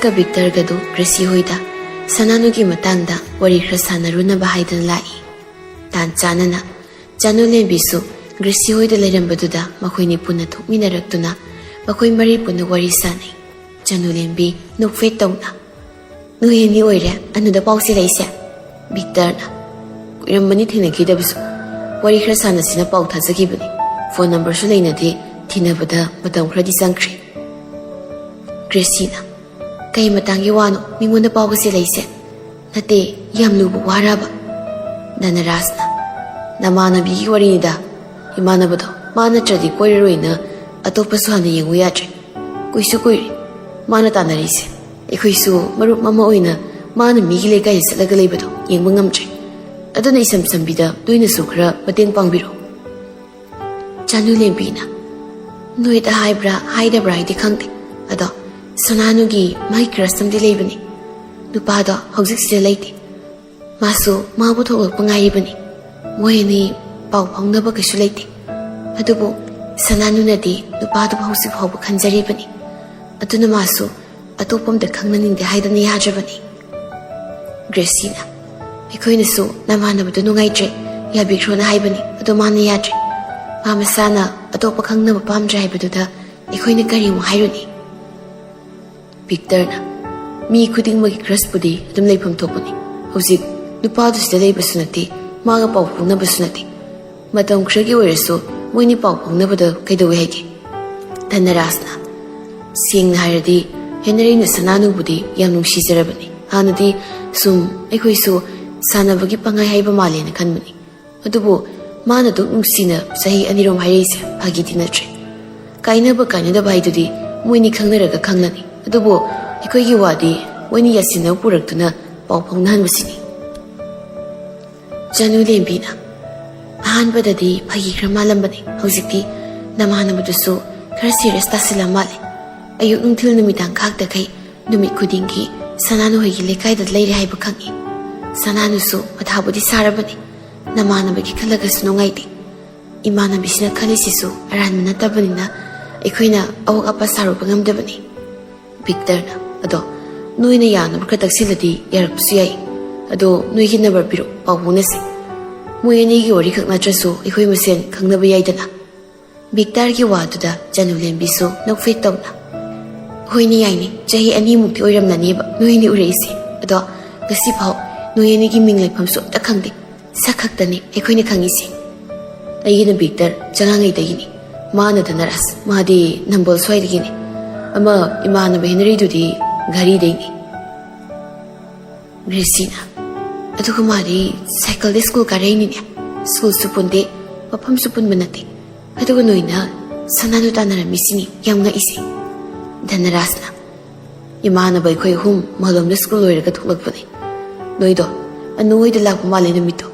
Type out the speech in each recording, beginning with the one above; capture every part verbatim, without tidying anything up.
ꯀ ꯕꯤꯛꯇꯔꯒꯗꯨ ꯒ꯭ꯔꯦꯁꯤ ꯍꯣꯏꯗ ꯁꯅꯥꯅꯨꯒꯤ ꯃꯇꯥꯡꯗ ꯋꯥꯔꯤ ꯈꯔ ꯁꯥꯟꯅꯔꯨꯅꯕ ꯍꯥꯏꯗꯅ ꯂꯥꯛꯏ꯫ ꯇꯥꯟ ꯆꯥꯅꯅ ꯆꯥꯅꯨ ꯂꯦꯝꯕꯤꯁꯨ ꯒ꯭ꯔꯦꯁꯤ ꯍꯣꯏꯗ ꯂꯩꯔꯝꯕꯗꯨꯗ ꯃꯈꯣꯏꯅꯤ ꯄꯨꯟꯅ ꯊꯣꯛꯃꯤꯟꯅꯔꯛꯇꯨꯅ ꯃꯈꯣꯏ ꯃꯔꯤ ꯄꯨꯟꯅ ꯋꯥꯔꯤ ꯁꯥꯟꯅꯩ꯫ ꯆꯥꯅꯨ ꯂꯦꯝꯕꯤ ꯅꯣꯛꯐꯦꯠ ꯇꯧꯅ, "ꯅꯣꯏ ꯑꯅꯤ ꯑꯣꯏꯔꯦ ꯑꯅꯨꯗ ꯄꯥꯎ ꯆꯦꯜꯂꯛꯏꯁꯦ?" ꯕꯤꯛꯇꯔꯅ, "ꯀꯨꯏꯔꯝꯕꯅꯤ ꯊꯦꯡꯅꯈꯤꯗꯕꯁꯨ꯫ ꯋꯥꯔꯤ ꯈꯔ ꯁꯥꯟꯅꯁꯤꯅ ꯄꯥꯎ ꯊꯥꯖꯈꯤꯕꯅꯤ꯫ ꯐꯣꯟ ꯅꯝꯕꯔꯁꯨ ꯂꯩꯅꯗꯦ, ꯊꯤꯅꯕꯗ ꯃꯇꯝ ꯈꯔꯗꯤ ꯆꯪꯈ꯭ꯔꯦ꯫" ꯒ꯭ꯔꯦꯁꯤꯅ, "ꯀꯩ ꯃꯇꯥꯡꯒꯤ ꯋꯥꯅꯣ ꯃꯤꯉꯣꯟꯗ ꯄꯥꯎꯒ ꯆꯦꯜꯂꯛꯏꯁꯦ? ꯅꯠꯇꯦ, ꯌꯥꯝ ꯂꯨꯕ ꯋꯥꯔꯕ?" ꯙꯅꯔꯥꯖꯅ, "ꯅꯃꯥꯟꯅꯕꯤꯒꯤ ꯋꯥꯔꯤꯅꯤꯗ꯫ ꯏꯃꯥꯟꯅꯕꯗꯣ ꯃꯥ ꯅꯠꯇ꯭ꯔꯗꯤ ꯀꯣꯏꯔꯔꯣꯏꯅ ꯑꯇꯣꯞꯄꯁꯨ ꯍꯥꯟꯅ ꯌꯦꯡꯉꯨ ꯌꯥꯗ꯭ꯔꯦ꯫ ꯀꯨꯏꯁꯨ ꯀꯨꯏꯔꯦ ꯃꯥꯅ ꯇꯥꯟꯅꯔꯤꯁꯦ꯫ ꯑꯩꯈꯣꯏꯁꯨ ꯃꯔꯨꯞ ꯑꯃ ꯑꯣꯏꯅ ꯃꯥꯅ ꯃꯤꯒꯤ ꯂꯩꯀꯥꯏꯗ ꯆꯠꯂꯒ ꯂꯩꯕꯗꯣ ꯌꯦꯡꯕ ꯉꯝꯗ꯭ꯔꯦ꯫ ꯑꯗꯨꯅ ꯏꯁꯝ ꯁꯝꯕꯤꯗ ꯅꯣꯏꯅꯁꯨ ꯈꯔ ꯃꯇꯦꯡ ꯄꯥꯡꯕꯤꯔꯣ꯫" ꯆꯥꯅꯨ ꯂꯦꯝꯕꯤꯅ, "ꯅꯣꯏꯗ ꯍꯥꯏꯕ꯭ꯔꯥ ꯍꯥꯏꯗꯕ꯭ꯔꯥ ꯍꯥꯏꯗꯤ ꯈꯪꯗꯦ, ꯑꯗꯣ ꯁꯅꯥꯅꯨꯒꯤ ꯃꯥꯒꯤ ꯀ꯭ꯔꯁ ꯑꯃꯗꯤ ꯂꯩꯕꯅꯤ꯫ ꯅꯨꯄꯥꯗꯣ ꯍꯧꯖꯤꯛꯁꯤꯗ ꯂꯩꯇꯦ꯫ ꯃꯥꯁꯨ ꯃꯥꯕꯨ ꯊꯣꯛꯂꯛꯄ ꯉꯥꯏꯔꯤꯕꯅꯤ꯫ ꯃꯣꯏ ꯑꯅꯤ ꯄꯥꯎ ꯐꯥꯎꯅꯕ ꯀꯩꯁꯨ ꯂꯩꯇꯦ꯫ ꯑꯗꯨꯕꯨ ꯁꯅꯥꯅꯨꯅꯗꯤ ꯅꯨꯄꯥꯗꯨꯕꯨ ꯍꯧꯖꯤꯛ ꯐꯥꯎꯕ ꯈꯟꯖꯔꯤꯕꯅꯤ꯫ ꯑꯗꯨꯅ ꯃꯥꯁꯨ ꯑꯇꯣꯞꯄ ꯑꯝꯗ ꯈꯪꯅꯅꯤꯡꯗꯦ ꯍꯥꯏꯗꯅ ꯌꯥꯗ꯭ꯔꯕꯅꯤ꯫" ꯒ꯭ꯔꯦꯁꯤꯅ, "ꯑꯩꯈꯣꯏꯅꯁꯨ ꯅꯃꯥꯟꯅꯕꯗꯨ ꯅꯨꯡꯉꯥꯏꯇ꯭ꯔꯦ, ꯌꯥꯕꯤꯈ꯭ꯔꯣꯅ ꯍꯥꯏꯕꯅꯤ, ꯑꯗꯣ ꯃꯥꯅ ꯌꯥꯗ꯭ꯔꯦ꯫ ꯃꯥ ꯃꯁꯥꯅ ꯑꯇꯣꯞꯄ ꯈꯪꯅꯕ ꯄꯥꯝꯗ꯭ꯔꯦ ꯍꯥꯏꯕꯗꯨꯗ ꯑꯩꯈꯣꯏꯅ ꯀꯔꯤ ꯑꯃꯨꯛ ꯍꯥꯏꯔꯨꯅꯤ?" ꯕꯤꯛꯇꯔꯅ, "ꯃꯤ ꯈꯨꯗꯤꯡꯃꯛꯀꯤ ꯀ꯭ꯔꯁꯄꯨꯗꯤ ꯑꯗꯨꯝ ꯂꯩꯐꯝ ꯊꯣꯛꯄꯅꯤ꯫ ꯍꯧꯖꯤꯛ ꯅꯨꯄꯥꯗꯨ ꯁꯤꯗ ꯂꯩꯕꯁꯨ ꯅꯠꯇꯦ, ꯃꯥꯒ ꯄꯥꯎ ꯐꯥꯎꯅꯕꯁꯨ ꯅꯠꯇꯦ꯫ ꯃꯇꯝ ꯈꯔꯒꯤ ꯑꯣꯏꯔꯁꯨ ꯃꯣꯏꯅꯤ ꯄꯥꯎ ꯐꯥꯎꯅꯕꯗ ꯀꯩꯗꯧꯋꯦ ꯍꯥꯏꯒꯦ?" ꯙꯅꯔꯥꯖꯅ, "ꯁꯦꯡꯅ ꯍꯥꯏꯔꯗꯤ ꯍꯦꯅꯔꯤꯅ ꯁꯅꯥꯅꯨꯕꯨꯗꯤ ꯌꯥꯝ ꯅꯨꯡꯁꯤꯖꯔꯕꯅꯤ꯫ ꯍꯥꯟꯅꯗꯤ ꯁꯨꯝ ꯑꯩꯈꯣꯏꯁꯨ ꯁꯥꯟꯅꯕꯒꯤ ꯄꯪꯍꯥꯏ ꯍꯥꯏꯕ ꯃꯥꯜꯂꯦꯅ ꯈꯟꯕꯅꯤ꯫ ꯑꯗꯨꯕꯨ ꯃꯥꯅ ꯑꯗꯨꯛ ꯅꯨꯡꯁꯤꯅ ꯆꯍꯤ ꯑꯅꯤꯔꯣꯝ ꯍꯥꯏꯔꯛꯏꯁꯦ ꯐꯥꯒꯤꯗꯤ ꯅꯠꯇ꯭ꯔꯦ꯫ ꯀꯥꯏꯅꯕ ꯀꯥꯏꯅꯗꯕ ꯍꯥꯏꯗꯨꯗꯤ ꯃꯣꯏꯅꯤ ꯈꯪꯅꯔꯒ ꯈꯪꯂꯅꯤ꯫ ꯑꯗꯨꯕꯨ ꯑꯩꯈꯣꯏꯒꯤ ꯋꯥꯗꯤ ꯃꯣꯏꯅꯤ ꯌꯥꯁꯤꯟꯅꯕ ꯄꯨꯔꯛꯇꯨꯅ ꯄꯥꯎ ꯐꯥꯎꯅꯍꯟꯕꯁꯤꯅꯤ꯫" ꯆꯅꯨ ꯂꯦꯝꯕꯤꯅ, "ꯑꯍꯥꯟꯕꯗꯗꯤ ꯐꯥꯒꯤ ꯈꯔ ꯃꯥꯜꯂꯝꯕꯅꯤ, ꯍꯧꯖꯤꯛꯇꯤ ꯅꯃꯥꯟꯅꯕꯗꯨꯁꯨ ꯈꯔ ꯁꯤꯔꯤꯌꯁ ꯇꯥꯁꯤꯜꯂ ꯃꯥꯜꯂꯦ꯫ ꯑꯌꯨꯛ ꯅꯨꯡꯊꯤꯜ ꯅꯨꯃꯤꯗꯥꯡ ꯈꯥꯛꯇꯈꯩ ꯅꯨꯃꯤꯠ ꯈꯨꯗꯤꯡꯒꯤ ꯁꯅꯥꯅꯨ ꯍꯣꯏꯒꯤ ꯂꯩꯀꯥꯏꯗ ꯂꯩꯔꯦ ꯍꯥꯏꯕ ꯈꯪꯉꯤ꯫ ꯁꯅꯥꯅꯨꯁꯨ ꯃꯊꯥꯕꯨꯗꯤ ꯁꯥꯔꯕꯅꯤ꯫ ꯅꯃꯥꯟꯅꯕꯒꯤ ꯈꯜꯂꯒꯁꯨ ꯅꯨꯡꯉꯥꯏꯇꯦ꯫ ꯏꯃꯥꯟꯅꯕꯤꯁꯤꯅ ꯈꯜꯂꯤꯁꯤꯁꯨ ꯑꯔꯥꯟꯕ ꯅꯠꯇꯕꯅꯤꯅ ꯑꯩꯈꯣꯏꯅ ꯑꯋꯥꯛ ꯑꯄꯥ ꯁꯥꯔꯨꯕ ꯉꯝꯗꯕꯅꯤ꯫" ꯕꯤꯛꯇꯔꯅ, ꯑꯗꯣ ꯅꯣꯏꯅ ꯌꯥꯅꯕ ꯈꯔ ꯇꯛꯁꯤꯜꯂꯗꯤ ꯌꯥꯔꯛꯄꯁꯨ ꯌꯥꯏ꯫ ꯑꯗꯣ ꯅꯣꯏꯒꯤ ꯅꯝꯕꯔ ꯄꯤꯔꯛꯑꯣ, ꯄꯥꯎ ꯐꯥꯎꯅꯁꯤ꯫ ꯃꯣꯏ ꯑꯅꯤꯒꯤ ꯋꯥꯔꯤ ꯈꯛ ꯅꯠꯇ꯭ꯔꯁꯨ ꯑꯩꯈꯣꯏ ꯃꯁꯦꯟ ꯈꯪꯅꯕ ꯌꯥꯏꯗꯅ꯫ ꯕꯤꯛꯇꯔꯒꯤ ꯋꯥꯗꯨꯗ ꯆꯅꯨꯂꯦꯝꯕꯤꯁꯨ ꯅꯣꯛꯐꯦꯠ ꯇꯧꯅ, "ꯍꯣꯏꯅꯦ, ꯌꯥꯏꯅꯦ, ꯆꯍꯤ ꯑꯅꯤꯃꯨꯛꯇꯤ ꯑꯣꯏꯔꯝꯂꯅꯦꯕ ꯅꯣꯏ ꯑꯅꯤ ꯎꯔꯛꯏꯁꯦ꯫ ꯑꯗꯣ ꯉꯁꯤꯐꯥꯎ ꯅꯣꯏ ꯑꯅꯤꯒꯤ ꯃꯤꯡ ꯂꯩꯐꯝꯁꯨ ꯑꯝꯇ ꯈꯪꯗꯦ, ꯁꯛ ꯈꯛꯇꯅꯤ ꯑꯩꯈꯣꯏꯅ ꯈꯪꯉꯤꯁꯦ꯫ ꯑꯩꯒꯤꯅ ꯕꯤꯛꯇꯔ ꯆꯉꯥꯡꯉꯩꯗꯒꯤꯅꯤ, ꯃꯥꯅ ꯙꯅꯔꯥꯖ, ꯃꯥꯗꯤ ꯅꯝꯕꯣꯜ ꯁ꯭ꯋꯥꯏꯗꯒꯤꯅꯤ꯫ ꯑꯃ ꯏꯃꯥꯟꯅꯕ ꯍꯦꯅꯔꯤꯗꯨꯗꯤ ꯘꯔꯤꯗꯩꯅꯤ꯫" ꯒ꯭ꯔꯦꯁꯤꯅ, "ꯑꯗꯨꯒ ꯃꯥꯗꯤ ꯁꯥꯏꯀꯜꯗ ꯁ꯭ꯀꯨꯜ ꯀꯥꯔꯛꯏꯅꯤꯅꯦ꯫ ꯁ꯭ꯀꯨꯜꯁꯨ ꯄꯨꯟꯗꯦ, ꯃꯐꯝꯁꯨ ꯄꯨꯟꯕ ꯅꯠꯇꯦ꯫ ꯑꯗꯨꯒ ꯅꯣꯏꯅ ꯁꯅꯥꯅꯨ ꯇꯥꯟꯅꯔꯝꯃꯤꯁꯤꯅꯤ ꯌꯥꯝ ꯉꯛꯏꯁꯦ꯫" ꯙꯅꯔꯥꯖꯅ, "ꯏꯃꯥꯟꯅꯕ ꯑꯩꯈꯣꯏ ꯑꯍꯨꯝ ꯃꯂꯣꯝꯗ ꯁ꯭ꯀꯨꯜ ꯂꯣꯏꯔꯒ ꯊꯣꯛꯂꯛꯄꯅꯦ꯫ ꯅꯣꯏꯗꯣ ꯑꯅꯨ ꯍꯣꯏꯗ ꯂꯥꯛꯄ ꯃꯥꯜꯂꯦ ꯅꯨꯃꯤꯠꯇꯣ꯫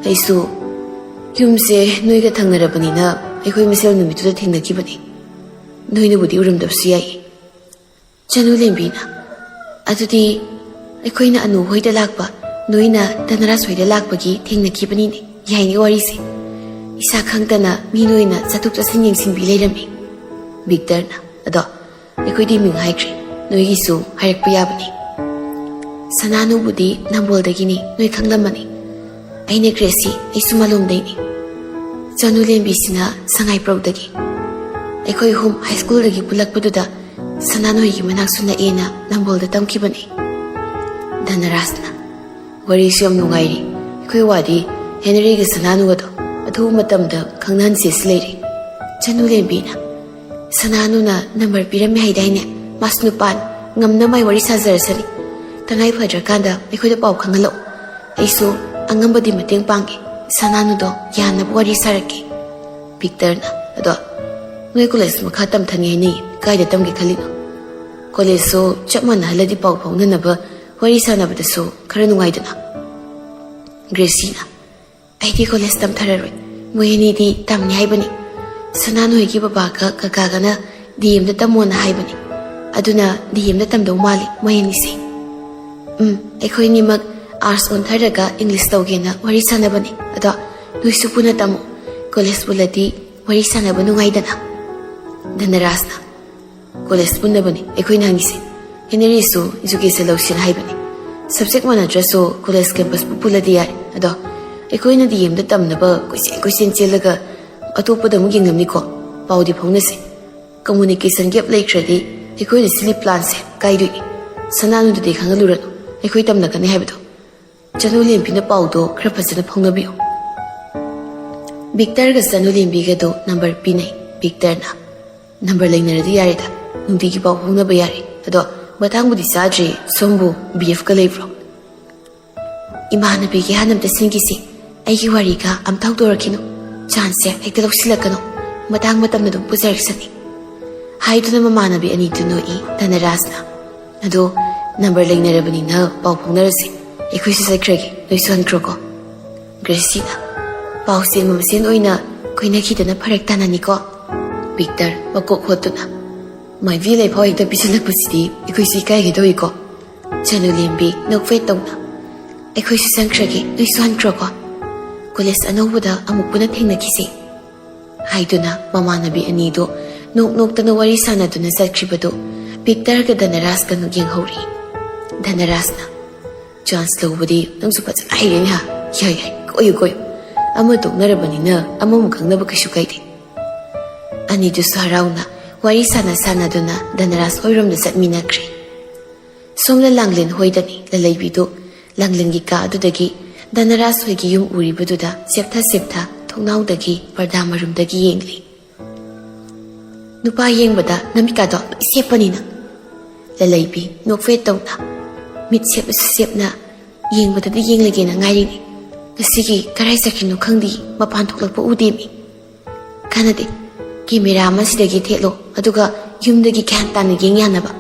ꯑꯩꯁꯨ ꯌꯨꯝꯁꯦ ꯅꯣꯏꯒ ꯊꯪꯅꯔꯕꯅꯤꯅ ꯑꯩꯈꯣꯏ ꯃꯁꯦꯜ ꯅꯨꯃꯤꯠꯇꯨꯗ ꯊꯦꯡꯅꯈꯤꯕꯅꯦ꯫ ꯅꯣꯏꯅꯕꯨꯗꯤ ꯎꯔꯝꯗꯕꯁꯨ ꯌꯥꯏꯌꯦ꯫" ꯆꯅꯨꯂꯦꯝꯕꯤꯅ, "ꯑꯗꯨꯗꯤ ꯑꯩꯈꯣꯏꯅ ꯑꯅꯨ ꯍꯣꯏꯗ ꯂꯥꯛꯄ, ꯅꯣꯏꯅ ꯙꯅꯔꯥꯖ ꯍꯣꯏꯗ ꯂꯥꯛꯄꯒꯤ ꯊꯦꯡꯅꯈꯤꯕꯅꯤꯅꯦ꯫ ꯌꯥꯏꯅꯦ ꯋꯥꯔꯤꯁꯦ꯫ ꯏꯁꯥ ꯈꯪꯗꯅ ꯃꯤ ꯅꯣꯏꯅ ꯆꯠꯊꯣꯛ ꯆꯠꯁꯤꯟ ꯌꯦꯡꯁꯤꯟꯕꯤ ꯂꯩꯔꯝꯃꯤ꯫" ꯕꯤꯛꯇꯔꯅ, "ꯑꯗꯣ ꯑꯩꯈꯣꯏꯗꯤ ꯃꯤꯡ ꯍꯥꯏꯈ꯭ꯔꯦ, ꯅꯣꯏꯒꯤꯁꯨ ꯍꯥꯏꯔꯛꯄ ꯌꯥꯕꯅꯤ꯫ ꯁꯅꯥꯅꯨꯕꯨꯗꯤ ꯅꯝꯕꯣꯜꯗꯒꯤꯅꯤ, ꯅꯣꯏ ꯈꯪꯂꯝꯃꯅꯤ꯫ ꯑꯩꯅ ꯒ꯭ꯔꯦꯁꯤ, ꯑꯩꯁꯨ ꯃꯂꯣꯝꯗꯩꯅꯤ꯫ ꯆꯅꯨꯂꯦꯝꯕꯤꯁꯤꯅ ꯁꯉꯥꯏꯄ꯭ꯔꯧꯗꯒꯤ꯫ ꯑꯩꯈꯣꯏ ꯑꯍꯨꯝ ꯍꯥꯏ ꯁ꯭ꯀꯨꯜꯗꯒꯤ ꯄꯨꯜꯂꯛꯄꯗꯨꯗ ꯁꯅꯥꯅꯨ ꯍꯣꯏꯒꯤ ꯃꯅꯥꯛꯁꯨ ꯅꯛꯑꯦꯅ ꯅꯝꯕꯣꯜꯗ ꯇꯝꯈꯤꯕꯅꯤ꯫" ꯙꯅꯔꯥꯖꯅ, "ꯋꯥꯔꯤꯁꯨ ꯌꯥꯝ ꯅꯨꯡꯉꯥꯏꯔꯤ꯫ ꯑꯩꯈꯣꯏ ꯋꯥꯗꯤ ꯍꯦꯅꯔꯤꯒ ꯁꯅꯥꯅꯨꯒꯗꯣ ꯑꯊꯨꯕ ꯃꯇꯝꯗ ꯈꯪꯅꯍꯟꯁꯦꯁꯨ ꯂꯩꯔꯤ꯫" ꯆꯅꯨꯂꯦꯝꯕꯤꯅ, "ꯁꯅꯥꯅꯨꯅ ꯅꯝꯕꯔ ꯄꯤꯔꯝꯃꯦ ꯍꯥꯏꯗꯥꯏꯅꯦ? ꯃꯥꯁꯨ ꯅꯨꯄꯥꯅꯤ, ꯉꯝꯅ ꯃꯥꯏ ꯋꯥꯔꯤ ꯁꯥꯖꯔꯁꯅꯤ꯫ ꯇꯉꯥꯏ ꯐꯗ꯭ꯔꯀꯥꯟꯗ ꯑꯩꯈꯣꯏꯗ ꯄꯥꯎ ꯈꯪꯍꯜꯂꯛꯑꯣ꯫ ꯑꯩꯁꯨ ꯑꯉꯝꯕꯗꯤ ꯃꯇꯦꯡ ꯄꯥꯡꯒꯦ꯫ ꯁꯅꯥꯅꯨꯗꯣ ꯌꯥꯅꯕ ꯋꯥꯔꯤ ꯁꯥꯔꯛꯀꯦ꯫" ꯕꯤꯛꯇꯔꯅ, "ꯑꯗꯣ ꯅꯣꯏ ꯀꯣꯂꯦꯖ ꯃꯈꯥ ꯇꯝꯊꯅꯤ ꯍꯥꯏꯅꯩ, ꯀꯥꯏꯗ ꯇꯝꯒꯦ ꯈꯜꯂꯤꯅꯣ? ꯀꯣꯂꯦꯖꯁꯨ ꯆꯞ ꯃꯥꯟꯅꯍꯜꯂꯗꯤ ꯄꯥꯎ ꯐꯥꯎꯅꯅꯕ, ꯋꯥꯔꯤ ꯁꯥꯟꯅꯕꯗꯁꯨ ꯈꯔ ꯅꯨꯡꯉꯥꯏꯗꯅ꯫" ꯒ꯭ꯔꯦꯁꯤꯅ, "ꯑꯩꯗꯤ ꯀꯣꯂꯦꯖ ꯇꯝꯊꯔꯔꯣꯏ꯫ ꯃꯣꯏ ꯑꯅꯤꯗꯤ ꯇꯝꯅꯤ ꯍꯥꯏꯕꯅꯤ꯫ ꯁꯅꯥꯅꯨ ꯍꯣꯏꯒꯤ ꯕꯕꯥꯒ ꯀꯀꯥꯒꯅ ꯗꯤ ꯑꯦꯝꯗ ꯇꯝꯃꯣꯅ ꯍꯥꯏꯕꯅꯤ꯫ ꯑꯗꯨꯅ ꯗꯤ ꯑꯦꯝꯗ ꯇꯝꯗꯧ ꯃꯥꯜꯂꯤ ꯃꯣꯏ ꯑꯅꯤꯁꯦ꯫ ꯎꯝ, ꯑꯩꯈꯣꯏ ꯑꯅꯤꯃꯛ ꯑꯥꯔꯠꯁ ꯑꯣꯟꯊꯔꯒ ꯏꯪꯂꯤꯁ ꯇꯧꯒꯦꯅ ꯋꯥꯔꯤ ꯁꯥꯟꯅꯕꯅꯤ꯫ ꯑꯗꯣ ꯅꯣꯏꯁꯨ ꯄꯨꯟꯅ ꯇꯝꯃꯣ꯫ ꯀꯣꯂꯦꯖ ꯄꯨꯜꯂꯗꯤ ꯋꯥꯔꯤ ꯁꯥꯟꯅꯕ ꯅꯨꯡꯉꯥꯏꯗꯅ꯫" ꯙꯅꯔꯥꯖꯅ, "ꯀꯣꯂꯦꯖ ꯄꯨꯟꯅꯕꯅꯤ ꯑꯩꯈꯣꯏꯅ ꯍꯪꯉꯤꯁꯦ꯫ ꯍꯦꯅꯔꯤꯁꯨ ꯏꯖꯨꯀꯦꯁꯟ ꯂꯧꯁꯤꯅ ꯍꯥꯏꯕꯅꯤ꯫ ꯁꯕꯖꯦꯛ ꯃꯥꯟꯅꯗ꯭ꯔꯁꯨ ꯀꯣꯂꯦꯖ ꯀꯦꯝꯄꯁꯄꯨ ꯄꯨꯜꯂꯗꯤ ꯌꯥꯏ꯫ ꯑꯗꯣ ꯑꯩꯈꯣꯏꯅ ꯗꯤ ꯑꯦꯝꯗ ꯇꯝꯅꯕ ꯀꯣꯏꯆꯦꯟ ꯀꯣꯏꯆꯦꯟ ꯆꯦꯜꯂꯒ ꯑꯇꯣꯞꯄꯗ ꯑꯃꯨꯛ ꯌꯦꯡꯂꯝꯅꯤꯀꯣ꯫ ꯄꯥꯎꯗꯤ ꯐꯥꯎꯅꯁꯦ꯫ ꯀꯝꯃꯨꯅꯤꯀꯦꯁꯟ ꯒꯦꯞ ꯂꯩꯈ꯭ꯔꯗꯤ ꯑꯩꯈꯣꯏꯅ ꯁꯤꯜꯂꯤ ꯄ꯭ꯂꯥꯟꯁꯦ ꯀꯥꯏꯗꯣꯏꯅꯤ꯫ ꯁꯅꯥꯅꯨꯗꯨꯗꯤ ꯈꯪꯍꯜꯂꯨꯔꯅꯨ, ꯑꯩꯈꯣꯏ ꯇꯝꯅꯒꯅꯤ ꯍꯥꯏꯕꯗꯣ꯫ ꯆꯅꯨꯂꯦꯝꯕꯤꯅ ꯄꯥꯎꯗꯣ ꯈꯔ ꯐꯖꯅ ꯐꯥꯎꯅꯕꯤꯌꯨ꯫ ꯕꯤꯛꯇꯔꯒ ꯆꯅꯨꯂꯦꯝꯕꯤꯒꯗꯣ ꯅꯝꯕꯔ ꯄꯤꯅꯩ꯫ ꯕꯤꯛꯇꯔꯅ, "ꯅꯝꯕꯔ ꯂꯩꯅꯔꯗꯤ ꯌꯥꯔꯦꯗ, ꯅꯨꯡꯇꯤꯒꯤ ꯄꯥꯎ ꯐꯥꯎꯅꯕ ꯌꯥꯔꯦ꯫ ꯑꯗꯣ ꯃꯇꯥꯡꯕꯨꯗꯤ ꯆꯥꯗ꯭ꯔꯤ, ꯁꯣꯝꯕꯨ ꯕꯤ ꯑꯦꯐꯀ ꯂꯩꯕ꯭ꯔꯣ?" "ꯏꯃꯥꯟꯅꯕꯤꯒꯤ ꯍꯥꯟꯅ ꯑꯝꯇ ꯁꯤꯟꯈꯤꯁꯤ, ꯑꯩꯒꯤ ꯋꯥꯔꯤꯒ ꯑꯝꯇ ꯍꯧꯗꯣꯔꯛꯈꯤꯅꯨ꯫ ꯆꯥꯟꯁꯁꯦ ꯍꯦꯛꯇ ꯂꯧꯁꯤꯜꯂꯛꯀꯅꯨ, ꯃꯇꯥꯡ ꯃꯇꯝꯅ ꯑꯗꯨꯝ ꯄꯨꯖꯔꯛꯁꯅꯤ" ꯍꯥꯏꯗꯨꯅ ꯃꯃꯥꯟꯅꯕꯤ ꯑꯅꯤꯗꯨ ꯅꯣꯛꯏ꯫ ꯙꯅꯔꯥꯖꯅ, "ꯑꯗꯣ ꯅꯝꯕꯔ ꯂꯩꯅꯔꯕꯅꯤꯅ ꯄꯥꯎ ꯐꯥꯎꯅꯔꯁꯤ, ꯑꯩꯈꯣꯏꯁꯨ ꯆꯠꯈ꯭ꯔꯒꯦ, ꯅꯣꯏꯁꯨ ꯍꯟꯈ꯭ꯔꯣꯀꯣ"꯫ ꯒ꯭ꯔꯦꯁꯤꯅ, "ꯄꯥꯎ ꯆꯦꯟꯕ ꯃꯁꯦꯟ ꯑꯣꯏꯅ ꯀꯣꯏꯅꯈꯤꯗꯅ ꯐꯔꯛ ꯇꯥꯅꯅꯤꯀꯣ"꯫ ꯕꯤꯛꯇꯔ ꯃꯀꯣꯛ ꯍꯣꯠꯇꯨꯅ, "ꯃꯥꯏꯕꯤ ꯂꯩꯐꯥꯎ ꯍꯦꯛꯇ ꯄꯤꯁꯤꯜꯂꯛꯄꯁꯤꯗꯤ ꯑꯩꯈꯣꯏꯁꯨ ꯏꯀꯥꯏꯒꯦ ꯇꯧꯏꯀꯣ"꯫ ꯆꯅꯨꯂꯦꯝꯕꯤ ꯅꯣꯛꯐꯦꯠ ꯇꯧꯅ, "ꯑꯩꯈꯣꯏꯁꯨ ꯆꯪꯈ꯭ꯔꯒꯦ, ꯅꯣꯏꯁꯨ ꯍꯟꯈ꯭ꯔꯣꯀꯣ꯫ ꯀꯣꯂꯦꯖ ꯑꯅꯧꯕꯗ ꯑꯃꯨꯛ ꯄꯨꯟꯅ ꯊꯦꯡꯅꯈꯤꯁꯦ" ꯍꯥꯏꯗꯨꯅ ꯃꯃꯥꯟꯅꯕꯤ ꯑꯅꯤꯗꯨ ꯅꯣꯛ ꯅꯣꯛꯇꯅ ꯋꯥꯔꯤ ꯁꯥꯟꯅꯗꯨꯅ ꯆꯠꯈꯤꯕꯗꯨ ꯕꯤꯛꯇꯔꯒ ꯙꯅꯔꯥꯖꯀ ꯅꯣꯛ ꯌꯦꯡꯍꯧꯔꯤ꯫ ꯙꯅꯔꯥꯖꯅ, "ꯆꯥꯟꯁ ꯂꯧꯕꯗꯤ ꯅꯪꯁꯨ ꯐꯖꯅ ꯍꯩꯔꯦꯅꯦ ꯍꯥ꯫ ꯌꯥꯏ ꯌꯥꯏ, ꯀꯣꯏꯌꯨ ꯀꯣꯏꯌꯨ꯫ ꯑꯃ ꯇꯣꯛꯅꯔꯕꯅꯤꯅ ꯑꯃꯃꯨꯛ ꯈꯪꯅꯕ ꯀꯩꯁꯨ ꯀꯥꯏꯗꯦ"꯫ ꯑꯅꯤꯗꯨꯁꯨ ꯍꯔꯥꯎꯅ ꯋꯥꯔꯤ ꯁꯥꯟꯅ ꯁꯥꯟꯅꯗꯨꯅ ꯙꯅꯔꯥꯖ ꯍꯣꯏꯔꯣꯝꯗ ꯆꯠꯃꯤꯟꯅꯈ꯭ꯔꯦ꯫ ꯁꯣꯝꯅ ꯂꯥꯡꯂꯦꯟ ꯍꯣꯏꯗꯅꯤ꯫ ꯂꯂꯩꯕꯤꯗꯨ ꯂꯥꯡꯂꯦꯟꯒꯤ ꯀꯥ ꯑꯗꯨꯗꯒꯤ ꯙꯅꯔꯥꯖ ꯍꯣꯏꯒꯤ ꯌꯨꯝ ꯎꯔꯤꯕꯗꯨꯗ ꯆꯦꯞꯊ ꯆꯦꯞꯊ ꯊꯣꯡꯅꯥꯎꯗꯒꯤ ꯄꯔꯗꯥ ꯃꯔꯨꯝꯗꯒꯤ ꯌꯦꯡꯂꯤ꯫ "ꯅꯨꯄꯥ ꯌꯦꯡꯕꯗ ꯅꯃꯤꯠꯀꯥꯗꯣ ꯂꯣꯏ ꯁꯦꯞꯄꯅꯤꯅ"꯫ ꯂꯂꯩꯕꯤ ꯅꯣꯛꯐꯦꯠ ꯇꯧꯅ, "ꯃꯤꯠ ꯁꯦꯞꯂꯁꯨ ꯁꯦꯞꯅ ꯌꯦꯡꯕꯗꯗꯤ ꯌꯦꯡꯂꯒꯦꯅ ꯉꯥꯏꯔꯤꯅꯤ꯫ ꯉꯁꯤꯒꯤ ꯀꯔꯥꯏ ꯆꯠꯈꯤꯅꯣ ꯈꯪꯗꯦ, ꯃꯄꯥꯟ ꯊꯣꯛꯂꯛꯄ ꯎꯗꯦꯃꯤ"꯫ "ꯀꯥꯟꯅꯗꯦ, ꯀꯦꯃꯦꯔꯥ ꯑꯃ ꯁꯤꯗꯒꯤ ꯊꯦꯠꯂꯣ, ꯑꯗꯨꯒ ꯌꯨꯝꯗꯒꯤ ꯒ꯭ꯌꯥꯟ ꯇꯥꯅ ꯌꯦꯡ ꯌꯥꯅꯕ"꯫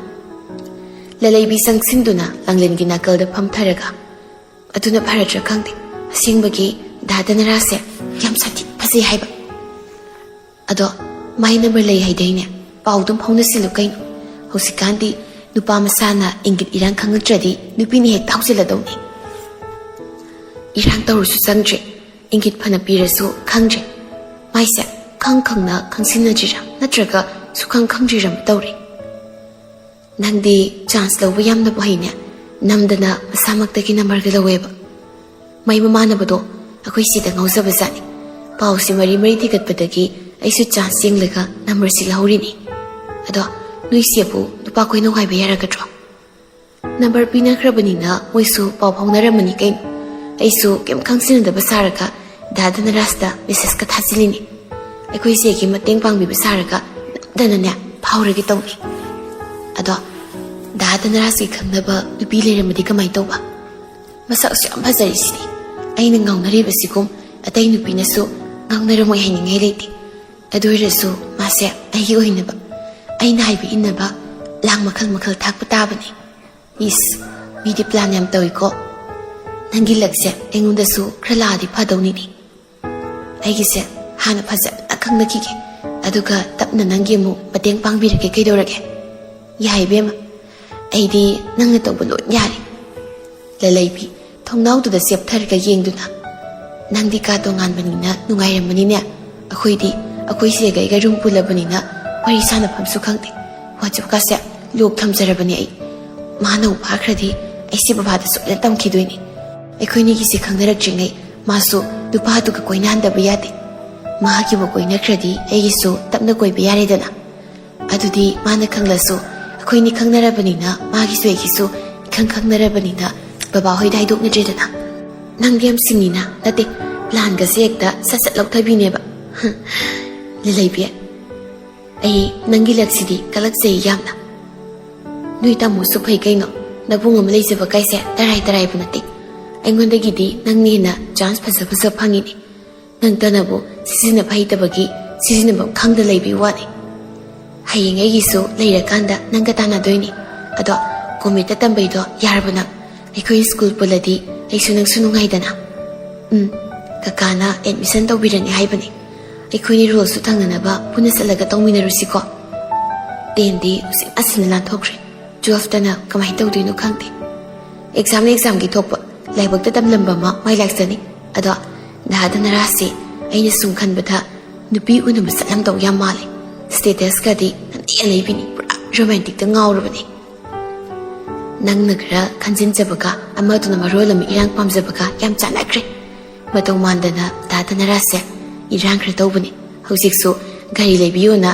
ꯂꯂꯩꯕꯤ ꯆꯪꯁꯤꯟꯗꯨꯅ ꯂꯥꯡꯂꯦꯟꯒꯤ ꯅꯥꯀꯜꯗ ꯐꯝꯊꯔꯒ, "ꯑꯗꯨꯅ ꯐꯔꯗ꯭ꯔꯥ ꯈꯪꯗꯦ, ꯑꯁꯦꯡꯕꯒꯤ ꯗꯥ ꯙꯅꯔꯥꯖꯁꯦ ꯌꯥꯝ ꯁꯥꯊꯤ ꯐꯖꯩ ꯍꯥꯏꯕ꯫ ꯑꯗꯣ ꯃꯥꯏ ꯅꯝꯕꯔ ꯂꯩ ꯍꯥꯏꯗꯥꯏꯅꯦ? ꯄꯥꯎ ꯑꯗꯨꯝ ꯐꯥꯎꯅꯁꯤꯜꯂꯨ ꯀꯩꯅꯣ꯫ ꯍꯧꯖꯤꯛꯀꯥꯟꯗꯤ ꯅꯨꯄꯥ ꯃꯁꯥꯅ ꯏꯪꯒꯤꯠ ꯏꯔꯥꯡ ꯈꯪꯉꯛꯇ꯭ꯔꯗꯤ ꯅꯨꯄꯤꯅ ꯍꯦꯛꯇ ꯍꯧꯖꯤꯜꯂꯗꯧꯅꯤ"꯫ "ꯏꯔꯥꯡ ꯇꯧꯔꯁꯨ ꯆꯪꯗ꯭ꯔꯦ, ꯏꯪꯒꯤꯠ ꯐꯅ ꯄꯤꯔꯁꯨ ꯈꯪꯗ꯭ꯔꯦ꯫ ꯃꯥꯏꯁꯦ ꯈꯪ ꯈꯪꯅ ꯈꯪꯁꯤꯟꯅꯗ꯭ꯔꯤꯔꯥ ꯅꯠꯇ꯭ꯔꯒ ꯁꯨꯈꯪ ꯈꯪꯗ꯭ꯔꯤꯔꯥ ꯑꯃ ꯇꯧꯔꯦ"꯫ ꯅꯪꯗꯤ ꯆꯥꯟꯁ ꯂꯧꯕ ꯌꯥꯝꯅꯕꯨ ꯍꯩꯅꯦ꯫ ꯅꯝꯗꯅ ꯃꯁꯥꯃꯛꯇꯒꯤ ꯅꯝꯕꯔꯒ ꯂꯧꯋꯦꯕ꯫ ꯃꯩ ꯃꯃꯥꯟꯅꯕꯗꯣ ꯑꯩꯈꯣꯏ ꯁꯤꯗ ꯉꯥꯎꯖꯕ ꯖꯥꯠꯅꯤ꯫ ꯄꯥꯎꯁꯤ ꯃꯔꯤ ꯃꯔꯤ ꯊꯤꯒꯠꯄꯗꯒꯤ ꯑꯩꯁꯨ ꯆꯥꯟꯁ ꯌꯦꯡꯂꯒ ꯅꯝꯕꯔꯁꯤ ꯂꯧꯍꯧꯔꯤꯅꯤ꯫ ꯑꯗꯣ ꯅꯣꯏ ꯁꯤꯕꯨ ꯅꯨꯄꯥ ꯀꯣꯏꯅꯧ ꯍꯥꯏꯕ ꯌꯥꯔꯒꯗ꯭ꯔꯣ? ꯅꯝꯕꯔ ꯄꯤꯅꯈ꯭ꯔꯕꯅꯤꯅ ꯃꯣꯏꯁꯨ ꯄꯥꯎ ꯐꯥꯎꯅꯔꯝꯃꯅꯤ ꯀꯩꯅꯣ꯫ ꯑꯩꯁꯨ ꯀꯩꯝ ꯈꯪꯖꯤꯟꯅꯗꯕ ꯁꯥꯔꯒ ꯗꯥ ꯙꯅꯔꯥꯖꯇ ꯃꯦꯁꯦꯖꯀ ꯊꯥꯖꯤꯜꯂꯤꯅꯤ꯫ ꯑꯩꯈꯣꯏ ꯆꯦꯒꯤ ꯃꯇꯦꯡ ꯄꯥꯡꯕꯤꯕ ꯁꯥꯔꯒ ꯅꯝꯗꯅꯅꯦ ꯐꯥꯎꯔꯒꯦ ꯇꯧꯅꯤ꯫ ꯑꯗꯣ ꯗꯥ ꯙꯅꯔꯥꯖꯀꯤ ꯈꯪꯅꯕ ꯅꯨꯄꯤ ꯂꯩꯔꯝꯃꯗꯤ ꯀꯃꯥꯏꯅ ꯇꯧꯕ? ꯃꯁꯛꯁꯨ ꯌꯥꯝ ꯐꯖꯔꯤꯁꯤꯗꯤ꯫ ꯑꯩꯅ ꯉꯥꯎꯅꯔꯤꯕꯁꯤꯒꯨꯝ ꯑꯇꯩ ꯅꯨꯄꯤꯅꯁꯨ ꯉꯥꯎꯅꯔꯝꯃꯣꯏ ꯍꯥꯏꯅꯤꯡꯉꯥꯏ ꯂꯩꯇꯦ꯫ ꯑꯗꯨ ꯑꯣꯏꯔꯁꯨ ꯃꯥꯁꯦ ꯑꯩꯒꯤ ꯑꯣꯏꯅꯕ, ꯑꯩꯅ ꯍꯥꯏꯕ ꯏꯟꯅꯕ ꯂꯥꯡ ꯃꯈꯜ ꯃꯈꯜ ꯊꯥꯛꯄ ꯇꯥꯕꯅꯤ꯫ ꯏꯁ, ꯃꯤꯗꯤ ꯄ꯭ꯂꯥꯟ ꯌꯥꯝ ꯇꯧꯏꯀꯣ꯫ ꯅꯪꯒꯤ ꯂꯛꯁꯦ ꯑꯩꯉꯣꯟꯗꯁꯨ ꯈꯔ ꯂꯥꯛꯑꯗꯤ ꯐꯗꯧꯅꯤꯅꯦ꯫ ꯑꯩꯒꯤꯁꯦ ꯍꯥꯟꯅ ꯐꯖꯅ ꯈꯪꯅꯈꯤꯒꯦ, ꯑꯗꯨꯒ ꯇꯞꯅ ꯅꯪꯒꯤ ꯑꯃꯨꯛ ꯃꯇꯦꯡ ꯄꯥꯡꯕꯤꯔꯒꯦ꯫ ꯀꯩꯗꯧꯔꯒꯦ? ꯌꯥꯏ ꯏꯕꯦꯝꯃ, ꯑꯩꯗꯤ ꯅꯪꯅ ꯇꯧꯕ ꯂꯣꯏ ꯌꯥꯔꯦ꯫ ꯂꯂꯩꯕꯤ, ꯊꯣꯡꯅꯥꯎꯗꯨꯗ ꯆꯦꯞꯊꯔꯒ ꯌꯦꯡꯗꯨꯅ, "ꯅꯪꯗꯤ ꯀꯥ ꯇꯣꯉꯥꯟꯕꯅꯤꯅ ꯅꯨꯡꯉꯥꯏꯔꯝꯃꯅꯤꯅꯦ꯫ ꯑꯩꯈꯣꯏꯗꯤ ꯑꯩꯈꯣꯏ ꯆꯦꯒꯩꯒ ꯔꯨꯝ ꯄꯨꯜꯂꯕꯅꯤꯅ ꯋꯥꯔꯤ ꯁꯥꯟꯅꯐꯝꯁꯨ ꯈꯪꯗꯦ꯫ ꯋꯥꯆꯞꯀꯥꯁꯦ ꯂꯣꯛ ꯊꯝꯖꯔꯕꯅꯦ ꯑꯩ꯫ ꯃꯥꯅ ꯐꯥꯈ꯭ꯔꯗꯤ ꯑꯩꯁꯦ ꯕꯕꯥꯗ ꯁꯣꯏꯗꯅ ꯇꯝꯈꯤꯗꯣꯏꯅꯤ꯫ ꯑꯩꯈꯣꯏꯅꯤꯒꯤꯁꯦ ꯈꯪꯅꯔꯛꯇ꯭ꯔꯤꯉꯩ ꯃꯥꯁꯨ ꯅꯨꯄꯥꯗꯨꯒ ꯀꯣꯏꯅꯍꯟꯗꯕ ꯌꯥꯗꯦ꯫ ꯃꯥꯒꯤꯕꯨ ꯀꯣꯏꯅꯈ꯭ꯔꯗꯤ ꯑꯩꯒꯤꯁꯨ ꯇꯞꯅ ꯀꯣꯏꯕ ꯌꯥꯔꯦꯗꯅ꯫ ꯑꯗꯨꯗꯤ ꯃꯥꯅ ꯈꯪꯂꯁꯨ ꯑꯩꯈꯣꯏꯅꯤ ꯈꯪꯅꯔꯕꯅꯤꯅ ꯃꯥꯒꯤꯁꯨ ꯑꯩꯒꯤꯁꯨ ꯏꯈꯪ ꯈꯪꯅꯔꯕꯅꯤꯅ ꯕꯕꯥ ꯍꯣꯏꯗ ꯍꯥꯏꯗꯣꯛꯅꯗ꯭ꯔꯦꯗꯅ꯫ ꯅꯪꯗꯤ ꯌꯥꯝ ꯁꯤꯡꯉꯤꯅ, ꯅꯠꯇꯦ, ꯄ꯭ꯂꯥꯟꯒꯁꯦ ꯍꯦꯛꯇ ꯁꯠ ꯁꯠ ꯂꯧꯊꯕꯤꯅꯦꯕ꯫ ꯂꯂꯩꯕꯤ, ꯑꯩ ꯅꯪꯒꯤ ꯂꯛꯁꯤꯗꯤ ꯀꯂꯛꯆꯩ ꯌꯥꯝꯅ꯫ ꯅꯣꯏ ꯇꯥꯃꯣꯁꯨ ꯐꯩ ꯀꯩꯅꯣ, ꯅꯕꯨꯡ ꯑꯃ ꯂꯩꯖꯕ ꯀꯥꯏꯁꯦ ꯇꯔꯥꯏ ꯇꯔꯥꯏꯕ ꯅꯠꯇꯦ꯫ ꯑꯩꯉꯣꯟꯗꯒꯤꯗꯤ ꯅꯪꯅ ꯍꯦꯟꯅ ꯆꯥꯟꯁ ꯐꯖ ꯐꯖ ꯐꯪꯉꯤꯅꯦ꯫ ꯅꯪꯇꯅꯕꯨ ꯁꯤꯖꯤꯟꯅꯕ ꯍꯩꯇꯕꯒꯤ ꯁꯤꯖꯤꯟꯅꯐꯝ ꯈꯪꯗ ꯂꯩꯕꯒꯤ ꯋꯥꯅꯤ꯫ ꯍꯌꯦꯡ ꯑꯩꯒꯤꯁꯨ ꯂꯩꯔꯀꯥꯟꯗ ꯅꯪꯒ ꯇꯥꯟꯅꯗꯣꯏꯅꯤ꯫ ꯑꯗꯣ ꯀꯣꯃꯦꯠꯇ ꯇꯝꯕꯩꯗꯣ ꯌꯥꯔꯕ ꯅꯪ? ꯑꯩꯈꯣꯏ ꯁ꯭ꯀꯨꯜ ꯄꯨꯜꯂꯗꯤ ꯑꯩꯁꯨ ꯅꯪꯁꯨ ꯅꯨꯡꯉꯥꯏꯗꯅ꯫ ꯎꯝ, ꯀꯀꯥꯅ ꯑꯦꯗꯃꯤꯁꯟ ꯇꯧꯕꯤꯔꯅꯤ ꯍꯥꯏꯕꯅꯤ꯫ ꯑꯩꯈꯣꯏꯅꯤ ꯔꯣꯜꯁꯨ ꯊꯪꯅꯅꯕ ꯄꯨꯟꯅ ꯆꯠꯂꯒ ꯇꯧꯃꯤꯟꯅꯔꯨꯁꯤꯀꯣ꯫ ꯇꯦꯟꯗꯤ ꯎꯆꯤꯟ ꯅꯥꯆꯤꯟꯅ ꯂꯥꯟꯊꯣꯛꯈ꯭ꯔꯦ꯫ ꯇꯨꯋꯦꯜꯐꯇꯅ ꯀꯃꯥꯏꯅ ꯇꯧꯗꯣꯏꯅꯣ ꯈꯪꯗꯦ꯫ ꯑꯦꯛꯖꯥꯝꯅ ꯑꯦꯛꯖꯥꯝꯒꯤ ꯊꯣꯛꯄ, ꯂꯥꯏꯕꯛꯇ ꯇꯝꯂꯝꯕ ꯑꯃ ꯃꯥꯏ ꯂꯥꯛꯆꯅꯤ꯫ ꯑꯗꯣ ꯗꯥ ꯙꯅꯔꯥꯖꯁꯦ ꯑꯩꯅ ꯁꯨꯝ ꯈꯟꯕꯗ ꯅꯨꯄꯤ ꯎꯅꯕ ꯆꯠꯂꯝꯗꯧ ꯌꯥꯝ ꯃꯥꯜꯂꯦ꯫ ꯁ꯭ꯇꯦꯇꯁꯀꯗꯤ ꯅꯝꯊꯤ ꯅꯩꯕꯤꯅꯤ, ꯄꯨꯔꯥ ꯔꯣꯃꯥꯟꯇꯤꯛꯇ ꯉꯥꯎꯔꯕꯅꯦ꯫ ꯅꯪꯅ ꯈꯔ ꯈꯟꯖꯤꯟꯖꯕꯒ ꯑꯃꯗꯨꯅ ꯃꯔꯣꯜ ꯑꯃ ꯏꯔꯥꯡ ꯄꯥꯝꯖꯕꯒ ꯌꯥꯝ ꯆꯥꯟꯅꯈ꯭ꯔꯦ꯫ ꯃꯇꯧ ꯃꯥꯟꯗꯅ ꯗꯥ ꯙꯅꯔꯥꯖꯁꯦ ꯏꯔꯥꯡ ꯈꯔ ꯇꯧꯕꯅꯤ꯫ ꯍꯧꯖꯤꯛꯁꯨ ꯒꯥꯔꯤ ꯂꯩꯕꯤꯌꯣꯅ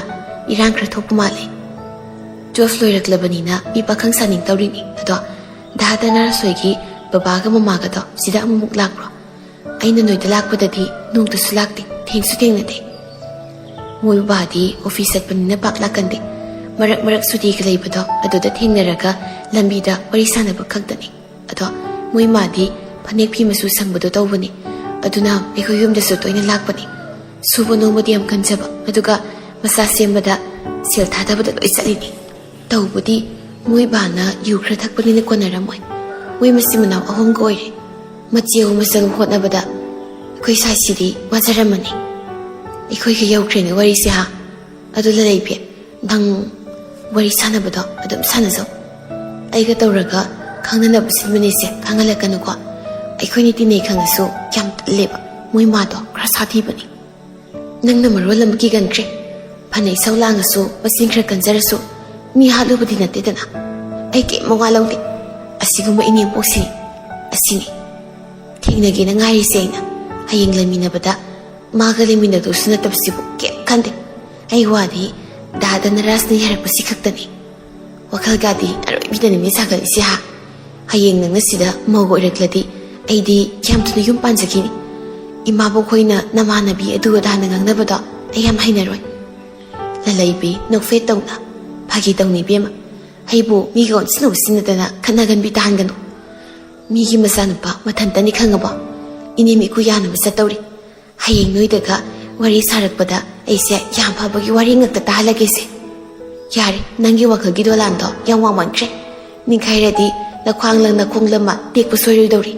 ꯏꯔꯥꯡ ꯈꯔ ꯊꯣꯛꯄ ꯃꯥꯜꯂꯤ꯫ ꯇꯨꯋꯦꯜꯐ ꯂꯣꯏꯔꯛꯂꯕꯅꯤꯅ ꯃꯤ ꯄꯥꯈꯪ ꯁꯥꯅꯤꯡ ꯇꯧꯔꯤꯅꯤ꯫ ꯑꯗꯣ ꯗꯥ ꯙꯅꯔꯥꯖ ꯍꯣꯏꯒꯤ ꯕꯕꯥꯒ ꯃꯃꯥꯒꯗꯣ ꯁꯤꯗ ꯑꯃꯨꯛ ꯂꯥꯛꯄ꯭ꯔꯣ? ꯑꯩꯅ ꯅꯣꯏꯗ ꯂꯥꯛꯄꯗꯗꯤ ꯅꯣꯡꯇꯁꯨ ꯂꯥꯛꯇꯦ, ꯊꯦꯡꯁꯨ ꯊꯦꯡꯅꯗꯦ꯫ ꯃꯣꯏ ꯕꯕꯥꯗꯤ ꯑꯣꯐꯤꯁ ꯆꯠꯄꯅꯤꯅ ꯄꯥꯛ ꯂꯥꯛꯀꯟꯗꯦ꯫ ꯃꯔꯛ ꯃꯔꯛ ꯁꯨꯇꯤꯒ ꯂꯩꯕꯗꯣ ꯑꯗꯨꯗ ꯊꯦꯡꯅꯔꯒ ꯂꯝꯕꯤꯗ ꯋꯥꯔꯤ ꯁꯥꯟꯅꯕ ꯈꯛꯇꯅꯤ꯫ ꯑꯗꯣ ꯃꯣꯏ ꯃꯥꯗꯤ ꯐꯅꯦꯛ ꯐꯤ ꯃꯆꯨ ꯁꯪꯕꯗꯣ ꯇꯧꯕꯅꯤ꯫ ꯑꯗꯨꯅ ꯑꯩꯈꯣꯏ ꯌꯨꯝꯗꯁꯨ ꯇꯣꯏꯅ ꯂꯥꯛꯄꯅꯤ꯫ ꯁꯨꯕ ꯅꯣꯝꯕꯗꯤ ꯌꯥꯝ ꯀꯟꯖꯕ, ꯑꯗꯨꯒ ꯃꯆꯥ ꯁꯦꯝꯕꯗ ꯁꯦꯜ ꯊꯥꯗꯕꯗ ꯂꯣꯏ ꯆꯠꯂꯤꯅꯤ꯫ ꯇꯧꯕꯗꯤ ꯃꯣꯏ ꯕꯥꯅ ꯌꯨ ꯈꯔ ꯊꯛꯄꯅꯤꯅ ꯀꯣꯟꯅꯔꯝꯃꯣꯏ꯫ ꯃꯣꯏ ꯃꯆꯤꯟ ꯃꯅꯥꯎ ꯑꯍꯨꯝꯒ ꯑꯣꯏꯔꯦ꯫ ꯃꯆꯦ ꯑꯍꯨꯝ ꯃꯆꯜ ꯍꯣꯠꯅꯕꯗ ꯑꯩꯈꯣꯏ ꯁꯥꯏꯁꯤꯗꯤ ꯋꯥꯖꯔꯝꯃꯅꯤ꯫ ꯑꯩꯈꯣꯏꯒ ꯌꯧꯈ꯭ꯔꯦꯅꯦ ꯋꯥꯔꯤꯁꯦ ꯍꯥ꯫ ꯑꯗꯨ ꯂꯂꯩꯕꯤ, ꯅꯪ ꯋꯥꯔꯤ ꯁꯥꯟꯅꯕꯗꯣ ꯑꯗꯨꯝ ꯁꯥꯟꯅꯖꯧ꯫ ꯑꯩꯒ ꯇꯧꯔꯒ ꯈꯪꯅꯅꯕ ꯁꯤꯟꯕꯅꯤꯁꯦ ꯈꯪꯍꯜꯂꯛꯀꯅꯨꯀꯣ꯫ ꯑꯩꯈꯣꯏꯅꯤ ꯇꯤꯟꯅꯩ ꯈꯪꯉꯁꯨ ꯌꯥꯝ ꯇꯜꯂꯦꯕ꯫ ꯃꯣꯏ ꯃꯥꯗꯣ ꯈꯔ ꯁꯥꯊꯤꯕꯅꯤ꯫ ꯅꯪꯅ ꯃꯔꯣꯜ ꯑꯃ ꯀꯤꯒꯟꯈ꯭ꯔꯦ꯫ ꯐꯅ ꯏꯁꯧ ꯂꯥꯡꯉꯁꯨ, ꯃꯆꯤꯟ ꯈꯔ ꯀꯟꯖꯔꯁꯨ, ꯃꯤ ꯍꯥꯠꯂꯨꯕꯗꯤ ꯅꯠꯇꯦꯗꯅ꯫ ꯑꯩ ꯀꯩꯝ ꯃꯋꯥ ꯂꯧꯗꯦ꯫ ꯑꯁꯤꯒꯨꯝꯕ ꯏꯅꯦꯝꯄꯣꯛꯁꯤꯅꯤ꯫ ꯑꯁꯤꯅꯤ ꯊꯦꯡꯅꯒꯦꯅ ꯉꯥꯏꯔꯤꯁꯦ ꯑꯩꯅ꯫ ꯍꯌꯦꯡ ꯂꯩꯃꯤꯟꯅꯕꯗ ꯃꯥꯒ ꯂꯩꯃꯤꯟꯅꯗꯧꯁꯨ ꯅꯠꯇꯕꯁꯤꯕꯨ ꯀꯩꯝ ꯈꯟꯗꯦ꯫ ꯑꯩ ꯋꯥꯗꯤ ꯗꯥ ꯙꯅꯔꯥꯖꯅ ꯌꯥꯔꯛꯄꯁꯤ ꯈꯛꯇꯅꯤ꯫ ꯋꯥꯈꯜꯒꯗꯤ ꯑꯔꯣꯏꯕꯤꯗꯅꯤꯅꯦ ꯁꯥꯒꯠꯂꯤꯁꯦ ꯍꯥ꯫ ꯍꯌꯦꯡ ꯅꯪꯅ ꯁꯤꯗ ꯃꯧꯒ ꯑꯣꯏꯔꯛꯂꯗꯤ ꯑꯩꯗꯤ ꯌꯥꯝ ꯊꯨꯅ ꯌꯨꯝ ꯄꯥꯟꯖꯈꯤꯅꯤ꯫ ꯏꯃꯥꯕꯣꯛ ꯈꯣꯏꯅ ꯅꯃꯥꯟꯅꯕꯤ ꯑꯗꯨ ꯑꯗꯥꯅ ꯉꯥꯡꯅꯕꯗꯣ ꯑꯩ ꯌꯥꯝ ꯍꯩꯅꯔꯣꯏ꯫ ꯂꯂꯩꯕꯤ ꯅꯣꯛꯐꯦꯠ ꯇꯧꯅ, ꯐꯥꯒꯤ ꯇꯧꯅꯤ ꯏꯕꯦꯝꯃ꯫ ꯑꯩꯕꯨ ꯃꯤꯒ ꯑꯣꯟꯁꯤꯟꯅ ꯎꯁꯤꯟꯅꯗꯅ ꯈꯠꯅꯒꯟꯕꯤ ꯇꯥꯍꯟꯒꯅꯨ꯫ ꯃꯤꯒꯤ ꯃꯆꯥꯅꯨꯄꯥ ꯃꯊꯟꯇꯅꯤ ꯈꯪꯉꯕꯣ? ꯏꯅꯦ ꯃꯤꯀꯨ ꯌꯥꯅꯕ ꯆꯠꯇꯧꯔꯤ꯫ ꯍꯌꯦꯡ ꯅꯣꯏꯗꯒ ꯋꯥꯔꯤ ꯁꯥꯔꯛꯄꯗ ꯑꯩꯁꯦ ꯌꯥꯝ ꯐꯕꯒꯤ ꯋꯥꯔꯤ ꯉꯥꯛꯇ ꯇꯥꯍꯜꯂꯒꯦꯁꯦ꯫ ꯌꯥꯔꯦ, ꯅꯪꯒꯤ ꯋꯥꯈꯜꯒꯤ ꯗꯣꯂꯥꯟꯗꯣ ꯌꯥꯝ ꯋꯥꯡꯃꯟꯈ꯭ꯔꯦ꯫ ꯅꯤꯡꯈꯥꯏꯔꯗꯤ ꯅꯈ꯭ꯋꯥꯡ ꯂꯪ ꯅꯈꯣꯡ ꯂꯝꯃ ꯇꯦꯛꯄ ꯁꯣꯏꯔꯣꯏꯗꯧꯔꯤ꯫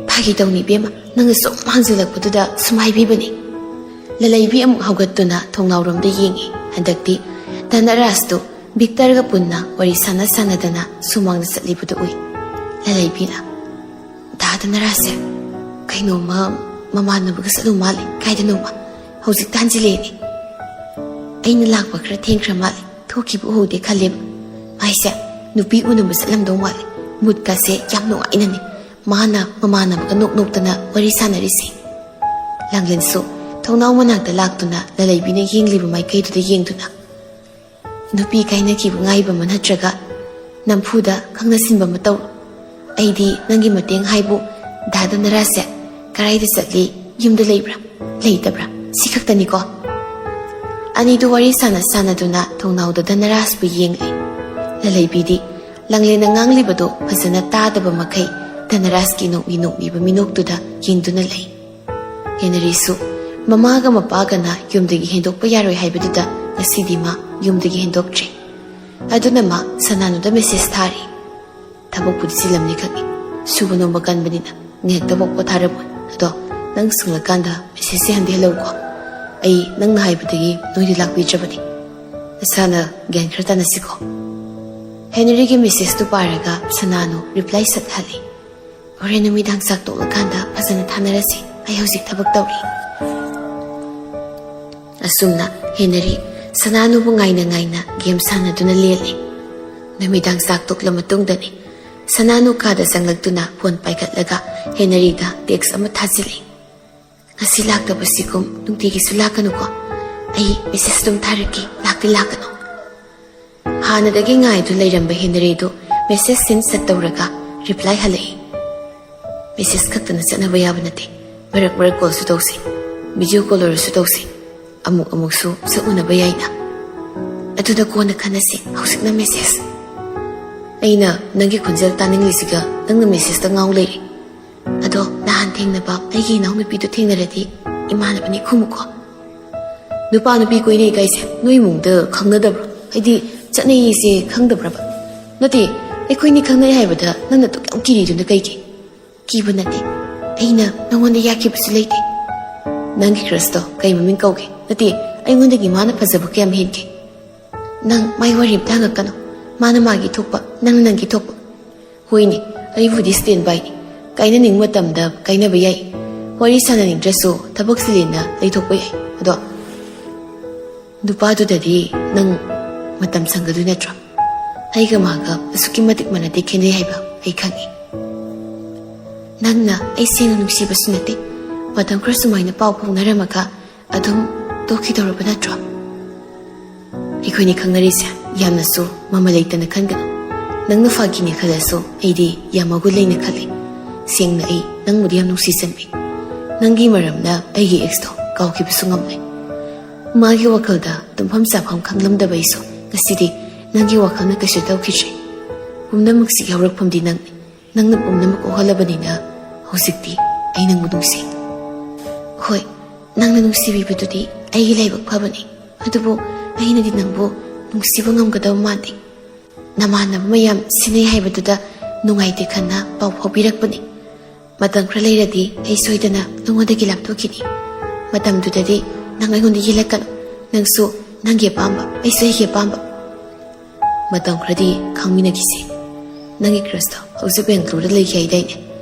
ꯐꯥꯒꯤ ꯇꯧꯅꯤ ꯏꯕꯦꯝꯃ, ꯅꯪꯅ ꯁꯨꯝ ꯍꯪꯖꯤꯜꯂꯛꯄꯗꯨꯗ ꯁꯨꯝ ꯍꯥꯏꯕꯤꯕꯅꯤ꯫ ꯂꯂꯩꯕꯤ ꯑꯃꯨꯛ ꯍꯧꯒꯠꯇꯨꯅ ꯊꯣꯡꯅꯥꯎꯔꯣꯝꯗ ꯌꯦꯡꯉꯤ꯫ ꯍꯟꯗꯛꯇꯤ ꯙꯅꯔꯥꯖꯇꯨ ꯚꯤꯛꯇꯔꯒ ꯄꯨꯟꯅ ꯋꯥꯔꯤ ꯁꯥꯟꯅ ꯁꯥꯟꯅꯗꯅ ꯁꯨꯃꯥꯡꯗ ꯆꯠꯂꯤꯕꯗꯨ ꯎꯏ꯫ ꯂꯂꯩꯕꯤꯅ, "ꯗꯥ ꯙꯅꯔꯥꯖꯁꯦ ꯀꯩꯅꯣꯝꯃ ꯃꯃꯥꯟꯅꯕꯒ ꯆꯠꯂꯨ ꯃꯥꯜꯂꯦ꯫ ꯀꯥꯏꯗꯅꯣꯃ? ꯍꯧꯖꯤꯛꯇ ꯍꯟꯖꯤꯜꯂꯛꯑꯦꯅꯦ꯫ ꯑꯩꯅ ꯂꯥꯛꯄ ꯈꯔ ꯊꯦꯡꯈ꯭ꯔ ꯃꯥꯜꯂꯦ, ꯊꯣꯛꯈꯤꯕ ꯎꯍꯧꯗꯦ ꯈꯜꯂꯦꯕ꯫ ꯃꯥꯏꯁꯦ ꯅꯨꯄꯤ ꯎꯅꯕ ꯆꯠꯂꯝꯗꯧ ꯃꯥꯜꯂꯦ꯫ ꯃꯨꯠꯀꯥꯁꯦ ꯌꯥꯝ ꯅꯨꯡꯉꯥꯏꯅꯅꯤ ꯃꯥꯅ ꯃꯃꯥꯟꯅꯕꯒ ꯅꯣꯛ ꯅꯣꯛꯇꯅ ꯋꯥꯔꯤ ꯁꯥꯟꯅꯔꯤꯁꯦ꯫ ꯂꯥꯡꯂꯦꯟꯁꯨ ꯊꯣꯡꯅꯥꯎ ꯃꯅꯥꯛꯇ ꯂꯥꯛꯇꯨꯅ ꯂꯂꯩꯕꯤꯅ ꯌꯦꯡꯂꯤꯕ ꯃꯥꯏꯀꯩꯗꯨꯗ ꯌꯦꯡꯗꯨꯅ, "ꯅꯨꯄꯤ ꯀꯥꯏꯅꯈꯤꯕ ꯉꯥꯏꯕ ꯑꯃ ꯅꯠꯇ꯭ꯔꯒ ꯅꯝꯐꯨꯗ ꯈꯪꯅꯁꯤꯟꯕ ꯑꯃ ꯇꯧꯔꯣ꯫ ꯑꯩꯗꯤ ꯅꯪꯒꯤ ꯃꯇꯦꯡ ꯍꯥꯏꯕꯨ ꯗꯥ ꯙꯅꯔꯥꯖꯁꯦ ꯀꯗꯥꯏꯗ ꯆꯠꯂꯤ, ꯌꯨꯝꯗ ꯂꯩꯕ꯭ꯔꯥ ꯂꯩꯇꯕ꯭ꯔꯥ, ꯁꯤ ꯈꯛꯇꯅꯤꯀꯣ?" ꯑꯅꯤꯗꯨ ꯋꯥꯔꯤ ꯁꯥꯟꯅ ꯁꯥꯟꯅꯗꯨꯅ ꯊꯣꯡꯅꯥꯎꯗ ꯙꯅꯔꯥꯖꯄꯨ ꯌꯦꯡꯂꯤ꯫ ꯂꯂꯩꯕꯤꯗꯤ ꯂꯥꯡꯂꯦꯟꯅ ꯉꯥꯡꯂꯤꯕꯗꯨ ꯐꯖꯅ ꯇꯥꯗꯕ ꯃꯈꯩ ꯙꯅꯔꯥꯖꯀꯤ ꯅꯣꯛꯃꯤ ꯅꯣꯛꯃꯤꯕ ꯃꯤꯅꯣꯛꯇꯨꯗ ꯌꯦꯡꯗꯨꯅ ꯂꯩ꯫ ꯍꯦꯅꯔꯤꯁꯨ ꯃꯃꯥꯒ ꯃꯄꯥꯒꯅ ꯌꯨꯝꯗꯒꯤ ꯍꯦꯟꯗꯣꯛꯄ ꯌꯥꯔꯣꯏ ꯍꯥꯏꯕꯗꯨꯗ ꯉꯁꯤꯗꯤ ꯃꯥ ꯌꯨꯝꯗꯒꯤ ꯍꯦꯟꯗꯣꯛꯇ꯭ꯔꯦ꯫ ꯑꯗꯨꯅ ꯃꯥ ꯁꯅꯥꯅꯨꯗ ꯃꯦꯁꯦꯖ ꯊꯥꯔꯤ꯫ "ꯊꯕꯛꯄꯨꯗꯤ ꯆꯤꯜꯂꯝꯅꯤ ꯈꯪꯏ, ꯁꯨꯕ ꯅꯣꯝꯕ ꯀꯟꯕꯅꯤꯅ ꯉꯥꯏꯍꯥꯛꯇ ꯋꯥꯛ ꯄꯣꯊꯥꯔꯝꯃꯣ꯫ ꯑꯗꯣ ꯅꯪ ꯁꯪꯂꯀꯥꯟꯗ ꯃꯦꯁꯦꯖꯁꯦ ꯍꯟꯗꯤ ꯍꯜꯂꯛꯎꯀꯣ꯫ ꯑꯩ ꯅꯪꯅ ꯍꯥꯏꯕꯗꯒꯤ ꯅꯣꯏꯗ ꯂꯥꯛꯄꯤꯗ꯭ꯔꯕꯅꯤ꯫ ꯅꯁꯥꯅ ꯒ꯭ꯌꯥꯟ ꯈꯔ ꯇꯥꯅꯁꯤꯀꯣ?" ꯍꯦꯅꯔꯤꯒꯤ ꯃꯦꯁꯦꯖꯇꯨ ꯄꯥꯔꯒ ꯁꯅꯥꯅꯨ ꯔꯤꯄ꯭ꯂꯥꯏ ꯁꯠ ꯍꯜꯂꯤ꯫ "ꯍꯣꯔꯦꯟ ꯅꯨꯃꯤꯗꯥꯡ ꯆꯥꯛ ꯇꯣꯛꯂꯀꯥꯟꯗ ꯐꯖꯅ ꯊꯥꯅꯔꯁꯤ꯫ ꯑꯩ ꯍꯧꯖꯤꯛ ꯊꯕꯛ ꯇꯧꯔꯤ꯫" ꯑꯁꯨꯝꯅ ꯍꯦꯅꯔꯤ ꯁꯅꯥꯅꯨꯕꯨ ꯉꯥꯏꯅ ꯉꯥꯏꯅ ꯒꯦꯝ ꯁꯥꯟꯅꯗꯨꯅ ꯂꯦꯜꯂꯤ꯫ ꯅꯨꯃꯤꯗꯥꯡ ꯆꯥꯛ ꯇꯣꯛꯂ ꯃꯇꯨꯡꯗꯅꯤ ꯁꯅꯥꯅꯨ ꯀꯥꯗ ꯆꯪꯂꯛꯇꯨꯅ ꯐꯣꯟ ꯄꯥꯏꯈꯠꯂꯒ ꯍꯦꯅꯔꯤꯗ ꯇꯦꯛꯁ ꯑꯃ ꯊꯥꯖꯤꯜꯂꯤ꯫ "ꯉꯁꯤ ꯂꯥꯛꯇꯕꯁꯤꯒꯨꯝ ꯅꯨꯡꯇꯤꯒꯤꯁꯨ ꯂꯥꯛꯀꯅꯨꯀꯣ꯫ ꯑꯩ ꯃꯦꯁꯦꯖ ꯑꯗꯨꯝ ꯊꯥꯔꯛꯀꯦ, ꯂꯥꯛꯇꯤ ꯂꯥꯛꯀꯅꯨ꯫" ꯍꯥꯟꯅꯗꯒꯤ ꯉꯥꯏꯗꯨ ꯂꯩꯔꯝꯕ ꯍꯦꯅꯔꯤꯗꯨ ꯃꯦꯁꯦꯖ ꯁꯤꯟ ꯁꯠ ꯇꯧꯔꯒ ꯔꯤꯄ꯭ꯂꯥꯏ ꯍꯜꯂꯛꯏ꯫ "ꯃꯦꯁꯦꯖ ꯈꯛꯇꯅ ꯆꯠꯅꯕ ꯌꯥꯕ ꯅꯠꯇꯦ꯫ ꯃꯔꯛ ꯃꯔꯛ ꯀꯣꯜꯁꯨ ꯇꯧꯁꯤ, ꯚꯤꯗꯤꯑꯣ ꯀꯣꯜ ꯑꯣꯏꯔꯁꯨ ꯇꯧꯁꯤ꯫ ꯑꯃꯨꯛ ꯑꯃꯨꯛꯁꯨ ꯁꯛ ꯎꯅꯕ ꯌꯥꯏꯅ꯫ ꯑꯗꯨꯅ ꯀꯣꯟꯅ ꯈꯟꯅꯁꯤ, ꯍꯧꯖꯤꯛꯅ ꯃꯦꯁꯦꯖ꯫" "ꯑꯩꯅ ꯅꯪꯒꯤ ꯈꯣꯟꯖꯦꯜ ꯇꯥꯅꯤꯡꯂꯤꯁꯤꯒ ꯅꯪꯅ ꯃꯦꯁꯦꯖꯇ ꯉꯥꯎ ꯂꯩꯔꯦ꯫ ꯑꯗꯣ ꯅꯍꯥꯟ ꯊꯦꯡꯅꯕ ꯑꯩꯒꯤ ꯏꯅꯥꯎꯅꯨꯄꯤꯗꯨ ꯊꯦꯡꯅꯔꯗꯤ ꯏꯃꯥꯟꯅꯕꯅꯤ ꯈꯨꯝꯃꯨꯀꯣ꯫" "ꯅꯨꯄꯥ ꯅꯨꯄꯤ ꯀꯣꯏꯅꯩ ꯀꯥꯏꯁꯦ ꯅꯣꯏ ꯏꯃꯨꯡꯗ ꯈꯪꯅꯗꯕ꯭ꯔꯣ? ꯍꯥꯏꯗꯤ ꯆꯠꯅꯩꯁꯦ ꯈꯪꯗꯕ꯭ꯔꯕ?" "ꯅꯠꯇꯦ, ꯑꯩꯈꯣꯏꯅꯤ ꯈꯪꯅꯩ ꯍꯥꯏꯕꯗ ꯅꯪꯅ ꯑꯗꯨꯛ ꯌꯥꯝ ꯀꯤꯔꯤꯗꯨꯅ ꯀꯩꯒꯤ?" "ꯀꯤꯕ ꯅꯠꯇꯦ, ꯑꯩꯅ ꯅꯉꯣꯟꯗ ꯌꯥꯈꯤꯕꯁꯨ ꯂꯩꯇꯦ꯫" "ꯅꯪꯒꯤ ꯀ꯭ꯔꯁꯇꯣ ꯀꯩ ꯃꯃꯤꯡ ꯀꯧꯒꯦ? ꯅꯠꯇꯦ, ꯑꯩꯉꯣꯟꯗꯒꯤ ꯃꯥꯅ ꯐꯖꯕ ꯀꯌꯥꯝ ꯍꯦꯟꯒꯦ?" "ꯅꯪ ꯃꯥꯏ ꯋꯥꯔꯤ ꯑꯝꯇ ꯍꯪꯉꯛꯀꯅꯨ꯫ ꯃꯥꯅ ꯃꯥꯒꯤ ꯊꯣꯛꯄ, ꯅꯪꯅ ꯅꯪꯒꯤ ꯊꯣꯛꯄ꯫" "ꯍꯣꯏꯅꯦ, ꯑꯩꯕꯨꯗꯤ ꯁ꯭ꯇꯦꯟ ꯕꯥꯏꯅꯤ꯫ ꯀꯥꯏꯅꯅꯤꯡꯕ ꯃꯇꯝꯗ ꯀꯥꯏꯅꯕ ꯌꯥꯏ꯫ ꯋꯥꯔꯤ ꯁꯥꯟꯅꯅꯤꯡꯗ꯭ꯔꯁꯨ ꯊꯕꯛ ꯆꯤꯜꯂꯦꯅ ꯂꯩꯊꯣꯛꯄ ꯌꯥꯏ꯫ ꯑꯗꯣ ꯅꯨꯄꯥꯗꯨꯗꯗꯤ ꯅꯪ ꯃꯇꯝ ꯁꯪꯒꯗꯣꯏ ꯅꯠꯇ꯭ꯔꯣ?" ꯑꯩꯒ ꯃꯥꯒ ꯑꯁꯨꯛꯀꯤ ꯃꯇꯤꯛ ꯃꯥꯟꯅꯗꯦ, ꯈꯦꯠꯅꯩ ꯍꯥꯏꯕ ꯑꯩ ꯈꯪꯉꯤ꯫ ꯅꯪꯅ ꯑꯩ ꯁꯦꯡꯅ ꯅꯨꯡꯁꯤꯕꯁꯨ ꯅꯠꯇꯦ, ꯃꯇꯝ ꯈꯔ ꯁꯨꯃꯥꯏꯅ ꯄꯥꯎ ꯐꯥꯎꯅꯔꯝꯃꯒ ꯑꯗꯨꯝ ꯇꯣꯛꯈꯤꯗꯧꯔꯕ ꯅꯠꯇ꯭ꯔꯣ? ꯑꯩꯈꯣꯏꯅꯤ ꯈꯪꯅꯔꯤꯁꯦ ꯌꯥꯝꯅꯁꯨ ꯃꯃꯜ ꯂꯩꯇꯅ ꯈꯟꯒꯅꯨ꯫ ꯅꯪꯅ ꯐꯥꯒꯤꯅꯦ ꯈꯜꯂꯁꯨ ꯑꯩꯗꯤ ꯌꯥꯝ ꯃꯒꯨꯟ ꯂꯩꯅ ꯈꯜꯂꯤ꯫ ꯁꯦꯡꯅ ꯑꯩ ꯅꯪꯕꯨꯗꯤ ꯌꯥꯝ ꯅꯨꯡꯁꯤꯖꯟꯕꯤ꯫ ꯅꯪꯒꯤ ꯃꯔꯝꯅ ꯑꯩꯒꯤ ꯑꯦꯛꯁꯇꯣ ꯀꯥꯎꯈꯤꯕꯁꯨ ꯉꯝꯂꯦ꯫ ꯃꯥꯒꯤ ꯋꯥꯈꯜꯗ ꯇꯨꯝꯐꯝ ꯆꯥꯐꯝ ꯈꯪꯂꯝꯗꯕ ꯑꯩꯁꯨ ꯉꯁꯤꯗꯤ ꯅꯪꯒꯤ ꯋꯥꯈꯜꯅ ꯀꯩꯁꯨ ꯇꯧꯈꯤꯗ꯭ꯔꯦ꯫ ꯄꯨꯝꯅꯃꯛꯁꯤ ꯌꯥꯎꯔꯛꯐꯝꯗꯤ ꯅꯪꯅꯤ꯫ ꯅꯪꯅ ꯄꯨꯝꯅꯃꯛ ꯀꯣꯛꯍꯜꯂꯕꯅꯤꯅ ꯍꯧꯖꯤꯛꯇꯤ ꯑꯩ ꯅꯪꯕꯨ ꯅꯨꯡꯁꯤ꯫ ꯍꯣꯏ, ꯅꯪꯅ ꯅꯨꯡꯁꯤꯕꯤꯕꯗꯨꯗꯤ ꯑꯩꯒꯤ ꯂꯥꯏꯕꯛ ꯐꯕꯅꯤ꯫ ꯑꯗꯨꯕꯨ ꯑꯩꯅꯗꯤ ꯅꯪꯕꯨ ꯅꯨꯡꯁꯤꯕ ꯉꯝꯒꯗꯕ ꯃꯥꯟꯗꯦ꯫ ꯅꯃꯥꯟꯅꯕ ꯃꯌꯥꯝ ꯁꯤꯟꯅꯩ ꯍꯥꯏꯕꯗꯨꯗ ꯅꯨꯡꯉꯥꯏꯇꯦ ꯈꯟꯅ ꯄꯥꯎ ꯐꯥꯎꯕꯤꯔꯛꯄꯅꯤ꯫ ꯃꯇꯝ ꯈꯔ ꯂꯩꯔꯗꯤ ꯑꯩ ꯁꯣꯏꯗꯅ ꯅꯉꯣꯟꯗꯒꯤ ꯂꯥꯞꯊꯣꯛꯈꯤꯅꯤ꯫ ꯃꯇꯝꯗꯨꯗꯗꯤ ꯅꯪ ꯑꯩꯉꯣꯟꯗ ꯌꯦꯜꯂꯛꯀꯅꯨ꯫ ꯅꯪꯁꯨ ꯅꯪꯒꯤ ꯑꯄꯥꯝꯕ, ꯑꯩꯁꯨ ꯑꯩꯒꯤ ꯑꯄꯥꯝꯕ꯫ ꯃꯇꯝ ꯈꯔꯗꯤ ꯈꯪꯃꯤꯟꯅꯈꯤꯁꯦ꯫ ꯅꯪꯒꯤ ꯀ꯭ꯔꯁꯇꯣ ꯍꯧꯖꯤꯛ ꯕꯦꯡꯒꯂꯣꯔꯗ ꯂꯩꯈꯤ ꯍꯥꯏꯗꯥꯏꯅꯦ?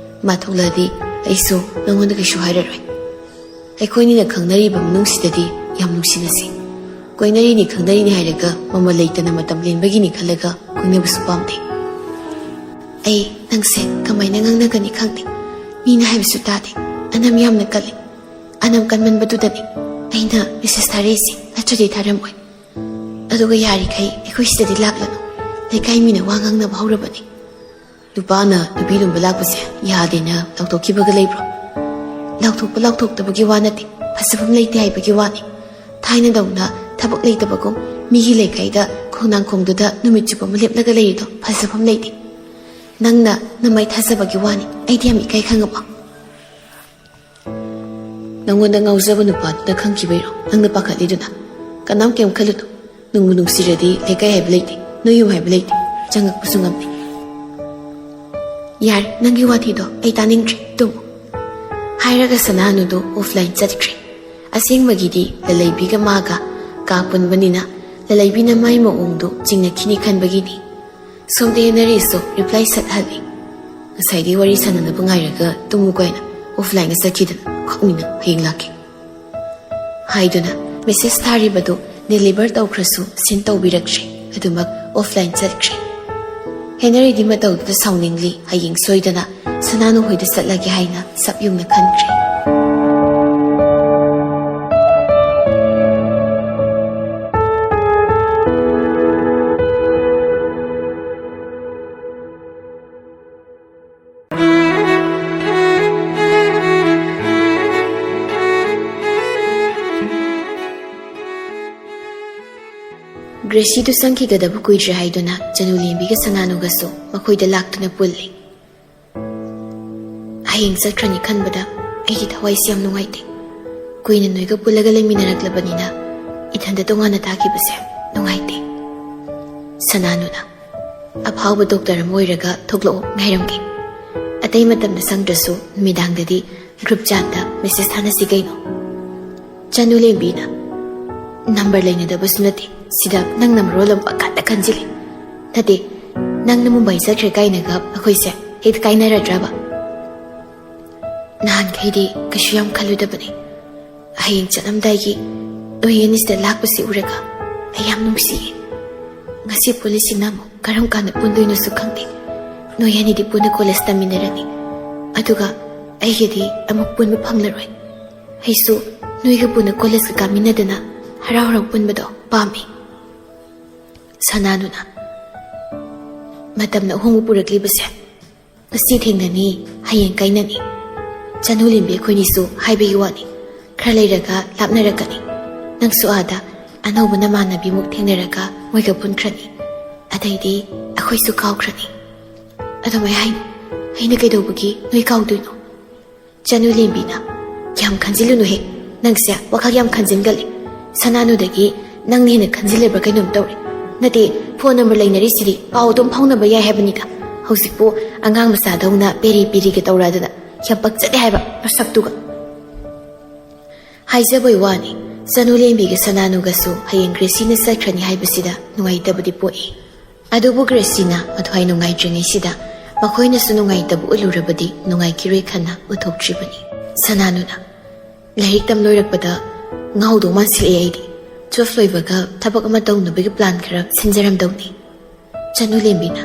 ꯃꯥ ꯊꯣꯛꯂꯛꯑꯗꯤ ꯑꯩꯁꯨ ꯅꯉꯣꯟꯗ ꯀꯩꯁꯨ ꯍꯥꯏꯔꯔꯣꯏ꯫ ꯑꯩꯈꯣꯏꯅꯤꯅ ꯈꯪꯅꯔꯤꯕ ꯃꯅꯨꯡꯁꯤꯗꯗꯤ ꯌꯥꯝ ꯅꯨꯡꯁꯤꯅꯁꯤ꯫ ꯀꯣꯏꯅꯔꯤꯅꯤ ꯈꯪꯅꯔꯤꯅꯤ ꯍꯥꯏꯔꯒ ꯃꯃꯜ ꯂꯩꯇꯅ ꯃꯇꯝ ꯂꯦꯟꯕꯒꯤꯅꯤ ꯈꯜꯂꯒ ꯀꯣꯏꯅꯕꯁꯨ ꯄꯥꯝꯗꯦ꯫ ꯑꯩ ꯅꯪꯁꯦ ꯀꯃꯥꯏꯅ ꯉꯥꯡꯅꯒꯅꯤ ꯈꯪꯗꯦ꯫ ꯃꯤꯅ ꯍꯥꯏꯕꯁꯨ ꯇꯥꯗꯦ꯫ ꯑꯅꯝ ꯌꯥꯝꯅ ꯀꯜꯂꯤ꯫ ꯑꯅꯝ ꯀꯟꯃꯟꯕꯗꯨꯗꯅꯤ ꯑꯩꯅ ꯃꯦꯁꯦꯖ ꯊꯥꯔꯛꯏꯁꯦ, ꯅꯠꯇ꯭ꯔꯗꯤ ꯊꯥꯔꯝꯃꯣꯏ꯫ ꯑꯗꯨꯒ ꯌꯥꯔꯤꯈꯩ ꯑꯩꯈꯣꯏ ꯁꯤꯗꯗꯤ ꯂꯥꯛꯂꯅꯨ꯫ ꯂꯩꯀꯥꯏ ꯃꯤꯅ ꯋꯥ ꯉꯥꯡꯅꯕ ꯍꯧꯔꯕꯅꯤ꯫ ꯅꯨꯄꯥꯅ ꯅꯨꯄꯤ ꯂꯨꯝꯕ ꯂꯥꯛꯄꯁꯦ ꯌꯥꯗꯦꯅ ꯂꯥꯎꯊꯣꯛꯈꯤꯕꯒ ꯂꯩꯕ꯭ꯔꯣ? ꯂꯥꯎꯊꯣꯛꯄ ꯂꯥꯎꯊꯣꯛꯇꯕꯒꯤ ꯋꯥ ꯅꯠꯇꯦ, ꯐꯖꯐꯝ ꯂꯩꯇꯦ ꯍꯥꯏꯕꯒꯤ ꯋꯥꯅꯤ꯫ ꯊꯥꯏꯅꯗꯧꯅ ꯊꯕꯛ ꯂꯩꯇꯕꯒꯨꯝ ꯃꯤꯒꯤ ꯂꯩꯀꯥꯏꯗ ꯈꯣꯡꯅꯥꯡꯈꯣꯡꯗꯨꯗ ꯅꯨꯃꯤꯠ ꯆꯨꯞꯄ ꯑꯃ ꯂꯦꯞꯂꯒ ꯂꯩꯔꯤꯗꯣ ꯐꯖꯐꯝ ꯂꯩꯇꯦ꯫ ꯅꯪꯅ ꯅꯃꯥꯏ ꯊꯥꯖꯕꯒꯤ ꯋꯥꯅꯤ, ꯑꯩꯗꯤ ꯌꯥꯝ ꯏꯀꯥꯏ ꯈꯪꯉꯕꯣ? ꯅꯪꯉꯣꯟꯗ ꯉꯥꯎꯖꯕ ꯅꯨꯄꯥꯗꯨꯅ ꯈꯪꯈꯤꯕꯩꯔꯣ ꯅꯪꯅ ꯄꯥꯈꯠꯂꯤꯗꯨꯅ? ꯀꯅꯥꯝ ꯀꯩꯝ ꯈꯜꯂꯨꯅꯨ꯫ ꯅꯨꯡꯕꯨ ꯅꯨꯡꯁꯤꯔꯗꯤ ꯂꯩꯀꯥꯏ ꯍꯥꯏꯕ ꯂꯩꯇꯦ, ꯅꯣꯏ ꯌꯨꯝ ꯍꯥꯏꯕ ꯂꯩꯇꯦ, ꯆꯪꯉꯛꯄꯁꯨ ꯉꯝꯗꯦ꯫ ꯌꯥꯔꯦ, ꯅꯪꯒꯤ ꯋꯥꯊꯤꯗꯣ ꯑꯩ ꯇꯥꯅꯤꯡꯗ꯭ꯔꯦ, ꯇꯨꯝꯃꯨ꯫ ꯍꯥꯏꯔꯒ ꯁꯅꯥꯅꯨꯗꯣ ꯑꯣꯐꯂꯥꯏꯟ ꯆꯠꯈ꯭ꯔꯦ꯫ ꯑꯁꯦꯡꯕꯒꯤꯗꯤ ꯂꯂꯩꯕꯤꯒ ꯃꯥꯒ ꯀꯥ ꯄꯨꯟꯕꯅꯤꯅ ꯂꯂꯩꯕꯤꯅ ꯃꯥꯏ ꯃꯑꯣꯡꯗꯣ ꯆꯤꯡꯅꯈꯤꯅꯤ ꯈꯟꯕꯒꯤꯅꯤ꯫ ꯁꯣꯝꯗ ꯍꯦꯅꯔꯤꯁꯨ ꯔꯤꯄ꯭ꯂꯥꯏ ꯁꯠ ꯍꯜꯂꯤ꯫ ꯉꯁꯥꯏꯗꯤ ꯋꯥꯔꯤ ꯁꯥꯟꯅꯅꯕ ꯉꯥꯏꯔꯒ ꯇꯨꯝꯃꯨ ꯀꯥꯏꯅ ꯑꯣꯐꯂꯥꯏꯟꯒ ꯆꯠꯈꯤꯗꯅ ꯈꯛꯅꯤꯅ ꯍꯌꯦꯡ ꯂꯥꯛꯀꯦ ꯍꯥꯏꯗꯨꯅ ꯃꯦꯁꯦꯖ ꯊꯥꯔꯤꯕꯗꯨ ꯗꯦꯂꯤꯚꯔ ꯇꯧꯈ꯭ꯔꯁꯨ ꯁꯤꯟ ꯇꯧꯕꯤꯔꯛꯇ꯭ꯔꯦ꯫ ꯑꯗꯨꯃꯛ ꯑꯣꯐꯂꯥꯏꯟ ꯆꯠꯈ꯭ꯔꯦ꯫ ꯍꯦꯅꯔꯤꯗꯤ ꯃꯇꯧꯗꯨꯗ ꯁꯥꯎꯅꯤꯡꯂꯤ꯫ ꯍꯌꯦꯡ ꯁꯣꯏꯗꯅ ꯁꯅꯥꯅꯨ ꯍꯣꯏꯗ ꯆꯠꯂꯒꯦ ꯍꯥꯏꯅ ꯁꯞ ꯌꯨꯡꯅ ꯈꯟꯈ꯭ꯔꯦ꯫ ꯒ꯭ꯔꯦꯁꯤꯗꯨ ꯆꯪꯈꯤꯒꯗꯕ ꯀꯨꯏꯗ꯭ꯔꯦ ꯍꯥꯏꯗꯨꯅ ꯆꯅꯨ ꯂꯦꯝꯕꯤꯒ ꯁꯅꯥꯅꯨꯒꯁꯨ ꯃꯈꯣꯏꯗ ꯂꯥꯛꯇꯨꯅ ꯄꯨꯜꯂꯤ꯫ ꯍꯌꯦꯡ ꯆꯠꯈ꯭ꯔꯅꯤ ꯈꯟꯕꯗ ꯑꯩꯒꯤ ꯊꯋꯥꯏꯁꯤ ꯌꯥꯝ ꯅꯨꯡꯉꯥꯏꯇꯦ꯫ ꯀꯨꯏꯅ ꯅꯣꯏꯒ ꯄꯨꯜꯂꯒ ꯂꯩꯃꯤꯟꯅꯔꯛꯂꯕꯅꯤꯅ ꯏꯊꯟꯗ ꯇꯣꯉꯥꯟꯅ ꯇꯥꯈꯤꯕꯁꯦ ꯅꯨꯡꯉꯥꯏꯇꯦ꯫ ꯁꯅꯥꯅꯨꯅ, "ꯑꯐꯥꯎꯕ ꯗꯣꯛꯇꯔ ꯑꯃ ꯑꯣꯏꯔꯒ ꯊꯣꯛꯂꯛꯑꯣ, ꯉꯥꯏꯔꯝꯒꯦ꯫ ꯑꯇꯩ ꯃꯇꯝꯗ ꯁꯪꯗ꯭ꯔꯁꯨ ꯅꯨꯃꯤꯗꯥꯡꯗꯗꯤ ꯒ꯭ꯔꯨꯞ ꯆꯥꯠꯇ ꯃꯦꯁꯦꯖ ꯊꯥꯅꯁꯤ ꯀꯩꯅꯣ?" ꯆꯅꯨ ꯂꯦꯝꯕꯤꯅ, "ꯅꯝꯕꯔ ꯂꯩꯅꯗꯕꯁꯨ ꯅꯠꯇꯦ, ꯁꯤꯗ ꯅꯪꯅ ꯃꯔꯣꯜ ꯑꯃ ꯄꯪꯈꯟꯗ ꯈꯟꯖꯤꯜꯂꯤ꯫ ꯅꯠꯇꯦ, ꯅꯪꯅ ꯃꯨꯝꯕꯥꯏ ꯆꯠꯈ꯭ꯔꯦ ꯀꯥꯏꯅꯒ ꯑꯩꯈꯣꯏꯁꯦ ꯍꯦꯛꯇ ꯀꯥꯏꯅꯔꯗ꯭ꯔꯕ?" ꯅꯍꯥꯟꯈꯩꯗꯤ ꯀꯩꯁꯨ ꯌꯥꯝ ꯈꯜꯂꯨꯗꯕꯅꯤ꯫ ꯍꯌꯦꯡ ꯆꯠꯂꯝꯗꯥꯏꯒꯤ ꯅꯣꯏ ꯑꯅꯤꯁꯤꯗ ꯂꯥꯛꯄꯁꯤ ꯎꯔꯒ ꯑꯩ ꯌꯥꯝ ꯅꯨꯡꯁꯤꯌꯦ꯫ ꯉꯁꯤ ꯄꯨꯜꯂꯤꯁꯤꯅ ꯑꯃꯨꯛ ꯀꯔꯝ ꯀꯥꯟꯗ ꯄꯨꯟꯗꯣꯏꯅꯣꯁꯨ ꯈꯪꯗꯦ꯫ ꯅꯣꯏ ꯑꯅꯤꯗꯤ ꯄꯨꯟꯅ ꯀꯣꯂꯦꯖ ꯇꯝꯃꯤꯟꯅꯔꯅꯤ꯫ ꯑꯗꯨꯒ ꯑꯩꯒꯤꯗꯤ ꯑꯃꯨꯛ ꯄꯨꯟꯕ ꯐꯪꯂꯔꯣꯏ꯫ ꯑꯩꯁꯨ ꯅꯣꯏꯒ ꯄꯨꯟꯅ ꯀꯣꯂꯦꯖꯀ ꯀꯥꯃꯤꯟꯅꯗꯅ ꯍꯔꯥꯎ ꯍꯔꯥꯎ ꯄꯨꯟꯕꯗꯣ ꯄꯥꯝꯃꯤ꯫ ꯁꯅꯥꯅꯨꯅ, "ꯃꯇꯝꯅ ꯑꯍꯣꯡꯕ ꯄꯨꯔꯛꯂꯤꯕꯁꯦ꯫ ꯉꯁꯤ ꯊꯦꯡꯅꯅꯤ, ꯍꯌꯦꯡ ꯀꯥꯏꯅꯅꯤ꯫ ꯆꯅꯨ ꯂꯦꯝꯕꯤ ꯑꯩꯈꯣꯏꯅꯤꯁꯨ ꯍꯥꯏꯕꯒꯤ ꯋꯥꯅꯤ꯫ ꯈꯔ ꯂꯩꯔꯒ ꯂꯥꯞꯅꯔꯛꯀꯅꯤ꯫ ꯅꯪꯁꯨ ꯑꯥꯗ ꯑꯅꯧꯕ ꯅꯃꯥꯟꯅꯕꯤꯃꯨꯛ ꯊꯦꯡꯅꯔꯒ ꯃꯣꯏꯒ ꯄꯨꯟꯈ꯭ꯔꯅꯤ꯫ ꯑꯗꯩꯗꯤ ꯑꯩꯈꯣꯏꯁꯨ ꯀꯥꯎꯈ꯭ꯔꯅꯤ꯫ ꯑꯗꯨꯃꯥꯏ ꯍꯥꯏꯅꯨ꯫ ꯑꯩꯅ ꯀꯩꯗꯧꯕꯒꯤ ꯅꯣꯏ ꯀꯥꯎꯗꯣꯏꯅꯣ?" ꯆꯅꯨ ꯂꯦꯝꯕꯤꯅ, "ꯌꯥꯝ ꯈꯟꯖꯤꯜꯂꯨꯅꯨꯍꯦ, ꯅꯪꯁꯦ ꯋꯥꯈꯜ ꯌꯥꯝ ꯈꯟꯖꯤꯟꯒꯜꯂꯤ꯫ ꯁꯅꯥꯅꯨꯗꯒꯤ ꯅꯪꯅ ꯍꯦꯟꯅ ꯈꯟꯖꯤꯜꯂꯕ꯭ꯔꯥ ꯀꯩꯅꯣꯝ ꯇꯧꯔꯦ꯫ ꯅꯠꯇꯦ, ꯐꯣꯟ ꯅꯝꯕꯔ ꯂꯩꯅꯔꯤꯁꯤꯗꯤ ꯄꯥꯎ ꯑꯗꯨꯝ ꯐꯥꯎꯅꯕ ꯌꯥꯏ ꯍꯥꯏꯕꯅꯤꯗ꯫ ꯍꯧꯖꯤꯛꯄꯨ ꯑꯉꯥꯡ ꯃꯆꯥꯗꯧꯅ ꯄꯦꯔꯤ ꯄꯦꯔꯤꯒ ꯇꯧꯔꯗꯅ ꯌꯥꯝ ꯄꯛꯆꯗꯦ ꯍꯥꯏꯕ ꯃꯁꯛꯇꯨꯒ꯫ ꯍꯥꯏꯖꯕꯩ ꯋꯥꯅꯤ, ꯆꯅꯨ ꯂꯦꯝꯕꯤꯒ ꯁꯅꯥꯅꯨꯒꯁꯨ ꯍꯌꯦꯡ ꯒ꯭ꯔꯦꯁꯤꯅ ꯆꯠꯈ꯭ꯔꯅꯤ ꯍꯥꯏꯕꯁꯤꯗ ꯅꯨꯡꯉꯥꯏꯇꯕꯗꯤ ꯄꯣꯛꯏ꯫ ꯑꯗꯨꯕꯨ ꯒ꯭ꯔꯦꯁꯤꯅ ꯃꯊ꯭ꯋꯥꯏ ꯅꯨꯡꯉꯥꯏꯇ꯭ꯔꯤꯉꯩꯁꯤꯗ ꯃꯈꯣꯏꯅꯁꯨ ꯅꯨꯡꯉꯥꯏꯇꯕ ꯎꯠꯂꯨꯔꯕꯗꯤ ꯅꯨꯡꯉꯥꯏꯈꯤꯔꯣꯏ ꯈꯟꯅ ꯎꯠꯊꯣꯛꯇ꯭ꯔꯤꯕꯅꯤ꯫ ꯁꯅꯥꯅꯨꯅ, ꯂꯥꯏꯔꯤꯛ ꯇꯝ ꯂꯣꯏꯔꯛꯄꯗ ꯉꯥꯎꯗꯧ ꯃꯥꯟꯁꯤꯜꯂꯛꯑꯦ ꯑꯩꯗꯤ꯫ ꯇꯨꯋꯦꯜꯐ ꯂꯣꯏꯕꯒ ꯊꯕꯛ ꯑꯃ ꯇꯧꯅꯕꯒꯤ ꯄ꯭ꯂꯥꯟ ꯈꯔ ꯁꯤꯟꯖꯔꯝꯗꯧꯅꯤ꯫ ꯆꯅꯨꯂꯦꯝꯕꯤꯅ,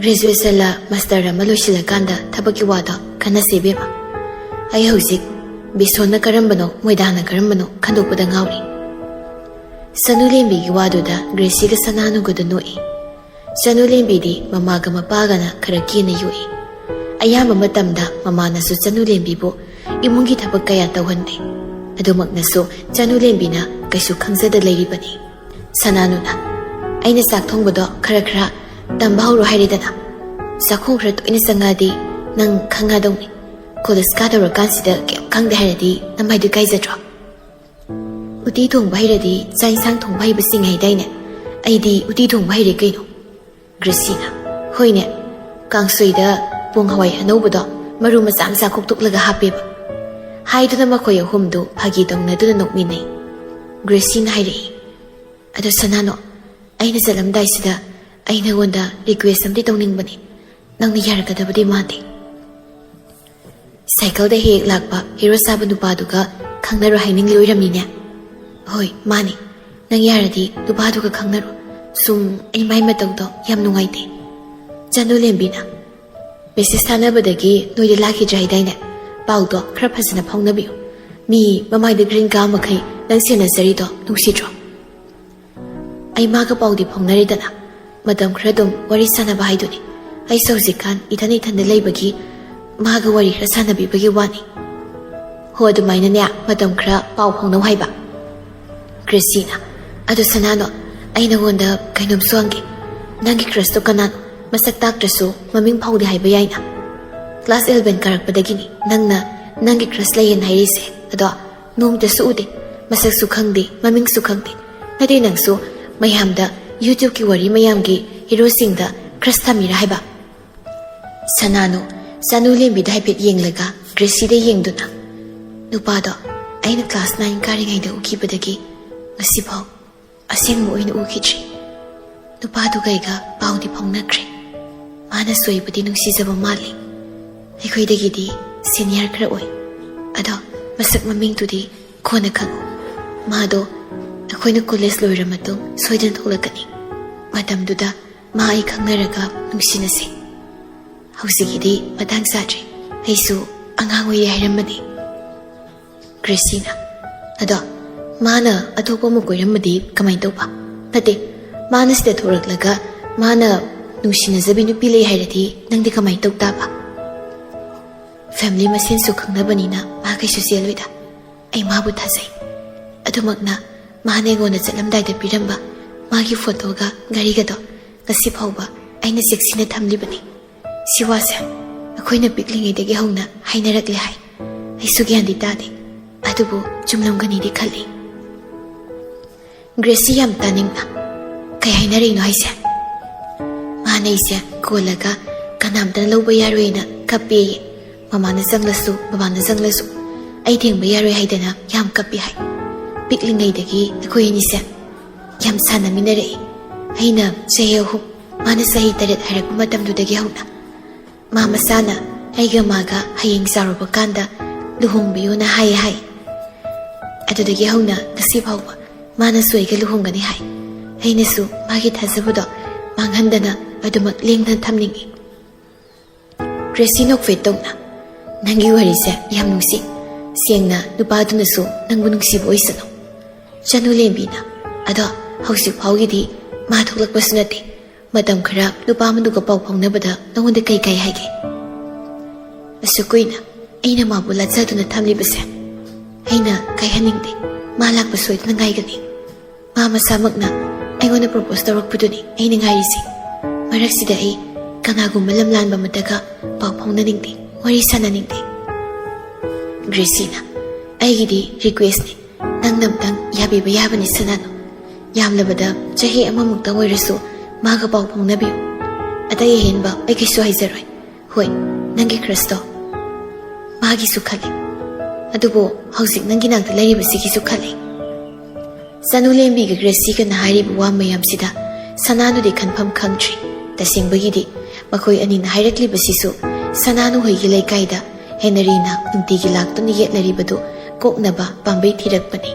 "ꯒ꯭ꯔꯦꯖꯨꯑꯦꯁꯟꯂ ꯃꯥꯁꯇꯔ ꯑꯃ ꯂꯣꯏꯁꯤꯜꯂꯀꯥꯟꯗ ꯊꯕꯛꯀꯤ ꯋꯥꯗꯣ ꯈꯟꯅꯁꯦ ꯏꯕꯦꯝꯃ꯫ ꯑꯩ ꯍꯧꯖꯤꯛ ꯕꯤꯁꯣꯟꯅ ꯀꯔꯝꯕꯅꯣ ꯃꯣꯏꯗꯥꯅ ꯀꯔꯝꯕꯅꯣ ꯈꯟꯗꯣꯛꯄꯗ ꯉꯥꯎꯔꯤ"꯫ ꯆꯅꯨꯂꯦꯝꯕꯤꯒꯤ ꯋꯥꯗꯨꯗ ꯒ꯭ꯔꯦꯁꯤꯒ ꯁꯅꯥꯅꯨꯒꯗꯨ ꯅꯣꯛꯏ꯫ ꯆꯅꯨꯂꯦꯝꯕꯤꯗꯤ ꯃꯃꯥꯒ ꯃꯄꯥꯒꯅ ꯈꯔ ꯀꯦꯅ ꯌꯣꯛꯏ꯫ ꯑꯌꯥꯝꯕ ꯃꯇꯝꯗ ꯃꯃꯥꯅꯁꯨ ꯆꯅꯨꯂꯦꯝꯕꯤꯕꯨ ꯏꯃꯨꯡꯒꯤ ꯊꯕꯛ ꯀꯌꯥ ꯇꯧꯍꯟꯗꯦ꯫ ꯑꯗꯨꯃꯛꯅꯁꯨ ꯆꯅꯨꯂꯦꯝꯕꯤꯅ ꯀꯩꯁꯨ ꯈꯪꯖꯗ ꯂꯩꯔꯤꯕꯅꯤ꯫ ꯁꯅꯥꯅꯨꯅ, "ꯑꯩꯅ ꯆꯥꯛ ꯊꯣꯡꯕꯗꯣ ꯈꯔ ꯈꯔ ꯇꯝꯕ ꯍꯧꯔꯣ ꯍꯥꯏꯔꯦꯗꯅ꯫ ꯆꯥꯛꯈꯨꯝ ꯈꯔ ꯇꯣꯏꯅ ꯆꯪꯉꯛꯑꯗꯤ ꯅꯪ ꯈꯪꯉꯗꯧꯅꯤ꯫ ꯀꯣꯂꯦꯖ ꯀꯥꯗꯧꯔꯀꯥꯟꯁꯤꯗ ꯀꯩꯝ ꯈꯪꯗꯦ ꯍꯥꯏꯔꯗꯤ ꯅꯃꯥꯏꯗꯨ ꯏꯀꯥꯏꯖꯗ꯭ꯔꯣ?" "ꯎꯇꯤ ꯊꯣꯡꯕ ꯍꯩꯔꯗꯤ ꯆꯥꯛ ꯏꯟꯁꯥꯡ ꯊꯣꯡꯕ ꯍꯩꯕ ꯆꯤꯡꯉꯦ ꯍꯥꯏꯗꯥꯏꯅꯦ? ꯑꯩꯗꯤ ꯎꯇꯤ ꯊꯣꯡꯕ ꯍꯩꯔꯦ ꯀꯩꯅꯣ"꯫ ꯒ꯭ꯔꯦꯁꯤꯅ, "ꯍꯣꯏꯅꯦ, ꯀꯥꯡꯁꯣꯏꯗ ꯄꯣꯡ ꯍꯋꯥꯏ ꯑꯅꯧꯕꯗꯣ ꯃꯔꯨ ꯃꯆꯥ ꯃꯆꯥ ꯈꯣꯛꯇꯣꯛꯂꯒ ꯍꯥꯞꯄꯦꯕ"꯫ ꯍꯥꯏꯗꯨꯅ ꯃꯈꯣꯏ ꯑꯍꯨꯝꯗꯨ ꯐꯥꯒꯤ ꯇꯧꯅꯗꯨꯅ ꯅꯣꯛꯃꯤꯟꯅꯩ꯫ ꯒ꯭ꯔꯦꯁꯤꯅ ꯍꯥꯏꯔꯛꯏ, "ꯑꯗꯣ ꯁꯅꯥꯅꯣ, ꯑꯩꯅ ꯆꯠꯂꯝꯗꯥꯏꯁꯤꯗ ꯑꯩ ꯅꯉꯣꯟꯗ ꯔꯤꯀ꯭ꯋꯦꯁ ꯑꯃꯗꯤ ꯇꯧꯅꯤꯡꯕꯅꯤ꯫ ꯅꯪꯅ ꯌꯥꯔꯛꯀꯗꯕꯗꯤ ꯃꯥꯟꯗꯦ꯫ ꯁꯥꯏꯀꯜꯗ ꯍꯦꯛ ꯍꯦꯛ ꯂꯥꯛꯄ ꯍꯦꯔꯣ ꯁꯥꯕ ꯅꯨꯄꯥꯗꯨꯒ ꯈꯪꯅꯔꯣ ꯍꯥꯏꯅꯤꯡꯂꯤ ꯑꯣꯏꯔꯝꯅꯤꯅꯦ?" "ꯍꯣꯏ, ꯃꯥꯅꯤ꯫ ꯅꯪ ꯌꯥꯔꯗꯤ ꯅꯨꯄꯥꯗꯨꯒ ꯈꯪꯅꯔꯣ꯫ ꯁꯨꯝ ꯑꯩ ꯃꯥꯏ ꯃꯇꯧꯗꯣ ꯌꯥꯝ ꯅꯨꯡꯉꯥꯏꯇꯦ"꯫ ꯆꯅꯨꯂꯦꯝꯕꯤꯅ, "ꯃꯦꯁꯦꯖ ꯊꯥꯅꯕꯗꯒꯤ ꯅꯣꯏꯗꯤ ꯂꯥꯛꯈꯤꯗ꯭ꯔꯦ ꯍꯥꯏꯗꯥꯏꯅꯦ? ꯄꯥꯎꯗꯣ ꯈꯔ ꯐꯖꯅ ꯐꯥꯎꯅꯕꯤꯌꯨ꯫ ꯃꯤ ꯃꯃꯥꯏꯗ ꯒ꯭ꯔꯤꯟ ꯀꯥ ꯃꯈꯩ ꯅꯪ ꯁꯦꯟꯅꯖꯔꯤꯗꯣ ꯅꯨꯡꯁꯤꯗ꯭ꯔꯣ?" "ꯑꯩ ꯃꯥꯒ ꯄꯥꯎꯗꯤ ꯐꯥꯎꯅꯔꯦꯗꯅ꯫ ꯃꯇꯝ ꯈꯔ ꯑꯗꯨꯝ ꯋꯥꯔꯤ ꯁꯥꯟꯅꯕ ꯍꯥꯏꯗꯨꯅꯤ꯫ ꯑꯩꯁꯨ ꯍꯧꯖꯤꯛꯀꯥꯟ ꯏꯊꯟ ꯏꯊꯟꯗ ꯂꯩꯕꯒꯤ ꯃꯥꯒ ꯋꯥꯔꯤ ꯈꯔ ꯁꯥꯟꯅꯕꯤꯕꯒꯤ ꯋꯥꯅꯤ"꯫ "ꯍꯣ, ꯑꯗꯨꯃꯥꯏꯅꯅꯦ, ꯃꯇꯝ ꯈꯔ ꯄꯥꯎ ꯐꯥꯎꯅꯧ ꯍꯥꯏꯕ"꯫ ꯒ꯭ꯔꯦꯁꯤꯅ, "ꯑꯗꯣ ꯁꯅꯥꯅꯣ, ꯑꯩ ꯅꯉꯣꯟꯗ ꯀꯩꯅꯣꯝꯁꯨ ꯍꯪꯒꯦ꯫ ꯅꯪꯒꯤ ꯀ꯭ꯔꯁꯇꯣ ꯀꯅꯥꯅꯣ? ꯃꯁꯛ ꯇꯥꯛꯇ꯭ꯔꯁꯨ ꯃꯃꯤꯡ ꯐꯥꯎꯗꯤ ꯍꯥꯏꯕ ꯌꯥꯏꯅ꯫ ꯀ꯭ꯂꯥꯁ ꯏꯂꯚꯦꯟ ꯀꯥꯔꯛꯄꯗꯒꯤꯅꯤ ꯅꯪꯅ ꯅꯪꯒꯤ ꯀ꯭ꯔꯁ ꯂꯩꯌꯦꯅ ꯍꯥꯏꯔꯤꯁꯦ꯫ ꯑꯗꯣ ꯅꯣꯡꯃꯇꯁꯨ ꯎꯗꯦ, ꯃꯁꯛꯁꯨ ꯈꯪꯗꯦ, ꯃꯃꯤꯡꯁꯨ ꯈꯪꯗꯦ꯫ ꯅꯠꯇꯦ, ꯅꯪꯁꯨ ꯃꯌꯥꯝꯗ YouTubeꯀꯤ ꯋꯥꯔꯤ ꯃꯌꯥꯝꯒꯤ ꯍꯤꯔꯣꯁꯤꯡꯗ ꯀ꯭ꯔꯁ ꯊꯝꯃꯤꯔꯥ ꯍꯥꯏꯕ?" ꯁꯅꯥꯅꯨ ꯆꯅꯨꯂꯦꯝꯕꯤꯗ ꯍꯥꯏꯐꯦꯠ ꯌꯦꯡꯂꯒ ꯒ꯭ꯔꯦꯁꯤꯗ ꯌꯦꯡꯗꯨꯅ, "ꯅꯨꯄꯥꯗꯣ ꯑꯩꯅ ꯀ꯭ꯂꯥꯁ ꯅꯥꯏꯟ ꯀꯥꯔꯤꯉꯩꯗ ꯎꯈꯤꯕꯗꯒꯤ ꯉꯁꯤꯐꯥꯎ ꯑꯁꯦꯡꯕ ꯑꯣꯏꯅ ꯎꯈꯤꯗ꯭ꯔꯤ꯫ ꯅꯨꯄꯥꯗꯨꯒ ꯑꯩꯒ ꯄꯥꯎꯗꯤ ꯐꯥꯎꯅꯈ꯭ꯔꯦ꯫ ꯃꯥꯅꯁꯨ ꯑꯩꯕꯨꯗꯤ ꯅꯨꯡꯁꯤꯖꯕ ꯃꯥꯜꯂꯤ꯫ ꯑꯩꯈꯣꯏꯗꯒꯤꯗꯤ ꯁꯤꯅꯤꯌꯔ ꯈꯔ ꯑꯣꯏ꯫ ꯑꯗꯣ ꯃꯁꯛ ꯃꯃꯤꯡꯗꯨꯗꯤ ꯀꯣꯟꯅ ꯈꯪꯉꯨ꯫ ꯃꯥꯗꯣ ꯑꯩꯈꯣꯏꯅ ꯀꯣꯂꯦꯖ ꯂꯣꯏꯔ ꯃꯇꯨꯡ ꯁꯣꯏꯗꯅ ꯊꯣꯛꯂꯛꯀꯅꯤ꯫ ꯃꯇꯝꯗꯨꯗ ꯃꯥ ꯑꯩ ꯈꯪꯅꯔꯒ ꯅꯨꯡꯁꯤꯅꯁꯦ꯫ ꯍꯧꯖꯤꯛꯀꯤꯗꯤ ꯃꯇꯥꯡ ꯆꯥꯗ꯭ꯔꯤ꯫ ꯑꯩꯁꯨ ꯑꯉꯥꯡ ꯑꯣꯏꯔꯤ ꯍꯥꯏꯔꯝꯕꯅꯤ꯫ ꯒ꯭ꯔꯦꯁꯤꯅ, "ꯑꯗꯣ ꯃꯥꯅ ꯑꯇꯣꯞꯄ ꯑꯃ ꯀꯣꯏꯔꯝꯃꯗꯤ ꯀꯃꯥꯏꯅ ꯇꯧꯕ? ꯅꯠꯇꯦ, ꯃꯥꯅ ꯁꯤꯗ ꯊꯣꯔꯛꯂꯒ ꯃꯥꯅ ꯅꯨꯡꯁꯤꯅꯖꯕꯤ ꯅꯨꯄꯤ ꯂꯩ ꯍꯥꯏꯔꯗꯤ ꯅꯪꯗꯤ ꯀꯃꯥꯏꯅ ꯇꯧ ꯇꯥꯕ?" "ꯐꯦꯃꯤꯂꯤ ꯃꯁꯦꯟꯁꯨ ꯈꯪꯅꯕꯅꯤꯅ ꯃꯥ ꯀꯩꯁꯨ ꯆꯦꯜꯂꯣꯏꯗ꯫ ꯑꯩ ꯃꯥꯕꯨ ꯊꯥꯖꯩ꯫ ꯑꯗꯨꯃꯛꯅ ꯃꯥꯅ ꯑꯩꯉꯣꯟꯗ ꯆꯠꯂꯝꯗꯥꯏꯗ ꯄꯤꯔꯝꯕ ꯃꯥꯒꯤ ꯐꯣꯇꯣꯒ ꯘꯔꯤꯒꯗꯣ ꯉꯁꯤ ꯐꯥꯎꯕ ꯑꯩꯅ ꯆꯦꯛꯁꯤꯟꯅ ꯊꯝꯂꯤꯕꯅꯤ꯫ ꯁꯤ ꯋꯥꯁꯦ ꯑꯩꯈꯣꯏꯅ ꯄꯤꯛꯂꯤꯉꯩꯗꯒꯤ ꯍꯧꯅ ꯍꯥꯏꯅꯔꯛꯂꯦ ꯍꯥꯏ꯫ ꯑꯩꯁꯨ ꯒ꯭ꯌꯥꯟꯗꯤ ꯇꯥꯗꯦ, ꯑꯗꯨꯕꯨ ꯆꯨꯝꯂꯝꯒꯅꯤꯗꯤ ꯈꯜꯂꯤ꯫" ꯒ꯭ꯔꯦꯁꯤ ꯌꯥꯝ ꯇꯥꯅꯤꯡꯅ, "ꯀꯩ ꯍꯥꯏꯅꯔꯤꯅꯣ ꯍꯥꯏꯁꯦ?" "ꯃꯥꯅ ꯑꯩꯁꯦ ꯀꯣꯜꯂꯒ ꯀꯅꯥꯝꯇꯅ ꯂꯧꯕ ꯌꯥꯔꯣꯏꯅ ꯀꯞꯄꯦꯌꯦ꯫ ꯃꯃꯥꯅ ꯆꯪꯂꯁꯨ, ꯕꯕꯥꯅ ꯆꯪꯂꯁꯨ ꯑꯩ ꯊꯦꯡꯕ ꯌꯥꯔꯣꯏ ꯍꯥꯏꯗꯅ ꯌꯥꯝ ꯀꯞꯄꯤ ꯍꯥꯏ꯫ ꯄꯤꯛꯂꯤꯉꯩꯗꯒꯤ ꯑꯩꯈꯣꯏ ꯑꯅꯤꯁꯦ ꯌꯥꯝ ꯁꯥꯟꯅꯃꯤꯟꯅꯔꯛꯏ꯫ ꯑꯩꯅ ꯆꯍꯤ ꯑꯍꯨꯝ, ꯃꯥꯅ ꯆꯍꯤ ꯇꯔꯦꯠ ꯍꯥꯏꯔꯛꯄ ꯃꯇꯝꯗꯨꯗꯒꯤ ꯍꯧꯅ ꯃꯥ ꯃꯁꯥꯅ ꯑꯩꯒ ꯃꯥꯒ ꯍꯌꯦꯡ ꯆꯥꯎꯔꯕ ꯀꯥꯟꯗ ꯂꯨꯍꯣꯡꯕꯤꯌꯨꯅ ꯍꯥꯏꯌꯦ ꯍꯥꯏ꯫ ꯑꯗꯨꯗꯒꯤ ꯍꯧꯅ ꯉꯁꯤ ꯐꯥꯎꯕ ꯃꯥꯅꯁꯨ ꯑꯩꯒ ꯂꯨꯍꯣꯡꯒꯅꯤ ꯍꯥꯏ꯫ ꯑꯩꯅꯁꯨ ꯃꯥꯒꯤ ꯊꯥꯖꯕꯗꯣ ꯃꯥꯡꯍꯟꯗꯅ ꯑꯗꯨꯃꯛ ꯂꯦꯡꯗꯅ ꯊꯝꯅꯤꯡꯏ꯫" ꯒ꯭ꯔꯦꯁꯤ ꯅꯣꯛꯐꯦꯠ ꯇꯧꯅ, "ꯅꯪꯒꯤ ꯋꯥꯔꯤꯁꯦ ꯌꯥꯝ ꯅꯨꯡꯁꯤ꯫ ꯁꯦꯡꯅ ꯅꯨꯄꯥꯗꯨꯅꯁꯨ ꯅꯪꯕꯨ ꯅꯨꯡꯁꯤꯕ ꯑꯣꯏꯁꯅꯨ꯫" ꯆꯅꯨ ꯂꯦꯝꯕꯤꯅ, "ꯑꯗꯣ ꯍꯧꯖꯤꯛ ꯐꯥꯎꯒꯤꯗꯤ ꯃꯥ ꯊꯣꯛꯂꯛꯄꯁꯨ ꯅꯠꯇꯦ꯫ ꯃꯇꯝ ꯈꯔ ꯅꯨꯄꯥ ꯑꯃꯗꯨꯒ ꯄꯥꯎ ꯐꯥꯎꯅꯕꯗ ꯅꯉꯣꯟꯗ ꯀꯩ ꯀꯥꯏ ꯍꯥꯏꯒꯦ?" "ꯑꯁꯨꯛ ꯀꯨꯏꯅ ꯑꯩꯅ ꯃꯥꯕꯨ ꯂꯥꯠꯆꯗꯨꯅ ꯊꯝꯂꯤꯕꯁꯦ ꯑꯩꯅ ꯀꯥꯏꯍꯟꯅꯤꯡꯗꯦ꯫ ꯃꯥ ꯂꯥꯛꯄ ꯁꯣꯏꯗꯅ ꯉꯥꯏꯒꯅꯤ꯫ ꯃꯥ ꯃꯁꯥꯃꯛꯅ ꯑꯩꯉꯣꯟꯗ ꯄ꯭ꯔꯣꯄꯣꯁ ꯇꯧꯔꯛꯄꯗꯨꯅꯤ ꯑꯩꯅ ꯉꯥꯏꯔꯤꯁꯦ꯫ ꯃꯔꯛꯁꯤꯗ ꯑꯩ ꯀꯅꯥꯒꯨꯝꯕ ꯂꯝꯂꯥꯟꯕ ꯑꯃꯠꯇꯒ ꯄꯥꯎ ꯐꯥꯎꯅꯅꯤꯡꯗꯦ, ꯋꯥꯔꯤ ꯁꯥꯟꯅꯅꯤꯡꯗꯦ꯫" ꯒ꯭ꯔꯦꯁꯤꯅ, "ꯑꯩꯒꯤꯗꯤ ꯔꯤꯀ꯭ꯋꯦꯁꯅꯤ, ꯅꯪꯅ ꯑꯝꯇꯪ ꯌꯥꯕꯤꯕ ꯌꯥꯕꯅꯤ ꯁꯅꯥꯅꯨ꯫ ꯌꯥꯝꯂꯕꯗ ꯆꯍꯤ ꯑꯃꯃꯨꯛꯇꯪ ꯑꯣꯏꯔꯁꯨ ꯃꯥꯒ ꯄꯥꯎ ꯐꯥꯎꯅꯕꯤꯌꯨ꯫ ꯑꯇꯩ ꯑꯍꯦꯟꯕ ꯑꯩ ꯀꯩꯁꯨ ꯍꯥꯏꯖꯔꯣꯏ꯫ ꯍꯣꯏ, ꯅꯪꯒꯤ ꯀ꯭ꯔꯁꯇꯣ, ꯃꯥꯒꯤꯁꯨ ꯈꯜꯂꯤ, ꯑꯗꯨꯕꯨ ꯍꯧꯖꯤꯛ ꯅꯪꯒꯤ ꯅꯥꯛꯇ ꯂꯩꯔꯤꯕꯁꯤꯒꯤꯁꯨ ꯈꯜꯂꯤ꯫" ꯆꯅꯨ ꯂꯦꯝꯕꯤꯒ ꯒ꯭ꯔꯦꯁꯤꯒꯅ ꯍꯥꯏꯔꯤꯕ ꯋꯥ ꯃꯌꯥꯝꯁꯤꯗ ꯁꯅꯥꯅꯨꯗꯤ ꯈꯟꯐꯝ ꯈꯪꯗ꯭ꯔꯤ꯫ ꯇꯁꯦꯡꯕꯒꯤꯗꯤ ꯃꯈꯣꯏ ꯑꯅꯤꯅ ꯍꯥꯏꯔꯛꯂꯤꯕꯁꯤꯁꯨ ꯁꯅꯥꯅꯨ ꯍꯣꯏꯒꯤ ꯂꯩꯀꯥꯏꯗ ꯍꯦꯅꯔꯤꯅ ꯅꯨꯡꯇꯤꯒꯤ ꯂꯥꯛꯇꯨꯅ ꯌꯦꯠꯅꯔꯤꯕꯗꯨ ꯀꯣꯛꯅꯕ ꯄꯥꯝꯕꯩ ꯊꯤꯔꯛꯄꯅꯤ꯫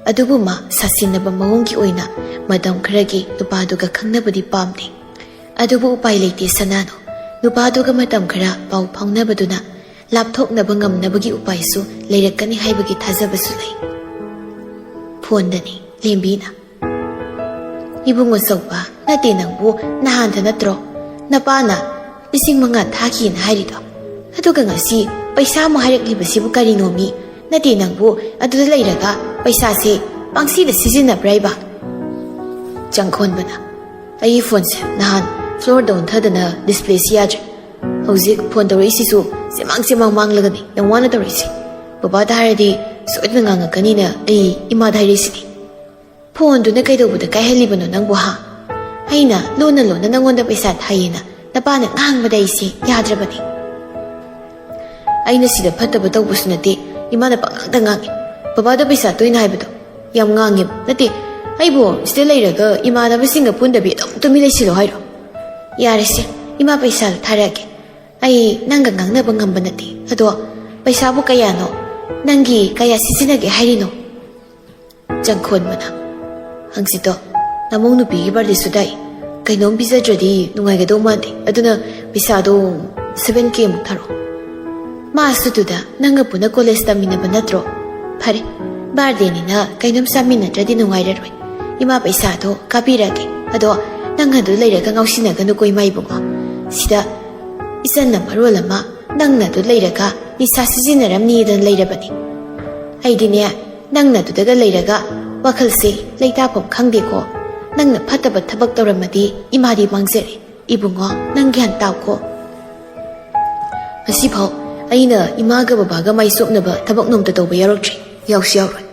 ꯑꯗꯨꯕꯨ ꯃꯥ ꯁꯥꯁꯤꯟꯅꯕ ꯃꯑꯣꯡꯒꯤ ꯑꯣꯏꯅ ꯃꯇꯝ ꯈꯔꯒꯤ ꯅꯨꯄꯥꯗꯨꯒ ꯈꯪꯅꯕꯗꯤ ꯄꯥꯝꯗꯦ꯫ ꯑꯗꯨꯕꯨ ꯎꯄꯥꯏ ꯂꯩꯇꯦ ꯁꯅꯥꯅꯣ꯫ ꯅꯨꯄꯥꯗꯨꯒ ꯃꯇꯝ ꯈꯔ ꯄꯥꯎ ꯐꯥꯎꯅꯕꯗꯨꯅ ꯂꯥꯞꯊꯣꯛꯅꯕ ꯉꯝꯅꯕꯒꯤ ꯎꯄꯥꯏꯁꯨ ꯂꯩꯔꯛꯀꯅꯤ ꯍꯥꯏꯕꯒꯤ ꯊꯥꯖꯕꯁꯨ ꯂꯩ꯫ ꯐꯣꯟꯗꯅꯤ ꯂꯦꯝꯕꯤꯅ, "ꯏꯕꯨꯡꯉꯣ ꯆꯧꯕ, ꯅꯠꯇꯦ ꯅꯪꯕꯨ ꯅꯍꯥꯟꯗ ꯅꯠꯇ꯭ꯔꯣ ꯅꯄꯥꯅ ꯂꯤꯁꯤꯡ ꯃꯉꯥ ꯊꯥꯈꯤꯅ ꯍꯥꯏꯔꯤꯗꯣ? ꯑꯗꯨꯒ ꯉꯁꯤ ꯄꯩꯁꯥ ꯑꯃꯨꯛ ꯍꯥꯏꯔꯛꯂꯤꯕꯁꯤꯕꯨ ꯀꯔꯤꯅꯣꯃꯤ? ꯅꯠꯇꯦ ꯅꯪꯕꯨ ꯑꯗꯨꯗ ꯂꯩꯔꯒ ꯄꯩꯁꯥꯁꯦ ꯄꯪꯁꯤꯗ ꯁꯤꯖꯤꯟꯅꯕ꯭ꯔꯥ ꯏꯕ?" ꯆꯪꯈꯣꯟꯕꯅ, "ꯑꯩꯒꯤ ꯐꯣꯟꯁꯦ ꯅꯍꯥꯟ ꯐ꯭ꯂꯣꯔꯗ ꯑꯣꯟꯊꯗꯅ ꯗꯤꯁꯄ꯭ꯂꯦꯁꯤ ꯌꯥꯗ꯭ꯔꯦ꯫ ꯍꯧꯖꯤꯛ ꯐꯣꯟ ꯇꯧꯔꯛꯏꯁꯤꯁꯨ ꯆꯦꯃꯥꯡ ꯆꯦꯃꯥꯡ ꯃꯥꯡꯂꯒꯅꯤ ꯌꯥꯝ ꯋꯥꯅ ꯇꯧꯔꯛꯏꯁꯦ꯫ ꯕꯕꯥꯗ ꯍꯥꯏꯔꯗꯤ ꯁꯣꯏꯗꯅ ꯉꯥꯡꯉꯛꯀꯅꯤꯅ ꯑꯩ ꯏꯃꯥꯗ ꯍꯥꯏꯔꯛꯏꯁꯤꯅꯤ꯫" "ꯐꯣꯟꯗꯨꯅ ꯀꯩꯗꯧꯕꯗ ꯀꯥꯏꯍꯜꯂꯤꯕꯅꯣ ꯅꯪꯕꯨ ꯍꯥ? ꯑꯩꯅ ꯂꯣꯟꯅ ꯂꯣꯟꯅ ꯅꯪꯉꯣꯟꯗ ꯄꯩꯁꯥ ꯊꯥꯏꯌꯦꯅ ꯅꯄꯥꯅ ꯉꯥꯡꯕꯗ ꯑꯩꯁꯦ ꯌꯥꯗ꯭ꯔꯕꯅꯤ꯫ ꯑꯩꯅ ꯁꯤꯗ ꯐꯠꯇꯕ ꯇꯧꯕꯁꯨ ꯅꯠꯇꯦ, ꯏꯃꯥꯅ ꯄꯪꯉꯥꯡꯗ ꯉꯥꯡꯉꯤ꯫ ꯕꯕꯥꯗ ꯄꯩꯁꯥ ꯇꯣꯏꯅ ꯍꯥꯏꯕꯗꯣ ꯌꯥꯝ ꯉꯥꯡꯉꯦꯕ꯫ ꯅꯠꯇꯦ, ꯑꯩꯕꯨ ꯁꯤꯗ ꯂꯩꯔꯒ ꯏꯃꯥꯟꯅꯕꯁꯤꯡꯒ ꯄꯨꯟꯗꯕꯤ ꯑꯗꯨꯝ ꯇꯨꯃꯤꯟ ꯂꯩꯁꯤꯜꯂꯣ ꯍꯥꯏꯔꯣ? ꯌꯥꯔꯦꯁꯦ, ꯏꯃꯥ ꯄꯩꯁꯥ ꯊꯥꯔꯛꯑꯒꯦ꯫ ꯑꯩ ꯅꯪꯒ ꯉꯥꯡꯅꯕ ꯉꯝꯕ ꯅꯠꯇꯦ꯫ ꯑꯗꯣ ꯄꯩꯁꯥꯕꯨ ꯀꯌꯥꯅꯣ? ꯅꯪꯒꯤ ꯀꯌꯥ ꯁꯤꯖꯤꯟꯅꯒꯦ ꯍꯥꯏꯔꯤꯅꯣ?" ꯆꯪꯈꯣꯟꯕꯅ, "ꯍꯪꯆꯤꯠꯇꯣ ꯅꯃꯧ ꯅꯨꯄꯤꯒꯤ ꯕꯥꯔꯗꯦꯁꯨ ꯇꯥꯏ꯫ ꯀꯩꯅꯣꯝ ꯄꯤꯖꯗ꯭ꯔꯗꯤ ꯅꯨꯡꯉꯥꯏꯒꯗꯧ ꯃꯥꯟꯗꯦ꯫ ꯑꯗꯨꯅ ꯄꯩꯁꯥꯗꯣ ꯁꯚꯦꯟ ꯀꯦ ꯃꯨꯛ ꯊꯥꯔꯛꯑꯣ꯫" "ꯃꯥꯁꯨ ꯑꯗꯨꯗ ꯅꯪꯒ ꯄꯨꯟꯅ ꯀꯣꯂꯦꯖ ꯇꯝꯃꯤꯟꯅꯕ ꯅꯠꯇ꯭ꯔꯣ? ꯐꯔꯦ, ꯕꯥꯔꯗꯦꯅꯤꯅ ꯀꯩꯅꯣꯝ ꯆꯥꯃꯤꯟꯅꯗ꯭ꯔꯗꯤ ꯅꯨꯡꯉꯥꯏꯔꯔꯣꯏ꯫ ꯏꯃꯥ ꯄꯩꯁꯥꯗꯣ ꯀꯥꯄꯤꯔꯛꯑꯒꯦ꯫ ꯑꯗꯣ ꯅꯪ ꯑꯗꯨ ꯂꯩꯔꯒ ꯉꯥꯎꯁꯤꯟꯅꯒꯅꯨꯀꯣ ꯏꯃꯥ ꯏꯕꯨꯡꯉꯣ꯫ ꯁꯤꯗ ꯏꯆꯟꯅ ꯃꯔꯣꯜ ꯑꯃ ꯅꯪꯅ ꯑꯗꯨ ꯂꯩꯔꯒ ꯅꯤꯁꯥ ꯁꯤꯖꯤꯟꯅꯔꯝꯅꯤꯗꯅ ꯂꯩꯔꯕꯅꯤ꯫ ꯑꯩꯗꯤꯅꯦ, ꯅꯪꯅ ꯑꯗꯨꯗꯒ ꯂꯩꯔꯒ ꯋꯥꯈꯜꯁꯦ ꯂꯩꯇꯥꯐꯝ ꯈꯪꯗꯦꯀꯣ꯫ ꯅꯪꯅ ꯐꯠꯇꯕ ꯊꯕꯛ ꯇꯧꯔꯝꯃꯗꯤ ꯏꯃꯥꯗꯤ ꯃꯥꯡꯖꯔꯦ꯫ ꯏꯕꯨꯡꯉꯣ, ꯅꯪ ꯒ꯭ꯌꯥꯟ ꯇꯥꯎꯀꯣ꯫ ꯉꯁꯤꯐꯥꯎ ꯑꯩꯅ ꯏꯃꯥꯒ ꯕꯕꯥꯒ ꯃꯥꯏ ꯆꯣꯞꯅꯕ ꯊꯕꯛ ꯅꯣꯝꯇ ꯇꯧꯕ ꯌꯥꯎꯔꯛꯇ꯭ꯔꯤ, ꯌꯥꯎꯁꯨ ꯌꯥꯎꯔꯣꯏ꯫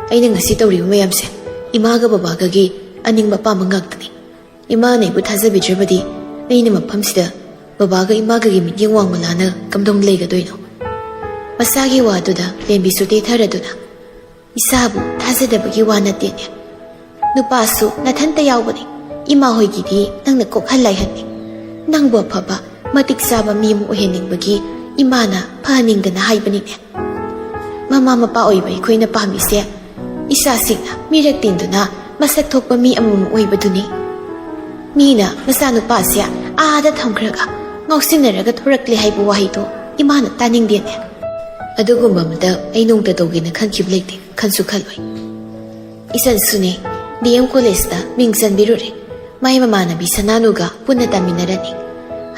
ꯑꯩꯅ ꯉꯁꯤ ꯇꯧꯔꯤꯕ ꯃꯌꯥꯝꯁꯦ ꯏꯃꯥꯒ ꯕꯕꯥꯒꯒꯤ ꯑꯅꯤꯡꯕ ꯑꯄꯥꯝꯕ ꯉꯥꯛꯇꯅꯤ꯫ ꯏꯃꯥꯅ ꯑꯩꯕꯨ ꯊꯥꯖꯕꯤꯗ꯭ꯔꯕꯗꯤ ꯑꯩꯅ ꯃꯐꯝꯁꯤꯗ ꯕꯕꯥꯒ ꯏꯃꯥꯒꯒꯤ ꯃꯤꯠꯌꯦꯡ ꯋꯥꯡꯃꯂꯥꯅ ꯀꯝꯗꯧꯅ ꯂꯩꯒꯗꯣꯏꯅꯣ?" ꯃꯁꯥꯒꯤ ꯋꯥꯗꯨꯗ ꯂꯦꯝꯕꯤꯁꯨ ꯇꯦꯊꯔꯗꯨꯅ, "ꯏꯆꯥꯕꯨ ꯊꯥꯖꯗꯕꯒꯤ ꯋꯥ ꯅꯠꯇꯦꯅꯦ꯫ ꯅꯨꯄꯥꯁꯨ ꯅꯊꯟꯇ ꯌꯥꯎꯕꯅꯤ꯫ ꯏꯃꯥ ꯍꯣꯏꯒꯤꯗꯤ ꯅꯪꯅ ꯀꯣꯛꯍꯜ ꯂꯥꯏꯍꯟꯅꯤ꯫ ꯅꯪꯕꯨ ꯑꯐꯕ, ꯃꯇꯤꯛ ꯆꯥꯕ ꯃꯤ ꯑꯃ ꯑꯣꯏꯍꯟꯅꯤꯡꯕꯒꯤ ꯏꯃꯥꯅ ꯐꯍꯟꯅꯤꯡꯗꯅ ꯍꯥꯏꯕꯅꯤꯅꯦ꯫ ꯃꯃꯥ ꯃꯄꯥ ꯑꯣꯏꯕ ꯑꯩꯈꯣꯏꯅ ꯄꯥꯝꯃꯤꯁꯦ ꯏꯆꯥꯁꯤꯡꯅ ꯃꯤꯔꯛ ꯇꯤꯟꯗꯨꯅ ꯃꯁꯛ ꯊꯣꯛꯄ ꯃꯤ ꯑꯃꯃꯝ ꯑꯣꯏꯕꯗꯨꯅꯤ꯫" ꯃꯤꯅ ꯃꯆꯥꯅꯨꯄꯥꯁꯦ ꯑꯥꯗ ꯊꯝꯈ꯭ꯔꯒ ꯉꯥꯎꯁꯤꯟꯅꯔꯒ ꯊꯣꯔꯛꯂꯦ ꯍꯥꯏꯕ ꯋꯥꯍꯩꯗꯣ ꯏꯃꯥꯅ ꯇꯥꯅꯤꯡꯗꯦꯅꯦ꯫ ꯑꯗꯨꯒꯨꯝꯕ ꯑꯃꯗ ꯑꯩ ꯅꯣꯡꯇ ꯇꯧꯒꯦꯅ ꯈꯟꯈꯤꯕ ꯂꯩꯇꯦ, ꯈꯟꯁꯨ ꯈꯜꯂꯣꯏ꯫ ꯏꯆꯟꯁꯨꯅꯦ, ꯗꯤ ꯑꯦꯝ ꯀꯣꯂꯦꯖꯇ ꯃꯤꯡ ꯆꯟꯕꯤꯔꯨꯔꯦ꯫ ꯃꯥꯏ ꯃꯃꯥꯟꯅꯕꯤ ꯁꯅꯥꯅꯨꯒ ꯄꯨꯟꯅ ꯇꯝꯃꯤꯟꯅꯔꯅꯤ꯫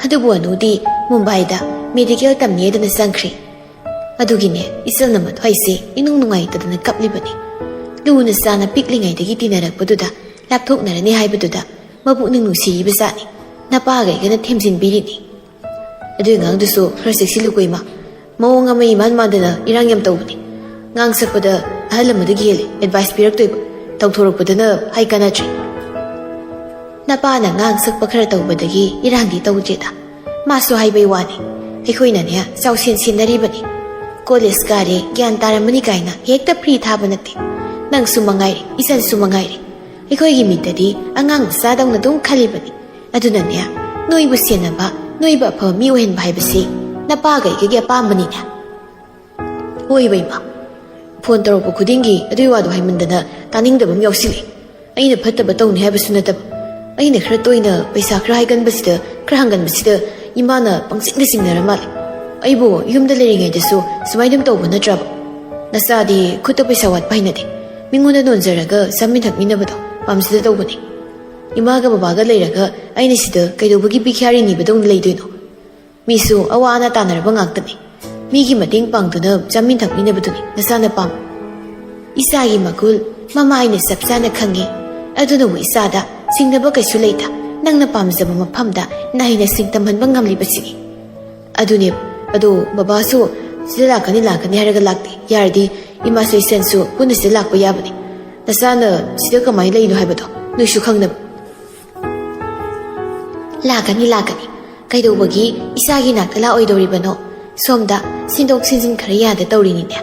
ꯑꯗꯨꯕꯨ ꯑꯅꯨꯗꯤ ꯃꯨꯝꯕꯥꯏꯗ ꯃꯦꯗꯤꯀꯦꯜ ꯇꯝꯅꯤꯗꯅ ꯆꯪꯈ꯭ꯔꯦ꯫ ꯑꯗꯨꯒꯤꯅꯦ, ꯏꯆꯜꯅ ꯃꯊ꯭ꯋꯥꯏꯁꯦ ꯏꯅꯨꯡ ꯅꯨꯡꯉꯥꯏꯇꯗꯅ ꯀꯞꯂꯤꯕꯅꯤ꯫ ꯂꯨꯅ ꯆꯥꯅ ꯄꯤꯛꯂꯤꯉꯩꯗꯒꯤ ꯇꯤꯟꯅꯔꯛꯄꯗꯨꯗ ꯂꯥꯞꯊꯣꯛꯅꯔꯅꯤ ꯍꯥꯏꯕꯗꯨꯗ ꯃꯄꯨꯛꯅꯤꯡ ꯅꯨꯡꯁꯤꯔꯤꯕ ꯖꯥꯠꯅꯤ꯫ ꯅꯄꯥꯒꯩꯒꯅ ꯊꯦꯝꯖꯤꯟꯕꯤꯔꯤꯅꯤ꯫ ꯑꯗꯨꯏ ꯑꯉꯥꯡꯗꯨꯁꯨ ꯈꯔ ꯆꯦꯛꯁꯤꯜꯂꯨꯀꯣ ꯏꯃꯥ꯫ ꯃꯑꯣꯡ ꯑꯃ ꯏꯃꯥꯟ ꯃꯥꯟꯗꯅ ꯏꯔꯥꯡ ꯌꯥꯝ ꯇꯧꯕꯅꯤ꯫ ꯉꯥꯡ ꯁꯛꯄꯗ ꯑꯍꯜ ꯑꯃꯗꯒꯤ ꯍꯦꯜꯂꯤ ꯑꯦꯗꯚꯥꯏꯁ ꯄꯤꯔꯛꯇꯣꯏꯕ꯫ ꯇꯧꯊꯣꯔꯛꯄꯗꯅ ꯍꯥꯏ ꯀꯥꯟꯅꯗ꯭ꯔꯦ꯫ ꯅꯄꯥꯅ ꯉꯥꯡ ꯁꯛꯄ ꯈꯔ ꯇꯧꯕꯗꯒꯤ ꯏꯔꯥꯡꯗꯤ ꯇꯧꯗ꯭ꯔꯦꯗ꯫ ꯃꯥꯁꯨ ꯍꯥꯏꯕꯩ ꯋꯥꯅꯤ꯫ ꯑꯩꯈꯣꯏꯅꯅꯦ ꯆꯥꯎꯁꯦꯟ ꯁꯦꯟꯅꯔꯤꯕꯅꯤ꯫ ꯀꯣꯂꯦꯖ ꯀꯥꯔꯦ, ꯒ꯭ꯌꯥꯟ ꯇꯥꯔꯝꯃꯅꯤ ꯀꯥꯏꯅ ꯍꯦꯛꯇ ꯐ꯭ꯔꯤ ꯊꯥꯕ ꯅꯠꯇꯦ꯫ ꯅꯪꯁꯨ ꯃꯉꯥꯏꯔꯦ, ꯏꯆꯟꯁꯨ ꯃꯉꯥꯏꯔꯦ꯫ ꯑꯩꯈꯣꯏꯒꯤ ꯃꯤꯠꯇꯗꯤ ꯑꯉꯥꯡ ꯃꯆꯥꯗꯧꯅ ꯑꯗꯨꯝ ꯈꯜꯂꯤꯕꯅꯤ꯫ ꯑꯗꯨꯅꯅꯦ, ꯅꯣꯏꯕꯨ ꯁꯦꯟꯅꯕ, ꯅꯣꯏꯕꯨ ꯑꯐꯕ ꯃꯤ ꯑꯣꯏꯍꯟꯕ ꯍꯥꯏꯕꯁꯤ ꯅꯄꯥꯒꯩꯒꯒꯤ ꯑꯄꯥꯝꯕꯅꯤꯅꯦ꯫ ꯍꯣꯏꯕ ꯏꯃꯥ, ꯐꯣꯟ ꯇꯧꯔꯛꯄ ꯈꯨꯗꯤꯡꯒꯤ ꯑꯗꯨꯏ ꯋꯥꯗꯣ ꯍꯥꯏꯃꯟꯗꯅ ꯇꯥꯅꯤꯡꯗꯕ ꯑꯃ ꯌꯥꯎꯁꯤꯜꯂꯦ꯫ ꯑꯩꯅ ꯐꯠꯇꯕ ꯇꯧꯅꯤ ꯍꯥꯏꯕꯁꯨ ꯅꯠꯇꯕ, ꯑꯩꯅ ꯈꯔ ꯇꯣꯏꯅ ꯄꯩꯁꯥ ꯈꯔ ꯍꯥꯏꯒꯟꯕꯁꯤꯗ, ꯈꯔ ꯍꯪꯒꯟꯕꯁꯤꯗ ꯏꯃꯥꯅ ꯄꯪꯆꯤꯡꯗ ꯆꯤꯡꯅꯔ ꯃꯥꯜꯂꯦ꯫ ꯑꯩꯕꯨ ꯌꯨꯝꯗ ꯂꯩꯔꯤꯉꯩꯗꯁꯨ ꯁꯨꯃꯥꯏꯅ ꯑꯗꯨꯝ ꯇꯧꯕ ꯅꯠꯇ꯭ꯔꯕ? ꯅꯆꯥꯗꯤ ꯈꯨꯠꯇ ꯄꯩꯁꯥ ꯋꯥꯠꯄ ꯍꯩꯅꯗꯦ꯫ ꯃꯤꯉꯣꯟꯗ ꯅꯣꯟꯖꯔꯒ ꯆꯥꯃꯤꯟ ꯊꯛꯃꯤꯟꯅꯕꯗꯣ ꯄꯥꯝꯖꯗ ꯇꯧꯕꯅꯤ꯫ ꯏꯃꯥꯒ ꯕꯕꯥꯒ ꯂꯩꯔꯒ ꯑꯩꯅ ꯁꯤꯗ ꯀꯩꯗꯧꯕꯒꯤ ꯕꯤꯈ꯭ꯌꯥꯔꯤ ꯅꯤꯕꯗꯧꯅ ꯂꯩꯗꯣꯏꯅꯣ? ꯃꯤꯁꯨ ꯑꯋꯥ ꯑꯅꯥ ꯇꯥꯅꯔꯕ ꯉꯥꯛꯇꯅꯤ꯫ ꯃꯤꯒꯤ ꯃꯇꯦꯡ ꯄꯥꯡꯗꯨꯅ ꯆꯥꯃꯤꯟ ꯊꯛꯃꯤꯟꯅꯕꯗꯨꯅꯤ ꯅꯆꯥꯅ ꯄꯥꯝꯕ꯫ ꯏꯆꯥꯒꯤ ꯃꯒꯨꯜ ꯃꯃꯥ ꯑꯩꯅ ꯆꯞ ꯆꯥꯅ ꯈꯪꯉꯤ꯫ ꯑꯗꯨꯅꯕꯨ ꯏꯆꯥꯗ ꯁꯤꯡꯅꯕ ꯀꯩꯁꯨ ꯂꯩꯇ, ꯅꯪꯅ ꯄꯥꯝꯖꯕ ꯃꯐꯝꯗ ꯅꯍꯩꯅ ꯁꯤꯡ ꯇꯝꯍꯟꯕ ꯉꯝꯂꯤꯕꯁꯤꯅꯤ꯫ ꯑꯗꯨꯅꯦ, ꯑꯗꯣ ꯕꯕꯥꯁꯨ ꯁꯤꯗ ꯂꯥꯛꯀꯅꯤ ꯂꯥꯛꯀꯅꯤ ꯍꯥꯏꯔꯒ ꯂꯥꯛꯇꯦ꯫ ꯌꯥꯔꯗꯤ ꯏꯃꯥꯁꯨ ꯏꯆꯟꯁꯨ ꯄꯨꯟꯅ ꯁꯤꯗ ꯂꯥꯛꯄ ꯌꯥꯕꯅꯤ꯫ ꯅꯆꯥꯅ ꯁꯤꯗ ꯀꯃꯥꯏꯅ ꯂꯩꯅꯣ ꯍꯥꯏꯕꯗꯣ ꯅꯣꯏꯁꯨ ꯈꯪꯅꯕ꯫ ꯂꯥꯛꯀꯅꯤ, ꯂꯥꯛꯀꯅꯤ꯫ ꯀꯩꯗꯧꯕꯒꯤ ꯏꯆꯥꯒꯤ ꯅꯥꯛꯇ ꯂꯥꯛꯑꯣꯏꯗꯧꯔꯤꯕꯅꯣ? ꯁꯣꯝꯗ ꯁꯤꯟꯗꯣꯛ ꯁꯤꯟꯖꯤꯟ ꯈꯔ ꯌꯥꯗ ꯇꯧꯔꯤꯅꯤꯅꯦ꯫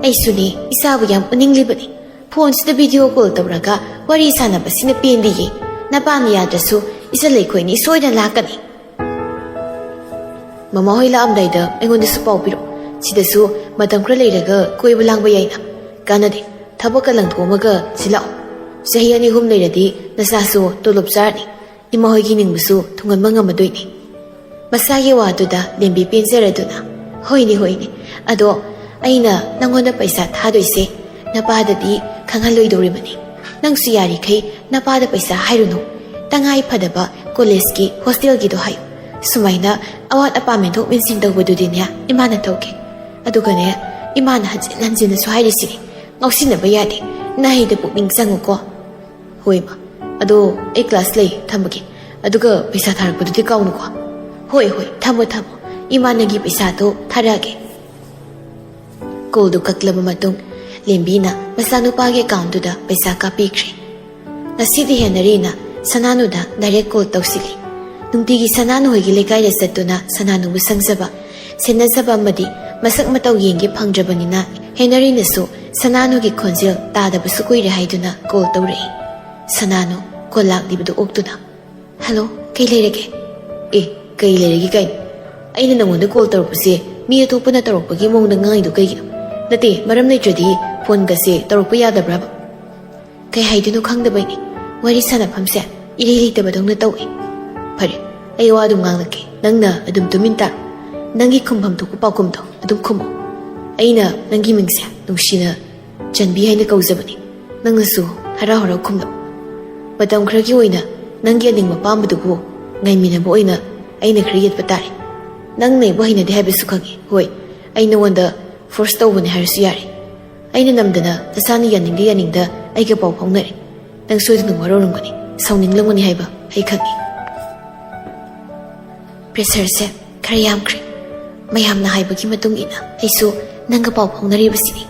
ꯑꯩꯁꯨꯅꯦ, ꯏꯆꯥꯕꯨ ꯌꯥꯝ ꯎꯅꯤꯡꯂꯤꯕꯅꯤ꯫ ꯐꯣꯟꯁꯤꯗ ꯚꯤꯗꯤꯑꯣ ꯀꯣꯜ ꯇꯧꯔꯒ ꯋꯥꯔꯤ ꯁꯥꯟꯅꯕꯁꯤꯅ ꯄꯦꯟꯗꯤꯌꯦ꯫ ꯅꯄꯥꯅ ꯌꯥꯗ꯭ꯔꯁꯨ ꯏꯆꯜ ꯑꯩꯈꯣꯏꯅꯤ ꯁꯣꯏꯗꯅ ꯂꯥꯛꯀꯅꯤ꯫ ꯃꯃꯥ ꯍꯣꯏ ꯂꯥꯛꯑꯝꯗꯥꯏꯗ ꯑꯩꯉꯣꯟꯗꯁꯨ ꯄꯥꯎ ꯄꯤꯔꯛꯑꯣ꯫ ꯁꯤꯗꯁꯨ ꯃꯇꯝ ꯈꯔ ꯂꯩꯔꯒ ꯀꯣꯏꯕ ꯂꯥꯡꯕ ꯌꯥꯏꯅ꯫ ꯀꯥꯟꯅꯗꯦ, ꯊꯕꯛꯀ ꯂꯪꯊꯣꯛꯑꯝꯃꯒ ꯁꯤ ꯂꯥꯛꯑꯣ꯫ ꯆꯍꯤ ꯑꯅꯤ ꯑꯍꯨꯝ ꯂꯩꯔꯗꯤ ꯅꯆꯥꯁꯨ ꯇꯣꯂꯣꯞ ꯆꯥꯔꯅꯤ, ꯏꯃꯥ ꯍꯣꯏꯒꯤ ꯅꯤꯡꯕꯁꯨ ꯊꯨꯡꯍꯟꯕ ꯉꯝꯃꯗꯣꯏꯅꯤ꯫ ꯃꯁꯥꯒꯤ ꯋꯥꯗꯨꯗ ꯂꯦꯝꯕꯤ ꯄꯦꯟꯖꯔꯗꯨꯅ, "ꯍꯣꯏꯅꯦ, ꯍꯣꯏꯅꯦ, ꯑꯗꯣ ꯑꯩꯅ ꯅꯪꯉꯣꯟꯗ ꯄꯩꯁꯥ ꯊꯥꯗꯣꯏꯁꯦ ꯅꯄꯥꯗꯗꯤ ꯈꯪꯍꯜꯂꯣꯏꯗꯧꯔꯤꯕꯅꯤ꯫ ꯅꯪꯁꯨ ꯌꯥꯔꯤꯈꯩ ꯅꯄꯥꯗ ꯄꯩꯁꯥ ꯍꯥꯏꯔꯨꯅꯨ꯫ ꯇꯉꯥꯏ ꯐꯗꯕ ꯀꯣꯂꯦꯖꯀꯤ ꯍꯣꯁꯇꯦꯜꯒꯤꯗꯣ ꯍꯥꯏꯌꯨ꯫ ꯁꯨꯃꯥꯏꯅ ꯑꯋꯥꯠ ꯑꯄꯥ ꯃꯦꯟꯊꯣꯛ ꯃꯦꯟꯁꯤꯟ ꯇꯧꯕꯗꯨꯗꯤꯅꯦ, ꯏꯃꯥꯅ ꯇꯧꯒꯦ꯫ ꯑꯗꯨꯒꯅꯦ, ꯏꯃꯥꯅ ꯍꯟꯖꯤꯟ ꯍꯟꯖꯤꯟꯅꯁꯨ ꯍꯥꯏꯔꯤꯁꯤꯅꯤ, ꯉꯥꯎꯁꯤꯟꯅꯕ ꯌꯥꯗꯦ, ꯅꯍꯩꯗ ꯄꯨꯛꯅꯤꯡ ꯆꯪꯉꯨꯀꯣ꯫" "ꯍꯣꯏ, ꯏꯃꯥ꯫ ꯑꯗꯣ ꯑꯩ ꯀ꯭ꯂꯥꯁ ꯂꯩ, ꯊꯝꯃꯒꯦ꯫ ꯑꯗꯨꯒ ꯄꯩꯁꯥ ꯊꯥꯔꯛꯄꯗꯨꯗꯤ ꯀꯥꯎꯅꯨꯀꯣ꯫" "ꯍꯣꯏ, ꯍꯣꯏ, ꯊꯝꯃꯣ, ꯊꯝꯃꯣ꯫ ꯏꯃꯥ ꯅꯪꯒꯤ ꯄꯩꯁꯥꯗꯣ ꯊꯥꯔꯛꯑꯒꯦ꯫" ꯀꯣꯜꯗꯨ ꯀꯛꯂꯕ ꯃꯇꯨꯡ, ꯂꯦꯝꯕꯤꯅ ꯃꯆꯥꯅꯨꯄꯥꯒꯤ ꯑꯦꯀꯥꯎꯟꯗꯨꯗ ꯄꯩꯁꯥ ꯀꯥꯞꯄꯤꯈ꯭ꯔꯦ꯫ ꯉꯁꯤꯗꯤ ꯍꯦꯅꯔꯤꯅ ꯁꯅꯥꯅꯨꯗ ꯗꯥꯏꯔꯦꯛ ꯀꯣꯜ ꯇꯧꯁꯤꯜꯂꯤ꯫ ꯅꯨꯡꯇꯤꯒꯤ ꯁꯅꯥꯅꯨ ꯍꯣꯏꯒꯤ ꯂꯩꯀꯥꯏꯗ ꯆꯠꯇꯨꯅ ꯁꯅꯥꯅꯨꯕꯨ ꯁꯪꯖꯕ, ꯁꯦꯟꯅꯖꯕ ꯑꯃꯗꯤ ꯃꯁꯛ ꯃꯇꯧ ꯌꯦꯡꯒꯦ ꯐꯪꯗ꯭ꯔꯕꯅꯤꯅ, ꯍꯦꯅꯔꯤꯅꯁꯨ ꯁꯅꯥꯅꯨꯒꯤ ꯈꯣꯟꯖꯦꯜ ꯇꯥꯗꯕꯁꯨ ꯀꯨꯏꯔꯦ ꯍꯥꯏꯗꯨꯅ ꯀꯣꯜ ꯇꯧꯔꯛꯏ꯫ ꯁꯅꯥꯅꯨ ꯀꯣꯜ ꯂꯥꯛꯂꯤꯕꯗꯨ ꯑꯣꯛꯇꯨꯅ, "ꯍꯜꯂꯣ, ꯀꯩ ꯂꯩꯔꯒꯦ?" "ꯑꯦ, ꯀꯩ ꯂꯩꯔꯒꯦ ꯀꯥꯏꯅ? ꯑꯩꯅ ꯅꯪꯉꯣꯟꯗ ꯀꯣꯜ ꯇꯧꯔꯛꯄꯁꯦ ꯃꯤ ꯑꯇꯣꯞꯄꯅ ꯇꯧꯔꯛꯄꯒꯤ ꯃꯑꯣꯡꯗ ꯉꯥꯡꯉꯤꯗꯣ ꯀꯩꯒꯤꯅꯣ? ꯅꯠꯇꯦ, ꯃꯔꯝ ꯂꯩꯇ꯭ꯔꯗꯤ ꯐꯣꯟꯒꯁꯦ ꯇꯧꯔꯛꯄ ꯌꯥꯗꯕ꯭ꯔꯕ?" "ꯀꯩ ꯍꯥꯏꯗꯣꯏꯅꯣ ꯈꯪꯗꯕꯩꯅꯦ꯫ ꯋꯥꯔꯤ ꯁꯥꯟꯅꯐꯝꯁꯦ ꯏꯔꯩ ꯂꯩꯇꯕꯗꯧꯅ ꯇꯧꯏ꯫" "ꯐꯔꯦ, ꯑꯩ ꯋꯥ ꯑꯗꯨꯝ ꯉꯥꯡꯂꯛꯀꯦ꯫ ꯅꯪꯅ ꯑꯗꯨꯝ ꯇꯨꯃꯤꯟ ꯇꯥꯔꯣ꯫ ꯅꯪꯒꯤ ꯈꯨꯝꯐꯝ ꯊꯣꯛꯄ ꯄꯥꯎꯈꯨꯝꯗꯣ ꯑꯗꯨꯝ ꯈꯨꯝꯃꯣ꯫ ꯑꯩꯅ ꯅꯪꯒꯤ ꯃꯤꯡꯁꯦ ꯅꯨꯡꯁꯤꯅ ꯆꯟꯕꯤ ꯍꯥꯏꯅ ꯀꯧꯖꯕꯅꯤ꯫ ꯅꯪꯅꯁꯨ ꯍꯔꯥꯎ ꯍꯔꯥꯎ ꯈꯨꯝꯂꯛꯎ꯫ ꯃꯇꯝ ꯈꯔꯒꯤ ꯑꯣꯏꯅ ꯅꯪꯒꯤ ꯑꯅꯤꯡꯕ ꯑꯄꯥꯝꯕꯗꯨꯕꯨ ꯉꯥꯏꯃꯤꯟꯅꯕ ꯑꯣꯏꯅ ꯑꯩꯅ ꯈꯔ ꯌꯦꯠꯄ ꯇꯥꯔꯦ꯫ ꯅꯪꯅ ꯑꯩꯕꯨ ꯍꯩꯅꯗꯦ ꯍꯥꯏꯕꯁꯨ ꯈꯪꯉꯤ꯫ ꯍꯣꯏ, ꯑꯩ ꯅꯉꯣꯟꯗ ꯐꯣꯔꯁ ꯇꯧꯕꯅꯦ ꯍꯥꯏꯔꯁꯨ ꯌꯥꯔꯦ꯫ ꯑꯩꯅ ꯅꯝꯗꯅ ꯅꯁꯥꯅ ꯌꯥꯅꯤꯡꯗ ꯌꯥꯅꯤꯡꯗ ꯑꯩꯒ ꯄꯥꯎ ꯐꯥꯎꯅꯔꯦ꯫ ꯅꯪ ꯁꯣꯏꯗꯅ ꯋꯥꯔꯧꯔꯝꯒꯅꯤ, ꯁꯥꯎꯅꯤꯡꯂꯝꯒꯅꯤ ꯍꯥꯏꯕ ꯑꯩ ꯈꯪꯉꯤ꯫" "ꯄ꯭ꯔꯦꯁꯔꯁꯦ ꯈꯔ ꯌꯥꯝꯈ꯭ꯔꯦ꯫ ꯃꯌꯥꯝꯅ ꯍꯥꯏꯕꯒꯤ ꯃꯇꯨꯡ ꯏꯟꯅ ꯑꯩꯁꯨ ꯅꯪꯒ ꯄꯥꯎ ꯐꯥꯎꯅꯔꯤꯕꯁꯤꯅꯤ꯫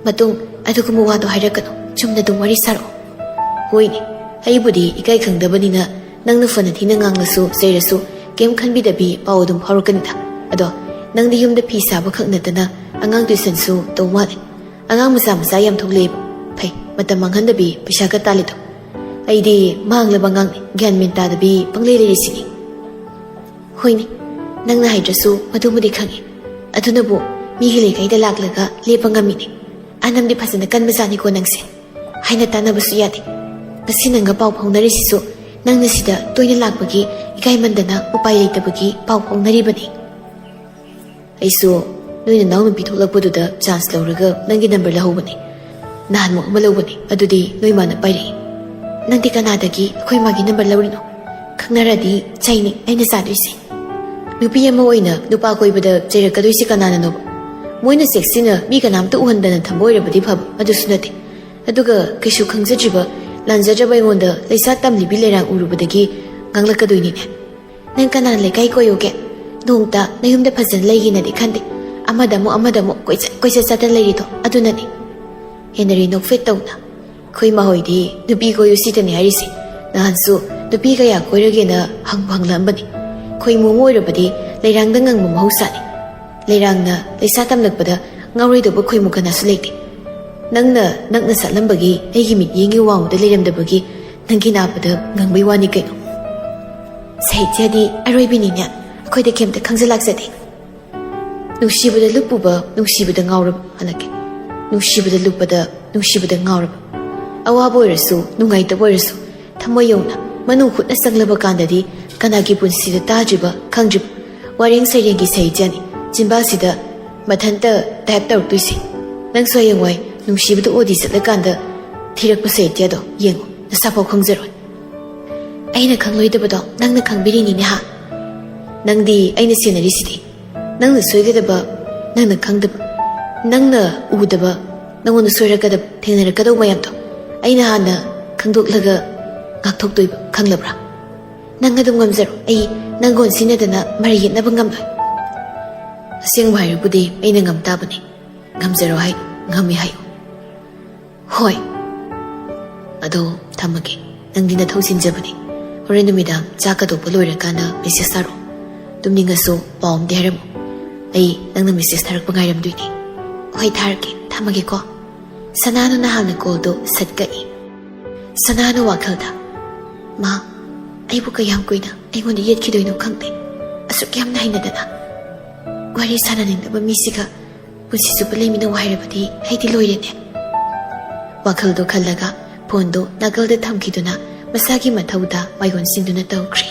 ꯃꯇꯨꯡ ꯑꯗꯨꯒꯨꯝꯕ ꯋꯥꯗꯣ ꯍꯥꯏꯔꯛꯀꯅꯨ, ꯆꯨꯝꯅ ꯑꯗꯨꯝ ꯋꯥꯔꯤ ꯁꯥꯔꯛꯑꯣ꯫" "ꯍꯣꯏꯅꯦ, ꯑꯩꯕꯨꯗꯤ ꯏꯀꯥꯏ ꯈꯪꯗꯕꯅꯤꯅ ꯅꯪꯅ ꯐꯅ ꯊꯤꯅ ꯉꯥꯡꯂꯁꯨ ꯆꯩꯔꯁꯨ ꯀꯩꯝ ꯈꯟꯕꯤꯗꯕꯤ ꯄꯥꯎ ꯑꯗꯨꯝ ꯐꯥꯎꯔꯛꯀꯅꯤꯗ꯫ ꯑꯗꯣ ꯅꯪꯗꯤ ꯌꯨꯝꯗ ꯐꯤ ꯁꯥꯕ ꯈꯛ ꯅꯠꯇꯅ ꯑꯉꯥꯡ ꯇ꯭ꯌꯨꯁꯟꯁꯨ ꯇꯧ ꯃꯥꯜꯂꯦ꯫ ꯑꯉꯥꯡ ꯃꯆꯥ ꯃꯆꯥ ꯌꯥꯝ ꯊꯣꯛꯂꯛꯑꯦꯕ꯫ ꯐꯩ, ꯃꯇꯝ ꯃꯥꯡꯍꯟꯗꯕꯤ ꯄꯩꯁꯥ ꯈꯔ ꯇꯥꯜꯂꯤꯗꯣ꯫ ꯑꯩꯗꯤ ꯃꯥꯡꯂꯕ ꯑꯉꯥꯡꯅꯤ, ꯒ꯭ꯌꯥꯟ ꯃꯦꯟ ꯇꯥꯗꯕꯤ ꯄꯪꯂꯩ ꯂꯩꯔꯤꯁꯤꯅꯤ꯫" "ꯍꯣꯏꯅꯦ, ꯅꯪꯅ ꯍꯥꯏꯗ꯭ꯔꯁꯨ ꯃꯗꯨꯃꯗꯤ ꯈꯪꯉꯤ꯫ ꯑꯗꯨꯅꯕꯨ ꯃꯤꯒꯤ ꯂꯩꯀꯥꯏꯗ ꯂꯥꯛꯂꯒ ꯂꯦꯞꯄ ꯉꯝꯃꯤꯅꯦ꯫ ꯑꯅꯝꯗꯤ ꯐꯖꯅ ꯀꯟꯕꯖꯥꯠꯅꯤꯀꯣ ꯅꯪꯁꯦ꯫" ꯍꯥꯏꯅ ꯇꯥꯟꯅꯕꯁꯨ ꯌꯥꯗꯦ꯫ ꯉꯁꯤ ꯅꯪꯒ ꯄꯥꯎ ꯐꯥꯎꯅꯔꯤꯁꯤꯁꯨ ꯅꯪꯅ ꯁꯤꯗ ꯇꯣꯏꯅ ꯂꯥꯛꯄꯒꯤ ꯏꯀꯥꯏꯃꯟꯗꯅ ꯎꯄꯥꯏ ꯂꯩꯇꯕꯒꯤ ꯄꯥꯎ ꯐꯥꯎꯅꯔꯤꯕꯅꯤ꯫ ꯑꯩꯁꯨ ꯅꯣꯏ ꯅꯅꯥꯎ ꯅꯨꯄꯤ ꯊꯣꯛꯂꯛꯄꯗꯨꯗ ꯆꯥꯟꯁ ꯂꯧꯔꯒ ꯅꯪꯒꯤ ꯅꯝꯕꯔ ꯂꯧꯍꯧꯕꯅꯦ꯫ ꯅꯍꯥꯟꯃꯨꯛ ꯑꯃ ꯂꯧꯕꯅꯦ, ꯑꯗꯨꯗꯤ ꯅꯣꯏ ꯃꯥꯅ ꯄꯥꯏꯔꯛꯏ꯫ ꯅꯪꯗꯤ ꯀꯅꯥꯗꯒꯤ ꯑꯩꯈꯣꯏ ꯃꯥꯒꯤ ꯅꯝꯕꯔ ꯂꯧꯔꯤꯅꯣ? ꯈꯪꯅꯔꯗꯤ ꯆꯩꯅꯤ ꯑꯩꯅ ꯆꯥꯗꯣꯏꯁꯦ꯫ ꯅꯨꯄꯤ ꯑꯃ ꯑꯣꯏꯅ ꯅꯨꯄꯥ ꯀꯣꯏꯕꯗ ꯆꯩꯔꯛꯀꯗꯣꯏꯁꯦ ꯀꯅꯥꯅꯅꯣꯕ? ꯃꯣꯏꯅ ꯁꯦꯛꯁꯤꯅ ꯃꯤ ꯀꯅꯥꯝꯇ ꯎꯍꯟꯗꯅ ꯊꯝꯕ ꯑꯣꯏꯔꯕꯗꯤ ꯐꯕ, ꯑꯗꯨꯁꯨ ꯅꯠꯇꯦ꯫ ꯑꯗꯨꯒ ꯀꯩꯁꯨ ꯈꯪꯖꯗ꯭ꯔꯤꯕ, ꯂꯥꯟꯖꯗ꯭ꯔꯕ ꯑꯩꯉꯣꯟꯗ ꯂꯩꯁꯥ ꯇꯝꯂꯤꯕꯤ ꯂꯩꯔꯥꯡ ꯎꯔꯨꯕꯗꯒꯤ ꯉꯥꯡꯂꯛꯀꯗꯣꯏꯅꯤꯅꯦ꯫ ꯅꯪ ꯀꯅꯥꯅ ꯂꯩꯀꯥꯏ ꯀꯣꯏꯌꯨꯒꯦ? ꯅꯣꯡꯇ ꯅꯌꯨꯝꯗ ꯐꯖꯅ ꯂꯩꯒꯦꯅꯗꯤ ꯈꯟꯗꯦ꯫ ꯑꯃꯗ ꯑꯃꯨꯛ ꯑꯃꯗ ꯑꯃꯨꯛ ꯀꯣꯏꯆꯠ ꯀꯣꯏꯆꯠ ꯆꯠꯇꯅ ꯂꯩꯔꯤꯗꯣ ꯑꯗꯨꯅꯅꯤ꯫ ꯍꯦꯅꯔꯤ ꯅꯣꯛꯐꯦꯠ ꯇꯧꯅ, "ꯑꯩꯈꯣꯏ ꯏꯃꯥ ꯍꯣꯏꯗꯤ ꯅꯨꯄꯤ ꯀꯣꯏꯌꯨ ꯁꯤꯗꯅꯤ ꯍꯥꯏꯔꯤꯁꯦ꯫ ꯅꯍꯥꯟꯁꯨ ꯅꯨꯄꯤ ꯀꯌꯥ ꯀꯣꯏꯔꯒꯦꯅ ꯍꯪꯕꯨ ꯍꯪꯂꯛꯑꯝꯕꯅꯤ꯫ ꯈꯣꯏꯃꯨ ꯑꯃ ꯑꯣꯏꯔꯕꯗꯤ ꯂꯩꯔꯥꯡꯗ ꯉꯪꯕ ꯃꯍꯧꯁꯥꯅꯤ꯫ ꯂꯩꯔꯥꯡꯅ ꯂꯩꯁꯥ ꯇꯝꯂꯛꯄꯗ ꯉꯥꯎꯔꯣꯏꯗꯧꯕ ꯈꯣꯏꯃꯨ ꯀꯅꯥꯁꯨ ꯂꯩꯇꯦ꯫ ꯅꯪꯅ ꯅꯛꯅ ꯆꯠꯂꯝꯕꯒꯤ ꯑꯩꯒꯤ ꯃꯤꯠꯌꯦꯡꯒꯤ ꯋꯥꯡꯃꯗ ꯂꯩꯔꯝꯗꯕꯒꯤ ꯅꯪꯒꯤ ꯅꯥꯞꯄꯗ ꯉꯪꯕꯩ ꯋꯥꯅꯤ ꯀꯩꯅꯣ?" ꯁꯥꯍꯤꯇ꯭ꯌꯗꯤ ꯑꯔꯣꯏꯕꯤꯅꯤꯅꯦ꯫ ꯑꯩꯈꯣꯏꯗ ꯀꯩꯝꯇ ꯈꯪꯖ ꯂꯥꯛꯆꯗꯦ꯫ ꯅꯨꯡꯁꯤꯕꯗ ꯂꯨꯞꯄꯨꯕ, ꯅꯨꯡꯁꯤꯕꯗ ꯉꯥꯎꯔꯕ, ꯍꯜꯂꯛꯀꯦ꯫ ꯅꯨꯡꯁꯤꯕꯗ ꯂꯨꯞꯄꯗ, ꯅꯨꯡꯁꯤꯕꯗ ꯉꯥꯎꯔꯕ꯫ ꯑꯋꯥꯕ ꯑꯣꯏꯔꯁꯨ, ꯅꯨꯡꯉꯥꯏꯇꯕ ꯑꯣꯏꯔꯁꯨ, ꯊꯃꯣꯏ ꯌꯧꯅ, ꯃꯅꯨꯡ ꯍꯨꯠꯅ ꯆꯪꯂꯕ ꯀꯥꯟꯗꯗꯤ ꯀꯅꯥꯒꯤ ꯄꯨꯟꯁꯤꯗ ꯇꯥꯗ꯭ꯔꯤꯕ, ꯈꯪꯗ꯭ꯔꯤꯕ ꯋꯥꯔꯦꯡ ꯁꯩꯔꯦꯡꯒꯤ ꯁꯥꯍꯤꯇ꯭ꯌꯅꯤ ꯆꯤꯟꯕꯥꯜꯁꯤꯗ ꯃꯊꯟꯇ ꯇꯥꯏꯞ ꯇꯧꯔꯛꯇꯣꯏꯁꯦ꯫ ꯅꯪꯁꯨ ꯍꯌꯦꯡꯋꯥꯏ ꯅꯨꯡꯁꯤꯕꯗ ꯑꯣꯗꯤ ꯆꯠꯂꯀꯥꯟꯗ ꯊꯤꯔꯛꯄ ꯁꯥꯍꯤꯇ꯭ꯌꯗꯣ ꯌꯦꯡꯉꯨ, ꯅꯁꯥꯐꯥꯎ ꯈꯪꯖꯔꯣꯏ꯫ ꯑꯩꯅ ꯈꯪꯂꯣꯏꯗꯕꯗꯣ ꯅꯪꯅ ꯈꯪꯕꯤꯔꯤꯅꯤꯅꯦ ꯍꯥ? ꯅꯪꯗꯤ ꯑꯩꯅ ꯁꯦꯟꯅꯔꯤꯁꯤꯗꯤ꯫ ꯅꯪꯅ ꯁꯣꯏꯒꯗꯕ ꯅꯪꯅ ꯈꯪꯗꯕ, ꯅꯪꯅ ꯎꯗꯕ, ꯅꯪꯉꯣꯟꯗ ꯁꯣꯏꯔꯛꯀꯗꯕ, ꯊꯦꯡꯅꯔꯛꯀꯗꯧꯕ ꯃꯌꯥꯝꯗꯣ ꯑꯩꯅ ꯍꯥꯟꯅ ꯈꯪꯗꯣꯛꯂꯒ ꯉꯥꯛꯊꯣꯛꯇꯣꯏꯕ, ꯈꯪꯂꯕ꯭ꯔꯥ? ꯅꯪ ꯑꯗꯨꯝ ꯉꯝꯖꯔꯣ, ꯑꯩ ꯅꯪꯒ ꯑꯣꯟꯁꯤꯟꯅꯗꯅ ꯃꯔꯩ ꯌꯦꯠꯅꯕ ꯉꯝꯂꯣꯏ꯫ ꯑꯁꯦꯡꯕ ꯍꯥꯏꯔꯕꯨꯗꯤ ꯑꯩꯅ ꯉꯝ ꯇꯥꯕꯅꯤ꯫ ꯉꯝꯖꯔꯣ ꯍꯥꯏ, ꯉꯝꯃꯤ ꯍꯥꯏꯌꯨ꯫ ꯍꯣꯏ꯫ ꯑꯗꯣ ꯊꯝꯃꯒꯦ꯫ ꯅꯪꯗꯤ ꯅꯊꯧ ꯆꯤꯟꯖꯕꯅꯤ꯫ ꯍꯣꯔꯦꯟ ꯅꯨꯃꯤꯗꯥꯡ ꯆꯥꯛ ꯀꯗꯣꯛꯄ ꯂꯣꯏꯔꯀꯥꯟꯗ ꯃꯦꯁꯦꯖ ꯊꯥꯔꯛꯑꯣ꯫ ꯇꯨꯝꯅꯤꯡꯉꯁꯨ ꯄꯥꯎ ꯑꯝꯗꯤ ꯍꯥꯏꯔꯝꯃꯨ꯫ ꯑꯩ ꯅꯪꯅ ꯃꯦꯁꯦꯖ ꯊꯥꯔꯛꯄ ꯉꯥꯏꯔꯝꯗꯣꯏꯅꯦ꯫ ꯍꯣꯏ, ꯊꯥꯔꯛꯀꯦ꯫ ꯊꯝꯃꯒꯦꯀꯣ꯫ ꯁꯅꯥꯅꯨꯅ ꯍꯥꯟꯅ ꯀꯣꯜꯗꯣ ꯁꯠ ꯀꯛꯏ꯫ ꯁꯅꯥꯅꯨ ꯋꯥꯈꯜꯗ, "ꯃꯥ, ꯑꯩꯕꯨ ꯀꯌꯥꯝ ꯀꯨꯏꯅ ꯑꯩꯉꯣꯟꯗ ꯌꯦꯠꯈꯤꯗꯣꯏꯅꯣ ꯈꯪꯗꯦ꯫ ꯑꯁꯨꯛ ꯌꯥꯝꯅ ꯍꯩꯅꯗꯅ꯫ ꯋꯥꯔꯤ ꯁꯥꯟꯅꯅꯤꯡꯗꯕ ꯃꯤꯁꯤꯒ ꯄꯨꯟꯁꯤ ꯆꯨꯞꯄ ꯂꯩꯃꯤꯟꯅꯧ ꯍꯥꯏꯔꯕꯗꯤ ꯑꯩꯗꯤ ꯂꯣꯏꯔꯦꯅꯦ꯫ ꯋꯥꯈꯜꯗꯣ ꯈꯜꯂꯒ ꯐꯣꯟꯗꯣ ꯅꯥꯀꯜꯗ ꯊꯝꯈꯤꯗꯨꯅ ꯃꯁꯥꯒꯤ ꯃꯊꯧꯗ ꯃꯥꯏꯑꯣꯟꯁꯤꯟꯗꯨꯅ ꯇꯧꯈ꯭ꯔꯦ꯫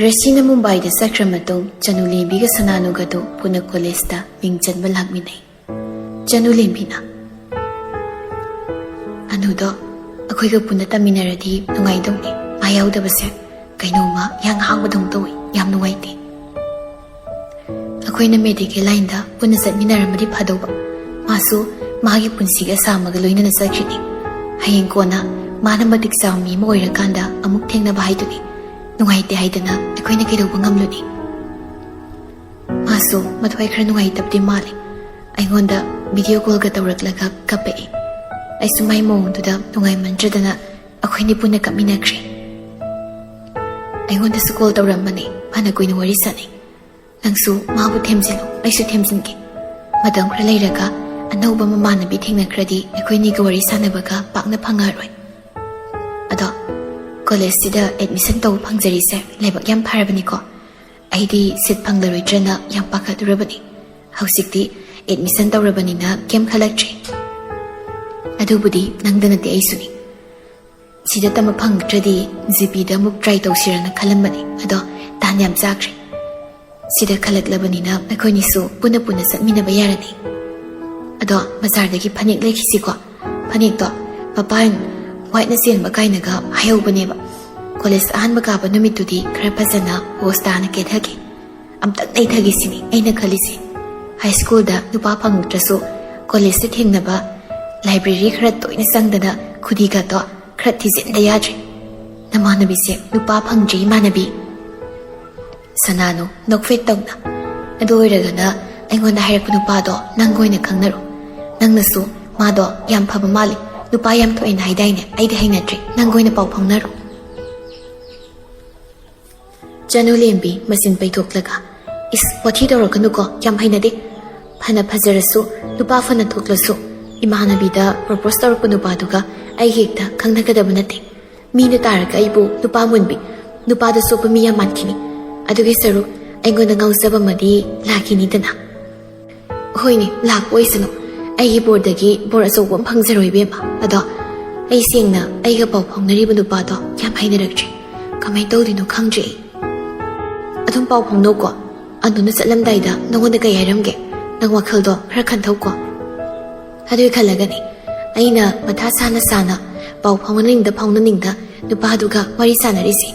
ꯒ꯭ꯔꯦꯁꯤꯅ ꯃꯨꯝꯕꯥꯏꯗ ꯆꯠꯈ꯭ꯔ ꯃꯇꯨꯡ ꯆꯅꯨ ꯂꯦꯝꯕꯤꯒ ꯁꯅꯥꯅꯨꯒꯗꯨ ꯄꯨꯟꯅ ꯀꯣꯂꯦꯖꯇ ꯃꯤꯡ ꯆꯟꯕ ꯂꯥꯛꯃꯤꯟꯅꯩ꯫ ꯆꯅꯨ ꯂꯦꯝꯕꯤꯅ, "ꯑꯅꯨꯗꯣ ꯑꯩꯈꯣꯏꯒ ꯄꯨꯟꯅ ꯇꯝꯃꯤꯟꯅꯔꯗꯤ ꯅꯨꯡꯉꯥꯏꯗꯧꯅꯤ꯫ ꯃꯥ ꯌꯥꯎꯗꯕꯁꯦ ꯀꯩꯅꯣꯝꯃ ꯌꯥꯝ ꯍꯥꯡꯕꯗꯧ ꯇꯧꯏ, ꯌꯥꯝ ꯅꯨꯡꯉꯥꯏꯇꯦ꯫ ꯑꯩꯈꯣꯏꯅ ꯃꯦꯗꯤꯀꯦꯜ ꯂꯥꯏꯟꯗ ꯄꯨꯟꯅ ꯆꯠꯃꯤꯟꯅꯔꯝꯃꯗꯤ ꯐꯗꯧꯕ꯫ ꯃꯥꯁꯨ ꯃꯥꯒꯤ ꯄꯨꯟꯁꯤꯒꯤ ꯑꯁꯥ ꯑꯃꯒ ꯂꯣꯏꯅꯅ ꯆꯠꯈꯤꯅꯤ꯫ ꯍꯌꯦꯡ ꯀꯣꯟꯅ ꯃꯥꯅ ꯃꯇꯤꯛ ꯆꯥꯕ ꯃꯤ ꯑꯃ ꯑꯣꯏꯔꯀꯥꯟꯗ ꯑꯃꯨꯛ ꯊꯦꯡꯅꯕ ꯍꯥꯏꯗꯨꯅꯤ꯫ ꯅꯨꯡꯉꯥꯏꯇꯦ ꯍꯥꯏꯗꯅ ꯑꯩꯈꯣꯏꯅ ꯀꯩꯗꯧꯕ ꯉꯝꯂꯨꯅꯤ?" ꯃꯥꯁꯨ ꯃꯊ꯭ꯋꯥꯏ ꯈꯔ ꯅꯨꯡꯉꯥꯏꯇꯕꯗꯤ ꯃꯥꯜꯂꯤ꯫ ꯑꯩꯉꯣꯟꯗ ꯚꯤꯗꯤꯑꯣ ꯀꯣꯜꯒ ꯇꯧꯔꯛꯂꯒ ꯀꯞꯄꯛꯏ꯫ ꯑꯩꯁꯨ ꯃꯥꯏ ꯃꯑꯣꯡꯗꯨꯗ ꯅꯨꯡꯉꯥꯏꯃꯟꯗ꯭ꯔꯗꯅ ꯑꯩꯈꯣꯏꯅꯤ ꯄꯨꯟꯅ ꯀꯞꯃꯤꯟꯅꯈ꯭ꯔꯦ꯫ ꯑꯩꯉꯣꯟꯗꯁꯨ ꯀꯣꯜ ꯇꯧꯔꯝꯕꯅꯤ꯫ ꯐꯅ ꯀꯨꯏꯅ ꯋꯥꯔꯤ ꯁꯥꯟꯅꯩ꯫ "ꯅꯪꯁꯨ ꯃꯥꯕꯨ ꯊꯦꯝꯖꯤꯜꯂꯨ, ꯑꯩꯁꯨ ꯊꯦꯝꯖꯤꯟꯒꯦ꯫ ꯃꯇꯝ ꯈꯔ ꯂꯩꯔꯒ ꯑꯅꯧꯕ ꯃꯃꯥꯟꯅꯕꯤ ꯊꯦꯡꯅꯈ꯭ꯔꯗꯤ ꯑꯩꯈꯣꯏꯅꯤꯒ ꯋꯥꯔꯤ ꯁꯥꯟꯅꯕꯒ ꯄꯥꯛꯅ ꯐꯪꯉꯔꯣꯏ꯫ ꯑꯗꯣ ꯀꯣꯂꯦꯖꯁꯤꯗ ꯑꯦꯗꯃꯤꯁꯟ ꯇꯧꯕ ꯐꯪꯖꯔꯤꯁꯦ ꯂꯥꯏꯕꯛ ꯌꯥꯝ ꯐꯔꯕꯅꯤꯀꯣ꯫ ꯑꯩꯗꯤ ꯁꯤꯠ ꯐꯪꯂꯔꯣꯏꯗ꯭ꯔꯅ ꯌꯥꯝ ꯄꯥꯈꯠꯂꯨꯔꯕꯅꯤ꯫ ꯍꯧꯖꯤꯛꯇꯤ ꯑꯦꯗꯃꯤꯁꯟ ꯇꯧꯔꯕꯅꯤꯅ ꯀꯩꯝ ꯈꯜꯂꯛꯇ꯭ꯔꯦ꯫ ꯑꯗꯨꯕꯨꯗꯤ ꯅꯪꯗ ꯅꯠꯇꯦ, ꯑꯩꯁꯨꯅꯤ꯫ ꯁꯤꯗ ꯇꯝꯕ ꯐꯪꯗ꯭ꯔꯗꯤ ꯖꯤꯄꯤꯗ ꯑꯃꯨꯛ ꯇ꯭ꯔꯥꯏ ꯇꯧꯁꯤꯔꯅ ꯈꯜꯂꯝꯕꯅꯤ, ꯑꯗꯣ ꯇꯥꯟ ꯌꯥꯝ ꯆꯥꯈ꯭ꯔꯦ꯫ ꯁꯤꯗ ꯈꯜꯂꯛꯂꯕꯅꯤꯅ ꯑꯩꯈꯣꯏꯅꯤꯁꯨ ꯄꯨꯟꯅ ꯄꯨꯟꯅ ꯆꯠꯃꯤꯟꯅꯕ ꯌꯥꯔꯅꯤ꯫ ꯑꯗꯣ ꯕꯖꯥꯔꯗꯒꯤ ꯐꯅꯦꯛ ꯂꯩꯈꯤꯁꯤꯀꯣ꯫ ꯐꯅꯦꯛꯇꯣ ꯃꯄꯥꯟ ꯋꯥꯏꯠꯅ ꯆꯦꯟꯕ ꯀꯥꯏꯅꯒ ꯍꯥꯏꯍꯧꯕꯅꯦꯕ꯫ ꯀꯣꯂꯦꯖ ꯑꯍꯥꯟꯕ ꯀꯥꯕ ꯅꯨꯃꯤꯠꯇꯨꯗꯤ ꯈꯔ ꯐꯖꯅ ꯄꯣꯁ ꯇꯥꯅ ꯀꯦꯊꯒꯦ꯫ ꯑꯝꯇꯪ ꯅꯩꯊꯒꯦ ꯁꯤꯅꯤ ꯑꯩꯅ ꯈꯜꯂꯤꯁꯦ꯫ ꯍꯥꯏ ꯁ꯭ꯀꯨꯜꯗ ꯅꯨꯄꯥ ꯐꯪꯉꯛꯇ꯭ꯔꯁꯨ ꯀꯣꯂꯦꯖꯇ ꯊꯦꯡꯅꯕ, ꯂꯥꯏꯕ꯭ꯔꯦꯔꯤ ꯈꯔ ꯇꯣꯏꯅ ꯆꯪꯗꯅ ꯈꯨꯗꯤꯒꯗꯣ ꯈꯔ ꯊꯤꯖꯤꯟꯗ ꯌꯥꯗ꯭ꯔꯦ꯫ ꯅꯃꯥꯟꯅꯕꯤꯁꯦ ꯅꯨꯄꯥ ꯐꯪꯗ꯭ꯔꯤ, ꯏꯃꯥꯟꯅꯕꯤ꯫ ꯁꯅꯥꯅꯨ ꯅꯣꯛꯐꯦꯠ ꯇꯧꯅ, "ꯑꯗꯨ ꯑꯣꯏꯔꯒꯅ ꯑꯩꯉꯣꯟꯗ ꯍꯥꯏꯔꯛꯄ ꯅꯨꯄꯥꯗꯣ ꯅꯪꯒ ꯑꯣꯏꯅ ꯈꯪꯅꯔꯣ꯫ ꯅꯪꯅꯁꯨ ꯃꯥꯗꯣ ꯌꯥꯝ ꯐꯕ ꯃꯥꯜꯂꯤ, "ꯅꯨꯄꯥ ꯌꯥꯝ ꯊꯣꯛꯑꯦꯅ ꯍꯥꯏꯗꯥꯏꯅꯦ? ꯑꯩꯗꯤ ꯍꯩꯅꯗ꯭ꯔꯦ, ꯅꯪꯒ ꯑꯣꯏꯅ ꯄꯥꯎ ꯐꯥꯎꯅꯔꯣ"꯫ ꯆꯅꯨ ꯂꯦꯝꯕꯤ ꯃꯆꯤꯟ ꯄꯩꯊꯣꯛꯂꯒ, "ꯏꯁ, ꯋꯥꯊꯤ ꯇꯧꯔꯛꯀꯅꯨꯀꯣ, ꯌꯥꯝ ꯍꯩꯅꯗꯦ꯫ ꯐꯅ ꯐꯖꯔꯁꯨ, ꯅꯨꯄꯥ ꯐꯅ ꯊꯣꯛꯂꯁꯨ, ꯏꯃꯥꯟꯅꯕꯤꯗ ꯄ꯭ꯔꯣꯄꯣꯁ ꯇꯧꯔꯛꯄ ꯅꯨꯄꯥꯗꯨꯒ ꯑꯩꯒ ꯍꯦꯛꯇ ꯈꯪꯅꯒꯗꯕ ꯅꯠꯇꯦ꯫ ꯃꯤꯅ ꯇꯥꯔꯒ ꯑꯩꯕꯨ ꯅꯨꯄꯥ ꯃꯨꯟꯕꯤ, ꯅꯨꯄꯥꯗ ꯆꯣꯞꯄ ꯃꯤ ꯌꯥꯝ ꯃꯥꯟꯈꯤꯅꯤ꯫ ꯑꯗꯨꯒꯤ ꯁꯔꯨꯛ ꯑꯩꯉꯣꯟꯗ ꯉꯥꯎꯖꯕ ꯑꯃꯗꯤ ꯂꯥꯛꯈꯤꯅꯤꯗꯅ"꯫ "ꯍꯣꯏꯅꯦ, ꯂꯥꯛꯄ ꯑꯣꯏꯁꯅꯨ꯫ ꯑꯩꯒꯤ ꯕꯣꯔꯗꯒꯤ ꯕꯣꯔ ꯑꯆꯧꯕ ꯑꯃ ꯐꯪꯖꯔꯣꯏ, ꯏꯕꯦꯝꯃ꯫ ꯑꯗꯣ ꯑꯩ ꯁꯦꯡꯅ ꯑꯩꯒ ꯄꯥꯎ ꯐꯥꯎꯅꯔꯤꯕ ꯅꯨꯄꯥꯗꯣ ꯌꯥꯝ ꯍꯩꯅꯔꯛꯇ꯭ꯔꯦ꯫ ꯀꯃꯥꯏꯅ ꯇꯧꯗꯣꯏꯅꯣ ꯈꯪꯗ꯭ꯔꯦ ꯑꯩ"꯫ "ꯑꯗꯨꯝ ꯄꯥꯎ ꯐꯥꯎꯅꯧꯀꯣ꯫ ꯑꯟꯗꯨꯅ ꯆꯠꯂꯝꯗꯥꯏꯗ ꯅꯉꯣꯟꯗ ꯀꯩ ꯍꯥꯏꯔꯝꯒꯦ? ꯅꯪ ꯋꯥꯈꯜꯗꯣ ꯈꯔ ꯈꯟꯊꯧꯀꯣ"꯫ "ꯑꯗꯨꯏ ꯈꯜꯂꯒꯅꯤ ꯑꯩꯅ ꯃꯊꯥ ꯁꯥꯅ ꯁꯥꯅ ꯄꯥꯎ ꯐꯥꯎꯅꯅꯤꯡꯗ ꯐꯥꯎꯅꯅꯤꯡꯗ ꯅꯨꯄꯥꯗꯨꯒ ꯋꯥꯔꯤ ꯁꯥꯟꯅꯔꯤꯁꯦ꯫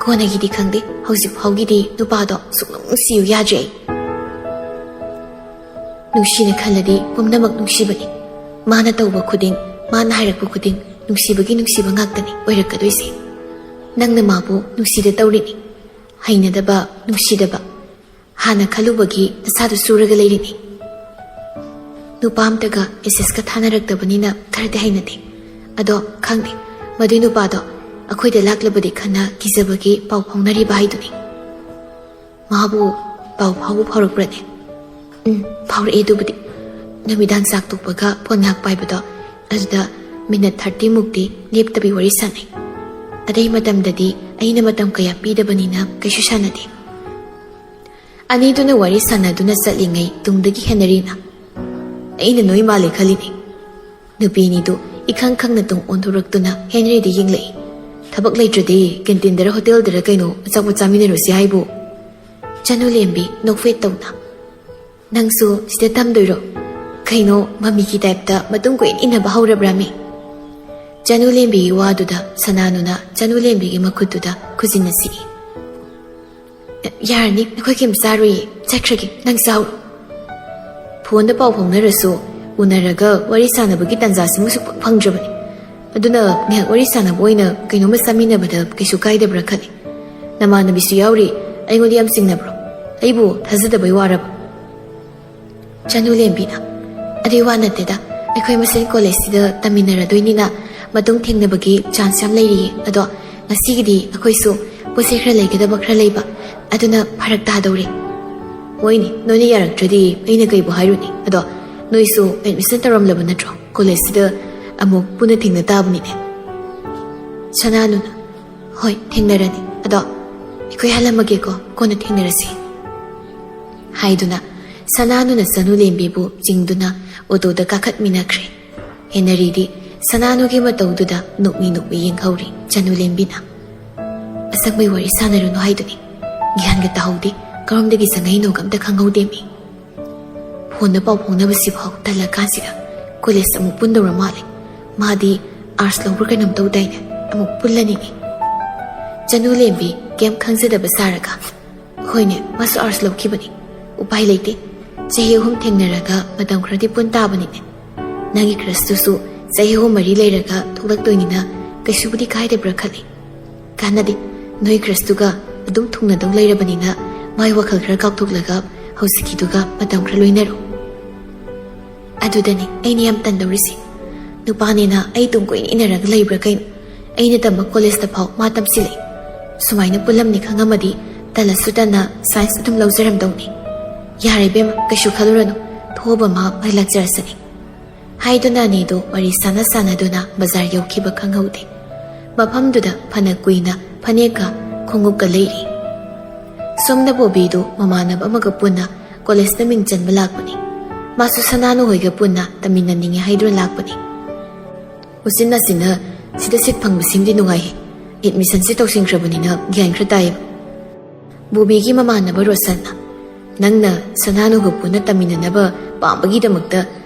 ꯀꯣꯟꯅꯒꯤꯗꯤ ꯈꯪꯗꯦ, ꯍꯧꯖꯤꯛ ꯐꯥꯎꯒꯤꯗꯤ ꯅꯨꯄꯥꯗꯣ ꯁꯨꯛꯅꯨꯡ ꯅꯨꯡꯁꯤꯌꯨ ꯌꯥꯗ꯭ꯔꯦ ꯑꯩ"꯫ "ꯅꯨꯡꯁꯤꯅ ꯈꯜꯂꯗꯤ ꯄꯨꯝꯅꯃꯛ ꯅꯨꯡꯁꯤꯕꯅꯤ꯫ ꯃꯥꯅ ꯇꯧꯕ ꯈꯨꯗꯤꯡ, ꯃꯥꯅ ꯍꯥꯏꯔꯛꯄ ꯈꯨꯗꯤꯡ ꯅꯨꯡꯁꯤꯕꯒꯤ ꯅꯨꯡꯁꯤꯕ ꯉꯥꯛꯇꯅꯤ ꯑꯣꯏꯔꯛꯀꯗꯣꯏꯁꯦ꯫ ꯅꯪꯅ ꯃꯥꯕꯨ ꯅꯨꯡꯁꯤꯗ ꯇꯧꯔꯤꯅꯤ꯫ ꯍꯩꯅꯗꯕ, ꯅꯨꯡꯁꯤꯗꯕ, ꯍꯥꯟꯅ ꯈꯜꯂꯨꯕꯒꯤ ꯅꯁꯥꯗꯨ ꯁꯨꯔꯒ ꯂꯩꯔꯤꯅꯤ"꯫ ꯅꯨꯄꯥ ꯑꯝꯇꯒ ꯃꯦꯁꯦꯖꯀ ꯊꯥꯅꯔꯛꯇꯕꯅꯤꯅ ꯈꯔꯗꯤ ꯍꯩꯅꯗꯦ꯫ ꯑꯗꯣ ꯈꯪꯗꯦ, ꯃꯗꯨꯏ ꯅꯨꯄꯥꯗꯣ ꯑꯩꯈꯣꯏꯗ ꯂꯥꯛꯂꯕꯗꯤ ꯈꯟꯅ ꯀꯤꯖꯕꯒꯤ ꯄꯥꯎ ꯐꯥꯎꯅꯔꯤꯕ ꯍꯥꯏꯗꯨꯅꯤ꯫ "ꯃꯥꯕꯨ ꯄꯥꯎ ꯐꯥꯎꯕ ꯐꯥꯎꯔꯛꯄ꯭ꯔꯅꯦ?" "ꯎꯝ, ꯐꯥꯎꯔꯛꯑꯦ꯫ ꯑꯗꯨꯕꯨꯗꯤ ꯅꯨꯃꯤꯗꯥꯡ ꯆꯥꯛ ꯇꯣꯛꯄꯒ ꯐꯣꯟ ꯉꯥꯏꯍꯥꯛ ꯄꯥꯏꯕꯗꯣ, ꯑꯗꯨꯗ ꯃꯤꯅꯠ ꯊꯥꯔꯇꯤ ꯃꯨꯛꯇꯤ ꯂꯦꯞꯇꯕꯤ ꯋꯥꯔꯤ ꯁꯥꯟꯅꯩ꯫ ꯑꯗꯩ ꯃꯇꯝꯗꯗꯤ ꯑꯩꯅ ꯃꯇꯝ ꯀꯌꯥ ꯄꯤꯗꯕꯅꯤꯅ ꯀꯩꯁꯨ ꯁꯥꯟꯅꯗꯦ"꯫ ꯑꯅꯤꯗꯨꯅ ꯋꯥꯔꯤ ꯁꯥꯟꯅꯗꯨꯅ ꯆꯠꯂꯤꯉꯩ ꯇꯨꯡꯗꯒꯤ ꯍꯦꯅꯔꯤꯅ, "ꯑꯩꯅ ꯅꯣꯏ ꯃꯥꯜꯂꯦ ꯈꯜꯂꯤꯅꯦ"꯫ ꯅꯨꯄꯤ ꯑꯅꯤꯗꯨ ꯏꯈꯪ ꯈꯪꯅ ꯇꯨꯡ ꯑꯣꯟꯊꯣꯔꯛꯇꯨꯅ ꯍꯦꯅꯔꯤꯗ ꯌꯦꯡꯂꯛꯏ꯫ "ꯊꯕꯛ ꯂꯩꯇ꯭ꯔꯗꯤ ꯀꯦꯟꯇꯤꯟꯗꯔ ꯍꯣꯇꯦꯜꯗꯔ ꯀꯩꯅꯣ ꯑꯆꯥꯄꯣꯠ ꯆꯥꯃꯤꯟꯅꯔꯨꯁꯤ ꯍꯥꯏꯕꯨ"꯫ ꯆꯅꯨ ꯂꯦꯝꯕꯤ ꯅꯣꯛꯐꯦꯠ ꯇꯧꯅ, "ꯅꯪꯁꯨ ꯁꯤꯗ ꯇꯝꯗꯣꯏꯔꯣ? ꯀꯩꯅꯣ, ꯃꯃꯤꯒꯤ ꯇꯥꯏꯞꯇ ꯃꯇꯨꯡ ꯀꯣꯏꯏꯟ ꯏꯟꯅꯕ ꯍꯧꯔꯕ꯭ꯔꯥꯃꯤ?" ꯆꯅꯨ ꯂꯦꯝꯕꯤꯒꯤ ꯋꯥꯗꯨꯗ ꯁꯅꯥꯅꯨꯅ ꯆꯅꯨ ꯂꯦꯝꯕꯤꯒꯤ ꯃꯈꯨꯠꯇꯨꯗ ꯈꯨꯖꯤꯟꯅ ꯁꯤꯛꯏ꯫ "ꯌꯥꯔꯅꯤ, ꯑꯩꯈꯣꯏ ꯀꯩꯝ ꯆꯥꯔꯣꯏꯌꯦ, ꯆꯠꯈ꯭ꯔꯒꯦ, ꯅꯪ ꯆꯥꯍꯧꯔꯣ"꯫ ꯐꯣꯟꯗ ꯄꯥꯎ ꯐꯥꯎꯅꯔꯁꯨ ꯎꯅꯔꯒ ꯋꯥꯔꯤ ꯁꯥꯟꯅꯕꯒꯤ ꯇꯥꯟꯖꯥꯁꯤꯃꯁꯨ ꯐꯪ-, ꯐꯪꯗ꯭ꯔꯕꯅꯤ꯫ ꯑꯗꯨꯅ ꯉꯥꯏꯍꯥꯛ ꯋꯥꯔꯤ ꯁꯥꯟꯅꯕ ꯑꯣꯏꯅ ꯀꯩꯅꯣꯝꯃ ꯆꯥꯃꯤꯟꯅꯕꯗ ꯀꯩꯁꯨ ꯀꯥꯏꯗꯕ꯭ꯔꯥ ꯈꯜꯂꯤ꯫ ꯅꯃꯥꯟꯅꯕꯤꯁꯨ ꯌꯥꯎꯔꯤ, ꯑꯩꯉꯣꯟꯗ ꯌꯥꯝ ꯆꯤꯡꯅꯕ꯭ꯔꯣ? ꯑꯩꯕꯨ ꯊꯥꯖꯗꯕꯩ ꯋꯥꯔꯕ? ꯆꯅꯨ ꯂꯦꯝꯕꯤꯅ, "ꯑꯗꯨꯏ ꯋꯥ ꯅꯠꯇꯦꯗ, ꯑꯩꯈꯣꯏ ꯃꯁꯦꯟ ꯀꯣꯂꯦꯖꯁꯤꯗ ꯇꯝꯃꯤꯟꯅꯔꯗꯣꯏꯅꯤꯅ ꯃꯇꯨꯡ ꯊꯦꯡꯅꯕꯒꯤ ꯆꯥꯟꯁ ꯌꯥꯝ ꯂꯩꯔꯤꯌꯦ꯫ ꯑꯗꯣ ꯉꯁꯤꯒꯤꯗꯤ ꯑꯩꯈꯣꯏꯁꯨ ꯄꯣꯠ ꯆꯩ ꯈꯔ ꯂꯩꯒꯗꯕ ꯈꯔ ꯂꯩꯕ, ꯑꯗꯨꯅ ꯐꯔꯛ ꯇꯥꯗꯧꯔꯦ꯫ ꯍꯣꯏꯅꯦ, ꯅꯣꯏꯅ ꯌꯥꯔꯛꯇ꯭ꯔꯗꯤ ꯑꯩꯅ ꯀꯩꯕꯨ ꯍꯥꯏꯔꯨꯅꯤ? ꯑꯗꯣ ꯅꯣꯏꯁꯨ ꯑꯦꯗꯃꯤꯁꯟ ꯇꯧꯔꯝꯂꯕ ꯅꯠꯇ꯭ꯔꯣ? ꯀꯣꯂꯦꯖꯁꯤꯗ ꯑꯃꯨꯛ ꯄꯨꯟꯅ ꯊꯦꯡꯅ ꯇꯥꯕꯅꯤꯅꯦ꯫ ꯁꯅꯥꯅꯨꯅ, "ꯍꯣꯏ, ꯊꯦꯡꯅꯔꯅꯤ꯫ ꯑꯗꯣ ꯑꯩꯈꯣꯏ ꯍꯜꯂꯝꯃꯒꯦꯀꯣ, ꯀꯣꯟꯅ ꯊꯦꯡꯅꯔꯁꯤ," ꯍꯥꯏꯗꯨꯅ ꯁꯅꯥꯅꯨꯅ ꯆꯅꯨ ꯂꯦꯝꯕꯤꯕꯨ ꯆꯤꯡꯗꯨꯅ ꯑꯣꯇꯣꯗ ꯀꯥꯈꯠꯃꯤꯟꯅꯈ꯭ꯔꯦ꯫ ꯍꯦꯅꯔꯤꯗꯤ ꯁꯅꯥꯅꯨꯒꯤ ꯃꯇꯧꯗꯨꯗ ꯅꯣꯛꯃꯤ ꯅꯣꯛꯃꯤ ꯌꯦꯡꯍꯧꯔꯤ꯫ ꯆꯅꯨ ꯂꯦꯝꯕꯤꯅ, "ꯑꯁꯪꯕꯩ ꯋꯥꯔꯤ ꯁꯥꯟꯅꯔꯨꯅꯨ ꯍꯥꯏꯗꯨꯅꯤ꯫ ꯒ꯭ꯌꯥꯟꯒ ꯇꯥꯍꯧꯗꯦ꯫ ꯀꯔꯣꯝꯗꯒꯤ ꯆꯪꯉꯛꯏꯅꯣꯒ ꯑꯝꯇ ꯈꯪꯍꯧꯗꯦ ꯃꯤ꯫ ꯐꯣꯟꯗ ꯄꯥꯎ ꯐꯥꯎꯅꯕꯁꯤꯐꯥꯎ ꯇꯜꯂꯀꯥꯟꯁꯤꯗ ꯀꯣꯂꯦꯖ ꯑꯃꯨꯛ ꯄꯨꯟꯗꯧꯔ ꯃꯥꯜꯂꯦ꯫ ꯃꯥꯗꯤ ꯑꯥꯔꯠꯁ ꯂꯧꯕ꯭ꯔꯥ ꯀꯩꯅꯣꯝ ꯇꯧꯗꯥꯏꯅꯦ? ꯑꯃꯨꯛ ꯄꯨꯜꯂꯅꯤꯅꯦ꯫" ꯆꯅꯨ ꯂꯦꯝꯕꯤ ꯀꯩꯝ ꯈꯪꯖꯗꯕ ꯁꯥꯔꯒ, "ꯍꯣꯏꯅꯦ, ꯃꯥꯁꯨ ꯑꯥꯔꯠꯁ ꯂꯧꯈꯤꯕꯅꯤ꯫ ꯎꯄꯥꯏ ꯂꯩꯇꯦ꯫ ꯆꯍꯤ ꯑꯍꯨꯝ ꯊꯦꯡꯅꯔꯒ ꯃꯇꯝ ꯈꯔꯗꯤ ꯄꯨꯟ ꯇꯥꯕꯅꯤꯅꯦ꯫ ꯅꯪꯒꯤ ꯀ꯭ꯔꯁꯇꯨꯁꯨ ꯆꯍꯤ ꯑꯍꯨꯝ ꯃꯔꯤ ꯂꯩꯔꯒ ꯊꯣꯛꯂꯛꯇꯣꯏꯅꯤꯅ ꯀꯩꯁꯨꯕꯨꯗꯤ ꯀꯥꯏꯗꯕ꯭ꯔꯥ ꯈꯜꯂꯤ꯫ ꯀꯥꯟꯅꯗꯦ, ꯅꯣꯏ ꯀ꯭ꯔꯁꯇꯨꯒ ꯑꯗꯨꯝ ꯊꯨꯡꯅꯗꯧ ꯂꯩꯔꯕꯅꯤꯅ ꯃꯥꯏ ꯋꯥꯈꯜ ꯈꯔ ꯀꯥꯎꯊꯣꯛꯂꯒ ꯍꯧꯖꯤꯛꯀꯤꯗꯨꯒ ꯃꯇꯝ ꯈꯔ ꯂꯣꯏꯅꯔꯣ꯫" ꯑꯗꯨꯗꯅꯤ ꯑꯩꯅ ꯌꯥꯝ ꯇꯟꯗꯧꯔꯤꯁꯦ꯫ ꯅꯨꯄꯥꯅꯦꯅ ꯑꯩ ꯇꯨꯡ ꯀꯨꯏꯅ ꯏꯟꯅꯔꯒ ꯂꯩꯕ꯭ꯔꯥ ꯀꯩꯅꯣ? ꯑꯩꯅ ꯇꯝꯕ ꯀꯣꯂꯦꯖꯇ ꯐꯥꯎ ꯃꯥ ꯇꯝꯁꯤꯜꯂꯛꯏ꯫ ꯁꯨꯃꯥꯏꯅ ꯄꯨꯜꯂꯝꯅꯤ ꯈꯪꯉꯝꯃꯗꯤ ꯇꯜꯂꯁꯨ ꯇꯟꯅ ꯁꯥꯏꯟꯁ ꯑꯗꯨꯝ ꯂꯧꯖꯔꯝꯗꯧꯅꯤ꯫ ꯌꯥꯔꯦ ꯏꯕꯦꯝꯃ, ꯀꯩꯁꯨ ꯈꯜꯂꯨꯔꯅꯨ꯫ ꯊꯣꯛꯑꯕ ꯃꯥ ꯃꯥꯏ ꯂꯥꯛꯆꯔꯁꯅꯤ꯫ ꯍꯥꯏꯗꯨꯅ ꯑꯅꯤꯗꯨ ꯋꯥꯔꯤ ꯁꯥꯟꯅ ꯁꯥꯟꯅꯗꯨꯅ ꯕꯖꯥꯔ ꯌꯧꯈꯤꯕ ꯈꯪꯍꯧꯗꯦ꯫ ꯃꯐꯝꯗꯨꯗ ꯐꯅ ꯀꯨꯏꯅ ꯐꯅꯦꯛꯀ ꯈꯣꯡꯎꯞꯀ ꯂꯩꯔꯤ꯫ ꯁꯣꯝꯗ ꯕꯣꯕꯤꯗꯨ ꯃꯃꯥꯟꯅꯕ ꯑꯃꯒ ꯄꯨꯟꯅ ꯀꯣꯂꯦꯖꯇ ꯃꯤꯡ ꯆꯟꯕ ꯂꯥꯛꯄꯅꯤ꯫ ꯃꯥꯁꯨ ꯁꯅꯥꯅꯨ ꯍꯣꯏꯒ ꯄꯨꯟꯅ ꯇꯝꯃꯤꯟꯅꯅꯤꯡꯉꯤ ꯍꯥꯏꯗꯨꯅ ꯂꯥꯛꯄꯅꯤ꯫ "ꯎꯆꯤꯟ ꯅꯥꯆꯤꯟꯅ ꯁꯤꯗ ꯁꯤꯠ ꯐꯪꯕꯁꯤꯃꯗꯤ ꯅꯨꯡꯉꯥꯏꯍꯦ꯫ ꯑꯦꯗꯃꯤꯁꯟꯁꯦ ꯇꯧꯁꯤꯟꯈ꯭ꯔꯕꯅꯤꯅ ꯒ꯭ꯌꯥꯟ ꯈꯔ ꯇꯥꯏꯌꯦꯕ꯫" ꯕꯣꯕꯤꯒꯤ ꯃꯃꯥꯟꯅꯕ ꯔꯣꯁꯟꯅ, "ꯅꯪꯅ ꯁꯅꯥꯅꯨꯒ ꯄꯨꯟꯅ ꯇꯝꯃꯤꯟꯅꯅꯕ ꯄꯥꯝꯕꯒꯤꯗꯃꯛꯇ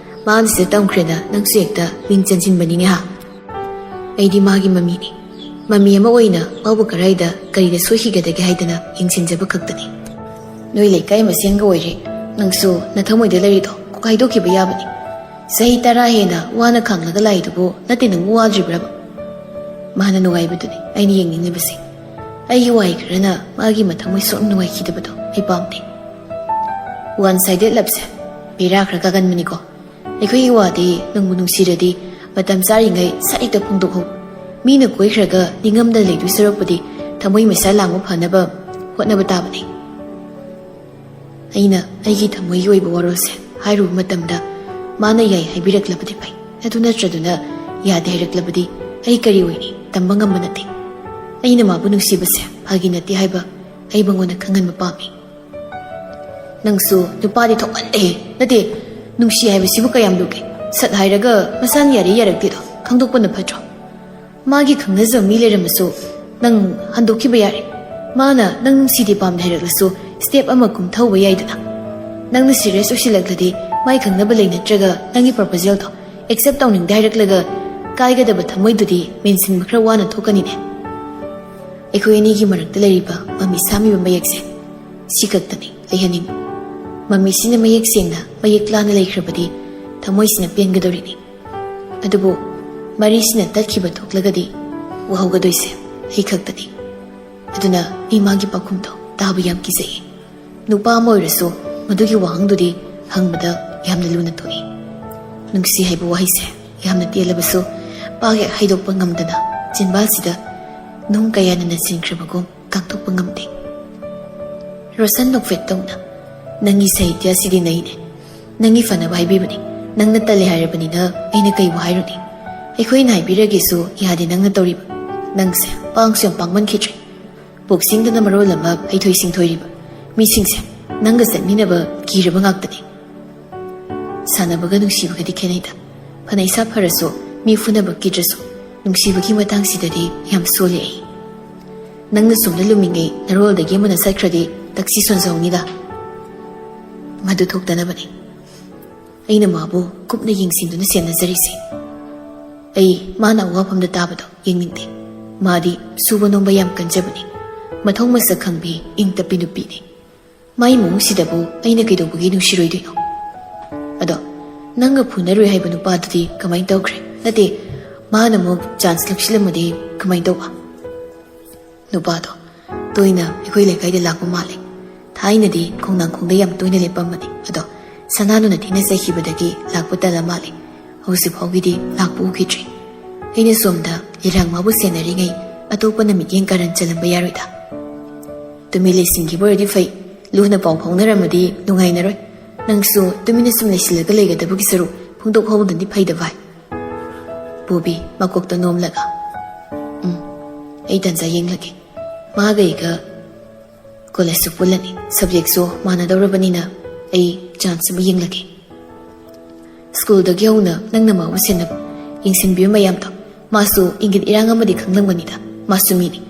ꯃꯥꯅ ꯁꯤꯗ ꯇꯝꯈ꯭ꯔꯦꯅ ꯅꯪꯁꯨ ꯍꯦꯛꯇ ꯃꯤꯡ ꯆꯟꯁꯤꯟꯕꯅꯤꯅꯦ ꯍꯥ?" "ꯑꯩꯗꯤ ꯃꯥꯒꯤ ꯃꯃꯤꯅꯤ꯫ ꯃꯃꯤ ꯑꯃ ꯑꯣꯏꯅ ꯃꯥꯕꯨ ꯀꯔꯥꯏꯗ ꯀꯔꯤꯗ ꯁꯣꯏꯈꯤꯒꯗꯒꯦ ꯍꯥꯏꯗꯅ ꯌꯦꯡꯁꯤꯟꯖꯕ ꯈꯛꯇꯅꯤ꯫" "ꯅꯣꯏ ꯂꯩꯀꯥꯏ ꯃꯁꯦꯟꯒ ꯑꯣꯏꯔꯦ꯫ ꯅꯪꯁꯨ ꯅꯊꯃꯣꯏꯗ ꯂꯩꯔꯤꯗꯣ ꯀꯣꯛ ꯍꯥꯏꯗꯣꯛꯈꯤꯕ ꯌꯥꯕꯅꯤ꯫ ꯆꯍꯤ ꯇꯔꯥ ꯍꯦꯟꯅ ꯋꯥꯅ ꯈꯥꯡꯂꯒ ꯂꯥꯛꯏꯗꯨꯕꯨ ꯅꯠꯇꯦ ꯅꯪꯕꯨ ꯋꯥꯗ꯭ꯔꯤꯕ꯭ꯔꯕ?" "ꯃꯥꯅ ꯅꯨꯡꯉꯥꯏꯕꯗꯨꯅꯤ ꯑꯩꯅ ꯌꯦꯡꯅꯤꯡꯉꯤꯕꯁꯦ꯫ ꯑꯩꯒꯤ ꯋꯥꯍꯩ ꯈꯔꯅ ꯃꯥꯒꯤ ꯃꯊꯃꯣꯏ ꯁꯣꯛꯅ ꯅꯨꯡꯉꯥꯏꯈꯤꯗꯕꯗꯣ ꯑꯩ ꯄꯥꯝꯗꯦ꯫ One sided loveꯁꯦ ꯕꯦꯔꯥ ꯈꯔ ꯀꯥꯒꯟꯕꯅꯤꯀꯣ꯫ ꯑꯩꯈꯣꯏꯒꯤ ꯋꯥꯗꯤ ꯅꯪꯕꯨ ꯅꯨꯡꯁꯤꯔꯗꯤ ꯃꯇꯝ ꯆꯥꯔꯤꯉꯩ ꯁꯠ ꯍꯦꯛꯇ ꯐꯣꯡꯗꯣꯛꯍꯧ꯫ ꯃꯤꯅ ꯀꯣꯏꯈ꯭ꯔꯒ ꯅꯤꯡꯉꯝꯗ ꯂꯩꯗꯣꯏ ꯁꯔꯨꯛꯄꯨꯗꯤ ꯊꯃꯣꯏ ꯃꯩꯁꯥ ꯂꯥꯡꯕ ꯐꯅꯕ ꯍꯣꯠꯅꯕ ꯇꯥꯕꯅꯤ꯫ ꯑꯩꯅ ꯑꯩꯒꯤ ꯊꯃꯣꯏꯒꯤ ꯑꯣꯏꯕ ꯋꯥꯔꯣꯜꯁꯦ ꯍꯥꯏꯔꯨꯕ ꯃꯇꯝꯗ ꯃꯥꯅ ꯌꯥꯏ ꯍꯥꯏꯕꯤꯔꯛꯂꯕꯗꯤ ꯐꯩ, ꯑꯗꯨ ꯅꯠꯇ꯭ꯔꯗꯨꯅ ꯌꯥꯗꯦ ꯍꯥꯏꯔꯛꯂꯕꯗꯤ ꯑꯩ ꯀꯔꯤ ꯑꯣꯏꯅꯤ ꯇꯝꯕ ꯉꯝꯕ ꯅꯠꯇꯦ꯫ ꯑꯩꯅ ꯃꯥꯕꯨ ꯅꯨꯡꯁꯤꯕꯁꯦ ꯐꯥꯒꯤ ꯅꯠꯇꯦ ꯍꯥꯏꯕ ꯑꯩ ꯃꯉꯣꯟꯗ ꯈꯪꯍꯟꯕ ꯄꯥꯝꯃꯤ꯫ ꯅꯪꯁꯨ ꯅꯨꯄꯥꯗꯤ ꯊꯣꯛꯃꯜꯂꯦꯍꯦ꯫ ꯅꯠꯇꯦ, ꯅꯨꯡꯁꯤ ꯍꯥꯏꯕꯁꯤꯕꯨ ꯀꯌꯥꯝ ꯂꯨꯒꯦ? ꯁꯠ ꯍꯥꯏꯔꯒ ꯃꯁꯥꯅ ꯌꯥꯔꯦ ꯌꯥꯔꯛꯇꯦꯗꯣ ꯈꯪꯗꯣꯛꯄꯅ ꯐꯠꯇ꯭ꯔꯣ? ꯃꯥꯒꯤ ꯈꯪꯅꯖꯕ ꯃꯤ ꯂꯩꯔꯝꯃꯁꯨ ꯅꯪ ꯍꯟꯗꯣꯛꯈꯤꯕ ꯌꯥꯔꯦ꯫ ꯃꯥꯅ ꯅꯪ ꯅꯨꯡꯁꯤꯗꯦ ꯄꯥꯝꯗꯦ ꯍꯥꯏꯔꯛꯂꯁꯨ ꯁ꯭ꯇꯦꯞ ꯑꯃ ꯀꯨꯝꯊꯧꯕ ꯌꯥꯏꯗꯅ꯫ ꯅꯪꯅ ꯁꯤꯔꯤꯌꯁ ꯑꯣꯏꯁꯤꯜꯂꯛꯂꯗꯤ ꯃꯥꯏ ꯈꯪꯅꯕ ꯂꯩ ꯅꯠꯇ꯭ꯔꯒ ꯅꯪꯒꯤ ꯄ꯭ꯔꯄꯣꯖꯦꯜꯗꯣ ꯑꯦꯛꯁꯦꯞ ꯇꯧꯅꯤꯡꯗꯦ ꯍꯥꯏꯔꯛꯂꯒ ꯀꯥꯏꯒꯗꯕ ꯊꯃꯣꯏꯗꯨꯗꯤ ꯃꯦꯟꯁꯤꯟꯕ ꯈꯔ ꯋꯥꯅ ꯊꯣꯛꯀꯅꯤꯅꯦ꯫ ꯑꯩꯈꯣꯏ ꯑꯅꯤꯒꯤ ꯃꯔꯛꯇ ꯂꯩꯔꯤꯕ ꯃꯃꯤ ꯁꯥꯝꯃꯤꯕ ꯃꯌꯦꯛꯁꯦ ꯁꯤ ꯈꯛꯇꯅꯤ ꯂꯩꯍꯟꯅꯤꯡꯕ꯫ ꯃꯃꯤꯁꯤꯅ ꯃꯌꯦꯛ ꯁꯦꯡꯅ ꯃꯌꯦꯛ ꯂꯥꯅ ꯂꯩꯈ꯭ꯔꯕꯗꯤ ꯊꯃꯣꯏꯁꯤꯅ ꯄꯦꯟꯒꯗꯧꯔꯤꯅꯤ꯫ ꯑꯗꯨꯕꯨ ꯃꯔꯤꯁꯤꯅ ꯇꯠꯈꯤꯕ ꯊꯣꯛꯂꯒꯗꯤ ꯎꯍꯧꯒꯗꯣꯏꯁꯦ ꯑꯩ ꯈꯛꯇꯅꯤ꯫ ꯑꯗꯨꯅ ꯑꯩ ꯃꯥꯒꯤ ꯄꯥꯎꯈꯨꯝꯗꯣ ꯇꯥꯕ ꯌꯥꯝ ꯀꯤꯖꯩ꯫ ꯅꯨꯄꯥ ꯑꯃ ꯑꯣꯏꯔꯁꯨ ꯃꯗꯨꯒꯤ ꯋꯥꯍꯪꯗꯨꯗꯤ ꯍꯪꯕꯗ ꯌꯥꯝꯅ ꯂꯨꯅ ꯊꯣꯛꯏ꯫ ꯅꯨꯡꯁꯤ ꯍꯥꯏꯕ ꯋꯥꯍꯩꯁꯦ ꯌꯥꯝꯅ ꯇꯦꯜꯂꯕꯁꯨ ꯄꯥꯛ ꯍꯦꯛ ꯍꯥꯏꯗꯣꯛꯄ ꯉꯝꯗꯅ ꯆꯤꯟꯕꯥꯜꯁꯤꯗ ꯅꯨꯡ ꯀꯌꯥꯅ ꯅꯟꯁꯤꯟꯈ꯭ꯔꯕꯒꯨꯝ ꯀꯥꯡꯊꯣꯛꯄ ꯉꯝꯗꯦ꯫ ꯔꯣꯁꯟ ꯅꯣꯛꯐꯦꯠ ꯇꯧꯅ, "ꯅꯪꯒꯤ ꯁꯥꯍꯤꯇ꯭ꯌꯁꯤꯗꯤ ꯅꯩꯅꯦ꯫ ꯅꯪꯒꯤ ꯐꯅꯕ ꯍꯥꯏꯕꯤꯕꯅꯤ꯫ ꯅꯪꯅ ꯇꯜꯂꯦ ꯍꯥꯏꯔꯕꯅꯤꯅ ꯑꯩꯅ ꯀꯩꯕꯨ ꯍꯥꯏꯔꯨꯅꯤ? ꯑꯩꯈꯣꯏꯅ ꯍꯥꯏꯕꯤꯔꯒꯦꯁꯨ ꯌꯥꯗꯦ ꯅꯪꯅ ꯇꯧꯔꯤꯕ꯫ ꯅꯪꯁꯦ ꯄꯥꯡꯁꯨ ꯌꯥꯝ ꯄꯥꯡꯃꯟꯈꯤꯗ꯭ꯔꯦ꯫ ꯕꯣꯛꯁꯤꯡꯗꯅ ꯃꯔꯣꯜ ꯑꯃ ꯍꯩꯊꯣꯏ ꯁꯤꯡꯊꯣꯏꯔꯤꯕ ꯃꯤꯁꯤꯡꯁꯦ ꯅꯪꯒ ꯆꯠꯃꯤꯟꯅꯕ ꯀꯤꯔꯕ ꯉꯥꯛꯇꯅꯤ꯫" ꯁꯥꯟꯅꯕꯒ ꯅꯨꯡꯁꯤꯕꯒꯗꯤ ꯈꯦꯠꯅꯩꯗ꯫ ꯐꯅ ꯏꯁꯥ ꯐꯔꯁꯨ ꯃꯤ ꯐꯨꯅꯕ ꯀꯤꯗ꯭ꯔꯁꯨ ꯅꯨꯡꯁꯤꯕꯒꯤ ꯃꯇꯥꯡꯁꯤꯗꯗꯤ ꯌꯥꯝ ꯁꯣꯜꯂꯤ ꯑꯩ꯫ ꯅꯪꯅ ꯁꯨꯝꯅ ꯂꯨꯝꯃꯤꯉꯩ ꯅꯔꯣꯜꯗꯒꯤ ꯑꯃꯅ ꯆꯠꯈ꯭ꯔꯗꯤ ꯇꯛꯁꯤ ꯁꯣꯟꯖꯍꯧꯅꯤꯗ꯫ ꯃꯗꯨ ꯊꯣꯛꯇꯅꯕꯅꯤ꯫ ꯑꯩꯅ ꯃꯥꯕꯨ ꯀꯨꯞꯅ ꯌꯦꯡꯁꯤꯟꯗꯨꯅ ꯁꯦꯟꯅꯖꯔꯤꯁꯦ꯫ ꯑꯩ ꯃꯥꯅ ꯑꯋꯥꯐꯝꯗ ꯇꯥꯕꯗꯣ ꯌꯦꯡꯅꯤꯡꯗꯦ꯫ ꯃꯥꯗꯤ ꯁꯨꯕ ꯅꯣꯝꯕ ꯌꯥꯝ ꯀꯟꯖꯕꯅꯤ꯫ ꯃꯊꯧ ꯃꯁꯛ ꯈꯪꯕꯤ ꯏꯪ ꯇꯞꯄꯤ ꯅꯨꯄꯤꯅꯤ꯫ ꯃꯥꯏ ꯃꯑꯣꯡꯁꯤꯗꯕꯨ ꯑꯩꯅ ꯀꯩꯗꯧꯕꯒꯤ ꯅꯨꯡꯁꯤꯔꯣꯏꯗꯣꯏꯅꯣ? ꯑꯗꯣ ꯅꯪꯒ ꯐꯨꯅꯔꯨꯏ ꯍꯥꯏꯕ ꯅꯨꯄꯥꯗꯨꯗꯤ ꯀꯃꯥꯏꯅ ꯇꯧꯈ꯭ꯔꯦ? ꯅꯠꯇꯦ, ꯃꯥꯅ ꯑꯃꯨꯛ ꯆꯥꯟꯁ ꯂꯧꯁꯤꯜꯂꯝꯃꯗꯤ ꯀꯃꯥꯏꯅ ꯇꯧꯕ? ꯅꯨꯄꯥꯗꯣ ꯇꯣꯏꯅ ꯑꯩꯈꯣꯏ ꯂꯩꯀꯥꯏꯗ ꯂꯥꯛꯄ ꯃꯥꯜꯂꯦ꯫ ꯊꯥꯏꯅꯗꯤ ꯈꯣꯡꯅꯥꯡꯈꯣꯡꯗ ꯌꯥꯝ ꯇꯣꯏꯅ ꯂꯦꯞꯄꯝꯕꯅꯤ, ꯑꯗꯣ ꯁꯅꯥꯅꯨꯅ ꯊꯤꯅ ꯆꯩꯈꯤꯕꯗꯒꯤ ꯂꯥꯛꯄ ꯇꯜꯂ ꯃꯥꯜꯂꯦ꯫ ꯍꯧꯖꯤꯛ ꯐꯥꯎꯒꯤꯗꯤ ꯂꯥꯛꯄ ꯎꯈꯤꯗ꯭ꯔꯤ꯫ ꯑꯩꯅ ꯁꯣꯝꯗ ꯏꯔꯥꯡ ꯃꯥꯕꯨ ꯁꯦꯟꯅꯔꯤꯉꯩ ꯑꯇꯣꯞꯄꯅ ꯃꯤꯠꯌꯦꯡ ꯀꯥꯔꯟ ꯆꯜꯂꯝꯕ ꯌꯥꯔꯣꯏꯗ꯫ ꯇꯨꯃꯤꯟ ꯂꯩꯁꯤꯟꯈꯤꯕ ꯑꯣꯏꯔꯗꯤ ꯐꯩ꯫ ꯂꯨꯅ ꯄꯥꯎ ꯐꯥꯎꯅꯔꯝꯃꯗꯤ ꯅꯨꯡꯉꯥꯏꯅꯔꯣꯏ꯫ ꯅꯪꯁꯨ ꯇꯨꯃꯤꯟꯅ ꯁꯨꯝ ꯂꯩꯁꯤꯜꯂꯒ ꯂꯩꯒꯗꯕꯒꯤ ꯁꯔꯨꯛ ꯐꯣꯡꯗꯣꯛꯍꯧꯕꯅꯗꯤ ꯐꯩꯗ ꯚꯥꯏ꯫ ꯕꯣꯕꯤ ꯃꯀꯣꯛꯇ ꯅꯣꯝꯂꯒ, "ꯎꯝ, ꯑꯩ ꯇꯟꯖꯥ ꯌꯦꯡꯂꯒꯦ꯫ ꯃꯥꯒ ꯑꯩꯒ ꯀꯣꯂꯦꯖꯁꯨ ꯄꯨꯜꯂꯅꯤ꯫ ꯁꯕꯖꯦꯛꯁꯨ ꯃꯥꯟꯅꯗꯧꯔꯕꯅꯤꯅ ꯑꯩ ꯆꯥꯟꯁ ꯑꯃ ꯌꯦꯡꯂꯒꯦ꯫ ꯁ꯭ꯀꯨꯜꯗꯒꯤ ꯍꯧꯅ ꯅꯪꯅ ꯃꯥꯕꯨ ꯁꯦꯟꯅꯕ, ꯌꯦꯡꯁꯤꯟꯕꯤꯕ ꯃꯌꯥꯝꯗꯣ, ꯃꯥꯁꯨ ꯏꯪꯒꯤꯠ ꯏꯔꯥꯡ ꯑꯃꯗꯤ ꯈꯪꯂꯝꯒꯅꯤꯗ꯫ ꯃꯥꯁꯨ ꯃꯤꯅꯤ꯫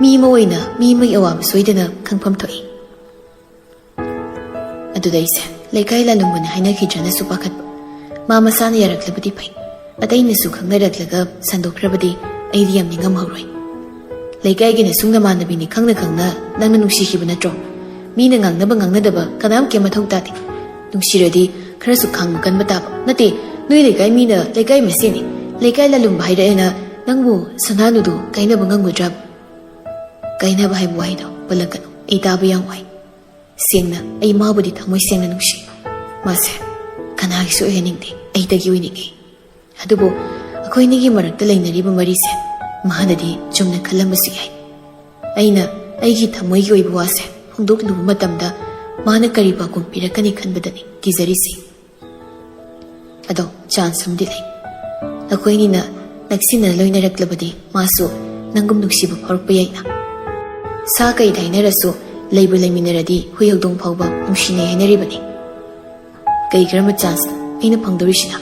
ꯃꯤ ꯑꯃ ꯑꯣꯏꯅ ꯃꯤ ꯑꯃꯒꯤ ꯑꯋꯥꯕ ꯁꯣꯏꯗꯅ ꯈꯪꯐꯝ ꯊꯣꯛꯏ꯫" ꯑꯗꯨꯗ ꯑꯩꯁꯦ ꯂꯩꯀꯥꯏ ꯂꯥꯂꯨꯝꯕꯅ ꯍꯥꯏꯅꯈꯤꯗ꯭ꯔꯅꯁꯨ ꯄꯥꯈꯠꯄ꯫ ꯃꯥ ꯃꯁꯥꯅ ꯌꯥꯔꯛꯂꯕꯗꯤ ꯐꯩ꯫ ꯑꯇꯩꯅꯁꯨ ꯈꯪꯅꯔꯛꯂꯒ ꯁꯟꯗꯣꯛꯈ꯭ꯔꯕꯗꯤ ꯑꯩꯗꯤ ꯌꯥꯝ ꯅꯤꯡꯉꯝꯍꯧꯔꯣꯏ꯫ ꯂꯩꯀꯥꯏꯒꯤꯅ ꯁꯨꯝ ꯅꯃꯥꯟꯅꯕꯤꯅꯤ ꯈꯪꯅ ꯈꯪꯅ ꯅꯪꯅ ꯅꯨꯡꯁꯤꯈꯤꯕ ꯅꯠꯇ꯭ꯔꯣ? ꯃꯤꯅ ꯉꯥꯡꯅꯕ ꯉꯥꯡꯅꯗꯕ ꯀꯅꯥꯝ ꯀꯩꯝ ꯃꯊꯧ ꯇꯥꯗꯦ꯫ ꯅꯨꯡꯁꯤꯔꯗꯤ ꯈꯔꯁꯨ ꯈꯥꯡꯕ ꯀꯟꯕ ꯇꯥꯕ꯫ ꯅꯠꯇꯦ, ꯅꯣꯏ ꯂꯩꯀꯥꯏ ꯃꯤꯅ ꯂꯩꯀꯥꯏ ꯃꯁꯦꯟꯅꯤ, ꯂꯩꯀꯥꯏ ꯂꯥꯂꯨꯝꯕ ꯍꯥꯏꯔꯛꯑꯦꯅ ꯅꯪꯕꯨ ꯁꯅꯥꯅꯨꯗꯨ ꯀꯥꯏꯅꯕ ꯉꯝꯒꯗ꯭ꯔꯥ? ꯀꯥꯏꯅꯕ ꯍꯥꯏꯕ ꯋꯥꯍꯩꯗꯣ ꯄꯜꯂꯛꯀꯅꯨ, ꯑꯩ ꯇꯥꯕ ꯌꯥꯝ ꯋꯥꯏ꯫ ꯁꯦꯡꯅ, ꯑꯩ ꯃꯥꯕꯨꯗꯤ ꯊꯃꯣꯏ ꯁꯦꯡꯅ ꯅꯨꯡꯁꯤ꯫ ꯃꯥꯁꯦ ꯀꯅꯥꯒꯤꯁꯨ ꯑꯣꯏꯍꯟꯅꯤꯡꯗꯦ, ꯑꯩꯗꯒꯤ ꯑꯣꯏꯅꯤꯡꯉꯤ꯫ ꯑꯗꯨꯕꯨ ꯑꯩꯈꯣꯏꯅꯤꯒꯤ ꯃꯔꯛꯇ ꯂꯩꯅꯔꯤꯕ ꯃꯔꯤꯁꯦ ꯃꯥꯅꯗꯤ ꯆꯨꯝꯅ ꯈꯜꯂꯝꯕꯁꯨ ꯌꯥꯏ꯫ ꯑꯩꯅ ꯑꯩꯒꯤ ꯊꯃꯣꯏꯒꯤ ꯑꯣꯏꯕ ꯋꯥꯁꯦ ꯐꯣꯡꯗꯣꯛꯂꯨꯕ ꯃꯇꯝꯗ ꯃꯥꯅ ꯀꯔꯤ ꯄꯥꯎꯈꯨꯝ ꯄꯤꯔꯛꯀꯅꯤ ꯈꯟꯕꯗꯅꯤ ꯀꯤꯖꯔꯤꯁꯦ꯫ ꯑꯗꯣ ꯆꯥꯟꯁ ꯑꯃꯗꯤ ꯂꯩ꯫ ꯑꯩꯈꯣꯏꯅꯤꯅ ꯅꯛꯁꯤꯟꯅ ꯂꯣꯏꯅꯔꯛꯂꯕꯗꯤ ꯃꯥꯁꯨ ꯅꯪꯒꯨꯝ ꯅꯨꯡꯁꯤꯕ ꯐꯥꯎꯔꯛꯄ ꯌꯥꯏꯅ꯫ ꯁꯥ ꯀꯩ ꯊꯥꯏꯅꯔꯁꯨ ꯂꯩꯕꯨ ꯂꯩꯃꯤꯟꯅꯔꯗꯤ ꯍꯨꯏ ꯍꯧꯗꯣꯡ ꯐꯥꯎꯕ ꯅꯨꯡꯁꯤꯅꯩ ꯍꯥꯏꯅꯔꯤꯕꯅꯤ꯫ ꯀꯩ ꯀꯔꯝꯕ ꯆꯥꯟꯁꯅꯣ ꯑꯩꯅ ꯐꯪꯗꯧꯔꯤꯁꯤꯅ?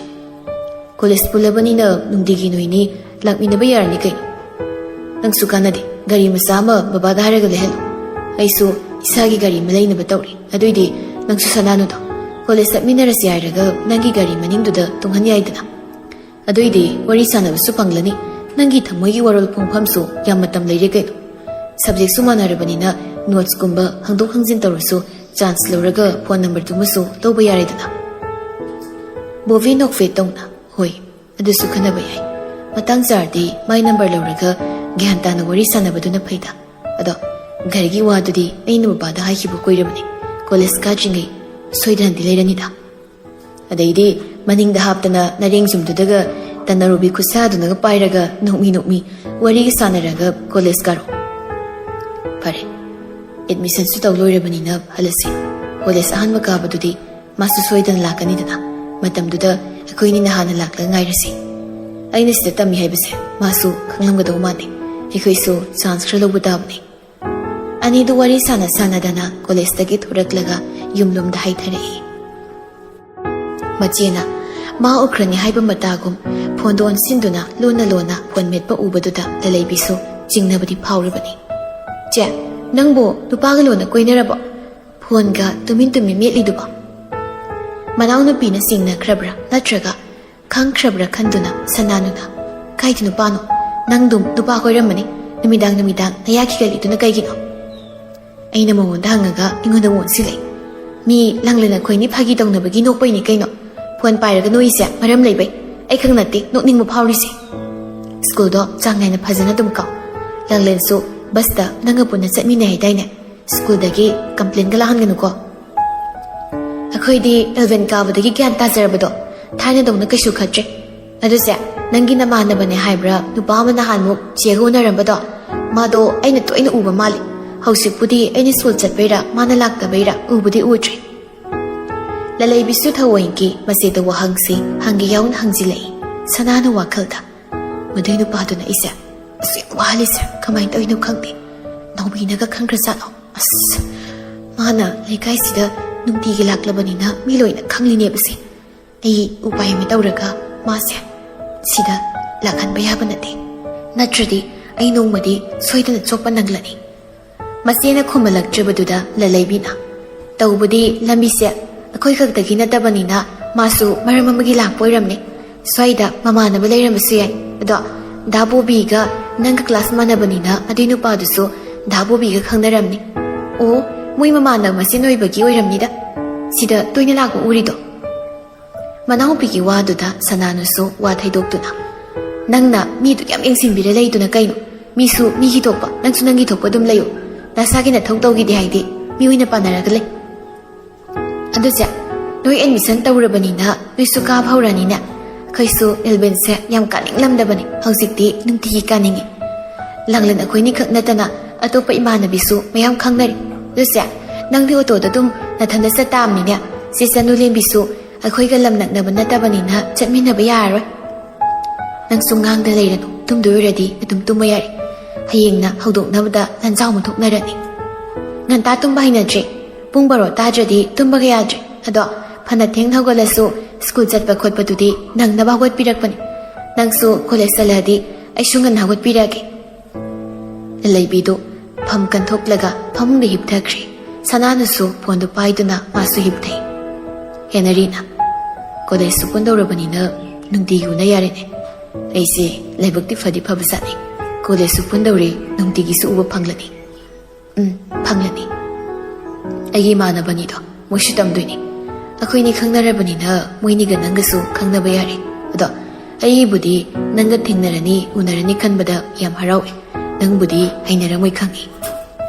ꯀꯣꯂꯦꯖ ꯄꯨꯜꯂꯕꯅꯤꯅ ꯅꯨꯡꯇꯤꯒꯤ ꯅꯣꯏꯅꯤ ꯂꯥꯛꯃꯤꯟꯅꯕ ꯌꯥꯔꯅꯤ ꯀꯩꯅꯣ꯫ ꯅꯪꯁꯨ ꯀꯥꯟꯅꯗꯦ, ꯒꯥꯔꯤ ꯃꯆꯥ ꯑꯃ ꯕꯕꯥꯗ ꯍꯥꯏꯔꯒ ꯂꯩꯍꯜꯂꯨ꯫ ꯑꯩꯁꯨ ꯏꯁꯥꯒꯤ ꯒꯥꯔꯤ ꯑꯃ ꯂꯩꯅꯕ ꯇꯧꯔꯤ꯫ ꯑꯗꯨꯏꯗꯤ ꯅꯪꯁꯨ ꯁꯅꯥꯅꯨꯗꯣ ꯀꯣꯂꯦꯖ ꯆꯠꯃꯤꯟꯅꯔꯁꯤ ꯍꯥꯏꯔꯒ ꯅꯪꯒꯤ ꯒꯥꯔꯤ ꯃꯅꯤꯡꯗꯨꯗ ꯇꯣꯡꯍꯟ ꯌꯥꯏꯗꯅ꯫ ꯑꯗꯨꯏꯗꯤ ꯋꯥꯔꯤ ꯁꯥꯟꯅꯕꯁꯨ ꯐꯪꯂꯅꯤ, ꯅꯪꯒꯤ ꯊꯃꯣꯏꯒꯤ ꯋꯥꯔꯣꯜ ꯐꯣꯡꯐꯝꯁꯨ ꯌꯥꯝ ꯃꯇꯝ ꯂꯩꯔꯦ ꯀꯩꯅꯣ꯫ ꯁꯕꯖꯦꯛꯁꯨ ꯃꯥꯟꯅꯔꯕꯅꯤꯅ ꯅꯣꯠꯁꯀꯨꯝꯕ ꯍꯪꯗꯣꯛ ꯍꯪꯖꯤꯟ ꯇꯧꯔꯁꯨ ꯆꯥꯟꯁ ꯂꯧꯔꯒ ꯐꯣꯟ ꯅꯝꯕꯔꯗꯨꯃꯁꯨ ꯂꯧꯕ ꯌꯥꯔꯦꯗꯅ꯫ ꯕꯣꯕꯤ ꯅꯣꯛꯐꯦꯠ ꯇꯧꯅ, "ꯍꯣꯏ, ꯑꯗꯨꯁꯨ ꯈꯟꯅꯕ ꯌꯥꯏ꯫ ꯃꯇꯥꯡ ꯆꯥꯔꯗꯤ ꯃꯥꯏ ꯅꯝꯕꯔ ꯂꯧꯔꯒ ꯒ꯭ꯌꯥꯟ ꯇꯥꯅ ꯋꯥꯔꯤ ꯁꯥꯟꯅꯕꯗꯨꯅ ꯐꯩꯗ꯫ ꯑꯗꯣ ꯒꯥꯔꯤꯒꯤ ꯋꯥꯗꯨꯗꯤ ꯑꯩꯅ ꯕꯕꯥꯗ ꯍꯥꯏꯈꯤꯕ ꯀꯨꯏꯔꯕꯅꯤ꯫ ꯀꯣꯂꯦꯖ ꯀꯥꯗ꯭ꯔꯤꯉꯩ ꯁꯣꯏꯗꯅꯗꯤ ꯂꯩꯔꯅꯤꯗ꯫" ꯑꯗꯩꯗꯤ ꯃꯅꯤꯡꯗ ꯍꯥꯞꯇꯅ ꯅꯔꯦꯡ ꯆꯨꯝꯗꯨꯗꯒ ꯇꯅꯔꯨꯕꯤ ꯈꯨꯠꯁꯥꯗꯨꯅꯒ ꯄꯥꯏꯔꯒ ꯅꯣꯛꯃꯤ ꯅꯣꯛꯃꯤ ꯋꯥꯔꯤꯒ ꯁꯥꯟꯅꯔꯒ ꯀꯣꯂꯦꯖ ꯀꯥꯔꯣ꯫ ꯐꯔꯦ, ꯑꯦꯗꯃꯤꯁꯟꯁꯨ ꯇꯧ ꯂꯣꯏꯔꯕꯅꯤꯅ ꯍꯜꯂꯁꯤ꯫ ꯀꯣꯂꯦꯖ ꯑꯍꯥꯟꯕ ꯀꯥꯕꯗꯨꯗꯤ ꯃꯥꯁꯨ ꯁꯣꯏꯗꯅ ꯂꯥꯛꯀꯅꯤꯗꯅ꯫ ꯃꯇꯝꯗꯨꯗ ꯑꯩꯈꯣꯏꯅꯤꯅ ꯍꯥꯟꯅ ꯂꯥꯛꯂꯒ ꯉꯥꯏꯔꯁꯤ꯫ ꯑꯩꯅ ꯁꯤꯗ ꯇꯝꯃꯤ ꯍꯥꯏꯕꯁꯦ ꯃꯥꯁꯨ ꯈꯪꯂꯝꯒꯗꯧ ꯃꯥꯟꯗꯦ꯫ ꯑꯩꯈꯣꯏꯁꯨ ꯆꯥꯟꯁ ꯈꯔ ꯂꯧꯕ ꯇꯥꯕꯅꯤ꯫ ꯑꯅꯤꯗꯨ ꯋꯥꯔꯤ ꯁꯥꯟꯅ ꯁꯥꯟꯅꯗꯅ ꯀꯣꯂꯦꯖꯇꯒꯤ ꯊꯣꯔꯛꯂꯒ ꯌꯨꯝꯂꯣꯝꯗ ꯍꯥꯏꯊꯔꯛꯏ꯫ ꯃꯆꯦꯅ ꯃꯥ ꯎꯈ꯭ꯔꯅꯤ ꯍꯥꯏꯕ ꯃꯇꯥꯒꯨꯝ ꯐꯣꯟꯗꯣ ꯑꯣꯟꯁꯤꯟꯗꯨꯅ ꯂꯣꯟꯅ ꯂꯣꯟꯅ ꯐꯣꯟ ꯃꯦꯠꯄ ꯎꯕꯗꯨꯗ ꯂꯂꯩꯕꯤꯁꯨ ꯆꯤꯡꯅꯕꯗꯤ ꯐꯥꯎꯔꯤꯕꯅꯤ꯫ "ꯆꯦ, ꯅꯪꯕꯨ ꯅꯨꯄꯥꯒ ꯂꯣꯟꯅ ꯀꯣꯏꯅꯔꯕꯣ? ꯐꯣꯟꯒ ꯇꯨꯃꯤꯟ ꯇꯨꯃꯤꯟ ꯃꯦꯠꯂꯤꯗꯨꯕꯣ?" ꯃꯅꯥꯎꯅꯨꯄꯤꯅ ꯆꯤꯡꯅꯈ꯭ꯔꯕ꯭ꯔꯥ ꯅꯠꯇ꯭ꯔꯒ ꯈꯪꯈ꯭ꯔꯕ꯭ꯔꯥ ꯈꯟꯗꯨꯅ ꯁꯅꯥꯅꯨꯅ, "ꯀꯥꯏꯗ ꯅꯨꯄꯥꯅꯣ? ꯅꯪꯗꯨꯝ ꯅꯨꯄꯥ ꯀꯣꯏꯔꯝꯃꯅꯤ꯫ ꯅꯨꯃꯤꯗꯥꯡ ꯅꯨꯃꯤꯗꯥꯡ ꯅꯌꯥ ꯈꯤꯒꯠꯂꯤꯗꯨꯅ ꯀꯩꯒꯤꯅꯣ?" ꯑꯩꯅ ꯃꯉꯣꯟꯗ ꯍꯪꯉꯒ ꯑꯩꯉꯣꯟꯗ ꯑꯃꯨꯛ ꯑꯣꯟꯁꯤꯜꯂꯛꯏ꯫ "ꯃꯤ ꯂꯪꯂꯦꯟ ꯑꯩꯈꯣꯏꯅꯤ ꯐꯥꯒꯤ ꯇꯧꯅꯕꯒꯤ ꯅꯣꯛꯄꯩꯅꯤ ꯀꯩꯅꯣ꯫ ꯐꯣꯟ ꯄꯥꯏꯔꯒ ꯅꯣꯛꯏꯁꯦ ꯃꯔꯝ ꯂꯩꯕꯩ꯫ ꯑꯩ ꯈꯛ ꯅꯠꯇꯦ ꯅꯣꯛꯅꯤꯡꯕ ꯐꯥꯎꯔꯤꯁꯦ꯫ ꯁ꯭ꯀꯨꯜꯗꯣ ꯆꯥꯡ ꯅꯥꯏꯅ ꯐꯖꯅ ꯑꯗꯨꯝ ꯀꯥꯎ꯫ ꯂꯪꯂꯦꯟꯁꯨ ꯕꯁꯇ ꯅꯪꯒ ꯄꯨꯟꯅ ꯆꯠꯃꯤꯟꯅꯩ ꯍꯥꯏꯗꯥꯏꯅꯦ? ꯁ꯭ꯀꯨꯜꯗꯒꯤ ꯀꯝꯄ꯭ꯂꯦꯟꯒ ꯂꯥꯛꯍꯟꯒꯅꯨꯀꯣ꯫" "ꯑꯩꯈꯣꯏꯗꯤ ꯑꯦꯂꯚꯦꯟ ꯀꯥꯕꯗꯒꯤ ꯒ꯭ꯌꯥꯟ ꯇꯥꯖꯔꯕꯗꯣ, ꯊꯥꯏꯅꯗꯧꯅ ꯀꯩꯁꯨ ꯈꯠꯇ꯭ꯔꯦ꯫ ꯑꯗꯨꯁꯦ, ꯅꯪꯒꯤ ꯅꯃꯥꯟꯅꯕꯅꯦ ꯍꯥꯏꯕ꯭ꯔꯥ ꯅꯨꯄꯥ ꯑꯃ ꯅꯍꯥꯟꯃꯨꯛ ꯆꯦꯒ ꯎꯅꯔꯝꯕꯗꯣ? ꯃꯥꯗꯣ ꯑꯩꯅ ꯇꯣꯏꯅ ꯎꯕ ꯃꯥꯜꯂꯤ꯫ ꯍꯧꯖꯤꯛꯄꯨꯗꯤ ꯑꯩꯅ ꯁ꯭ꯀꯨꯜ ꯆꯠꯄꯩꯔꯥ ꯃꯥꯅ ꯂꯥꯛꯇꯕꯩꯔꯥ ꯎꯕꯨꯗꯤ ꯎꯗ꯭ꯔꯦ꯫" ꯂꯂꯩꯕꯤꯁꯨ ꯊꯑꯣꯏꯒꯤ ꯃꯆꯦꯗ ꯋꯥꯍꯪꯁꯤ ꯍꯪꯒꯦ ꯌꯥꯎꯅ ꯍꯪꯖꯤꯜꯂꯛꯏ꯫ ꯁꯅꯥꯅ ꯋꯥꯈꯜꯗ, "ꯃꯗꯨꯏ ꯅꯨꯄꯥꯗꯨꯅ ꯑꯩꯁꯦ ꯑꯁꯨꯛ ꯌꯥꯝ ꯋꯥꯍꯜꯂꯤꯁꯦ ꯀꯃꯥꯏꯅ ꯇꯧꯔꯤꯅꯣ ꯈꯪꯗꯦ꯫ ꯅꯥꯎꯕꯤꯅꯒ ꯈꯪꯈ꯭ꯔꯖꯥꯠꯂꯣ? ꯑꯁ, ꯃꯥꯅ ꯂꯩꯀꯥꯏꯁꯤꯗ ꯅꯨꯡꯇꯤꯒꯤ ꯂꯥꯛꯂꯕꯅꯤꯅ ꯃꯤ ꯂꯣꯏꯅ ꯈꯪꯂꯤꯅꯦꯕꯁꯦ꯫ ꯑꯩ ꯎꯄꯥꯏ ꯑꯃ ꯇꯧꯔꯒ ꯃꯥꯁꯦ ꯁꯤꯗ ꯂꯥꯛꯍꯟꯕ ꯌꯥꯕ ꯅꯠꯇꯦ꯫ ꯅꯠꯇ꯭ꯔꯗꯤ ꯑꯩ ꯅꯣꯡꯃꯗꯤ ꯁꯣꯏꯗꯅ ꯆꯣꯞꯄ ꯅꯪꯂꯅꯤ꯫" ꯃꯆꯦꯅ ꯈꯨꯝꯍꯜꯂꯛꯇ꯭ꯔꯤꯕꯗꯨꯗ ꯂꯂꯩꯕꯤꯅ, "ꯇꯧꯕꯗꯤ ꯂꯝꯕꯤꯁꯦ ꯑꯩꯈꯣꯏ ꯈꯛꯇꯒꯤ ꯅꯠꯇꯕꯅꯤꯅ ꯃꯥꯁꯨ ꯃꯔꯝ ꯑꯃꯒꯤ ꯂꯥꯛꯄ ꯑꯣꯏꯔꯝꯅꯤ꯫ ꯁ꯭ꯋꯥꯏꯗ ꯃꯃꯥꯟꯅꯕ ꯂꯩꯔꯝꯕꯁꯨ ꯌꯥꯏ꯫ ꯑꯗꯣ ꯗꯥ ꯕꯣꯕꯤꯒ ꯅꯪꯒ ꯀ꯭ꯂꯥꯁ ꯃꯥꯟꯅꯕꯅꯤꯅ ꯑꯗꯨꯏ ꯅꯨꯄꯥꯗꯨꯁꯨ ꯗꯥ ꯕꯣꯕꯤꯒ ꯈꯪꯅꯔꯝꯅꯤ꯫ ꯑꯣ, ꯃꯣꯏ ꯃꯃꯥꯟꯅꯕ ꯃꯁꯦꯟ ꯑꯣꯏꯕꯒꯤ ꯑꯣꯏꯔꯝꯅꯤꯗ ꯁꯤꯗ ꯇꯣꯏꯅ ꯂꯥꯛꯄ ꯎꯔꯤꯗꯣ꯫" ꯃꯅꯥꯎꯄꯤꯒꯤ ꯋꯥꯗꯨꯗ ꯁꯅꯥꯅꯨꯁꯨ ꯋꯥ ꯊꯩꯗꯣꯛꯇꯨꯅ, "ꯅꯪꯅ ꯃꯤꯗꯨ ꯌꯥꯝ ꯌꯦꯡꯁꯤꯟꯕꯤꯔ ꯂꯩꯗꯨꯅ ꯀꯩꯅꯣ? ꯃꯤꯁꯨ ꯃꯤꯒꯤ ꯊꯣꯛꯄ, ꯅꯪꯁꯨ ꯅꯪꯒꯤ ꯊꯣꯛꯄ ꯑꯗꯨꯝ ꯂꯩꯌꯨ꯫ ꯅꯁꯥꯒꯤ ꯅꯊꯧ ꯇꯧꯈꯤꯗꯦ ꯍꯥꯏꯗꯤ ꯃꯤ ꯑꯣꯏꯅ ꯄꯥꯟꯅꯔꯒ ꯂꯩ꯫" "ꯑꯗꯨꯁꯦ, ꯅꯣꯏ ꯑꯦꯗꯃꯤꯁꯟ ꯇꯧꯔꯕꯅꯤꯅ ꯅꯣꯏꯁꯨ ꯀꯥꯕ ꯍꯧꯔꯅꯤꯅꯦ꯫ ꯑꯩꯈꯣꯏꯁꯨ ꯑꯦꯂꯚꯦꯟꯁꯦ ꯌꯥꯝ ꯀꯥꯅꯤꯡꯂꯝꯗꯕꯅꯤ, ꯍꯧꯖꯤꯛꯇꯤ ꯅꯨꯡꯇꯤꯒꯤ ꯀꯥꯅꯤꯡꯉꯤ꯫ ꯂꯥꯡꯂꯦꯟ ꯑꯩꯈꯣꯏꯅꯤ ꯈꯛ ꯅꯠꯇꯅ ꯑꯇꯣꯞꯄ ꯏꯃꯥꯟꯅꯕꯤꯁꯨ ꯃꯌꯥꯝ ꯈꯪꯅꯔꯤ꯫ ꯑꯗꯨꯁꯦ, ꯅꯪꯗꯤ ꯑꯣꯇꯣꯗ ꯑꯗꯨꯝ ꯅꯊꯟꯗ ꯆꯠ ꯇꯥꯕꯅꯤꯅꯦ꯫ ꯆꯦ ꯆꯅꯨꯂꯦꯝꯕꯤꯁꯨ ꯑꯩꯈꯣꯏꯒ ꯂꯝ ꯅꯛꯅꯕ ꯅꯠꯇꯕꯅꯤꯅ ꯆꯠꯃꯤꯟꯅꯕ ꯌꯥꯔꯔꯣꯏ꯫ ꯅꯪꯁꯨ ꯉꯥꯡꯗ ꯂꯩꯔꯅꯨ, ꯇꯨꯝꯗꯣꯏ ꯑꯣꯏꯔꯗꯤ ꯑꯗꯨꯝ ꯇꯨꯝꯕ ꯌꯥꯔꯦ꯫ ꯍꯌꯦꯡꯅ ꯍꯧꯗꯣꯛꯅꯕꯗ ꯂꯥꯟꯖꯥꯎ ꯑꯃ ꯊꯣꯛꯅꯔꯅꯤ꯫ ꯉꯟꯇꯥ ꯇꯨꯝꯕ ꯍꯩꯅꯗ꯭ꯔꯦ, ꯄꯨꯡ ꯕꯥꯔꯣ ꯇꯥꯗ꯭ꯔꯗꯤ ꯇꯨꯝꯕꯒ ꯌꯥꯗ꯭ꯔꯦ꯫ ꯑꯗꯣ ꯐꯅ ꯊꯦꯡꯅ ꯍꯧꯒꯠꯂꯁꯨ ꯁ꯭ꯀꯨꯜ ꯆꯠꯄ ꯈꯣꯠꯄꯗꯨꯗꯤ ꯅꯪꯅꯕ ꯍꯧꯒꯠꯄꯤꯔꯛꯄꯅꯤ꯫ ꯅꯪꯁꯨ ꯀꯣꯂꯦꯖ ꯆꯠꯂꯗꯤ ꯑꯩꯁꯨ ꯉꯟꯅ ꯍꯧꯒꯠꯄꯤꯔꯛꯑꯒꯦ꯫ ꯂꯩꯕꯤꯗꯨ ꯐꯝ ꯀꯟꯊꯣꯛꯂꯒ ꯐꯃꯨꯡꯗ ꯍꯤꯞꯊꯈ꯭ꯔꯦ꯫ ꯁꯅꯥꯅꯁꯨ ꯐꯣꯟꯗꯨ ꯄꯥꯏꯗꯨꯅ ꯃꯥꯁꯨ ꯍꯤꯞꯊꯩ꯫ ꯍꯦꯅꯔꯤꯅ, "ꯀꯣꯂꯦꯖꯁꯨ ꯄꯨꯟꯗꯧꯔꯕꯅꯤꯅ ꯅꯨꯡꯇꯤꯒꯤ ꯎꯅ ꯌꯥꯔꯦꯅꯦ꯫ ꯑꯩꯁꯦ ꯂꯥꯏꯕꯛꯇꯤ ꯐꯗꯤ ꯐꯕꯖꯥꯠꯅꯤ꯫ ꯀꯣꯂꯦꯖꯁꯨ ꯄꯨꯟꯗꯧꯔꯦ, ꯅꯨꯡꯇꯤꯒꯤꯁꯨ ꯎꯕ ꯐꯪꯂꯅꯤ꯫" "ꯎꯝ, ꯐꯪꯂꯅꯤ꯫ ꯑꯩꯒꯤ ꯏꯃꯥꯟꯅꯕꯅꯤꯗꯣ, ꯃꯣꯏꯁꯨ ꯇꯝꯗꯣꯏꯅꯤ꯫ ꯑꯩꯈꯣꯏꯅꯤ ꯈꯪꯅꯔꯕꯅꯤꯅ ꯃꯣꯏꯅꯤꯒ ꯅꯪꯒꯁꯨ ꯈꯪꯅꯕ ꯌꯥꯔꯦ꯫ ꯑꯗꯣ ꯑꯩꯕꯨꯗꯤ ꯅꯪꯒ ꯊꯦꯡꯅꯔꯅꯤ, ꯎꯅꯔꯅꯤ ꯈꯟꯕꯗ ꯌꯥꯝ ꯍꯔꯥꯎꯏ꯫ ꯅꯪꯕꯨꯗꯤ ꯍꯩꯅꯔꯝꯃꯣꯏ ꯈꯪꯉꯤ꯫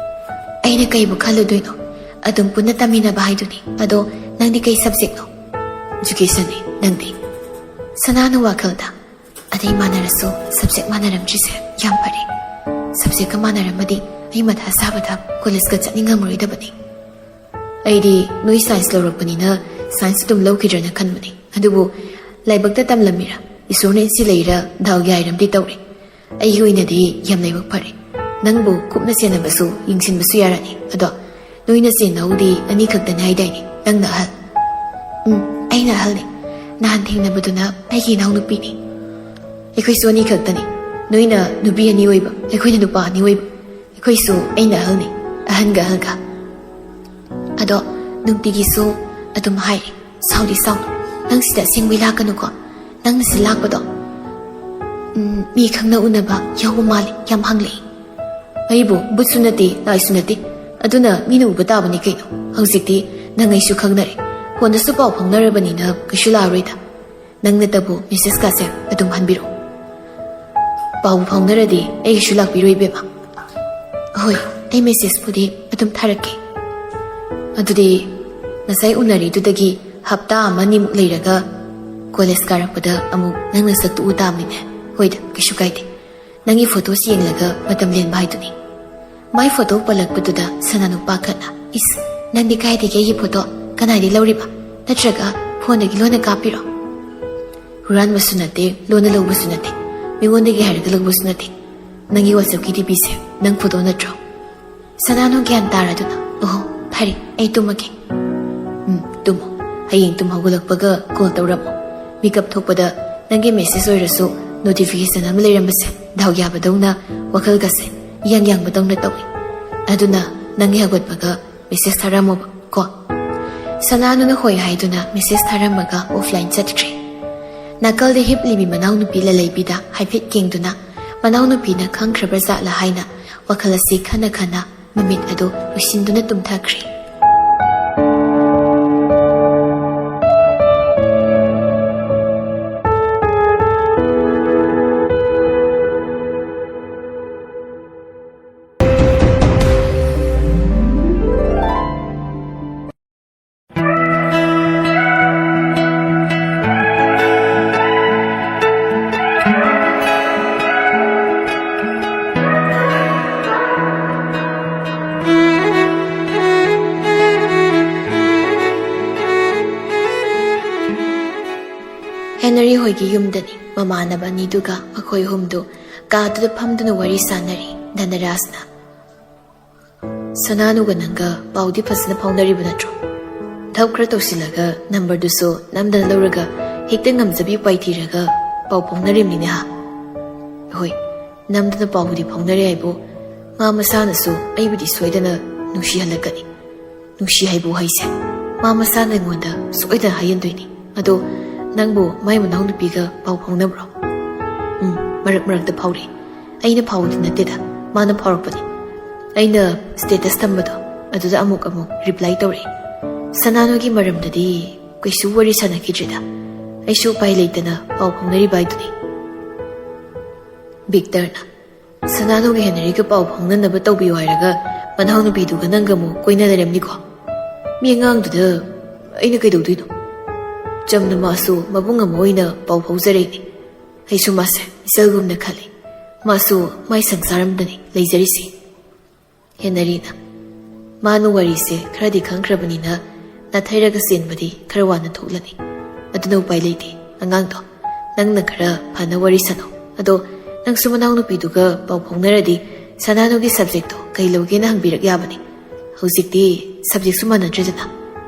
ꯑꯩꯅ ꯀꯩꯕꯨ ꯈꯜꯂꯨꯗꯣꯏꯅꯣ? ꯑꯗꯨꯝ ꯄꯨꯟꯅ ꯇꯝꯃꯤꯟꯅꯕ ꯍꯥꯏꯗꯨꯅꯤ꯫ ꯑꯗꯣ ꯅꯪꯗꯤ ꯀꯩ ꯁꯕꯖꯦꯛꯅꯣ?" "ꯏꯖꯨꯀꯦꯁꯟꯅꯤ꯫ ꯅꯪꯗꯤ?" ꯁꯅꯥꯅ ꯋꯥꯈꯜꯗ, "ꯑꯗꯩ ꯃꯥꯟꯅꯔꯁꯨ ꯁꯕꯖꯦꯛ ꯃꯥꯟꯅꯔꯝꯗ꯭ꯔꯤꯁꯦ ꯌꯥꯝ ꯐꯔꯦ꯫ ꯁꯕꯖꯦꯛꯀ ꯃꯥꯟꯅꯔꯝꯃꯗꯤ ꯑꯩ ꯃꯊꯥ ꯁꯥꯕꯗ ꯀꯣꯂꯦꯖꯀ ꯆꯠꯅꯤꯡꯉꯝꯃꯔꯣꯏꯗꯕꯅꯤ꯫ ꯑꯩꯗꯤ ꯅꯣꯏ ꯁꯥꯏꯟꯁ ꯂꯧꯔꯛꯄꯅꯤꯅ ꯁꯥꯏꯟꯁ ꯑꯗꯨꯝ ꯂꯧꯈꯤꯗ꯭ꯔꯅ ꯈꯟꯕꯅꯤ꯫ ꯑꯗꯨꯕꯨ ꯂꯥꯏꯕꯛꯇ ꯇꯝꯂꯝꯃꯤꯔ, ꯏꯁꯣꯔꯅ ꯏꯟꯁꯤꯜꯂꯛꯏꯔ, ꯗꯥꯎ ꯌꯥꯏꯔꯝꯗꯤ ꯇꯧꯔꯦ꯫ ꯑꯩꯒꯤ ꯑꯣꯏꯅꯗꯤ ꯌꯥꯝ ꯂꯥꯏꯕꯛ ꯐꯔꯦ꯫ ꯅꯪꯕꯨ ꯀꯨꯞꯅ ꯁꯦꯟꯅꯕꯁꯨ, ꯌꯦꯡꯁꯤꯟꯕꯁꯨ ꯌꯥꯔꯅꯤ꯫ ꯑꯗꯣ ꯅꯣꯏ ꯅꯆꯤꯟ ꯅꯅꯥꯎꯗꯤ ꯑꯅꯤ ꯈꯛꯇꯅꯤ ꯍꯥꯏꯗꯥꯏꯅꯦ? ꯅꯪꯅ ꯑꯍꯜ?" "ꯎꯝ, ꯑꯩꯅ ꯑꯍꯜꯅꯤ꯫ ꯅꯍꯥꯟ ꯊꯦꯡꯅꯕꯗꯨꯅ ꯑꯩꯒꯤ ꯏꯅꯥꯎꯅꯨꯄꯤꯅꯤ꯫ ꯑꯩꯈꯣꯏꯁꯨ ꯑꯅꯤ ꯈꯛꯇꯅꯤ꯫ ꯅꯣꯏꯅ ꯅꯨꯄꯤ ꯑꯅꯤ ꯑꯣꯏꯕ, ꯑꯩꯈꯣꯏꯅ ꯅꯨꯄꯥ ꯑꯅꯤ ꯑꯣꯏꯕ꯫ ꯑꯩꯈꯣꯏꯁꯨ ꯑꯩꯅ ꯑꯍꯜꯅꯤ, ꯑꯍꯟꯒ ꯑꯍꯜꯒ꯫ ꯑꯗꯣ ꯅꯨꯡꯇꯤꯒꯤꯁꯨ ꯑꯗꯨꯝ ꯍꯥꯏꯔꯦ, 'ꯁꯥꯎꯗꯤ ꯁꯥꯎꯅꯨ, ꯅꯪ ꯁꯤꯗ ꯑꯁꯦꯡꯕꯩ ꯂꯥꯛꯀꯅꯨꯀꯣ꯫ ꯅꯪꯅ ꯁꯤ ꯂꯥꯛꯄꯗꯣ, ꯎꯝ, ꯃꯤ ꯈꯪꯅ ꯎꯅꯕ ꯌꯥꯎꯕ ꯃꯥꯜꯂꯤ,' ꯌꯥꯝ ꯍꯪꯂꯛꯏ꯫ ꯑꯩꯕꯨ ꯕꯨꯠꯁꯨ ꯅꯠꯇꯦ, ꯂꯥꯏꯁꯨ ꯅꯠꯇꯦ꯫ ꯑꯗꯨꯅ ꯃꯤꯅ ꯎꯕ ꯇꯥꯕꯅꯤ ꯀꯩꯅꯣ꯫ ꯍꯧꯖꯤꯛꯇꯤ ꯅꯪ ꯑꯩꯁꯨ ꯈꯪꯅꯔꯦ꯫ ꯐꯣꯟꯗꯁꯨ ꯄꯥꯎ ꯐꯥꯎꯅꯔꯕꯅꯤꯅ ꯀꯩꯁꯨ ꯂꯥꯛꯑꯔꯣꯏꯗ꯫ ꯅꯪꯅꯇꯕꯨ ꯃꯦꯁꯦꯖꯀꯥꯁꯦ ꯑꯗꯨꯝ ꯍꯟꯕꯤꯔꯛꯑꯣ꯫ ꯄꯥꯎ ꯐꯥꯎꯅꯔꯗꯤ ꯑꯩꯒꯤꯁꯨ ꯂꯥꯛꯄꯤꯔꯣ, ꯏꯕꯦꯝꯃ꯫ ꯍꯣꯏ, ꯑꯩ ꯃꯦꯁꯦꯖꯄꯨꯗꯤ ꯑꯗꯨꯝ ꯊꯥꯔꯛꯀꯦ꯫ ꯑꯗꯨꯗꯤ ꯉꯁꯥꯏ ꯎꯅꯔꯤꯗꯨꯗꯒꯤ ꯍꯞꯇꯥ ꯑꯃꯅꯤꯃꯨꯛ ꯂꯩꯔꯒ ꯀꯣꯂꯦꯖ ꯀꯥꯔꯛꯄꯗ ꯑꯃꯨꯛ ꯅꯪ ꯅꯁꯛꯇꯨ ꯎ ꯇꯥꯕꯅꯤꯅꯦ꯫ ꯍꯣꯏꯗ, ꯀꯩꯁꯨ ꯀꯥꯏꯗꯦ꯫ ꯅꯪꯒꯤ ꯐꯣꯇꯣꯁꯤ ꯌꯦꯡꯂꯒ ꯃꯇꯝ ꯂꯦꯟꯕ ꯍꯥꯏꯗꯨꯅꯤ꯫ ꯃꯥꯏ ꯐꯣꯇꯣ ꯄꯜꯂꯛꯄꯗꯨꯗ ꯁꯅꯥꯅꯨ ꯄꯥꯈꯠꯅ, "ꯏꯁ, ꯅꯪꯗꯤ ꯀꯥꯏꯗꯒꯤ ꯑꯩꯒꯤ ꯐꯣꯇꯣ? ꯀꯅꯥꯏꯗꯒꯤ ꯂꯧꯔꯤꯕ? ꯅꯠꯇ꯭ꯔꯒ ꯐꯣꯟꯗꯒꯤ ꯂꯣꯟꯅ ꯀꯥꯞꯄꯤꯔꯣ?" ꯍꯨꯔꯥꯟꯕꯁꯨ ꯅꯠꯇꯦ, ꯂꯣꯟꯅ ꯂꯧꯕꯁꯨ ꯅꯠꯇꯦ, ꯃꯤꯉꯣꯟꯗꯒꯤ ꯍꯥꯏꯔꯒ ꯂꯧꯕꯁꯨ ꯅꯠꯇꯦ꯫ ꯅꯪꯒꯤ WhatsAppꯀꯤ DPꯁꯦ ꯅꯪ ꯐꯣꯇꯣ ꯅꯠꯇ꯭ꯔꯣ? ꯁꯅꯥꯅꯨ ꯒ꯭ꯌꯥꯟ ꯇꯥꯔꯗꯨꯅ, "ꯑꯣꯍꯣ, ꯐꯔꯦ, ꯑꯩ ꯇꯨꯝꯃꯒꯦ꯫" "ꯎꯝ, ꯇꯨꯝꯃꯣ꯫ ꯍꯌꯦꯡ ꯇꯨꯝ ꯍꯧꯒꯠꯂꯛꯄꯒ ꯀꯣꯜ ꯇꯧꯔꯝꯃꯣ꯫ ꯃꯤꯀꯞ ꯊꯣꯛꯄꯗ ꯅꯪꯒꯤ ꯃꯦꯁꯦꯖ ꯑꯣꯏꯔꯁꯨ ꯅꯣꯇꯤꯐꯤꯀꯦꯁꯟ ꯑꯃ ꯂꯩꯔꯝꯕꯁꯦ ꯗꯥꯎ ꯌꯥꯕꯗꯧꯅ ꯋꯥꯈꯜꯒꯁꯦ ꯌꯥꯡ ꯌꯥꯡꯕꯗꯧꯅ ꯇꯧꯏ꯫ ꯑꯗꯨꯅ ꯅꯪꯒꯤ ꯍꯧꯒꯠꯄꯒ ꯃꯦꯁꯦꯖ ꯊꯥꯔꯝꯃꯣꯕ ꯀꯣ꯫" ꯁꯅꯥꯅꯨꯅ ꯍꯣꯏ ꯍꯥꯏꯗꯨꯅ ꯃꯦꯁꯦꯖ ꯊꯥꯔꯝꯃꯒ ꯑꯣꯐꯂꯥꯏꯟ ꯆꯠꯈ꯭ꯔꯦ꯫ ꯅꯥꯀꯜꯗ ꯍꯤꯞꯂꯤꯕꯤ ꯃꯅꯥꯎꯅꯨꯄꯤ ꯂꯂꯩꯕꯤꯗ ꯍꯥꯏꯐꯦꯠ ꯌꯦꯡꯗꯨꯅ, ꯃꯅꯥꯎꯅꯨꯄꯤꯅ ꯈꯪꯈ꯭ꯔꯕ ꯖꯥꯠꯂ ꯍꯥꯏꯅ ꯋꯥꯈꯜ ꯑꯁꯤ ꯈꯟꯅ ꯈꯟꯅ ꯃꯃꯤꯠ ꯑꯗꯨ ꯎꯏꯁꯤꯟꯗꯨꯅ ꯇꯨꯝꯊꯈ꯭ꯔꯦ꯫ ꯍꯦꯅꯔꯤ ꯍꯣꯏꯒꯤ ꯌꯨꯝꯗꯅꯤ꯫ ꯃꯃꯥꯟꯅꯕ ꯑꯅꯤꯗꯨꯒ ꯃꯈꯣꯏ ꯑꯍꯨꯝꯗꯨ ꯀꯥꯗꯨꯗ ꯐꯝꯗꯨꯅ ꯋꯥꯔꯤ ꯁꯥꯟꯅꯔꯤ꯫ ꯙꯅꯔꯥꯖꯅ, "ꯁꯅꯥꯅꯨꯒ ꯅꯪꯒ ꯄꯥꯎꯗꯤ ꯐꯖꯅ ꯐꯥꯎꯅꯔꯤꯕ ꯅꯠꯇ꯭ꯔꯣ? ꯊꯕꯛ ꯈꯔ ꯇꯧꯁꯤꯜꯂꯒ ꯅꯝꯕꯔꯗꯨꯁꯨ ꯅꯝꯗꯅ ꯂꯧꯔꯒ ꯍꯦꯛꯇ ꯉꯝꯖꯕꯤ ꯎꯄꯥꯏ ꯊꯤꯔꯒ ꯄꯥꯎ ꯐꯥꯎꯅꯔꯤꯕꯅꯤꯅꯦ ꯍꯥ?" "ꯍꯣꯏ, ꯅꯝꯗꯅ ꯄꯥꯎꯕꯨꯗꯤ ꯐꯥꯎꯅꯔꯦ ꯍꯥꯏꯕꯨ, ꯃꯥ ꯃꯁꯥꯅꯁꯨ ꯑꯩꯕꯨꯗꯤ ꯁꯣꯏꯗꯅ ꯅꯨꯡꯁꯤꯍꯜꯂꯛꯀꯅꯤ꯫ ꯅꯨꯡꯁꯤ ꯍꯥꯏꯕ ꯋꯥꯍꯩꯁꯦ ꯃꯥ ꯃꯁꯥꯅ ꯑꯩꯉꯣꯟꯗ ꯁꯣꯏꯗꯅ ꯍꯥꯏꯍꯟꯗꯣꯏꯅꯤ꯫ ꯑꯗꯣ ꯅꯪꯕꯨ ꯃꯥꯏ ꯃꯅꯥꯎꯅꯨꯄꯤꯒ ꯄꯥꯎ ꯐꯥꯎꯅꯕ꯭ꯔꯣ?" "ꯎꯝ, ꯃꯔꯛ ꯃꯔꯛꯇ ꯐꯥꯎꯔꯛꯏ꯫ ꯑꯩꯅ ꯐꯥꯎꯕꯗꯤ ꯅꯠꯇꯦꯗ, ꯃꯥꯅ ꯐꯥꯎꯔꯛꯄꯅꯤ꯫ ꯑꯩꯅ ꯁ꯭ꯇꯦꯇꯁ ꯊꯝꯕꯗꯣ, ꯑꯗꯨꯗ ꯑꯃꯨꯛ ꯑꯃꯨꯛ ꯔꯤꯄ꯭ꯂꯥꯏ ꯇꯧꯔꯛꯏ꯫ ꯁꯅꯥꯅꯨꯒꯤ ꯃꯔꯝꯗꯗꯤ ꯀꯩꯁꯨ ꯋꯥꯔꯤ ꯁꯥꯟꯅꯈꯤꯗ꯭ꯔꯦꯗ꯫ ꯑꯩꯁꯨ ꯎꯄꯥꯏ ꯂꯩꯇꯅ ꯄꯥꯎ ꯐꯥꯎꯅꯔꯤꯕ ꯍꯥꯏꯗꯨꯅꯤ꯫" ꯚꯤꯛꯇꯔꯅ, "ꯁꯅꯥꯅꯨꯒ ꯍꯦꯅꯔꯤꯒ ꯄꯥꯎ ꯐꯥꯎꯅꯅꯕ ꯇꯧꯕꯤꯌꯨ ꯍꯥꯏꯔꯒ ꯃꯅꯥꯎꯅꯨꯄꯤꯗꯨꯒ ꯅꯪꯒ ꯑꯃꯨꯛ ꯀꯣꯏꯅ ꯂꯩꯔꯝꯅꯤꯀꯣ? ꯃꯤ ꯑꯉꯥꯡꯗꯨꯗ ꯑꯩꯅ ꯀꯩꯗꯧꯗꯣꯏꯅꯣ? ꯆꯝꯅ ꯃꯥꯁꯨ ꯃꯕꯨꯡ ꯑꯃ ꯑꯣꯏꯅ ꯄꯥꯎ ꯐꯥꯎꯖꯔꯛꯏꯅꯤ꯫ ꯑꯩꯁꯨ ꯃꯥꯁꯦ ꯏꯆꯜꯒꯨꯝꯅ ꯈꯜꯂꯤ꯫ ꯃꯥꯁꯨ ꯃꯥꯏ ꯁꯪꯁꯥꯔ ꯑꯃꯗꯅꯤ ꯂꯩꯖꯔꯤꯁꯤ꯫ ꯍꯦꯅꯔꯤꯅ, ꯃꯥꯅ ꯋꯥꯔꯤꯁꯦ ꯈꯔꯗꯤ ꯈꯪꯈ꯭ꯔꯕꯅꯤꯅ ꯅꯥꯊꯩꯔꯒ ꯆꯦꯟꯕꯗꯤ ꯈꯔ ꯋꯥꯅ ꯊꯣꯛꯂꯅꯤ꯫ ꯑꯗꯨꯅ ꯎꯄꯥꯏ ꯂꯩꯇꯦ꯫ ꯑꯉꯥꯡꯗꯣ, ꯅꯪꯅ ꯈꯔ ꯐꯅ ꯋꯥꯔꯤ ꯁꯥꯅꯧ꯫ ꯑꯗꯣ ꯅꯪꯁꯨ ꯃꯅꯥꯎꯅꯨꯄꯤꯗꯨꯒ ꯄꯥꯎ ꯐꯥꯎꯅꯔꯗꯤ ꯁꯅꯥꯅꯨꯒꯤ subjectꯇꯣ ꯀꯩ ꯂꯧꯒꯦꯅ ꯍꯪꯕꯤꯔꯛ ꯌꯥꯕꯅꯤ꯫ ꯍꯧꯖꯤꯛꯇꯤ subjectꯁꯨ ꯃꯥꯟꯅꯗ꯭ꯔꯦꯗꯅ,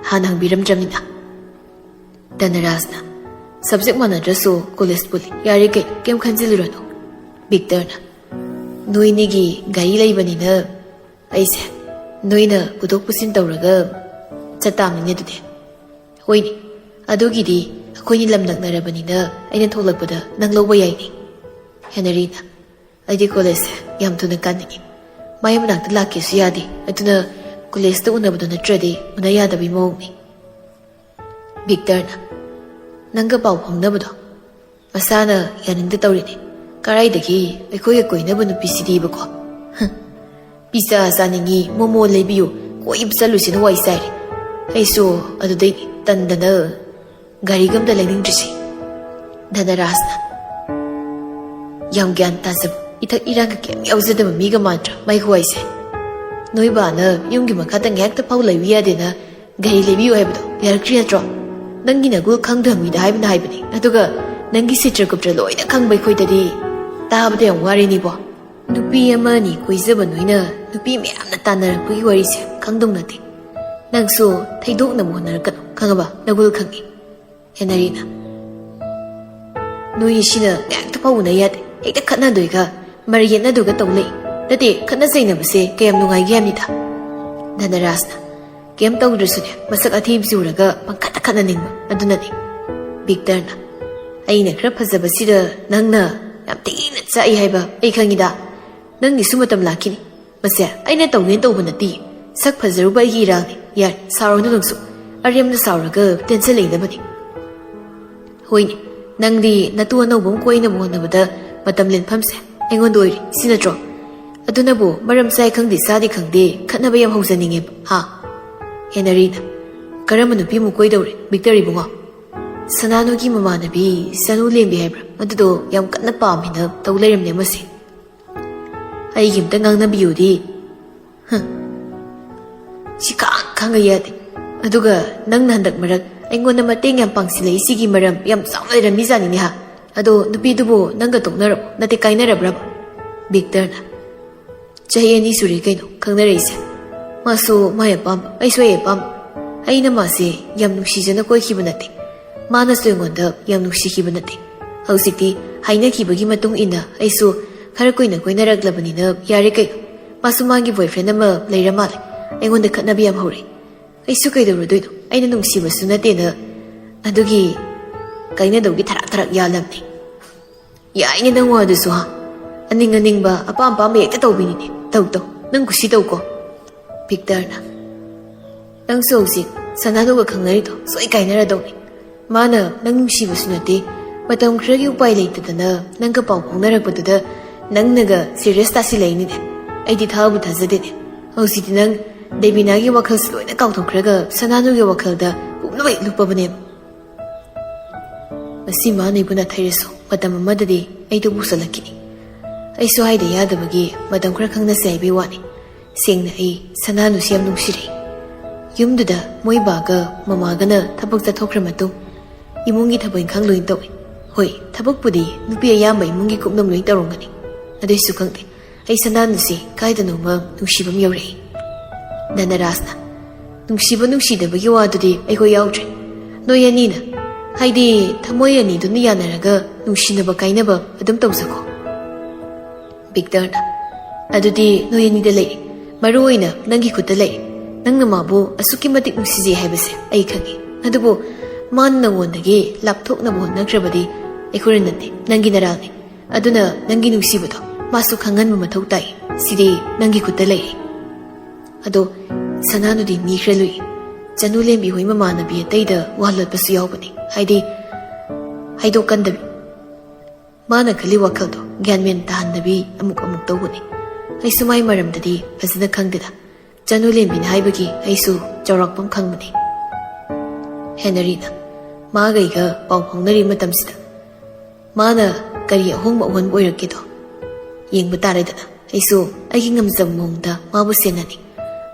ꯍꯥꯟꯅ ꯍꯪꯕꯤꯔꯝꯗ꯭ꯔꯕꯅꯤꯅ꯫ ꯙꯅꯔꯥꯖꯅ, subject ꯃꯥꯟꯅꯗ꯭ꯔꯁꯨ college ꯄꯨꯜꯂꯤ, ꯌꯥꯔꯦ ꯀꯩꯅꯣ, ꯀꯩꯝ ꯈꯟꯖꯤꯜꯂꯨꯔꯅꯨ꯫ ꯚꯤꯛꯇꯔꯅ, ꯅꯣꯏꯅꯤꯒꯤ ꯒꯥꯔꯤ ꯂꯩꯕꯅꯤꯅ ꯑꯩꯁꯦ ꯅꯣꯏꯅ ꯄꯨꯊꯣꯛ ꯄꯨꯁꯤꯟ ꯇꯧꯔꯒ ꯆꯠꯇꯥꯕꯅꯤꯅꯦ ꯑꯗꯨꯗꯤ꯫ ꯍꯣꯏꯅꯦ, ꯑꯗꯨꯒꯤꯗꯤ ꯑꯩꯈꯣꯏꯅꯤ ꯂꯝ ꯅꯛꯅꯔꯕꯅꯤꯅ ꯑꯩꯅ ꯊꯣꯛꯂꯛꯄꯗ ꯅꯪ ꯂꯧꯕ ꯌꯥꯏꯅꯦ꯫ ꯍꯦꯅꯔꯤꯅ, ꯑꯩꯗꯤ collegeꯁꯦ ꯌꯥꯝ ꯊꯨꯅ ꯀꯥꯅꯤꯡꯉꯤ꯫ ꯃꯥꯏ ꯃꯅꯥꯛꯇ ꯂꯥꯛꯀꯦꯁꯨ ꯌꯥꯗꯦ, ꯑꯗꯨꯅ collegeꯇ ꯎꯅꯕꯗꯣ ꯅꯠꯇ꯭ꯔꯗꯤ ꯎꯅ ꯌꯥꯗꯕꯒꯤ ꯃꯑꯣꯡꯅꯤ꯫ ꯚꯤꯛꯇꯔꯅ, ꯅꯪꯒ ꯄꯥꯎ ꯐꯥꯎꯅꯕꯗꯣ ꯃꯁꯥꯅ ꯌꯥꯅꯤꯡꯗ ꯇꯧꯔꯤꯅꯦ꯫ ꯀꯔꯥꯏꯗꯒꯤ ꯑꯩꯈꯣꯏꯒ ꯀꯣꯏꯅꯕ ꯅꯨꯄꯤꯁꯤꯗꯤꯕꯀꯣ꯫ ꯍꯝ, ꯄꯤꯖꯥ ꯆꯥꯅꯤꯡꯉꯤ, ꯃꯣꯃꯣ ꯂꯩꯕꯤꯌꯨ, ꯀꯣꯏꯕ ꯆꯠꯂꯨꯁꯤꯅ ꯋꯥꯏ ꯆꯥꯏꯔꯦ꯫ ꯑꯩꯁꯨ ꯑꯗꯨꯗꯩ ꯇꯟꯗꯅ ꯒꯥꯔꯤꯒ ꯑꯝꯇ ꯂꯩꯅꯤꯡꯗ꯭ꯔꯤꯁꯤ꯫ ꯙꯅꯔꯥꯖꯅ, ꯌꯥꯝ ꯒ꯭ꯌꯥꯟ ꯇꯥꯖꯕ, ꯏꯊꯛ ꯏꯔꯥꯡꯒ ꯀꯩꯝ ꯌꯥꯎꯖꯗꯕ ꯃꯤꯒ ꯃꯥꯟꯗ꯭ꯔꯥ ꯃꯥꯏ ꯈꯨꯍꯥꯏꯁꯦ? ꯅꯣꯏ ꯕꯥꯅ ꯌꯨꯝꯒꯤ ꯃꯈꯥꯗ ꯉꯥꯏꯍꯥꯛꯇ ꯐꯥꯎ ꯂꯩꯕ ꯌꯥꯗꯦꯅ ꯒꯥꯔꯤ ꯂꯩꯕꯤꯌꯨ ꯍꯥꯏꯕꯗꯣ ꯌꯥꯔꯛꯇ꯭ꯔꯤ ꯅꯠꯇ꯭ꯔꯣ? ꯅꯪꯒꯤ ꯅꯒꯨꯜ ꯈꯪꯗꯕ ꯃꯤꯗ ꯍꯥꯏꯕꯅ ꯍꯥꯏꯕꯅꯤ꯫ ꯑꯗꯨꯒ ꯅꯪꯒꯤ ꯁꯤꯇ꯭ꯔꯒꯨꯞꯇ꯭ꯔ ꯂꯣꯏꯅ ꯈꯪꯕ ꯑꯩꯈꯣꯏꯗꯗꯤ ꯇꯥꯕꯗ ꯌꯥꯝ ꯋꯥꯔꯦꯅꯤꯕꯣ꯫ ꯅꯨꯄꯤ ꯑꯃ ꯑꯅꯤ ꯀꯣꯏꯖꯕ ꯅꯣꯏꯅ ꯅꯨꯄꯤ ꯃꯌꯥꯝꯅ ꯇꯥꯟꯅꯔꯛꯄꯒꯤ ꯋꯥꯔꯤꯁꯦ ꯈꯪꯗꯧ ꯅꯠꯇꯦ꯫ ꯅꯪꯁꯨ ꯊꯩꯗꯣꯛꯅꯕ ꯍꯣꯠꯅꯔꯛꯀꯅꯨ, ꯈꯪꯉꯕ? ꯅꯒꯨꯜ ꯈꯪꯉꯤ꯫ ꯍꯦꯅꯔꯤꯅ, ꯅꯣꯏ ꯁꯤꯅ ꯉꯥꯏꯍꯥꯛꯇ ꯐꯥꯎ ꯎꯅ ꯌꯥꯗꯦ, ꯍꯦꯛꯇ ꯈꯠꯅꯗꯣꯏꯒ ꯃꯔꯩ ꯌꯦꯠꯅꯗꯣꯏꯒ ꯇꯧ ꯂꯩ꯫ ꯅꯠꯇꯦ, ꯈꯠꯅ ꯆꯩꯅꯕꯁꯦ ꯀꯌꯥꯝ ꯅꯨꯡꯉꯥꯏꯒꯦ ꯍꯥꯏꯕꯅꯤꯗ꯫ ꯙꯅꯔꯥꯖꯅ, ꯀꯩꯝ ꯇꯧꯗ꯭ꯔꯁꯨꯅꯦ, ꯃꯁꯛ ꯑꯊꯤꯕꯁꯤ ꯎꯔꯒ ꯄꯪꯈꯠꯇ ꯈꯠꯅꯅꯤꯡꯕ, ꯑꯗꯨꯅꯅꯦ꯫ ꯚꯤꯛꯇꯔꯅ, ꯑꯩꯅ ꯈꯔ ꯐꯖꯕꯁꯤꯗ ꯅꯪꯅ ꯌꯥꯝ ꯊꯤꯅ ꯆꯥꯛꯏ ꯍꯥꯏꯕ ꯑꯩ ꯈꯪꯉꯤꯗ꯫ ꯅꯪꯒꯤꯁꯨ ꯃꯇꯝ ꯂꯥꯛꯈꯤꯅꯤ꯫ ꯃꯁꯦ ꯑꯩꯅ ꯇꯧꯒꯦꯅ ꯇꯧꯕ ꯅꯠꯇꯦ꯫ ꯁꯛ ꯐꯖꯔꯨꯕ ꯑꯩꯒꯤ ꯏꯔꯥꯡꯅꯤ꯫ ꯌꯥꯔꯦ, ꯁꯥꯎꯔꯅꯨ ꯅꯪꯁꯨ꯫ ꯑꯔꯦꯝꯕꯗ ꯁꯥꯎꯔꯒ tension ꯂꯩꯅꯕꯅꯤ꯫ ꯍꯣꯏꯅꯦ, ꯅꯪꯗꯤ ꯅꯇꯨ ꯑꯅꯧꯕ ꯑꯃ ꯀꯣꯏꯅꯕ ꯍꯣꯠꯅꯕꯗ ꯃꯇꯝ ꯂꯦꯟꯐꯝꯁꯦ ꯑꯩꯉꯣꯟꯗ ꯑꯣꯏꯔꯦ, ꯁꯤ ꯅꯠꯇ꯭ꯔꯣ? ꯑꯗꯨꯅꯕꯨ ꯃꯔꯝ ꯆꯥꯏ ꯈꯪꯗꯦ, ꯆꯥꯗꯦ ꯈꯪꯗꯦ, ꯈꯠꯅꯕ ꯌꯥꯝ ꯍꯧꯖꯅꯤꯡꯉꯦꯕ, ꯍꯥ? ꯍꯦꯅꯔꯤꯅ, ꯀꯔꯝꯕ ꯅꯨꯄꯤꯃꯨꯛ ꯀꯣꯏꯗꯧꯔꯦ, ꯚꯤꯛꯇꯔ ꯏꯕꯨꯡꯉꯣ? ꯁꯅꯥꯅꯨꯒꯤ ꯃꯃꯥꯟꯅꯕꯤ ꯁꯅꯨ ꯂꯦꯝꯕꯤ ꯍꯥꯏꯕ꯭ꯔꯥ, ꯑꯗꯨꯗꯣ ꯌꯥꯝ ꯀꯟꯅ ꯄꯥꯝꯃꯤꯅ ꯇꯧ ꯂꯩꯔꯝꯅꯦ ꯃꯁꯤ꯫ ꯑꯩꯒꯤ ꯑꯝꯇ ꯉꯥꯡꯅꯕꯤꯌꯨꯗꯤ꯫ ꯍꯝ꯫ ꯁꯤ ꯈꯥꯡ ꯈꯥꯡꯒ ꯌꯥꯗꯦ꯫ ꯑꯗꯨꯒ ꯅꯪꯅ ꯍꯟꯗꯛ ꯃꯔꯛ ꯑꯩꯉꯣꯟꯗ ꯃꯇꯦꯡ ꯌꯥꯝ ꯄꯥꯡꯁꯤꯜꯂꯛꯏꯁꯤꯒꯤ ꯃꯔꯝ ꯌꯥꯝ ꯆꯥꯎꯅ ꯂꯩꯔꯝꯃꯤꯖꯥꯠꯅꯤꯅꯦ ꯍꯥ꯫ ꯑꯗꯣ ꯅꯨꯄꯤꯗꯨꯕꯨ ꯅꯪꯒ ꯇꯣꯛꯅꯔꯕꯣ? ꯅꯠꯇꯦ, ꯀꯥꯏꯅꯔꯕ꯭ꯔꯕ? ꯚꯤꯛꯇꯔꯅ꯫ ꯆꯍꯤ ꯑꯅꯤ ꯁꯨꯔꯦ ꯀꯩꯅꯣ ꯈꯪꯅꯔꯛꯏꯁꯦ꯫ ꯃꯥꯁꯨ ꯃꯥꯏ ꯑꯄꯥꯝꯕ, ꯑꯩꯁꯨ ꯑꯩ ꯑꯄꯥꯝꯕ꯫ ꯑꯩꯅ ꯃꯥꯁꯦ ꯌꯥꯝ ꯅꯨꯡꯁꯤꯖꯅ ꯀꯣꯏꯈꯤꯕ ꯅꯠꯇꯦ꯫ ꯃꯥꯅꯁꯨ ꯑꯩꯉꯣꯟꯗ ꯌꯥꯝ ꯅꯨꯡꯁꯤꯈꯤꯕ ꯅꯠꯇꯦ꯫ ꯍꯧꯖꯤꯛꯇꯤ ꯍꯥꯏꯅꯈꯤꯕꯒꯤ ꯃꯇꯨꯡ ꯏꯟꯅ ꯑꯩꯁꯨ ꯈꯔ ꯀꯨꯏꯅ ꯀꯣꯏꯅꯔꯛꯂꯕꯅꯤꯅ ꯌꯥꯔꯦ ꯀꯩꯅꯣ꯫ ꯃꯥꯁꯨ ꯃꯥꯒꯤ boyfriend ꯑꯃ ꯂꯩꯔ ꯃꯥꯜꯂꯦ꯫ ꯑꯩꯉꯣꯟꯗ ꯈꯠꯅꯕ ꯌꯥꯝ ꯍꯧꯔꯦ꯫ ꯑꯩꯁꯨ ꯀꯩꯗꯧꯔꯨꯗꯣꯏꯅꯣ? ꯑꯩꯅ ꯅꯨꯡꯁꯤꯕꯁꯨ ꯅꯠꯇꯦꯅ꯫ ꯑꯗꯨꯒꯤ ꯀꯥꯏꯅꯗꯧꯒꯤ ꯊꯔꯥꯛ ꯊꯔꯥꯛ ꯌꯥꯜꯂꯕꯅꯤ꯫ ꯌꯥꯏꯅꯦ ꯅꯪ ꯋꯥꯗꯨꯁꯨ ꯍꯥ꯫ ꯑꯅꯤꯡ ꯑꯅꯤꯡꯕ ꯑꯄꯥꯝ ꯑꯄꯥꯝꯕ ꯍꯦꯛꯇ ꯇꯧꯕꯤꯅꯤꯅꯦ꯫ ꯇꯧ ꯇꯧ, ꯅꯪ ꯀꯨꯁꯤ ꯇꯧꯀꯣ꯫ ꯚꯤꯛꯇꯔꯅ꯫ ꯅꯪꯁꯨ ꯍꯧꯖꯤꯛ ꯁꯅꯥꯅꯨꯒ ꯈꯪꯅꯔꯤꯗꯣ ꯁꯣꯏ ꯀꯥꯏꯅꯔꯗꯧꯅꯤ꯫ ꯃꯥꯅ ꯅꯪ ꯅꯨꯡꯁꯤꯕꯁꯨ ꯅꯠꯇꯦ, ꯃꯇꯝ ꯈꯔꯒꯤ ꯎꯄꯥꯏ ꯂꯩꯇꯗꯅ ꯅꯪꯒ ꯄꯥꯎ ꯐꯥꯎꯅꯔꯛꯄꯗꯨꯗ ꯅꯪꯅꯒ serious ꯇꯥꯁꯤꯜꯂꯛꯏꯅꯤꯅꯦ꯫ ꯑꯩꯗꯤ ꯊꯥꯕꯨ ꯊꯥꯖꯗꯦꯅꯦ꯫ ꯍꯧꯖꯤꯛꯇꯤ ꯅꯪ ꯗꯦꯕꯤꯅꯥꯒꯤ ꯋꯥꯈꯜꯁꯤ ꯂꯣꯏꯅ ꯀꯥꯎꯊꯣꯛꯈ꯭ꯔꯒ ꯁꯅꯥꯅꯨꯒꯤ ꯋꯥꯈꯜꯗ ꯄꯨꯝꯅꯃꯛ ꯂꯨꯞꯄꯕꯅꯦꯕ꯫ ꯃꯁꯤ ꯃꯥꯅ ꯑꯩꯕꯨ ꯅꯥꯊꯩꯔꯁꯨ ꯃꯇꯝ ꯑꯃꯗꯗꯤ ꯑꯩꯗꯨ ꯄꯨꯁꯜꯂꯛꯈꯤꯅꯤ꯫ ꯑꯩꯁꯨ ꯍꯥꯏꯗ ꯌꯥꯗꯕꯒꯤ ꯃꯇꯝ ꯈꯔ ꯈꯪꯅꯁꯦ ꯍꯥꯏꯕꯩ ꯋꯥꯅꯤ꯫ ꯁꯦꯡꯅ ꯑꯩ ꯁꯅꯥꯅꯨꯁꯤ ꯌꯥꯝ ꯅꯨꯡꯁꯤꯔꯛꯏ꯫ ꯌꯨꯝꯗꯨꯗ ꯃꯣꯏ ꯕꯥꯒ ꯃꯃꯥꯒꯅ ꯊꯕꯛ ꯆꯠꯊꯣꯛꯈ꯭ꯔ ꯃꯇꯨꯡ ꯏꯃꯨꯡꯒꯤ ꯊꯕꯛ ꯏꯪꯈꯥꯡ ꯂꯣꯏ ꯇꯧꯏ꯫ ꯍꯣꯏ, ꯊꯕꯛꯄꯨꯗꯤ ꯅꯨꯄꯤ ꯑꯌꯥꯝꯕ ꯏꯃꯨꯡꯒꯤ ꯀꯨꯞꯅꯣꯝ ꯂꯣꯏ ꯇꯧꯔꯝꯒꯅꯤ꯫ ꯑꯗꯨꯏꯁꯨ ꯈꯪꯗꯦ, ꯑꯩ ꯁꯅꯥꯅꯨꯁꯤ ꯀꯥꯏꯗꯅꯣꯃ ꯅꯨꯡꯁꯤꯕ ꯑꯃ ꯌꯧꯔꯛꯏ꯫ ꯙꯅꯔꯥꯖꯅ꯫ ꯅꯨꯡꯁꯤꯕ ꯅꯨꯡꯁꯤꯗꯕꯒꯤ ꯋꯥꯗꯨꯗꯤ ꯑꯩꯈꯣꯏ ꯌꯥꯎꯗ꯭ꯔꯦ꯫ ꯅꯣꯏ ꯑꯅꯤꯅ, ꯍꯥꯏꯗꯤ ꯊꯃꯣꯏ ꯑꯅꯤꯗꯨꯅ ꯌꯥꯅꯔꯒ ꯅꯨꯡꯁꯤꯅꯕ ꯀꯥꯏꯅꯕ ꯑꯗꯨꯝ ꯇꯧꯖꯀꯣ꯫ ꯚꯤꯛꯇꯔꯅ꯫ ꯑꯗꯨꯗꯤ ꯅꯣꯏ ꯑꯅꯤꯗ ꯂꯩ꯫ ꯃꯔꯨ ꯑꯣꯏꯅ ꯅꯪꯒꯤ ꯈꯨꯠꯇ ꯂꯩ꯫ ꯅꯪꯅ ꯃꯥꯕꯨ ꯑꯁꯨꯛꯀꯤ ꯃꯇꯤꯛ ꯅꯨꯡꯁꯤꯖꯩ ꯍꯥꯏꯕꯁꯦ ꯑꯩ ꯈꯪꯉꯤ꯫ ꯑꯗꯨꯕꯨ ꯃꯥꯅ ꯅꯉꯣꯟꯗꯒꯤ ꯂꯥꯞꯊꯣꯛꯅꯕ ꯍꯣꯠꯅꯈ꯭ꯔꯕꯗꯤ ꯑꯩꯈꯣꯏꯅ ꯅꯠꯇꯦ, ꯅꯪꯒꯤ ꯅꯔꯥꯜꯅꯤ꯫ ꯑꯗꯨꯅ ꯅꯪꯒꯤ ꯅꯨꯡꯁꯤꯕꯗꯣ ꯃꯥꯁꯨ ꯈꯪꯍꯟꯕ ꯃꯊꯧ ꯇꯥꯏ꯫ ꯁꯤꯗꯤ ꯅꯪꯒꯤ ꯈꯨꯠꯇ ꯂꯩꯔꯦ꯫ ꯑꯗꯣ ꯁꯅꯥꯅꯨꯗꯤ ꯃꯤ ꯈꯔ ꯂꯨꯏ꯫ ꯆꯅꯨ ꯂꯦꯝꯕꯤ ꯍꯣꯏ ꯃꯃꯥꯟꯅꯕꯤ ꯑꯇꯩꯗ ꯋꯥ ꯂꯣꯠꯄꯁꯨ ꯌꯥꯎꯕꯅꯤ꯫ ꯍꯥꯏꯗꯤ ꯍꯥꯏꯗꯣꯛꯀꯟꯗꯕꯤ꯫ ꯃꯥꯅ ꯈꯜꯂꯤ ꯋꯥꯈꯜꯗꯣ ꯒ꯭ꯌꯥꯟ ꯃꯦꯟ ꯇꯥꯍꯟꯗꯕꯤ ꯑꯃꯨꯛ ꯑꯃꯨꯛ ꯇꯧꯕꯅꯤ꯫ ꯑꯩꯁꯨ ꯃꯥꯏ ꯃꯔꯝꯗꯗꯤ ꯐꯖꯅ ꯈꯪꯗꯦꯗ꯫ ꯆꯅꯨ ꯂꯦꯝꯕꯤꯅ ꯍꯥꯏꯕꯒꯤ ꯑꯩꯁꯨ ꯆꯥꯎꯔꯥꯛꯄ ꯑꯃ ꯈꯪꯕꯅꯤ꯫ ꯍꯦꯅꯔꯤꯅ꯫ ꯃꯥꯒ ꯑꯩꯒ ꯄꯥꯎ ꯐꯥꯎꯅꯔꯤ ꯃꯇꯝꯁꯤꯗ ꯃꯥꯅ ꯀꯔꯤ ꯑꯍꯣꯡꯕ ꯑꯑꯣꯟꯕ ꯑꯣꯏꯔꯛꯀꯦꯗꯣ ꯌꯦꯡꯕ ꯇꯥꯔꯦꯗꯅ꯫ ꯑꯩꯁꯨ ꯑꯩꯒꯤ ꯉꯝꯖꯕ ꯃꯑꯣꯡꯗ ꯃꯥꯕꯨ ꯁꯦꯟꯅꯅꯤ꯫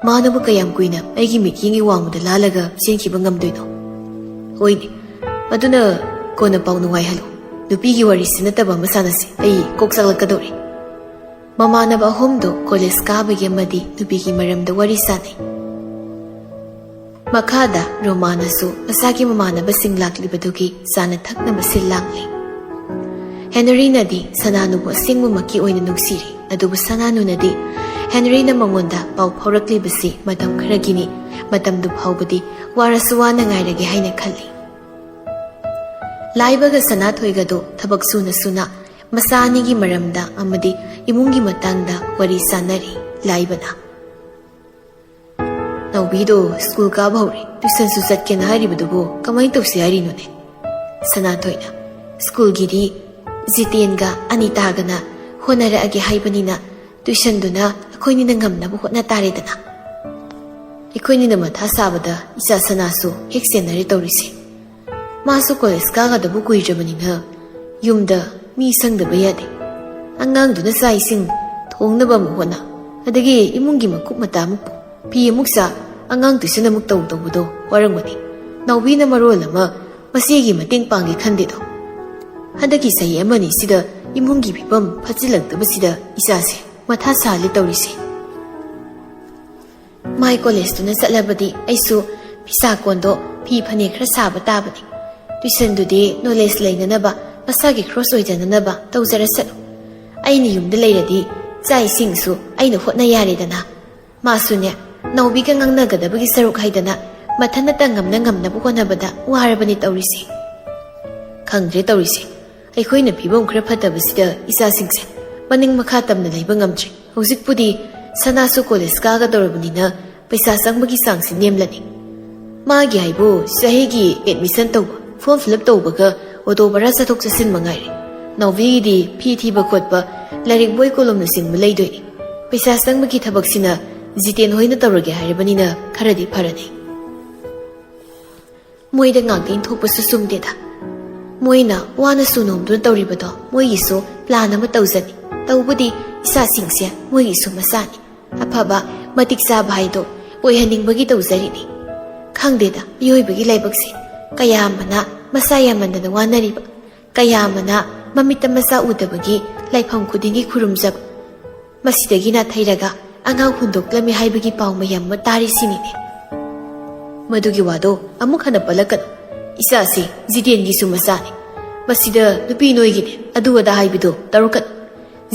ꯃꯥꯅꯕꯨ ꯀꯌꯥꯝ ꯀꯨꯏꯅ ꯑꯩꯒꯤ ꯃꯤꯠꯌꯦꯡꯒꯤ ꯋꯥꯡꯃꯗ ꯂꯥꯜꯂꯒ ꯆꯦꯟꯈꯤꯕ ꯉꯝꯗꯣꯏꯅꯣ? ꯍꯣꯏꯅꯦ, ꯑꯗꯨꯅ ꯀꯣꯟꯅ ꯄꯥꯎ ꯅꯨꯡꯉꯥꯏꯍꯜꯂꯨ꯫ ꯅꯨꯄꯤꯒꯤ ꯋꯥꯔꯤꯁꯤ ꯅꯠꯇꯕ ꯑꯃ ꯁꯥꯟꯅꯁꯤ꯫ ꯑꯩ ꯀꯣꯛ ꯆꯥꯛꯂꯛꯀꯗꯧꯔꯦ꯫ ꯃꯃꯥꯟꯅꯕ ꯑꯍꯨꯝꯗꯨ ꯀꯣꯂꯦꯖ ꯀꯥꯕꯒꯤ ꯑꯃꯗꯤ ꯅꯨꯄꯤꯒꯤ ꯃꯔꯝꯗ ꯋꯥꯔꯤ ꯁꯥꯟꯅꯩ꯫ ꯃꯈꯥꯗ ꯔꯣꯃꯥꯅꯁꯨ ꯃꯁꯥꯒꯤ ꯃꯃꯥꯟꯅꯕꯁꯤꯡ ꯂꯥꯛꯂꯤꯕꯗꯨꯒꯤ ꯆꯥꯅ ꯊꯛꯅꯕ ꯁꯤꯜ ꯂꯥꯡꯂꯤ꯫ ꯍꯦꯅꯔꯤꯅꯗꯤ ꯁꯅꯥꯅꯨꯕꯨ ꯑꯁꯦꯡꯕꯃꯛꯀꯤ ꯑꯣꯏꯅ ꯅꯨꯡꯁꯤꯔꯤ, ꯑꯗꯨꯕꯨ ꯁꯅꯥꯅꯨꯅꯗꯤ ꯍꯦꯅꯔꯤꯅ ꯃꯉꯣꯟꯗ ꯄꯥꯎ ꯐꯥꯎꯔꯛꯂꯤꯕꯁꯤ ꯃꯇꯝ ꯈꯔꯒꯤꯅꯤ, ꯃꯇꯝꯗꯨ ꯐꯥꯎꯕꯗꯤ ꯋꯥꯔꯁꯨ ꯋꯥꯅ ꯉꯥꯏꯔꯒꯦ ꯍꯥꯏꯅ ꯈꯜꯂꯤ꯫ ꯂꯥꯏꯕꯒ ꯁꯅꯥꯊꯣꯏꯒꯗꯨ ꯊꯕꯛ ꯁꯨꯅ ꯁꯨꯅ ꯃꯆꯥ ꯑꯅꯤꯒꯤ ꯃꯔꯝꯗ ꯑꯃꯗꯤ ꯏꯃꯨꯡꯒꯤ ꯃꯇꯥꯡꯗ ꯋꯥꯔꯤ ꯁꯥꯟꯅꯔꯤ꯫ ꯂꯥꯏꯕꯅ, "ꯅꯥꯎꯕꯤꯗꯣ ꯁ꯭ꯀꯨꯜ ꯀꯥꯕ ꯍꯧꯔꯦ, ꯇ꯭ꯌꯨꯁꯟꯁꯨ ꯆꯠꯀꯦꯅ ꯍꯥꯏꯔꯤꯕꯗꯨꯕꯨ ꯀꯃꯥꯏꯅ ꯇꯧꯁꯤ ꯍꯥꯏꯔꯤꯅꯣꯅꯦ?" ꯁꯅꯥꯊꯣꯏꯅ, "ꯁ꯭ꯀꯨꯜꯒꯤꯗꯤ ꯖꯤꯇꯦꯟꯒ ꯑꯅꯤꯇꯥꯒꯅ ꯍꯣꯠꯅꯔꯛꯑꯒꯦ ꯍꯥꯏꯕꯅꯤꯅ ꯇ꯭ꯌꯨꯁꯟꯗꯨꯅ ꯑꯩꯈꯣꯏꯅꯤꯅ ꯉꯝꯅꯕ ꯍꯣꯠꯅ ꯇꯥꯔꯦꯗꯅ꯫ ꯑꯩꯈꯣꯏꯅꯤꯅ ꯃꯊꯥ ꯁꯥꯕꯗ ꯏꯆꯥ ꯁꯅꯥꯁꯨ ꯍꯦꯛ ꯆꯦꯟꯅꯔꯦ ꯇꯧꯔꯤꯁꯦ꯫ ꯃꯥꯁꯨ ꯀꯣꯂꯦꯖ ꯀꯥꯒꯗꯕ ꯀꯨꯏꯗ꯭ꯔꯕꯅꯤꯅ ꯌꯨꯝꯗ ꯃꯤ ꯁꯪꯗꯕ ꯌꯥꯗꯦ꯫ ꯑꯉꯥꯡꯗꯨꯅ ꯆꯥꯛ ꯏꯁꯤꯡ ꯊꯣꯡꯅꯕ ꯑꯃꯨꯛ ꯍꯣꯠꯅ, ꯑꯗꯒꯤ ꯏꯃꯨꯡꯒꯤ ꯃꯀꯨꯞ ꯃꯇꯥ ꯑꯃꯨꯛ ꯄꯨ, ꯐꯤ ꯑꯃꯨꯛ ꯁꯥ, ꯑꯉꯥꯡ ꯇꯨꯏꯁꯟ ꯑꯃꯨꯛ ꯇꯧ ꯇꯧꯕꯗꯣ ꯋꯥꯔꯝꯒꯅꯤ꯫ ꯅꯥꯎꯕꯤꯅ ꯃꯔꯣꯜ ꯑꯃ ꯃꯆꯦꯒꯤ ꯃꯇꯦꯡ ꯄꯥꯡꯒꯦ ꯈꯟꯗꯦꯗꯣ꯫ ꯍꯟꯗꯛꯀꯤ ꯆꯍꯤ ꯑꯃꯅꯤꯁꯤꯗ ꯏꯃꯨꯡꯒꯤ ꯐꯤꯕꯝ ꯐꯠꯆꯤꯜꯂꯛꯇꯕꯁꯤꯗ ꯏꯆꯥꯁꯦ ꯃꯊꯥ ꯁꯥꯍꯜꯂꯦ ꯇꯧꯔꯤꯁꯦ꯫ ꯃꯥꯏ ꯀꯣꯂꯦꯖꯇꯨꯅ ꯆꯠꯂꯕꯗꯤ ꯑꯩꯁꯨ ꯐꯤꯁꯥ ꯀꯣꯟꯗꯣ ꯐꯤ ꯐꯅꯦꯛ ꯈꯔ ꯁꯥꯕ ꯇꯥꯕꯅꯤ꯫ ꯇ꯭ꯌꯨꯁꯟꯗꯨꯗꯤ ꯅꯣꯂꯦꯖ ꯂꯩꯅꯅꯕ, ꯃꯁꯥꯒꯤ ꯈ꯭ꯔꯣꯁ ꯑꯣꯏꯖꯅꯅꯕ ꯇꯧꯖꯔꯁꯅꯨ꯫ ꯑꯩꯅ ꯌꯨꯝꯗ ꯂꯩꯔꯗꯤ ꯆꯥꯛ ꯏꯁꯤꯡꯁꯨ ꯑꯩꯅ ꯍꯣꯠꯅ ꯌꯥꯔꯦꯗꯅ꯫ ꯃꯥꯁꯨꯅꯦ, ꯅꯥꯎꯕꯤꯒ ꯉꯥꯡꯅꯒꯗꯕꯒꯤ ꯁꯔꯨꯛ ꯍꯥꯏꯗꯅ ꯃꯊꯟꯇ ꯉꯝꯅ ꯉꯝꯅꯕ ꯍꯣꯠꯅꯕꯗ ꯋꯥꯔꯕꯅꯤ ꯇꯧꯔꯤꯁꯦ꯫ ꯈꯪꯗ꯭ꯔꯦ ꯇꯧꯔꯤꯁꯦ, ꯑꯩꯈꯣꯏꯅ ꯐꯤꯕꯝ ꯈꯔ ꯐꯠꯇꯕꯁꯤꯗ ꯏꯆꯥꯁꯤꯡꯁꯦ ꯃꯅꯤꯡ ꯃꯈꯥ ꯇꯝꯅ ꯂꯩꯕ ꯉꯝꯗ꯭ꯔꯦ꯫ ꯍꯧꯖꯤꯛꯄꯨꯗꯤ ꯁꯅꯥꯁꯨ ꯀꯣꯂꯦꯖ ꯀꯥꯒꯗꯧꯔꯕꯅꯤꯅ ꯄꯩꯁꯥ ꯆꯪꯕꯒꯤ ꯆꯥꯡꯁꯤ ꯅꯦꯝꯂꯅꯤ꯫ ꯃꯥꯒꯤ ꯍꯥꯏꯕꯨ ꯆꯍꯤꯒꯤ ꯑꯦꯗꯃꯤꯁꯟ ꯇꯧꯕ, ꯐꯣꯔꯝ ꯐꯤꯜ ꯑꯞ ꯇꯧꯕꯒ ꯑꯣꯇꯣ ꯚꯔꯥ ꯆꯠꯊꯣꯛ ꯆꯠꯁꯤꯟ ꯃꯉꯥꯏꯔꯦ꯫ ꯅꯥꯎꯕꯤꯒꯤꯗꯤ ꯐꯤ ꯊꯤꯕ ꯈꯣꯠꯄ, ꯂꯥꯏꯔꯤꯛ ꯕꯣꯏ ꯀꯣꯂꯣꯝꯅꯆꯤꯡꯕ ꯂꯩꯗꯣꯏꯅꯤ꯫ ꯄꯩꯁꯥ ꯆꯪꯕꯒꯤ ꯊꯕꯛꯁꯤꯅ ꯖꯤꯇꯦꯟ ꯍꯣꯏꯅ ꯇꯧꯔꯒꯦ ꯍꯥꯏꯔꯕꯅꯤꯅ ꯈꯔꯗꯤ ꯐꯔꯅꯤ꯫ ꯃꯣꯏꯗ ꯉꯥꯡꯗ ꯏꯟꯊꯣꯛꯄꯁꯨ ꯆꯨꯝꯗꯦꯗ꯫ ꯃꯣꯏꯅ ꯋꯥꯅꯁꯨ ꯅꯣꯝꯗꯨꯅ ꯇꯧꯔꯤꯕꯗꯣ ꯃꯣꯏꯒꯤꯁꯨ ꯄ꯭ꯂꯥꯟ ꯑꯃ ꯇꯧꯖꯅꯤ꯫ ꯇꯧꯕꯗꯤ ꯏꯆꯥꯁꯤꯡꯁꯦ ꯃꯣꯏꯒꯤꯁꯨ ꯃꯆꯥꯅꯤ꯫ ꯑꯐꯕ ꯃꯇꯤꯛ ꯆꯥꯕ ꯍꯥꯏꯗꯣ ꯑꯣꯏꯍꯟꯅꯤꯡꯕꯒꯤ ꯇꯧꯖꯔꯤꯅꯤ꯫ ꯈꯪꯗꯦꯗ, ꯃꯤꯑꯣꯏꯕꯒꯤ ꯂꯥꯏꯕꯛꯁꯦ꯫ ꯀꯌꯥ ꯑꯃꯅ ꯃꯁꯥ ꯌꯥꯝꯃꯟꯗꯅ ꯋꯥꯅꯔꯤꯕ, ꯀꯌꯥ ꯑꯃꯅ ꯃꯃꯤꯠꯇ ꯃꯆꯥ ꯎꯗꯕꯒꯤ ꯂꯥꯏꯐꯝ ꯈꯨꯗꯤꯡꯒꯤ ꯈꯨꯔꯨꯝꯖꯕ, ꯃꯁꯤꯗꯒꯤ ꯅꯥꯊꯩꯔꯒ ꯑꯉꯥꯡ ꯍꯨꯟꯗꯣꯛꯂꯝꯃꯤ ꯍꯥꯏꯕꯒꯤ ꯄꯥꯎ ꯃꯌꯥꯝ ꯑꯃ ꯇꯥꯔꯤꯁꯤꯅꯤꯅꯦ꯫ ꯃꯗꯨꯒꯤ ꯋꯥꯗꯣ ꯑꯃꯨꯛ ꯍꯟꯅ ꯄꯜꯂꯛꯀꯅꯨ꯫ ꯏꯆꯥꯁꯤ ꯖꯤꯇꯦꯟꯒꯤꯁꯨ ꯃꯆꯥꯅꯤ꯫ ꯃꯁꯤꯗ ꯅꯨꯄꯤ ꯅꯣꯏꯒꯤꯅꯤ, ꯑꯗꯨ ꯑꯗꯥ ꯍꯥꯏꯕꯗꯣ ꯇꯧꯔꯛꯀꯅꯨ꯫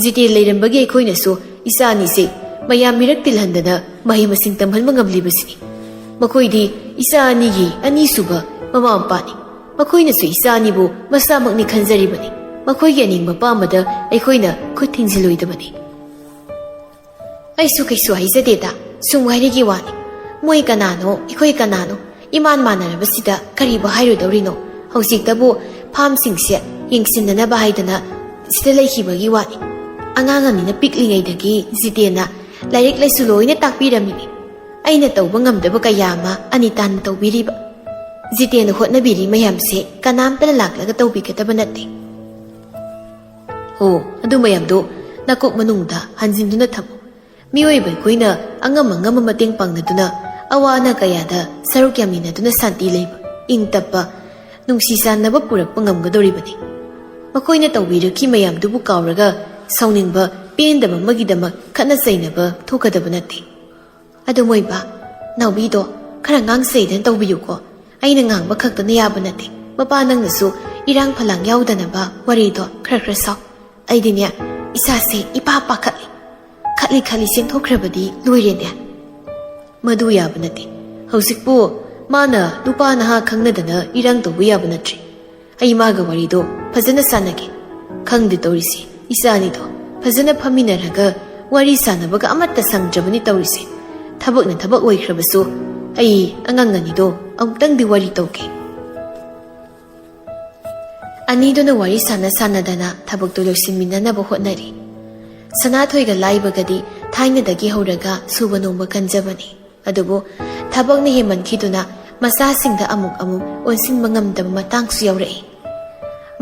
ꯖꯤꯇꯦꯟ ꯂꯩꯔꯝꯕꯒꯤ ꯑꯩꯈꯣꯏꯅꯁꯨ ꯏꯆꯥ ꯑꯅꯤꯁꯦ ꯃꯌꯥꯝ ꯃꯤꯔꯛ ꯇꯤꯜꯍꯟꯗꯅ ꯃꯍꯩ ꯃꯁꯤꯡ ꯇꯝꯍꯟꯕ ꯉꯝꯂꯤꯕꯁꯤꯅꯤ꯫ ꯃꯈꯣꯏꯗꯤ ꯏꯆꯥ ꯑꯅꯤꯒꯤ ꯑꯅꯤꯁꯨꯕ ꯃꯃꯥ ꯃꯄꯥꯅꯤ꯫ ꯃꯈꯣꯏꯅꯁꯨ ꯏꯆꯥ ꯑꯅꯤꯕꯨ ꯃꯁꯥꯃꯛꯅꯤ ꯈꯟꯖꯔꯤꯕꯅꯤ꯫ ꯃꯈꯣꯏꯒꯤ ꯑꯅꯤꯡꯕ ꯑꯄꯥꯝꯕꯗ ꯑꯩꯈꯣꯏꯅ ꯈꯨꯠ ꯊꯤꯡꯖꯤꯜꯂꯣꯏꯗꯕꯅꯤ꯫ ꯑꯩꯁꯨ ꯀꯩꯁꯨ ꯍꯥꯏꯖꯗꯦꯗ, ꯁꯨꯝ ꯋꯥꯔꯤꯒꯤ ꯋꯥꯅꯤ꯫ ꯃꯣꯏ ꯀꯅꯥꯅꯣ, ꯑꯩꯈꯣꯏ ꯀꯅꯥꯅꯣ, ꯏꯃꯥꯟ ꯃꯥꯟꯅꯔꯕꯁꯤꯗ ꯀꯔꯤꯕꯨ ꯍꯥꯏꯔꯨꯗꯧꯔꯤꯅꯣ? ꯍꯧꯖꯤꯛꯇꯕꯨ ꯐꯥꯝꯁꯤꯡꯁꯦ ꯌꯦꯡꯁꯤꯟꯅꯅꯕ ꯍꯥꯏꯗꯅ ꯁꯤꯗ ꯂꯩꯈꯤꯕꯒꯤ ꯋꯥꯅꯤ꯫ ꯑꯉꯥꯡ ꯑꯅꯤꯅ ꯄꯤꯛꯂꯤꯉꯩꯗꯒꯤ ꯖꯤꯇꯦꯟꯅ ꯂꯥꯏꯔꯤꯛ ꯂꯥꯏꯁꯨ ꯂꯣꯏꯅ ꯇꯥꯛꯄꯤꯔꯝꯃꯤꯅꯤ꯫ ꯑꯩꯅ ꯇꯧꯕ ꯉꯝꯗꯕ ꯀꯌꯥ ꯑꯃ ꯑꯅꯤꯇꯥꯅ ꯇꯧꯕꯤꯔꯤꯕ꯫ ꯖꯤꯇꯦꯟꯅ ꯍꯣꯠꯅꯕꯤꯔꯤ ꯃꯌꯥꯝꯁꯦ ꯀꯅꯥꯝꯇꯅ ꯂꯥꯛꯂꯒ ꯇꯧꯕꯤꯒꯗꯕ ꯅꯠꯇꯦ꯫ ꯍꯣ, ꯑꯗꯨ ꯃꯌꯥꯝꯗꯣ ꯅꯀꯣꯛ ꯃꯅꯨꯡꯗ ꯍꯟꯖꯤꯟꯗꯨꯅ ꯊꯝꯃꯨ꯫ ꯃꯤꯑꯣꯏꯕ ꯑꯩꯈꯣꯏꯅ ꯑꯉꯝ ꯑꯉꯝꯕ ꯃꯇꯦꯡ ꯄꯥꯡꯅꯗꯨꯅ, ꯑꯋꯥ ꯑꯅꯥ ꯀꯌꯥꯗ ꯁꯔꯨꯛ ꯌꯥꯃꯤꯟꯅꯗꯨꯅ ꯁꯥꯟꯇꯤ ꯂꯩꯕ, ꯏꯪ ꯇꯞꯄ, ꯅꯨꯡꯁꯤ ꯆꯥꯟꯅꯕ ꯄꯨꯔꯛꯄ ꯉꯝꯒꯗꯧꯔꯤꯕꯅꯤ꯫ ꯃꯈꯣꯏꯅ ꯇꯧꯕꯤꯔꯛꯈꯤ ꯃꯌꯥꯝꯗꯨꯕꯨ ꯀꯥꯎꯔꯒ ꯁꯥꯎꯅꯤꯡꯕ, ꯄꯦꯟꯗꯕ ꯑꯃꯒꯤꯗꯃꯛ ꯈꯠꯅ ꯆꯩꯅꯕ ꯊꯣꯛꯀꯗꯕ ꯅꯠꯇꯦ꯫ ꯑꯗꯨ ꯃꯣꯏꯕ, ꯅꯥꯎꯕꯤꯗꯣ ꯈꯔ ꯉꯥꯡ ꯁꯩꯗꯅ ꯇꯧꯕꯤꯌꯨꯀꯣ꯫ ꯑꯩꯅ ꯉꯥꯡꯕ ꯈꯛꯇꯅ ꯌꯥꯕ ꯅꯠꯇꯦ꯫ ꯃꯄꯥ ꯅꯪꯅꯁꯨ ꯏꯔꯥꯡ ꯐꯂꯥꯡ ꯌꯥꯎꯗꯅꯕ ꯋꯥꯔꯤꯗꯣ ꯈꯔ ꯈꯔ ꯁꯥꯎ꯫ ꯑꯩꯗꯤꯅꯦ, ꯏꯁꯥꯁꯦ ꯏꯄꯥ ꯄꯥꯈꯠꯂꯤ꯫ ꯈꯠꯂꯤ ꯈꯠꯂꯤ ꯆꯦꯟꯊꯣꯛꯈ꯭ꯔꯕꯗꯤ ꯂꯣꯏꯔꯦꯅꯦ꯫ ꯃꯗꯨ ꯌꯥꯕ ꯅꯠꯇꯦ꯫ ꯍꯧꯖꯤꯛꯄꯨ ꯃꯥꯅ ꯅꯨꯄꯥ ꯅꯍꯥ ꯈꯪꯅꯗꯅ ꯏꯔꯥꯡ ꯇꯧꯕ ꯌꯥꯕ ꯅꯠꯇ꯭ꯔꯦ꯫ ꯑꯩ ꯃꯥꯒ ꯋꯥꯔꯤꯗꯣ ꯐꯖꯅ ꯁꯥꯟꯅꯒꯦ꯫ ꯈꯪꯗꯦ ꯇꯧꯔꯤꯁꯦ, ꯏꯆꯥ ꯑꯅꯤꯗꯣ ꯐꯖꯅ ꯐꯝꯃꯤꯟꯅꯔꯒ ꯋꯥꯔꯤ ꯁꯥꯟꯅꯕꯒ ꯑꯃꯠꯇ ꯁꯪꯗ꯭ꯔꯕꯅꯤ ꯇꯧꯔꯤꯁꯦ꯫ ꯊꯕꯛꯅ ꯊꯕꯛ ꯑꯣꯏꯈ꯭ꯔꯕꯁꯨ ꯑꯩ ꯑꯉꯥꯡ ꯑꯅꯤꯗꯣ ꯑꯃꯨꯛꯇꯪꯗꯤ ꯋꯥꯔꯤ ꯇꯧꯒꯦ꯫ ꯑꯅꯤꯗꯨꯅ ꯋꯥꯔꯤ ꯁꯥꯟꯅ ꯁꯥꯟꯅꯗꯅ ꯊꯕꯛꯇꯨ ꯂꯣꯏꯁꯤꯟꯃꯤꯟꯅꯅꯕ ꯍꯣꯠꯅꯔꯤ꯫ ꯁꯅꯥꯊꯣꯏꯒ ꯂꯥꯏꯕꯒꯗꯤ ꯊꯥꯏꯅꯗꯒꯤ ꯍꯧꯔꯒ ꯁꯨꯕ ꯅꯣꯝꯕ ꯀꯟꯖꯕꯅꯤ꯫ ꯑꯗꯨꯕꯨ ꯊꯕꯛꯅ ꯍꯦꯟꯃꯟꯈꯤꯗꯨꯅ ꯃꯆꯥꯁꯤꯡꯗ ꯑꯃꯨꯛ ꯑꯃꯨꯛ ꯑꯣꯟꯁꯤꯟꯕ ꯉꯝꯗꯕ ꯃꯇꯥꯡꯁꯨ ꯌꯥꯎꯔꯛꯏ꯫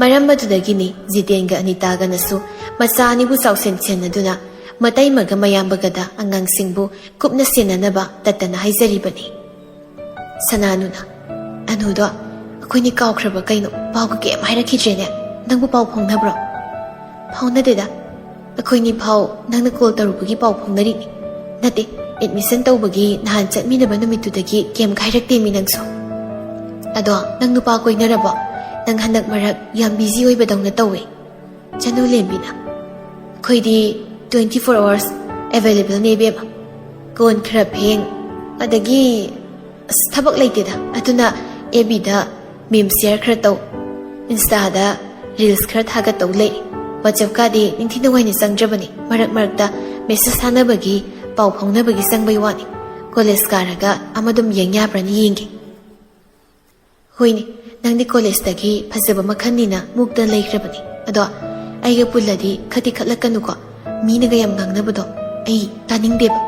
ꯃꯔꯝ ꯑꯗꯨꯗꯒꯤꯅꯤ ꯖꯤꯇꯦꯟꯒ ꯑꯅꯤꯇꯥꯒꯅꯁꯨ ꯃꯆꯥ ꯑꯅꯤꯕꯨ ꯆꯥꯎꯁꯦꯟ ꯁꯦꯟꯅꯗꯨꯅ ꯃꯇꯩꯃꯒ ꯃꯌꯥꯝꯕꯒꯗ ꯑꯉꯥꯡꯁꯤꯡꯕꯨ ꯀꯨꯞꯅ ꯁꯦꯟꯅꯅꯕ ꯇꯠꯇꯅ ꯍꯥꯏꯖꯔꯤꯕꯅꯤ꯫ ꯁꯅꯥꯅꯨꯅ, "ꯑꯅꯨꯗꯣ ꯑꯩꯈꯣꯏꯅꯤ ꯀꯥꯎꯈ꯭ꯔꯕ ꯀꯩꯅꯣ? ꯄꯥꯎꯒ ꯀꯩꯝ ꯍꯥꯏꯔꯛꯈꯤꯗ꯭ꯔꯦꯅꯦ꯫ ꯅꯪꯕꯨ ꯄꯥꯎ ꯐꯥꯎꯅꯕ꯭ꯔꯣ?" "ꯐꯥꯎꯅꯗꯦꯗ꯫ ꯑꯩꯈꯣꯏꯅꯤ ꯐꯥꯎ ꯅꯪꯅ ꯀꯣꯜ ꯇꯧꯔꯨꯕꯒꯤ ꯄꯥꯎ ꯐꯥꯎꯅꯔꯤꯅꯤ꯫ ꯅꯠꯇꯦ, ꯑꯦꯗꯃꯤꯁꯟ ꯇꯧꯕꯒꯤ ꯅꯍꯥꯟ ꯆꯠꯃꯤꯟꯅꯕ ꯅꯨꯃꯤꯠꯇꯨꯗꯒꯤ ꯀꯩꯝ ꯍꯥꯏꯔꯛꯇꯦ ꯃꯤ ꯅꯪꯁꯨ꯫ ꯑꯗꯣ ꯅꯪ ꯅꯨꯄꯥ ꯀꯣꯏꯅꯔꯕꯣ? ꯅꯪ ꯍꯟꯗꯛ ꯃꯔꯛ ꯌꯥꯝ ꯕꯤꯖꯤ ꯑꯣꯏꯕꯗꯧꯅ ꯇꯧꯋꯦ꯫" ꯆꯅꯨ ꯂꯦꯝꯕꯤꯅ, "ꯑꯩꯈꯣꯏꯗꯤ twenty four hours available ꯅꯦ ꯏꯕꯦꯝꯃ꯫ ꯀꯣꯟ ꯈꯔ ꯐꯦꯡ, ꯑꯗꯒꯤ ꯑꯁ ꯊꯕꯛ ꯂꯩꯇꯦꯗ꯫ ꯑꯗꯨꯅ ꯑꯦꯐ ꯕꯤꯗ ꯃꯤꯝ ꯁꯤꯌꯔ ꯈꯔ ꯇꯧ, ꯏꯟꯁꯇꯥꯗ ꯔꯤꯜꯁ ꯈꯔ ꯊꯥꯒꯠꯇꯧ ꯂꯩ꯫ ꯋꯥꯆꯞꯀꯥꯗꯤ ꯅꯤꯡꯊꯤ ꯅꯨꯡꯉꯥꯏꯅ ꯆꯪꯗ꯭ꯔꯕꯅꯤ꯫ ꯃꯔꯛ ꯃꯔꯛꯇ ꯃꯦꯁꯦꯖ ꯊꯥꯅꯕꯒꯤ, ꯄꯥꯎ ꯐꯥꯎꯅꯕꯒꯤ ꯆꯪꯕꯩ ꯋꯥꯅꯤ꯫ ꯀꯣꯂꯦꯖ ꯀꯥꯔꯒ ꯑꯃꯗꯨꯝ ꯌꯦꯡ ꯌꯥꯕ꯭ꯔꯥꯅ ꯌꯦꯡꯒꯦ꯫" "ꯍꯣꯏꯅꯦ, ꯅꯪꯗꯤ ꯀꯣꯂꯦꯖꯇꯒꯤ ꯐꯖꯕ ꯃꯈꯜꯅꯤꯅ ꯃꯨꯛꯇ ꯂꯩꯈ꯭ꯔꯕꯅꯤ꯫ ꯑꯗꯣ ꯑꯩꯒ ꯄꯨꯜꯂꯗꯤ ꯈꯠꯇꯤ ꯈꯠꯂꯛꯀꯅꯨꯀꯣ꯫ ꯃꯤꯅꯒ ꯌꯥꯝ ꯉꯥꯡꯅꯕꯗꯣ ꯑꯩ ꯇꯥꯅꯤꯡꯗꯦꯕ꯫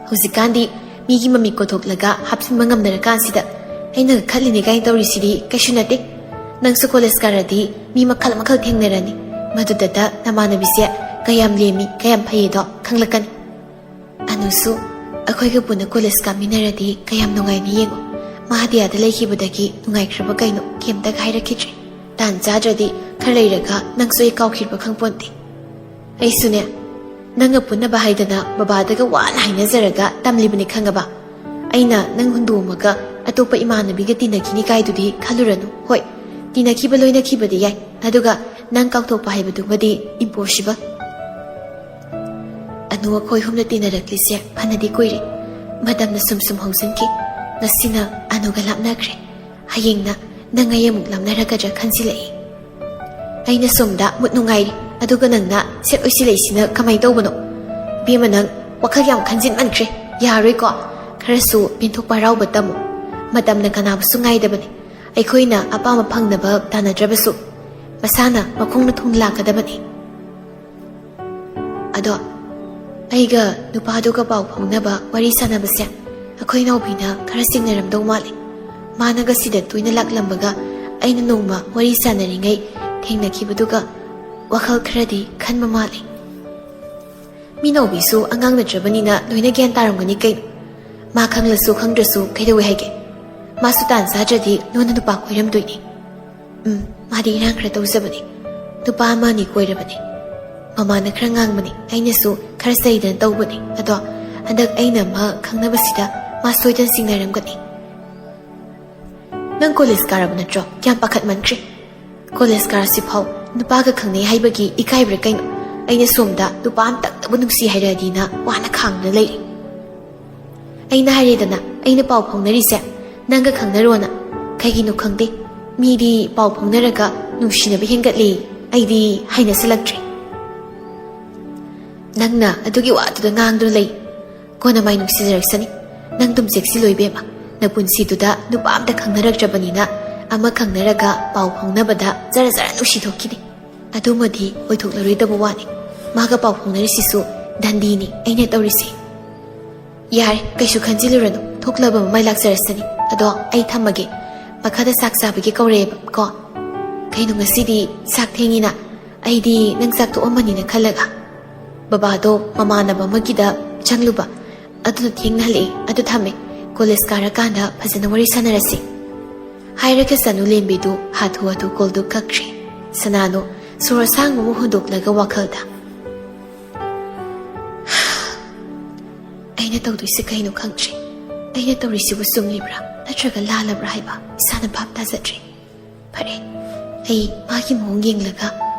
ꯍꯧꯖꯤꯛꯀꯥꯟꯗꯤ ꯃꯤꯒꯤ ꯃꯃꯤꯠ ꯀꯣꯊꯣꯛꯂꯒ ꯍꯥꯞꯆꯤꯟꯕ ꯉꯝꯅꯔꯀꯥꯟꯁꯤꯗ ꯑꯩꯅꯒ ꯈꯠꯂꯤꯅꯦ ꯀꯥꯏꯅ ꯇꯧꯔꯤꯁꯤꯗꯤ ꯀꯩꯁꯨ ꯅꯠꯇꯦ꯫ ꯅꯪꯁꯨ ꯀꯣꯂꯦꯖ ꯀꯥꯔꯗꯤ ꯃꯤ ꯃꯈꯜ ꯃꯈꯜ ꯊꯦꯡꯅꯔꯅꯤ꯫ ꯃꯗꯨꯗꯇ ꯅꯃꯥꯟꯅꯕꯤꯁꯦ ꯀꯌꯥꯝ ꯂꯦꯝꯃꯤ, ꯀꯌꯥꯝ ꯐꯩꯌꯦꯗꯣ ꯈꯪꯂꯛꯀꯅꯤ꯫" "ꯑꯅꯨꯁꯨ ꯑꯩꯈꯣꯏꯒ ꯄꯨꯟꯅ ꯀꯣꯂꯦꯖ ꯀꯥꯃꯤꯟꯅꯔꯗꯤ ꯀꯌꯥꯝ ꯅꯨꯡꯉꯥꯏꯅꯤ ꯌꯦꯡꯉꯣ꯫ ꯃꯥꯗꯤ ꯑꯥꯗ ꯂꯩꯈꯤꯕꯗꯒꯤ ꯅꯨꯡꯉꯥꯏꯈ꯭ꯔꯕ ꯀꯩꯅꯣ, ꯀꯩꯝꯇꯒ ꯍꯥꯏꯔꯛꯈꯤꯗ꯭ꯔꯦ꯫ ꯇꯥꯟ ꯆꯥꯗ꯭ꯔꯗꯤ ꯈꯔ ꯂꯩꯔꯒ ꯅꯪꯁꯨ ꯑꯩ ꯀꯥꯎꯈꯤꯕ ꯈꯪꯄꯣꯟꯇꯦ꯫" "ꯑꯩꯁꯨꯅꯦ, ꯅꯪꯒ ꯄꯨꯟꯅꯕ ꯍꯥꯏꯗꯅ ꯕꯕꯥꯗꯒ ꯋꯥꯅ ꯍꯥꯏꯅꯖꯔꯒ ꯇꯝꯂꯤꯕꯅꯤ ꯈꯪꯉꯕ? ꯑꯩꯅ ꯅꯪ ꯍꯨꯟꯗꯣꯛꯑꯝꯃꯒ ꯑꯇꯣꯞꯄ ꯏꯃꯥꯟꯅꯕꯤꯒ ꯇꯤꯟꯅꯈꯤꯅꯤ ꯀꯥꯏꯗꯨꯗꯤ ꯈꯜꯂꯨꯔꯅꯨ꯫ ꯍꯣꯏ, ꯇꯤꯟꯅꯈꯤꯕ ꯂꯣꯏꯅꯈꯤꯕꯗꯤ ꯌꯥꯏ, ꯑꯗꯨꯒ ꯅꯪ ꯀꯥꯎꯊꯣꯛꯄ ꯍꯥꯏꯕꯗꯨꯃꯗꯤ impossible꯫" "ꯑꯅꯨ ꯑꯩꯈꯣꯏ ꯑꯍꯨꯝꯅ ꯇꯤꯟꯅꯔꯛꯂꯤꯁꯦ ꯐꯅꯗꯤ ꯀꯨꯏꯔꯦ꯫ ꯃꯇꯝꯅ ꯁꯨꯝ ꯁꯨꯝ ꯍꯧꯖꯤꯟꯈꯤ꯫ ꯉꯁꯤꯅ ꯑꯅꯨꯒ ꯂꯥꯞꯅꯈ꯭ꯔꯦ꯫ ꯍꯌꯦꯡꯅ ꯅꯪ ꯑꯩ ꯑꯃꯨꯛ ꯂꯥꯞꯅꯔꯛꯀꯗ꯭ꯔꯥ ꯈꯟꯖꯤꯜꯂꯛꯏ꯫" "ꯑꯩꯅ ꯁꯣꯝꯗ ꯃꯨꯠ ꯅꯨꯡꯉꯥꯏꯔꯤ, ꯑꯗꯨꯒ ꯅꯪꯅ ꯁꯦꯠ ꯑꯣꯏꯁꯤꯜꯂꯛꯏꯁꯤꯅ ꯀꯃꯥꯏꯅ ꯇꯧꯕꯅꯣ? ꯏꯕꯦꯝꯃ, ꯅꯪ ꯋꯥꯈꯜ ꯌꯥꯝ ꯈꯟꯖꯤꯟꯃꯟꯈ꯭ꯔꯦ꯫ ꯌꯥꯔꯣꯏꯀꯣ? ꯈꯔꯁꯨ ꯄꯦꯟꯊꯣꯛꯄ ꯍꯔꯥꯎꯕ ꯇꯝꯃꯨ꯫ ꯃꯇꯝꯅ ꯀꯅꯥꯕꯨꯁꯨ ꯉꯥꯏꯗꯕꯅꯤ꯫ ꯑꯩꯈꯣꯏꯅ ꯑꯄꯥꯝꯕ ꯐꯪꯅꯕ ꯇꯥꯟꯅꯗ꯭ꯔꯕꯁꯨ ꯃꯁꯥꯅ ꯃꯈꯣꯡꯅ ꯊꯨꯡꯅ ꯂꯥꯛꯀꯗꯕꯅꯤ꯫" "ꯑꯗꯣ ꯑꯩꯒ ꯅꯨꯄꯥꯗꯨꯒ ꯄꯥꯎ ꯐꯥꯎꯅꯕ, ꯋꯥꯔꯤ ꯁꯥꯟꯅꯕꯁꯦ ꯑꯩꯈꯣꯏ ꯅꯥꯎꯕꯤꯅ ꯈꯔ ꯆꯤꯡꯅꯔꯝꯗꯧ ꯃꯥꯜꯂꯤ꯫ ꯃꯥꯅꯒ ꯁꯤꯗ ꯇꯣꯏꯅ ꯂꯥꯛꯂꯝꯕꯒ ꯑꯩꯅ ꯅꯣꯡꯃ ꯋꯥꯔꯤ ꯁꯥꯟꯅꯔꯤꯉꯩ ꯊꯦꯡꯅꯈꯤꯕꯗꯨꯒ ꯋꯥꯈꯜ ꯈꯔꯗꯤ ꯈꯟꯕ ꯃꯥꯜꯂꯤ꯫ ꯃꯤ ꯅꯥꯎꯕꯤꯁꯨ ꯑꯉꯥꯡ ꯅꯠꯇ꯭ꯔꯕꯅꯤꯅ ꯂꯣꯏꯅ ꯒ꯭ꯌꯥꯟ ꯇꯥꯔꯝꯒꯅꯤ ꯀꯩꯅꯣ꯫ ꯃꯥ ꯈꯪꯂꯁꯨ ꯈꯪꯗ꯭ꯔꯁꯨ ꯀꯩꯗꯧꯋꯦ ꯍꯥꯏꯒꯦ? ꯃꯥꯁꯨ ꯇꯥꯟ ꯆꯥꯗ꯭ꯔꯗꯤ ꯂꯣꯟꯅ ꯅꯨꯄꯥ ꯀꯣꯏꯔꯝꯗꯣꯏꯅꯤ꯫ ꯎꯝ, ꯃꯥꯗꯤ ꯏꯔꯥꯡ ꯈꯔ ꯇꯧꯖꯕꯅꯤ꯫ ꯅꯨꯄꯥ ꯑꯃ ꯑꯅꯤ ꯀꯣꯏꯔꯕꯅꯤ꯫ ꯃꯃꯥꯅ ꯈꯔ ꯉꯥꯡꯕꯅꯤ, ꯑꯩꯅꯁꯨ ꯈꯔ ꯆꯩꯗꯅ ꯇꯧꯕꯅꯤ꯫ ꯑꯗꯣ ꯍꯟꯗꯛ ꯑꯩꯅ ꯑꯃ ꯈꯪꯅꯕꯁꯤꯗ ꯃꯥ ꯁꯣꯏꯗꯅ ꯆꯤꯡꯅꯔꯝꯒꯅꯤ꯫ ꯅꯪ ꯀꯣꯂꯦꯖ ꯀꯥꯔꯕ ꯅꯠꯇ꯭ꯔꯣ? ꯌꯥꯝ ꯄꯥꯈꯠꯃꯟꯈ꯭ꯔꯦ꯫ ꯀꯣꯂꯦꯖ ꯀꯥꯔꯁꯤꯐꯥꯎ ꯅꯨꯄꯥꯒ ꯈꯪꯅꯩ ꯍꯥꯏꯕꯒꯤ ꯏꯀꯥꯏꯕ꯭ꯔꯥ ꯀꯩꯅꯣ? ꯑꯩꯅ ꯁꯣꯝꯗ ꯅꯨꯄꯥ ꯑꯝꯇꯪꯗꯕꯨ ꯅꯨꯡꯁꯤ ꯍꯥꯏꯔꯛꯑꯗꯤꯅ ꯋꯥꯅ ꯈꯥꯡꯗꯨꯅ ꯂꯩꯔꯤ꯫ ꯑꯩꯅ ꯍꯥꯏꯔꯦꯗꯅ, ꯑꯩꯅ ꯄꯥꯎ ꯐꯥꯎꯅꯔꯤꯁꯦ ꯅꯪꯒ ꯈꯪꯅꯔꯣꯅ꯫ ꯀꯩꯒꯤꯅꯣ ꯈꯪꯗꯦ, ꯃꯤꯗꯤ ꯄꯥꯎ ꯐꯥꯎꯅꯔꯒ ꯅꯨꯡꯁꯤꯅꯕ ꯍꯦꯟꯒꯠꯂꯤ꯫ ꯑꯩꯗꯤ ꯍꯩꯅꯁꯜꯂꯛꯇ꯭ꯔꯦ꯫ ꯅꯪꯅ ꯑꯗꯨꯒꯤ ꯋꯥꯗꯨꯗ ꯉꯥꯡꯗꯨꯅ ꯂꯩ꯫ ꯀꯣꯟꯅ ꯃꯥꯏ ꯅꯨꯡꯁꯤꯖꯔꯛꯁꯅꯤ꯫ ꯅꯪ ꯑꯗꯨꯝ ꯆꯦꯛꯁꯤꯜꯂꯣ ꯏꯕꯦꯝꯃ꯫ ꯅꯄꯨꯟꯁꯤꯗꯨꯗ ꯅꯨꯄꯥ ꯑꯝꯇ ꯈꯪꯅꯔꯛꯇ꯭ꯔꯕꯅꯤꯅ ꯑꯃ ꯈꯪꯅꯔꯒ ꯄꯥꯎ ꯐꯥꯎꯅꯕꯗ ꯖꯔ ꯖꯔ ꯅꯨꯡꯁꯤꯊꯣꯛꯈꯤꯅꯤ꯫ ꯑꯗꯨꯃꯗꯤ ꯑꯣꯏꯊꯣꯛꯂꯔꯣꯏꯗꯕ ꯋꯥꯅꯤ꯫ ꯃꯥꯒ ꯄꯥꯎ ꯐꯥꯎꯅꯔꯤꯁꯤꯁꯨ ꯗꯟꯗꯤꯅꯤ ꯑꯩꯅ ꯇꯧꯔꯤꯁꯦ꯫ ꯌꯥꯔꯦ, ꯀꯩꯁꯨ ꯈꯟꯖꯤꯜꯂꯨꯔꯅꯨ, ꯊꯣꯛꯂꯕ ꯑꯃ ꯃꯥꯏ ꯂꯥꯛꯆꯔꯁꯅꯤ꯫ ꯑꯗꯣ ꯑꯩ ꯊꯝꯃꯒꯦ, ꯃꯈꯥꯗ ꯆꯥꯛ ꯆꯥꯕꯒꯤ ꯀꯧꯔꯛꯑꯦꯕ ꯀꯣ꯫ ꯀꯩꯅꯣ ꯉꯁꯤꯗꯤ ꯆꯥꯛ ꯊꯦꯡꯉꯤꯅ? ꯑꯩꯗꯤ ꯅꯪ ꯆꯥꯛ ꯇꯣꯛꯑꯝꯃꯅꯤꯅ ꯈꯜꯂꯒ꯫ ꯕꯕꯥꯗꯣ ꯃꯃꯥꯟꯅꯕ ꯑꯃꯒꯤꯗ ꯆꯪꯂꯨꯕ, ꯑꯗꯨꯅ ꯊꯦꯡꯅ ꯍꯜꯂꯛꯑꯦ꯫ ꯑꯗꯨ ꯊꯝꯃꯦ, ꯀꯣꯂꯦꯖ ꯀꯥꯔꯀꯥꯟꯗ ꯐꯖꯅ ꯋꯥꯔꯤ ꯁꯥꯟꯅꯔꯁꯤ꯫ ꯍꯥꯏꯔꯒ ꯁꯅꯨ ꯂꯦꯝꯕꯤꯗꯨ ꯍꯥꯊꯨ ꯍꯥꯊꯨ ꯀꯣꯜꯗꯨ ꯀꯛꯈ꯭ꯔꯦ꯫ ꯁꯅꯥꯅꯨ ꯁꯣꯔ ꯑꯁꯥꯡꯕ ꯑꯃ ꯍꯣꯟꯗꯣꯛꯂꯒ ꯋꯥꯈꯜꯗ, ꯑꯩꯅ ꯇꯧꯗꯣꯏꯁꯦ ꯀꯩꯅꯣ ꯈꯪꯗ꯭ꯔꯦ꯫ ꯑꯩꯅ ꯇꯧꯔꯤꯁꯤꯕꯨ ꯆꯨꯝꯂꯤꯕ꯭ꯔꯥ ꯅꯠꯇ꯭ꯔꯒ ꯂꯥꯜꯂꯕ꯭ꯔꯥ ꯍꯥꯏꯕ ꯏꯁꯥꯅ ꯚꯥꯞ ꯇꯥꯖꯗ꯭ꯔꯦ꯫ ꯐꯔꯦ, ꯑꯩ ꯃꯥꯒꯤ ꯃꯑꯣꯡ ꯌꯦꯡꯂꯒ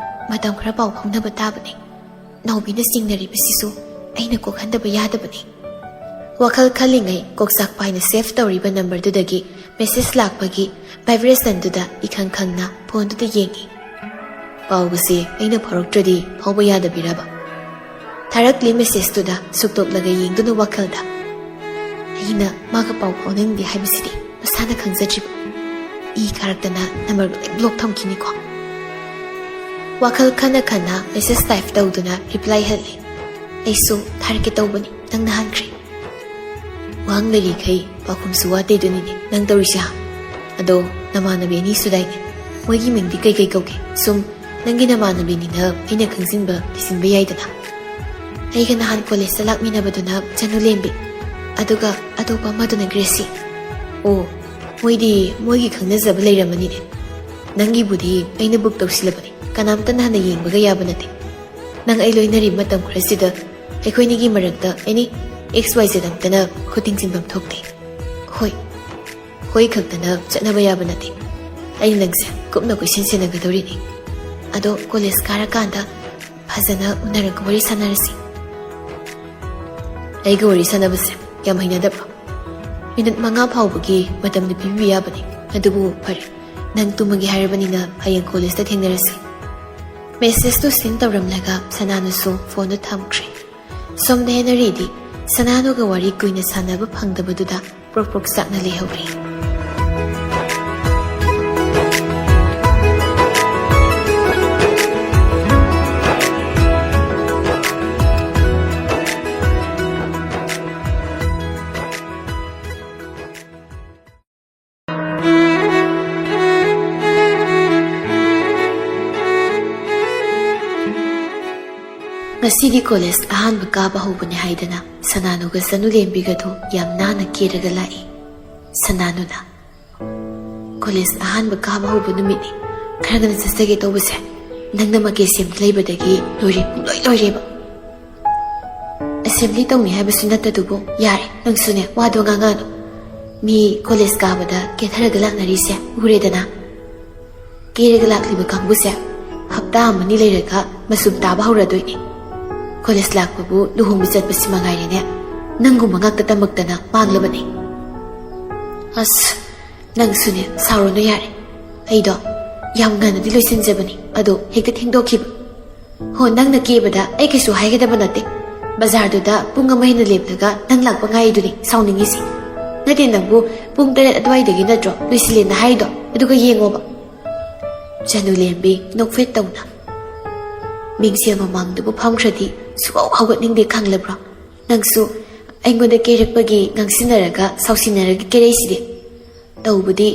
ꯃꯇꯝ ꯈꯔ ꯄꯥꯎ ꯐꯥꯎꯅꯕ ꯇꯥꯕꯅꯤ꯫ ꯅꯥꯎꯕꯤꯅ ꯆꯤꯡꯅꯔꯤꯕꯁꯤꯁꯨ ꯑꯩꯅ ꯀꯣꯛꯍꯟꯗꯕ ꯌꯥꯗꯕꯅꯤ꯫ ꯋꯥꯈꯜ ꯈꯜꯂꯤꯉꯩ ꯀꯣꯛꯆꯥꯛꯄ ꯍꯥꯏꯅ ꯁꯦꯚ ꯇꯧꯔꯤꯕ ꯅꯝꯕꯔꯗꯨꯗꯒꯤ ꯃꯦꯁꯦꯖ ꯂꯥꯛꯄꯒꯤ ꯚꯥꯏꯕ꯭ꯔꯦꯁꯟꯗꯨꯗ ꯏꯈꯪ ꯈꯪꯅ ꯐꯣꯟꯗꯨꯗ ꯌꯦꯡꯉꯤ꯫ ꯄꯥꯎꯒꯁꯦ ꯑꯩꯅ ꯐꯥꯎꯔꯛꯇ꯭ꯔꯗꯤ ꯐꯥꯎꯕ ꯌꯥꯗꯕꯤꯔꯕ? ꯊꯥꯔꯛꯂꯤ ꯃꯦꯁꯦꯖꯇꯨꯗ ꯁꯨꯛꯇꯣꯛꯂꯒ ꯌꯦꯡꯗꯨꯅ ꯋꯥꯈꯜꯗ, ꯑꯩꯅ ꯃꯥꯒ ꯄꯥꯎ ꯐꯥꯎꯅꯅꯤꯡꯗꯦ ꯍꯥꯏꯕꯁꯤꯗꯤ ꯃꯁꯥꯅ ꯈꯪꯖꯗ꯭ꯔꯤꯕ꯫ ꯏ ꯀꯥꯔꯛꯇꯅ ꯅꯝꯕꯔꯒ ꯂꯣꯏ ꯕ꯭ꯂꯣꯛ ꯊꯝꯈꯤꯅꯤꯀꯣ꯫ ꯋꯥꯈꯜ ꯈꯟꯅ ꯈꯟꯅ ꯃꯦꯁꯦꯖ ꯇꯥꯏꯞ ꯇꯧꯗꯨꯅ ꯔꯤꯄ꯭ꯂꯥꯏ ꯍꯜꯂꯤ꯫ ꯑꯩꯁꯨ ꯊꯥꯔꯛꯀꯦ ꯇꯧꯕꯅꯤ, ꯅꯪꯅ ꯍꯟꯈ꯭ꯔꯦ꯫ ꯋꯥꯍꯪ ꯂꯩꯔꯤꯈꯩ ꯄꯥꯎꯈꯨꯝꯁꯨ ꯋꯥꯠꯇꯦꯗꯨꯅꯤꯅꯦ ꯅꯪ ꯇꯧꯔꯤꯁꯦ, ꯍꯥ? ꯑꯗꯣ, ꯅꯃꯥꯟꯅꯕꯤ ꯑꯅꯤꯁꯨ ꯂꯩꯅꯦ, ꯃꯣꯏꯒꯤ ꯃꯤꯡꯗꯤ ꯀꯩꯀꯩ ꯀꯧꯒꯦ? ꯁꯨꯝ ꯅꯪꯒꯤ ꯅꯃꯥꯟꯅꯕꯤꯅꯤꯅ ꯑꯩꯅ ꯈꯪꯖꯤꯟꯕ ꯊꯤꯖꯤꯟꯕ ꯌꯥꯏꯗꯅ꯫ ꯑꯩꯒ ꯅꯍꯥꯟ ꯀꯣꯂꯦꯖꯇ ꯂꯥꯛꯃꯤꯟꯅꯕꯗꯨꯅ ꯆꯅꯨꯂꯦꯝꯕꯤ, ꯑꯗꯨꯒ ꯑꯇꯣꯞꯄ ꯑꯃꯗꯨꯅ ꯒ꯭ꯔꯦꯁꯤ꯫ ꯑꯣ, ꯃꯣꯏꯗꯤ ꯃꯣꯏꯒꯤ ꯈꯪꯅꯖꯕ ꯂꯩꯔꯝꯃꯅꯤꯅꯦ꯫ ꯅꯪꯒꯤꯕꯨꯗꯤ ꯑꯩꯅ ꯕꯨꯛ ꯇꯧꯁꯤꯜꯂꯕꯅꯤ, ꯀꯅꯥꯝꯇꯅ ꯍꯥꯟꯅ ꯌꯦꯡꯕꯒ ꯌꯥꯕ ꯅꯠꯇꯦ꯫ ꯅꯪ ꯑꯩ ꯂꯣꯏꯅꯔꯤ ꯃꯇꯝ ꯈꯔꯁꯤꯗ ꯑꯩꯈꯣꯏꯅꯤꯒꯤ ꯃꯔꯛꯇ ꯑꯦꯅꯤ ꯑꯦꯛꯁ ꯋꯥꯏ ꯖꯦꯗ ꯑꯝꯇꯅ ꯈꯨꯠ ꯊꯤꯡꯖꯤꯟꯐꯝ ꯊꯣꯛꯇꯦ꯫ ꯍꯣꯏ, ꯍꯣꯏ ꯈꯛꯇꯅ ꯆꯠꯅꯕ ꯌꯥꯕ ꯅꯠꯇꯦ꯫ ꯑꯩꯅ ꯅꯪꯁꯦ ꯀꯨꯞꯅ ꯀꯣꯏꯁꯤꯟ ꯁꯦꯟꯅꯒꯗꯧꯔꯤꯅꯤ꯫ ꯑꯗꯣ ꯀꯣꯂꯦꯖ ꯀꯥꯔꯀꯥꯟꯗ ꯐꯖꯅ ꯎꯅꯔꯒ ꯋꯥꯔꯤ ꯁꯥꯟꯅꯔꯁꯤ꯫ ꯑꯩꯒ ꯋꯥꯔꯤ ꯁꯥꯟꯅꯕꯁꯦ ꯌꯥꯝ ꯍꯩꯅꯗꯕ꯭ꯔꯣ? ꯃꯤꯅꯤꯠ ꯃꯉꯥ ꯐꯥꯎꯕꯒꯤ ꯃꯇꯝꯗꯤ ꯄꯤꯕꯤꯕ ꯌꯥꯕꯅꯤ꯫ ꯑꯗꯨꯕꯨ ꯐꯔꯦ, ꯅꯪ ꯇꯨꯝꯃꯒꯦ ꯍꯥꯏꯔꯕꯅꯤꯅ ꯍꯌꯦꯡ ꯀꯣꯂꯦꯖꯇ ꯊꯦꯡꯅꯔꯁꯤ꯫ ꯃꯦꯁꯦꯖꯇꯨ ꯁꯤꯟ ꯇꯧꯔꯝꯂꯒ ꯁꯅꯥꯅꯨꯁꯨ ꯐꯣꯟꯗꯨ ꯊꯝꯈ꯭ꯔꯦ꯫ ꯁꯣꯝꯗ ꯍꯦꯅꯔꯤꯗꯤ ꯁꯅꯥꯅꯨꯒ ꯋꯥꯔꯤ ꯀꯨꯏꯅ ꯁꯥꯟꯅꯕ ꯐꯪꯗꯕꯗꯨꯗ ꯄ꯭ꯔꯣꯛ ꯄ꯭ꯔꯣꯛ ꯆꯥꯛꯅ ꯂꯩꯍꯧꯔꯤ꯫ ꯉꯁꯤꯗꯤ ꯀꯣꯂꯦꯖ ꯑꯍꯥꯟꯕ ꯀꯥꯕ ꯍꯧꯕꯅꯦ ꯍꯥꯏꯗꯅ ꯁꯅꯥꯅꯨꯒ ꯆꯅꯨꯂꯦꯝꯕꯤꯒꯗꯨ ꯌꯥꯝ ꯅꯥꯟꯅ ꯀꯦꯔꯒ ꯂꯥꯛꯏ꯫ ꯁꯅꯥꯅꯨꯅ, "ꯀꯣꯂꯦꯖ ꯑꯍꯥꯟꯕ ꯀꯥꯕ ꯍꯧꯕ ꯅꯨꯃꯤꯠꯅꯤ, ꯈꯔ ꯉꯟꯅ ꯆꯠꯆꯒꯦ ꯇꯧꯕꯁꯦ ꯅꯪꯅ ꯃꯀꯦ ꯁꯦꯝꯗ ꯂꯩꯕꯗꯒꯤ ꯂꯣꯏꯔꯦ, ꯄꯨꯡꯂꯣꯏ ꯂꯣꯏꯔꯦꯕ꯫ ꯑꯦꯁꯦꯝꯕ꯭ꯂꯤ ꯇꯧꯅꯤ ꯍꯥꯏꯕꯁꯨ ꯅꯠꯇꯗꯨꯕꯨ꯫ ꯌꯥꯔꯦ, ꯅꯪꯁꯨꯅꯦ ꯋꯥꯗꯣ ꯉꯥꯡꯉꯥꯅꯨ꯫ ꯃꯤ ꯀꯣꯂꯦꯖ ꯀꯥꯕꯗ ꯀꯦꯊꯔꯒ ꯂꯥꯛꯅꯔꯤꯁꯦ ꯎꯔꯦꯗꯅ꯫ ꯀꯦꯔꯒ ꯂꯥꯛꯂꯤꯕ ꯀꯥꯡꯕꯨꯁꯦ ꯍꯞꯇꯥ ꯑꯃꯅꯤ ꯂꯩꯔꯒ ꯃꯆꯨꯝ ꯇꯥꯕ ꯍꯧꯔꯗꯣꯏꯅꯦ꯫ ꯀꯣꯂꯦꯖ ꯂꯥꯛꯄꯕꯨ ꯂꯨꯍꯣꯡꯕ ꯆꯠꯄꯁꯤ ꯃꯉꯥꯏꯔꯦꯅꯦ꯫ ꯅꯪꯒꯨꯝꯕ ꯉꯥꯛꯇ ꯇꯝꯃꯛꯇꯅ ꯃꯥꯡꯂꯕꯅꯦ꯫" ꯑꯁ, ꯅꯪꯁꯨꯅꯦ ꯁꯥꯎꯔꯅꯨ ꯌꯥꯔꯦ꯫ ꯑꯩꯗꯣ ꯌꯥꯝ ꯉꯟꯅꯗꯤ ꯂꯣꯏꯁꯤꯟꯖꯕꯅꯤ, ꯑꯗꯣ ꯍꯦꯛꯇ ꯊꯦꯡꯗꯣꯛꯈꯤꯕ꯫ ꯍꯣ, ꯅꯪꯅ ꯀꯦꯕꯗ ꯑꯩ ꯀꯩꯁꯨ ꯍꯥꯏꯒꯗꯕ ꯅꯠꯇꯦ꯫ ꯕꯖꯥꯔꯗꯨꯗ ꯄꯨꯡ ꯑꯃ ꯍꯦꯟꯅ ꯂꯦꯞꯂꯒ ꯅꯪ ꯂꯥꯛꯄ ꯉꯥꯏꯗꯨꯅꯤ ꯁꯥꯎꯅꯤꯡꯉꯤꯁꯦ꯫ ꯅꯠꯇꯦ, ꯅꯪꯕꯨ ꯄꯨꯡ ꯇꯔꯦꯠ ꯑꯗꯨꯋꯥꯏꯗꯒꯤ ꯅꯠꯇ꯭ꯔꯣ ꯂꯣꯏꯁꯤꯜꯂꯦꯅ ꯍꯥꯏꯗꯣ? ꯑꯗꯨꯒ ꯌꯦꯡꯉꯣꯕ꯫ ꯆꯅꯨꯂꯦꯝꯕꯤ ꯅꯣꯛꯐꯦꯠ ꯇꯧꯅ, "ꯃꯤꯡꯁꯦꯜ ꯃꯃꯥꯡꯗꯕꯨ ꯐꯝꯈ꯭ꯔꯗꯤ ꯁꯨꯛꯍꯧ ꯍꯧꯒꯠꯅꯤꯡꯗꯦ, ꯈꯪꯂꯕ꯭ꯔꯣ? ꯅꯪꯁꯨ ꯑꯩꯉꯣꯟꯗ ꯀꯦꯔꯛꯄꯒꯤ ꯉꯥꯡꯁꯤꯟꯅꯔꯒ ꯁꯥꯎꯁꯤꯟꯅꯔꯒ ꯀꯦꯔꯛꯏꯁꯤꯗꯤ? ꯇꯧꯕꯗꯤ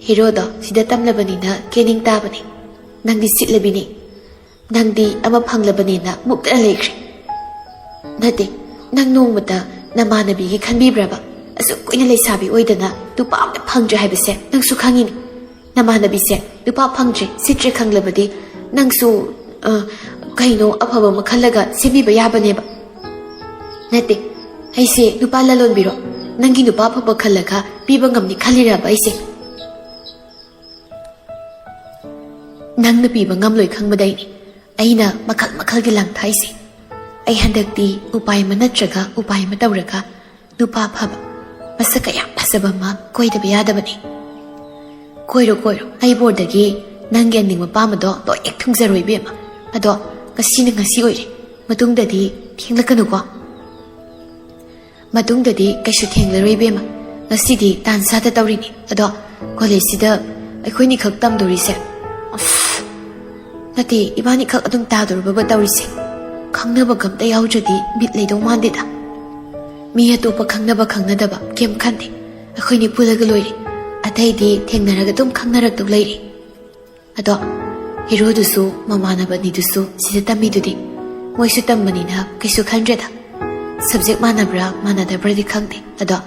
ꯍꯦꯔꯣꯗꯣ ꯁꯤꯗ ꯇꯝꯂꯕꯅꯤꯅ ꯀꯦꯅꯤꯡ ꯇꯥꯕꯅꯤ꯫ ꯅꯪꯗꯤ ꯁꯤꯠꯂꯕꯤꯅꯤ꯫ ꯅꯪꯗꯤ ꯑꯃ ꯐꯪꯂꯕꯅꯦꯅ ꯃꯨꯛꯇꯅ ꯂꯩꯈ꯭ꯔꯦ꯫ ꯅꯠꯇꯦ, ꯅꯪ ꯅꯣꯡꯃꯇ ꯅꯃꯥꯟꯅꯕꯤꯒꯤ ꯈꯟꯕꯤꯕ꯭ꯔꯕ? ꯑꯁꯨꯛ ꯀꯨꯏꯅ ꯂꯩꯁꯥꯕꯤ ꯑꯣꯏꯗꯅ ꯅꯨꯄꯥ ꯑꯝꯇ ꯐꯪꯗ꯭ꯔꯦ ꯍꯥꯏꯕꯁꯦ ꯅꯪꯁꯨ ꯈꯪꯉꯤꯅꯤ꯫ ꯅꯃꯥꯟꯅꯕꯤꯁꯦ ꯅꯨꯄꯥ ꯐꯪꯗ꯭ꯔꯦ, ꯁꯤꯠꯇ꯭ꯔꯦ ꯈꯪꯂꯕꯗꯤ ꯅꯪꯁꯨ, ꯑ, ꯀꯩꯅꯣ ꯑꯐꯕ ꯑꯃ ꯈꯜꯂꯒ ꯁꯦꯝꯕꯤꯕ ꯌꯥꯕꯅꯦꯕ꯫ ꯅꯠꯇꯦ, ꯑꯩꯁꯦ ꯅꯨꯄꯥ ꯂꯂꯣꯟꯕꯤꯔꯣ? ꯅꯪꯒꯤ ꯅꯨꯄꯥ ꯑꯐꯕ ꯈꯜꯂꯒ ꯄꯤꯕ ꯉꯝꯅꯤ ꯈꯜꯂꯤꯔꯕ ꯑꯩꯁꯦ? ꯅꯪꯅ ꯄꯤꯕ ꯉꯝꯂꯣꯏ ꯈꯪꯕꯗꯩꯅꯤ ꯑꯩꯅ ꯃꯈꯜ ꯃꯈꯜꯒꯤ ꯂꯥꯡꯊꯥꯏꯁꯦ꯫ ꯑꯩ ꯍꯟꯗꯛꯇꯤ ꯎꯄꯥꯏ ꯑꯃ ꯅꯠꯇ꯭ꯔꯒ ꯎꯄꯥꯏ ꯑꯃ ꯇꯧꯔꯒ ꯅꯨꯄꯥ ꯐꯕ, ꯃꯁꯛꯀ ꯌꯥꯝ ꯐꯖꯕ ꯑꯃ ꯀꯣꯏꯗꯕ ꯌꯥꯗꯕꯅꯤ꯫ ꯀꯣꯏꯔꯣ, ꯀꯣꯏꯔꯣ, ꯑꯩ ꯕꯣꯔꯗꯒꯤ ꯅꯪꯒꯤ ꯑꯅꯤꯡꯕ ꯄꯥꯝꯕꯗꯣ ꯂꯣꯏ ꯍꯦꯛ ꯊꯨꯡꯖꯔꯣ ꯏꯕꯦꯝꯃ꯫ ꯑꯗꯣ ꯉꯁꯤꯅ ꯉꯁꯤ ꯑꯣꯏꯔꯦ, ꯃꯇꯨꯡꯗꯗꯤ ꯊꯦꯡꯂꯛꯀꯅꯨꯀꯣ꯫ ꯃꯇꯨꯡꯗꯗꯤ ꯀꯩꯁꯨ ꯊꯦꯡꯂꯔꯣꯏ ꯏꯕꯦꯝꯃ꯫ ꯉꯁꯤꯗꯤ ꯇꯥꯟ ꯆꯥꯗ ꯇꯧꯔꯤꯅꯤ꯫ ꯑꯗꯣ ꯀꯣꯂꯦꯖꯁꯤꯗ ꯑꯩꯈꯣꯏꯅꯤꯈꯛ ꯇꯝꯗꯣꯔꯤꯁꯦ? ꯑꯁ, ꯅꯠꯇꯦ, ꯏꯕꯥꯅꯤꯈꯛ ꯑꯗꯨꯝ ꯇꯥꯗꯣꯔꯕꯕ ꯇꯧꯔꯤꯁꯦ? ꯈꯪꯅꯕꯒ ꯑꯝꯇ ꯌꯥꯎꯗ꯭ꯔꯗꯤ ꯕꯤꯠ ꯂꯩꯗꯧ ꯃꯥꯟꯗꯦꯗ꯫ ꯃꯤ ꯑꯇꯣꯞꯄ ꯈꯪꯅꯕ ꯈꯪꯅꯗꯕ ꯀꯩꯝ ꯈꯟꯗꯦ꯫ ꯑꯩꯈꯣꯏꯅꯤ ꯄꯨꯜꯂꯒ ꯂꯣꯏꯔꯦ꯫ ꯑꯇꯩꯗꯤ ꯊꯦꯡꯅꯔꯒ ꯑꯗꯨꯝ ꯈꯪꯅꯔꯛꯇꯧ ꯂꯩꯔꯦ꯫ ꯑꯗꯣ ꯍꯦꯔꯣꯗꯨꯁꯨ ꯃꯃꯥꯟꯅꯕ ꯑꯅꯤꯗꯨꯁꯨ ꯁꯤꯗ ꯇꯝꯃꯤꯗꯨꯗꯤ꯫ ꯃꯣꯏꯁꯨ ꯇꯝꯕꯅꯤꯅ ꯀꯩꯁꯨ ꯈꯟꯗ꯭ꯔꯦꯗ꯫ ꯁꯕꯖꯦꯛ ꯃꯥꯟꯅꯕ꯭ꯔꯥ ꯃꯥꯟꯅꯗꯕ꯭ꯔꯥꯗꯤ ꯈꯪꯗꯦ꯫ ꯑꯗꯣ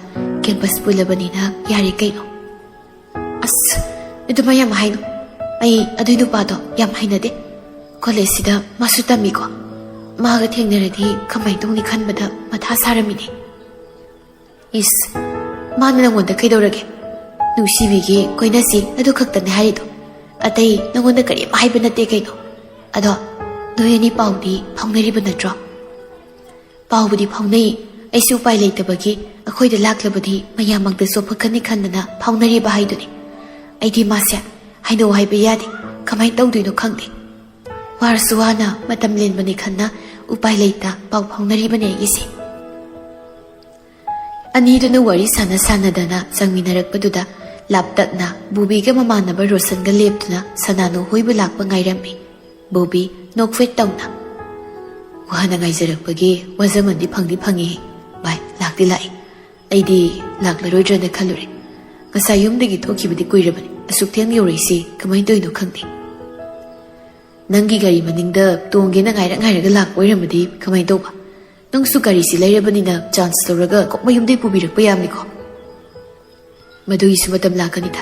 ꯀꯦꯝꯄꯁ ꯄꯨꯜꯂꯕꯅꯤꯅ ꯌꯥꯔꯦ ꯀꯩꯅꯣ꯫ ꯑꯁ, ꯑꯗꯨꯃꯥꯏ ꯌꯥꯝ ꯍꯥꯏꯅꯨ꯫ ꯑꯩ ꯑꯗꯨꯏ ꯅꯨꯄꯥꯗꯣ ꯌꯥꯝ ꯍꯩꯅꯗꯦ꯫ ꯀꯣꯂꯦꯖꯁꯤꯗ ꯃꯥꯁꯨ ꯇꯝꯃꯤꯀꯣ꯫ ꯃꯥꯒ ꯊꯦꯡꯅꯔꯗꯤ ꯀꯃꯥꯏꯅ ꯇꯧꯅꯤ ꯈꯟꯕꯗ ꯃꯊꯥ ꯁꯥꯔꯝꯃꯤꯅꯦ꯫ ꯏꯁ, ꯃꯥꯅ ꯅꯪꯉꯣꯟꯗ ꯀꯩꯗꯧꯔꯒꯦ? ꯅꯨꯡꯁꯤꯕꯤꯒꯤ ꯀꯣꯏꯅꯁꯤ ꯑꯗꯨ ꯈꯛꯇꯅꯦ ꯍꯥꯏꯔꯤꯗꯣ꯫ ꯑꯇꯩ ꯅꯪꯉꯣꯟꯗ ꯀꯔꯤꯝ ꯍꯥꯏꯕ ꯅꯠꯇꯦ ꯀꯩꯅꯣ꯫ ꯑꯗꯣ ꯅꯣꯏ ꯑꯅꯤ ꯄꯥꯎꯗꯤ ꯐꯥꯎꯅꯔꯤꯕ ꯅꯠꯇ꯭ꯔꯣ? ꯄꯥꯎꯕꯨꯗꯤ ꯐꯥꯎꯅꯩ꯫ ꯑꯩꯁꯨ ꯎꯄꯥꯏ ꯂꯩꯇꯕꯒꯤ ꯑꯩꯈꯣꯏꯗ ꯂꯥꯛꯂꯕꯗꯤ ꯃꯌꯥꯝ ꯃꯥꯡꯗ ꯆꯣꯞꯄꯛꯀꯅꯤ ꯈꯟꯗꯅ ꯐꯥꯎꯅꯔꯤꯕ ꯍꯥꯏꯗꯨꯅꯤ꯫ ꯑꯩꯗꯤ ꯃꯥꯁꯦ ꯍꯩꯅꯧ ꯍꯥꯏꯕ ꯌꯥꯗꯦ꯫ ꯀꯃꯥꯏꯅ ꯇꯧꯗꯣꯏꯅꯣ ꯈꯪꯗꯦ꯫ ꯋꯥꯔꯁꯨ ꯋꯥꯅ ꯃꯇꯝ ꯂꯦꯟꯕꯅꯤ ꯈꯟꯅ ꯎꯄꯥꯏ ꯂꯩꯇ ꯄꯥꯎ ꯐꯥꯎꯅꯔꯤꯕꯅꯦ ꯑꯩꯒꯤꯁꯦ꯫ ꯑꯅꯤꯗꯨꯅ ꯋꯥꯔꯤ ꯁꯥꯟꯅ ꯁꯥꯟꯅꯗꯅ ꯆꯪꯃꯤꯟꯅꯔꯛꯄꯗꯨꯗ ꯂꯥꯞꯇꯛꯅ ꯕꯣꯕꯤꯒ ꯃꯃꯥꯟꯅꯕ ꯔꯣꯁꯟꯒ ꯂꯦꯞꯇꯨꯅ ꯁꯅꯥꯅꯨ ꯍꯣꯏꯕꯨ ꯂꯥꯛꯄ ꯉꯥꯏꯔꯝꯃꯤ꯫ ꯕꯣꯕꯤ ꯅꯣꯛꯐꯦꯠ ꯇꯧꯅ, "ꯋꯥꯅ ꯉꯥꯏꯖꯔꯛꯄꯒꯤ ꯋꯥꯖꯃꯟꯗꯤ ꯐꯪꯗꯤ ꯐꯪꯉꯤ꯫ ꯚꯥꯏ, ꯂꯥꯛꯇꯤ ꯂꯥꯛꯇꯤ ꯂꯥꯛꯏ꯫ ꯑꯩꯗꯤ ꯂꯥꯛꯂꯔꯣꯏꯗ꯭ꯔꯅ ꯈꯜꯂꯨꯔꯦ꯫ ꯉꯁꯥꯏ ꯌꯨꯝꯗꯒꯤ ꯊꯣꯛꯈꯤꯕꯗꯤ ꯀꯨꯏꯔꯕꯅꯤ, ꯑꯁꯨꯛ ꯊꯦꯡꯅ ꯌꯧꯔꯛꯏꯁꯤ ꯀꯃꯥꯏꯅ ꯇꯧꯔꯤꯅꯣ ꯈꯪꯗꯦ꯫ ꯅꯪꯒꯤ ꯒꯥꯔꯤ ꯃꯅꯤꯡꯗ ꯇꯣꯡꯒꯦꯅ ꯉꯥꯏꯔ ꯉꯥꯏꯔꯒ ꯂꯥꯛꯄ ꯑꯣꯏꯔꯝꯃꯗꯤ ꯀꯃꯥꯏꯅ ꯇꯧꯕ? ꯅꯪꯁꯨ ꯒꯥꯔꯤꯁꯤ ꯂꯩꯔꯕꯅꯤꯅ ꯆꯥꯟꯁ ꯂꯧꯔꯒ ꯀꯣꯛ ꯃꯌꯨꯝꯗꯩ ꯄꯨꯕꯤꯔꯛꯄ ꯌꯥꯕꯅꯤꯀꯣ꯫ ꯃꯗꯨꯒꯤꯁꯨ ꯃꯇꯝ ꯂꯥꯛꯀꯅꯤꯗ꯫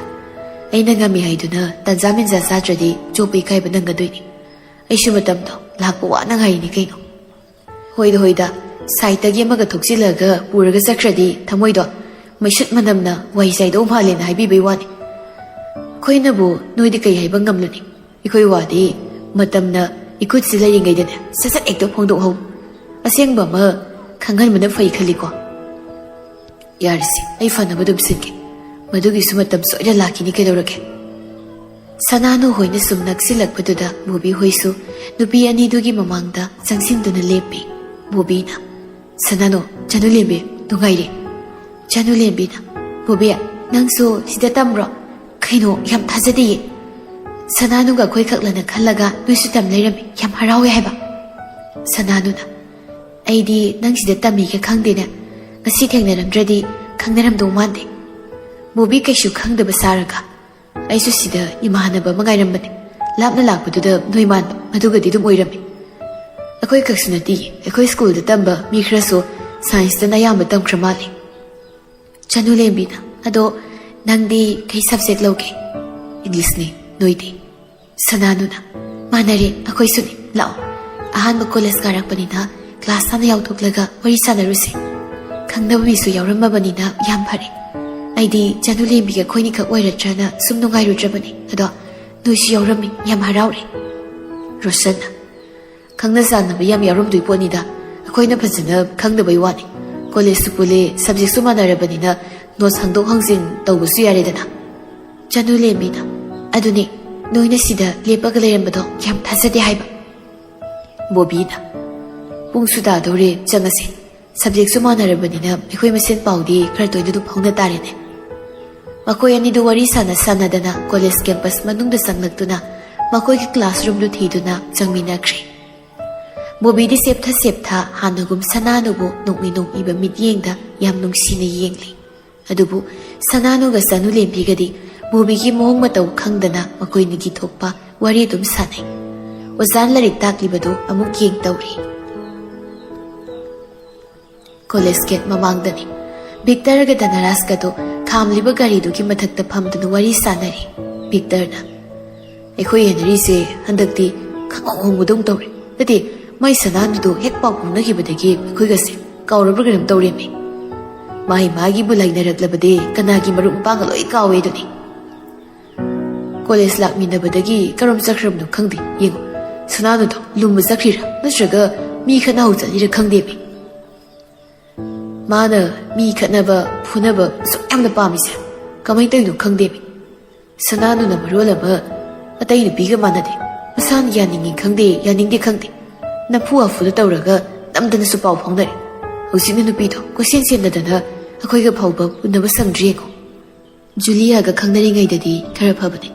ꯑꯩꯅ ꯉꯝꯃꯤ ꯍꯥꯏꯗꯨꯅ ꯇꯟꯖꯥ ꯃꯦꯟꯖꯥ ꯆꯥꯗ꯭ꯔꯗꯤ ꯆꯣꯞꯄ ꯏꯀꯥꯏꯕ ꯅꯪꯒꯗꯣꯏꯅꯤ꯫ ꯑꯩꯁꯨ ꯃꯇꯝꯗꯣ ꯂꯥꯛꯄ ꯋꯥꯅ ꯉꯥꯏꯔꯤꯅꯤ ꯀꯩꯅꯣ꯫ ꯍꯣꯏꯗ ꯍꯣꯏꯗ, ꯁꯥꯏꯠꯇꯒꯤ ꯑꯃꯒ ꯊꯣꯛꯆꯤꯜꯂꯒ ꯄꯨꯔꯒ ꯆꯠꯈ꯭ꯔꯗꯤ ꯊꯃꯣꯏꯗꯣ ꯃꯩꯁꯨꯠ ꯃꯅꯝꯅ ꯋꯥꯏ ꯆꯥꯏꯗꯧ ꯃꯥꯜꯂꯦꯅ ꯍꯥꯏꯕꯤꯕꯩ ꯋꯥꯅꯤ꯫ ꯑꯩꯈꯣꯏꯅꯕꯨ ꯅꯣꯏꯗꯤ ꯀꯩ ꯍꯥꯏꯕ ꯉꯝꯂꯨꯅꯤ? ꯑꯩꯈꯣꯏ ꯋꯥꯗꯤ ꯃꯇꯝꯅ ꯏꯈꯨꯠꯁꯤ ꯂꯩꯔꯤꯉꯩꯗꯅꯦ ꯁꯠ ꯁꯠ ꯍꯦꯛꯇ ꯐꯣꯡꯗꯣꯛꯍꯧ꯫ ꯑꯁꯦꯡꯕ ꯑꯃ ꯈꯪꯍꯟꯕꯅ ꯐꯩ ꯈꯜꯂꯤꯀꯣ꯫ ꯌꯥꯔꯁꯤ, ꯑꯩ ꯐꯅꯕ ꯑꯗꯨꯝ ꯁꯤꯟꯒꯦ꯫ ꯃꯗꯨꯒꯤꯁꯨ ꯃꯇꯝ ꯁꯣꯏꯗꯅ ꯂꯥꯛꯈꯤꯅꯤ, ꯀꯩꯗꯧꯔꯒꯦ? ꯁꯅꯥꯅꯨ ꯍꯣꯏꯅ ꯁꯨꯝ ꯅꯛꯁꯤꯜꯂꯛꯄꯗꯨꯗ ꯕꯣꯕꯤ ꯍꯣꯏꯁꯨ ꯅꯨꯄꯤ ꯑꯅꯤꯗꯨꯒꯤ ꯃꯃꯥꯡꯗ ꯆꯪꯁꯤꯟꯗꯨꯅ ꯂꯦꯞꯄꯤ꯫ ꯕꯣꯕꯤꯅ, "ꯁꯅꯥꯅꯨ, ꯆꯅꯨꯂꯦꯝꯕꯤ, ꯅꯨꯡꯉꯥꯏꯔꯦ?" ꯆꯅꯨꯂꯦꯝꯕꯤꯅ, "ꯕꯣꯕꯤ, ꯅꯪꯁꯨ ꯁꯤꯗ ꯇꯝꯕ꯭ꯔꯣ? ꯀꯩꯅꯣ, ꯌꯥꯝ ꯊꯥꯖꯗꯤꯌꯦ꯫ ꯁꯅꯥꯅꯨꯒ ꯑꯩꯈꯣꯏ ꯈꯛꯂꯅ ꯈꯜꯂꯒ ꯅꯣꯏꯁꯨ ꯇꯝ ꯂꯩꯔꯝꯃꯤ꯫ ꯌꯥꯝ ꯍꯔꯥꯎꯋꯦ ꯍꯥꯏꯕ꯫" ꯁꯅꯥꯅꯨꯅ, "ꯑꯩꯗꯤ ꯅꯪ ꯁꯤꯗ ꯇꯝꯃꯤꯒ ꯈꯪꯗꯦꯅꯦ꯫ ꯉꯁꯤ ꯊꯦꯡꯅꯔꯝꯗ꯭ꯔꯗꯤ ꯈꯪꯅꯔꯝꯗꯧ ꯃꯥꯟꯗꯦ꯫" ꯕꯣꯕꯤ ꯀꯩꯁꯨ ꯈꯪꯗꯕ ꯁꯥꯔꯒ, "ꯑꯩꯁꯨ ꯁꯤꯗ ꯏꯃꯥꯟꯅꯕ ꯑꯃ ꯉꯥꯏꯔꯝꯕꯅꯦ꯫ ꯂꯥꯞꯅ ꯂꯥꯛꯄꯗꯨꯗ ꯅꯣꯏ ꯃꯥꯟꯕ, ꯑꯗꯨꯒꯗꯤ ꯑꯗꯨꯝ ꯑꯣꯏꯔꯝꯃꯤ꯫ ꯑꯩꯈꯣꯏ ꯈꯛꯁꯨ ꯅꯠꯇꯦ, ꯑꯩꯈꯣꯏ ꯁ꯭ꯀꯨꯜꯗ ꯇꯝꯕ ꯃꯤ ꯈꯔꯁꯨ ꯁꯥꯏꯟꯁꯇꯅ ꯑꯌꯥꯝꯕ ꯇꯝꯈ꯭ꯔ ꯃꯥꯜꯂꯦ꯫" ꯆꯅꯨꯂꯦꯝꯕꯤꯅ, "ꯑꯗꯣ ꯅꯪꯗꯤ ꯀꯩ ꯁꯕꯖꯦꯛ ꯂꯧꯒꯦ?" "ꯏꯪꯂꯤꯁꯅꯤ, ꯅꯣꯏꯗꯤ?" ꯁꯅꯥꯅꯨꯅ, "ꯃꯥꯟꯅꯔꯦ, ꯑꯩꯈꯣꯏꯁꯨꯅꯤ꯫ ꯂꯥꯛꯑꯣ, ꯑꯍꯥꯟꯕ ꯀꯣꯂꯦꯖ ꯀꯥꯔꯛꯄꯅꯤꯅ ꯀ꯭ꯂꯥꯁ ꯍꯥꯟꯅ ꯌꯥꯎꯊꯣꯛꯂꯒ ꯋꯥꯔꯤ ꯁꯥꯟꯅꯔꯨꯁꯦ꯫ ꯈꯪꯅꯕ ꯃꯤꯁꯨ ꯌꯥꯎꯔꯝꯃꯕꯅꯤꯅ ꯌꯥꯝ ꯐꯔꯦ꯫ ꯑꯩꯗꯤ ꯆꯅꯨꯂꯦꯝꯕꯤꯒ ꯑꯩꯈꯣꯏꯅꯤꯈꯛ ꯑꯣꯏꯔꯗ꯭ꯔꯅ ꯁꯨꯝ ꯅꯨꯡꯉꯥꯏꯔꯨꯗ꯭ꯔꯕꯅꯤ꯫ ꯑꯗꯣ ꯅꯣꯏꯁꯨ ꯌꯥꯎꯔꯝꯃꯤ, ꯌꯥꯝ ꯍꯔꯥꯎꯔꯦ꯫" ꯔꯣꯁꯟꯅ, "ꯈꯪꯅ ꯆꯥꯟꯅꯕ ꯌꯥꯝ ꯌꯥꯎꯔꯝꯗꯣꯏ ꯄꯣꯠꯅꯤꯗ, ꯑꯩꯈꯣꯏꯅ ꯐꯖꯅ ꯈꯪꯗꯕꯩ ꯋꯥꯅꯤ꯫ ꯀꯣꯂꯦꯖꯁꯨ ꯄꯨꯜꯂꯦ, ꯁꯕꯖꯦꯛꯁꯨ ꯃꯥꯟꯅꯔꯕꯅꯤꯅ ꯅꯣꯠꯁ ꯍꯪꯗꯣꯛ ꯍꯪꯖꯤꯟ ꯇꯧꯕꯁꯨ ꯌꯥꯔꯦꯗꯅ꯫" ꯆꯅꯨꯂꯦꯝꯕꯤꯅ, "ꯑꯗꯨꯅꯦ, ꯅꯣꯏꯅ ꯁꯤꯗ ꯂꯦꯞꯄꯒ ꯂꯩꯔꯝꯕꯗꯣ ꯌꯥꯝ ꯊꯥꯖꯗꯦ ꯍꯥꯏꯕ꯫" ꯕꯣꯕꯤꯅ, "ꯄꯨꯡꯁꯨ ꯇꯥꯗꯧꯔꯦ, ꯆꯪꯉꯁꯦ꯫ ꯁꯕꯖꯦꯛꯁꯨ ꯃꯥꯟꯅꯔꯕꯅꯤꯅ ꯑꯩꯈꯣꯏ ꯃꯁꯦꯟ ꯄꯥꯎꯗꯤ ꯈꯔ ꯇꯣꯏꯅ ꯑꯗꯨꯝ ꯐꯥꯎꯅ ꯇꯥꯔꯦꯅꯦ꯫" ꯃꯈꯣꯏ ꯑꯅꯤꯗꯨ ꯋꯥꯔꯤ ꯁꯥꯟꯅ ꯁꯥꯟꯅꯗꯅ ꯀꯣꯂꯦꯖ ꯀꯦꯝꯄꯁ ꯃꯅꯨꯡꯗ ꯆꯪꯂꯛꯇꯨꯅ ꯃꯈꯣꯏꯒꯤ ꯀ꯭ꯂꯥꯁꯔꯨꯝꯗꯨ ꯊꯤꯗꯨꯅ ꯆꯪꯃꯤꯟꯅꯈ꯭ꯔꯦ꯫ ꯕꯣꯕꯤꯗꯤ ꯁꯦꯞꯊ ꯁꯦꯞꯊ ꯍꯥꯟꯅꯒꯨꯝ ꯁꯅꯥꯅꯨꯕꯨ ꯅꯣꯛꯃꯤ ꯅꯣꯛꯃꯤꯕ ꯃꯤꯠꯌꯦꯡꯗ ꯌꯥꯝ ꯅꯨꯡꯁꯤꯅ ꯌꯦꯡꯂꯤ꯫ ꯑꯗꯨꯕꯨ ꯁꯅꯥꯅꯨꯒ ꯁꯅꯨ ꯂꯦꯝꯕꯤꯒꯗꯤ ꯚꯨꯃꯤꯒꯤ ꯃꯑꯣꯡ ꯃꯇꯧ ꯈꯪꯗꯅ ꯃꯈꯣꯏꯅꯤꯒꯤ ꯊꯣꯛꯄ ꯋꯥꯔꯤ ꯑꯗꯨꯝ ꯁꯥꯟꯅꯩ꯫ ꯑꯣꯖꯥꯅ ꯂꯥꯏꯔꯤꯛ ꯇꯥꯛꯂꯤꯕꯗꯨ ꯑꯃꯨꯛ ꯌꯦꯡ ꯇꯧꯔꯤ꯫ College gate ꯃꯃꯥꯡꯗꯅꯤ꯫ ꯚꯤꯛꯇꯔꯒ ꯙꯅꯔꯥꯖꯀꯗꯣ ꯈꯥꯝꯂꯤꯕ ꯒꯥꯔꯤꯗꯨꯒꯤ ꯃꯊꯛꯇ ꯐꯝꯗꯨꯅ ꯋꯥꯔꯤ ꯁꯥꯟꯅꯔꯤ꯫ ꯚꯤꯛꯇꯔꯅ, "ꯑꯩꯈꯣꯏ ꯍꯦꯅꯔꯤꯁꯦ ꯍꯟꯗꯛꯇꯤ ꯈꯪꯍꯧ ꯍꯧꯕꯗꯧ ꯇꯧꯔꯦ꯫ ꯅꯠꯇꯦ, ꯃꯥꯏ ꯁꯅꯥꯗꯨꯗꯣ ꯍꯦꯛ ꯄꯥꯎ ꯐꯥꯎꯅꯈꯤꯕꯗꯒꯤ ꯑꯩꯈꯣꯏꯒꯁꯦ ꯀꯥꯎꯔꯕ꯭ꯔꯥ ꯀꯩꯅꯣꯝ ꯇꯧꯔꯦꯃꯤ꯫ ꯃꯥꯏ ꯃꯥꯒꯤꯕꯨ ꯂꯩꯅꯔꯛꯂꯕꯗꯤ ꯀꯅꯥꯒꯤ ꯃꯔꯨꯞ ꯃꯄꯥꯡꯒ ꯂꯣꯏ ꯀꯥꯎꯋꯦ ꯑꯗꯨꯅꯤ꯫ ꯀꯣꯂꯦꯖ ꯂꯥꯛꯃꯤꯟꯅꯕꯗꯒꯤ ꯀꯔꯣꯝ ꯆꯠꯈ꯭ꯔꯕꯅꯣ ꯈꯪꯗꯦ꯫ ꯌꯦꯡꯉꯣ, ꯁꯅꯥꯗꯨꯗꯣ ꯂꯨꯝꯕ ꯆꯠꯈ꯭ꯔꯤꯔꯥ ꯅꯠꯇ꯭ꯔꯒ ꯃꯤ ꯈꯠꯅꯍꯧ ꯆꯠꯂꯤꯔꯥ ꯈꯪꯗꯦꯃꯤ꯫ ꯃꯥꯅ ꯃꯤ ꯈꯠꯅꯕ ꯐꯨꯅꯕ ꯑꯁꯨꯛ ꯌꯥꯝꯅ ꯄꯥꯝꯃꯤꯁꯦ ꯀꯃꯥꯏꯅ ꯇꯧꯔꯤꯅꯣ ꯈꯪꯗꯦꯃꯤ꯫ ꯁꯅꯥꯗꯨꯅ ꯃꯔꯣꯜ ꯑꯃ ꯑꯇꯩ ꯅꯨꯄꯤꯒ ꯃꯥꯟꯅꯗꯦ꯫ ꯃꯁꯥꯅ ꯌꯥꯅꯤꯡꯉꯤ ꯈꯪꯗꯦ, ꯌꯥꯅꯤꯡꯗꯦ ꯈꯪꯗꯦ, ꯅꯝꯐꯨ ꯍꯥꯐꯨꯗ ꯇꯧꯔꯒ ꯅꯝꯗꯅꯁꯨ ꯄꯥꯎ ꯐꯥꯎꯅꯔꯦ꯫ ꯍꯧꯖꯤꯛꯅ ꯅꯨꯄꯤꯗꯣ ꯀꯣꯏꯁꯦꯟ ꯁꯦꯟꯅꯗꯅ ꯑꯩꯈꯣꯏꯒ ꯐꯥꯎꯕ ꯎꯅꯕ ꯁꯪꯗ꯭ꯔꯤ ꯌꯦꯡꯉꯣ꯫ ꯖꯨꯂꯤꯌꯥꯒ ꯈꯪꯅꯔꯤꯉꯩꯗꯗꯤ ꯈꯔ ꯐꯕꯅꯦ,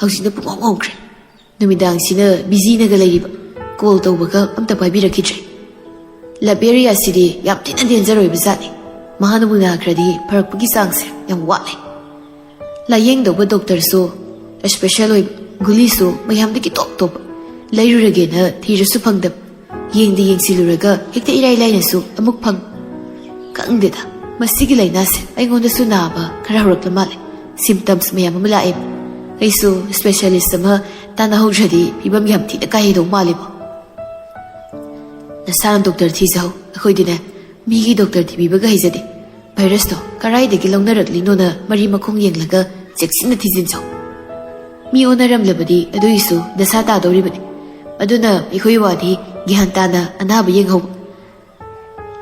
ꯍꯧꯖꯤꯛꯅ ꯄꯨꯡꯍꯣꯡ ꯍꯣꯡꯈ꯭ꯔꯦ꯫ ꯅꯨꯃꯤꯗꯥꯡꯁꯤꯅ ꯕꯤꯖꯤꯅꯒ ꯂꯩꯔꯤꯕ, ꯀꯣꯜ ꯇꯧꯕꯒ ꯑꯝꯇ ꯄꯥꯏꯕꯤꯔꯛꯈꯤꯗ꯭ꯔꯦ꯫ ꯂꯕ ꯑꯦꯔꯤꯌꯥꯁꯤꯗꯤ ꯌꯥꯝ ꯊꯤꯅ ꯗꯦꯟꯖꯔ ꯑꯣꯏꯕ ꯖꯥꯠꯅꯤ꯫ ꯃꯍꯥꯛꯅꯕꯨ ꯅꯥꯈ꯭ꯔꯗꯤ ꯐꯔꯛꯄꯒꯤ ꯆꯥꯡꯁꯦ ꯌꯥꯝ ꯋꯥꯠꯂꯦ꯫ ꯂꯥꯏꯌꯦꯡꯗꯧꯕ ꯗꯣꯛꯇꯔꯁꯨ ꯏꯁꯄꯦꯁꯦꯜ ꯑꯣꯏꯕ, ꯒꯨꯂꯤꯁꯨ ꯃꯌꯥꯝꯗꯒꯤ ꯇꯣꯞ ꯇꯣꯞꯄ, ꯂꯩꯔꯨꯔꯒꯦꯅ ꯊꯤꯔꯁꯨ ꯐꯪꯗꯕ, ꯌꯦꯡꯗꯤ ꯌꯦꯡꯁꯤꯜꯂꯨꯔꯒ ꯍꯦꯛꯇ ꯏꯔꯥꯏ ꯂꯥꯏꯅꯁꯨ ꯑꯃꯨꯛ ꯐꯪ꯫ ꯈꯪꯗꯦꯗ, ꯃꯁꯤꯒꯤ ꯂꯥꯏꯅꯥꯁꯦ ꯑꯩꯉꯣꯟꯗꯁꯨ ꯅꯥꯕ ꯈꯔ ꯍꯧꯔꯛꯂ ꯃꯥꯜꯂꯦ꯫ ꯁꯤꯝꯇꯝꯁ ꯃꯌꯥꯝ ꯑꯃ ꯂꯥꯛꯑꯦ꯫ ꯑꯩꯁꯨ ꯏꯁꯄꯦꯁꯤꯌꯦꯂꯤꯁ ꯑꯃ ꯇꯥꯟꯅꯍꯧꯗ꯭ꯔꯗꯤ ꯐꯤꯕꯝ ꯌꯥꯝ ꯊꯤꯅ ꯀꯥꯏꯗꯧ ꯃꯥꯜꯂꯦꯕꯣ꯫ ꯅꯁꯥꯅ ꯗꯣꯛꯇꯔ ꯊꯤꯖꯍꯧ꯫ ꯑꯩꯈꯣꯏꯗꯤꯅꯦ, ꯃꯤꯒꯤ ꯗꯣꯛꯇꯔ ꯊꯤꯕꯤꯕꯒ ꯍꯩꯖꯗꯦ꯫ ꯚꯥꯏꯔꯁꯇꯣ ꯀꯔꯥꯏꯗꯒꯤ ꯂꯧꯅꯔꯛꯂꯤꯅꯣꯅ ꯃꯔꯤ ꯃꯈꯣꯡ ꯌꯦꯡꯂꯒ ꯆꯦꯛꯁꯤꯟꯅ ꯊꯤꯖꯤꯟꯖꯧ꯫ ꯃꯤ ꯑꯣꯟꯅꯔꯝꯂꯕꯗꯤ ꯑꯗꯨꯒꯤꯁꯨ ꯗꯁꯥ ꯇꯥꯗꯧꯔꯤꯕꯅꯤ꯫ ꯑꯗꯨꯅ ꯑꯩꯈꯣꯏ ꯋꯥꯗꯤ ꯒ꯭ꯌꯥꯟ ꯇꯥꯅ ꯑꯅꯥꯕ ꯌꯦꯡꯍꯧꯕ꯫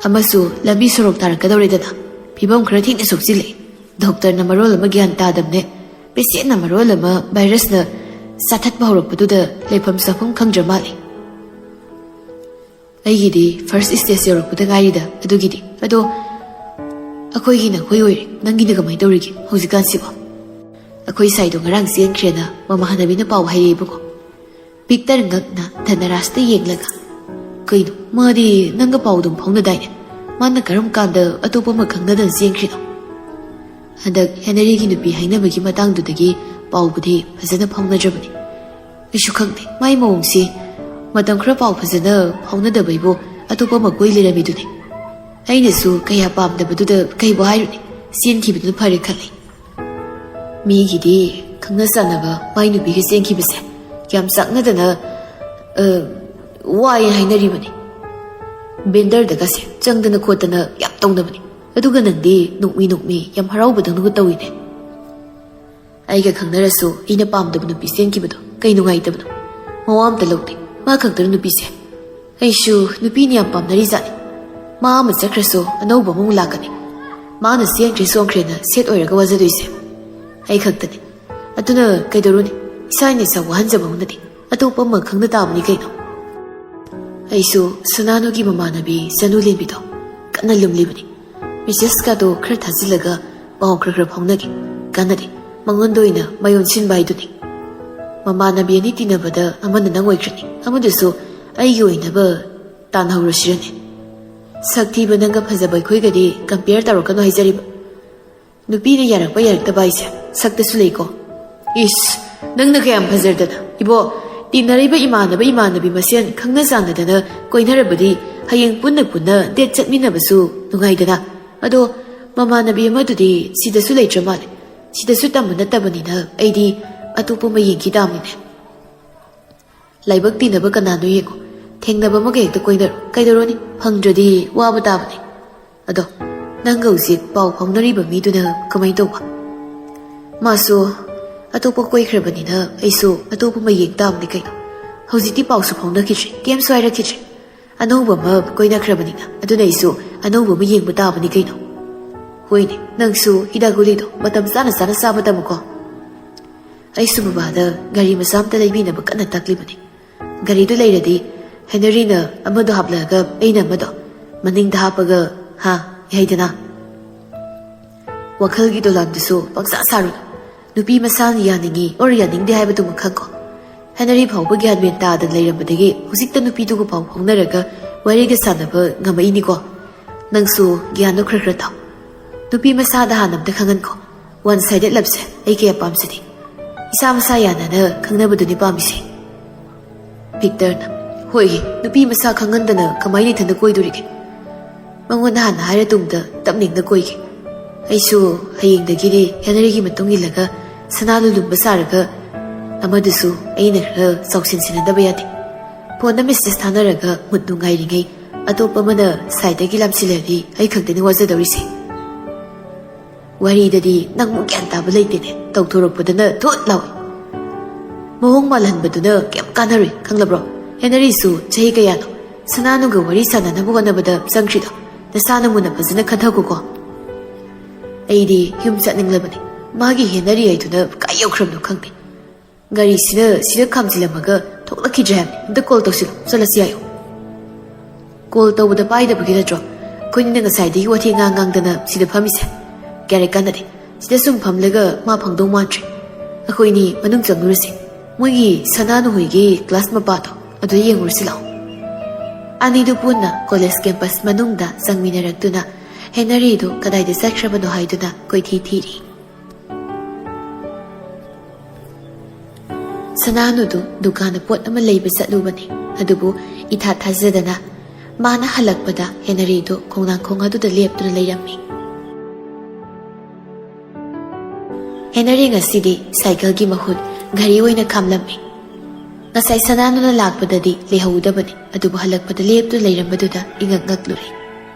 ꯑꯃꯁꯨ ꯂꯝꯕꯤ ꯁꯣꯔꯣꯛ ꯇꯥꯔꯛꯀꯗꯧꯔꯦꯗꯅ꯫ ꯐꯤꯕꯝ ꯈꯔ ꯊꯦꯡꯅ ꯁꯣꯛꯆꯤꯜꯂꯦ꯫ ꯗꯣꯛꯇꯔꯅ ꯃꯔꯣꯜ ꯑꯃ ꯒ꯭ꯌꯥꯟ ꯇꯥꯗꯕꯅꯦ, ꯄꯦꯁꯦꯟꯅ ꯃꯔꯣꯜ ꯑꯃ ꯚꯥꯏꯔꯁꯅ ꯆꯥꯊꯠꯄ ꯍꯧꯔꯛꯄꯗꯨꯗ ꯂꯩꯐꯝ ꯆꯥꯐꯝ ꯈꯪꯗ꯭ꯔ ꯃꯥꯜꯂꯦ꯫ ꯑꯩꯒꯤꯗꯤ ꯐꯥꯔꯁ ꯁ꯭ꯇꯦꯖ ꯌꯧꯔꯛꯄꯗ ꯉꯥꯏꯔꯤꯗ, ꯑꯗꯨꯒꯤꯗꯤ꯫ ꯑꯗꯣ ꯑꯩꯈꯣꯏꯒꯤꯅ ꯑꯩꯈꯣꯏ ꯑꯣꯏꯔꯦ, ꯅꯪꯒꯤꯅ ꯀꯃꯥꯏꯅ ꯇꯧꯔꯤꯒꯦ ꯍꯧꯖꯤꯛꯀꯥꯟꯁꯤꯕꯣ? ꯑꯩꯈꯣꯏ ꯁꯥꯏꯗꯣ ꯉꯔꯥꯡ ꯆꯦꯟꯈ꯭ꯔꯦꯅ ꯃꯃꯥꯟꯅꯕꯤꯅ ꯄꯥꯎ ꯍꯥꯏꯔꯛꯑꯦꯕꯀꯣ꯫ ꯚꯤꯛꯇꯔ ꯉꯛꯅ ꯙꯅꯔꯥꯖꯇ ꯌꯦꯡꯂꯒ, "ꯀꯩꯅꯣ, ꯃꯥꯗꯤ ꯅꯪꯒ ꯄꯥꯎ ꯑꯗꯨꯝ ꯐꯥꯎꯅꯗꯥꯏꯅꯦ? ꯃꯥꯅ ꯀꯔꯝ ꯀꯥꯟꯗ ꯑꯇꯣꯞꯄ ꯑꯃ ꯈꯪꯅꯗꯅ ꯆꯦꯟꯈ꯭ꯔꯤꯅꯣ? ꯍꯟꯗꯛ ꯍꯦꯅꯔꯤꯒꯤ ꯅꯨꯄꯤ ꯍꯥꯏꯅꯕꯒꯤ ꯃꯇꯥꯡꯗꯨꯗꯒꯤ ꯄꯥꯎꯕꯨꯗꯤ ꯐꯖꯅ ꯐꯥꯎꯅꯗ꯭ꯔꯕꯅꯤ꯫ ꯑꯩꯁꯨ ꯈꯪꯗꯦ, ꯃꯥꯏ ꯃꯑꯣꯡꯁꯤ꯫ ꯃꯇꯝ ꯈꯔ ꯄꯥꯎ ꯐꯖꯅ ꯐꯥꯎꯅꯗꯕꯩꯕꯨ ꯑꯇꯣꯞꯄ ꯑꯃ ꯀꯣꯏ ꯂꯩꯔꯝꯃꯤꯗꯨꯅꯤ꯫ ꯑꯩꯅꯁꯨ ꯀꯌꯥ ꯄꯥꯝꯗꯕꯗꯨꯗ ꯀꯩꯕꯨ ꯍꯥꯏꯔꯨꯅꯤ, ꯆꯦꯟꯈꯤꯕꯗꯨꯅ ꯐꯔꯦ ꯈꯜꯂꯤ꯫ ꯃꯤꯒꯤꯗꯤ ꯈꯪꯅ ꯆꯥꯟꯅꯕ ꯃꯥꯏ ꯅꯨꯄꯤꯒ ꯆꯦꯟꯈꯤꯕꯁꯦ ꯌꯥꯝ ꯆꯥꯛꯅꯗꯅ, ꯑ, ꯋꯥꯏ ꯍꯥꯏꯅꯔꯤꯕꯅꯤ꯫ ꯕꯦꯟꯗꯔꯗꯒꯁꯦ ꯆꯪꯗꯅ ꯈꯣꯠꯇꯅ ꯌꯥꯝ ꯇꯧꯅꯕꯅꯤ꯫ ꯑꯗꯨꯒ ꯅꯪꯗꯤ ꯅꯣꯛꯃꯤ ꯅꯣꯛꯃꯤ ꯌꯥꯝ ꯍꯔꯥꯎꯕꯗꯧꯅꯒ ꯇꯧꯏꯅꯦ꯫ ꯑꯩꯒ ꯈꯪꯅꯔꯁꯨ ꯑꯩꯅ ꯄꯥꯝꯗꯕ ꯅꯨꯄꯤ ꯆꯦꯟꯈꯤꯕꯗꯣ ꯀꯩ ꯅꯨꯡꯉꯥꯏꯇꯕꯅꯣ? ꯃꯋꯥ ꯑꯝꯇ ꯂꯧꯗꯦ꯫ ꯃꯥ ꯈꯛꯇꯅ ꯅꯨꯄꯤꯁꯦ꯫ ꯑꯩꯁꯨ ꯅꯨꯄꯤꯅ ꯌꯥꯝ ꯄꯥꯝꯅꯔꯤꯖꯥꯠꯅꯤ꯫ ꯃꯥ ꯑꯃ ꯆꯠꯈ꯭ꯔꯁꯨ ꯑꯅꯧꯕ ꯑꯃꯃꯨꯛ ꯂꯥꯛꯀꯅꯤ꯫ ꯃꯥꯅ ꯆꯦꯟꯈ꯭ꯔꯦ ꯆꯣꯡꯈ꯭ꯔꯦꯅ ꯁꯦꯠ ꯑꯣꯏꯔꯒ ꯋꯥꯖꯗꯣꯏꯁꯦ ꯑꯩ ꯈꯛꯇꯅꯤ꯫ ꯑꯗꯨꯅ ꯀꯩꯗꯧꯔꯨꯅꯤ? ꯏꯁꯥ ꯏꯅ ꯏꯁꯥ ꯋꯥꯍꯟꯖꯕ ꯍꯧꯅꯗꯦ꯫ ꯑꯇꯣꯞꯄ ꯑꯃ ꯈꯪꯅ ꯇꯥꯕꯅꯤ ꯀꯩꯅꯣ꯫ ꯑꯩꯁꯨ ꯁꯅꯥꯅꯨꯒꯤ ꯃꯃꯥꯟꯅꯕꯤ ꯆꯅꯨ ꯂꯦꯟꯕꯤꯗꯣ ꯀꯟꯅ ꯂꯨꯝꯂꯤꯕꯅꯤ꯫ ꯃꯦꯁꯦꯖꯀꯗꯣ ꯈꯔ ꯊꯥꯖꯤꯜꯂꯒ ꯄꯥꯎ ꯈꯔ ꯈꯔ ꯐꯥꯎꯅꯒꯦ꯫ ꯀꯥꯟꯅꯗꯦ꯫ ꯃꯉꯣꯟꯗ ꯑꯣꯏꯅ ꯃꯥꯏ ꯑꯣꯟꯁꯤꯟꯕ ꯍꯥꯏꯗꯨꯅꯤ꯫ ꯃꯃꯥꯟꯅꯕꯤ ꯑꯅꯤ ꯇꯤꯟꯅꯕꯗ ꯑꯃꯅ ꯅꯪ ꯑꯣꯏꯈ꯭ꯔꯅꯤ, ꯑꯃꯗꯨꯁꯨ ꯑꯩꯒꯤ ꯑꯣꯏꯅꯕ ꯇꯥꯟꯅꯍꯧꯔꯁꯤꯔꯅꯦ꯫ ꯁꯛ ꯊꯤꯕ ꯅꯪꯒ ꯐꯖꯕ ꯑꯩꯈꯣꯏꯒꯗꯤ ꯀꯝꯄꯤꯌꯔ ꯇꯧꯔꯛꯀꯅꯨ ꯍꯥꯏꯖꯔꯤꯕ꯫ ꯅꯨꯄꯤꯅ ꯌꯥꯔꯛꯄ ꯌꯥꯔꯛꯇꯕ ꯍꯥꯏꯁꯦ ꯁꯛꯇꯁꯨ ꯂꯩꯀꯣ꯫ ꯏꯁ, ꯅꯪꯅ ꯀꯌꯥꯝ ꯐꯖꯔꯗꯅ? ꯏꯕꯣ, ꯇꯤꯟꯅꯔꯤꯕ ꯏꯃꯥꯟꯅꯕ ꯏꯃꯥꯟꯅꯕꯤ ꯃꯁꯦꯟ ꯈꯪꯅ ꯆꯥꯟꯅꯗꯅ ꯀꯣꯏꯅꯔꯕꯗꯤ ꯍꯌꯦꯡ ꯄꯨꯟꯅ ꯄꯨꯟꯅ ꯗꯦꯠ ꯆꯠꯃꯤꯟꯅꯕꯁꯨ ꯅꯨꯡꯉꯥꯏꯗꯅ꯫ ꯑꯗꯣ ꯃꯃꯥꯟꯅꯕꯤ ꯑꯃꯗꯨꯗꯤ ꯁꯤꯗꯁꯨ ꯂꯩꯇ꯭ꯔ ꯃꯥꯜꯂꯦ꯫ ꯁꯤꯗꯁꯨ ꯇꯝꯕ ꯅꯠꯇꯕꯅꯤꯅ ꯑꯩꯗꯤ ꯑꯇꯣꯞꯄ ꯑꯃ ꯌꯦꯡꯈꯤ ꯇꯥꯕꯅꯤꯅꯦ꯫ ꯂꯥꯏꯕꯛ ꯇꯤꯟꯅꯕ ꯀꯅꯥꯅꯣ ꯌꯦꯡꯉꯣ꯫ ꯊꯦꯡꯅꯕ ꯑꯃꯒ ꯍꯦꯛꯇ ꯀꯣꯏꯅꯔꯣ꯫ ꯀꯩꯗꯧꯔꯨꯅꯤ? ꯐꯪꯗ꯭ꯔꯗꯤ ꯋꯥꯕ ꯇꯥꯕꯅꯤ꯫ ꯑꯗꯣ ꯅꯪꯒ ꯍꯧꯖꯤꯛ ꯄꯥꯎ ꯐꯥꯎꯅꯔꯤꯕ ꯃꯤꯗꯨꯅ ꯀꯃꯥꯏꯅ ꯇꯧꯕ? ꯃꯥꯁꯨ ꯑꯇꯣꯞꯄ ꯀꯣꯏꯈ꯭ꯔꯕꯅꯤꯅ ꯑꯩꯁꯨ ꯑꯇꯣꯞꯄ ꯑꯃ ꯌꯦꯡ ꯇꯥꯕꯅꯤ ꯀꯩꯅꯣ꯫ ꯍꯧꯖꯤꯛꯇꯤ ꯄꯥꯎꯁꯨ ꯐꯥꯎꯅꯈꯤꯗ꯭ꯔꯦ, ꯀꯩꯝꯁꯨ ꯍꯥꯏꯔꯛꯈꯤꯗ꯭ꯔꯦ꯫ ꯑꯅꯧꯕ ꯑꯃ ꯀꯣꯏꯅꯈ꯭ꯔꯕꯅꯤꯅ, ꯑꯗꯨꯅ ꯑꯩꯁꯨ ꯑꯅꯧꯕ ꯑꯃ ꯌꯦꯡꯕ ꯇꯥꯕꯅꯤ ꯀꯩꯅꯣ꯫ ꯍꯣꯏꯅꯦ, ꯅꯪꯁꯨ ꯍꯤꯗꯥꯛ ꯒꯨꯂꯤꯗꯣ ꯃꯇꯝ ꯆꯥꯅ ꯆꯥꯅ ꯆꯥꯕ ꯇꯝꯃꯨꯀꯣ꯫ ꯑꯩꯁꯨ ꯕꯕꯥꯗ ꯒꯥꯔꯤ ꯃꯆꯥ ꯑꯝꯇ ꯂꯩꯕꯤꯅꯕ ꯀꯟꯅ ꯇꯥꯛꯂꯤꯕꯅꯤ꯫ ꯒꯥꯔꯤꯗꯨ ꯂꯩꯔꯗꯤ ꯍꯦꯅꯔꯤꯅ ꯑꯃꯗꯣ ꯍꯥꯞꯂꯛꯑꯒ ꯑꯩꯅ ꯑꯃꯗꯣ ꯃꯅꯤꯡꯗ ꯍꯥꯞꯄꯒ, ꯍꯥ, ꯌꯥꯏꯗꯅ꯫ ꯋꯥꯈꯜꯒꯤ ꯗꯣꯂꯥꯟꯗꯨꯁꯨ ꯄꯪꯁꯥ ꯁꯥꯔꯨꯅꯨ꯫ ꯅꯨꯄꯤ ꯃꯁꯥꯅ ꯌꯥꯅꯤꯡꯉꯤ ꯑꯣꯔ ꯌꯥꯅꯤꯡꯗꯦ ꯍꯥꯏꯕꯗꯨꯃ ꯈꯪꯀꯣ꯫ ꯍꯦꯅꯔꯤ ꯐꯥꯎꯕ ꯒ꯭ꯌꯥꯟ ꯃꯦꯟ ꯇꯥꯗꯅ ꯂꯩꯔꯝꯕꯗꯒꯤ ꯍꯧꯖꯤꯛꯇ ꯅꯨꯄꯤꯗꯨꯒ ꯄꯥꯎ ꯐꯥꯎꯅꯔꯒ ꯋꯥꯔꯤꯒ ꯁꯥꯟꯅꯕ ꯉꯝꯃꯛꯏꯅꯤꯀꯣ꯫ ꯅꯪꯁꯨ ꯒ꯭ꯌꯥꯟꯗꯣ ꯈꯔ ꯈꯔ ꯇꯥꯎ꯫ ꯅꯨꯄꯤ ꯃꯁꯥꯗ ꯍꯥꯟꯅ ꯑꯝꯇ ꯈꯪꯍꯟꯈꯣ꯫ One sided loveꯁꯦ ꯑꯩ ꯀꯌꯥ ꯄꯥꯝꯖꯗꯦ꯫ ꯏꯁꯥ ꯃꯁꯥ ꯌꯥꯅꯅ ꯈꯪꯅꯕꯗꯨꯅꯤ ꯄꯥꯝꯃꯤꯁꯦ꯫ ꯚꯤꯛꯇꯔꯅ, ꯍꯣꯏ, ꯅꯨꯄꯤ ꯃꯁꯥ ꯈꯪꯍꯟꯗꯅ ꯀꯃꯥꯏꯅ ꯏꯊꯟꯗ ꯀꯣꯏꯗꯣꯔꯤꯒꯦ? ꯃꯉꯣꯟꯗ ꯍꯥꯟꯅ ꯍꯥꯏꯔ ꯇꯨꯡꯗ ꯇꯞꯅ ꯏꯪꯅ ꯀꯣꯏꯒꯦ꯫ ꯑꯩꯁꯨ ꯍꯌꯦꯡꯗꯒꯤꯗꯤ ꯍꯦꯅꯔꯤꯒꯤ ꯃꯇꯨꯡ ꯏꯜꯂꯒ ꯁꯅꯥ ꯂꯨꯂꯨꯝꯕ ꯁꯥꯔꯒ ꯑꯃꯗꯨꯁꯨ ꯑꯩꯅ ꯈꯔ ꯆꯥꯎꯁꯤꯟꯁꯤꯟꯅꯗꯕ ꯌꯥꯗꯦ꯫ ꯐꯣꯟꯗ ꯃꯦꯁꯦꯖ ꯊꯥꯅꯔꯒ ꯃꯨꯠ ꯅꯨꯡꯉꯥꯏꯔꯤꯉꯩ ꯑꯇꯣꯞꯄ ꯑꯃꯅ ꯁꯥꯏꯗꯒꯤ ꯂꯥꯝꯁꯤꯜꯂꯗꯤ ꯑꯩ ꯈꯛꯇꯅꯤ ꯋꯥꯖꯗꯧꯔꯤꯁꯦ꯫ ꯋꯥꯔꯤꯗꯗꯤ ꯅꯪꯃꯨꯛ ꯒ꯭ꯌꯥꯟ ꯇꯥꯕ ꯂꯩꯇꯦꯅꯦ, ꯇꯧꯊꯣꯔꯛꯄꯗꯅ ꯊꯣꯠ ꯂꯥꯎꯏ꯫ ꯃꯑꯣꯡ ꯃꯥꯜꯍꯟꯕꯗꯨꯅ ꯀꯩꯝ ꯀꯥꯟꯅꯔꯣꯏ, ꯈꯪꯂꯕ꯭ꯔꯣ? ꯍꯦꯅꯔꯤꯁꯨ ꯆꯍꯤ ꯀꯌꯥꯅꯣ ꯁꯅꯥꯅꯨꯒ ꯋꯥꯔꯤ ꯁꯥꯟꯅꯅꯕ ꯍꯣꯠꯅꯕꯗ ꯆꯪꯈ꯭ꯔꯤꯗꯣ? ꯅꯁꯥꯅ ꯃꯨꯟꯅ ꯐꯖꯅ ꯈꯟꯊꯈꯣꯀꯣ꯫ ꯑꯩꯗꯤ ꯌꯨꯝ ꯆꯠꯅꯤꯡꯂꯕꯅꯤ꯫ ꯃꯥꯒꯤ ꯍꯦꯅꯔꯤ ꯍꯥꯏꯗꯨꯅ ꯀꯥꯏ ꯌꯧꯈ꯭ꯔꯕꯅꯣ ꯈꯪꯗꯦ꯫ ꯒꯥꯔꯤꯁꯤꯅ ꯁꯤꯗ ꯈꯥꯝꯖꯤꯜꯂꯝꯃꯒ ꯊꯣꯛꯂꯛꯈꯤꯗ꯭ꯔꯦ ꯍꯥꯏꯕꯅꯤ꯫ ꯑꯝꯇ ꯀꯣꯜ ꯇꯧꯁꯤꯜꯂꯨ, ꯆꯠꯂꯁꯤ ꯍꯥꯏꯌꯨ꯫ ꯀꯣꯜ ꯇꯧꯕꯗ ꯄꯥꯏꯗꯕꯒꯤ ꯅꯠꯇ꯭ꯔꯣ? ꯑꯩꯈꯣꯏꯅꯤꯅ ꯉꯁꯥꯏꯗꯒꯤ ꯋꯥꯊꯤ ꯉꯥꯡ ꯉꯥꯡꯗꯅ ꯁꯤꯗ ꯐꯝꯃꯤꯁꯦ꯫ ꯀꯌꯥꯔꯦ ꯀꯥꯟꯅꯗꯦ꯫ ꯁꯤꯗ ꯁꯨꯝ ꯐꯝꯂꯒ ꯃꯥ ꯐꯪꯗꯧ ꯃꯥꯟꯗ꯭ꯔꯦ꯫ ꯑꯩꯈꯣꯏꯅꯤ ꯃꯅꯨꯡ ꯆꯪꯂꯨꯔꯁꯤ꯫ ꯃꯣꯏꯒꯤ ꯁꯅꯥꯅꯨ ꯍꯣꯏꯒꯤ ꯀ꯭ꯂꯥꯁ ꯃꯄꯥꯗꯣ ꯑꯗꯨꯗ ꯌꯦꯡꯉꯨꯔꯁꯤ ꯂꯥꯛꯑꯣ꯫ ꯑꯅꯤꯗꯨ ꯄꯨꯟꯅ ꯀꯣꯂꯦꯖ ꯀꯦꯝꯄꯁ ꯃꯅꯨꯡꯗ ꯆꯪꯃꯤꯟꯅꯔꯛꯇꯨꯅ ꯍꯦꯅꯔꯤꯗꯨ ꯀꯗꯥꯏꯗ ꯆꯠꯈ꯭ꯔꯕꯅꯣ ꯍꯥꯏꯗꯨꯅ ꯀꯣꯏꯊꯤ ꯊꯤꯔꯤ꯫ ꯁꯅꯥꯅꯨꯗꯨ ꯗꯨꯀꯥꯟꯗ ꯄꯣꯠ ꯑꯃ ꯂꯩꯕ ꯆꯠꯂꯨꯕꯅꯤ, ꯑꯗꯨꯕꯨ ꯏꯊꯥ ꯊꯥꯖꯗꯅ ꯃꯥꯅ ꯍꯜꯂꯛꯄꯗ ꯍꯦꯅꯔꯤꯗꯨ ꯈꯣꯡꯅꯥꯡꯈꯣꯡ ꯑꯗꯨꯗ ꯂꯦꯞꯇꯨꯅ ꯂꯩꯔꯝꯃꯤ꯫ ꯍꯦꯅꯔꯤ ꯉꯁꯤꯗꯤ ꯁꯥꯏꯀꯜꯒꯤ ꯃꯍꯨꯠ ꯘꯔꯤ ꯑꯣꯏꯅ ꯈꯥꯝꯂꯝꯃꯤ꯫ ꯉꯁꯥꯏ ꯁꯅꯥꯅꯨꯅ ꯂꯥꯛꯄꯗꯗꯤ ꯂꯩꯍꯧꯗꯕꯅꯤ, ꯑꯗꯨꯕꯨ ꯍꯜꯂꯛꯄꯗ ꯂꯦꯞꯇꯨꯅ ꯂꯩꯔꯝꯕꯗꯨꯗ ꯏꯉꯛ ꯉꯛꯂꯨꯔꯦ꯫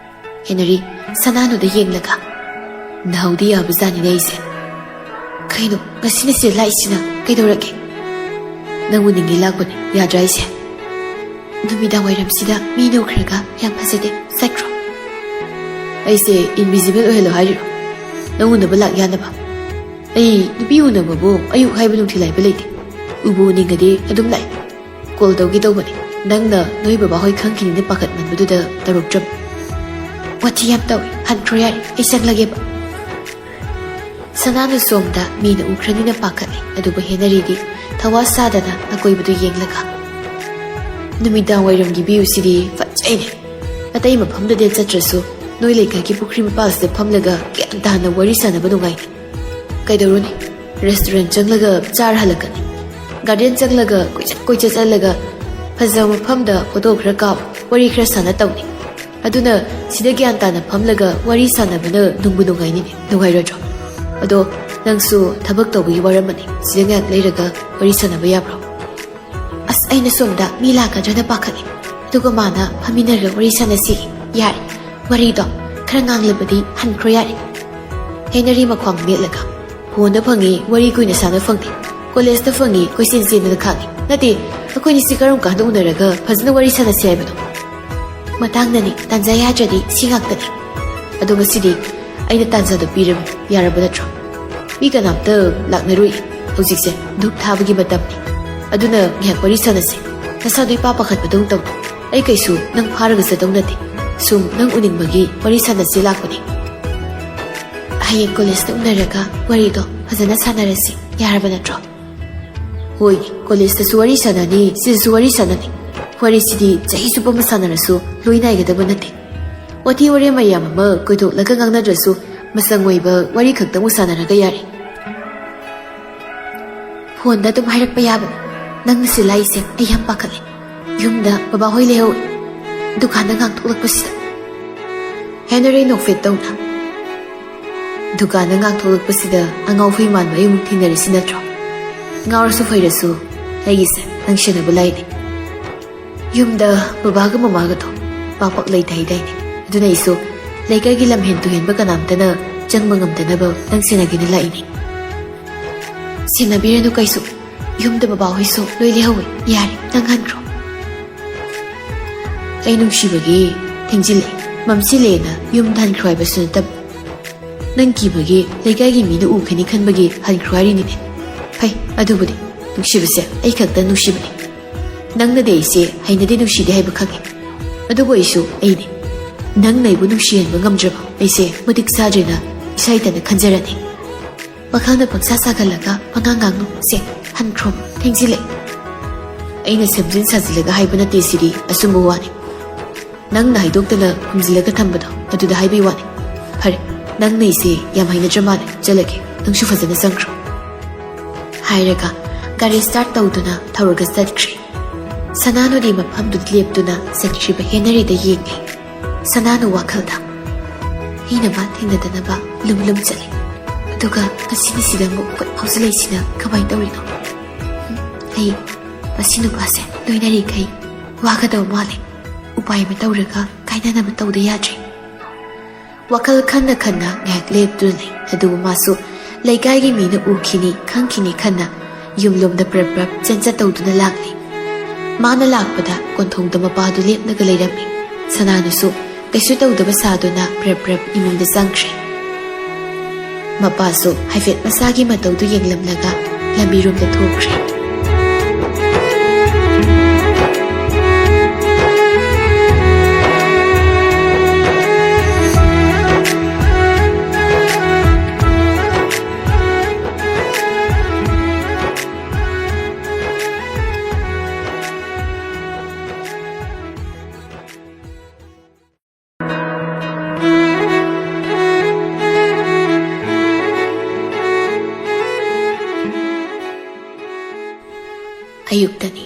ꯍꯦꯅꯔꯤ, ꯁꯅꯥꯅꯨꯗ ꯌꯦꯡꯂꯒ, "ꯅꯍꯧꯗꯤ ꯌꯥꯕꯖꯥꯠꯅꯤꯅꯦ ꯑꯩꯁꯦ꯫ ꯀꯩꯅꯣ, ꯉꯁꯤꯅ ꯁꯤꯗ ꯂꯥꯛꯏꯁꯤꯅ ꯀꯩꯗꯧꯔꯒꯦ? ꯅꯪ ꯎꯅꯤꯡꯉꯤ ꯂꯥꯛꯄꯅꯦ, ꯌꯥꯗ꯭ꯔꯥ ꯑꯩꯁꯦ? ꯅꯨꯃꯤꯗꯥꯡ ꯋꯥꯏꯔꯝꯁꯤꯗ ꯃꯤ ꯎꯈ꯭ꯔꯒ ꯌꯥꯝ ꯐꯖꯗꯦ, ꯆꯠꯈ꯭ꯔꯣ꯫ ꯑꯩꯁꯦ invisible ꯑꯣꯏꯍꯜꯂꯣ ꯍꯥꯏꯔꯤꯔꯣ? ꯅꯪ ꯎꯅꯕ ꯂꯥꯛ ꯌꯥꯅꯕ? ꯑꯩ ꯅꯨꯄꯤ ꯎꯅꯕꯕꯨ ꯑꯌꯨꯛ ꯍꯥꯏꯕ ꯅꯨꯡꯊꯤꯜ ꯍꯥꯏꯕ ꯂꯩꯇꯦ꯫ ꯎꯕꯨ ꯎꯅꯤꯡꯉꯗꯤ ꯑꯗꯨꯝ ꯂꯥꯛꯏ꯫ ꯀꯣꯜ ꯇꯧꯒꯦ ꯇꯧꯕꯅꯦ꯫ ꯅꯪꯅ ꯅꯣꯏ ꯕꯕꯥ ꯍꯣꯏ ꯈꯪꯈꯤꯅꯤꯅ ꯄꯥꯈꯠꯃꯟꯕꯗꯨꯗ ꯇꯧꯔꯛꯇ꯭ꯔꯕ꯫ ꯋꯥꯊꯤ ꯌꯥꯝ ꯇꯧꯏ, ꯍꯟꯈ꯭ꯔꯣ ꯌꯥꯔꯦ, ꯑꯩ ꯆꯪꯂꯒꯦꯕ꯫" ꯁꯅꯥꯅꯨ ꯁꯣꯝꯗ ꯃꯤꯅ ꯎꯈ꯭ꯔꯅꯤꯅ ꯄꯥꯈꯠꯂꯤ, ꯑꯗꯨꯕꯨ ꯍꯦꯅꯔꯤꯗꯤ ꯊꯋꯥ ꯁꯥꯗꯅ ꯑꯀꯣꯏꯕꯗꯨ ꯌꯦꯡꯂꯒ, "ꯅꯨꯃꯤꯗꯥꯡ ꯋꯥꯏꯔꯝꯒꯤ view ꯁꯤꯗꯤ ꯐꯖꯩꯅꯦ꯫ ꯑꯇꯩ ꯃꯐꯝꯗꯗꯤ ꯆꯠꯇ꯭ꯔꯁꯨ ꯅꯣꯏ ꯂꯩꯀꯥꯏꯒꯤ ꯄꯨꯈ꯭ꯔꯤ ꯃꯄꯥꯜꯁꯤꯗ ꯐꯝꯂꯒ ꯒ꯭ꯌꯥꯟ ꯇꯥꯅ ꯋꯥꯔꯤ ꯁꯥꯟꯅꯕ ꯅꯨꯡꯉꯥꯏꯅꯤ꯫ ꯀꯩꯗꯧꯔꯨꯅꯤ? ꯔꯦꯁꯇꯨꯔꯦꯟ ꯆꯪꯂꯒ ꯆꯥꯔ ꯍꯜꯂꯛꯀꯅꯤ꯫ ꯒꯥꯔꯗꯦꯟ ꯆꯪꯂꯒ ꯀꯣꯏꯆꯠ ꯀꯣꯏꯆꯠ ꯆꯠꯂꯒ ꯐꯖꯕ ꯃꯐꯝꯗ ꯐꯣꯇꯣ ꯈꯔ ꯀꯥꯞ, ꯋꯥꯔꯤ ꯈꯔ ꯁꯥꯟꯅ ꯇꯧꯅꯤ꯫ ꯑꯗꯨꯅ ꯁꯤꯗ ꯒ꯭ꯌꯥꯟ ꯇꯥꯅ ꯐꯝꯂꯒ ꯋꯥꯔꯤ ꯁꯥꯟꯅꯕꯅ ꯅꯨꯡꯕꯨ ꯅꯨꯡꯉꯥꯏꯅꯤꯅꯦ, ꯅꯨꯡꯉꯥꯏꯔꯣꯏꯗ꯭ꯔꯣ? ꯑꯗꯣ ꯅꯪꯁꯨ ꯊꯕꯛ ꯇꯧꯕꯒꯤ ꯋꯥꯔꯝꯃꯅꯤ, ꯁꯤꯗ ꯉꯥꯏꯍꯥꯛ ꯂꯩꯔꯒ ꯋꯥꯔꯤ ꯁꯥꯟꯅꯕ ꯌꯥꯕ꯭ꯔꯣ? ꯑꯁ, ꯑꯩꯅ ꯁꯣꯝꯗ ꯃꯤ ꯂꯥꯛꯀꯗ꯭ꯔꯅ ꯄꯥꯈꯠꯂꯦ꯫ ꯑꯗꯨꯒ ꯃꯥꯅ ꯐꯝꯃꯤꯟꯅꯔꯒ ꯋꯥꯔꯤ ꯁꯥꯟꯅꯁꯤ꯫ ꯌꯥꯔꯦ, ꯋꯥꯔꯤꯗꯣ ꯈꯔ ꯉꯥꯡꯂꯕꯗꯤ ꯍꯟꯈ꯭ꯔꯣ ꯌꯥꯔꯦ꯫ ꯍꯦꯅꯔꯤ ꯃꯈ꯭ꯋꯥꯡ ꯃꯦꯠꯂꯒ, ꯐꯣꯟꯗ ꯐꯪꯉꯤ, ꯋꯥꯔꯤ ꯀꯨꯏꯅ ꯁꯥꯟꯅ ꯐꯪꯗꯦ꯫ ꯀꯣꯂꯦꯖꯇ ꯐꯪꯉꯤ, ꯀꯣꯏꯆꯦꯟ ꯆꯦꯟꯗꯅ ꯈꯥꯡꯉꯤ꯫ ꯅꯠꯇꯦ, ꯑꯩꯈꯣꯏꯅꯤ ꯁꯤ ꯀꯔꯝ ꯀꯥꯟꯗ ꯎꯅꯔꯒ ꯐꯖꯅ ꯋꯥꯔꯤ ꯁꯥꯟꯅꯁꯤ ꯍꯥꯏꯕꯅꯣ? ꯃꯇꯥꯡꯅꯅꯤ, ꯇꯥꯟꯖꯥ ꯌꯥꯗ꯭ꯔꯗꯤ ꯁꯤ ꯉꯥꯛꯇꯅꯤ꯫ ꯑꯗꯣ ꯉꯁꯤꯗꯤ ꯑꯩꯅ ꯇꯥꯟꯖꯥꯗꯣ ꯄꯤꯔꯕꯅꯤ, ꯌꯥꯔꯕ ꯅꯠꯇ꯭ꯔꯣ? ꯃꯤ ꯀꯅꯥꯝꯇ ꯂꯥꯛꯅꯔꯣꯏ꯫ ꯍꯧꯖꯤꯛꯁꯦ ꯙꯨꯞ ꯊꯥꯕꯒꯤ ꯃꯇꯝꯅꯤ꯫ ꯑꯗꯨꯅ ꯉꯥꯏꯍꯥꯛ ꯋꯥꯔꯤ ꯁꯥꯟꯅꯁꯦ꯫ ꯅꯁꯥꯗꯣ ꯏꯄꯥ ꯄꯥꯈꯠꯄꯗꯧ ꯇꯧ꯫ ꯑꯩ ꯀꯩꯁꯨ ꯅꯪ ꯐꯥꯔꯒ ꯆꯠꯇꯧ ꯅꯠꯇꯦ꯫ ꯁꯨꯝ ꯅꯪ ꯎꯅꯤꯡꯕꯒꯤ ꯋꯥꯔꯤ ꯁꯥꯟꯅꯁꯦ ꯂꯥꯛꯄꯅꯤ꯫ ꯍꯌꯦꯡ ꯀꯣꯂꯦꯖꯇ ꯎꯅꯔꯒ ꯋꯥꯔꯤꯗꯣ ꯐꯖꯅ ꯁꯥꯟꯅꯔꯁꯤ, ꯌꯥꯔꯕ ꯅꯠꯇ꯭ꯔꯣ? ꯍꯣꯏ, ꯀꯣꯂꯦꯖꯇꯁꯨ ꯋꯥꯔꯤ ꯁꯥꯟꯅꯅꯤ, ꯁꯤꯗꯁꯨ ꯋꯥꯔꯤ ꯁꯥꯟꯅꯅꯤ꯫ ꯋꯥꯔꯤꯁꯤꯗꯤ ꯆꯍꯤ ꯆꯨꯞꯄ ꯑꯃ ꯁꯥꯟꯅꯔꯁꯨ ꯂꯣꯏ ꯅꯥꯏꯒꯗꯕ ꯅꯠꯇꯦ꯫ ꯋꯥꯊꯤ ꯋꯥꯔꯦꯝ ꯃꯌꯥꯝ ꯑꯃ ꯀꯣꯏꯊꯣꯛꯂꯒ ꯉꯥꯡꯅꯗ꯭ꯔꯁꯨ ꯃꯆꯪ ꯑꯣꯏꯕ ꯋꯥꯔꯤ ꯈꯛꯇꯪꯕꯨ ꯁꯥꯟꯅꯔꯒ ꯌꯥꯔꯦ꯫ ꯐꯣꯟꯗ ꯑꯗꯨꯝ ꯍꯥꯏꯔꯛꯄ ꯌꯥꯕꯅꯤ꯫ ꯅꯪꯅ ꯁꯤ ꯂꯥꯛꯏꯁꯦ ꯑꯩ ꯌꯥꯝ ꯄꯥꯈꯠꯂꯦ꯫ ꯌꯨꯝꯗ ꯕꯕꯥꯍꯣꯏ ꯂꯩꯍꯧꯏ꯫ ꯗꯨꯀꯥꯟꯗ ꯉꯥꯡꯊꯣꯛꯂꯛꯄꯁꯤꯗ꯫ ꯍꯦꯅꯔꯤ ꯅꯣꯛꯐꯦꯠ ꯇꯧꯅ, ꯗꯨꯀꯥꯟꯗ ꯉꯥꯡꯊꯣꯛꯂꯛꯄꯁꯤꯗ ꯑꯉꯥꯎ ꯐꯩ ꯃꯥꯟꯕ ꯑꯩꯃꯨꯛ ꯊꯦꯡꯅꯔꯤꯁꯤ ꯅꯠꯇ꯭ꯔꯣ? ꯉꯥꯎꯔꯁꯨ ꯐꯩꯔꯁꯨ ꯑꯩꯒꯤꯁꯦ ꯅꯪ ꯁꯦꯟꯅꯕ ꯂꯥꯏꯅꯤ꯫ ꯌꯨꯝꯗ ꯕꯕꯥꯒ ꯃꯃꯥꯒꯗꯣ ꯄꯥꯛ ꯄꯥꯛ ꯂꯩꯇꯦ ꯍꯥꯏꯗꯥꯏꯅꯦ? ꯑꯗꯨꯅ ꯑꯩꯁꯨ ꯂꯩꯀꯥꯏꯒꯤ ꯂꯝꯍꯦꯟ ꯇꯨꯍꯦꯟꯕ ꯀꯅꯥꯝꯇꯅ ꯆꯪꯕ ꯉꯝꯗꯅꯕ ꯅꯪ ꯁꯦꯟꯅꯒꯦꯅ ꯂꯥꯛꯏꯅꯤ꯫ ꯁꯦꯟꯅꯕꯤꯔꯅꯨ ꯀꯩꯁꯨ, ꯌꯨꯝꯗ ꯕꯕꯥꯍꯣꯏꯁꯨ ꯂꯣꯏ ꯂꯩꯍꯧꯋꯦ꯫ ꯌꯥꯔꯦ, ꯅꯪ ꯍꯟꯈ꯭ꯔꯣ꯫ ꯑꯩ ꯅꯨꯡꯁꯤꯕꯒꯤ ꯊꯦꯡꯖꯤꯜꯂꯦ, ꯃꯝꯁꯤꯜꯂꯦꯅ ꯌꯨꯝꯗ ꯍꯟꯈ꯭ꯔꯣ ꯍꯥꯏꯕꯁꯨ ꯅꯠꯇꯕ꯫ ꯅꯪ ꯀꯤꯕꯒꯤ ꯂꯩꯀꯥꯏꯒꯤ ꯃꯤꯅ ꯎꯈꯤꯅꯤ ꯈꯟꯕꯒꯤ ꯍꯟꯈ꯭ꯔꯣ ꯍꯥꯏꯔꯤꯅꯤꯅꯦ꯫ ꯐꯩ, ꯑꯗꯨꯕꯨꯗꯤ ꯅꯨꯡꯁꯤꯕꯁꯦ ꯑꯩ ꯈꯛꯇ ꯅꯨꯡꯁꯤꯕꯅꯤ꯫ ꯅꯪꯅꯗꯤ ꯑꯩꯁꯦ ꯍꯩꯅꯗꯦ, ꯅꯨꯡꯁꯤꯗꯦ ꯍꯥꯏꯕ ꯈꯪꯉꯦ꯫ ꯑꯗꯨꯕꯨ ꯑꯩꯁꯨ ꯑꯩꯅꯦ꯫ ꯅꯪꯅ ꯑꯩꯕꯨ ꯅꯨꯡꯁꯤꯍꯟꯕ ꯉꯝꯗ꯭ꯔꯕ ꯑꯩꯁꯦ ꯃꯇꯤꯛ ꯆꯥꯗ꯭ꯔꯦꯅ ꯏꯁꯥ ꯏꯊꯟꯇ ꯈꯟꯖꯔꯅꯤ꯫ ꯋꯥꯈꯜꯅ ꯄꯪꯁꯥ ꯁꯥꯒꯠꯂꯒ ꯄꯉꯥꯡ ꯉꯥꯡꯅꯨ꯫ ꯁꯦ, ꯍꯟꯈ꯭ꯔꯣ, ꯊꯦꯡꯖꯤꯜꯂꯦ꯫ ꯑꯩꯅ ꯁꯦꯝꯖꯤꯟ ꯁꯥꯖꯤꯜꯂꯒ ꯍꯥꯏꯕ ꯅꯠꯇꯦ, ꯁꯤꯗꯤ ꯑꯆꯨꯝꯕ ꯋꯥꯅꯤ꯫ ꯅꯪꯅ ꯍꯥꯏꯗꯣꯛꯇꯅ ꯈꯨꯝꯖꯤꯜꯂꯒ ꯊꯝꯕꯗꯣ ꯑꯗꯨꯗ ꯍꯥꯏꯕꯩ ꯋꯥꯅꯤ꯫ ꯐꯔꯦ, ꯅꯪꯅ ꯑꯩꯁꯦ ꯌꯥꯝ ꯍꯩꯅꯗ꯭ꯔ ꯃꯥꯜꯂꯦ, ꯆꯠꯂꯒꯦ, ꯅꯪꯁꯨ ꯐꯖꯅ ꯆꯪꯈ꯭ꯔꯣ꯫ ꯍꯥꯏꯔꯒ ꯒꯥꯔꯤ ꯁ꯭ꯇꯥꯔꯠ ꯇꯧꯗꯨꯅ ꯊꯧꯔꯒ ꯆꯠꯈ꯭ꯔꯦ꯫ ꯁꯅꯥꯅꯨꯗꯤ ꯃꯐꯝꯗꯨꯗ ꯂꯦꯞꯇꯨꯅ ꯆꯠꯈ꯭ꯔꯤꯕ ꯍꯦꯅꯔꯤꯗ ꯌꯦꯡꯂꯤ꯫ ꯁꯅꯥꯅꯨ ꯋꯥꯈꯜꯗ, "ꯑꯩꯅ ꯃꯥ ꯊꯦꯡꯅꯗꯅꯕ ꯂꯨꯝ ꯂꯨꯝ ꯆꯠꯂꯤ꯫ ꯑꯗꯨꯒ ꯉꯁꯤꯒꯤꯁꯤꯗ ꯑꯃꯨꯛ ꯈꯨꯠ ꯐꯥꯎꯖꯤꯜꯂꯛꯏꯁꯤꯅ ꯀꯃꯥꯏꯅ ꯇꯧꯔꯤꯅꯣ? ꯎꯝ, ꯑꯩ ꯃꯁꯤ ꯅꯨꯄꯥꯁꯦ ꯂꯣꯏꯅꯔꯤꯈꯩ ꯋꯥꯒꯗꯕ ꯃꯥꯜꯂꯦ꯫ ꯎꯄꯥꯏ ꯑꯃ ꯇꯧꯔꯒ ꯀꯥꯏꯅꯅꯕ ꯇꯧꯗ ꯌꯥꯗ꯭ꯔꯦ"꯫ ꯋꯥꯈꯜ ꯈꯟꯅ ꯈꯟꯅ ꯉꯥꯏꯍꯥꯛ ꯂꯦꯞꯇꯨꯅ ꯂꯩ꯫ ꯑꯗꯨꯕꯨ ꯃꯥꯁꯨ ꯂꯩꯀꯥꯏꯒꯤ ꯃꯤꯅ ꯎꯈꯤꯅꯤ, ꯈꯪꯈꯤꯅꯤ ꯈꯟꯅ ꯌꯨꯝꯂꯣꯝꯗ ꯄ꯭ꯔꯞ ꯄ꯭ꯔꯞ ꯆꯦꯟꯆꯠ ꯇꯧꯗꯨꯅ ꯂꯥꯛꯂꯤ꯫ ꯃꯥꯅ ꯂꯥꯛꯄꯗ ꯀꯣꯟꯊꯣꯡꯗ ꯃꯄꯥꯗꯨ ꯂꯦꯞꯂꯒ ꯂꯩꯔꯝꯃꯤ꯫ ꯁꯅꯥꯅꯨꯁꯨ ꯀꯩꯁꯨ ꯇꯧꯗꯕ ꯁꯥꯗꯨꯅ ꯄ꯭ꯔꯞ ꯄ꯭ꯔꯞ ꯏꯃꯨꯡꯗ ꯆꯪꯈ꯭ꯔꯦ꯫ ꯃꯄꯥꯁꯨ ꯍꯥꯏꯐꯦꯠ ꯃꯁꯥꯒꯤ ꯃꯇꯧꯗꯨ ꯌꯦꯡꯂꯝꯂꯒ ꯂꯝꯕꯤꯔꯣꯝꯗ ꯊꯣꯛꯈ꯭ꯔꯦ꯫ ꯑꯌꯨꯛꯇꯅꯤ꯫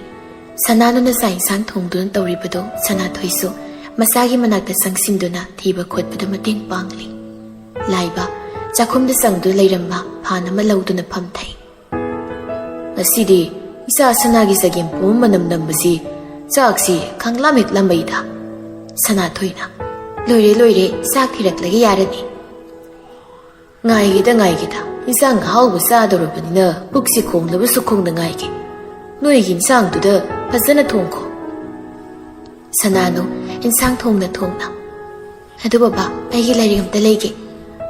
ꯁꯅꯥꯅꯨꯅ ꯆꯥꯛ ꯏꯟꯁꯥꯡ ꯊꯣꯡꯗꯨꯅ ꯇꯧꯔꯤꯕꯗꯨ ꯁꯅꯥꯊꯣꯏꯁꯨ ꯃꯁꯥꯒꯤ ꯃꯅꯥꯛꯇ ꯆꯪꯁꯤꯟꯗꯨꯅ ꯊꯤꯕ ꯈꯣꯠꯄꯗ ꯃꯇꯦꯡ ꯄꯥꯡꯂꯤ꯫ ꯂꯥꯏꯕ ꯆꯥꯛꯈꯨꯝꯗ ꯆꯪꯗꯨꯅ ꯂꯩꯔꯝꯕ ꯐꯥꯟ ꯑꯃ ꯂꯧꯗꯨꯅ ꯐꯝꯊꯩ꯫ "ꯉꯁꯤꯗꯤ ꯏꯆꯥ ꯁꯅꯥꯒꯤ ꯆꯒꯦꯝ ꯄꯣꯝ ꯃꯅꯝ ꯅꯝꯕꯁꯤ ꯆꯥꯛꯁꯤ ꯈꯪꯂꯥꯝ ꯍꯦꯛ ꯂꯥꯝꯃꯩꯗ"꯫ ꯁꯅꯥꯊꯣꯏꯅ, "ꯂꯣꯏꯔꯦ, ꯂꯣꯏꯔꯦ, ꯆꯥꯛ ꯊꯤꯔꯛꯂꯒ ꯌꯥꯔꯅꯤ"꯫ "ꯉꯥꯏꯒꯦꯗ, ꯉꯥꯏꯒꯦꯗ, ꯏꯟꯁꯥꯡ ꯑꯍꯥꯎꯕ ꯆꯥꯗꯧꯔꯕꯅꯤꯅ ꯄꯨꯛꯁꯤ ꯈꯣꯡꯂꯕꯁꯨ ꯈꯣꯡꯅ ꯉꯥꯏꯒꯦ꯫ ꯅꯣꯏꯒꯤ ꯏꯟꯁꯥꯡꯗꯨꯗ ꯐꯖꯅ ꯊꯣꯡꯈꯣ"꯫ ꯁꯅꯥꯅꯨ ꯏꯟꯁꯥꯡ ꯊꯣꯡꯅ ꯊꯣꯡꯅ, "ꯑꯗꯨ ꯕꯕꯥ, ꯑꯩꯒꯤ ꯂꯥꯏꯔꯤꯛ ꯑꯝꯇ ꯂꯩꯒꯦ꯫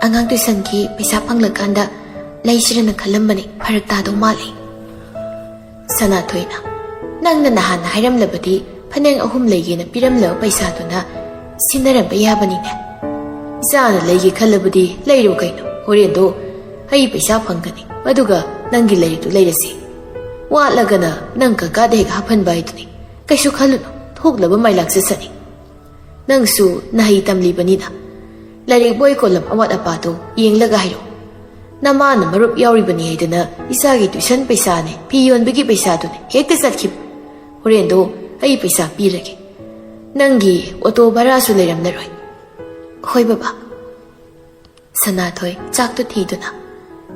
ꯑꯉꯥꯡ ꯇꯨꯏꯁꯟꯒꯤ ꯄꯩꯁꯥ ꯐꯪꯂꯀꯥꯟꯗ ꯂꯩꯁꯤꯔꯅ ꯈꯜꯂꯝꯕꯅꯤ, ꯐꯔꯛ ꯇꯥꯗꯧ ꯃꯥꯜꯂꯤ"꯫ ꯁꯅꯥꯊꯣꯏꯅ, "ꯅꯪꯅ ꯅꯍꯥꯟ ꯍꯥꯏꯔꯝꯂꯕꯗꯤ ꯐꯅꯦꯛ ꯑꯍꯨꯝ ꯂꯩꯒꯦꯅ ꯄꯤꯔꯝꯂꯕ ꯄꯩꯁꯥꯗꯨꯅ ꯁꯤꯟꯅꯔꯝꯕ ꯌꯥꯕꯅꯤꯅꯦ꯫ ꯏꯆꯥꯅ ꯂꯩꯒꯦ ꯈꯜꯂꯕꯗꯤ ꯂꯩꯔꯣ ꯀꯩꯅꯣ, ꯍꯣꯔꯦꯟꯗꯣ ꯑꯩ ꯄꯩꯁꯥ ꯐꯪꯒꯅꯤ, ꯑꯗꯨꯒ ꯅꯪꯒꯤ ꯂꯥꯏꯔꯤꯛꯇꯨ ꯂꯩꯔꯁꯤ꯫ ꯋꯥꯠꯂꯒꯅ ꯅꯪ ꯀꯀꯥꯗ ꯍꯦꯛ ꯍꯥꯞꯍꯟꯕ ꯍꯥꯏꯗꯨꯅꯤ꯫ ꯀꯩꯁꯨ ꯈꯜꯂꯨꯅꯨ, ꯊꯣꯛꯂꯕ ꯃꯥꯏ ꯂꯥꯛꯆꯁꯅꯤ"꯫ ꯅꯪꯁꯨ ꯅꯍꯩ ꯇꯝꯂꯤꯕꯅꯤꯅ ꯂꯥꯏꯔꯤꯛ ꯕꯣꯏ ꯀꯣꯂꯝ ꯑꯋꯥꯠ ꯑꯄꯥꯗꯣ ꯌꯦꯡꯂꯒ ꯍꯥꯏꯔꯛꯑꯣ꯫ ꯅꯃꯥꯅ ꯃꯔꯨꯞ ꯌꯥꯎꯔꯤꯕꯅꯤ ꯍꯥꯏꯗꯅ ꯏꯆꯥꯒꯤ ꯇ꯭ꯌꯨꯁꯟ ꯄꯩꯁꯥꯅꯦ, ꯐꯤ ꯌꯣꯟꯕꯒꯤ ꯄꯩꯁꯥꯗꯨꯅꯦ ꯍꯦꯛꯇ ꯆꯠꯈꯤꯕ꯫ ꯍꯣꯔꯦꯟꯗꯣ ꯑꯩ ꯄꯩꯁꯥ ꯄꯤꯔꯒꯦ꯫ ꯅꯪꯒꯤ ꯑꯣꯇꯣ ꯚꯔꯥꯁꯨ ꯂꯩꯔꯝꯂꯔꯣꯏ꯫ ꯍꯣꯏ ꯕꯕꯥ꯫ ꯁꯅꯥꯊꯣꯏ ꯆꯥꯛꯇꯨ ꯊꯤꯗꯨꯅ,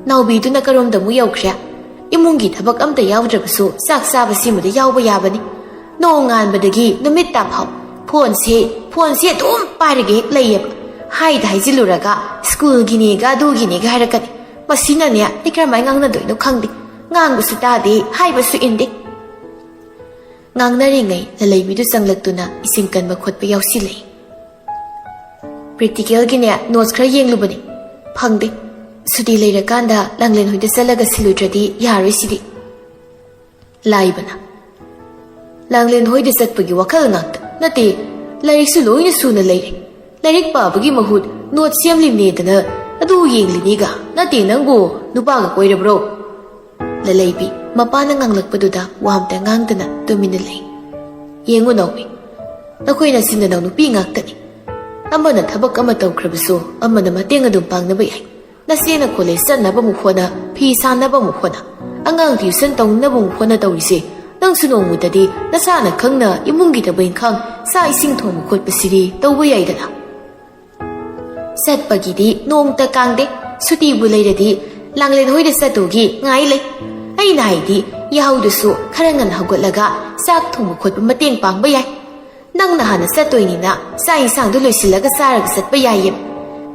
ꯅꯥꯎꯕꯤꯗꯨꯅ ꯀꯔꯣꯝꯗ ꯑꯃꯨꯛ ꯌꯧꯈ꯭ꯔꯦ? ꯏꯃꯨꯡꯒꯤ ꯊꯕꯛ ꯑꯃꯇ ꯌꯥꯎꯗ꯭ꯔꯕꯁꯨ ꯆꯥꯛ ꯆꯥꯕꯁꯤꯃꯗꯤ ꯌꯥꯎꯕ ꯌꯥꯕꯅꯤ꯫ ꯅꯣꯡꯉꯥꯟꯕꯗꯒꯤ ꯅꯨꯃꯤꯠ ꯇꯥꯐꯥꯎ ꯐꯣꯟꯁꯦ, ꯐꯣꯟꯁꯦ ꯑꯗꯨꯝ ꯄꯥꯏꯔꯒ ꯍꯦꯛ ꯂꯩꯌꯦꯕ꯫ ꯍꯥꯏꯗ ꯍꯥꯏꯖꯤꯜꯂꯨꯔꯒ ꯁ꯭ꯀꯨꯜꯒꯤꯅꯦꯒ ꯑꯗꯨꯒꯤꯅꯦꯒ ꯍꯥꯏꯔꯛꯀꯅꯤ꯫ ꯃꯁꯤꯅꯅꯦ ꯑꯩ ꯀꯔꯝꯍꯥꯏꯅ ꯉꯥꯡꯅꯗꯣꯏꯅꯣ ꯈꯪꯗꯦ꯫ ꯉꯥꯡꯕꯁꯨ ꯇꯥꯗꯦ, ꯍꯥꯏꯕꯁꯨ ꯏꯟꯗꯦ꯫ ꯉꯥꯡꯅꯔꯤꯉꯩ ꯂꯂꯩꯕꯤꯗꯨ ꯆꯪꯂꯛꯇꯨꯅ ꯏꯁꯤꯡ ꯀꯟꯕ ꯈꯣꯠꯄ ꯌꯥꯎꯁꯤꯜꯂꯛꯏ꯫ ꯄ꯭ꯔꯦꯛꯇꯤꯀꯦꯜꯒꯤꯅꯦ ꯅꯣꯠꯁ ꯈꯔ ꯌꯦꯡꯂꯨꯕꯅꯦ, ꯐꯪꯗꯦ꯫ ꯁꯨꯇꯤ ꯂꯩꯔꯀꯥꯟꯗ ꯂꯥꯡꯂꯦꯟ ꯍꯣꯏꯗ ꯆꯠꯂꯒ ꯁꯤꯜꯂꯨꯗ꯭ꯔꯗꯤ ꯌꯥꯔꯣꯏ ꯁꯤꯗꯤ꯫ ꯂꯥꯏꯕꯅ, ꯂꯥꯡꯂꯦꯟ ꯍꯣꯏꯗ ꯆꯠꯄꯒꯤ ꯋꯥꯈꯜ ꯉꯥꯛꯇ ꯅꯠꯇꯦ, ꯂꯥꯏꯔꯤꯛꯁꯨ ꯂꯣꯏꯅ ꯁꯨꯅ ꯂꯩꯔꯦ꯫ ꯂꯥꯏꯔꯤꯛ ꯄꯥꯕꯒꯤ ꯃꯍꯨꯠ ꯅꯣꯠ ꯁꯦꯝꯂꯤꯕꯅꯦꯗꯅ ꯑꯗꯨ ꯌꯦꯡꯂꯤꯅꯦꯒ꯫ ꯅꯠꯇꯦ, ꯅꯪꯕꯨ ꯅꯨꯄꯥꯒ ꯀꯣꯏꯔꯕ꯭ꯔꯣ? ꯂꯂꯩꯕꯤ ꯃꯄꯥꯅ ꯉꯥꯡꯂꯛꯄꯗꯨꯗ ꯋꯥ ꯑꯝꯇ ꯉꯥꯡꯗꯅ ꯇꯨꯃꯤꯟꯅ ꯂꯩ꯫ ꯌꯦꯡꯉꯨ ꯅꯥꯎꯕꯤ, ꯅꯈꯣꯏ ꯅꯆꯤꯟ ꯅꯅꯥꯎ ꯅꯨꯄꯤ ꯉꯥꯛꯇꯅꯤ꯫ ꯑꯃꯅ ꯊꯕꯛ ꯑꯃ ꯇꯧꯈ꯭ꯔꯕꯁꯨ ꯑꯃꯅ ꯃꯇꯦꯡ ꯑꯗꯨꯝ ꯄꯥꯡꯅꯕ ꯌꯥꯏ꯫ ꯅꯆꯦꯅ ꯀꯣꯂꯦꯖ ꯆꯠꯅꯕ ꯑꯃꯨꯛ ꯍꯣꯠꯅ, ꯐꯤ ꯁꯥꯅꯕ ꯑꯃꯨꯛ ꯍꯣꯠꯅ, ꯑꯉꯥꯡ ꯇ꯭ꯌꯨꯁꯟ ꯇꯧꯅꯕ ꯑꯃꯨꯛ ꯍꯣꯠꯅ ꯇꯧꯔꯤꯁꯦ, ꯅꯪꯁꯨ ꯅꯣꯡꯃꯇꯗꯤ ꯅꯁꯥꯅ ꯈꯪꯅ ꯏꯃꯨꯡꯒꯤ ꯊꯕꯛ ꯏꯪꯈꯥꯡ, ꯆꯥꯛ ꯏꯁꯤꯡ ꯊꯣꯡꯕ ꯈꯣꯠꯄꯁꯤꯗꯤ ꯇꯧꯕ ꯌꯥꯏꯗꯅ꯫ ꯆꯠꯄꯒꯤꯗꯤ ꯅꯣꯡꯇ ꯀꯥꯡꯗꯦ꯫ ꯁꯨꯇꯤꯕꯨ ꯂꯩꯔꯗꯤ ꯂꯥꯡꯂꯦꯟ ꯍꯣꯏꯗ ꯆꯠꯇꯨꯒꯤ ꯉꯥꯏ ꯂꯩ꯫ ꯑꯩꯅ ꯍꯥꯏꯗꯤ, ꯌꯥꯍꯧꯗꯨꯁꯨ ꯈꯔ ꯉꯟꯅ ꯍꯧꯒꯠꯂꯒ ꯆꯥꯛ ꯊꯣꯡꯕ ꯈꯣꯠꯄ ꯃꯇꯦꯡ ꯄꯥꯡꯕ ꯌꯥꯏ꯫ ꯅꯪꯅ ꯍꯥꯟꯅ ꯆꯠꯇꯣꯏꯅꯤꯅ ꯆꯥꯛ ꯏꯟꯁꯥꯡꯗꯣ ꯂꯣꯏꯁꯤꯜꯂꯒ ꯆꯥꯔꯒ ꯆꯠꯄ ꯌꯥꯏꯌꯦ꯫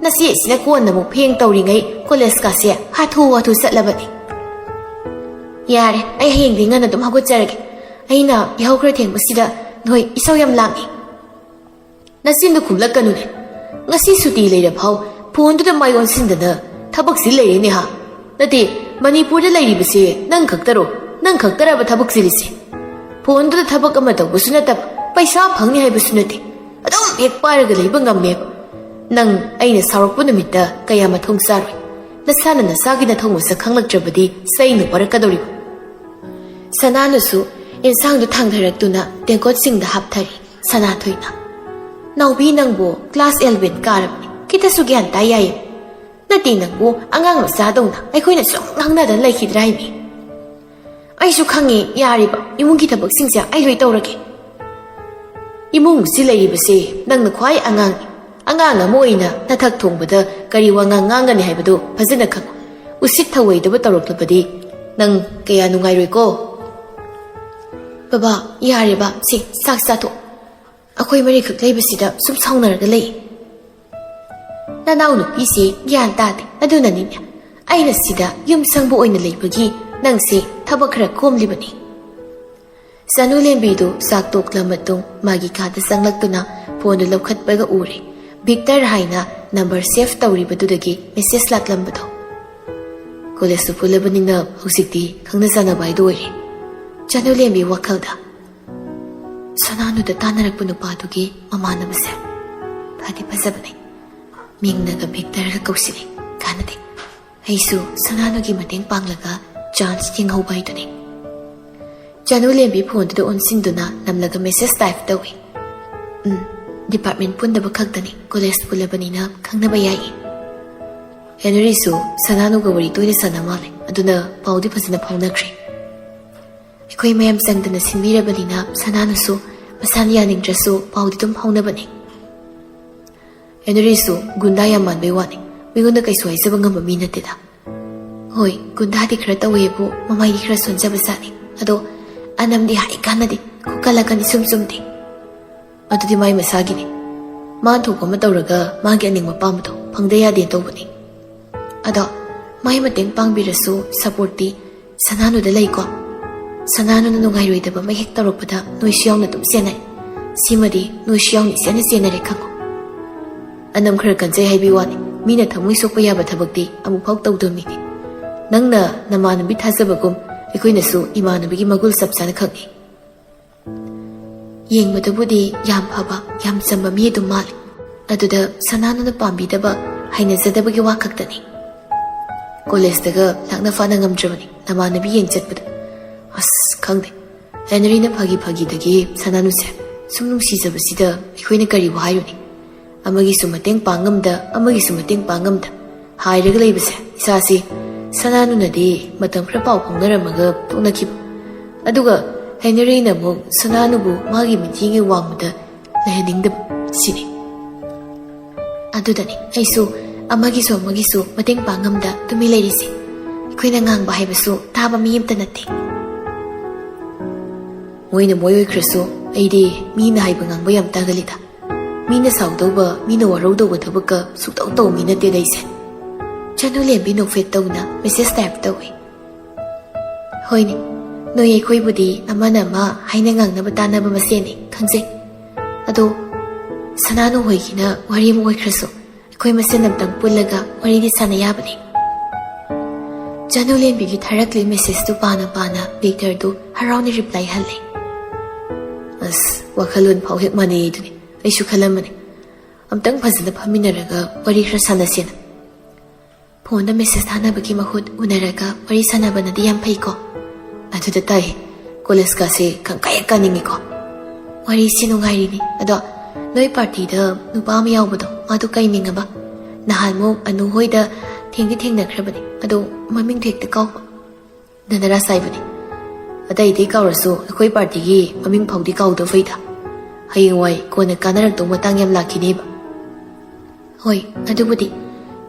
ꯅꯆꯦꯁꯤꯅ ꯀꯣꯟꯅ ꯑꯃꯨꯛ ꯐꯦꯡ ꯇꯧꯔꯤꯉꯩ ꯀꯣꯂꯦꯖꯀꯥꯁꯦ ꯍꯥꯊꯨ ꯍꯥꯊꯨ ꯆꯠꯂꯕꯅꯤ꯫ ꯌꯥꯔꯦ, ꯑꯩ ꯍꯌꯦꯡꯗꯤ ꯉꯟꯅ ꯑꯗꯨꯝ ꯍꯧꯒꯠꯆꯔꯒꯦ꯫ ꯑꯩꯅ ꯌꯥꯍꯧ ꯈꯔ ꯊꯦꯡꯕꯁꯤꯗ ꯅꯣꯏ ꯏꯁꯧ ꯌꯥꯝ ꯂꯥꯡꯉꯤ꯫ ꯅꯆꯤꯟꯗꯨ ꯈꯨꯝꯂꯛꯀꯅꯨꯅꯦ꯫ ꯉꯁꯤ ꯁꯨꯇꯤ ꯂꯩꯔꯐꯥꯎ ꯐꯣꯟꯗꯨꯗ ꯃꯥꯏ ꯑꯣꯟꯁꯤꯟꯗꯅ ꯊꯕꯛꯁꯤ ꯂꯩꯔꯦꯅꯦ ꯍꯥ? ꯅꯠꯇꯦ, ꯃꯅꯤꯄꯨꯔꯗ ꯂꯩꯔꯤꯕꯁꯦ ꯅꯪ ꯈꯛꯇꯔꯣ? ꯅꯪ ꯈꯛꯇꯔꯕ ꯊꯕꯛ ꯆꯤꯜꯂꯤꯁꯦ? ꯐꯣꯟꯗꯨꯗ ꯊꯕꯛ ꯑꯃ ꯇꯧꯕꯁꯨ ꯅꯠꯇꯕ, ꯄꯩꯁꯥ ꯐꯪꯅꯤ ꯍꯥꯏꯕꯁꯨ ꯅꯠꯇꯦ꯫ ꯑꯗꯨꯝ ꯍꯦꯛ ꯄꯥꯏꯔꯒ ꯂꯩꯕ ꯉꯝꯃꯦꯕ꯫ ꯅꯪ ꯑꯩꯅ ꯁꯥꯎꯔꯛꯄ ꯅꯨꯃꯤꯠꯇ ꯀꯌꯥ ꯃꯊꯣꯡ ꯆꯥꯔꯣꯏ꯫ ꯅꯁꯥꯅ ꯅꯁꯥꯒꯤ ꯅꯊꯧ ꯃꯁꯛ ꯈꯪꯂꯛꯇ꯭ꯔꯕꯗꯤ ꯆꯩꯅ ꯋꯥꯔꯛꯀꯗꯧꯔꯤꯕ꯫ ꯁꯅꯥꯅꯁꯨ ꯏꯟꯁꯥꯡꯗꯨ ꯊꯥꯡꯊꯔꯛꯇꯨꯅ ꯇꯦꯡꯀꯣꯠꯁꯤꯡꯗ ꯍꯥꯞꯊꯔꯤ꯫ ꯁꯅꯥꯊꯣꯏꯅ, "ꯅꯥꯎꯕꯤ, ꯅꯪꯕꯨ ꯀ꯭ꯂꯥꯁ ꯑꯦꯂꯚꯦꯟ ꯀꯥꯔꯕꯅꯤ, ꯈꯤꯇꯁꯨ ꯒ꯭ꯌꯥꯟ ꯇꯥ ꯌꯥꯏ꯫ ꯅꯠꯇꯦ, ꯅꯪꯕꯨ ꯑꯉꯥꯡ ꯃꯆꯥꯗꯧꯅ ꯑꯩꯈꯣꯏꯅ ꯁꯨꯝ ꯉꯥꯡꯅꯗꯅ ꯂꯩꯈꯤꯗ꯭ꯔꯥ ꯍꯥꯏꯃꯤ?" "ꯑꯩꯁꯨ ꯈꯪꯉꯦ, ꯌꯥꯔꯤꯕ ꯏꯃꯨꯡꯒꯤ ꯊꯕꯛꯁꯤꯡꯁꯦ ꯑꯩ ꯂꯣꯏ ꯇꯧꯔꯒꯦ꯫ ꯏꯃꯨꯡꯁꯤ ꯂꯩꯔꯤꯕꯁꯦ ꯅꯪꯅ ꯈ꯭ꯋꯥꯏ ꯑꯉꯥꯡꯅꯤ꯫ ꯑꯉꯥꯡ ꯑꯃ ꯑꯣꯏꯅ ꯅꯊꯛ ꯊꯣꯡꯕꯗ ꯀꯔꯤ ꯋꯥꯉꯥꯡ ꯉꯥꯡꯒꯅꯤ ꯍꯥꯏꯕꯗꯨ ꯐꯖꯅ ꯈꯪꯉꯨ꯫ ꯎꯁꯤꯠ ꯊꯧꯑꯣꯏꯗꯕ ꯇꯧꯔꯛꯂꯕꯗꯤ ꯅꯪ ꯀꯌꯥ ꯅꯨꯡꯉꯥꯏꯔꯣꯏꯀꯣ꯫" "ꯕꯕꯥ, ꯌꯥꯔꯦꯕ, ꯁꯤ ꯆꯥꯛ ꯆꯥꯊꯣꯛ꯫ ꯑꯩꯈꯣꯏ ꯃꯔꯤꯈꯛ ꯂꯩꯕꯁꯤꯗ ꯁꯨꯝ ꯁꯥꯎꯅꯔꯒ ꯂꯩ꯫ ꯅꯅꯥꯎ ꯅꯨꯄꯤꯁꯦ ꯒ꯭ꯌꯥꯟ ꯇꯥꯗꯦ꯫ ꯑꯗꯨꯅꯅꯤꯅꯦ ꯑꯩꯅ ꯁꯤꯗ ꯌꯨꯝ ꯁꯪꯕ ꯑꯣꯏꯅ ꯂꯩꯕꯒꯤ ꯅꯪꯁꯦ ꯊꯕꯛ ꯈꯔ ꯀꯣꯝꯂꯤꯕꯅꯤ꯫" ꯆꯅꯨ ꯂꯦꯝꯕꯤꯗꯨ ꯆꯥꯛ ꯇꯣꯛꯂ ꯃꯇꯨꯡ ꯃꯥꯒꯤ ꯀꯥꯗ ꯆꯪꯂꯛꯇꯨꯅ ꯐꯣꯟꯗꯨ ꯂꯧꯈꯠꯄꯒ ꯎꯔꯦ, ꯚꯤꯛꯇꯔ ꯍꯥꯏꯅ ꯅꯝꯕꯔ ꯁꯦꯚ ꯇꯧꯔꯤꯕꯗꯨꯗꯒꯤ ꯃꯦꯁꯦꯖ ꯂꯥꯛꯂꯝꯕꯗꯣ꯫ "ꯀꯣꯂꯦꯖꯁꯨ ꯄꯨꯜꯂꯕꯅꯤꯅ ꯍꯧꯖꯤꯛꯇꯤ ꯈꯪꯅ ꯆꯥꯟꯅꯕ ꯍꯥꯏꯗꯨ ꯑꯣꯏꯔꯦ꯫" ꯆꯅꯨ ꯂꯦꯝꯕꯤ ꯋꯥꯈꯜꯗ, "ꯁꯅꯥꯅꯨꯗ ꯇꯥꯟꯅꯔꯛꯄ ꯅꯨꯄꯥꯗꯨꯒꯤ ꯃꯃꯥꯟꯅꯕꯁꯦ ꯐꯗꯤ ꯐꯖꯕꯅꯦ꯫ ꯃꯤꯡꯅꯒ ꯚꯤꯛꯇꯔꯒ ꯀꯧꯁꯤꯜꯂꯦ꯫ ꯀꯥꯟꯅꯗꯦ꯫ ꯑꯩꯁꯨ ꯁꯅꯥꯅꯨꯒꯤ ꯃꯇꯦꯡ ꯄꯥꯡꯂꯒ ꯆꯥꯟꯁ ꯌꯦꯡꯍꯧꯕ ꯍꯥꯏꯗꯨꯅꯤ꯫" ꯆꯅꯨ ꯂꯦꯝꯕꯤ ꯐꯣꯟꯗꯨꯗ ꯑꯣꯟꯁꯤꯟꯗꯨꯅ ꯅꯝꯂꯒ ꯃꯦꯁꯦꯖ ꯇꯥꯏꯞ ꯇꯧꯏ꯫ "ꯎꯝ, ꯗꯤꯄꯥꯔꯠꯃꯦꯟ ꯄꯨꯟꯗꯕ ꯈꯛꯇꯅꯤ, ꯀꯣꯂꯦꯖ ꯄꯨꯜꯂꯕꯅꯤꯅ ꯈꯪꯅꯕ ꯌꯥꯏꯌꯦ꯫ ꯍꯦꯅꯔꯤꯁꯨ ꯁꯅꯥꯅꯨꯒ ꯋꯥꯔꯤ ꯇꯣꯏꯅ ꯁꯥꯟꯅ ꯃꯥꯜꯂꯦ, ꯑꯗꯨꯅ ꯄꯥꯎꯗꯤ ꯐꯖꯅ ꯐꯥꯎꯅꯈ꯭ꯔꯦ꯫ ꯑꯩꯈꯣꯏ ꯃꯌꯥꯝ ꯆꯪꯗꯅ ꯁꯤꯟꯕꯤꯔꯕꯅꯤꯅ ꯁꯅꯥꯅꯨꯁꯨ ꯃꯁꯥꯅ ꯌꯥꯅꯤꯡꯗ꯭ꯔꯁꯨ ꯄꯥꯎꯗꯤ ꯑꯗꯨꯝ ꯐꯥꯎꯅꯕꯅꯤ꯫ ꯍꯦꯅꯔꯤꯁꯨ ꯒꯨꯟꯗꯥ ꯌꯥꯝ ꯃꯥꯟꯕꯩ ꯋꯥꯅꯤ, ꯃꯤꯉꯣꯟꯗ ꯀꯩꯁꯨ ꯍꯥꯏꯖꯕ ꯉꯝꯕ ꯃꯤ ꯅꯠꯇꯦꯗ꯫ ꯍꯣꯏ, ꯒꯨꯟꯗꯥꯗꯤ ꯈꯔ ꯇꯧꯋꯦꯕꯨ, ꯃꯃꯥꯏꯗꯤ ꯈꯔ ꯁꯣꯟꯖꯕ ꯖꯥꯠꯅꯤ꯫ ꯑꯗꯣ ꯑꯅꯝꯗꯤ ꯍꯥꯏ ꯀꯥꯟꯅꯗꯦ, ꯈꯨꯀꯜ ꯑꯀꯟ ꯏꯁꯨꯝ ꯆꯨꯝꯗꯦ꯫ ꯑꯗꯨꯗꯤ ꯃꯥꯏ ꯃꯁꯥꯒꯤꯅꯤ꯫ ꯃꯥ ꯊꯣꯛꯄ ꯑꯃ ꯇꯧꯔꯒ ꯃꯥꯒꯤ ꯑꯅꯤꯡꯕ ꯑꯄꯥꯝꯕꯗꯣ ꯐꯪꯗ ꯌꯥꯗꯦ ꯇꯧꯕꯅꯤ꯫ ꯑꯗꯣ ꯃꯥꯏ ꯃꯇꯦꯡ ꯄꯥꯡꯕꯤꯔꯁꯨ ꯁꯄꯣꯔꯠꯇꯤ ꯁꯅꯥꯅꯨꯗ ꯂꯩꯀꯣ꯫ ꯁꯅꯥꯅꯨꯅ ꯅꯨꯡꯉꯥꯏꯔꯣꯏꯗꯕ ꯑꯃ ꯍꯦꯛ ꯇꯧꯔꯛꯄꯗ ꯅꯣꯏꯁꯨ ꯌꯥꯎꯅ ꯑꯗꯨꯝ ꯆꯦꯟꯅꯩ꯫ ꯁꯤꯃꯗꯤ ꯅꯣꯏꯁꯨ ꯌꯥꯎꯅ ꯏꯆꯦꯟꯅ ꯆꯦꯟꯅꯔꯦ ꯈꯪꯉꯣ꯫" "ꯑꯅꯝ ꯈꯔ ꯀꯟꯖꯩ ꯍꯥꯏꯕꯤ ꯋꯥꯅꯤ, ꯃꯤꯅ ꯊꯃꯣꯏ ꯁꯣꯛꯄ ꯌꯥꯕ ꯊꯕꯛꯇꯤ ꯑꯃꯨꯛꯐꯥꯎ ꯇꯧꯗꯕ ꯃꯤꯅꯤ꯫ ꯅꯪꯅ ꯅꯃꯥꯟꯅꯕꯤ ꯊꯥꯖꯕꯒꯨꯝ ꯑꯩꯈꯣꯏꯅꯁꯨ ꯏꯃꯥꯟꯅꯕꯤꯒꯤ ꯃꯒꯨꯜ ꯆꯞ ꯆꯥꯅ ꯈꯪꯏ꯫" ꯌꯦꯡꯕꯗꯕꯨꯗꯤ ꯌꯥꯝ ꯐꯕ, ꯌꯥꯝ ꯆꯝꯕ ꯃꯤ ꯑꯗꯨꯝ ꯃꯥꯜꯂꯤ꯫ ꯑꯗꯨꯗ ꯁꯅꯥꯅꯨꯅ ꯄꯥꯝꯕꯤꯗꯕ, ꯍꯩꯅꯖꯗꯕꯒꯤ ꯋꯥ ꯈꯛꯇꯅꯤ꯫ "ꯀꯣꯂꯦꯖꯇꯒ ꯂꯥꯛꯅ ꯐꯥꯅ ꯉꯝꯗ꯭ꯔꯕꯅꯤ ꯅꯃꯥꯟꯅꯕꯤ ꯌꯦꯡ ꯆꯠꯄꯗ꯫ ꯑꯁ, ꯈꯪꯗꯦ, ꯍꯦꯅꯔꯤꯅ ꯐꯥꯒꯤ ꯐꯥꯒꯤꯗꯒꯤ ꯁꯅꯥꯅꯨꯁꯦ ꯁꯨꯝ ꯅꯨꯡꯁꯤꯖꯕꯁꯤꯗ ꯑꯩꯈꯣꯏꯅ ꯀꯔꯤꯕꯨ ꯍꯥꯏꯔꯨꯅꯤ? ꯑꯃꯒꯤꯁꯨ ꯃꯇꯦꯡ ꯄꯥꯡꯉꯝꯗ, ꯑꯃꯒꯤꯁꯨ ꯃꯇꯦꯡ ꯄꯥꯡꯉꯝꯗ ꯍꯥꯏꯔꯒ ꯂꯩꯕꯁꯦ ꯏꯁꯥꯁꯤ ꯁꯅꯥꯅꯨꯅꯗꯤ ꯃꯇꯝ ꯈꯔ ꯄꯥꯎ ꯐꯥꯎꯅꯔꯝꯃꯒ ꯇꯣꯛꯅꯈꯤꯕ꯫ ꯑꯗꯨꯒ ꯍꯦꯅꯔꯤꯅ ꯑꯃꯨꯛ ꯁꯅꯥꯅꯨꯕꯨ ꯃꯥꯒꯤ ꯃꯤꯠꯌꯦꯡꯒꯤ ꯋꯥꯡꯃꯗ ꯂꯩꯍꯟꯅꯤꯡꯗꯕ ꯁꯤꯅꯤ꯫ ꯑꯗꯨꯗꯅꯤ ꯑꯩꯁꯨ ꯑꯃꯒꯤꯁꯨ ꯑꯃꯒꯤꯁꯨ ꯃꯇꯦꯡ ꯄꯥꯡꯉꯝꯗ ꯇꯨꯃꯤꯟ ꯂꯩꯔꯤꯁꯦ꯫ ꯑꯩꯈꯣꯏꯅ ꯉꯥꯡꯕ ꯍꯥꯏꯕꯁꯨ ꯇꯥꯕ ꯃꯤ ꯑꯃꯇ ꯅꯠꯇꯦ꯫ ꯃꯣꯏꯅ ꯃꯣꯏ ꯑꯣꯏꯈ꯭ꯔꯁꯨ ꯑꯩꯗꯤ ꯃꯤꯅ ꯍꯥꯏꯕ ꯉꯥꯡꯕ ꯌꯥꯝ ꯇꯥꯒꯜꯂꯤꯗ꯫ ꯃꯤꯅ ꯁꯥꯎꯗꯧꯕ, ꯃꯤꯅ ꯋꯥꯔꯧꯗꯧꯕ ꯊꯕꯛꯀ ꯁꯨꯛꯇꯧ ꯇꯧ ꯃꯤ ꯅꯠꯇꯦꯗ ꯑꯩꯁꯦ꯫ ꯆꯅꯨ ꯂꯦꯝꯕꯤ ꯅꯣꯛꯐꯦꯠ ꯇꯧꯅ ꯃꯦꯁꯦꯖ ꯇꯥꯏꯞ ꯇꯧꯏ꯫ ꯍꯣꯏꯅꯦ, ꯅꯣꯏ ꯑꯩꯈꯣꯏꯕꯨꯗꯤ ꯑꯃꯅ ꯑꯃ ꯍꯥꯏꯅ ꯉꯥꯡꯅꯕ ꯇꯥꯟꯅꯕ ꯃꯁꯦꯟꯅꯤ ꯈꯪꯖꯩ꯫ ꯑꯗꯣ ꯁꯅꯥꯅꯨ ꯍꯣꯏꯒꯤꯅ ꯋꯥꯔꯤ ꯑꯃ ꯑꯣꯏꯈ꯭ꯔꯁꯨ ꯑꯩꯈꯣꯏ ꯃꯁꯦꯟ ꯑꯝꯇꯪ ꯄꯨꯜꯂꯒ ꯋꯥꯔꯤꯗꯤ ꯁꯥꯟꯅ ꯌꯥꯕꯅꯤ꯫ ꯆꯅꯨ ꯂꯦꯝꯕꯤꯒꯤ ꯊꯥꯔꯛꯂꯤ ꯃꯦꯁꯦꯖꯇꯨ ꯄꯥꯅ ꯄꯥꯅ ꯕꯤꯛꯇꯔꯗꯨ ꯍꯔꯥꯎꯅ ꯔꯤꯄ꯭ꯂꯥꯏ ꯍꯜꯂꯦ꯫ ꯑꯁ, ꯋꯥꯈꯜꯂꯣꯟ ꯐꯥꯎ ꯍꯦꯛ ꯃꯥꯟꯅꯩ ꯑꯗꯨꯅꯤ꯫ ꯑꯩꯁꯨ ꯈꯜꯂꯝꯕꯅꯤ ꯑꯝꯇꯪ ꯐꯖꯅ ꯐꯝꯃꯤꯟꯅꯔꯒ ꯋꯥꯔꯤ ꯈꯔ ꯁꯥꯟꯅꯁꯦꯅ꯫ ꯐꯣꯟꯗ ꯃꯦꯁꯦꯖ ꯊꯥꯅꯕꯒꯤ ꯃꯍꯨꯠ ꯎꯅꯔꯒ ꯋꯥꯔꯤ ꯁꯥꯟꯅꯕꯅꯗꯤ ꯌꯥꯝ ꯐꯩꯀꯣ꯫ ꯑꯗꯨꯗ ꯇꯥꯏ, ꯀꯣꯂꯦꯖꯀꯥꯁꯦ ꯈꯪꯀꯥ ꯍꯦꯛ ꯀꯥꯅꯤꯡꯉꯤꯀꯣ꯫ ꯋꯥꯔꯤꯁꯤ ꯅꯨꯡꯉꯥꯏꯔꯤꯅꯤ꯫ ꯑꯗꯣ ꯅꯣꯏ ꯄꯥꯔꯇꯤꯗ ꯅꯨꯄꯥ ꯑꯃ ꯌꯥꯎꯕꯗꯣ, ꯃꯥꯗꯣ ꯀꯩ ꯃꯤꯡ ꯑꯕ? ꯅꯍꯥꯟꯃꯨꯛ ꯑꯅꯨ ꯍꯣꯏꯗ ꯊꯦꯡꯗꯤ ꯊꯦꯡꯅꯈ꯭ꯔꯕꯅꯤ, ꯑꯗꯣ ꯃꯃꯤꯡꯗꯣ ꯍꯦꯛꯇ ꯀꯥꯎꯕ꯫ ꯗꯅꯔꯥꯁ ꯍꯥꯏꯕꯅꯤ꯫ ꯑꯇꯩ ꯑꯇꯩ ꯀꯥꯎꯔꯁꯨ ꯑꯩꯈꯣꯏ ꯄꯥꯔꯇꯤꯒꯤ ꯃꯃꯤꯡ ꯐꯥꯎꯗꯤ ꯀꯥꯎꯗ ꯐꯩꯗ꯫ ꯍꯌꯦꯡꯋꯥꯏ ꯀꯣꯟꯅ ꯀꯥꯟꯅꯔꯛꯇꯧ ꯃꯇꯥꯡ ꯌꯥꯝ ꯂꯥꯛꯈꯤꯅꯦꯕ꯫ ꯍꯣꯏ, ꯑꯗꯨꯕꯨꯗꯤ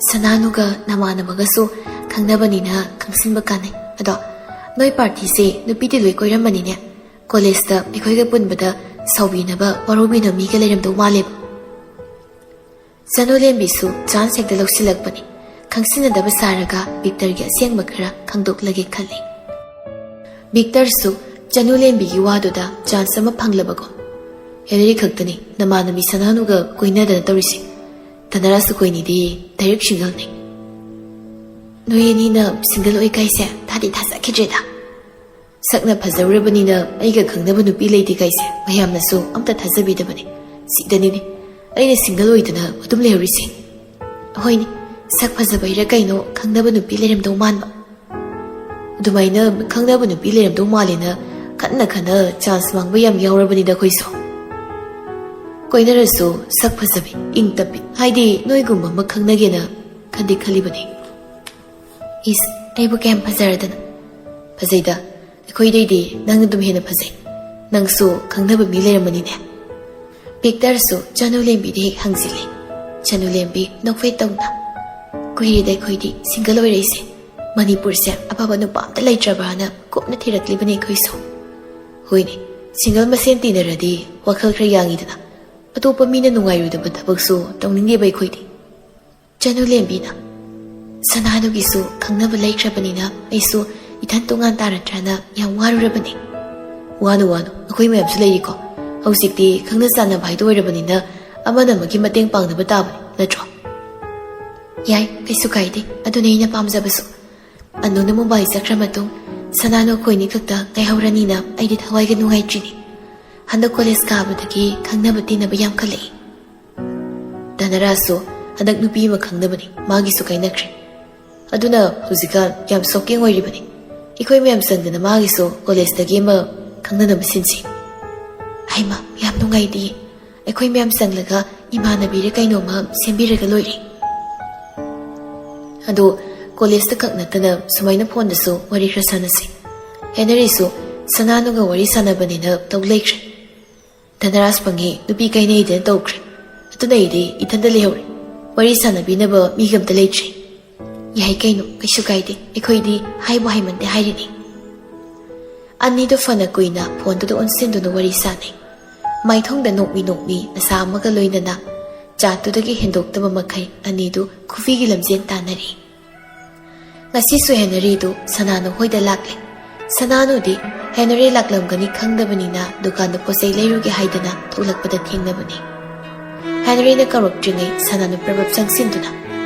ꯁꯅꯥꯅꯨꯒ ꯅꯃꯥꯟꯅꯕꯒꯁꯨ ꯈꯪꯅꯕꯅꯤꯅ ꯈꯪꯁꯤꯟꯕ ꯀꯥꯟꯅꯩ꯫ ꯑꯗꯣ ꯅꯣꯏ ꯄꯥꯔꯇꯤꯁꯦ ꯅꯨꯄꯤꯗꯤ ꯂꯣꯏ ꯀꯣꯏꯔꯝꯃꯅꯤꯅꯦ꯫ ꯀꯣꯂꯦꯖꯇ ꯑꯩꯈꯣꯏꯒ ꯄꯨꯟꯕꯗ ꯁꯥꯎꯕꯤꯅꯕ, ꯋꯥꯔꯧꯕꯤꯅꯕ ꯃꯤꯒ ꯂꯩꯔꯝꯗꯧ ꯃꯥꯜꯂꯦꯕ꯫ ꯆꯅꯨ ꯂꯦꯝꯕꯤꯁꯨ ꯆꯥꯟꯁ ꯍꯦꯛꯇ ꯂꯧꯁꯤꯜꯂꯛꯄꯅꯤ꯫ ꯈꯪꯁꯤꯟꯅꯗꯕ ꯁꯥꯔꯒ ꯕꯤꯛꯇꯔꯒꯤ ꯑꯁꯦꯡꯕ ꯈꯔ ꯈꯪꯗꯣꯛꯂꯒꯦ ꯈꯜꯂꯤ꯫ ꯕꯤꯛꯇꯔꯁꯨ ꯆꯅꯨ ꯂꯦꯝꯕꯤꯒꯤ ꯋꯥꯗꯨꯗ ꯆꯥꯟꯁ ꯑꯃ ꯐꯪꯂꯕꯒꯨꯝ꯫ ꯍꯦꯅꯔꯤ ꯈꯛꯇꯅꯤ ꯅꯃꯥꯟꯅꯕꯤ ꯁꯅꯥꯅꯨꯒ ꯀꯣꯏꯅꯗꯅ ꯇꯧꯔꯤꯁꯦ꯫ ꯗꯅꯔꯥꯁꯨ ꯀꯣꯏꯅꯤꯗꯤ, ꯗꯥꯏꯔꯦꯛ ꯁꯤꯡꯒꯜꯅꯤ꯫ ꯅꯣꯏ ꯑꯅꯤꯅ ꯁꯤꯡꯒꯜ ꯑꯣꯏ ꯀꯥꯏꯁꯦ ꯊꯥꯗꯤ ꯊꯥꯖꯈꯤꯗ꯭ꯔꯦꯗ꯫ ꯁꯛꯅ ꯐꯖꯔꯨꯔꯕꯅꯤꯅ ꯑꯩꯒ ꯈꯪꯅꯕ ꯅꯨꯄꯤ ꯂꯩꯇꯦ ꯀꯥꯏꯁꯦ ꯃꯌꯥꯝꯅꯁꯨ ꯑꯝꯇ ꯊꯥꯖꯕꯤꯗꯕꯅꯦ꯫ ꯁꯤꯗꯅꯤꯅꯦ ꯑꯩꯅ ꯁꯤꯡꯒꯜ ꯑꯣꯏꯗꯅ ꯑꯗꯨꯝ ꯂꯩꯍꯧꯔꯤꯁꯦ꯫ ꯍꯣꯏꯅꯦ, ꯁꯛ ꯐꯖꯕꯩꯔ ꯀꯩꯅꯣ ꯈꯪꯅꯕ ꯅꯨꯄꯤ ꯂꯩꯔꯝꯗꯧ ꯃꯥꯟꯕ꯫ ꯑꯗꯨꯃꯥꯏꯅ ꯈꯪꯅꯕ ꯅꯨꯄꯤ ꯂꯩꯔꯝꯗꯧ ꯃꯥꯜꯂꯦꯅ ꯈꯟꯅ ꯈꯟꯅ ꯆꯥꯟꯁ ꯃꯥꯡꯕ ꯌꯥꯝ ꯌꯥꯎꯔꯕꯅꯤꯗ ꯑꯩꯈꯣꯏꯁꯨ꯫ ꯀꯣꯏꯅꯔꯁꯨ ꯁꯛ ꯐꯖꯕꯤ, ꯏꯪ ꯇꯞꯄꯤ, ꯍꯥꯏꯗꯤ ꯅꯣꯏꯒꯨꯝꯕ ꯑꯃ ꯈꯪꯅꯒꯦꯅ ꯈꯟꯗꯤ ꯈꯜꯂꯤꯕꯅꯤ꯫ ꯏꯁ, ꯑꯩꯕꯨ ꯀꯌꯥꯝ ꯐꯖꯔꯗꯅ? ꯐꯖꯩꯗ, ꯑꯩꯈꯣꯏꯗꯩꯗꯤ ꯅꯪ ꯑꯗꯨꯝ ꯍꯦꯟꯅ ꯐꯖꯩ꯫ ꯅꯪꯁꯨ ꯈꯪꯅꯕ ꯃꯤ ꯂꯩꯔꯝꯃꯅꯤꯅꯦ꯫ ꯄꯤꯛꯇꯔꯁꯨ ꯆꯅꯨ ꯂꯦꯝꯕꯤꯗ ꯍꯦꯛ ꯍꯪꯖꯤꯜꯂꯤ꯫ ꯆꯅꯨ ꯂꯦꯝꯕꯤ ꯅꯣꯛꯐꯦꯠ ꯇꯧꯅ, "ꯀꯨꯏꯔꯦꯗ ꯑꯩꯈꯣꯏꯗꯤ ꯁꯤꯡꯒꯜ ꯑꯣꯏꯔꯛꯏꯁꯦ꯫ ꯃꯅꯤꯄꯨꯔꯁꯦ ꯑꯐꯕ ꯅꯨꯄꯥ ꯑꯝꯇ ꯂꯩꯇ꯭ꯔꯕ꯭ꯔꯥꯅ ꯀꯨꯞꯅ ꯊꯤꯔꯛꯂꯤꯕꯅꯤ ꯑꯩꯈꯣꯏꯁꯨ꯫ ꯍꯣꯏꯅꯦ, ꯁꯤꯡꯒꯜ ꯃꯁꯦꯟ ꯇꯤꯟꯅꯔꯗꯤ ꯋꯥꯈꯜ ꯈꯔ ꯌꯥꯡꯉꯤꯗꯅ꯫ ꯑꯇꯣꯞꯄ ꯃꯤꯅ ꯅꯨꯡꯉꯥꯏꯔꯣꯏꯗꯕ ꯊꯕꯛꯁꯨ ꯇꯧꯅꯤꯡꯗꯦꯕ ꯑꯩꯈꯣꯏꯗꯤ꯫" ꯆꯅꯨ ꯂꯦꯝꯕꯤꯅ, "ꯁꯅꯥꯗꯨꯒꯤꯁꯨ ꯈꯪꯅꯕ ꯂꯩꯈ꯭ꯔꯕꯅꯤꯅ ꯑꯩꯁꯨ ꯏꯊꯟ ꯇꯣꯉꯥꯟ ꯇꯥꯔꯗ꯭ꯔꯅ ꯌꯥꯝ ꯋꯥꯔꯨꯔꯕꯅꯤ꯫" "ꯋꯥꯅꯨ ꯋꯥꯅꯨ, ꯑꯩꯈꯣꯏ ꯃꯌꯥꯝꯁꯨ ꯂꯩꯔꯤꯀꯣ꯫ ꯍꯧꯖꯤꯛꯇꯤ ꯈꯪꯅ ꯆꯥꯟꯅꯕ ꯍꯥꯏꯗꯣ ꯑꯣꯏꯔꯕꯅꯤꯅ ꯑꯃꯅ ꯑꯃꯒꯤ ꯃꯇꯦꯡ ꯄꯥꯡꯅꯕ ꯇꯥꯕꯅꯤ, ꯅꯠꯇ꯭ꯔꯣ?" "ꯌꯥꯏ, ꯀꯩꯁꯨ ꯀꯥꯏꯗꯦ꯫ ꯑꯗꯨꯅꯤ ꯑꯩꯅ ꯄꯥꯝꯖꯕꯁꯨ꯫" ꯑꯅꯨꯅ ꯃꯨꯝꯕꯥꯏ ꯆꯠꯈ꯭ꯔ ꯃꯇꯨꯡ ꯁꯅꯥꯅꯨ ꯑꯩꯈꯣꯏꯅꯤ ꯈꯛꯇ ꯉꯥꯏꯍꯧꯔꯅꯤꯅ ꯑꯩꯗꯤ ꯊꯋꯥꯏꯒ ꯅꯨꯡꯉꯥꯏꯇ꯭ꯔꯤꯅꯤ꯫ ꯍꯟꯗꯛ ꯀꯣꯂꯦꯖ ꯀꯥꯕꯗꯒꯤ ꯈꯪꯅꯕ ꯇꯤꯟꯅꯕ ꯌꯥꯝꯈꯠꯂꯛꯏ꯫ ꯙꯅꯔꯥꯖꯁꯨ ꯍꯟꯗꯛ ꯅꯨꯄꯤ ꯑꯃ ꯈꯪꯅꯕꯅꯤ, ꯃꯥꯒꯤꯁꯨ ꯀꯥꯏꯅꯈ꯭ꯔꯦ꯫ ꯑꯗꯨꯅ ꯍꯧꯖꯤꯛꯀꯥꯟ ꯌꯥꯝ ꯁꯣꯛꯀꯤꯡ ꯑꯣꯏꯔꯤꯕꯅꯤ꯫ ꯑꯩꯈꯣꯏ ꯃꯌꯥꯝ ꯆꯪꯗꯅ ꯃꯥꯒꯤꯁꯨ ꯀꯣꯂꯦꯖꯇꯒꯤ ꯑꯃ ꯈꯪꯅꯅꯕ ꯁꯤꯟꯁꯤ꯫ ꯍꯩꯃꯥ, ꯌꯥꯝ ꯅꯨꯡꯉꯥꯏꯇꯦ꯫ ꯑꯩꯈꯣꯏ ꯃꯌꯥꯝ ꯆꯪꯂꯒ ꯏꯃꯥꯟꯅꯕꯤꯔ ꯀꯩꯅꯣꯝꯃ ꯁꯦꯝꯕꯤꯔꯒ ꯂꯣꯏꯔꯦ꯫ ꯑꯗꯣ ꯀꯣꯂꯦꯖꯇ ꯈꯛ ꯅꯠꯇꯅ ꯁꯨꯃꯥꯏꯅ ꯐꯣꯟꯗꯁꯨ ꯋꯥꯔꯤ ꯈꯔ ꯁꯥꯟꯅꯁꯤ꯫ ꯍꯦꯅꯔꯤꯁꯨ ꯁꯅꯥꯅꯨꯒ ꯋꯥꯔꯤ ꯁꯥꯟꯅꯕꯅꯤꯅ ꯇꯧ ꯂꯩꯈ꯭ꯔꯦ꯫ "ꯙꯅꯔꯥꯖ ꯄꯪꯉꯤ, ꯅꯨꯄꯤ ꯀꯥꯏꯅꯩꯗꯅ ꯇꯧꯈ꯭ꯔꯦ꯫ ꯑꯗꯨꯅ ꯑꯩꯗꯤ ꯏꯊꯟꯗ ꯂꯩꯍꯧꯔꯦ꯫ ꯋꯥꯔꯤ ꯁꯥꯟꯅꯕꯤꯅꯕ ꯃꯤꯒ ꯑꯝꯇ ꯂꯩꯇ꯭ꯔꯦ꯫" "ꯌꯥꯏ ꯀꯩꯅꯣ, ꯀꯩꯁꯨ ꯀꯥꯏꯗꯦ꯫ ꯑꯩꯈꯣꯏꯗꯤ ꯍꯥꯏꯕꯨ ꯍꯥꯏꯃꯟꯗꯦ ꯍꯥꯏꯔꯤꯅꯤ꯫" ꯑꯅꯤꯗꯨ ꯐꯅ ꯀꯨꯏꯅ ꯐꯣꯟꯗꯨꯗ ꯑꯣꯟꯁꯤꯟꯗꯨꯅ ꯋꯥꯔꯤ ꯁꯥꯟꯅꯩ꯫ ꯃꯥꯏꯊꯣꯡꯗ ꯅꯣꯛꯃꯤ ꯅꯣꯛꯃꯤ ꯅꯁꯥ ꯑꯃꯒ ꯂꯣꯏꯅꯅ ꯆꯥꯠꯇꯨꯗꯒꯤ ꯍꯦꯟꯗꯣꯛꯇꯕ ꯃꯈꯩ ꯑꯅꯤꯗꯨ ꯈꯨꯐꯤꯒꯤ ꯂꯝꯖꯦꯟ ꯇꯥꯟꯅꯔꯤ꯫ ꯉꯁꯤꯁꯨ ꯍꯦꯅꯔꯤꯗꯨ ꯁꯅꯥꯅꯨ ꯍꯣꯏꯗ ꯂꯥꯛꯂꯦ꯫ ꯁꯅꯥꯅꯨꯗꯤ ꯍꯦꯅꯔꯤ ꯂꯥꯛꯂꯝꯒꯅꯤ ꯈꯪꯗꯕꯅꯤꯅ ꯗꯨꯀꯥꯟꯗ ꯄꯣꯠꯆꯩ ꯂꯩꯔꯨꯒꯦ ꯍꯥꯏꯗꯅ ꯊꯣꯛꯂꯛꯄꯗ ꯊꯦꯡꯅꯕꯅꯤ꯫ ꯍꯦꯅꯔꯤꯅ ꯀꯧꯔꯛꯇ꯭ꯔꯤꯉꯩ ꯁꯅꯥꯅꯨ ꯄ꯭ꯔꯕꯞ ꯆꯪꯁꯤꯟꯗꯨꯅ,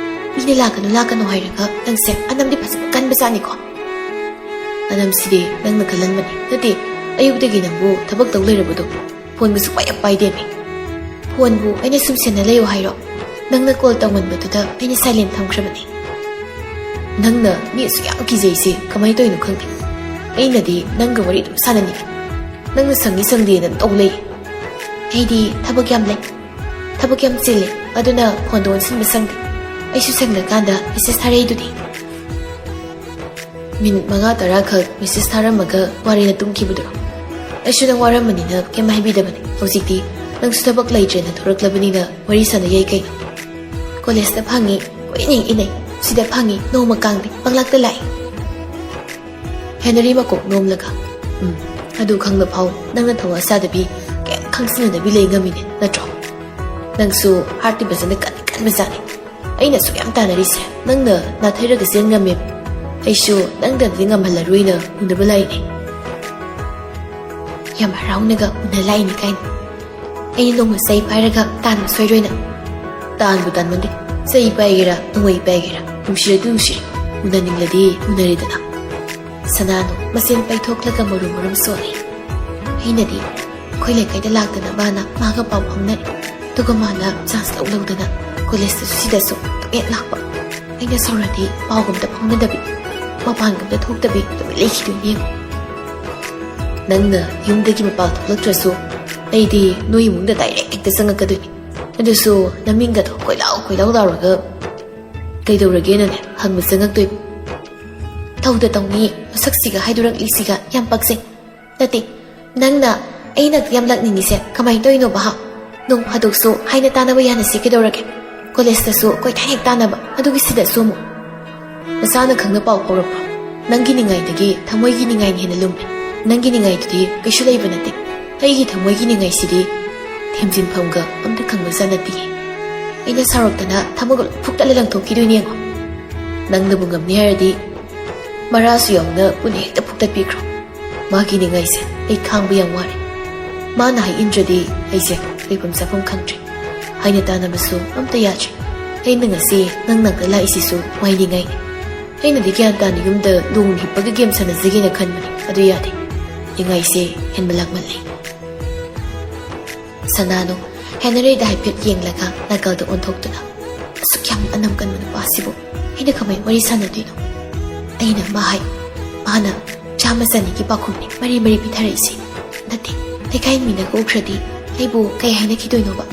"ꯃꯤꯅ ꯂꯥꯛꯀꯅꯨ, ꯂꯥꯛꯀꯅꯨ ꯍꯥꯏꯔꯒ ꯅꯪꯁꯦ ꯑꯅꯝꯗꯤ ꯐꯖꯅ ꯀꯟꯕꯖꯥꯠꯅꯤꯀꯣ?" "ꯑꯅꯝꯁꯤꯗꯤ ꯅꯪꯅ ꯀꯜꯍꯟꯕꯅꯤ꯫ ꯅꯠꯇꯦ, ꯑꯌꯨꯛꯇꯒꯤ ꯅꯪꯕꯨ ꯊꯕꯛ ꯇꯧ ꯂꯩꯔꯕꯗꯣ, ꯐꯣꯟꯒꯁꯨ ꯄꯥꯏ ꯄꯥꯏꯗꯦꯃꯤ꯫ ꯐꯣꯟꯕꯨ ꯑꯩꯅ ꯁꯨꯝ ꯁꯦꯟꯅ ꯂꯩꯌꯣ ꯍꯥꯏꯔꯣ? ꯅꯪꯅ ꯀꯣꯜ ꯇꯧꯃꯟꯕꯗꯨꯗ ꯑꯩꯅ ꯁꯥꯏꯂꯦꯟ ꯊꯝꯈ꯭ꯔꯕꯅꯤ꯫" "ꯅꯪꯅ ꯃꯤ ꯑꯁꯨꯛ ꯌꯥꯝ ꯀꯤꯖꯩꯁꯦ ꯀꯃꯥꯏꯅ ꯇꯧꯔꯤꯅꯣ ꯈꯪꯗꯦ꯫ ꯑꯩꯅꯗꯤ ꯅꯪꯒ ꯋꯥꯔꯤ ꯑꯗꯨꯝ ꯁꯥꯟꯅꯅꯤꯡꯉꯤ꯫ ꯅꯪꯅ ꯁꯪꯉꯤ ꯁꯪꯗꯦꯅ ꯇꯧ ꯂꯩ꯫" ꯑꯩꯗꯤ ꯊꯕꯛ ꯌꯥꯝ ꯂꯩ, ꯊꯕꯛ ꯌꯥꯝ ꯆꯤꯜꯂꯦ, ꯑꯗꯨꯅ ꯐꯣꯟꯗꯣ ꯑꯣꯟꯁꯤꯟꯕ ꯁꯪꯗꯦ꯫ ꯑꯩꯁꯨ ꯁꯪꯗ꯭ꯔꯀꯥꯟꯗ ꯃꯦꯁꯦꯖ ꯊꯥꯔꯛꯏꯗꯨꯗꯤ꯫ ꯃꯤꯅꯤꯠ ꯃꯉꯥ ꯇꯔꯥ ꯈꯛ ꯃꯦꯁꯦꯖ ꯊꯥꯔꯝꯃꯒ ꯋꯥꯔꯦꯅ ꯇꯨꯝꯈꯤꯕꯗꯨꯔꯣ? ꯑꯩꯁꯨ ꯅꯪ ꯋꯥꯔꯝꯃꯅꯤꯅ ꯀꯩꯝ ꯍꯥꯏꯕꯤꯗꯕꯅꯦ꯫ ꯍꯧꯖꯤꯛꯇꯤ ꯅꯪꯁꯨ ꯊꯕꯛ ꯂꯩꯇ꯭ꯔꯦꯅ ꯊꯣꯔꯛꯂꯕꯅꯤꯅ ꯋꯥꯔꯤ ꯁꯥꯟꯅ ꯌꯥꯏ ꯀꯩꯅꯣ꯫ ꯀꯣꯂꯦꯖꯇ ꯐꯪꯉꯤ, ꯀꯣꯏꯏꯟ ꯏꯟꯅꯩ꯫ ꯁꯤꯗ ꯐꯪꯉꯤ, ꯅꯣꯡꯃ ꯀꯥꯡꯗꯦ, ꯄꯪꯂꯥꯛꯇ ꯂꯥꯛꯏ꯫ ꯍꯦꯅꯔꯤ ꯃꯀꯣꯛ ꯅꯣꯝꯂꯒ, "ꯎꯝ, ꯑꯗꯨ ꯈꯪꯗ ꯐꯥꯎ ꯅꯪꯅ ꯊꯧꯋꯥ ꯁꯥꯗꯕꯤ, ꯀꯩꯝ ꯈꯪꯖꯤꯟꯅꯗꯕꯤ ꯂꯩ ꯉꯝꯃꯤꯅꯦ, ꯅꯠꯇ꯭ꯔꯣ? ꯅꯪꯁꯨ ꯍꯥꯔꯠꯇꯤ ꯐꯖꯅ ꯀꯟꯗꯤ ꯀꯟꯕꯖꯥꯠꯅꯤ꯫ ꯑꯩꯅ ꯑꯁꯨꯛ ꯌꯥꯝ ꯇꯥꯟꯅꯔꯤꯁꯦ, ꯅꯪꯅ ꯅꯥꯊꯩꯔꯒ ꯆꯦꯟ ꯉꯝꯃꯦ꯫ ꯑꯩꯁꯨ ꯅꯪꯗꯗꯤ ꯉꯝꯍꯜꯂꯔꯣꯏꯅ ꯎꯅꯕ ꯂꯥꯛꯏꯅꯦ꯫ ꯌꯥꯝ ꯍꯔꯥꯎꯅꯒ ꯎꯅ ꯂꯥꯛꯏꯅꯤ ꯀꯥꯏꯅ꯫ ꯑꯩꯅ ꯅꯣꯡꯃ ꯆꯩ ꯄꯥꯏꯔꯒ ꯇꯥꯟꯕ ꯁꯣꯏꯔꯣꯏꯅ꯫ ꯇꯥꯟꯕꯨ ꯇꯥꯟꯃꯟꯗꯦ꯫ ꯆꯩ ꯄꯥꯏꯒꯦꯔꯥ, ꯅꯣꯡꯃꯩ ꯄꯥꯏꯒꯦꯔꯥ, ꯅꯨꯡꯁꯤꯔꯗꯤ ꯅꯨꯡꯁꯤꯔꯦ, ꯎꯅꯅꯤꯡꯂꯗꯤ ꯎꯅꯔꯦꯗꯅ꯫" ꯁꯅꯥꯅꯨ ꯃꯆꯤꯟ ꯄꯩꯊꯣꯛꯂꯒ ꯃꯔꯨꯝ ꯃꯔꯨꯝ ꯁꯣꯜꯂꯤ꯫ ꯑꯩꯅꯗꯤ ꯑꯩꯈꯣꯏ ꯂꯩꯀꯥꯏꯗ ꯂꯥꯛꯇꯅꯕꯅ ꯃꯥꯒ ꯄꯥꯎ ꯐꯥꯎꯅꯔꯦ꯫ ꯑꯗꯨꯒ ꯃꯥꯅ ꯆꯥꯟꯁ ꯂꯧ ꯂꯧꯗꯅ ꯀꯣꯂꯦꯖꯇꯁꯨ ꯁꯤꯗꯁꯨ ꯇꯣꯛꯑꯦ ꯂꯥꯛꯄ꯫ ꯑꯩꯅ ꯁꯥꯎꯔꯗꯤ ꯄꯥꯎꯒ ꯑꯝꯇ ꯐꯥꯎꯅꯗꯕꯤ, ꯃꯄꯥꯟꯒ ꯑꯝꯇ ꯊꯣꯛꯇꯕꯤ ꯑꯗꯨꯝ ꯂꯩꯈꯤꯗꯣꯏꯅꯦ꯫ ꯅꯪꯅ ꯌꯨꯝꯗꯒꯤ ꯃꯄꯥꯟ ꯊꯣꯛꯂꯛꯇ꯭ꯔꯁꯨ ꯑꯩꯗꯤ ꯅꯣꯏ ꯏꯃꯨꯡꯗ ꯗꯥꯏꯔꯦꯛ ꯍꯦꯛꯇ ꯆꯪꯉꯛꯀꯗꯣꯏꯅꯤ꯫ ꯑꯗꯨꯁꯨ ꯅꯃꯤꯡꯒꯗꯣ ꯀꯣꯏꯂꯥꯎ ꯀꯣꯏꯂꯥꯎ ꯂꯥꯎꯔꯒ ꯀꯩꯗꯧꯔꯒꯦꯅꯅꯦ ꯍꯪꯕ ꯆꯪꯉꯛꯇꯣꯏꯕ꯫ ꯇꯧꯗ ꯇꯧꯅꯤ, ꯃꯁꯛꯁꯤꯒ ꯍꯥꯏꯗꯣꯔꯛꯂꯤꯁꯤꯒ ꯌꯥꯝ ꯄꯛꯆꯩ꯫ ꯅꯠꯇꯦ, ꯅꯪꯅ ꯑꯩ ꯅꯥꯛꯇ ꯌꯥꯝ ꯂꯥꯛꯅꯤꯡꯉꯤꯁꯦ ꯀꯃꯥꯏꯅ ꯇꯧꯔꯤꯅꯣꯕ, ꯍꯥ? ꯅꯣꯡ ꯐꯥꯗꯣꯛꯁꯨ ꯍꯥꯏꯅ ꯇꯥꯅꯕ ꯌꯥꯅꯁꯤ ꯀꯩꯗꯧꯔꯒꯦ? ꯀꯣꯂꯦꯖꯇꯁꯨ ꯀꯣꯏꯊꯥ ꯍꯦꯛ ꯇꯥꯅꯕ, ꯑꯗꯨꯒꯤ ꯁꯤꯗꯁꯨ ꯑꯃꯨꯛ꯫ ꯅꯁꯥꯅ ꯈꯪꯅ ꯄꯥꯎ ꯐꯥꯎꯔꯛꯄ꯭ꯔꯣ? ꯅꯪꯒꯤ ꯅꯤꯡꯉꯥꯏꯗꯒꯤ ꯊꯃꯣꯏꯒꯤ ꯅꯤꯡꯉꯥꯏꯅ ꯍꯦꯟꯅ ꯂꯨꯝꯃꯦ꯫ ꯅꯪꯒꯤ ꯅꯤꯡꯉꯥꯏꯗꯨꯗꯤ ꯀꯩꯁꯨ ꯂꯩꯕ ꯅꯠꯇꯦ꯫ ꯑꯩꯒꯤ ꯊꯃꯣꯏꯒꯤ ꯅꯤꯡꯉꯥꯏꯁꯤꯗꯤ ꯊꯦꯝꯖꯤꯟꯐꯝꯒ ꯑꯝꯇ ꯈꯪꯕꯖꯥꯠ ꯅꯠꯇꯤꯌꯦ꯫ ꯑꯩꯅ ꯁꯥꯎꯔꯛꯇꯅ ꯊꯃꯣꯏꯒ ꯂꯣꯏ ꯐꯨꯛꯇꯠꯂ ꯂꯪꯊꯣꯛꯈꯤꯗꯣꯏꯅꯦ ꯌꯦꯡꯉꯣ꯫ ꯅꯪꯅꯕꯨ ꯉꯝꯅꯤ ꯍꯥꯏꯔꯗꯤ ꯃꯔꯥꯁꯨ ꯌꯥꯎꯅ ꯄꯨꯟꯅ ꯍꯦꯛꯇ ꯐꯨꯛꯇꯠꯄꯤꯈ꯭ꯔꯣ꯫ ꯃꯥꯒꯤ ꯅꯤꯡꯉꯥꯏꯁꯦ ꯑꯩ ꯈꯥꯡꯕ ꯌꯥꯝ ꯋꯥꯔꯦ꯫ ꯃꯥꯅ ꯍꯥꯏ ꯏꯟꯗ꯭ꯔꯗꯤ ꯑꯩꯁꯦ ꯂꯩꯐꯝ ꯆꯥꯐꯝ ꯈꯪꯗ꯭ꯔꯦ꯫ ꯍꯥꯏꯅ ꯇꯥꯅꯕꯁꯨ ꯑꯝꯇ ꯌꯥꯗ꯭ꯔꯦ꯫ ꯑꯩꯅ ꯉꯁꯤ ꯅꯪ ꯅꯥꯛꯇ ꯂꯥꯛꯏꯁꯤꯁꯨ ꯃꯥꯏ ꯅꯤꯡꯉꯥꯏꯅꯤ꯫ ꯑꯩꯅꯗꯤ ꯒ꯭ꯌꯥꯟ ꯇꯥꯅ ꯌꯨꯝꯗ ꯂꯣꯡꯅ ꯍꯤꯞꯄꯒ ꯒꯦꯝ ꯁꯥꯟꯅꯖꯒꯦꯅ ꯈꯟꯕꯅꯤ, ꯑꯗꯨ ꯌꯥꯗꯦ꯫ ꯅꯤꯡꯉꯥꯏꯁꯦ ꯍꯦꯟꯕ ꯂꯥꯛꯃꯜꯂꯦ꯫ ꯁꯅꯥꯅꯨ ꯍꯦꯅꯔꯤꯗ ꯍꯥꯏꯐꯦꯠ ꯌꯦꯡꯂꯒ ꯅꯥꯀꯜꯗ ꯑꯣꯟꯊꯣꯛꯇꯨꯅ, "ꯑꯁꯨꯛ ꯌꯥꯝꯅ ꯑꯅꯝ ꯀꯟꯕ ꯅꯨꯄꯥꯁꯤꯕꯨ ꯑꯩꯅ ꯀꯃꯥꯏ ꯋꯥꯔꯤ ꯁꯥꯟꯅꯗꯣꯏꯅꯣ?" ꯑꯩꯅ ꯃꯥ ꯍꯥꯏ, ꯃꯥꯅ ꯆꯥꯝꯃ ꯆꯅꯤꯒꯤ ꯄꯥꯎꯈꯨꯝꯅꯤ ꯃꯔꯤ ꯃꯔꯤ ꯄꯤꯊꯔꯛꯏꯁꯦ꯫ ꯅꯠꯇꯦ, ꯂꯩꯀꯥꯏ ꯃꯤꯅꯒ ꯎꯈ꯭ꯔꯗꯤ ꯑꯩꯕꯨ ꯀꯩ ꯍꯥꯏꯅꯈꯤꯗꯣꯏꯅꯣꯕ?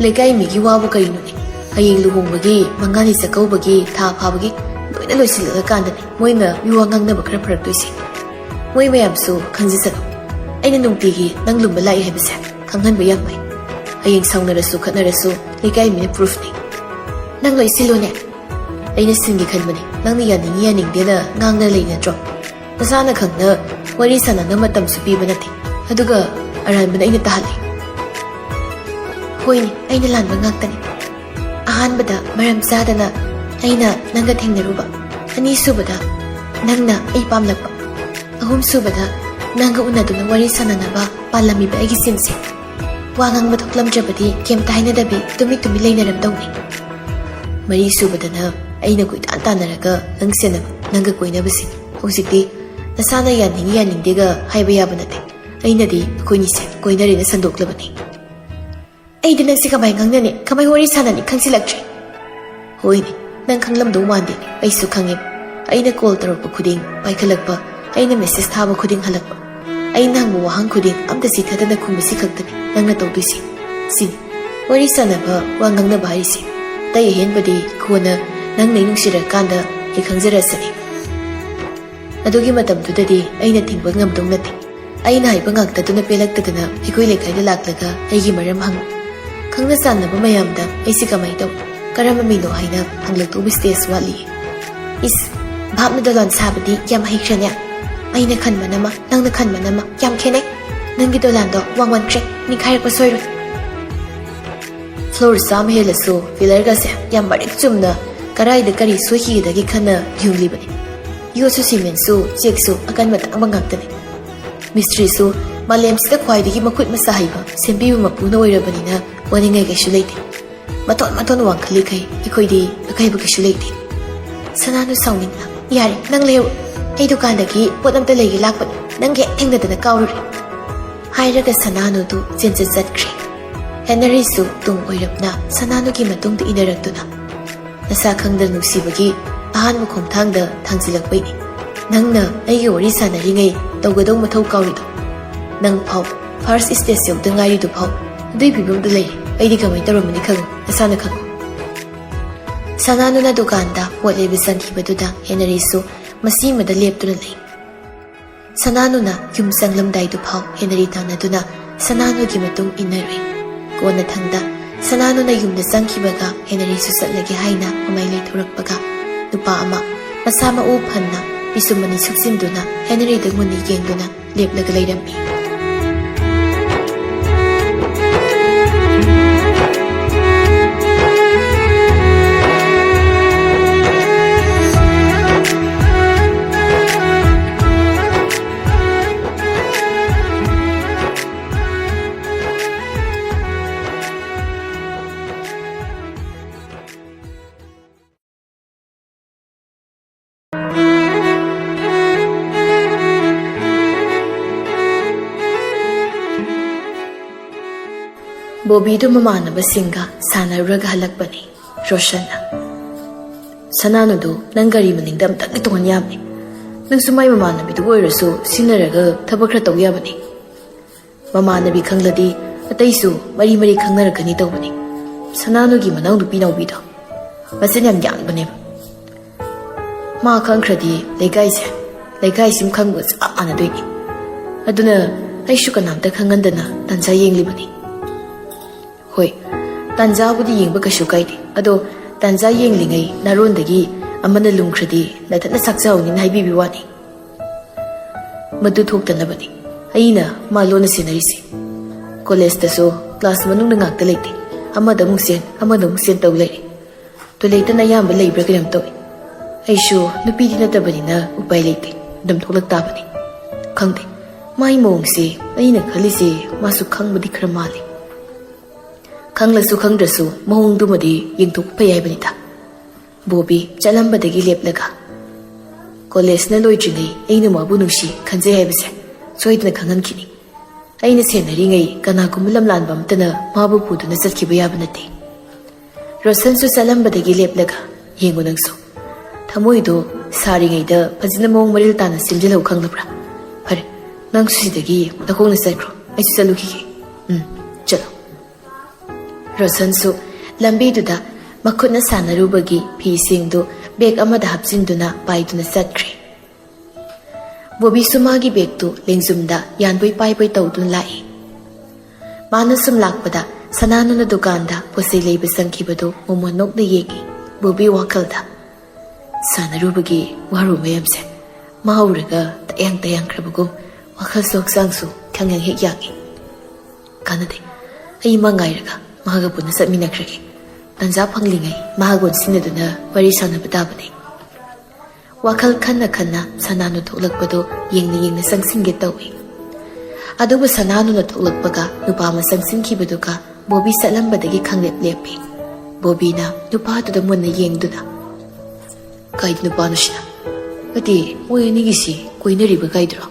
ꯂꯩꯀꯥꯏ ꯃꯤꯒꯤ ꯋꯥꯕꯨ ꯀꯔꯤꯅꯣꯅꯦ? ꯍꯌꯦꯡ ꯂꯨꯍꯣꯡꯕꯒꯤ, ꯃꯉꯥꯅꯤ ꯆꯥꯛꯀꯧꯕꯒꯤ, ꯊꯥ ꯐꯥꯕꯒꯤ ꯂꯣꯏꯅ ꯂꯣꯏꯁꯤꯜꯂꯛꯂꯀꯥꯟꯗꯅꯦ ꯃꯣꯏꯅ ꯃꯤꯋꯥ ꯉꯥꯡꯅꯕ ꯈꯔ ꯐꯔꯛꯇꯣꯏꯁꯦ꯫ ꯃꯣꯏ ꯃꯌꯥꯝꯁꯨ ꯈꯪꯖꯁꯅꯨ꯫ ꯑꯩꯅ ꯅꯨꯡꯇꯤꯒꯤ ꯅꯪ ꯂꯨꯝꯕ ꯂꯥꯛꯏ ꯍꯥꯏꯕꯁꯦ ꯈꯪꯍꯟꯕ ꯌꯥꯝ ꯐꯩ꯫ ꯍꯌꯦꯡ ꯁꯥꯎꯅꯔꯁꯨ ꯈꯠꯅꯔꯁꯨ ꯂꯩꯀꯥꯏ ꯃꯤꯅ ꯄ꯭ꯔꯨꯐꯅꯤ꯫ ꯅꯪ ꯂꯣꯏꯁꯤꯜꯂꯨꯅꯦ꯫ ꯑꯩꯅ ꯁꯤꯟꯒꯦ ꯈꯟꯕꯅꯤ꯫ ꯅꯪꯅ ꯌꯥꯅꯤꯡꯉꯤ ꯌꯥꯅꯤꯡꯗꯦꯅ ꯉꯥꯡꯅ ꯂꯩ ꯅꯠꯇ꯭ꯔꯣ? ꯅꯁꯥꯅ ꯈꯪꯅ ꯋꯥꯔꯤ ꯁꯥꯟꯅꯅꯕ ꯃꯇꯝꯁꯨ ꯄꯤꯕ ꯅꯠꯇꯦ꯫ ꯑꯗꯨꯒ ꯑꯔꯥꯟꯕꯅ ꯑꯩꯅ ꯇꯥꯍꯜꯂꯤ꯫ ꯍꯣꯏꯅꯦ, ꯑꯩꯅ ꯂꯥꯟꯕ ꯉꯥꯛꯇꯅꯤ꯫ ꯑꯍꯥꯟꯕꯗ ꯃꯔꯝ ꯆꯥꯗꯅ ꯑꯩꯅ ꯅꯪꯒ ꯊꯦꯡꯅꯔꯨꯕ, ꯑꯅꯤꯁꯨꯕꯗ ꯅꯪꯅ ꯑꯩ ꯄꯥꯝꯂꯛꯄ, ꯑꯍꯨꯝꯁꯨꯕꯗ ꯅꯪꯒ ꯎꯅꯗꯨꯅ ꯋꯥꯔꯤ ꯁꯥꯟꯅꯅꯕ ꯄꯥꯜꯂꯝꯃꯤꯕ ꯑꯩꯒꯤ ꯁꯤꯟꯁꯦ꯫ ꯋꯥ ꯉꯥꯡꯕ ꯊꯣꯛꯂꯝꯗ꯭ꯔꯕꯗꯤ ꯀꯩꯝꯇ ꯍꯥꯏꯅꯗꯕꯤ ꯇꯨꯃꯤ ꯇꯨꯃꯤ ꯂꯩꯅꯔꯝꯗꯧꯅꯤ꯫ ꯃꯔꯤꯁꯨꯕꯗꯅ ꯑꯩꯅ ꯀꯣꯏꯇꯥꯟ ꯇꯥꯟꯅꯔꯒ ꯅꯪ ꯁꯦꯟꯅꯕ, ꯅꯪꯒ ꯀꯣꯏꯅꯕꯁꯤꯅꯤ꯫ ꯍꯧꯖꯤꯛꯇꯤ ꯅꯁꯥꯅ ꯌꯥꯅꯤꯡꯉꯤ ꯌꯥꯅꯤꯡꯗꯦꯒ ꯍꯥꯏꯕ ꯌꯥꯕ ꯅꯠꯇꯦ꯫ ꯑꯩꯅꯗꯤ ꯑꯩꯈꯣꯏꯅꯤꯁꯦ ꯀꯣꯏꯅꯔꯦꯅ ꯁꯟꯗꯣꯛꯂꯕꯅꯤ꯫ ꯑꯩꯗꯤ ꯅꯪꯁꯦ ꯀꯃꯥꯏ ꯉꯥꯡꯅꯅꯤ, ꯀꯃꯥꯏ ꯋꯥꯔꯤ ꯁꯥꯟꯅꯅꯤ ꯈꯪꯖꯤꯜꯂꯛꯇ꯭ꯔꯦ꯫ ꯍꯣꯏꯅꯦ, ꯅꯪ ꯈꯪꯂꯝꯗꯧ ꯃꯥꯟꯗꯦ, ꯑꯩꯁꯨ ꯈꯪꯉꯦ꯫ ꯑꯩꯅ ꯀꯣꯜ ꯇꯧꯔꯛꯄ ꯈꯨꯗꯤꯡ ꯄꯥꯏꯈꯠꯂꯛꯄ, ꯑꯩꯅ ꯃꯦꯁꯦꯖ ꯊꯥꯕ ꯈꯨꯗꯤꯡ ꯍꯜꯂꯛꯄ, ꯑꯩꯅ ꯍꯪꯕ ꯋꯥꯍꯪ ꯈꯨꯗꯤꯡ ꯑꯝꯇ ꯆꯤꯊꯗꯅ ꯈꯨꯝꯕꯁꯤ ꯈꯛꯇꯅꯤ ꯅꯪꯅ ꯇꯧꯗꯣꯏꯁꯦ꯫ ꯁꯤꯅꯤ ꯋꯥꯔꯤ ꯁꯥꯟꯅꯕ, ꯋꯥ ꯉꯥꯡꯅꯕ ꯍꯥꯏꯔꯤꯁꯦ꯫ ꯑꯇꯩ ꯑꯍꯦꯟꯕꯗꯤ ꯀꯣꯟꯅ ꯅꯪꯅ ꯑꯩ ꯅꯨꯡꯁꯤꯔꯀꯥꯟꯗ ꯑꯩ ꯈꯪꯖꯔꯁꯅꯤ꯫ ꯑꯗꯨꯒꯤ ꯃꯇꯝꯗꯨꯗꯗꯤ ꯑꯩꯅ ꯊꯤꯡꯕ ꯉꯝꯗꯧ ꯅꯠꯇꯦ꯫ ꯑꯩꯅ ꯍꯥꯏꯕ ꯉꯥꯛꯇꯗꯨꯅ ꯄꯦꯜꯂꯛꯇꯗꯅ ꯑꯩꯈꯣꯏ ꯂꯩꯀꯥꯏꯗ ꯂꯥꯛꯂꯒ ꯑꯩꯒꯤ ꯃꯔꯝ ꯍꯪꯉꯤ꯫ ꯈꯪꯅ ꯆꯥꯟꯅꯕ ꯃꯌꯥꯝꯗ ꯑꯩꯁꯦ ꯀꯃꯥꯏ ꯇꯧ, ꯀꯔꯝꯕ ꯃꯤꯅꯣ ꯍꯥꯏꯅ ꯍꯪꯂꯛꯇꯧꯕ ꯁ꯭ꯇꯦꯖ ꯋꯥꯠꯂꯤ꯫ ꯏꯁ, ꯚꯥꯞꯅ ꯗꯣꯂꯥꯟ ꯁꯥꯕꯗꯤ ꯌꯥꯝ ꯍꯩꯈ꯭ꯔꯦꯅꯦ꯫ ꯑꯩꯅ ꯈꯟꯕꯅ ꯑꯃ, ꯅꯪꯅ ꯈꯟꯕꯅ ꯑꯃ, ꯌꯥꯝ ꯈꯦꯠꯅꯩ꯫ ꯅꯪꯒꯤ ꯗꯣꯂꯥꯟꯗꯣ ꯋꯥꯡꯃꯟꯈ꯭ꯔꯦ, ꯅꯤꯡꯈꯥꯏꯔꯛꯄ ꯁꯣꯏꯔꯣꯏ꯫ ꯐ꯭ꯂꯣꯔ ꯆꯥꯝꯃ ꯍꯦꯜꯂꯁꯨ ꯄꯤꯂꯔꯒꯁꯦ ꯌꯥꯝ ꯃꯔꯤꯛ ꯆꯨꯝꯅ ꯀꯔꯥꯏꯗ ꯀꯔꯤ ꯁꯣꯏꯈꯤꯒꯗꯒꯦ ꯈꯟꯅ ꯌꯨꯡꯂꯤꯕꯅꯤ꯫ ꯌꯣꯠꯁꯨ ꯁꯤꯃꯦꯟꯁꯨ ꯆꯦꯛꯁꯨ ꯑꯀꯟꯕ ꯇꯥꯡꯕ ꯉꯥꯛꯇꯅꯤ꯫ ꯃꯤꯁꯇ꯭ꯔꯤꯁꯨ ꯃꯥꯂꯦꯝꯁꯤꯗ ꯈ꯭ꯋꯥꯏꯗꯒꯤ ꯃꯈꯨꯠ ꯃꯁꯥ ꯍꯩꯕ ꯁꯦꯝꯕꯤꯕ ꯃꯄꯨꯅ ꯑꯣꯏꯔꯕꯅꯤꯅ ꯋꯥꯅꯤꯡꯉꯥꯏ ꯀꯩꯁꯨ ꯂꯩꯇꯦ꯫ ꯃꯊꯣꯟ ꯃꯊꯣꯟ ꯋꯥꯡꯈꯠꯂꯤꯈꯩ ꯑꯩꯈꯣꯏꯗꯤ ꯑꯀꯥꯏꯕ ꯀꯩꯁꯨ ꯂꯩꯇꯦ꯫ ꯁꯅꯥꯅꯨ ꯁꯥꯎꯅꯤꯡꯅ, "ꯌꯥꯔꯦ, ꯅꯪ ꯂꯩꯍꯧꯔꯣ꯫ ꯑꯩ ꯗꯨꯀꯥꯟꯗꯒꯤ ꯄꯣꯠ ꯑꯝꯇ ꯂꯩꯒꯦ ꯂꯥꯛꯄꯅꯤ꯫ ꯅꯪꯒ ꯍꯦꯛ ꯊꯦꯡꯅꯗꯅ ꯀꯥꯎꯔꯨꯔꯦ"꯫ ꯍꯥꯏꯔꯒ ꯁꯅꯥꯅꯨꯗꯨ ꯆꯦꯟꯆꯠ ꯆꯠꯈ꯭ꯔꯦ꯫ ꯍꯦꯅꯔꯤꯁꯨ ꯇꯨꯡ ꯑꯣꯏꯔꯞꯅ ꯁꯅꯥꯅꯨꯒꯤ ꯃꯇꯨꯡꯗ ꯏꯟꯅꯔꯛꯇꯨꯅ ꯅꯁꯥ ꯈꯪꯗ ꯅꯨꯡꯁꯤꯕꯒꯤ ꯑꯍꯥꯟꯕ ꯈꯣꯡꯊꯥꯡꯗ ꯊꯥꯡꯖꯤꯜꯂꯛꯄꯩꯅꯤ꯫ ꯅꯪꯅ ꯑꯩꯒ ꯋꯥꯔꯤ ꯁꯥꯟꯅꯔꯤꯉꯩ ꯇꯧꯒꯗꯧ ꯃꯊꯧ ꯀꯥꯎꯔꯤꯗꯣ꯫ ꯅꯪ ꯐꯥꯎ First stage ꯌꯧꯗ ꯉꯥꯏꯔꯤꯗꯨ ꯐꯥꯎ ꯑꯗꯨꯏ ꯐꯤꯕꯝꯗꯨ ꯂꯩꯔꯦ꯫ ꯑꯩꯗꯤ ꯀꯃꯥꯏꯅ ꯇꯧꯔꯝꯃꯅꯤ ꯈꯪꯉꯨ, ꯅꯁꯥꯅ ꯈꯪꯉꯨ꯫ ꯁꯅꯥꯅꯨꯅ ꯗꯨꯀꯥꯟꯗ ꯄꯣꯠ ꯂꯩꯕ ꯆꯪꯈꯤꯕꯗꯨꯗ ꯍꯦꯅꯔꯤꯁꯨ ꯃꯁꯤꯃꯗ ꯂꯦꯞꯇꯨꯅ ꯂꯩ꯫ ꯁꯅꯥꯅꯨꯅ ꯌꯨꯝ ꯆꯪꯂꯝꯗꯥꯏꯗꯨ ꯐꯥꯎ ꯍꯦꯅꯔꯤ ꯇꯥꯟꯅꯗꯨꯅ ꯁꯅꯥꯅꯨꯒꯤ ꯃꯇꯨꯡ ꯏꯟꯅꯔꯨꯏ꯫ ꯀꯣꯟꯅꯊꯪꯗ ꯁꯅꯥꯅꯨꯅ ꯌꯨꯝꯗ ꯆꯪꯈꯤꯕꯒ ꯍꯦꯅꯔꯤꯁꯨ ꯆꯠꯂꯒꯦ ꯍꯥꯏꯅ ꯃꯃꯥꯏ ꯂꯩꯊꯣꯔꯛꯄꯒ, ꯅꯨꯄꯥ ꯑꯃ ꯃꯁꯥ ꯃꯎ ꯐꯅ ꯄꯤꯁꯨꯝ ꯑꯅꯤ ꯁꯨꯞꯆꯤꯟꯗꯨꯅ ꯍꯦꯅꯔꯤꯗ ꯃꯨꯟꯅ ꯌꯦꯡꯗꯨꯅ ꯂꯦꯞꯂꯒ ꯂꯩꯔꯝꯃꯤ꯫ ꯕꯣꯕꯤꯗꯨ ꯃꯃꯥꯟꯅꯕꯁꯤꯡꯒ ꯁꯥꯟꯅꯔꯨꯔꯒ ꯍꯜꯂꯛꯄꯅꯤ꯫ ꯔꯣꯁꯟꯅ, "ꯁꯅꯥꯅꯨꯗꯨ ꯅꯪ ꯒꯥꯔꯤ ꯃꯅꯤꯡꯗ ꯑꯝꯇꯪꯗꯤ ꯇꯣꯡꯍꯟ ꯌꯥꯕꯅꯤ꯫ ꯅꯪꯁꯨ ꯃꯥꯏ ꯃꯃꯥꯟꯅꯕꯤꯗꯨ ꯑꯣꯏꯔꯁꯨ ꯁꯤꯟꯅꯔꯒ ꯊꯕꯛ ꯈꯔ ꯇꯧ ꯌꯥꯕꯅꯤ꯫ ꯃꯃꯥꯟꯅꯕꯤ ꯈꯪꯂꯗꯤ ꯑꯇꯩꯁꯨ ꯃꯔꯤ ꯃꯔꯤ ꯈꯪꯅꯔꯛꯀꯅꯤ ꯇꯧꯕꯅꯤ꯫ ꯁꯅꯥꯅꯨꯒꯤ ꯃꯅꯥꯎꯅꯨꯄꯤ ꯅꯥꯎꯕꯤꯗꯣ ꯃꯆꯤꯟ ꯌꯥꯝ ꯌꯥꯡꯕꯅꯦꯕ꯫ ꯃꯥ ꯈꯪꯈ꯭ꯔꯗꯤ ꯂꯩꯀꯥꯏꯁꯦ, ꯂꯩꯀꯥꯏꯁꯤꯃ ꯈꯪꯕꯒ ꯆꯞ ꯃꯥꯟꯅꯗꯣꯏꯅꯤ꯫ ꯑꯗꯨꯅ ꯑꯩꯁꯨ ꯀꯅꯥꯝꯇ ꯈꯪꯍꯟꯗꯅ ꯇꯥꯟꯖꯥ ꯌꯦꯡꯂꯤꯕꯅꯤ꯫" "ꯍꯣꯏ, ꯇꯥꯟꯖꯥꯕꯨꯗꯤ ꯌꯦꯡꯕ ꯀꯩꯁꯨ ꯀꯥꯏꯗꯦ꯫ ꯑꯗꯣ ꯇꯥꯟꯖꯥ ꯌꯦꯡꯂꯤꯉꯩ ꯅꯥꯔꯣꯟꯗꯒꯤ ꯑꯃꯅ ꯂꯨꯝꯈ꯭ꯔꯗꯤ ꯅꯊꯟꯅ ꯆꯥꯛ ꯆꯥꯍꯧꯅꯤꯅ ꯍꯥꯏꯕꯤꯕꯒꯤ ꯋꯥꯅꯤ꯫ ꯃꯗꯨ ꯊꯣꯛꯇꯅꯕꯅꯤ ꯑꯩꯅ ꯃꯥ ꯂꯣꯟꯅ ꯁꯦꯟꯅꯔꯤꯁꯤ꯫ ꯀꯣꯂꯦꯖꯇꯁꯨ ꯀ꯭ꯂꯥꯁ ꯃꯅꯨꯡꯗ ꯉꯥꯛꯇ ꯂꯩꯇꯦ꯫ ꯑꯃꯗ ꯑꯃꯨꯛ ꯆꯦꯟ, ꯑꯃꯗ ꯑꯃꯨꯛ ꯆꯦꯟ ꯇꯧ ꯂꯩꯔꯦ꯫ ꯇꯣꯏꯂꯦꯠꯇꯅ ꯑꯌꯥꯝꯕ ꯂꯩꯕ꯭ꯔꯥ ꯀꯩꯅꯣꯝ ꯇꯧꯏ꯫ ꯑꯩꯁꯨ ꯅꯨꯄꯤꯗꯤ ꯅꯠꯇꯕꯅꯤꯅ ꯎꯄꯥꯏ ꯂꯩꯇꯦ, ꯑꯗꯨꯝ ꯊꯣꯛꯂꯛ ꯇꯥꯕꯅꯤ꯫ ꯈꯪꯗꯦ, ꯃꯥꯏ ꯃꯑꯣꯡꯁꯦ ꯑꯩꯅ ꯈꯜꯂꯤꯁꯦ ꯃꯥꯁꯨ ꯈꯪꯕꯗꯤ ꯈꯔ ꯃꯥꯜꯂꯤ꯫ ꯈꯪꯂꯁꯨ ꯈꯪꯗ꯭ꯔꯁꯨ ꯃꯑꯣꯡꯗꯨꯃꯗꯤ ꯌꯦꯡꯊꯣꯛꯄ ꯐꯩ ꯍꯥꯏꯕꯅꯤꯗ꯫" ꯕꯣꯕꯤ ꯆꯠꯂꯝꯕꯗꯒꯤ ꯂꯦꯞꯂꯒ, "ꯀꯣꯂꯦꯖꯅ ꯂꯣꯏꯗ꯭ꯔꯤꯉꯩ ꯑꯩꯅ ꯃꯥꯕꯨ ꯅꯨꯡꯁꯤ ꯈꯟꯖꯩ ꯍꯥꯏꯕꯁꯦ ꯁꯣꯏꯗꯅ ꯈꯪꯍꯟꯈꯤꯅꯤ꯫ ꯑꯩꯅ ꯁꯦꯟꯅꯔꯤꯉꯩ ꯀꯅꯥꯒꯨꯝꯕ ꯂꯝꯂꯥꯟꯕ ꯑꯃꯠꯇꯅ ꯃꯥꯕꯨ ꯄꯨꯗꯨꯅ ꯆꯠꯈꯤꯕ ꯌꯥꯕ ꯅꯠꯇꯦ꯫" ꯔꯣꯁꯟꯁꯨ ꯆꯠꯂꯝꯕꯗꯒꯤ ꯂꯦꯞꯂꯒ, "ꯌꯦꯡꯉꯨ ꯅꯪꯁꯨ, ꯊꯃꯣꯏꯗꯣ ꯁꯥꯔꯤꯉꯩꯗ ꯐꯖꯅ ꯃꯑꯣꯡ ꯃꯔꯤꯜ ꯇꯥꯅ ꯁꯦꯝꯖꯤꯜꯍꯧ, ꯈꯪꯂꯕ꯭ꯔꯥ? ꯐꯔꯦ, ꯅꯪꯁꯨ ꯁꯤꯗꯒꯤ ꯅꯈꯣꯡꯅ ꯆꯠꯈ꯭ꯔꯣ꯫ ꯑꯩꯁꯨ ꯆꯠꯂꯨꯈꯤꯒꯦ꯫ ꯎꯝ, ꯆꯠꯂꯣ꯫ ꯔꯣꯁꯟꯁꯨ ꯂꯝꯕꯤꯗꯨꯗ ꯃꯈꯨꯠꯅ ꯁꯥꯟꯅꯔꯨꯕꯒꯤ ꯐꯤꯁꯤꯡꯗꯨ ꯕꯦꯒ ꯑꯃꯗ ꯍꯥꯞꯆꯤꯟꯗꯨꯅ ꯄꯥꯏꯗꯨꯅ ꯆꯠꯈ꯭ꯔꯦ꯫ ꯕꯣꯕꯤꯁꯨ ꯃꯥꯒꯤ ꯕꯦꯒꯇꯨ ꯂꯦꯡꯖꯨꯝꯗ ꯌꯥꯟꯕꯣꯏ ꯄꯥꯏꯕꯣꯏ ꯇꯧꯗꯨꯅ ꯂꯥꯛꯏ꯫ ꯃꯥꯅ ꯁꯨꯝ ꯂꯥꯛꯄꯗ ꯁꯅꯥꯅꯨꯅ ꯗꯨꯀꯥꯟꯗ ꯄꯣꯠꯆꯩ ꯂꯩꯕ ꯆꯪꯈꯤꯕꯗꯨ ꯃꯣꯃꯣꯟ ꯅꯣꯛꯅ ꯌꯦꯡꯏ꯫ ꯕꯣꯕꯤ ꯋꯥꯈꯜꯗ, "ꯁꯥꯟꯅꯔꯨꯕꯒꯤ ꯋꯥꯔꯨ ꯃꯌꯥꯝꯁꯦ ꯃꯥ ꯎꯔꯒ ꯇꯌꯥꯡ ꯇꯌꯥꯡꯈ꯭ꯔꯕꯒꯨꯝ ꯋꯥꯈꯜꯁꯨ ꯍꯛꯆꯥꯡꯁꯨ ꯈꯪꯌꯥꯡ ꯍꯦꯛ ꯌꯥꯡꯏ꯫ ꯀꯥꯟꯅꯗꯦ, ꯑꯩ ꯃꯥ ꯉꯥꯏꯔꯒ ꯃꯥꯒ ꯄꯨꯟꯅ ꯆꯠꯃꯤꯟꯅꯈ꯭ꯔꯒꯦ꯫ ꯇꯟꯖꯥ ꯐꯪꯂꯤꯉꯩ ꯃꯥꯒ ꯑꯣꯟꯁꯤꯟꯅꯗꯨꯅ ꯋꯥꯔꯤ ꯁꯥꯟꯅꯕ ꯇꯥꯕꯅꯤ꯫" ꯋꯥꯈꯜ ꯈꯟꯅ ꯈꯟꯅ ꯁꯅꯥꯅꯨ ꯊꯣꯛꯂꯛꯄꯗꯨ ꯌꯦꯡꯅ ꯌꯦꯡꯅ ꯆꯪꯁꯤꯟꯒꯦ ꯇꯧꯏ꯫ ꯑꯗꯨꯕꯨ ꯁꯅꯥꯅꯨꯅ ꯊꯣꯛꯂꯛꯄꯒ ꯅꯨꯄꯥ ꯑꯃ ꯆꯪꯁꯤꯟꯈꯤꯕꯗꯨꯒ ꯕꯣꯕꯤ ꯆꯠꯂꯝꯕꯗꯒꯤ ꯈꯪꯂꯦꯞ ꯂꯦꯞꯄꯤ꯫ ꯕꯣꯕꯤꯅ ꯅꯨꯄꯥꯗꯨꯗ ꯃꯨꯟꯅ ꯌꯦꯡꯗꯨꯅ, "ꯀꯥꯏꯗ ꯅꯨꯄꯥꯅꯣ ꯁꯤꯅ? ꯅꯠꯇꯦ, ꯃꯣꯏ ꯑꯅꯤꯒꯤꯁꯤ ꯀꯣꯏꯅꯔꯤꯕ ꯀꯥꯏꯗꯨꯔꯣ?"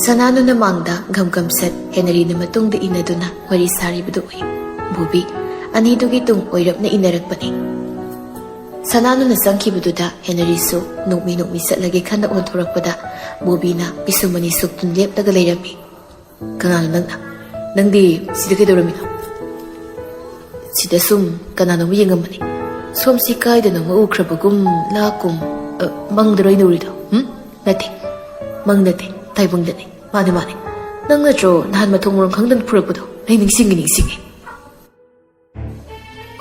ꯁꯅꯥꯅꯨꯅ ꯃꯥꯡꯗ ꯒꯝ ꯒꯝ ꯁꯠ, ꯍꯦꯅꯔꯤꯅ ꯃꯇꯨꯡꯗ ꯏꯟꯅꯗꯨꯅ ꯋꯥꯔꯤ ꯁꯥꯔꯤꯕꯗꯨ ꯎꯏ꯫ ꯕꯣꯕꯤ ꯑꯅꯤꯗꯨꯒꯤ ꯇꯨꯡ ꯑꯣꯏꯔꯞꯅ ꯏꯟꯅꯔꯛꯄꯅꯤ꯫ ꯁꯅꯥꯅꯨꯅ ꯆꯪꯈꯤꯕꯗꯨꯗ ꯍꯦꯅꯔꯤꯁꯨ ꯅꯣꯛꯃꯤ ꯅꯣꯛꯃꯤ ꯆꯠꯂꯒꯦ ꯈꯟꯅ ꯑꯣꯟꯊꯣꯔꯛꯄꯗ ꯕꯣꯕꯤꯅ ꯄꯤꯁꯨꯝ ꯑꯅꯤ ꯁꯨꯛꯇꯨꯅ ꯂꯦꯞꯂꯒ ꯂꯩꯔꯝꯃꯤ꯫ "ꯀꯅꯥꯅꯣ ꯅꯪꯅ? ꯅꯪꯗꯤ ꯁꯤꯗ ꯀꯩꯗꯧꯔꯝꯃꯤꯅꯣ?" "ꯁꯤꯗ ꯁꯨꯝ ꯀꯅꯥꯅꯣꯝ ꯌꯦꯡꯉꯝꯕꯅꯤ꯫ ꯁꯣꯝꯁꯤ ꯀꯥꯏꯗꯅꯣꯃ ꯎꯈ꯭ꯔꯕꯒꯨꯝ ꯂꯥꯛꯀꯨꯝ꯫" "ꯑ, ꯃꯪꯗꯔꯣ ꯑꯩꯅ ꯎꯔꯤꯗꯣ? ꯎꯝ? ꯅꯠꯇꯦ, ꯃꯪ ꯅꯠꯇꯦ, ꯇꯥꯏꯕꯪꯗꯅꯤ꯫ ꯃꯥꯅꯦ, ꯃꯥꯅꯦ꯫ ꯅꯪ ꯅꯠꯇ꯭ꯔꯣ ꯅꯍꯥꯟ ꯃꯊꯣꯡ ꯃꯔꯝ ꯈꯪꯗꯅ ꯐꯨꯔꯛꯄꯗꯣ? ꯑꯩ ꯅꯤꯡꯁꯤꯡꯉꯤ, ꯅꯤꯡꯁꯤꯡꯉꯤ꯫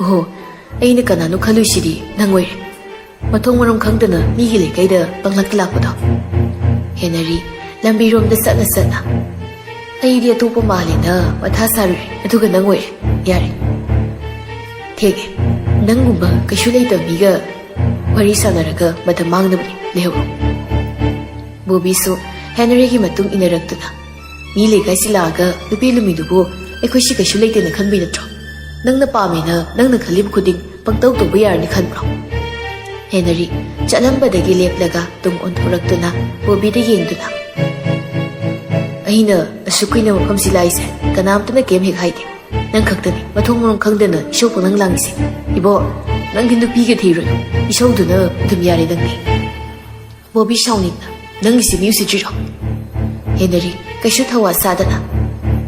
ꯑꯣꯍꯣ, ꯑꯩꯅ ꯀꯅꯥꯅꯣ ꯈꯜꯂꯨꯏꯁꯤꯗꯤ ꯅꯪ ꯑꯣꯏꯔꯦ꯫ ꯃꯊꯣꯡ ꯃꯔꯝ ꯈꯪꯗꯅ ꯃꯤꯒꯤ ꯂꯩꯀꯥꯏꯗ ꯄꯪꯂꯥꯛꯇ ꯂꯥꯛꯄꯗꯣ꯫" ꯍꯦꯅꯔꯤ ꯂꯝꯕꯤꯔꯣꯝꯗ ꯆꯠꯅ ꯆꯠꯅ, "ꯑꯩꯗꯤ ꯑꯇꯣꯞꯄ ꯃꯥꯜꯂꯦꯅ ꯃꯊꯥ ꯁꯥꯔꯨꯔꯦ, ꯑꯗꯨꯒ ꯅꯪ ꯑꯣꯏꯔꯦ꯫ ꯌꯥꯔꯦ, ꯊꯦꯡꯉꯦ꯫ ꯅꯪꯒꯨꯝꯕ ꯀꯩꯁꯨ ꯂꯩꯇꯕ ꯃꯤꯒ ꯋꯥꯔꯤ ꯁꯥꯟꯅꯔꯒ ꯃꯇꯝ ꯃꯥꯡꯅꯕꯅꯤ꯫ ꯂꯩꯍꯧꯔꯣ꯫" ꯕꯣꯕꯤꯁꯨ ꯍꯦꯅꯔꯤꯒꯤ ꯃꯇꯨꯡ ꯏꯟꯅꯔꯛꯇꯨꯅ, "ꯃꯤ ꯂꯩꯀꯥꯏꯁꯤ ꯂꯥꯛꯑꯒ ꯅꯨꯄꯤ ꯂꯨꯝꯃꯤꯗꯨꯕꯨ ꯑꯩꯈꯣꯏꯁꯤ ꯀꯩꯁꯨ ꯂꯩꯇꯦꯅ ꯈꯟꯕꯩ ꯅꯠꯇ꯭ꯔꯣ? ꯅꯪꯅ ꯄꯥꯝꯃꯦꯅ ꯅꯪꯅ ꯈꯜꯂꯤꯕ ꯈꯨꯗꯤꯡ ꯄꯪꯇꯧ ꯇꯧꯕ ꯌꯥꯔꯅꯤ ꯈꯟꯕ꯭ꯔꯣ?" ꯍꯦꯅꯔꯤ ꯆꯠꯂꯝꯕꯗꯒꯤ ꯂꯦꯞꯂꯒ ꯇꯨꯡ ꯑꯣꯟꯊꯣꯔꯛꯇꯨꯅ ꯕꯣꯕꯤꯗ ꯌꯦꯡꯗꯨꯅ, "ꯑꯩꯅ ꯑꯁꯨꯛ ꯀꯨꯏꯅ ꯃꯐꯝꯁꯤ ꯂꯥꯛꯏꯁꯦ ꯀꯅꯥꯝꯇꯅ ꯀꯩꯝ ꯍꯦꯛ ꯍꯥꯏꯗꯦ꯫ ꯅꯪ ꯈꯛꯇꯅꯤ ꯃꯊꯣꯡ ꯃꯔꯝ ꯈꯪꯗꯅ ꯏꯁꯧ ꯄꯪꯂꯥꯡ ꯂꯥꯡꯉꯤꯁꯦ꯫ ꯏꯕꯣ, ꯅꯪꯗꯤ ꯅꯨꯄꯤꯒ ꯊꯤꯔꯨꯅꯨ, ꯏꯁꯧꯗꯨꯅ ꯑꯗꯨꯝ ꯌꯥꯔꯦ ꯅꯪꯗꯤ꯫" ꯕꯣꯕꯤ ꯁꯥꯎꯅꯤꯡꯅ, "ꯅꯪꯒꯤꯁꯤ ꯃꯤ ꯎꯁꯤꯠꯇ꯭ꯔꯤꯔꯣ?" ꯍꯦꯅꯔꯤ ꯀꯩꯁꯨ ꯊꯧꯋꯥ ꯁꯥꯗꯅ,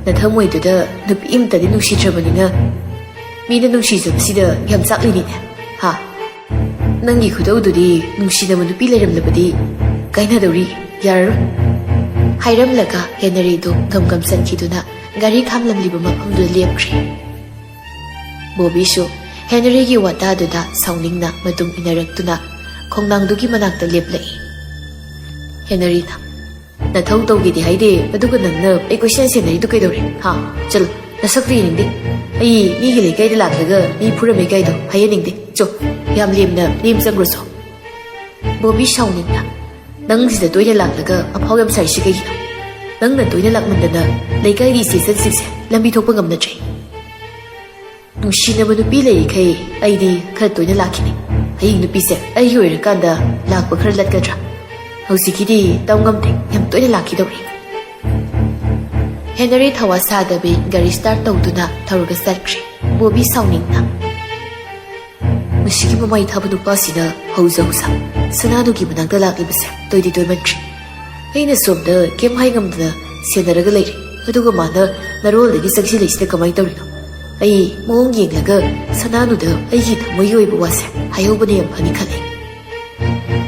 ꯅꯊꯃꯣꯏꯗꯨꯗ ꯅꯨꯄꯤ ꯑꯃꯇꯗꯤ ꯅꯨꯡꯁꯤꯗ꯭ꯔꯕꯅꯤꯅ, ꯃꯤꯅ ꯅꯨꯡꯁꯤꯖꯕꯁꯤꯗ ꯌꯥꯝ ꯆꯥꯛꯂꯤꯅꯤꯅꯦ, ꯍꯥ? ꯅꯪꯒꯤ ꯈꯨꯗꯧꯗꯨꯗꯤ ꯅꯨꯡꯁꯤꯅꯕ ꯅꯨꯄꯤ ꯂꯩꯔꯝꯂꯕꯗꯤ ꯀꯥꯏꯅꯗꯧꯔꯤ, ꯌꯥꯔꯔꯣꯏ꯫ ꯍꯥꯏꯔꯝꯂꯒ ꯍꯦꯅꯔꯤꯗꯨ ꯒꯝ ꯒꯝ ꯆꯠꯈꯤꯗꯨꯅ ꯒꯥꯔꯤ ꯈꯥꯝꯂꯝꯂꯤꯕ ꯃꯐꯝꯗꯨꯗ ꯂꯦꯞꯈ꯭ꯔꯦ꯫ ꯕꯣꯕꯤꯁꯨ ꯍꯦꯅꯔꯤꯒꯤ ꯋꯥꯇꯥꯗꯨꯗ ꯁꯥꯎꯅꯤꯡꯅ ꯃꯇꯨꯡ ꯏꯟꯅꯔꯛꯇꯨꯅ ꯈꯣꯡꯅꯥꯡꯗꯨꯒꯤ ꯃꯅꯥꯛꯇ ꯂꯦꯞꯂꯛꯏ꯫ ꯍꯦꯅꯔꯤꯅ, "ꯅꯊꯧ ꯇꯧꯒꯦꯗꯤ ꯍꯥꯏꯗꯦ, ꯑꯗꯨꯒ ꯅꯪꯅ ꯑꯩ ꯀꯣꯏꯁꯦꯟ ꯁꯦꯟꯅꯔꯤꯗꯨ ꯀꯩꯗꯧꯔꯦ? ꯍꯥ? ꯆꯠꯂꯣ, ꯅꯁꯛꯇꯨ ꯌꯦꯡꯅꯤꯡꯗꯦ꯫ ꯑꯩ ꯃꯤꯒꯤ ꯂꯩꯀꯥꯏꯗ ꯂꯥꯛꯂꯒ ꯃꯤ ꯐꯨꯔꯝꯃꯦ ꯀꯥꯏꯗꯣ ꯍꯥꯏꯍꯟꯅꯤꯡꯗꯦ꯫ ꯆꯣ, ꯌꯥꯝ ꯂꯦꯝꯅ ꯂꯦꯝ ꯆꯪꯈ꯭ꯔꯣ ꯆꯣ꯫" ꯕꯣꯕꯤ ꯁꯥꯎꯅꯤꯡꯅ, "ꯅꯪ ꯁꯤꯗ ꯇꯣꯏꯅ ꯂꯥꯛꯂꯒ ꯑꯐꯥꯎ ꯌꯥꯝ ꯁꯥꯏꯁꯤ ꯀꯩꯒꯤꯅꯣ? ꯅꯪꯅ ꯇꯣꯏꯅ ꯂꯥꯛꯃꯟꯗꯅ ꯂꯩꯀꯥꯏꯒꯤ ꯏꯆꯦ ꯏꯆꯟꯁꯤꯡꯁꯦ ꯂꯝꯕꯤ ꯊꯣꯛꯄ ꯉꯝꯅꯗ꯭ꯔꯦ꯫ ꯅꯨꯡꯁꯤꯅꯕ ꯅꯨꯄꯤ ꯂꯩꯔꯤꯈꯩ ꯑꯩꯗꯤ ꯈꯔ ꯇꯣꯏꯅ ꯂꯥꯛꯈꯤꯅꯤ꯫ ꯍꯌꯦꯡ ꯅꯨꯄꯤꯁꯦ ꯑꯩꯒꯤ ꯑꯣꯏꯔꯀꯥꯟꯗ ꯂꯥꯛꯄ ꯈꯔ ꯂꯠꯀꯗ꯭ꯔꯥ? ꯍꯧꯖꯤꯛꯀꯤꯗꯤ ꯇꯝ ꯉꯝꯗꯦ, ꯌꯥꯝ ꯇꯣꯏꯅ ꯂꯥꯛꯈꯤꯗꯧꯔꯤ꯫" ꯍꯦꯅꯔꯤ ꯊꯋꯥ ꯁꯥꯗꯕꯤ ꯒꯥꯔꯤ ꯁ꯭ꯇꯥꯔꯠ ꯇꯧꯗꯨꯅ ꯊꯧꯔꯒ ꯆꯠꯈ꯭ꯔꯦ꯫ ꯕꯣꯕꯤ ꯁꯥꯎꯅꯤꯡꯅ, "ꯃꯁꯤꯒꯤ ꯃꯃꯥꯏ ꯊꯥꯕ ꯅꯨꯄꯥꯁꯤꯅ ꯍꯧꯖ ꯍꯧꯖ ꯁꯅꯥꯗꯨꯒꯤ ꯃꯅꯥꯛꯇ ꯂꯥꯛꯂꯤꯕꯁꯦ ꯇꯣꯏꯗꯤ ꯇꯣꯏꯃꯟꯈ꯭ꯔꯦ꯫ ꯑꯩꯅ ꯁꯣꯝꯗ ꯀꯩꯝ ꯍꯥꯏ ꯉꯝꯗꯅ ꯁꯦꯟꯅꯔꯒ ꯂꯩꯔꯦ, ꯑꯗꯨꯒ ꯃꯥꯅ ꯅꯔꯣꯜꯗꯒꯤ ꯆꯪꯁꯤꯜꯂꯛꯏꯁꯤꯅ ꯀꯃꯥꯏꯅ ꯇꯧꯔꯤꯅꯣ? ꯑꯩ ꯃꯑꯣꯡ ꯌꯦꯡꯂꯒ ꯁꯅꯥꯅꯨꯗ ꯑꯩꯒꯤ ꯊꯃꯣꯏꯒꯤ ꯑꯣꯏꯕ ꯋꯥꯁꯦ ꯍꯥꯏꯍꯧꯕꯅ ꯌꯥꯝ ꯐꯅꯤ ꯈꯜꯂꯦ꯫"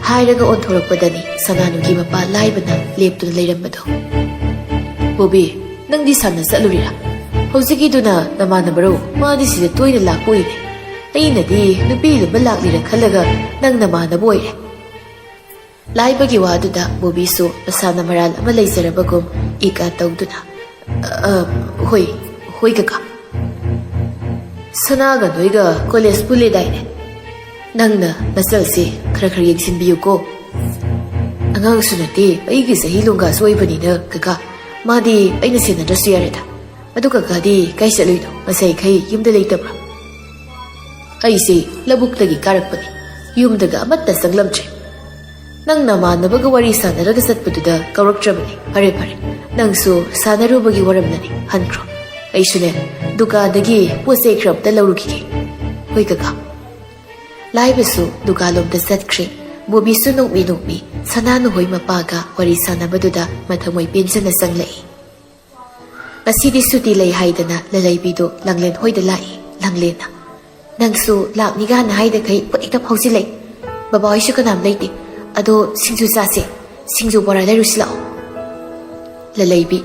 ꯍꯥꯏꯔꯒ ꯑꯣꯟꯊꯣꯔꯛꯄꯗꯅꯤ ꯁꯅꯥꯅꯨꯒꯤ ꯃꯄꯥ ꯂꯥꯏꯕꯅ ꯂꯦꯞꯇꯨꯅ ꯂꯩꯔꯝꯕꯗꯣ꯫ "ꯕꯣꯕꯤ, ꯅꯪꯗꯤ ꯁꯥꯟꯅ ꯆꯠꯂꯨꯔꯤꯔꯥ? ꯍꯧꯖꯤꯛꯀꯤꯗꯨꯅ ꯅꯃꯥꯟꯅꯕꯔꯣ? ꯃꯥꯗꯤ ꯁꯤꯗ ꯇꯣꯏꯅ ꯂꯥꯛꯄ ꯎꯏꯅꯦ꯫ ꯑꯩꯅꯗꯤ ꯅꯨꯄꯤ ꯂꯨꯝꯕ ꯂꯥꯛꯂꯤꯔꯥ ꯈꯜꯂꯒ ꯅꯪ ꯅꯃꯥꯟꯅꯕ ꯑꯣꯏꯔꯦ꯫" ꯂꯥꯏꯕꯒꯤ ꯋꯥꯗꯨꯗ ꯕꯣꯕꯤꯁꯨ ꯃꯁꯥꯅ ꯃꯔꯥꯜ ꯑꯃ ꯂꯩꯖꯔꯕꯒꯨꯝ ꯏꯀꯥ ꯇꯧꯗꯨꯅ, "ꯑ, ꯍꯣꯏ, ꯍꯣꯏ ꯀꯀꯥ꯫ ꯁꯅꯥꯒ ꯅꯣꯏꯒ ꯀꯣꯂꯦꯖ ꯄꯨꯜꯂꯦꯗꯥꯏꯅꯦ? ꯅꯪꯅ ꯃꯆꯜꯁꯦ ꯈꯔ ꯈꯔ ꯌꯦꯡꯁꯤꯟꯕꯤꯌꯨꯀꯣ꯫ ꯑꯉꯥꯡꯁꯨ ꯅꯠꯇꯦ, ꯑꯩꯒꯤ ꯆꯍꯤ ꯂꯣꯡꯒꯥꯁꯨ ꯑꯣꯏꯕꯅꯤꯅ ꯀꯀꯥ, ꯃꯥꯗꯤ ꯑꯩꯅ ꯁꯦꯟꯅꯗ꯭ꯔꯁꯨ ꯌꯥꯔꯦꯗ꯫ ꯑꯗꯨ ꯀꯀꯥꯗꯤ ꯀꯥꯏ ꯆꯠꯂꯨꯏꯅꯣ? ꯉꯁꯥꯏꯈꯩ ꯌꯨꯝꯗ ꯂꯩꯇꯕ꯭ꯔꯣ?" "ꯑꯩꯁꯦ ꯂꯧꯕꯨꯛꯇꯒꯤ ꯀꯥꯔꯛꯄꯅꯤ, ꯌꯨꯝꯗꯒ ꯑꯃꯠꯇ ꯆꯪꯂꯝꯗ꯭ꯔꯦ꯫ ꯅꯪ ꯅꯃꯥꯟꯅꯕꯒ ꯋꯥꯔꯤ ꯁꯥꯟꯅꯔꯒ ꯆꯠꯄꯗꯨꯗ ꯀꯧꯔꯛꯇ꯭ꯔꯕꯅꯤ꯫ ꯐꯔꯦ, ꯐꯔꯦ, ꯅꯪꯁꯨ ꯁꯥꯟꯅꯔꯨꯕꯒꯤ ꯋꯥꯔꯝꯂꯅꯤ, ꯍꯟꯈ꯭ꯔꯣ꯫ ꯑꯩꯁꯨꯅꯦ, ꯗꯨꯀꯥꯟꯗꯒꯤ ꯄꯣꯠ ꯆꯩ ꯈꯔ ꯑꯝꯇ ꯂꯧꯔꯨꯈꯤꯒꯦ꯫" "ꯍꯣꯏ ꯀꯀꯥ꯫" ꯂꯥꯏꯕꯁꯨ ꯗꯨꯀꯥꯟꯂꯣꯝꯗ ꯆꯠꯈ꯭ꯔꯦ꯫ ꯕꯣꯕꯤꯁꯨ ꯅꯣꯛꯃꯤ ꯅꯣꯛꯃꯤ ꯁꯅꯥꯅꯨ ꯍꯣꯏ ꯃꯄꯥꯒ ꯋꯥꯔꯤ ꯁꯥꯟꯅꯕꯗꯨꯗ ꯃꯊꯃꯣꯏ ꯄꯦꯟꯖꯅ ꯆꯪꯂꯛꯏ꯫ ꯉꯁꯤꯗꯤ ꯁꯨꯇꯤ ꯂꯩ ꯍꯥꯏꯗꯅ ꯂꯂꯩꯕꯤꯗꯣ ꯂꯥꯡꯂꯦꯟ ꯍꯣꯏꯗ ꯂꯥꯛꯏ꯫ ꯂꯥꯡꯂꯦꯟꯅ, "ꯅꯪꯁꯨ ꯂꯥꯛꯅꯤꯒ ꯍꯥꯟꯅ ꯍꯥꯏꯗꯈꯩ ꯄꯣꯠ ꯍꯦꯛꯇ ꯐꯥꯎꯖꯤꯜꯂꯛꯏ꯫ ꯕꯕꯥ ꯍꯣꯏꯁꯨ ꯀꯅꯥꯝ ꯂꯩꯇꯦ꯫ ꯑꯗꯣ ꯁꯤꯡꯖꯨ ꯆꯥꯁꯦ, ꯁꯤꯡꯖꯨ ꯕꯣꯔꯥ ꯂꯩꯔꯨꯁꯤ ꯂꯥꯛꯑꯣ꯫" ꯂꯂꯩꯕꯤ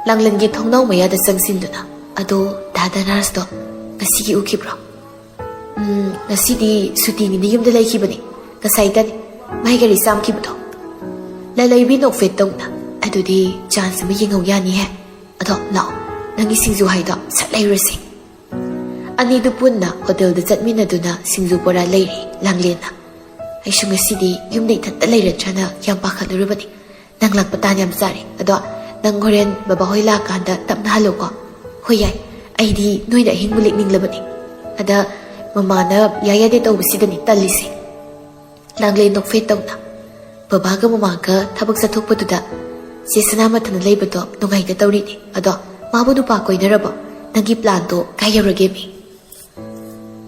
ꯂꯥꯡꯂꯦꯟꯒꯤ ꯊꯣꯡꯅꯥꯎ ꯃꯌꯥꯗ ꯆꯪꯁꯤꯟꯗꯨꯅ, "ꯑꯗꯣ ꯗꯥ ꯗꯅꯔꯥꯖꯇꯣ ꯉꯁꯤꯒꯤ ꯎꯈꯤꯕ꯭ꯔꯣ?" "ꯎꯝ, ꯉꯁꯤꯗꯤ ꯁꯨꯇꯤꯅꯤꯅ ꯌꯨꯝꯗ ꯂꯩꯈꯤꯕꯅꯤ꯫ ꯉꯁꯥꯏꯇꯅꯤ ꯃꯥꯏ ꯒꯥꯔꯤ ꯆꯥꯝꯈꯤꯕꯗꯣ꯫" ꯂꯂꯩꯕꯤ ꯅꯣꯛꯐꯦꯠ ꯇꯧꯅ, "ꯑꯗꯨꯗꯤ ꯆꯥꯟꯁ ꯑꯃ ꯌꯦꯡꯍꯧ ꯌꯥꯅꯤꯍꯦ꯫ ꯑꯗꯣ ꯂꯥꯛꯑꯣ, ꯅꯪꯒꯤ ꯁꯤꯡꯖꯨ ꯍꯥꯏꯗꯣ ꯁꯠ ꯂꯩꯔꯨꯔꯁꯤ꯫" ꯑꯅꯤꯗꯨ ꯄꯨꯟꯅ ꯍꯣꯇꯦꯜꯗ ꯆꯠꯃꯤꯟꯅꯗꯨꯅ ꯁꯤꯡꯖꯨ ꯕꯣꯔꯥ ꯂꯩꯔꯦ꯫ ꯂꯥꯡꯂꯦꯟꯅ, "ꯑꯩꯁꯨ ꯉꯁꯤꯗꯤ ꯌꯨꯝꯗ ꯏꯊꯟꯇ ꯂꯩꯔꯗ꯭ꯔꯅ ꯌꯥꯝ ꯄꯥꯈꯠꯂꯨꯔꯕꯅꯤ꯫ ꯅꯪ ꯂꯥꯛꯄ ꯇꯥꯟ ꯌꯥꯝ ꯆꯥꯔꯦ꯫ ꯑꯗꯣ ꯅꯪ ꯍꯣꯔꯦꯟ ꯕꯕꯥ ꯍꯣꯏ ꯂꯥꯛꯀꯥꯟꯗ ꯇꯞꯅ ꯍꯜꯂꯣꯀꯣ꯫" "ꯍꯣꯏ, ꯌꯥꯏ꯫ ꯑꯩꯗꯤ ꯅꯣꯏꯗ ꯑꯍꯤꯡꯕ ꯂꯦꯛꯅꯤꯡꯂꯕꯅꯤ꯫ ꯑꯗ ꯃꯃꯥꯅ ꯌꯥꯏ ꯌꯥꯗꯦ ꯇꯧꯕꯁꯤꯗꯅꯤ ꯇꯜꯂꯤꯁꯦ꯫" ꯂꯥꯡꯂꯦꯟ ꯅꯣꯛꯐꯦꯠ ꯇꯧꯅ, "ꯕꯕꯥꯒ ꯃꯃꯥꯒ ꯊꯕꯛ ꯆꯠꯊꯣꯛꯄꯗꯨꯗ ꯆꯦ ꯁꯅꯥ ꯃꯊꯟꯇ ꯂꯩꯕꯗꯣ ꯅꯨꯡꯉꯥꯏꯇ ꯇꯧꯔꯤꯅꯤ꯫ ꯑꯗꯣ ꯃꯥꯕꯨ ꯅꯨꯄꯥ ꯀꯣꯏꯅꯔꯕꯣ? ꯅꯪꯒꯤ ꯄ꯭ꯂꯥꯟꯗꯣ ꯀꯥꯏ ꯌꯧꯔꯒꯦ ꯃꯤ?"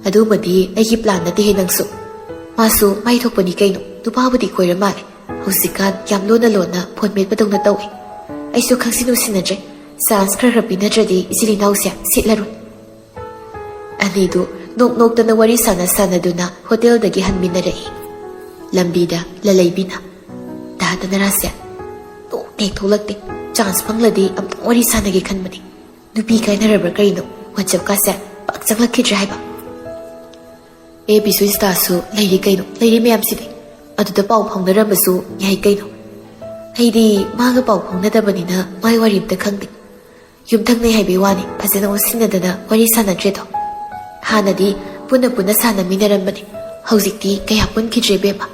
"ꯑꯗꯨꯃꯗꯤ ꯑꯩꯒꯤ ꯄ꯭ꯂꯥꯟ ꯅꯠꯇꯦꯍꯦ ꯅꯪꯁꯨ꯫ ꯃꯥꯁꯨ ꯃꯥꯏ ꯊꯣꯛꯄꯅꯤ ꯀꯩꯅꯣ꯫ ꯅꯨꯄꯥꯕꯨꯗꯤ ꯀꯣꯏꯔ ꯃꯥꯜꯂꯦ꯫ ꯍꯧꯖꯤꯛꯀꯥꯟ ꯌꯥꯝ ꯂꯣꯟꯅ ꯂꯣꯟꯅ ꯐꯣꯟ ꯃꯦꯠꯄꯗꯧꯅ ꯇꯧꯏ꯫ ꯑꯩꯁꯨ ꯈꯪꯁꯤꯟ ꯎꯁꯤꯟꯅꯗ꯭ꯔꯦ꯫ ꯆꯥꯟꯁ ꯈꯔ ꯈꯔ ꯄꯤꯅꯗ꯭ꯔꯗꯤ ꯏꯆꯤꯜ ꯏꯅꯥꯎꯁꯦ ꯁꯤꯠꯂꯔꯣꯏ꯫" ꯑꯅꯤꯗꯨ ꯅꯣꯛ ꯅꯣꯛꯇꯅ ꯋꯥꯔꯤ ꯁꯥꯟꯅ ꯁꯥꯟꯅꯗꯨꯅ ꯍꯣꯇꯦꯜꯗꯒꯤ ꯍꯟꯃꯤꯟꯅꯔꯛꯏ꯫ ꯂꯝꯕꯤꯗ ꯂꯂꯩꯕꯤꯅ, "ꯗꯥ ꯗꯅꯔꯥꯖꯁꯦ ꯅꯣꯛꯇꯦ ꯊꯣꯛꯂꯛꯇꯦ꯫ ꯆꯥꯟꯁ ꯐꯪꯂꯗꯤ ꯑꯝꯇꯪ ꯋꯥꯔꯤ ꯁꯥꯟꯅꯒꯦ ꯈꯟꯕꯅꯤ꯫ ꯅꯨꯄꯤ ꯀꯥꯏꯅꯔꯕ꯭ꯔꯥ ꯀꯔꯤꯅꯣ? ꯋꯥꯆꯞꯀꯥꯁꯦ ꯄꯥꯛ ꯆꯪꯂꯛꯈꯤꯗ꯭ꯔꯦ ꯍꯥꯏꯕ꯫" "ꯑꯦ ꯕꯤꯁꯨ ꯏꯟꯁꯇꯥꯁꯨ ꯂꯩꯔꯤ ꯀꯩꯅꯣ, ꯂꯩꯔꯤ ꯃꯌꯥꯝꯁꯤꯗꯤ꯫ ꯑꯗꯨꯗ ꯄꯥꯎ ꯐꯥꯎꯅꯔꯝꯕꯁꯨ ꯌꯥꯏ ꯀꯩꯅꯣ꯫ ꯑꯩꯗꯤ ꯃꯥꯒ ꯄꯥꯎ ꯐꯥꯎꯅꯗꯕꯅꯤꯅ ꯃꯥꯏ ꯋꯥꯔꯤ ꯑꯝꯇ ꯈꯪꯗꯦ꯫ ꯌꯨꯝꯊꯪꯅꯩ ꯍꯥꯏꯕꯩ ꯋꯥꯅꯤ, ꯐꯖꯅ ꯑꯣꯟꯁꯤꯟꯅꯗꯅ ꯋꯥꯔꯤ ꯁꯥꯟꯅꯗ꯭ꯔꯦꯗꯣ꯫ ꯍꯥꯟꯅꯗꯤ ꯄꯨꯟꯅ ꯄꯨꯟꯅ ꯁꯥꯟꯅꯃꯤꯟꯅꯔꯝꯕꯅꯤ, ꯍꯧꯖꯤꯛꯇꯤ ꯀꯌꯥ ꯄꯨꯟꯈꯤꯗ꯭ꯔꯦ ꯏꯕꯦꯝꯃ꯫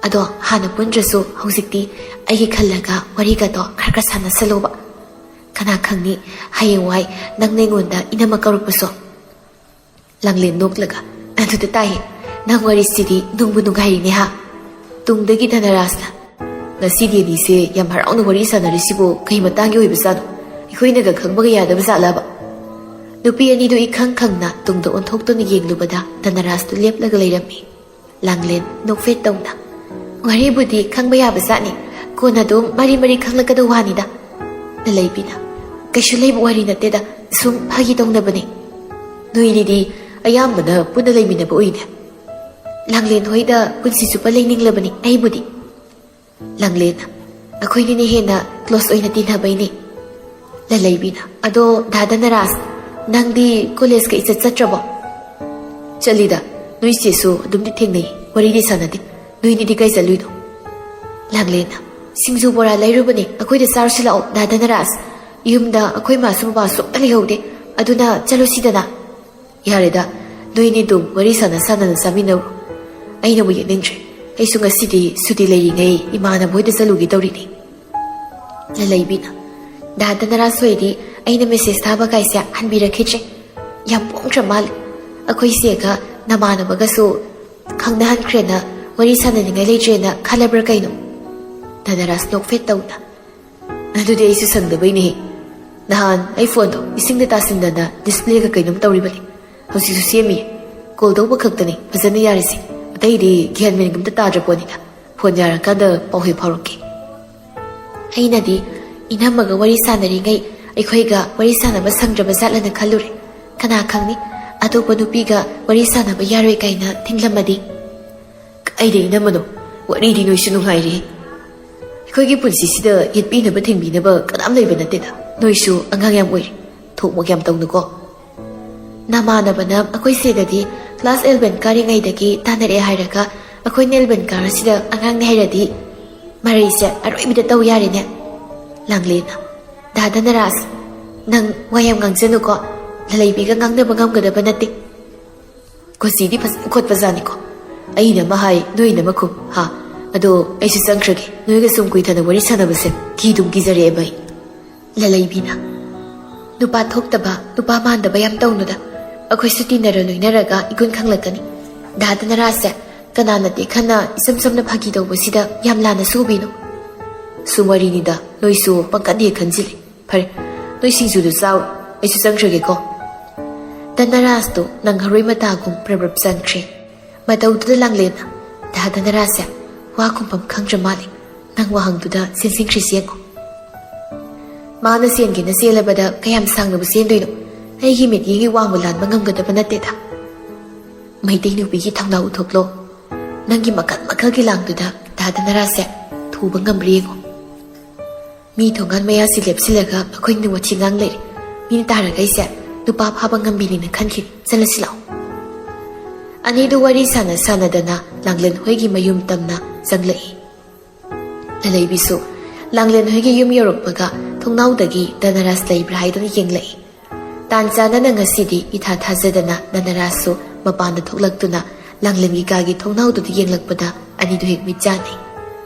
ꯑꯗꯣ ꯍꯥꯟꯅ ꯄꯨꯟꯗ꯭ꯔꯁꯨ ꯍꯧꯖꯤꯛꯇꯤ ꯑꯩꯒꯤ ꯈꯜꯂꯒ ꯋꯥꯔꯤꯒꯗꯣ ꯈꯔ ꯈꯔ ꯁꯥꯟꯅꯁꯜꯂꯣꯕ꯫ ꯀꯅꯥ ꯈꯪꯅꯤ, ꯍꯌꯦꯡꯋꯥꯏ ꯅꯪꯅ ꯑꯩꯉꯣꯟꯗ ꯏꯅꯝꯃ ꯀꯧꯔꯛꯄꯁꯨ꯫" ꯂꯥꯡꯂꯦꯟ ꯅꯣꯛꯂꯒ, "ꯑꯗꯨꯗ ꯇꯥꯏꯌꯦ, ꯅꯪ ꯋꯥꯔꯤꯁꯤꯗꯤ ꯅꯨꯡꯕꯨ ꯅꯨꯡꯉꯥꯏꯔꯤꯅꯦ ꯍꯥ?" ꯇꯨꯡꯗꯒꯤ ꯙꯅꯔꯥꯖꯅ, "ꯉꯁꯤꯗꯤ ꯑꯅꯤꯁꯦ ꯌꯥꯝ ꯍꯔꯥꯎꯅ ꯋꯥꯔꯤ ꯁꯥꯟꯅꯔꯤꯁꯤꯕꯨ ꯀꯩ ꯃꯇꯥꯡꯒꯤ ꯑꯣꯏꯕꯖꯥꯠꯅꯣ? ꯑꯩꯈꯣꯏꯅꯒ ꯈꯪꯕꯒ ꯌꯥꯗꯕ ꯖꯥꯠꯂꯕ?" ꯅꯨꯄꯤ ꯑꯅꯤꯗꯨ ꯏꯈꯪ ꯈꯪꯅ ꯇꯨꯡꯗ ꯑꯣꯟꯊꯣꯛꯇꯨꯅ ꯌꯦꯡꯂꯨꯕꯗ ꯙꯅꯔꯥꯖꯇꯨ ꯂꯦꯞꯂꯒ ꯂꯩꯔꯝꯃꯤ꯫ ꯂꯥꯡꯂꯦꯟ ꯅꯣꯛꯐꯦꯠ ꯇꯧꯅ, "ꯋꯥꯔꯤꯕꯨꯗꯤ ꯈꯪꯕ ꯌꯥꯕ ꯖꯥꯠꯅꯤ, ꯀꯣꯟꯅ ꯑꯗꯨꯝ ꯃꯔꯤ ꯃꯔꯤ ꯈꯪꯂꯛꯀꯗꯧ ꯋꯥꯅꯤꯗ"꯫ ꯂꯂꯩꯕꯤꯅ, "ꯀꯩꯁꯨ ꯂꯩꯕ ꯋꯥꯔꯤ ꯅꯠꯇꯦꯗ, ꯁꯨꯝ ꯐꯥꯒꯤ ꯇꯧꯅꯕꯅꯤ꯫ ꯅꯣꯏꯅꯤꯗꯤ ꯑꯌꯥꯝꯕꯅ ꯄꯨꯟꯅ ꯂꯩꯃꯤꯟꯅꯕ ꯎꯏꯅꯦ꯫ ꯂꯥꯡꯂꯦꯟ ꯍꯣꯏꯗ ꯄꯨꯟꯁꯤ ꯆꯨꯞꯄ ꯂꯩꯅꯤꯡꯂꯕꯅꯤ ꯑꯩꯕꯨꯗꯤ"꯫ ꯂꯥꯡꯂꯦꯟ, "ꯑꯩꯈꯣꯏꯅꯤꯅ ꯍꯦꯟꯅ ꯀ꯭ꯂꯣꯁ ꯑꯣꯏꯅ ꯇꯤꯟꯅꯕꯩꯅꯦ"꯫ ꯂꯂꯩꯕꯤꯅ, "ꯑꯗꯣ ꯗꯥ ꯙꯅꯔꯥꯖ, ꯅꯪꯗꯤ ꯀꯣꯂꯦꯖꯀ ꯏꯆꯠ ꯆꯠꯇ꯭ꯔꯕꯣ?" "ꯆꯠꯂꯤꯗ, ꯅꯣꯏ ꯆꯦꯁꯨ ꯑꯗꯨꯝꯗꯤ ꯊꯦꯡꯅꯩ, ꯋꯥꯔꯤꯗꯤ ꯁꯥꯟꯅꯗꯦ꯫ ꯅꯣꯏꯅꯤꯗꯤ ꯀꯥꯏ ꯆꯠꯂꯨꯏꯅꯣ?" ꯂꯥꯡꯂꯦꯟꯅ, "ꯁꯤꯡꯖꯨ ꯕꯣꯔꯥ ꯂꯩꯔꯨꯕꯅꯦ, ꯑꯩꯈꯣꯏꯗ ꯆꯥꯔꯨꯁꯤ ꯂꯥꯛꯑꯣ ꯗꯥ ꯙꯅꯔꯥꯖ꯫ ꯌꯨꯝꯗ ꯑꯩꯈꯣꯏ ꯃꯥꯁꯨ ꯕꯕꯥꯁꯨ ꯑꯝꯇ ꯂꯩꯍꯧꯗꯦ, ꯑꯗꯨꯅ ꯆꯠꯂꯨꯁꯤꯗꯅ"꯫ "ꯌꯥꯔꯦꯗ, ꯅꯣꯏꯅꯤ ꯑꯗꯨꯝ ꯋꯥꯔꯤ ꯁꯥꯟꯅ ꯁꯥꯟꯅꯅ ꯆꯥꯃꯤꯟꯅꯧꯔꯣ꯫ ꯑꯩꯅꯕꯨ ꯌꯦꯠꯅꯤꯡꯗ꯭ꯔꯦ꯫ ꯑꯩꯁꯨ ꯉꯁꯤꯗꯤ ꯁꯨꯇꯤ ꯂꯩꯔꯤꯉꯩ ꯏꯃꯥꯟꯅꯕ ꯍꯣꯏꯗ ꯆꯠꯂꯨꯒꯦ ꯇꯧꯔꯤꯅꯤ"꯫ ꯂꯂꯩꯕꯤꯅ, "ꯗꯥ ꯙꯅꯔꯥꯖ ꯍꯣꯏꯗꯤ ꯑꯩꯅ ꯃꯦꯁꯦꯖ ꯊꯥꯕ ꯀꯥꯏꯁꯦ ꯍꯟꯕꯤꯔꯛꯈꯤꯗ꯭ꯔꯦ꯫ ꯌꯥꯝ ꯄꯣꯡꯈ꯭ꯔ ꯃꯥꯜꯂꯦ꯫ ꯑꯩꯈꯣꯏ ꯆꯦꯒ ꯅꯃꯥꯟꯅꯕꯒꯁꯨ ꯈꯪꯅꯍꯟꯈ꯭ꯔꯦꯅ ꯋꯥꯔꯤ ꯁꯥꯟꯅꯅꯤꯡꯉꯥꯏ ꯂꯩꯇ꯭ꯔꯦꯅ ꯈꯜꯂꯕ꯭ꯔꯥ ꯀꯩꯅꯣ?" ꯙꯅꯔꯥꯖ ꯅꯣꯛꯐꯦꯠ ꯇꯧꯅ, "ꯑꯗꯨꯗꯤ ꯑꯩꯁꯨ ꯁꯪꯗꯕꯩꯅꯦꯍꯦ꯫ ꯅꯍꯥꯟ ꯑꯩ ꯐꯣꯟꯗꯣ ꯏꯁꯤꯡꯗ ꯇꯥꯁꯤꯟꯗꯅ ꯗꯤꯁꯄ꯭ꯂꯦꯒ ꯀꯩꯅꯣꯝ ꯇꯧꯔꯤꯕꯅꯤ꯫ ꯍꯧꯖꯤꯛꯁꯨ ꯁꯦꯝꯃꯤ꯫ ꯀꯣꯜ ꯇꯧꯕ ꯈꯛꯇꯅꯤ ꯐꯖꯅ ꯌꯥꯔꯤꯁꯦ꯫ ꯑꯇꯩꯗꯤ ꯒ꯭ꯌꯥꯟ ꯃꯦꯟ ꯑꯝꯇ ꯇꯥꯗ꯭ꯔ ꯄꯣꯠꯅꯤꯗ꯫ ꯐꯣꯟ ꯌꯥꯔꯀꯥꯟꯗ ꯄꯥꯎ ꯍꯦꯛ ꯐꯥꯎꯔꯛꯀꯦ"꯫ ꯑꯩꯅꯗꯤ ꯏꯅꯝꯃꯒ ꯋꯥꯔꯤ ꯁꯥꯟꯅꯔꯤꯉꯩ ꯑꯩꯈꯣꯏꯒ ꯋꯥꯔꯤ ꯁꯥꯟꯅꯕ ꯁꯪꯗ꯭ꯔꯕ ꯖꯥꯠꯂꯅ ꯈꯜꯂꯨꯔꯦ꯫ ꯀꯅꯥ ꯈꯪꯅꯤ, ꯑꯇꯣꯞꯄ ꯅꯨꯄꯤꯒ ꯋꯥꯔꯤ ꯁꯥꯟꯅꯕ ꯌꯥꯔꯣꯏ ꯀꯥꯏꯅ ꯊꯤꯡꯂꯝꯃꯗꯤ? "ꯀꯥꯏꯗ ꯏꯅꯝꯃꯅꯣ? ꯋꯥꯔꯤꯗꯤ ꯅꯣꯏꯁꯨ ꯅꯨꯡꯉꯥꯏꯔꯤ꯫ ꯑꯩꯈꯣꯏꯒꯤ ꯄꯨꯟꯁꯤꯁꯤꯗ ꯌꯦꯠꯄꯤꯅꯕ ꯊꯤꯡꯕꯤꯅꯕ ꯀꯅꯥꯝ ꯂꯩꯕ ꯅꯠꯇꯦꯗ꯫ ꯅꯣꯏꯁꯨ ꯑꯉꯥꯡ ꯌꯥꯝ ꯑꯣꯏꯔꯤ꯫ ꯊꯣꯛ ꯃꯣꯛ ꯌꯥꯝ ꯇꯧꯅꯨꯀꯣ꯫ ꯅꯃꯥꯟꯅꯕꯅ ꯑꯩꯈꯣꯏ ꯁꯤꯗꯗꯤ ꯀ꯭ꯂꯥꯁ ꯑꯦꯂꯚꯦꯟ ꯀꯥꯔꯤꯉꯩꯗꯒꯤ ꯇꯥꯟꯅꯔꯛꯑꯦ ꯍꯥꯏꯔꯒ ꯑꯩꯈꯣꯏꯅ ꯑꯦꯂꯚꯦꯟ ꯀꯥꯔꯁꯤꯗ ꯑꯉꯥꯡꯅꯦ ꯍꯥꯏꯔꯗꯤ ꯃꯔꯩꯁꯦ ꯑꯔꯣꯏꯕꯤꯗ ꯇꯧ ꯌꯥꯔꯦꯅꯦ"꯫ ꯂꯥꯡꯂꯦꯟꯅ, "ꯗꯥ ꯙꯅꯔꯥꯖ, ꯅꯪ ꯋꯥ ꯌꯥꯝ ꯉꯥꯡꯖꯅꯨꯀꯣ꯫ ꯂꯂꯩꯕꯤꯒ ꯉꯥꯡꯅꯕ ꯉꯝꯒꯗꯕ ꯅꯠꯇꯦ꯫ ꯀꯣꯆꯤꯗꯤ ꯐꯖꯅ ꯈꯣꯠꯄꯖꯥꯠꯅꯤꯀꯣ꯫ ꯑꯩꯅ ꯑꯃ ꯍꯥꯏ, ꯅꯣꯏꯅ ꯑꯃ ꯈꯨꯝ, ꯍꯥ? ꯑꯗꯣ ꯑꯩꯁꯨ ꯆꯪꯈ꯭ꯔꯒꯦ꯫ ꯅꯣꯏꯒ ꯁꯨꯝ ꯀꯨꯏꯊꯅ ꯋꯥꯔꯤ ꯁꯥꯟꯅꯕꯁꯦ ꯀꯤꯗꯨꯝ ꯀꯤꯖꯔꯛꯑꯦꯕ ꯑꯩ"꯫ ꯂꯂꯩꯕꯤꯅ, "ꯅꯨꯄꯥ ꯊꯣꯛꯇꯕ, ꯅꯨꯄꯥ ꯃꯥꯟꯗꯕ ꯌꯥꯝ ꯇꯧꯅꯨꯗ꯫ ꯑꯩꯈꯣꯏꯁꯨ ꯇꯤꯟꯅꯔ ꯂꯣꯏꯅꯔꯒ ꯏꯒꯨꯟ ꯈꯪꯂꯛꯀꯅꯤ꯫ ꯗꯥ ꯙꯅꯔꯥꯖꯁꯦ ꯀꯅꯥꯅ ꯇꯦꯛꯈꯟꯅ ꯏꯆꯝ ꯆꯝꯅ ꯐꯥꯒꯤ ꯇꯧꯕꯁꯤꯗ ꯌꯥꯝ ꯂꯥꯟꯅꯁꯨ ꯎꯕꯤꯅꯨ꯫ ꯁꯨꯝ ꯋꯥꯔꯤꯅꯤꯗ, ꯅꯣꯏꯁꯨ ꯄꯪꯀꯟ ꯍꯦꯛ ꯈꯟꯖꯤꯜꯂꯤ꯫ ꯐꯔꯦ, ꯅꯣꯏ ꯁꯤꯡꯖꯨꯗꯨ ꯆꯥꯎ, ꯑꯩꯁꯨ ꯆꯪꯈ꯭ꯔꯒꯦꯀꯣ"꯫ ꯙꯅꯔꯥꯖꯇꯨ ꯅꯪꯍꯧꯔꯣꯏ ꯃꯇꯥꯒꯨꯝ ꯄ꯭ꯔꯞ ꯄ꯭ꯔꯞ ꯆꯪꯈ꯭ꯔꯦ꯫ ꯃꯇꯧꯗꯨꯗ ꯂꯥꯡꯂꯦꯟꯅ, "ꯗꯥ ꯙꯅꯔꯥꯖꯁꯦ ꯋꯥ ꯈꯨꯝꯐꯝ ꯈꯪꯗ꯭ꯔ ꯃꯥꯜꯂꯦ꯫ ꯅꯪ ꯋꯥꯍꯪꯗꯨꯗ ꯆꯦꯟꯁꯤꯟꯈ꯭ꯔꯤꯁꯤ ꯌꯦꯡꯉꯨ꯫ ꯃꯥꯅ ꯆꯦꯟꯒꯦꯅ ꯆꯦꯜꯂꯕꯗ ꯀꯌꯥꯝ ꯁꯥꯡꯅꯕꯨ ꯆꯦꯟꯗꯣꯏꯅꯣ? ꯑꯩꯒꯤ ꯃꯤꯠꯌꯦꯡꯒꯤ ꯋꯥꯡꯃ ꯂꯥꯟꯕ ꯉꯝꯒꯗꯕ ꯅꯠꯇꯦꯗ꯫ ꯃꯩꯇꯩ ꯅꯨꯄꯤꯒꯤ ꯊꯧꯅꯥ ꯎꯠꯊꯣꯛꯂꯣ꯫ ꯅꯪꯒꯤ ꯃꯈꯜ ꯃꯈꯜꯒꯤ ꯂꯥꯡꯗꯨꯗ ꯗꯥ ꯙꯅꯔꯥꯖꯁꯦ ꯊꯨꯕ ꯉꯝꯕ꯭ꯔꯥ ꯌꯦꯡꯉꯨ꯫ ꯃꯤ ꯊꯣꯡꯒꯥꯟ ꯃꯌꯥꯁꯤ ꯂꯦꯞꯁꯤꯜꯂꯒ ꯑꯩꯈꯣꯏꯅ ꯋꯥꯊꯤ ꯉꯥꯡ ꯂꯩꯔꯦ꯫ ꯃꯤꯅ ꯇꯥꯔꯒ ꯑꯩꯁꯦ ꯅꯨꯄꯥ ꯐꯥꯕ ꯉꯝꯕꯤꯅꯦꯅ ꯈꯟꯈꯤꯅꯤ꯫ ꯆꯠꯂꯁꯤ ꯂꯥꯛꯑꯣ꯫" ꯑꯅꯤꯗꯨ ꯋꯥꯔꯤ ꯁꯥꯟꯅ ꯁꯥꯟꯅꯗꯅ ꯂꯥꯡꯂꯦꯟ ꯍꯣꯏꯒꯤ ꯃꯌꯨꯝ ꯇꯝꯅ ꯆꯪꯂꯛꯏ꯫ ꯂꯂꯩꯕꯤꯁꯨ ꯂꯥꯡꯂꯦꯟ ꯍꯣꯏꯒꯤ ꯌꯨꯝ ꯌꯧꯔꯛꯄꯒ ꯊꯣꯡꯅꯥꯎꯗꯒꯤ ꯙꯅꯔꯥꯖ ꯂꯩꯕ꯭ꯔꯥ ꯍꯥꯏꯗꯨꯅ ꯌꯦꯡꯂꯛꯏ꯫ ꯇꯥꯟ ꯆꯥꯅꯅ ꯉꯁꯤꯗꯤ ꯏꯊꯥ ꯊꯥꯖꯗꯅ ꯙꯅꯔꯥꯖꯁꯨ ꯃꯄꯥꯟꯗ ꯊꯣꯛꯂꯛꯇꯨꯅ ꯂꯥꯡꯂꯦꯟꯒꯤ ꯀꯥꯒꯤ ꯊꯣꯡꯅꯥꯎꯗꯨꯗ ꯌꯦꯡꯂꯛꯄꯗ ꯑꯅꯤꯗꯨ ꯍꯦꯛ ꯃꯤꯠ ꯆꯥꯟꯅꯩ꯫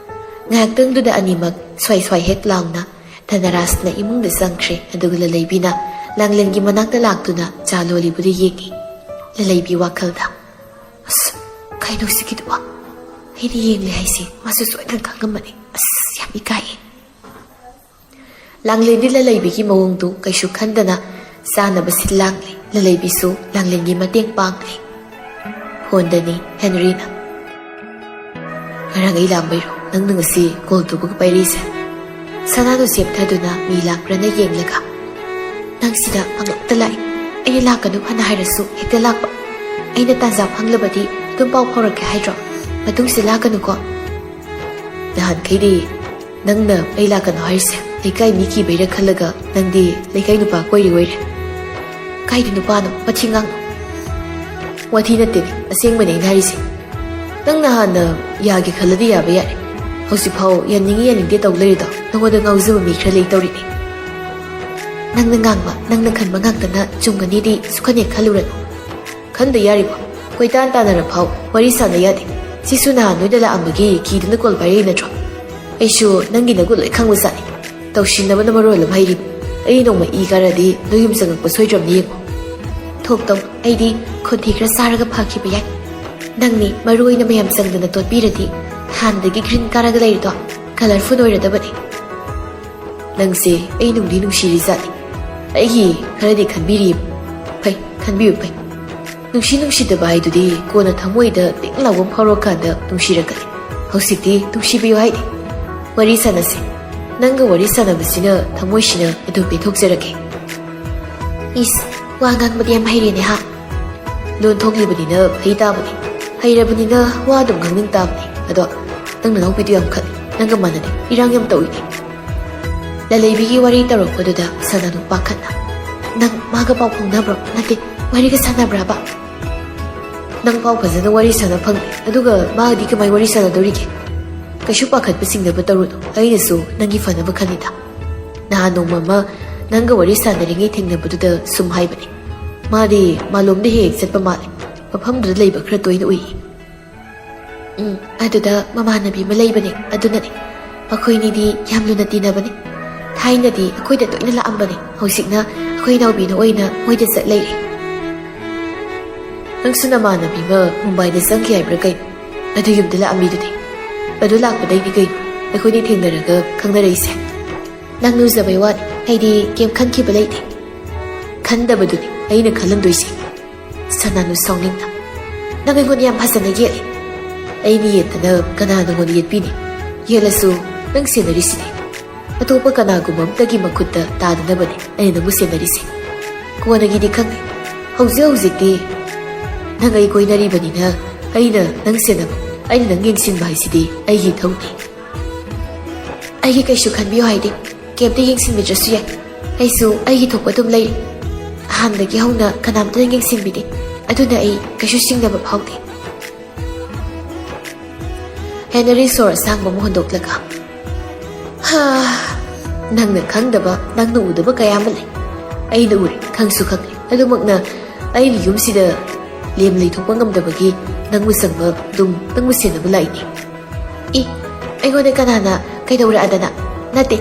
ꯉꯥꯏꯍꯥꯛꯇꯪꯗꯨꯗ ꯑꯅꯤꯃꯛ ꯁ꯭ꯋꯥꯏ ꯁ꯭ꯋꯥꯏ ꯍꯦꯛ ꯂꯥꯎꯅ ꯙꯅꯔꯥꯖꯅ ꯏꯃꯨꯡꯗ ꯆꯪꯈ꯭ꯔꯦ, ꯑꯗꯨꯒ ꯂꯂꯩꯕꯤꯅ ꯂꯥꯡꯂꯦꯟꯒꯤ ꯃꯅꯥꯛꯇ ꯂꯥꯛꯇꯨꯅ ꯆꯥ ꯂꯣꯜꯂꯤꯕꯗꯨ ꯌꯦꯡꯉꯤ꯫ ꯂꯂꯩꯕꯤ ꯋꯥꯈꯜꯗ, "ꯑꯁ, ꯀꯩꯅꯣ ꯁꯤꯒꯤꯗꯨꯕꯣ? ꯑꯩꯅ ꯌꯦꯡꯂꯦ ꯍꯥꯏꯁꯦ ꯃꯥꯁꯨ ꯁꯣꯏꯗꯅ ꯈꯪꯉꯝꯃꯅꯤ꯫ ꯑꯁ, ꯌꯥꯝ ꯏꯀꯥꯏꯌꯦ꯫" ꯂꯥꯡꯂꯦꯟꯗꯤ ꯂꯂꯩꯕꯤꯒꯤ ꯃꯑꯣꯡꯗꯨ ꯀꯩꯁꯨ ꯈꯟꯗꯅ ꯆꯥꯅꯕ ꯁꯤꯜ ꯂꯥꯡꯂꯦ꯫ ꯂꯂꯩꯕꯤꯁꯨ ꯂꯥꯡꯂꯦꯟꯒꯤ ꯃꯇꯦꯡ ꯄꯥꯡꯂꯦ꯫ ꯐꯣꯟꯗꯅꯤ ꯍꯦꯅꯔꯤꯅ, "ꯉꯔꯥꯡ ꯑꯩ ꯂꯥꯛꯑꯝꯕꯩꯔꯣ ꯅꯪꯅ ꯉꯁꯤ ꯀꯣꯜ ꯇꯧꯕꯒ ꯄꯥꯏꯔꯛꯏꯁꯦ?" ꯁꯅꯥꯗꯣ ꯁꯦꯞꯊꯗꯨꯅ ꯃꯤ ꯂꯥꯛꯄ꯭ꯔꯅ ꯌꯦꯡꯂꯒ, "ꯅꯪ ꯁꯤꯗ ꯄꯪꯂꯥꯛꯇ ꯂꯥꯛꯏ꯫ ꯑꯩꯅ ꯂꯥꯛꯀꯅꯨ ꯐꯅ ꯍꯥꯏꯔꯁꯨ ꯍꯦꯛꯇ ꯂꯥꯛꯄ꯫ ꯑꯩꯅ ꯇꯥꯟꯖꯥ ꯐꯪꯂꯕꯗꯤ ꯑꯗꯨꯝ ꯄꯥꯎ ꯐꯥꯎꯔꯛꯀꯦ ꯍꯥꯏꯗ꯭ꯔꯣ? ꯃꯇꯨꯡꯁꯤ ꯂꯥꯛꯀꯅꯨꯀꯣ꯫" "ꯅꯍꯥꯟꯈꯩꯗꯤ ꯅꯪꯅ ꯑꯩ ꯂꯥꯛꯀꯅꯨ ꯍꯥꯏꯔꯤꯁꯦ ꯂꯩꯀꯥꯏ ꯃꯤ ꯀꯤꯕꯩꯔꯥ ꯈꯜꯂꯒ ꯅꯪꯗꯤ ꯂꯩꯀꯥꯏ ꯅꯨꯄꯥ ꯀꯣꯏꯔꯤ ꯑꯣꯏꯔꯦ꯫" "ꯀꯥꯏꯗ ꯅꯨꯄꯥꯅꯣ? ꯋꯥꯊꯤ ꯉꯥꯡꯅꯨ꯫" "ꯋꯥꯊꯤ ꯅꯠꯇꯦꯅꯦ, ꯑꯁꯦꯡꯕꯅꯦ ꯑꯩꯅ ꯍꯥꯏꯔꯤꯁꯦ꯫ ꯅꯪꯅ ꯍꯥꯟꯅ ꯌꯥꯒꯦ ꯈꯜꯂꯗꯤ ꯌꯥꯕ ꯌꯥꯔꯦ꯫ ꯍꯧꯖꯤꯛꯐꯥꯎ ꯌꯥꯅꯤꯡꯉꯤ ꯌꯥꯅꯤꯡꯗꯦ ꯇꯧ ꯂꯩꯔꯤꯗꯣ ꯅꯉꯣꯟꯗ ꯉꯥꯎꯖꯕ ꯃꯤ ꯈꯔ ꯂꯩ ꯇꯧꯔꯤꯅꯦ꯫ ꯅꯪꯅ ꯉꯥꯡꯕ, ꯅꯪꯅ ꯈꯟꯕ ꯉꯥꯛꯇꯅ ꯆꯨꯝꯒꯅꯤꯗꯤ ꯁꯨꯈꯟ ꯍꯦꯛ ꯈꯜꯂꯨꯔꯅꯨ꯫ ꯈꯟꯗ ꯌꯥꯔꯤꯕꯣ? ꯀꯣꯏꯇꯥꯟ ꯇꯥꯟꯅꯔ ꯐꯥꯎ ꯋꯥꯔꯤ ꯁꯥꯟꯅ ꯌꯥꯗꯦ꯫ ꯁꯤꯁꯨ ꯅꯍꯥꯟ ꯅꯣꯏꯗ ꯂꯥꯛꯑꯝꯕꯒꯤ ꯀꯤꯗꯨꯅ ꯀꯣꯜ ꯄꯥꯏꯔꯛꯏ ꯅꯠꯇ꯭ꯔꯣ? ꯑꯩꯁꯨ ꯅꯪꯒꯤ ꯅꯒꯨꯟ ꯂꯣꯏ ꯈꯪꯕꯖꯥꯠꯅꯤ꯫ ꯇꯧꯁꯤꯟꯅꯕꯅ ꯃꯔꯣꯜ ꯑꯃ ꯍꯩꯔꯤꯕ꯫ ꯑꯩ ꯅꯣꯡꯃ ꯏ ꯀꯥꯔꯗꯤ ꯅꯣꯏ ꯌꯨꯝ ꯆꯪꯉꯛꯄ ꯁꯣꯏꯗ꯭ꯔꯕꯅꯤ ꯌꯦꯡꯉꯣ꯫" "ꯊꯣꯛꯇꯧ, ꯑꯩꯗꯤ ꯈꯣꯟꯊꯤ ꯈꯔ ꯆꯥꯔꯒ ꯐꯈꯤꯕ ꯌꯥꯏ꯫ ꯅꯪꯅꯤ ꯃꯔꯨ ꯑꯣꯏꯅ ꯃꯌꯥꯝ ꯆꯪꯗꯅ ꯇꯣꯠꯄꯤꯔꯗꯤ ꯍꯥꯟꯅꯗꯒꯤ ꯒ꯭ꯔꯤꯟ ꯀꯥꯔꯒ ꯂꯩꯔꯤꯗꯣ ꯀꯂꯔꯐꯨꯜ ꯑꯣꯏꯔꯗꯕꯅꯤ꯫" "ꯅꯪꯁꯦ ꯑꯩ ꯅꯨꯡꯗꯤ ꯅꯨꯡꯁꯤꯔꯤꯖꯥꯠꯅꯤ꯫ ꯑꯩꯒꯤ ꯈꯔꯗꯤ ꯈꯟꯕꯤꯔꯤꯕ꯫ ꯐꯩ, ꯈꯟꯕꯤꯌꯨ ꯐꯩ꯫" ꯅꯨꯡꯁꯤ ꯅꯨꯡꯁꯤꯗꯕ ꯍꯥꯏꯗꯨꯗꯤ ꯀꯣꯟꯅ ꯊꯃꯣꯏꯗ ꯇꯤꯡ ꯂꯥꯎꯕ ꯑꯃ ꯐꯥꯎꯔꯛꯀꯥꯟꯗ ꯅꯨꯡꯁꯤꯔꯛꯀꯅꯤ꯫ ꯍꯧꯖꯤꯛꯇꯤ ꯅꯨꯡꯁꯤꯕꯤꯌꯨ ꯍꯥꯏꯗꯦ꯫ ꯋꯥꯔꯤ ꯁꯥꯟꯅꯁꯦ꯫ ꯅꯪꯒ ꯋꯥꯔꯤ ꯁꯥꯟꯅꯕꯁꯤꯅ ꯊꯃꯣꯏꯁꯤꯅ ꯑꯗꯨꯝ ꯄꯦꯟꯊꯣꯛꯆꯔꯒꯦ꯫ ꯏꯁ, ꯋꯥ ꯉꯥꯡꯕꯗꯤ ꯌꯥꯝ ꯍꯩꯔꯦꯅꯦ ꯍꯥ? ꯂꯣꯟ ꯊꯣꯛꯂꯤꯕꯅꯤꯅ ꯐꯩ ꯇꯥꯕꯅꯤ꯫ ꯍꯩꯔꯕꯅꯤꯅ ꯋꯥ ꯑꯗꯨꯝ ꯉꯥꯡꯅꯤꯡ ꯇꯥꯕꯅꯤ꯫ ꯑꯗꯣ ꯅꯪ ꯅꯅꯥꯎꯄꯤꯗꯨ ꯌꯥꯝ ꯈꯠꯂꯤ꯫ ꯅꯪꯒ ꯃꯥꯟꯅꯗꯦ꯫ ꯏꯔꯥꯡ ꯌꯥꯝ ꯇꯧꯏꯅꯦ꯫ ꯂꯂꯩꯕꯤꯒꯤ ꯋꯥꯔꯤ ꯇꯧꯔꯛꯄꯗꯨꯗ ꯁꯅꯥꯅꯨ ꯄꯥꯈꯠꯅ, "ꯅꯪ ꯃꯥꯒ ꯄꯥꯎ ꯐꯥꯎꯅꯕ꯭ꯔꯣ? ꯅꯠꯇꯦ, ꯋꯥꯔꯤꯒ ꯁꯥꯟꯅꯕ꯭ꯔꯕ?" "ꯅꯪ ꯄꯥꯎ ꯐꯖꯅ ꯋꯥꯔꯤ ꯁꯥꯟꯅ ꯐꯪꯗꯦ꯫ ꯑꯗꯨꯒ ꯃꯥꯒꯗꯤ ꯀꯃꯥꯏ ꯋꯥꯔꯤ ꯁꯥꯟꯅꯗꯧꯔꯤꯒꯦ?" "ꯀꯩꯁꯨ ꯄꯥꯈꯠꯄ ꯆꯤꯡꯅꯕ ꯇꯧꯔꯨꯅꯨ꯫ ꯑꯩꯅꯁꯨ ꯅꯪꯒꯤ ꯐꯅꯕ ꯈꯜꯂꯤꯗ꯫ ꯅꯍꯥꯟ ꯅꯣꯡꯃ ꯑꯃ ꯅꯪꯒ ꯋꯥꯔꯤ ꯁꯥꯟꯅꯔꯤꯉꯩ ꯊꯦꯡꯅꯕꯗꯨꯗ ꯁꯨꯝ ꯍꯥꯏꯕꯅꯦ꯫ ꯃꯥꯗꯤ ꯃꯥꯂꯣꯝꯗ ꯍꯦꯛ ꯍꯦꯛ ꯆꯠꯄ ꯃꯥꯜꯂꯦ꯫ ꯃꯐꯝꯗꯨꯗ ꯂꯩꯕ ꯈꯔ ꯇꯣꯏꯅ ꯎꯏ꯫" "ꯎꯝ, ꯑꯗꯨꯗ ꯃꯃꯥꯟꯅꯕꯤ ꯑꯃ ꯂꯩꯕꯅꯦ, ꯑꯗꯨꯅꯅꯦ꯫ ꯃꯈꯣꯏꯅꯤꯗꯤ ꯌꯥꯝ ꯂꯨꯅ ꯇꯤꯟꯅꯕꯅꯦ꯫ ꯊꯥꯏꯅꯗꯤ ꯑꯩꯈꯣꯏꯗ ꯇꯣꯏꯅ ꯂꯥꯛꯑꯝꯕꯅꯦ꯫ ꯍꯧꯖꯤꯛꯅ ꯑꯩꯈꯣꯏ ꯏꯅꯥꯎꯕꯤꯅ ꯑꯣꯏꯅ ꯃꯣꯏꯗ ꯆꯠ ꯂꯩꯔꯦ꯫" "ꯅꯪꯁꯨ ꯅꯃꯥꯟꯅꯕꯤ ꯑꯃ ꯃꯨꯝꯕꯥꯏꯗ ꯆꯪꯈꯤ ꯍꯥꯏꯕ꯭ꯔꯥ ꯀꯩꯅꯣ? ꯑꯗꯨ ꯌꯨꯝꯗ ꯂꯥꯛꯑꯝꯃꯤꯗꯨꯗꯤ꯫ ꯑꯗꯨ ꯂꯥꯛꯄꯗꯩꯗꯤ ꯀꯩꯅꯣ ꯑꯩꯈꯣꯏꯅꯤ ꯊꯦꯡꯅꯔꯒ ꯈꯪꯅꯔꯛꯏꯁꯦ?" "ꯅꯪ ꯂꯨꯖꯕꯩ ꯋꯥꯅꯤ꯫ ꯑꯩꯗꯤ ꯀꯩꯝ ꯈꯟꯈꯤꯕ ꯂꯩꯇꯦ꯫" "ꯈꯟꯗꯕꯗꯨꯅꯤ ꯑꯩꯅ ꯈꯜꯂꯝꯗꯣꯏꯁꯦ꯫" ꯁꯅꯥꯅꯨ ꯁꯥꯎꯅꯤꯡꯅ, "ꯅꯪ ꯑꯩꯉꯣꯟꯗ ꯌꯥꯝ ꯐꯖꯅ ꯌꯦꯠꯂꯦ꯫ ꯑꯩꯅ ꯌꯦꯠꯇꯅ ꯀꯅꯥ ꯅꯪꯉꯣꯟꯗ ꯌꯦꯠꯄꯤꯅꯤ? ꯌꯦꯠꯂꯁꯨ ꯅꯪ ꯁꯦꯟꯅꯔꯤꯁꯤꯗꯤ꯫ ꯑꯇꯣꯞꯄ ꯀꯅꯥꯒꯨꯝꯕ ꯑꯃꯇꯒꯤ ꯃꯈꯨꯠꯇ ꯇꯥꯗꯅꯕꯅꯦ ꯑꯩꯅ ꯅꯪꯕꯨ ꯁꯦꯟꯅꯔꯤꯁꯦ꯫ ꯀꯣꯟꯅꯒꯤꯗꯤ ꯈꯪꯗꯦ꯫ ꯍꯧꯖꯤꯛ ꯍꯧꯖꯤꯛꯇꯤ ꯅꯪ ꯑꯩ ꯀꯣꯏꯅꯔꯤꯕꯅꯤꯅ ꯑꯩꯅ ꯅꯪ ꯁꯦꯟꯅꯕ, ꯑꯩꯅ ꯅꯪ ꯌꯦꯡꯁꯤꯟꯕ ꯍꯥꯏꯁꯤꯗꯤ ꯑꯩꯒꯤ ꯏꯊꯧꯅꯤ꯫" "ꯑꯩꯒꯤ ꯀꯩꯁꯨ ꯈꯟꯕꯤꯌꯨ ꯍꯥꯏꯗꯦ꯫ ꯀꯩꯝꯇ ꯌꯦꯡꯁꯤꯟꯕꯤꯗ꯭ꯔꯁꯨ ꯌꯥꯏ꯫ ꯑꯩꯁꯨ ꯑꯩꯒꯤ ꯊꯣꯛꯄ ꯑꯗꯨꯝ ꯂꯩꯔꯤ꯫ ꯑꯍꯥꯟꯕꯗꯒꯤ ꯍꯧꯅ ꯀꯅꯥꯝꯇꯅ ꯌꯦꯡꯁꯤꯟꯕꯤꯗꯦ꯫ ꯑꯗꯨꯅ ꯑꯩ ꯀꯩꯁꯨ ꯆꯤꯡꯅꯕ ꯐꯥꯎꯗꯦ꯫" ꯍꯦꯅꯔꯤ ꯁꯣꯔ ꯑꯁꯥꯡꯕ ꯑꯃ ꯍꯣꯟꯗꯣꯛꯂꯒ, "ꯍꯥ, ꯅꯪꯅ ꯈꯪꯗꯕ, ꯅꯪꯅ ꯎꯗꯕ ꯀꯌꯥ ꯑꯃ ꯂꯩ꯫ ꯑꯩꯅ ꯎꯔꯦ, ꯈꯪꯁꯨ ꯈꯪꯉꯦ꯫ ꯑꯗꯨꯃꯛꯅ ꯑꯩꯒꯤ ꯌꯨꯝꯁꯤꯗ ꯂꯦꯝ ꯂꯩꯊꯣꯛꯄ ꯉꯝꯗꯕꯒꯤ ꯅꯪꯕꯨ ꯆꯪꯕ ꯑꯗꯨꯝ ꯅꯪꯕꯨ ꯁꯦꯟꯅꯕ ꯂꯥꯛꯏꯅꯤ꯫" "ꯏ, ꯑꯩꯉꯣꯟꯗ ꯀꯅꯥꯅ ꯀꯩꯗꯧꯔꯛꯑꯗꯅ?" "ꯅꯠꯇꯦ,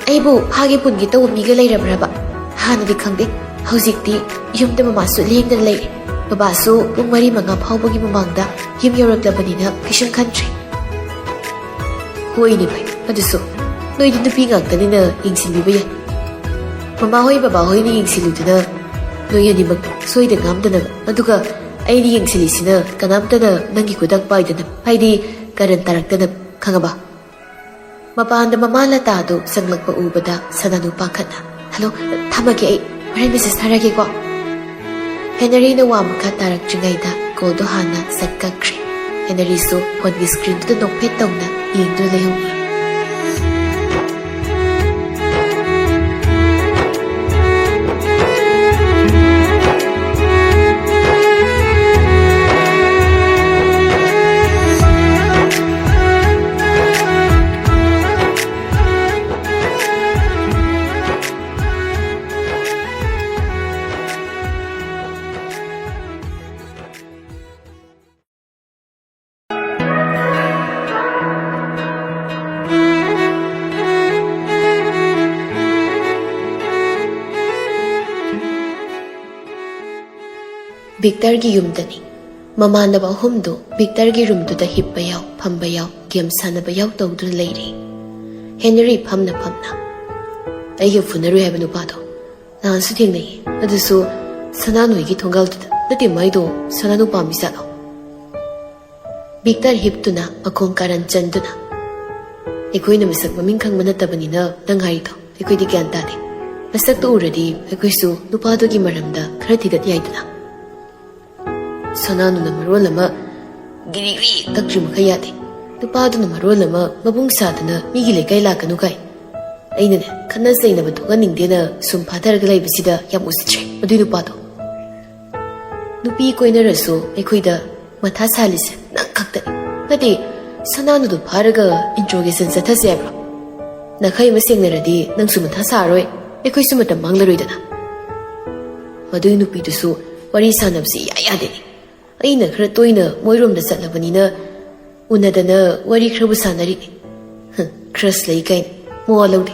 ꯑꯩꯕꯨ ꯐꯥꯒꯦ ꯄꯨꯟꯒꯦ ꯇꯧꯕ ꯃꯤꯒ ꯂꯩꯔꯕ꯭ꯔꯕ? ꯍꯥꯟꯅꯗꯤ ꯈꯪꯗꯦ꯫ ꯍꯧꯖꯤꯛꯇꯤ ꯌꯨꯝꯗ ꯃꯃꯥꯁꯨ ꯂꯦꯡꯗꯅ ꯂꯩꯔꯦ꯫ ꯕꯕꯥꯁꯨ ꯄꯨꯡ ꯃꯔꯤ ꯃꯉꯥ ꯐꯥꯎꯕꯒꯤ ꯃꯃꯥꯡꯗ ꯌꯨꯝ ꯌꯧꯔꯛꯂꯕꯅꯤꯅ ꯀꯩꯁꯨꯝ ꯈꯟꯗ꯭ꯔꯦ꯫" "ꯍꯣꯏꯅꯦ ꯚꯥꯏ, ꯑꯗꯨꯁꯨ ꯅꯣꯏꯗꯤ ꯅꯨꯄꯤ ꯉꯥꯛꯇꯅꯤꯅ ꯌꯦꯡꯁꯤꯟꯕꯤꯕ ꯌꯥꯏ꯫ ꯃꯃꯥꯍꯣꯏ ꯕꯕꯥꯍꯣꯏꯅ ꯌꯦꯡꯁꯤꯜꯂꯨꯗꯨꯅ ꯅꯣꯏ ꯑꯅꯤꯃꯛ ꯁꯣꯏꯗ ꯉꯥꯝꯗꯅꯕ, ꯑꯗꯨꯒ ꯑꯩꯅ ꯌꯦꯡꯁꯤꯜꯂꯤꯁꯤꯅ ꯀꯅꯥꯝꯇꯅ ꯅꯪꯒꯤ ꯈꯨꯗꯥꯡ ꯄꯥꯏꯗꯅꯕ, ꯍꯥꯏꯗꯤ ꯀꯔꯟ ꯇꯥꯔꯛꯇꯅꯕ, ꯈꯪꯉꯕ? ꯃꯄꯥꯟꯗ ꯃꯃꯥ ꯂꯇꯥꯗꯨ ꯆꯪꯂꯛꯄ ꯎꯕꯗ ꯁꯅꯥꯅꯨ ꯄꯥꯈꯠꯅ, "ꯍꯜꯂꯣ, ꯊꯝꯃꯒꯦ ꯑꯩ, ꯍꯣꯔꯦꯟ ꯃꯦꯁꯦꯖ ꯊꯥꯔꯛꯀꯦꯀꯣ"꯫ ꯍꯦꯅꯔꯤꯅ ꯋꯥ ꯃꯈꯥ ꯇꯥꯔꯛꯇ꯭ꯔꯤꯉꯩꯗ ꯀꯣꯜꯗꯣ ꯍꯥꯟꯅ ꯁꯠ ꯀꯛꯈ꯭ꯔꯦ꯫ ꯍꯦꯅꯔꯤꯁꯨ ꯐꯣꯟꯒꯤ ꯁ꯭ꯀ꯭ꯔꯤꯟꯗꯨꯗ ꯅꯣꯛꯐꯦꯠ ꯇꯧꯅ ꯌꯦꯡꯗꯨꯅ ꯂꯩꯍꯧꯔꯤ꯫ ꯚꯤꯛꯇꯔꯒꯤ ꯌꯨꯝꯗꯅꯤ꯫ ꯃꯃꯥꯟꯅꯕ ꯑꯍꯨꯝꯗꯨ ꯚꯤꯛꯇꯔꯒꯤ ꯔꯨꯝꯗꯨꯗ ꯍꯤꯞꯄ ꯌꯥꯎ, ꯐꯝꯕ ꯌꯥꯎ, ꯒꯦꯝ ꯁꯥꯟꯅꯕ ꯌꯥꯎ ꯇꯧꯗꯨꯅ ꯂꯩꯔꯤ꯫ ꯍꯦꯅꯔꯤ ꯐꯝꯅ ꯐꯝꯅ, "ꯑꯩꯒ ꯐꯨꯅꯔꯨꯏ ꯍꯥꯏꯕ ꯅꯨꯄꯥꯗꯣ ꯅꯍꯥꯟꯁꯨ ꯊꯦꯡꯅꯩꯌꯦ, ꯑꯗꯨꯁꯨ ꯁꯅꯥꯅꯣꯏꯒꯤ ꯊꯣꯡꯒꯥꯜꯗꯨꯗ꯫ ꯅꯠꯇꯦ, ꯃꯥꯏꯗꯣ ꯁꯅꯥꯅꯨ ꯄꯥꯝꯃꯤ ꯖꯥꯠꯂꯣ?" ꯚꯤꯛꯇꯔ ꯍꯤꯞꯇꯨꯅ ꯃꯈꯣꯡ ꯀꯥꯔꯟ ꯆꯟꯗꯨꯅ, "ꯑꯩꯈꯣꯏꯅ ꯃꯁꯛ ꯃꯃꯤꯡ ꯈꯪꯕ ꯅꯠꯇꯕꯅꯤꯅ ꯅꯪ ꯍꯥꯏꯔꯤꯗꯣ ꯑꯩꯈꯣꯏꯗꯤ ꯒ꯭ꯌꯥꯟ ꯇꯥꯗꯦ꯫ ꯃꯁꯛꯇꯨ ꯎꯔꯗꯤ ꯑꯩꯈꯣꯏꯁꯨ ꯅꯨꯄꯥꯗꯨꯒꯤ ꯃꯔꯝꯗ ꯈꯔ ꯊꯤꯒꯠ ꯌꯥꯏꯗꯅ"꯫ ꯁꯅꯥꯅꯨꯅ ꯃꯔꯣꯜ ꯑꯃ ꯒꯤꯔꯤ ꯒꯤꯔꯤ ꯇꯛꯇ꯭ꯔꯤ ꯃꯈꯩ ꯌꯥꯗꯦ꯫ ꯅꯨꯄꯥꯗꯨꯅ ꯃꯔꯣꯜ ꯑꯃ ꯃꯕꯨꯡ ꯁꯥꯗꯅ ꯃꯤꯒꯤ ꯂꯩꯀꯥꯏ ꯂꯥꯛꯀꯅꯨ ꯀꯥꯏ꯫ ꯑꯩꯅꯅꯦ, ꯈꯠꯅ ꯆꯩꯅꯕ ꯊꯣꯛꯍꯟꯅꯤꯡꯗꯦꯅ ꯁꯨꯝ ꯐꯥꯊꯔꯒ ꯂꯩꯕꯁꯤꯗ ꯌꯥꯝ ꯎꯁꯤꯠꯇ꯭ꯔꯦ ꯃꯗꯨꯏ ꯅꯨꯄꯥꯗꯣ꯫ ꯅꯨꯄꯤ ꯀꯣꯏꯅꯔꯁꯨ ꯑꯩꯈꯣꯏꯗ ꯃꯊꯥ ꯁꯥꯍꯜꯂꯤꯁꯦ ꯅꯪ ꯈꯛꯇꯅꯤ꯫ ꯅꯠꯇꯦ, ꯁꯅꯥꯅꯨꯗꯣ ꯐꯥꯔꯒ ꯏꯟꯇ꯭ꯔꯣꯒꯦꯁꯟ ꯆꯠꯊꯁꯦ ꯍꯥꯏꯕ꯭ꯔꯣ? ꯅꯈꯩ ꯑꯃ ꯁꯦꯡꯅꯔꯗꯤ ꯅꯪꯁꯨ ꯃꯊꯥ ꯁꯥꯔꯣꯏ, ꯑꯩꯈꯣꯏꯁꯨ ꯃꯇꯝ ꯃꯥꯡꯂꯔꯣꯏꯗꯅ꯫ ꯃꯗꯨꯏ ꯅꯨꯄꯤꯗꯨꯁꯨ ꯋꯥꯔꯤ ꯁꯥꯟꯅꯕꯁꯤ ꯏꯌꯥ ꯌꯥꯗꯦꯅꯦ꯫ ꯑꯩꯅ ꯈꯔ ꯇꯣꯏꯅ ꯃꯣꯏꯔꯣꯝꯗ ꯆꯠꯂꯕꯅꯤꯅ ꯎꯅꯗꯅ ꯋꯥꯔꯤ ꯈꯔꯕꯨ ꯁꯥꯟꯅꯔꯤꯅꯤ꯫ ꯍꯝ, ꯀ꯭ꯔꯁ ꯂꯩ ꯀꯥꯏꯅ ꯃꯋꯥ ꯂꯧꯗꯦ꯫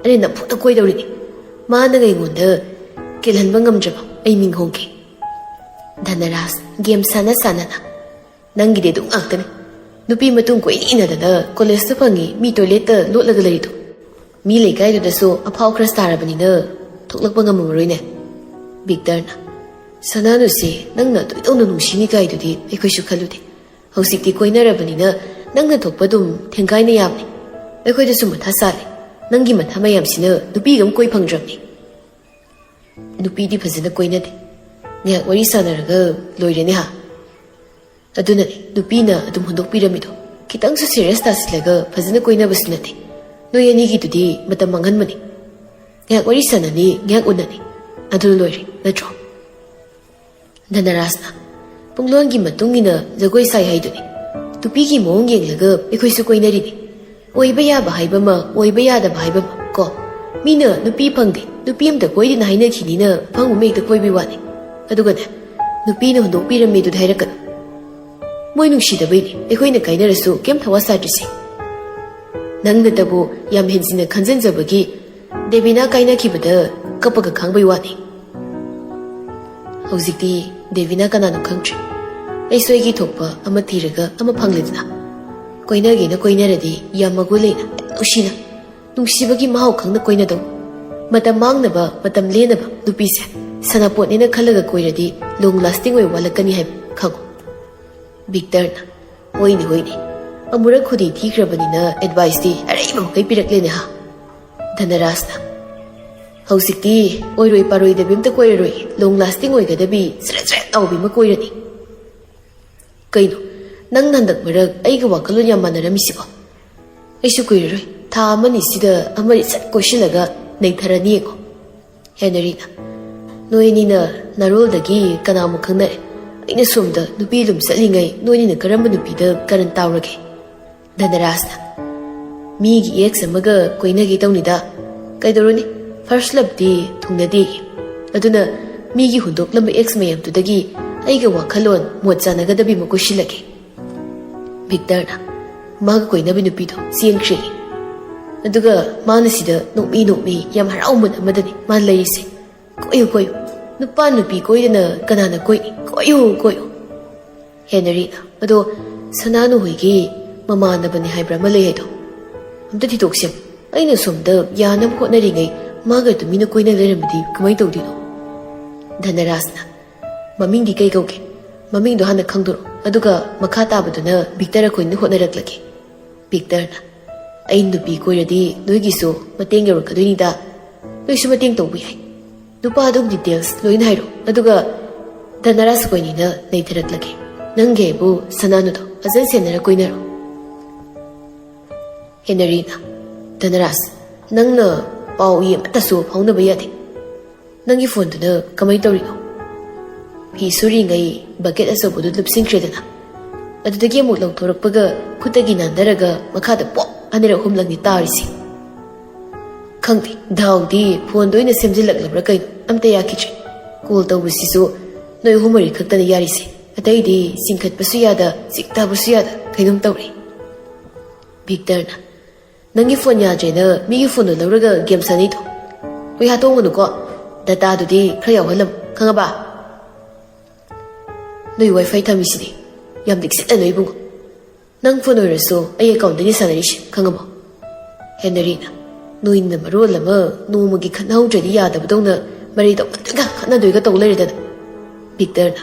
ꯑꯩꯅ ꯅꯝꯐꯨꯗ ꯀꯣꯏꯗꯧꯔꯤꯅꯤ꯫ ꯃꯥꯅꯒ ꯑꯩꯉꯣꯟꯗ ꯀꯦꯜꯍꯟꯕ ꯉꯝꯗ꯭ꯔꯕ ꯑꯩ ꯃꯤꯡ ꯍꯣꯡꯒꯦ꯫ ꯙꯅꯔꯥꯖ, ꯒꯦꯝ ꯁꯥꯟꯅ ꯁꯥꯟꯅꯅ, "ꯅꯪꯒꯤꯗꯤ ꯑꯗꯨꯝ ꯉꯥꯛꯇꯅꯤ꯫ ꯅꯨꯄꯤ ꯃꯇꯨꯡ ꯀꯣꯏꯅ ꯏꯟꯅꯗꯅ ꯀꯣꯂꯦꯖꯇ ꯐꯪꯉꯤ ꯃꯤ ꯇꯣꯏꯂꯦꯠꯇ ꯂꯣꯠꯂꯒ ꯂꯩꯔꯤꯗꯣ꯫ ꯃꯤ ꯂꯩꯀꯥꯏꯗꯨꯗꯁꯨ ꯑꯐꯥꯎ ꯈꯔ ꯁꯥꯔꯕꯅꯤꯅ ꯊꯣꯛꯂꯛꯄ ꯉꯝꯃꯝꯃꯔꯣꯏꯅꯦ"꯫ ꯕꯤꯛꯇꯔꯅ, "ꯁꯅꯥꯅꯨꯁꯦ ꯅꯪꯅ ꯑꯗꯨꯛ ꯌꯧꯅ ꯅꯨꯡꯁꯤꯅꯤ ꯀꯥꯏꯗꯨꯗꯤ ꯑꯩꯈꯣꯏꯁꯨ ꯈꯜꯂꯨꯗꯦ꯫ ꯍꯧꯖꯤꯛꯇꯤ ꯀꯣꯏꯅꯔꯕꯅꯤꯅ ꯅꯪꯅ ꯊꯣꯛꯄ ꯑꯗꯨꯝ ꯊꯦꯡꯒꯥꯏꯅ ꯌꯥꯕꯅꯤ꯫ ꯑꯩꯈꯣꯏꯗꯁꯨ ꯃꯊꯥ ꯁꯥꯔꯦ꯫ ꯅꯪꯒꯤ ꯃꯊꯥ ꯃꯌꯥꯝꯁꯤꯅ ꯅꯨꯄꯤꯒ ꯑꯃ ꯀꯣꯏ ꯐꯪꯗ꯭ꯔꯕꯅꯤ꯫ ꯅꯨꯄꯤꯗꯤ ꯐꯖꯅ ꯀꯣꯏꯅꯗꯦ꯫ ꯉꯥꯏꯍꯥꯛ ꯋꯥꯔꯤ ꯁꯥꯟꯅꯔꯒ ꯂꯣꯏꯔꯦꯅꯦ ꯍꯥ꯫ ꯑꯗꯨꯅꯅꯦ ꯅꯨꯄꯤꯅ ꯑꯗꯨꯝ ꯍꯨꯟꯗꯣꯛꯄꯤꯔꯝꯃꯤꯗꯣ꯫ ꯈꯤꯇꯪꯁꯨ ꯁꯤꯔꯤꯌꯁ ꯇꯥꯁꯤꯜꯂꯒ ꯐꯖꯅ ꯀꯣꯏꯅꯕꯁꯨ ꯅꯠꯇꯦ꯫ ꯅꯣꯏ ꯑꯅꯤꯒꯤꯗꯨꯗꯤ ꯃꯇꯝ ꯃꯥꯡꯍꯟꯕꯅꯤ꯫ ꯉꯥꯏꯍꯥꯛ ꯋꯥꯔꯤ ꯁꯥꯟꯅꯅꯤ, ꯉꯥꯏꯍꯥꯛ ꯎꯅꯅꯤ꯫ ꯑꯗꯨ ꯂꯣꯏꯔꯦ, ꯅꯠꯇ꯭ꯔꯣ?" ꯙꯅꯔꯥꯖꯅ, "ꯄꯨꯡꯂꯣꯟꯒꯤ ꯃꯇꯨꯡ ꯏꯟꯅ ꯖꯒꯣꯏ ꯁꯥꯏ ꯍꯥꯏꯗꯨꯅꯤ꯫ ꯅꯨꯄꯤꯒꯤ ꯃꯑꯣꯡ ꯌꯦꯡꯂꯒ ꯑꯩꯈꯣꯏꯁꯨ ꯀꯣꯏꯅꯔꯤꯅꯤ꯫ ꯑꯣꯏꯕ ꯌꯥꯕ ꯍꯥꯏꯕ ꯑꯃ, ꯑꯣꯏꯕ ꯌꯥꯗꯕ ꯍꯥꯏꯕ ꯑꯃ ꯀꯣ꯫ ꯃꯤꯅ ꯅꯨꯄꯤ ꯐꯪꯗꯦ, ꯅꯨꯄꯤ ꯑꯝꯇ ꯀꯣꯏꯗꯦꯅ ꯍꯥꯏꯅꯈꯤꯅꯤꯅ ꯑꯐꯪꯕ ꯍꯦꯛꯇ ꯀꯣꯏꯕꯩ ꯋꯥꯅꯤ꯫ ꯑꯗꯨꯒꯅꯦ, ꯅꯨꯄꯤꯅ ꯍꯨꯟꯗꯣꯛꯄꯤꯔꯝꯃꯦ ꯑꯗꯨꯗꯤ ꯍꯥꯏꯔꯛꯀꯅꯨ꯫ ꯃꯣꯏ ꯅꯨꯡꯁꯤꯗꯕꯩꯅꯤ ꯑꯩꯈꯣꯏꯅ ꯀꯥꯏꯅꯔꯁꯨ ꯀꯩꯝ ꯊꯋꯥ ꯁꯥꯗ꯭ꯔꯤꯁꯦ꯫ ꯅꯪꯅꯇꯕꯨ ꯌꯥꯝ ꯍꯦꯟꯖꯤꯟꯅ ꯈꯟꯖꯟꯖꯕꯒꯤ ꯗꯦꯕꯤꯅꯥ ꯀꯥꯏꯅꯈꯤꯕꯗ ꯀꯞꯄꯒ ꯈꯥꯡꯕꯩ ꯋꯥꯅꯤ꯫ ꯍꯧꯖꯤꯛꯇꯤ ꯗꯦꯕꯤꯅꯥ ꯀꯅꯥꯅꯣ ꯈꯪꯗ꯭ꯔꯦ꯫ ꯑꯩꯁꯨ ꯑꯩꯒꯤ ꯊꯣꯛꯄ ꯑꯃ ꯊꯤꯔꯒ ꯑꯃ ꯐꯪꯂꯦꯗꯅ꯫ ꯀꯣꯏꯅꯒꯦꯅ ꯀꯣꯏꯅꯔꯗꯤ ꯌꯥꯝ ꯃꯒꯨꯟ ꯂꯩꯅ, ꯌꯥꯝ ꯅꯨꯡꯁꯤꯅ, ꯅꯨꯡꯁꯤꯕꯒꯤ ꯃꯍꯥꯎ ꯈꯪꯅ ꯀꯣꯏꯅꯗꯧ꯫ ꯃꯇꯝ ꯃꯥꯡꯅꯕ, ꯃꯇꯝ ꯂꯦꯟꯅꯕ ꯅꯨꯄꯤꯁꯦ ꯁꯅꯥꯄꯣꯠꯅꯦꯅ ꯈꯜꯂꯒ ꯀꯣꯏꯔꯗꯤ ꯂꯣꯡ ꯂꯥꯁꯇꯤꯡ ꯑꯣꯏ ꯋꯥꯠꯂꯛꯀꯅꯤ ꯍꯥꯏꯕ ꯈꯪꯉꯨ꯫" ꯕꯤꯛꯇꯔꯅ, "ꯍꯣꯏꯅꯦ, ꯍꯣꯏꯅꯦ, ꯑꯃꯨꯔꯛ ꯈꯨꯗꯤ ꯊꯤꯈ꯭ꯔꯕꯅꯤꯅ ꯑꯦꯗꯚꯥꯏꯁꯇꯤ ꯑꯔꯩꯕ ꯃꯈꯩ ꯄꯤꯔꯛꯂꯦꯅꯦ ꯍꯥ꯫" ꯙꯅꯔꯥꯖꯅ, "ꯍꯧꯖꯤꯛꯇꯤ ꯑꯣꯏꯔꯣꯏ ꯄꯥꯔꯣꯏꯗꯕꯤ ꯑꯝꯇ ꯀꯣꯏꯔꯔꯣꯏ, ꯂꯣꯡ ꯂꯥꯁꯇꯤꯡ ꯑꯣꯏꯒꯗꯕꯤ ꯆ꯭ꯔꯦꯠ ꯆ꯭ꯔꯦꯠ ꯂꯥꯎꯕꯤ ꯑꯃ ꯀꯣꯏꯔꯅꯤ꯫" "ꯀꯩꯅꯣ, ꯅꯪ ꯍꯟꯗꯛ ꯃꯔꯛ ꯑꯩꯒ ꯋꯥꯈꯜꯂꯣꯟ ꯌꯥꯝ ꯃꯥꯟꯅꯔꯝꯃꯤꯁꯤꯕꯣ?" "ꯑꯩꯁꯨ ꯀꯨꯏꯔꯔꯣꯏ, ꯊꯥ ꯑꯃꯅꯤꯁꯤꯗ ꯑꯃꯗꯤ ꯁꯠ ꯀꯣꯏꯁꯤꯜꯂꯒ ꯅꯩꯊꯔꯅꯤ ꯌꯦꯡꯉꯣ꯫" ꯍꯦꯅꯔꯤꯅ, "ꯅꯣꯏ ꯑꯅꯤꯅ ꯅꯔꯣꯜꯗꯒꯤ ꯀꯅꯥꯃꯨꯛ ꯈꯪꯅꯔꯦ? ꯑꯩꯅ ꯁꯣꯝꯗ ꯅꯨꯄꯤ ꯑꯗꯨꯝ ꯆꯠꯂꯤꯉꯩ ꯅꯣꯏ ꯑꯅꯤꯅ ꯀꯔꯝꯕ ꯅꯨꯄꯤꯗ ꯀꯔꯟ ꯇꯥꯎꯔꯒꯦ?" ꯙꯅꯔꯥꯖꯅ, "ꯃꯤꯒꯤ ꯑꯦꯛꯁ ꯑꯃꯒ ꯀꯣꯏꯅꯒꯦ ꯇꯧꯅꯤꯗ꯫ ꯀꯩꯗꯧꯔꯨꯅꯤ, ꯐꯥꯔꯁ ꯂꯞꯇꯤ ꯊꯨꯡꯅꯗꯦ꯫ ꯑꯗꯨꯅ ꯃꯤꯒꯤ ꯍꯨꯟꯗꯣꯛꯂꯝꯕ ꯑꯦꯛꯁ ꯃꯌꯥꯝꯗꯨꯗꯒꯤ ꯑꯩꯒ ꯋꯥꯈꯜꯂꯣꯟ ꯃꯣꯠ ꯆꯥꯟꯅꯒꯗꯕꯤ ꯑꯃ ꯀꯣꯏꯁꯤꯜꯂꯒꯦ꯫" ꯚꯤꯛꯇꯔꯅ, "ꯃꯥꯒ ꯀꯣꯏꯅꯕ ꯅꯨꯄꯤꯗꯣ ꯆꯦꯟꯈ꯭ꯔꯦ꯫ ꯑꯗꯨꯒ ꯃꯥꯅ ꯁꯤꯗ ꯅꯣꯛꯃꯤ ꯅꯣꯛꯃꯤ ꯌꯥꯝ ꯍꯔꯥꯎꯃꯟ ꯑꯃꯗꯅꯤ ꯃꯥ ꯂꯩꯔꯤꯁꯦ꯫ ꯀꯣꯏꯌꯨ, ꯀꯣꯏꯌꯨ꯫ ꯅꯨꯄꯥ ꯅꯨꯄꯤ ꯀꯣꯏꯗꯅ ꯀꯅꯥꯅ ꯀꯣꯏꯅꯤ? ꯀꯣꯏꯌꯨ, ꯀꯣꯏꯌꯨ꯫" ꯍꯦꯅꯔꯤꯅ, "ꯑꯗꯣ ꯁꯅꯥꯅꯨ ꯍꯣꯏꯒꯤ ꯃꯃꯥꯟꯅꯕꯅꯤ ꯍꯥꯏꯕ꯭ꯔꯥ ꯑꯃ ꯂꯩ ꯍꯥꯏꯗꯣ? ꯑꯝꯇ ꯊꯤꯗꯣꯛꯁꯦ꯫ ꯑꯩꯅ ꯁꯣꯝꯗ ꯌꯥꯅꯕ ꯍꯣꯠꯅꯔꯤꯉꯩ ꯃꯥꯒ ꯇꯨꯃꯤꯟꯅ ꯀꯣꯏꯅ ꯂꯩꯔꯝꯃꯗꯤ ꯀꯃꯥꯏꯅ ꯇꯧꯗꯣꯏꯅꯣ?" ꯙꯅꯔꯥꯖꯅ, "ꯃꯃꯤꯡꯗꯤ ꯀꯩ ꯀꯧꯒꯦ? ꯃꯃꯤꯡꯗꯣ ꯍꯥꯟꯅ ꯈꯪꯗꯣꯔꯛꯑꯣ, ꯑꯗꯨꯒ ꯃꯈꯥ ꯇꯥꯕꯗꯨꯅ ꯚꯤꯛꯇꯔ ꯑꯩꯈꯣꯏꯅ ꯍꯣꯠꯅꯔꯛꯂꯒꯦ꯫" ꯚꯤꯛꯇꯔꯅ, "ꯑꯩ ꯅꯨꯄꯤ ꯀꯣꯏꯔꯗꯤ ꯅꯣꯏꯒꯤꯁꯨ ꯃꯇꯦꯡ ꯌꯧꯔꯛꯀꯗꯣꯏꯅꯤꯗ꯫ ꯅꯣꯏꯁꯨ ꯃꯇꯦꯡ ꯇꯧꯕ ꯌꯥꯏ꯫ ꯅꯨꯄꯥꯗꯨꯒꯤ details ꯂꯣꯏꯅ ꯍꯥꯏꯔꯣ, ꯑꯗꯨꯒ ꯙꯅꯔꯥꯖ ꯑꯩꯈꯣꯏꯅꯤꯅ ꯅꯩꯊꯔꯛꯂꯒꯦ꯫ ꯅꯪꯒꯤ ꯍꯥꯏꯕꯨ ꯁꯅꯥꯅꯨꯗꯣ ꯐꯖꯅ ꯁꯦꯟꯅꯔ ꯀꯣꯏꯅꯔꯣ꯫" ꯍꯦꯅꯔꯤꯅ, "ꯙꯅꯔꯥꯖ, ꯅꯪꯅ ꯄꯥꯎ ꯏ ꯑꯃꯠꯇꯁꯨ ꯐꯥꯎꯅꯕ ꯌꯥꯗꯦ꯫ ꯅꯪꯒꯤ ꯐꯣꯟꯗꯨꯅ ꯀꯃꯥꯏ ꯇꯧꯔꯤꯅꯣ?" ꯐꯤ ꯁꯨꯔꯤꯉꯩ ꯕꯀꯦꯠ ꯑꯆꯧꯕꯗꯨ ꯂꯨꯞꯁꯤꯟꯈ꯭ꯔꯦꯗꯅ, ꯑꯗꯨꯗꯒꯤ ꯑꯃꯨꯛ ꯂꯧꯊꯣꯔꯛꯄꯒ ꯈꯨꯠꯇꯒꯤ ꯅꯥꯟꯊꯔꯒ ꯃꯈꯥꯗ ꯄꯣꯞ ꯑꯅꯤꯔꯛ ꯑꯍꯨꯝꯂꯛꯅꯤ ꯇꯥꯔꯤꯁꯤ꯫ ꯈꯪꯗꯦ, ꯗꯥꯎꯗꯤ ꯐꯣꯟꯗ ꯑꯣꯏꯅ ꯁꯦꯝꯖꯤꯜꯂꯛꯂꯕ꯭ꯔꯥ ꯀꯩꯅꯣ, ꯑꯝꯇ ꯌꯥꯈꯤꯗ꯭ꯔꯦ꯫ ꯀꯣꯜ ꯇꯧꯕꯁꯤꯁꯨ ꯅꯣꯏ ꯑꯍꯨꯝ ꯃꯔꯤ ꯈꯛꯇꯅ ꯌꯥꯔꯤꯁꯦ, ꯑꯇꯩꯗꯤ ꯆꯤꯡꯈꯠꯄꯁꯨ ꯌꯥꯗ, ꯆꯤꯛ ꯇꯥꯕꯁꯨ ꯌꯥꯗ, ꯀꯩꯅꯣꯝ ꯇꯧꯔꯦ꯫ ꯚꯤꯛꯇꯔꯅ, "ꯅꯪꯒꯤ ꯐꯣꯟ ꯌꯥꯗ꯭ꯔꯦꯅ ꯃꯤꯒꯤ ꯐꯣꯟꯗꯣ ꯂꯧꯔꯒ ꯒꯦꯝ ꯁꯥꯟꯅꯩꯗꯣ? ꯍꯨꯏ ꯍꯥꯠꯇꯣꯡꯒꯅꯨꯀꯣ꯫ ꯗꯇꯥꯗꯨꯗꯤ ꯈꯔ ꯌꯥꯎꯍꯜꯂꯝꯃꯨ, ꯈꯪꯉꯕ? ꯅꯣꯏ ꯋꯥꯏꯐꯥꯏ ꯊꯝꯃꯤꯁꯤꯗꯤ꯫ ꯌꯥꯝ ꯂꯤꯛꯁꯤꯠꯂꯅꯨ ꯏꯕꯨꯡꯉꯣ꯫ ꯅꯪ ꯐꯣꯟ ꯑꯣꯏꯔꯁꯨ ꯑꯩ ꯑꯦꯀꯥꯎꯟꯗꯒꯤ ꯁꯥꯟꯅꯔꯤꯁꯦ, ꯈꯪꯉꯕꯣ?" ꯍꯦꯅꯔꯤꯅ, "ꯅꯣꯏꯅ ꯃꯔꯣꯜ ꯑꯃ ꯅꯣꯡꯃꯒꯤ ꯈꯠꯅꯍꯧꯗ꯭ꯔꯗꯤ ꯌꯥꯗꯕꯗꯧꯅ ꯃꯔꯩ ꯇꯧꯅꯗꯣꯏꯒ ꯈꯠꯅꯗꯣꯏꯒ ꯇꯧ ꯂꯩꯔꯦꯗꯅ꯫" ꯚꯤꯛꯇꯔꯅ,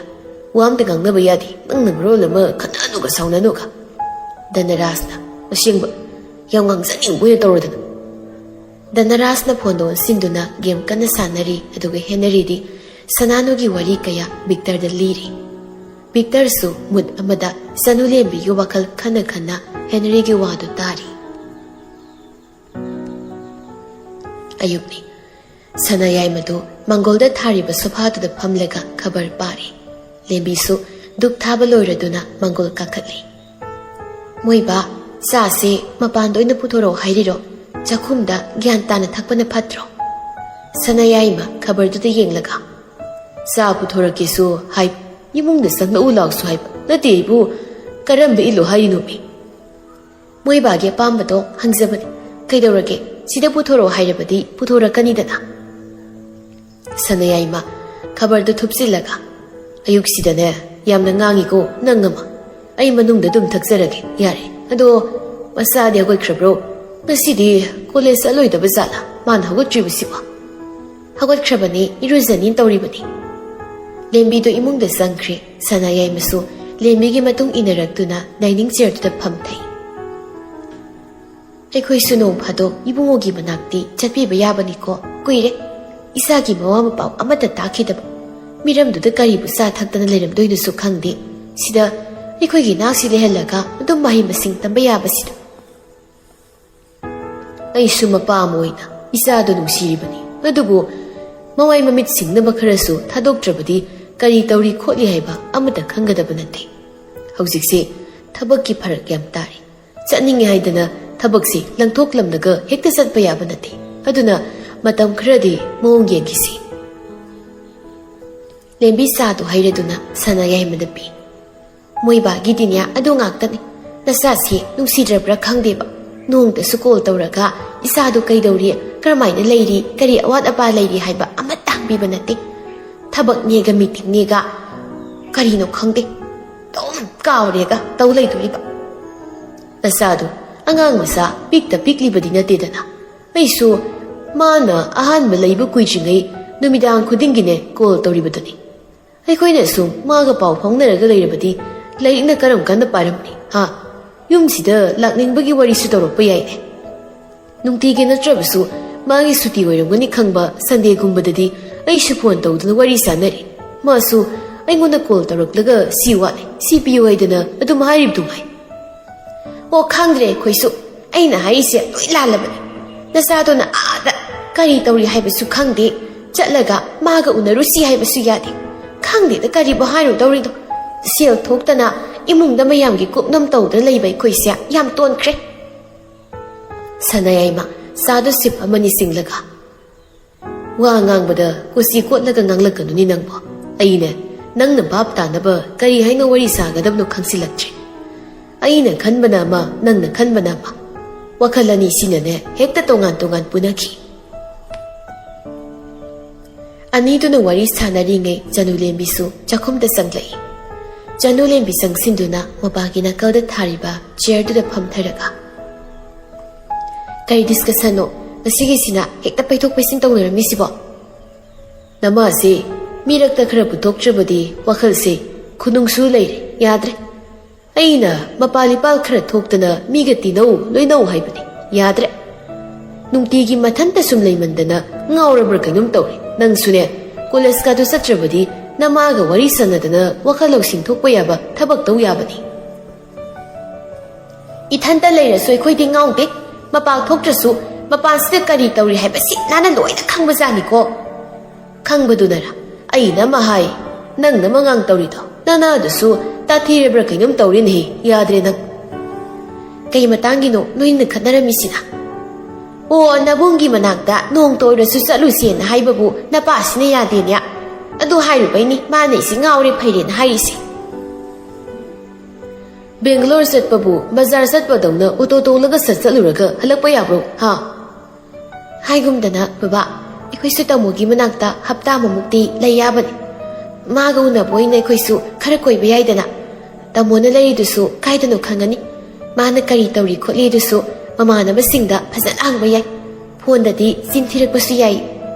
"ꯋꯥ ꯑꯝꯇ ꯉꯥꯡꯅꯕ ꯌꯥꯗꯦ, ꯅꯪꯅ ꯃꯔꯣꯜ ꯑꯃ ꯈꯠꯅꯅꯨꯒ ꯁꯥꯎꯅꯅꯨꯒ꯫" ꯙꯅꯔꯥꯖꯅ, "ꯑꯁꯦꯡꯕ ꯌꯥꯝ ꯉꯥꯡꯖꯅꯤꯡꯕ ꯑꯣꯏꯅ ꯇꯧꯔꯗꯅ꯫" ꯙꯅꯔꯥꯖꯅ ꯐꯣꯟꯗꯣ ꯑꯣꯟꯁꯤꯟꯗꯨꯅ ꯒꯦꯝ ꯀꯟꯅ ꯁꯥꯟꯅꯔꯤ, ꯑꯗꯨꯒ ꯍꯦꯅꯔꯤꯗꯤ ꯁꯅꯥꯅꯨꯒꯤ ꯋꯥꯔꯤ ꯀꯌꯥ ꯚꯤꯛꯇꯔꯗ ꯂꯤꯔꯤ꯫ ꯚꯤꯛꯇꯔꯁꯨ ꯃꯨꯠ ꯑꯃꯗ ꯁꯅꯨꯂꯦꯝꯕꯤꯒꯤ ꯋꯥꯈꯜ ꯈꯟꯅ ꯈꯟꯅ ꯍꯦꯅꯔꯤꯒꯤ ꯋꯥꯗꯨ ꯇꯥꯔꯤ꯫ ꯑꯌꯨꯛꯅꯤ꯫ ꯁꯅꯥꯌꯥꯏꯃꯗꯨ ꯃꯪꯒꯣꯜꯗ ꯊꯥꯔꯤꯕ ꯁꯣꯐꯥꯗꯨꯗ ꯐꯝꯂꯒ ꯈꯕꯔ ꯄꯥꯔꯤ꯫ ꯂꯦꯝꯕꯤꯁꯨ ꯙꯨꯛ ꯊꯥꯕ ꯂꯣꯏꯔꯗꯨꯅ ꯃꯪꯒꯣꯜ ꯀꯥꯈꯠꯂꯤ꯫ "ꯃꯣꯏꯕꯥ, ꯆꯥꯁꯦ ꯃꯄꯥꯟꯗ ꯑꯣꯏꯅ ꯄꯨꯊꯣꯔꯛꯑꯣ ꯍꯥꯏꯔꯤꯔꯣ? ꯆꯥꯛꯈꯨꯝꯗ ꯒ꯭ꯌꯥꯟ ꯇꯥꯅ ꯊꯛꯄꯅ ꯐꯠꯇ꯭ꯔꯣ?" ꯁꯅꯥꯌꯥꯏꯃ ꯈꯕꯔꯗꯨꯗ ꯌꯦꯡꯂꯒ, "ꯆꯥ ꯄꯨꯊꯣꯔꯛꯀꯦꯁꯨ ꯍꯥꯏꯕ, ꯏꯃꯨꯡꯗ ꯆꯪꯂꯛꯎ ꯂꯥꯎꯁꯨ ꯍꯥꯏꯕ ꯅꯠꯇꯦ ꯑꯩꯕꯨ꯫ ꯀꯔꯝꯕ ꯏꯜꯂꯣ ꯍꯥꯏꯔꯤꯅꯣꯃꯤ?" "ꯃꯣꯏꯕꯥꯒꯤ ꯑꯄꯥꯝꯕꯗꯣ ꯍꯪꯖꯕꯅꯤ꯫ ꯀꯩꯗꯧꯔꯒꯦ? ꯁꯤꯗ ꯄꯨꯊꯣꯔꯛꯑꯣ ꯍꯥꯏꯔꯕꯗꯤ ꯄꯨꯊꯣꯔꯛꯀꯅꯤꯗꯅ꯫" ꯁꯅꯥꯌꯥꯏꯃ ꯈꯕꯔꯗꯨ ꯊꯨꯞꯆꯤꯜꯂꯒ, "ꯑꯌꯨꯛꯁꯤꯗꯅꯦ ꯌꯥꯝꯅ ꯉꯥꯡꯉꯤꯀꯣ ꯅꯪ ꯑꯃ꯫ ꯑꯩ ꯃꯅꯨꯡꯗ ꯑꯗꯨꯝ ꯊꯛꯆꯔꯒꯦ, ꯌꯥꯔꯦ꯫ ꯑꯗꯣ ꯃꯆꯥꯗꯤ ꯍꯧꯒꯠꯈ꯭ꯔꯕ꯭ꯔꯣ? ꯉꯁꯤꯗꯤ ꯀꯣꯂꯦꯖ ꯆꯠꯂꯣꯏꯗꯕ ꯖꯥꯠꯂꯥ ꯃꯥꯅ ꯍꯧꯒꯠꯇ꯭ꯔꯤꯕꯁꯤꯕꯣ?" "ꯍꯧꯒꯠꯈ꯭ꯔꯕꯅꯤ, ꯏꯔꯨꯖꯅꯤꯅ ꯇꯧꯔꯤꯕꯅꯤ꯫ ꯂꯦꯝꯕꯤꯗꯨ ꯏꯃꯨꯡꯗ ꯆꯪꯈ꯭ꯔꯦ꯫ ꯁꯅꯥꯌꯥꯏꯃꯁꯨ ꯂꯦꯝꯕꯤꯒꯤ ꯃꯇꯨꯡ ꯏꯟꯅꯔꯛꯇꯨꯅ dining chairꯗꯨꯗ ꯐꯝꯊꯩ꯫ ꯑꯩꯈꯣꯏꯁꯨ ꯅꯣꯡ ꯐꯥꯗꯣꯛ ꯏꯕꯨꯡꯉꯣꯒꯤ ꯃꯅꯥꯛꯇꯤ ꯆꯠꯄꯤꯕ ꯌꯥꯕꯅꯤꯀꯣ꯫ ꯀꯨꯏꯔꯦ ꯏꯆꯥꯒꯤ ꯃꯋꯥ ꯃꯄꯥꯎ ꯑꯃꯠꯇ ꯇꯥꯈꯤꯗꯕ꯫ ꯃꯤꯔꯝꯗꯨꯗ ꯀꯔꯤꯕꯨ ꯆꯥ ꯊꯛꯇꯅ ꯂꯩꯔꯝꯗꯣꯏꯅꯣꯁꯨ ꯈꯪꯗꯦ꯫ ꯁꯤꯗ ꯑꯩꯈꯣꯏꯒꯤ ꯏꯅꯥꯛꯁꯤ ꯂꯩꯍꯜꯂꯒ ꯑꯗꯨꯝ ꯃꯍꯩ ꯃꯁꯤꯡ ꯇꯝꯕ ꯌꯥꯕꯁꯤꯗ꯫ ꯑꯩꯁꯨ ꯃꯄꯥ ꯑꯃ ꯑꯣꯏꯅ ꯏꯆꯥꯗꯨ ꯅꯨꯡꯁꯤꯔꯤꯕꯅꯤ꯫ ꯑꯗꯨꯕꯨ ꯃꯃꯥꯏ ꯃꯃꯤꯠ ꯁꯤꯡꯅꯕ ꯈꯔꯁꯨ ꯊꯥꯗꯣꯛꯇ꯭ꯔꯕꯗꯤ ꯀꯔꯤ ꯇꯧꯔꯤ ꯈꯣꯠꯂꯤ ꯍꯥꯏꯕ ꯑꯃꯠꯇ ꯈꯪꯒꯗꯕ ꯅꯠꯇꯦ꯫ ꯍꯧꯖꯤꯛꯁꯦ ꯊꯕꯛꯀꯤ ꯐꯔꯛ ꯌꯥꯝ ꯇꯥꯔꯤ꯫ ꯆꯠꯅꯤꯡꯉꯦ ꯍꯥꯏꯗꯅ ꯊꯕꯛꯁꯤ ꯂꯪꯊꯣꯛꯂꯝꯂꯒ ꯍꯦꯛꯇ ꯆꯠꯄ ꯌꯥꯕ ꯅꯠꯇꯦ꯫ ꯑꯗꯨꯅ ꯃꯇꯝ ꯈꯔꯗꯤ ꯃꯑꯣꯡ ꯌꯦꯡꯈꯤꯁꯤ꯫ ꯂꯦꯝꯕꯤ ꯆꯥꯗꯨ ꯍꯩꯔꯗꯨꯅ ꯁꯅꯥ ꯌꯥꯏꯃꯗ ꯄꯤ꯫ ꯃꯣꯏꯕꯥꯒꯤ ꯗꯤꯅꯤꯌꯥ ꯑꯗꯨ ꯉꯥꯛꯇꯅꯤ꯫ ꯅꯆꯥꯁꯤ ꯅꯨꯡꯁꯤꯗ꯭ꯔꯕ꯭ꯔꯥ ꯈꯪꯗꯦꯕ꯫ ꯅꯣꯡꯇꯁꯨ ꯀꯣꯜ ꯇꯧꯔꯒ ꯏꯆꯥꯗꯨ ꯀꯩꯗꯧꯔꯤ, ꯀꯔꯝꯍꯥꯏꯅ ꯂꯩꯔꯤ, ꯀꯔꯤ ꯑꯋꯥꯠ ꯑꯄꯥ ꯂꯩꯔꯤ ꯍꯥꯏꯕ ꯑꯃꯠꯇ ꯍꯪꯕꯤꯕ ꯅꯠꯇꯦ꯫ ꯊꯕꯛꯅꯦꯒ ꯃꯤꯇꯤꯡꯅꯦꯒ ꯀꯔꯤꯅꯣ ꯈꯪꯗꯦ꯫ ꯑꯗꯨꯝ ꯀꯥꯎꯔꯦꯒ ꯇꯧ ꯂꯩꯗꯣꯔꯤꯕ꯫ ꯅꯆꯥꯗꯨ ꯑꯉꯥꯡ ꯃꯆꯥ ꯄꯤꯛꯇ ꯄꯤꯛꯂꯤꯕꯗꯤ ꯅꯠꯇꯦꯗꯅ꯫ ꯑꯩꯁꯨ ꯃꯥꯅ ꯑꯍꯥꯟꯕ ꯂꯩꯕ ꯀꯨꯏꯗ꯭ꯔꯤꯉꯩ ꯅꯨꯃꯤꯗꯥꯡ ꯈꯨꯗꯤꯡꯒꯤꯅꯦ ꯀꯣꯜ ꯇꯧꯔꯤꯕꯗꯨꯅꯤ꯫ ꯑꯩꯈꯣꯏꯅ ꯁꯨꯝ ꯃꯥꯒ ꯄꯥꯎ ꯐꯥꯎꯅꯔꯒ ꯂꯩꯔꯕꯗꯤ ꯂꯥꯏꯔꯤꯛꯅ ꯀꯔꯝ ꯀꯥꯟꯗ ꯄꯥꯔꯝꯅꯤ? ꯍꯥ? ꯌꯨꯝꯁꯤꯗ ꯂꯥꯛꯅꯤꯡꯕꯒꯤ ꯋꯥꯔꯤꯁꯨ ꯇꯧꯔꯛꯄ ꯌꯥꯏꯅꯦ꯫ ꯅꯨꯡꯇꯤꯒꯤ ꯅꯠꯇ꯭ꯔꯕꯁꯨ ꯃꯥꯒꯤ ꯁꯨꯇꯤ ꯑꯣꯏꯔꯝꯒꯅꯤ ꯈꯪꯕ ꯁꯟꯗꯦꯒꯨꯝꯕꯗꯗꯤ ꯑꯩꯁꯨ ꯐꯣꯟ ꯇꯧꯗꯨꯅ ꯋꯥꯔꯤ ꯁꯥꯟꯅꯔꯤ꯫ ꯃꯥꯁꯨ ꯑꯩꯉꯣꯟꯗ ꯀꯣꯜ ꯇꯧꯔꯛꯂꯒ ꯁꯤ ꯋꯥꯠꯂꯦ, ꯁꯤ ꯄꯤꯌꯨ ꯍꯥꯏꯗꯅ ꯑꯗꯨꯝ ꯍꯥꯏꯔꯤꯕꯗꯨ ꯉꯥꯏ꯫ ꯑꯣ, ꯈꯪꯗ꯭ꯔꯦ ꯑꯩꯈꯣꯏꯁꯨ꯫ ꯑꯩꯅ ꯍꯥꯏꯔꯤꯁꯦ ꯂꯣꯏ ꯂꯥꯜꯂꯕꯅꯤ꯫ ꯅꯆꯥꯗꯨꯅ ꯑꯥꯗ ꯀꯔꯤ ꯇꯧꯔꯤ ꯍꯥꯏꯕꯁꯨ ꯈꯪꯗꯦ꯫ ꯆꯠꯂꯒ ꯃꯥꯒ ꯎꯅꯔꯨꯁꯤ ꯍꯥꯏꯕꯁꯨ ꯌꯥꯗꯦ꯫ ꯈꯪꯗꯦꯗ ꯀꯔꯤꯕꯨ ꯍꯥꯏꯔꯨꯗꯧꯔꯤꯅꯣ꯫ ꯁꯦꯜ ꯊꯣꯛꯇꯅ ꯏꯃꯨꯡꯗ ꯃꯌꯥꯝꯒꯤ ꯀꯨꯞꯅꯝ ꯇꯧꯗꯨꯅ ꯂꯩꯕ ꯑꯩꯈꯣꯏꯁꯦ ꯌꯥꯝ ꯇꯣꯟꯈ꯭ꯔꯦ꯫ ꯁꯅꯥꯌꯥꯏꯃ ꯆꯥꯗꯨ ꯁꯤꯞ ꯑꯃꯅꯤ ꯆꯤꯡꯂꯒ, ꯋꯥ ꯉꯥꯡꯕꯗ ꯀꯨꯁꯤ ꯀꯣꯠꯂꯒ ꯉꯥꯡꯂꯛꯀꯅꯨꯅꯤ ꯅꯪꯕꯣ꯫ ꯑꯩꯅꯦ ꯅꯪꯅ ꯚꯥꯞ ꯇꯥꯅꯕ ꯀꯔꯤ ꯍꯥꯏꯅ ꯋꯥꯔꯤ ꯁꯥꯒꯗꯕꯅꯣ ꯈꯪꯁꯤꯜꯂꯛꯇ꯭ꯔꯦ꯫ ꯑꯩꯅ ꯈꯟꯕꯅ ꯑꯃ, ꯅꯪꯅ ꯈꯟꯕꯅ ꯑꯃ꯫ ꯋꯥꯈꯜ ꯑꯅꯤꯁꯤꯅꯅꯦ ꯍꯦꯛꯇ ꯇꯣꯉꯥꯟ ꯇꯣꯉꯥꯟ ꯄꯨꯅꯈꯤ꯫ ꯑꯅꯤꯗꯨꯅ ꯋꯥꯔꯤ ꯁꯥꯟꯅꯔꯤꯉꯩ ꯆꯅꯨꯂꯦꯝꯕꯤꯁꯨ ꯆꯥꯛꯈꯨꯝꯗ ꯆꯪꯂꯛꯏ꯫ ꯆꯅꯨꯂꯦꯝꯕꯤ ꯆꯪꯁꯤꯟꯗꯨꯅ ꯃꯄꯥꯒꯤ ꯅꯥꯀꯜꯗ ꯊꯥꯔꯤꯕ ꯆꯤꯌꯔꯗꯨꯗ ꯐꯝꯊꯔꯒ, "ꯀꯔꯤ ꯗꯤꯁꯀꯁꯟꯅꯣ ꯉꯁꯤꯒꯤꯁꯤꯅ ꯍꯦꯛꯇ ꯄꯩꯊꯣꯛ ꯄꯩꯁꯤꯟ ꯇꯧꯅꯔꯝꯃꯤꯁꯤꯕꯣ?" "ꯅꯃꯥꯁꯦ ꯃꯤꯔꯛꯇ ꯈꯔ ꯄꯨꯊꯣꯛꯇ꯭ꯔꯕꯗꯤ ꯋꯥꯈꯜꯁꯦ ꯈꯨꯅꯨꯡꯁꯨ ꯂꯩꯔꯦ, ꯌꯥꯗ꯭ꯔꯦ꯫ ꯑꯩꯅ ꯃꯄꯥꯜ ꯏꯄꯥꯜ ꯈꯔ ꯊꯣꯛꯇꯅ ꯃꯤꯒ ꯇꯤꯟꯅꯧ ꯂꯣꯏꯅꯧ ꯍꯥꯏꯕꯅꯤ, ꯌꯥꯗ꯭ꯔꯦ꯫ ꯅꯨꯡꯇꯤꯒꯤ ꯃꯊꯟꯇ ꯁꯨꯝ ꯂꯩꯃꯟꯗꯅ ꯉꯥꯎꯔꯕ꯭ꯔꯥ ꯀꯩꯅꯣꯝ ꯇꯧꯔꯦ꯫ ꯅꯪꯁꯨꯅꯦ, ꯀꯣꯂꯦꯖꯀꯥꯗꯨ ꯆꯠꯇ꯭ꯔꯕꯗꯤ ꯅꯃꯥꯒ ꯋꯥꯔꯤ ꯁꯥꯟꯅꯗꯅ ꯋꯥꯈꯜ ꯂꯧꯁꯤꯡ ꯊꯣꯛꯄ ꯌꯥꯕ ꯊꯕꯛ ꯇꯧ ꯌꯥꯕꯅꯤ꯫ ꯏꯊꯟꯇ ꯂꯩꯔꯁꯨ ꯑꯩꯈꯣꯏꯗꯤ ꯉꯥꯎꯗꯦ꯫ ꯃꯄꯥꯟ ꯊꯣꯛꯇ꯭ꯔꯁꯨ ꯃꯄꯥꯟꯁꯤꯗ ꯀꯔꯤ ꯇꯧꯔꯤ ꯍꯥꯏꯕꯁꯤ ꯅꯥꯅ ꯂꯣꯏꯅ ꯈꯪꯕꯖꯥꯠꯅꯤꯀꯣ꯫ ꯈꯪꯕꯗꯨꯅꯔ ꯑꯩꯅ ꯑꯃ ꯍꯥꯏ, ꯅꯪꯅ ꯑꯃ ꯉꯥꯡ ꯇꯧꯔꯤꯗꯣ? ꯅꯅꯥꯗꯨꯁꯨ ꯇꯥꯊꯤꯔꯕ꯭ꯔꯥ ꯀꯩꯅꯣꯝ ꯇꯧꯔꯤꯅꯦꯍꯦ, ꯌꯥꯗ꯭ꯔꯦ ꯅꯪ꯫ ꯀꯩ ꯃꯇꯥꯡꯒꯤꯅꯣ ꯅꯣꯏꯅ ꯈꯠꯅꯔꯝꯃꯤꯁꯤꯅ? ꯑꯣ, ꯅꯕꯨꯡꯒꯤ ꯃꯅꯥꯛꯇ ꯅꯣꯡꯇ ꯑꯣꯏꯔꯁꯨ ꯆꯠꯂꯨꯁꯦꯅ ꯍꯥꯏꯕꯕꯨ ꯅꯄꯥꯁꯤꯅ ꯌꯥꯗꯦꯅꯦ꯫ ꯑꯗꯨ ꯍꯥꯏꯔꯨꯕꯩꯅꯤ ꯃꯥꯅ ꯑꯩꯁꯦ ꯉꯥꯎꯔꯦ ꯐꯩꯔꯦꯅ ꯍꯥꯏꯔꯤꯁꯦ꯫ ꯕꯦꯡꯒꯂꯣꯔ ꯆꯠꯄꯕꯨ ꯕꯖꯥꯔ ꯆꯠꯄꯗꯧꯅ ꯑꯣꯇꯣ ꯇꯣꯡꯂꯒ ꯁꯠ ꯆꯠꯂꯨꯔꯒ ꯍꯜꯂꯛꯄ ꯌꯥꯕ꯭ꯔꯣ, ꯍꯥ? ꯍꯥꯏꯒꯨꯝꯗꯅ ꯕꯕꯥ, ꯑꯩꯈꯣꯏꯁꯨ ꯇꯥꯃꯣꯒꯤ ꯃꯅꯥꯛꯇ ꯍꯞꯇꯥ ꯑꯃꯃꯨꯛꯇꯤ ꯂꯩ ꯌꯥꯕꯅꯤ꯫ ꯃꯥꯒ ꯎꯅꯕ ꯑꯣꯏꯅ ꯑꯩꯈꯣꯏꯁꯨ ꯈꯔ ꯀꯣꯏꯕ ꯌꯥꯏꯗꯅ꯫ ꯇꯥꯃꯣꯅ ꯂꯩꯔꯤꯗꯨꯁꯨ ꯀꯥꯏꯗꯅꯣ ꯈꯪꯉꯅꯤ꯫ ꯃꯥꯅ ꯀꯔꯤ ꯇꯧꯔꯤ ꯈꯣꯠꯂꯤꯗꯨꯁꯨ ꯃꯃꯥꯟꯅꯕꯁꯤꯡꯗ ꯐꯖꯅ ꯍꯪꯕ ꯌꯥꯏ꯫ ꯐꯣꯟꯗꯗꯤ ꯆꯤꯟ ꯊꯤꯔꯛꯄꯁꯨ ꯌꯥꯏ꯫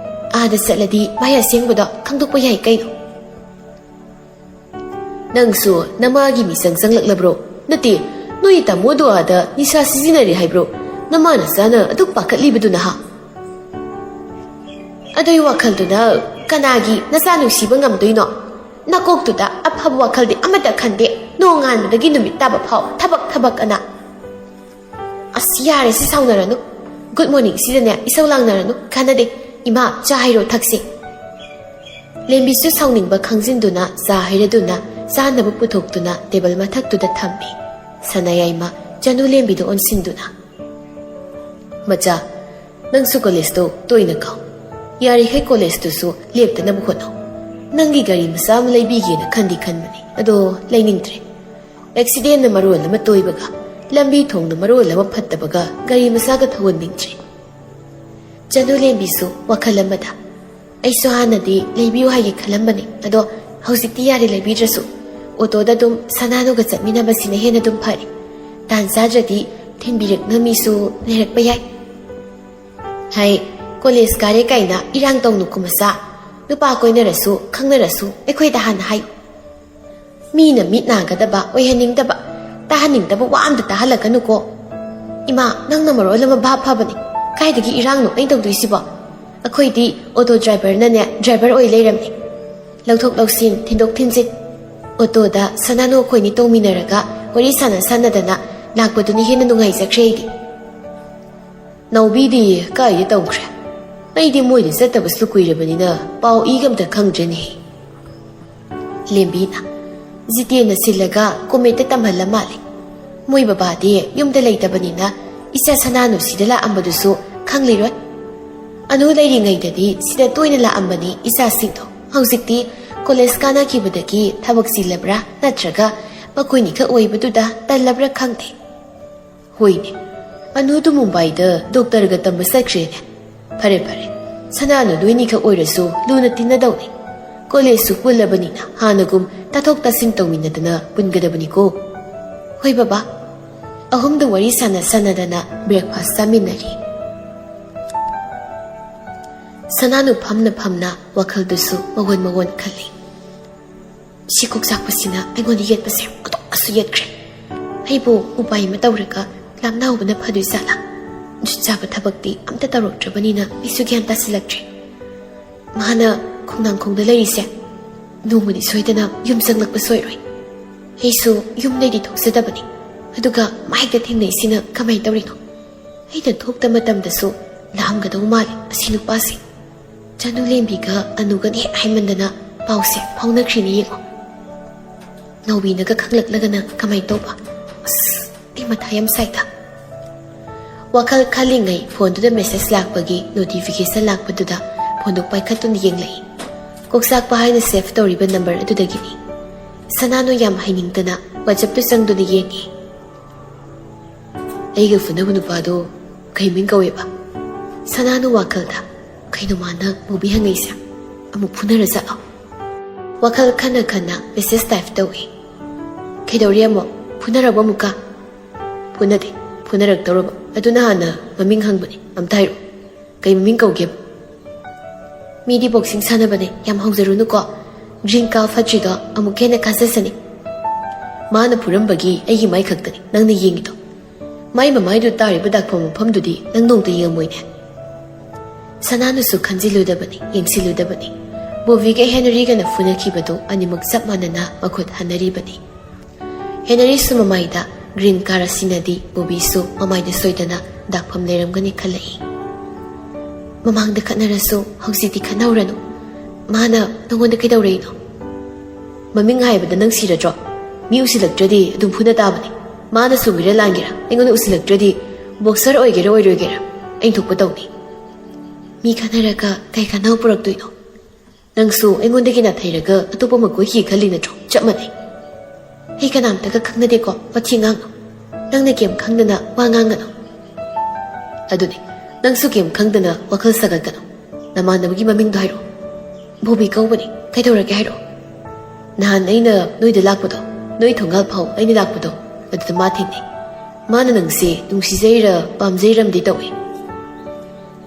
ꯑꯥꯗ ꯆꯠꯂꯗꯤ ꯃꯥꯏ ꯑꯁꯦꯡꯕꯗꯣ ꯈꯪꯗꯣꯛꯄ ꯌꯥꯏ ꯀꯩꯅꯣ꯫ ꯅꯪꯁꯨ ꯅꯃꯥꯒꯤ ꯃꯤꯆꯪ ꯆꯪꯂꯛꯂꯕ꯭ꯔꯣ? ꯅꯠꯇꯦ, ꯅꯣꯏ ꯇꯥꯃꯣꯗꯣ ꯑꯥꯗ ꯅꯤꯁꯥ ꯁꯤꯖꯤꯟꯅꯔꯤ ꯍꯥꯏꯕ꯭ꯔꯣ? ꯅꯃꯥ ꯅꯆꯥꯅ ꯑꯗꯨꯛ ꯄꯥꯈꯠꯂꯤꯕꯗꯨꯅ ꯍꯥ? ꯑꯗꯨꯏ ꯋꯥꯈꯜꯗꯨꯅ ꯀꯅꯥꯒꯤ ꯅꯆꯥ ꯅꯨꯡꯁꯤꯕ ꯉꯝꯗꯣꯏꯅꯣ? ꯅꯀꯣꯛꯇꯨꯗ ꯑꯐꯕ ꯋꯥꯈꯜꯗꯤ ꯑꯃꯠꯇ ꯈꯟꯗꯦ꯫ ꯅꯣꯡꯉꯥꯟꯕꯗꯒꯤ ꯅꯨꯃꯤꯠ ꯇꯥꯕ ꯐꯥꯎ ꯊꯕꯛ, ꯊꯕꯛ ꯑꯅ꯫ ꯑꯁ, ꯌꯥꯔꯦ, ꯁꯤ ꯁꯥꯎꯅꯔꯅꯨ꯫ ꯒꯨꯗ ꯃꯣꯔꯅꯤꯡꯁꯤꯗꯅꯦ ꯏꯁꯧ ꯂꯥꯡꯅꯔꯅꯨ, ꯀꯥꯟꯅꯗꯦ꯫ ꯏꯃꯥ, ꯆꯥ ꯍꯩꯔꯣ, ꯊꯛꯁꯤ꯫ ꯂꯦꯝꯕꯤꯁꯨ ꯁꯥꯎꯅꯤꯡꯕ ꯈꯪꯖꯤꯟꯗꯨꯅ ꯆꯥ ꯍꯩꯔꯗꯨꯅ ꯆꯥꯅꯕ ꯄꯨꯊꯣꯛꯇꯨꯅ ꯇꯦꯕꯜ ꯃꯊꯛꯇꯨꯗ ꯊꯝꯃꯤ꯫ ꯁꯅꯥꯌꯥꯏꯃ ꯆꯅꯨ ꯂꯦꯝꯕꯤꯗ ꯑꯣꯟꯁꯤꯟꯗꯨꯅ, ꯃꯆꯥ, ꯅꯪꯁꯨ ꯀꯣꯂꯦꯖꯇꯣ ꯇꯣꯏꯅ ꯀꯥꯎ꯫ ꯌꯥꯔꯤꯈꯩ ꯀꯣꯂꯦꯖꯇꯨꯁꯨ ꯂꯦꯞꯇꯅꯕ ꯍꯣꯠꯅꯧ꯫ ꯅꯪꯒꯤ ꯒꯥꯔꯤ ꯃꯆꯥ ꯑꯃ ꯂꯩꯕꯤꯒꯦꯅ ꯈꯟꯗꯤ ꯈꯟꯕꯅꯤ, ꯑꯗꯣ ꯂꯩꯅꯤꯡꯗ꯭ꯔꯦ꯫ ꯑꯦꯛꯁꯤꯗꯦꯟꯅ ꯃꯔꯣꯜ ꯑꯃ ꯇꯣꯏꯕꯒ, ꯂꯝꯕꯤ ꯊꯣꯡꯅ ꯃꯔꯣꯜ ꯑꯃ ꯐꯠꯇꯕꯒ, ꯒꯥꯔꯤ ꯃꯆꯥꯒ ꯊꯧꯍꯟꯅꯤꯡꯗ꯭ꯔꯦ꯫ ꯆꯅꯨ ꯂꯦꯝꯕꯤꯁꯨ ꯋꯥꯈꯜ ꯑꯃꯗ, ꯑꯩꯁꯨ ꯍꯥꯟꯅꯗꯤ ꯂꯩꯕꯤꯌꯨ ꯍꯥꯏꯒꯦ ꯈꯜꯂꯝꯕꯅꯤ, ꯑꯗꯣ ꯍꯧꯖꯤꯛꯇꯤ ꯌꯥꯔꯦ ꯂꯩꯕꯤꯗ꯭ꯔꯁꯨ꯫ ꯑꯣꯇꯣꯗ ꯑꯗꯨꯝ ꯁꯅꯥꯅꯨꯒ ꯆꯠꯃꯤꯟꯅꯕꯁꯤꯅ ꯍꯦꯟꯅ ꯑꯗꯨꯝ ꯐꯔꯦ꯫ ꯇꯥꯟ ꯆꯥꯗ꯭ꯔꯗꯤ ꯊꯤꯟꯕꯤꯔꯛꯅ ꯃꯤꯁꯨ ꯂꯩꯔꯛꯄ ꯌꯥꯏ꯫ ꯍꯥꯏ, ꯀꯣꯂꯦꯖ ꯀꯥꯔꯦ ꯀꯥꯏꯅ ꯏꯔꯥꯡ ꯇꯧꯅꯨ ꯀꯨꯃꯆꯥ꯫ ꯅꯨꯄꯥ ꯀꯣꯏꯅꯔꯁꯨ ꯈꯪꯅꯔꯁꯨ ꯑꯩꯈꯣꯏꯗ ꯍꯥꯟꯅ ꯍꯥꯏꯌꯨ꯫ ꯃꯤꯅ ꯃꯤꯠ ꯅꯥꯒꯗꯕ, ꯑꯣꯏꯍꯟꯅꯤꯡꯗꯕ, ꯇꯥꯍꯟꯅꯤꯡꯗꯕ ꯋꯥ ꯑꯝꯇ ꯇꯥꯍꯜꯂꯛꯀꯅꯨꯀꯣ꯫ ꯏꯃꯥ, ꯅꯪꯅ ꯃꯔꯣꯜ ꯑꯃ ꯚꯥꯞ ꯐꯕꯅꯦ꯫ ꯀꯥꯏꯗꯒꯤ ꯏꯔꯥꯡꯅꯣ ꯑꯩꯅ ꯇꯧꯗꯣꯏꯁꯤꯕꯣ? ꯑꯩꯈꯣꯏꯗꯤ ꯑꯣꯇꯣ ꯗ꯭ꯔꯥꯏꯚꯔꯅꯅꯦ ꯗ꯭ꯔꯥꯏꯚꯔ ꯑꯣꯏ ꯂꯩꯔꯝꯅꯦ꯫ ꯂꯧꯊꯣꯛ ꯂꯧꯁꯤꯟ, ꯊꯤꯟꯗꯣꯛ ꯊꯤꯟꯖꯤꯟ꯫ ꯑꯣꯇꯣꯗ ꯁꯅꯥꯅꯨ ꯑꯩꯈꯣꯏꯅꯤ ꯇꯣꯡꯃꯤꯟꯅꯔꯒ ꯋꯥꯔꯤ ꯁꯥꯟꯅ ꯁꯥꯟꯅꯗꯅ ꯂꯥꯛꯄꯗꯨꯅ ꯍꯦꯟꯅ ꯅꯨꯡꯉꯥꯏꯖꯈ꯭ꯔꯦ ꯑꯩꯗꯤ꯫ ꯅꯥꯎꯕꯤꯗꯤ ꯀꯥꯏꯗ ꯇꯧꯈ꯭ꯔꯦ? ꯑꯩꯗꯤ ꯃꯣꯏꯗ ꯆꯠꯇꯕꯁꯨ ꯀꯨꯏꯔꯕꯅꯤꯅ ꯄꯥꯎ ꯏꯒ ꯑꯝꯇ ꯈꯪꯗ꯭ꯔꯦꯅꯦ꯫ ꯂꯦꯝꯕꯤꯅ ꯖꯤꯇꯦꯟꯅ ꯁꯤꯜꯂꯒ ꯀꯣꯃꯦꯠꯇ ꯇꯝꯍꯜꯂ ꯃꯥꯜꯂꯦ꯫ ꯃꯣꯏ ꯕꯕꯥꯗꯤ ꯌꯨꯝꯗ ꯂꯩꯇꯕꯅꯤꯅ ꯏꯆꯥ ꯁꯅꯥꯅꯨ ꯁꯤꯗ ꯂꯥꯛꯑꯝꯕꯗꯨꯁꯨ ꯈꯪꯂꯤꯔꯣꯏ꯫ ꯑꯅꯨ ꯂꯩꯔꯤꯉꯩꯗꯗꯤ ꯁꯤꯗ ꯇꯣꯏꯅ ꯂꯥꯛꯑꯝꯕꯅꯤ ꯏꯆꯥꯁꯤꯡꯗꯣ꯫ ꯍꯧꯖꯤꯛꯇꯤ ꯀꯣꯂꯦꯖ ꯀꯥꯅꯈꯤꯕꯗꯒꯤ ꯊꯕꯛ ꯆꯤꯜꯂꯕ꯭ꯔꯥ ꯅꯠꯇ꯭ꯔꯒ ꯃꯈꯣꯏꯅꯤꯈꯛ ꯑꯣꯏꯕꯗꯨꯗ ꯇꯜꯂꯕ꯭ꯔꯥ ꯈꯪꯗꯦ꯫ ꯍꯣꯏꯅꯦ, ꯑꯅꯨꯗꯨ ꯃꯨꯝꯕꯥꯏꯗ ꯗꯣꯛꯇꯔꯒ ꯇꯝꯕ ꯆꯠꯈ꯭ꯔꯦꯅꯦ꯫ ꯐꯔꯦ ꯐꯔꯦ, ꯁꯅꯥꯅꯨ ꯅꯣꯏꯅꯤꯈꯛ ꯑꯣꯏꯔꯁꯨ ꯂꯨꯅ ꯇꯤꯟꯅꯗꯧꯅꯤ꯫ ꯀꯣꯂꯦꯖꯁꯨ ꯄꯨꯜꯂꯕꯅꯤꯅ ꯍꯥꯟꯅꯒꯨꯝ ꯇꯥꯊꯣꯛ ꯇꯥꯁꯤꯟ ꯇꯧꯃꯤꯟꯅꯗꯅ ꯄꯨꯟꯒꯗꯕꯅꯤꯀꯣ꯫ ꯍꯣꯏ ꯕꯕꯥ꯫ ꯑꯍꯨꯝꯗꯨ ꯋꯥꯔꯤ ꯁꯥꯟꯅ ꯁꯥꯟꯅꯗꯅ ꯕ꯭ꯔꯦꯛꯐꯥꯁ ꯆꯥꯃꯤꯟꯅꯔꯤ꯫ ꯁꯅꯥꯅꯨ ꯐꯝꯅ ꯐꯝꯅ ꯋꯥꯈꯜꯗꯨꯁꯨ ꯃꯋꯣꯟ ꯃꯋꯣꯟ ꯈꯜꯂꯤ꯫ ꯁꯤ ꯀꯣꯛꯆꯥꯛꯄꯁꯤꯅ ꯑꯩꯉꯣꯟꯗ ꯌꯦꯠꯄꯁꯦ ꯑꯣꯟꯊꯣꯛꯅꯁꯨ ꯌꯦꯠꯈ꯭ꯔꯦ꯫ ꯑꯩꯕꯨ ꯎꯄꯥꯏ ꯑꯃ ꯇꯧꯔꯒ ꯂꯥꯞꯅ ꯍꯧꯕꯅ ꯐꯗꯣꯏ ꯖꯥꯠꯂꯥ? ꯖꯨꯠ ꯆꯥꯕ ꯊꯕꯛꯇꯤ ꯑꯝꯇ ꯇꯧꯔꯛꯇ꯭ꯔꯕꯅꯤꯅ ꯑꯩꯁꯨ ꯒ꯭ꯌꯥꯟ ꯇꯥꯁꯤꯜꯂꯛꯇ꯭ꯔꯦ꯫ ꯃꯥꯅ ꯈꯣꯡꯅꯥꯡꯈꯣꯡꯗ ꯂꯩꯔꯤꯁꯦ ꯅꯣꯡꯃꯗꯤ ꯁꯣꯏꯗꯅ ꯌꯨꯝ ꯆꯪꯂꯛꯄ ꯁꯣꯏꯔꯣꯏ꯫ ꯑꯩꯁꯨ ꯌꯨꯝꯗꯩꯗꯤ ꯊꯣꯛꯆꯗꯕꯅꯤ꯫ ꯑꯗꯨꯒ ꯃꯥ ꯍꯦꯛꯇ ꯊꯦꯡꯅꯩꯁꯤꯅ ꯀꯃꯥꯏꯅ ꯇꯧꯔꯤꯅꯣ? ꯑꯩꯅ ꯊꯣꯛꯇ ꯃꯇꯝꯗꯁꯨ ꯂꯥꯛꯑꯝꯒꯗꯧ ꯃꯥꯜꯂꯦ ꯑꯁꯤ ꯅꯨꯄꯥꯁꯦ꯫ ꯆꯅꯨ ꯂꯦꯝꯕꯤꯒ ꯑꯅꯨꯒꯅ ꯍꯦꯛ ꯍꯥꯏꯃꯟꯗꯅ ꯄꯥꯎꯁꯦ ꯐꯥꯎꯅꯈ꯭ꯔꯤꯅꯦ ꯌꯦꯡꯉꯣ꯫ ꯅꯥꯎꯕꯤꯅꯒ ꯈꯪꯂꯛꯂꯒꯅ ꯀꯃꯥꯏꯅ ꯇꯧꯕ? ꯑꯁ, ꯑꯩ ꯃꯊꯥ ꯌꯥꯝ ꯁꯥꯏꯗ꯫ ꯋꯥꯈꯜ ꯈꯜꯂꯤꯉꯩ ꯐꯣꯟꯗꯨꯗ ꯃꯦꯁꯦꯖ ꯂꯥꯛꯄꯒꯤ ꯅꯣꯇꯤꯐꯤꯀꯦꯁꯟ ꯂꯥꯛꯄꯗꯨꯗ ꯐꯣꯟꯗꯨ ꯄꯥꯏꯈꯠꯇꯨꯅ ꯌꯦꯡꯂꯛꯏ꯫ ꯀꯣꯛꯆꯥꯛꯄ ꯍꯥꯏꯅ ꯁꯦꯚ ꯇꯧꯔꯤꯕ ꯅꯝꯕꯔ ꯑꯗꯨꯗꯒꯤꯅꯤ꯫ ꯁꯅꯥꯅꯨ ꯌꯥꯝ ꯍꯩꯅꯤꯡꯗꯅ ꯋꯥꯆꯞꯇ ꯆꯪꯗꯨꯅ ꯌꯦꯡꯉꯤ꯫ ꯑꯩꯒ ꯐꯨꯅꯕ ꯅꯨꯄꯥꯗꯣ ꯀꯩ ꯃꯤꯡ ꯀꯧꯋꯦꯕ? ꯁꯅꯥꯅꯨ ꯋꯥꯈꯜꯗ, "ꯀꯩꯅꯣ ꯃꯥꯅ ꯃꯨꯕꯤ ꯍꯪꯉꯛꯏꯁꯦ? ꯑꯃꯨꯛ ꯐꯨꯅꯔ ꯖꯥꯠꯂꯣ?" ꯋꯥꯈꯜ ꯈꯟꯅ ꯈꯟꯅ ꯃꯦꯁꯦꯖ ꯇꯥꯏꯞ ꯇꯧꯏ꯫ "ꯀꯩꯗꯧꯔꯦ ꯑꯃꯨꯛ? ꯐꯨꯅꯔꯕꯣ ꯑꯃꯨꯛꯀ?" "ꯐꯨꯅꯗꯦ, ꯐꯨꯅꯔꯛꯇꯧꯔꯕ꯫ ꯑꯗꯨꯅ ꯍꯥꯟꯅ ꯃꯃꯤꯡ ꯍꯪꯕꯅꯦ, ꯑꯝꯇ ꯍꯥꯏꯔꯛꯑꯣ, ꯀꯩ ꯃꯃꯤꯡ ꯀꯧꯒꯦꯕ?" ꯃꯤꯗꯤ ꯕꯣꯛꯁꯤꯡ ꯁꯥꯟꯅꯕꯅꯦ, ꯌꯥꯝ ꯍꯧꯖꯔꯨꯅꯨꯀꯣ꯫ ꯒ꯭ꯔꯤꯟ ꯀꯥꯔꯗ ꯐꯠꯇ꯭ꯔꯤꯗꯣ ꯑꯃꯨꯛꯀ ꯍꯦꯟꯅ ꯀꯥꯖꯁꯅꯤ꯫ ꯃꯥꯅ ꯐꯨꯔꯝꯕꯒꯤ ꯑꯩꯒꯤ ꯃꯥꯏ ꯈꯛꯇꯅꯤ ꯅꯪꯅ ꯌꯦꯡꯉꯤꯗꯣ꯫ ꯃꯥꯏ ꯃꯃꯥꯏꯗꯨ ꯇꯥꯔꯤꯕ ꯗꯥꯛꯐꯝ ꯃꯐꯝꯗꯨꯗꯤ ꯅꯪ ꯅꯣꯡꯇ ꯌꯦꯡꯉꯝꯃꯣꯏꯅꯦ꯫ ꯁꯅꯥꯅꯁꯨ ꯈꯟꯖꯤꯜꯂꯨꯗꯕꯅꯤ, ꯌꯦꯡꯁꯤꯜꯂꯨꯗꯕꯅꯤ꯫ ꯕꯣꯕꯤꯒ ꯍꯦꯅꯔꯤꯒꯅ ꯐꯨꯅꯈꯤꯕꯗꯨ ꯑꯅꯤꯃꯛ ꯆꯞ ꯃꯥꯟꯅꯅ ꯃꯈꯨꯠ ꯍꯟꯅꯔꯤꯕꯅꯤ꯫ ꯍꯦꯅꯔꯤꯁꯨ ꯃꯃꯥꯏꯗ ꯒ꯭ꯔꯤꯟ ꯀꯥꯔꯗ ꯑꯁꯤꯅꯗꯤ ꯕꯣꯕꯤꯁꯨ ꯃꯃꯥꯏꯗ ꯁꯣꯏꯗꯅ ꯗꯥꯛꯐꯝ ꯂꯩꯔꯝꯒꯅꯤ ꯈꯜꯂꯛꯏ꯫ ꯃꯃꯥꯡꯗ ꯈꯠꯅꯔꯁꯨ ꯍꯧꯖꯤꯛꯇꯤ ꯈꯠꯅꯧꯔꯅꯨ꯫ ꯃꯥꯅ ꯅꯉꯣꯟꯗ ꯀꯩꯗꯧꯔꯛꯏꯅꯣ? ꯃꯃꯤꯡ ꯍꯥꯏꯕꯗ ꯅꯪ ꯁꯤꯔꯗ꯭ꯔꯣ? ꯃꯤ ꯎꯁꯤꯜꯂꯛꯇ꯭ꯔꯗꯤ ꯑꯗꯨꯝ ꯐꯨꯅ ꯇꯥꯕꯅꯤ꯫ ꯃꯥꯅ ꯆꯨꯝꯒꯦꯔꯥ ꯂꯥꯟꯒꯦꯔꯥ ꯑꯩꯉꯣꯟꯗ ꯎꯁꯤꯜꯂꯛꯇ꯭ꯔꯗꯤ ꯕꯣꯛꯁꯔ ꯑꯣꯏꯒꯦꯔꯥ ꯑꯣꯏꯔꯣꯏꯒꯦꯔꯥ ꯑꯩ ꯊꯣꯛꯄ ꯇꯧꯅꯤ꯫ ꯃꯤ ꯈꯠꯅꯔꯒ ꯀꯩ ꯀꯥꯟꯅꯕ ꯄꯨꯔꯛꯇꯣꯏꯅꯣ? ꯅꯪꯁꯨ ꯑꯩꯉꯣꯟꯗꯒꯤ ꯅꯥꯊꯩꯔꯒ ꯑꯇꯣꯞꯄ ꯑꯃ ꯀꯣꯏꯈꯤ ꯈꯜꯂꯤ ꯅꯠꯇ꯭ꯔꯣ? ꯆꯞ ꯃꯥꯟꯅꯩ꯫ ꯑꯩ ꯀꯅꯥꯝꯇꯒ ꯈꯪꯅꯗꯦꯀꯣ, ꯋꯥꯊꯤ ꯉꯥꯡꯅꯨ꯫ ꯅꯪꯅ ꯀꯩꯝ ꯈꯪꯗꯅ ꯋꯥ ꯉꯥꯡꯒꯅꯨ꯫ ꯑꯗꯨꯅꯤ, ꯅꯪꯁꯨ ꯀꯩꯝ ꯈꯪꯗꯅ ꯋꯥꯈꯜ ꯁꯥꯒꯠꯀꯅꯨ꯫ ꯅꯃꯥꯟꯅꯕꯒꯤ ꯃꯃꯤꯡꯗꯣ ꯍꯥꯏꯔꯛꯑꯣ꯫ ꯕꯣꯕꯤ ꯀꯧꯕꯅꯤ, ꯀꯩꯗꯧꯔꯒꯦ ꯍꯥꯏꯔꯛꯑꯣ꯫ ꯅꯍꯥꯟ ꯑꯩꯅ ꯅꯣꯏꯗ ꯂꯥꯛꯄꯗꯣ, ꯅꯣꯏ ꯊꯣꯡꯒꯥꯜ ꯐꯥꯎ ꯑꯩꯅ ꯂꯥꯛꯄꯗꯣ, ꯑꯗꯨꯗ ꯃꯥ ꯊꯦꯡꯅꯩ꯫ ꯃꯥꯅ ꯅꯪꯁꯦ ꯅꯨꯡꯁꯤꯖꯩꯔ ꯄꯥꯝꯖꯩꯔꯝꯗꯤ ꯇꯧꯏ꯫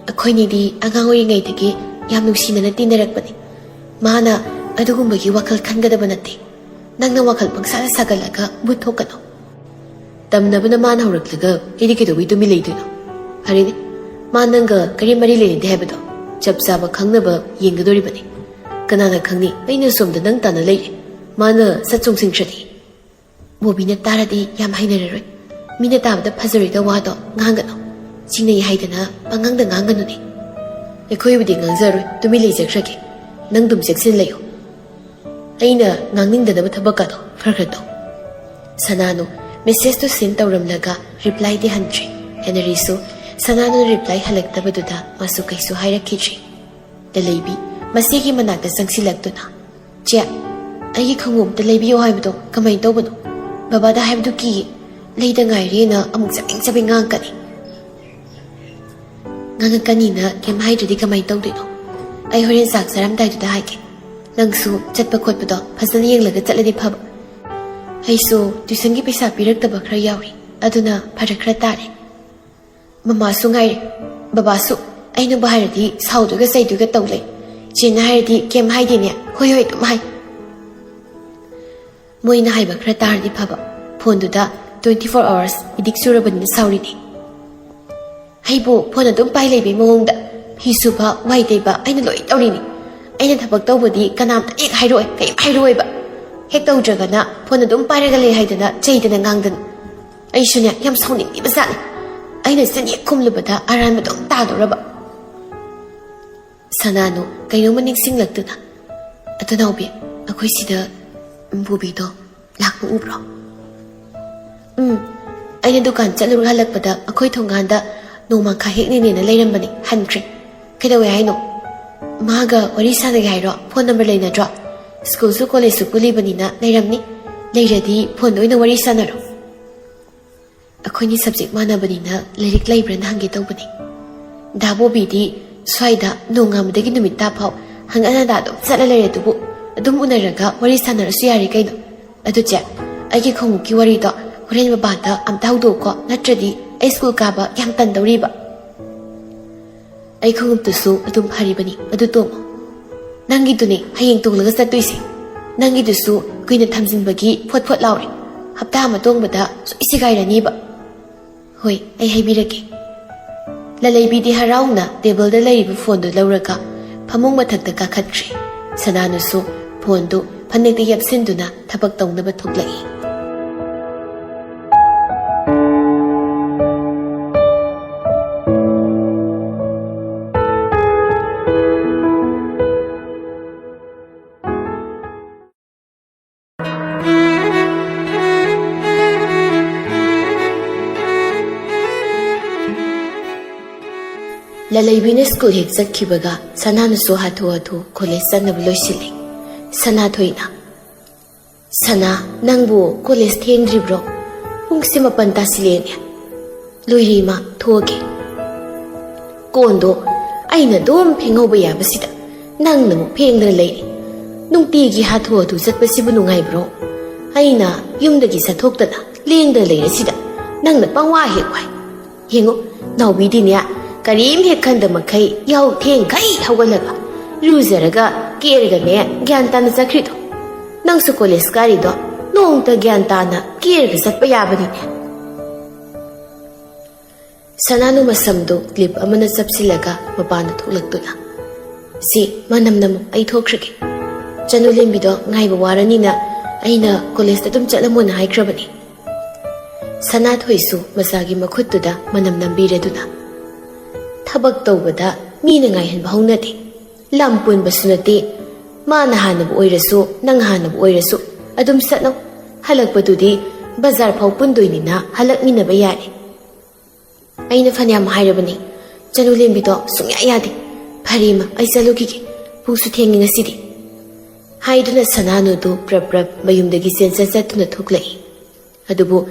ꯑꯩꯈꯣꯏꯅꯤꯗꯤ ꯑꯉꯥꯡ ꯑꯣꯏꯔꯤꯉꯩꯗꯒꯤ ꯌꯥꯝ ꯅꯨꯡꯁꯤꯅꯅ ꯇꯤꯟꯅꯔꯛꯄꯅꯤ꯫ ꯃꯥꯅ ꯑꯗꯨꯒꯨꯝꯕꯒꯤ ꯋꯥꯈꯜ ꯈꯟꯒꯗꯕ ꯅꯠꯇꯦ꯫ ꯅꯪꯅ ꯋꯥꯈꯜ ꯄꯪꯁꯥꯗ ꯁꯥꯒꯠꯂꯒ ꯃꯨꯠ ꯊꯣꯛꯀꯅꯨ꯫ ꯇꯝꯅꯕꯅ ꯃꯥꯅ ꯍꯧꯔꯛꯂꯒ ꯑꯩꯗꯤ ꯀꯩꯗꯧꯕꯩ ꯇꯨꯃꯤꯟ ꯂꯩꯗꯣꯏꯅꯣ? ꯐꯔꯦꯅꯦ, ꯃꯥ ꯅꯪꯒ ꯀꯔꯤ ꯃꯔꯤ ꯂꯩꯅꯗꯦ ꯍꯥꯏꯕꯗꯣ ꯆꯞ ꯆꯥꯕ ꯈꯪꯅꯕ ꯌꯦꯡꯒꯗꯣꯔꯤꯕꯅꯤ꯫ ꯀꯅꯥꯅ ꯈꯪꯅꯤ, ꯑꯩꯅ ꯁꯣꯝꯗ ꯅꯪ ꯇꯥꯟꯅ ꯂꯩꯔꯦ, ꯃꯥꯅ ꯁꯠ ꯆꯣꯡꯁꯤꯟꯈ꯭ꯔꯗꯤ? ꯕꯣꯕꯤꯅ ꯇꯥꯔꯗꯤ ꯌꯥꯝ ꯍꯩꯅꯔꯔꯣꯏ꯫ ꯃꯤꯅ ꯇꯥꯕꯗ ꯐꯖꯔꯣꯏꯗ ꯋꯥꯗꯣ ꯉꯥꯡꯒꯅꯨ꯫ ꯆꯤꯡꯅꯩ ꯍꯥꯏꯗꯅ ꯄꯉꯥꯡꯗ ꯉꯥꯡꯒꯅꯨꯅꯦ꯫ ꯑꯩꯈꯣꯏꯕꯨꯗꯤ ꯉꯥꯡꯖꯔꯣꯏ, ꯇꯨꯃꯤꯟ ꯂꯩꯖꯈ꯭ꯔꯒꯦ꯫ ꯅꯪ ꯑꯗꯨꯝ ꯆꯦꯛꯁꯤꯟ ꯂꯩꯌꯨ꯫ ꯑꯩꯅ ꯉꯥꯡꯅꯤꯡꯗꯅꯕ ꯊꯕꯛꯀꯗꯣ ꯈꯔ ꯈꯔ ꯇꯧ꯫ ꯁꯅꯥꯅꯨ ꯃꯦꯁꯦꯖꯇꯨ ꯁꯦꯟ ꯇꯧꯔꯝꯂꯒ ꯔꯤꯄ꯭ꯂꯥꯏꯗꯤ ꯍꯟꯗ꯭ꯔꯤ꯫ ꯍꯦꯅꯔꯤꯁꯨ ꯁꯅꯥꯅꯨꯅ ꯔꯤꯄ꯭ꯂꯥꯏ ꯍꯜꯂꯛꯇꯕꯗꯨꯗ ꯃꯥꯁꯨ ꯀꯩꯁꯨ ꯍꯥꯏꯔꯛꯈꯤꯗ꯭ꯔꯤ꯫ ꯂꯂꯩꯕꯤ ꯃꯆꯦꯒꯤ ꯃꯅꯥꯛꯇ ꯆꯪꯁꯤꯜꯂꯛꯇꯨꯅ, "ꯆꯦ, ꯑꯩꯒꯤ ꯈꯣꯡꯎꯞ ꯑꯝꯇ ꯂꯩꯕꯤꯌꯣ ꯍꯥꯏꯕꯗꯣ ꯀꯃꯥꯏꯅ ꯇꯧꯕꯅꯣ? ꯕꯕꯥꯗ ꯍꯥꯏꯕꯗꯨ ꯀꯤꯌꯦ꯫ ꯂꯩꯗ ꯉꯥꯏꯔꯤꯅ ꯑꯃꯨꯛ ꯆꯕꯦꯡ ꯆꯕꯦꯡ ꯉꯥꯡꯉꯛꯀꯅꯤ꯫" "ꯉꯥꯡꯉꯛꯀꯅꯤꯅ ꯀꯩꯝ ꯍꯥꯏꯗ꯭ꯔꯗꯤ ꯀꯃꯥꯏꯅ ꯇꯧꯗꯣꯏꯅꯣ? ꯑꯩ ꯍꯣꯔꯦꯟ ꯆꯥꯛ ꯆꯥꯔꯝꯗꯥꯏꯗꯨꯗ ꯍꯥꯏꯒꯦ꯫ ꯅꯪꯁꯨ ꯆꯠꯄ ꯈꯣꯠꯄꯗꯣ ꯐꯖꯅ ꯌꯦꯡꯂꯒ ꯆꯠꯂꯗꯤ ꯐꯕ꯫ ꯑꯩꯁꯨ ꯇ꯭ꯌꯨꯁꯟꯒꯤ ꯄꯩꯁꯥ ꯄꯤꯔꯛꯇꯕ ꯈꯔ ꯌꯥꯎꯔꯤ, ꯑꯗꯨꯅ ꯐꯔꯛ ꯈꯔ ꯇꯥꯔꯦ꯫ ꯃꯃꯥꯁꯨ ꯉꯥꯏꯔꯦ, ꯕꯕꯥꯁꯨ ꯑꯩꯅꯕꯨ ꯍꯥꯏꯔꯗꯤ ꯁꯥꯎꯗꯣꯏꯒ ꯆꯩꯗꯣꯏꯒ ꯇꯧ ꯂꯩ꯫ ꯆꯦꯅ ꯍꯥꯏꯔꯗꯤ ꯀꯩꯝ ꯍꯥꯏꯗꯦꯅꯦ, ꯍꯣꯏ ꯍꯣꯏ ꯑꯗꯨꯝ ꯍꯥꯏ꯫ ꯃꯣꯏꯅ ꯍꯥꯏꯕ ꯈꯔ ꯇꯥꯔꯗꯤ ꯐꯕ, ꯐꯣꯟꯗꯨꯗ twenty four hours addict ꯆꯨꯔꯕꯅꯤꯅ ꯁꯥꯎꯔꯤꯅꯦ꯫ ꯑꯩꯕꯨ ꯐꯣꯟ ꯑꯗꯨꯝ ꯄꯥꯏ ꯂꯩꯕꯩ ꯃꯑꯣꯡꯗ꯫ ꯐꯤ ꯁꯨꯕ, ꯋꯥꯏ ꯇꯩꯕ ꯑꯩꯅ ꯂꯣꯏ ꯇꯧꯔꯤꯅꯤ꯫ ꯑꯩꯅ ꯊꯕꯛ ꯇꯧꯕꯗꯤ ꯀꯅꯥꯝꯇ ꯍꯦꯛ ꯍꯥꯏꯔꯛꯑꯣꯏ, ꯀꯔꯤꯝ ꯍꯥꯏꯔꯛꯑꯣꯏꯕ꯫ ꯍꯦꯛ ꯇꯧꯗ꯭ꯔꯒꯅ ꯐꯣꯟ ꯑꯗꯨꯝ ꯄꯥꯏꯔꯒ ꯂꯩ ꯍꯥꯏꯗꯅ ꯆꯩꯗꯅ ꯉꯥꯡꯗꯅ꯫ ꯑꯩꯁꯨꯅꯦ, ꯌꯥꯝ ꯁꯥꯎꯅꯤꯡꯉꯤꯕ ꯖꯥꯠꯅꯤ꯫ ꯑꯩꯅ ꯆꯤꯟ ꯍꯦꯛ ꯈꯨꯝꯂꯨꯕꯗ ꯑꯔꯥꯟꯕ ꯑꯗꯨꯝ ꯇꯥꯗꯧꯔꯕ꯫ ꯁꯅꯥꯅꯨ, ꯀꯩꯅꯣꯝꯃ ꯅꯤꯡꯁꯤꯡꯂꯛꯇꯨꯅ, "ꯑꯗꯨ ꯅꯥꯎꯕꯤ, ꯑꯩꯈꯣꯏ ꯁꯤꯗ ꯕꯣꯕꯤꯗꯣ ꯂꯥꯛꯄ ꯎꯕ꯭ꯔꯣ?" "ꯎꯝ, ꯑꯩꯅ ꯗꯨꯀꯥꯟ ꯆꯠꯂꯨꯔ ꯍꯜꯂꯛꯄꯗ ꯑꯩꯈꯣꯏ ꯊꯣꯡꯒꯥꯟꯗ ꯅꯣꯡꯃꯥꯡꯈꯥ ꯍꯦꯛꯅꯤꯅꯦꯅ ꯂꯩꯔꯝꯕꯅꯤ, ꯍꯟꯈ꯭ꯔꯦ꯫ ꯀꯩꯗꯧꯋꯦ ꯍꯥꯏꯅꯣ? ꯃꯥꯒ ꯋꯥꯔꯤ ꯁꯥꯟꯅꯒꯦ ꯍꯥꯏꯔꯣ? ꯐꯣꯟ ꯅꯝꯕꯔ ꯂꯩꯅꯗ꯭ꯔꯣ? ꯁ꯭ꯀꯨꯜꯁꯨ ꯀꯣꯂꯦꯖꯁꯨ ꯄꯨꯜꯂꯤꯕꯅꯤꯅ ꯂꯩꯔꯝꯅꯤ꯫ ꯂꯩꯔꯗꯤ ꯐꯣꯟꯗ ꯑꯣꯏꯅ ꯋꯥꯔꯤ ꯁꯥꯟꯅꯔꯣ꯫" "ꯑꯩꯈꯣꯏꯅꯤ ꯁꯕꯖꯦꯛ ꯃꯥꯟꯅꯕꯅꯤꯅ ꯂꯥꯏꯔꯤꯛ ꯂꯩꯕ꯭ꯔꯥꯅ ꯍꯪꯒꯦ ꯇꯧꯕꯅꯤ꯫ ꯗꯥ ꯕꯣꯕꯤꯗꯤ ꯁ꯭ꯋꯥꯏꯗ ꯅꯣꯡꯉꯥꯟꯕꯗꯒꯤ ꯅꯨꯃꯤꯠ ꯇꯥ ꯐꯥꯎ ꯍꯪꯒꯠ ꯍꯟꯗ ꯑꯗꯨꯝ ꯆꯠꯂ ꯂꯩꯔꯦ ꯑꯗꯨꯕꯨ꯫ ꯑꯗꯨꯝ ꯎꯅꯔꯒ ꯋꯥꯔꯤ ꯁꯥꯟꯅꯔꯁꯨ ꯌꯥꯔꯦ ꯀꯩꯅꯣ꯫ ꯑꯗꯨ ꯆꯦ, ꯑꯩꯒꯤ ꯈꯣꯡꯎꯞꯀꯤ ꯋꯥꯔꯤꯗꯣ ꯍꯣꯔꯦꯟ ꯕꯕꯥꯗ ꯑꯝꯇ ꯍꯧꯗꯣꯛꯎꯀꯣ, ꯅꯠꯇ꯭ꯔꯗꯤ ꯑꯩ ꯁ꯭ꯀꯨꯜ ꯀꯥꯕ ꯌꯥꯝ ꯇꯟꯗꯧꯔꯤꯕ꯫" "ꯑꯩ ꯈꯣꯡꯎꯞꯇꯨꯁꯨ ꯑꯗꯨꯝ ꯐꯔꯤꯕꯅꯤ, ꯑꯗꯨ ꯇꯣꯡꯉꯣ꯫" "ꯅꯪꯒꯤꯗꯨꯅꯦ ꯍꯌꯦꯡ ꯇꯣꯡꯂꯒ ꯆꯠꯇꯣꯏꯁꯦ꯫ ꯅꯪꯒꯤꯗꯨꯁꯨ ꯀꯨꯏꯅ ꯊꯝꯖꯤꯟꯕꯒꯤ ꯐꯣꯠ ꯐꯣꯠ ꯂꯥꯎꯔꯦ꯫ ꯍꯞꯇꯥ ꯑꯃ ꯇꯣꯡꯕꯗ ꯁꯣꯏ ꯁꯦꯒꯥꯏꯔꯅꯤꯕ꯫" "ꯍꯣꯏ, ꯑꯩ ꯍꯥꯏꯕꯤꯔꯒꯦ꯫" ꯂꯂꯩꯕꯤꯗꯤ ꯍꯔꯥꯎꯅ ꯇꯦꯕꯜꯗ ꯂꯩꯔꯤꯕ ꯐꯣꯟꯗꯨ ꯂꯧꯔꯒ ꯐꯃꯨꯡ ꯃꯊꯛꯇ ꯀꯥꯈꯠꯈ꯭ꯔꯦ꯫ ꯁꯅꯥꯅꯨꯁꯨ ꯐꯣꯟꯗꯨ ꯐꯅꯦꯛꯇ ꯌꯦꯞꯁꯤꯟꯗꯨꯅ ꯊꯕꯛ ꯇꯧꯅꯕ ꯊꯣꯛꯂꯛꯏ꯫ ꯂꯂꯩꯕꯤꯅ ꯁ꯭ꯀꯨꯜ ꯍꯦꯛ ꯆꯠꯈꯤꯕꯒ ꯁꯅꯥꯅꯁꯨ ꯍꯥꯊꯨ ꯍꯥꯊꯨ ꯀꯣꯂꯦꯖ ꯆꯠꯅꯕ ꯂꯣꯏꯁꯤꯜꯂꯤ꯫ ꯁꯅꯥꯊꯣꯏꯅ, "ꯁꯅꯥ, ꯅꯪꯕꯨ ꯀꯣꯂꯦꯖ ꯊꯦꯡꯗ꯭ꯔꯤꯕ꯭ꯔꯣ? ꯄꯨꯡꯁꯦ ꯃꯥꯄꯟ ꯇꯥꯁꯤꯜꯂꯛꯑꯦꯅꯦ꯫" "ꯂꯣꯏꯔꯦ ꯏꯃꯥ, ꯊꯣꯛꯑꯒꯦ꯫" "ꯀꯣꯟꯗꯣ ꯑꯩꯅ ꯑꯗꯨꯝ ꯐꯦꯡꯍꯧꯕ ꯌꯥꯕꯁꯤꯗ ꯅꯪꯅ ꯑꯃꯨꯛ ꯐꯦꯡꯗꯅ ꯂꯩꯔꯦ꯫ ꯅꯨꯡꯇꯤꯒꯤ ꯍꯥꯊꯨ ꯍꯥꯊꯨ ꯆꯠꯄꯁꯤꯕꯨ ꯅꯨꯡꯉꯥꯏꯕ꯭ꯔꯣ? ꯑꯩꯅ ꯌꯨꯝꯗꯒꯤ ꯆꯠꯊꯣꯛꯇꯅ ꯂꯦꯡꯗꯅ ꯂꯩꯔꯁꯤꯗ ꯅꯪꯅ ꯄꯪꯋꯥ ꯍꯦꯛ ꯋꯥꯏ꯫ ꯌꯦꯡꯉꯨ, ꯅꯥꯎꯕꯤꯗꯤꯅꯦ, ꯀꯔꯤꯝ ꯍꯦꯛ ꯈꯟꯗ ꯃꯈꯩ ꯌꯥꯍꯧ ꯊꯦꯡꯈꯩ ꯍꯧꯒꯠꯂꯒ ꯏꯔꯨꯖꯔꯒ ꯀꯦꯔꯒꯅꯦ ꯒ꯭ꯌꯥꯟ ꯇꯥꯅ ꯆꯠꯈ꯭ꯔꯤꯗꯣ꯫ ꯅꯪꯁꯨ ꯀꯣꯂꯦꯖ ꯀꯥꯔꯤꯗꯣ ꯅꯣꯡꯃꯇ ꯒ꯭ꯌꯥꯟ ꯇꯥꯅ ꯀꯦꯔꯒ ꯆꯠꯄ ꯌꯥꯕꯅꯤꯅꯦ꯫ ꯁꯅꯥꯅꯨ ꯃꯁꯝꯗꯨ ꯀ꯭ꯂꯤꯞ ꯑꯃꯅ ꯆꯞꯁꯤꯜꯂꯒ ꯃꯄꯥꯟꯗ ꯊꯣꯛꯂꯛꯇꯨꯅ, "ꯁꯤ, ꯃꯅꯝ ꯅꯝꯃꯨ, ꯑꯩ ꯊꯣꯛꯈ꯭ꯔꯒꯦ꯫ ꯆꯅꯨ ꯂꯦꯝꯕꯤꯗꯣ ꯉꯥꯏꯕ ꯋꯥꯔꯅꯤꯅ ꯑꯩꯅ ꯀꯣꯂꯦꯖꯇ ꯑꯗꯨꯝ ꯆꯠꯂꯝꯃꯣꯅ ꯍꯥꯏꯈ꯭ꯔꯕꯅꯤ"꯫ ꯁꯅꯥꯊꯣꯏꯁꯨ ꯃꯆꯥꯒꯤ ꯃꯈꯨꯠꯇꯨꯗ ꯃꯅꯝ ꯅꯝꯕꯤꯔꯗꯨꯅ, "ꯊꯕꯛ ꯇꯧꯕꯗ ꯃꯤꯅ ꯉꯥꯏꯍꯟꯕ ꯍꯧꯅꯗꯦ꯫ ꯂꯝ ꯄꯨꯟꯕꯁꯨ ꯅꯠꯇꯦ꯫ ꯃꯥꯅ ꯍꯥꯟꯅꯕꯨ ꯑꯣꯏꯔꯁꯨ, ꯅꯪ ꯍꯥꯟꯅꯕꯨ ꯑꯣꯏꯔꯁꯨ, ꯑꯗꯨꯝ ꯆꯠꯅꯧ꯫ ꯍꯜꯂꯛꯄꯗꯨꯗꯤ ꯕꯖꯥꯔ ꯐꯥꯎ ꯄꯨꯟꯗꯣꯏꯅꯤꯅ ꯍꯜꯂꯛꯃꯤꯟꯅꯕ ꯌꯥꯔꯦ"꯫ "ꯑꯩꯅ ꯐꯅꯌꯥꯝ ꯍꯥꯏꯔꯕꯅꯤ, ꯆꯅꯨ ꯂꯦꯝꯕꯤꯗꯣ ꯁꯨꯡꯌꯥ ꯌꯥꯗꯦ꯫ ꯐꯔꯦ ꯏꯃꯥ, ꯑꯩ ꯆꯠꯂꯨꯈꯤꯒꯦ꯫ ꯄꯨꯡꯁꯨ ꯊꯦꯡꯉꯦ ꯉꯁꯤꯗꯤ"꯫ ꯍꯥꯏꯗꯨꯅ ꯁꯅꯥꯅꯨꯗꯨ ꯄ꯭ꯔꯞ ꯄ꯭ꯔꯞ ꯃꯌꯨꯝꯗꯒꯤ ꯆꯦꯟꯆꯠ ꯆꯠꯇꯨꯅ ꯊꯣꯛꯂꯛꯏ꯫ ꯑꯗꯨꯕꯨ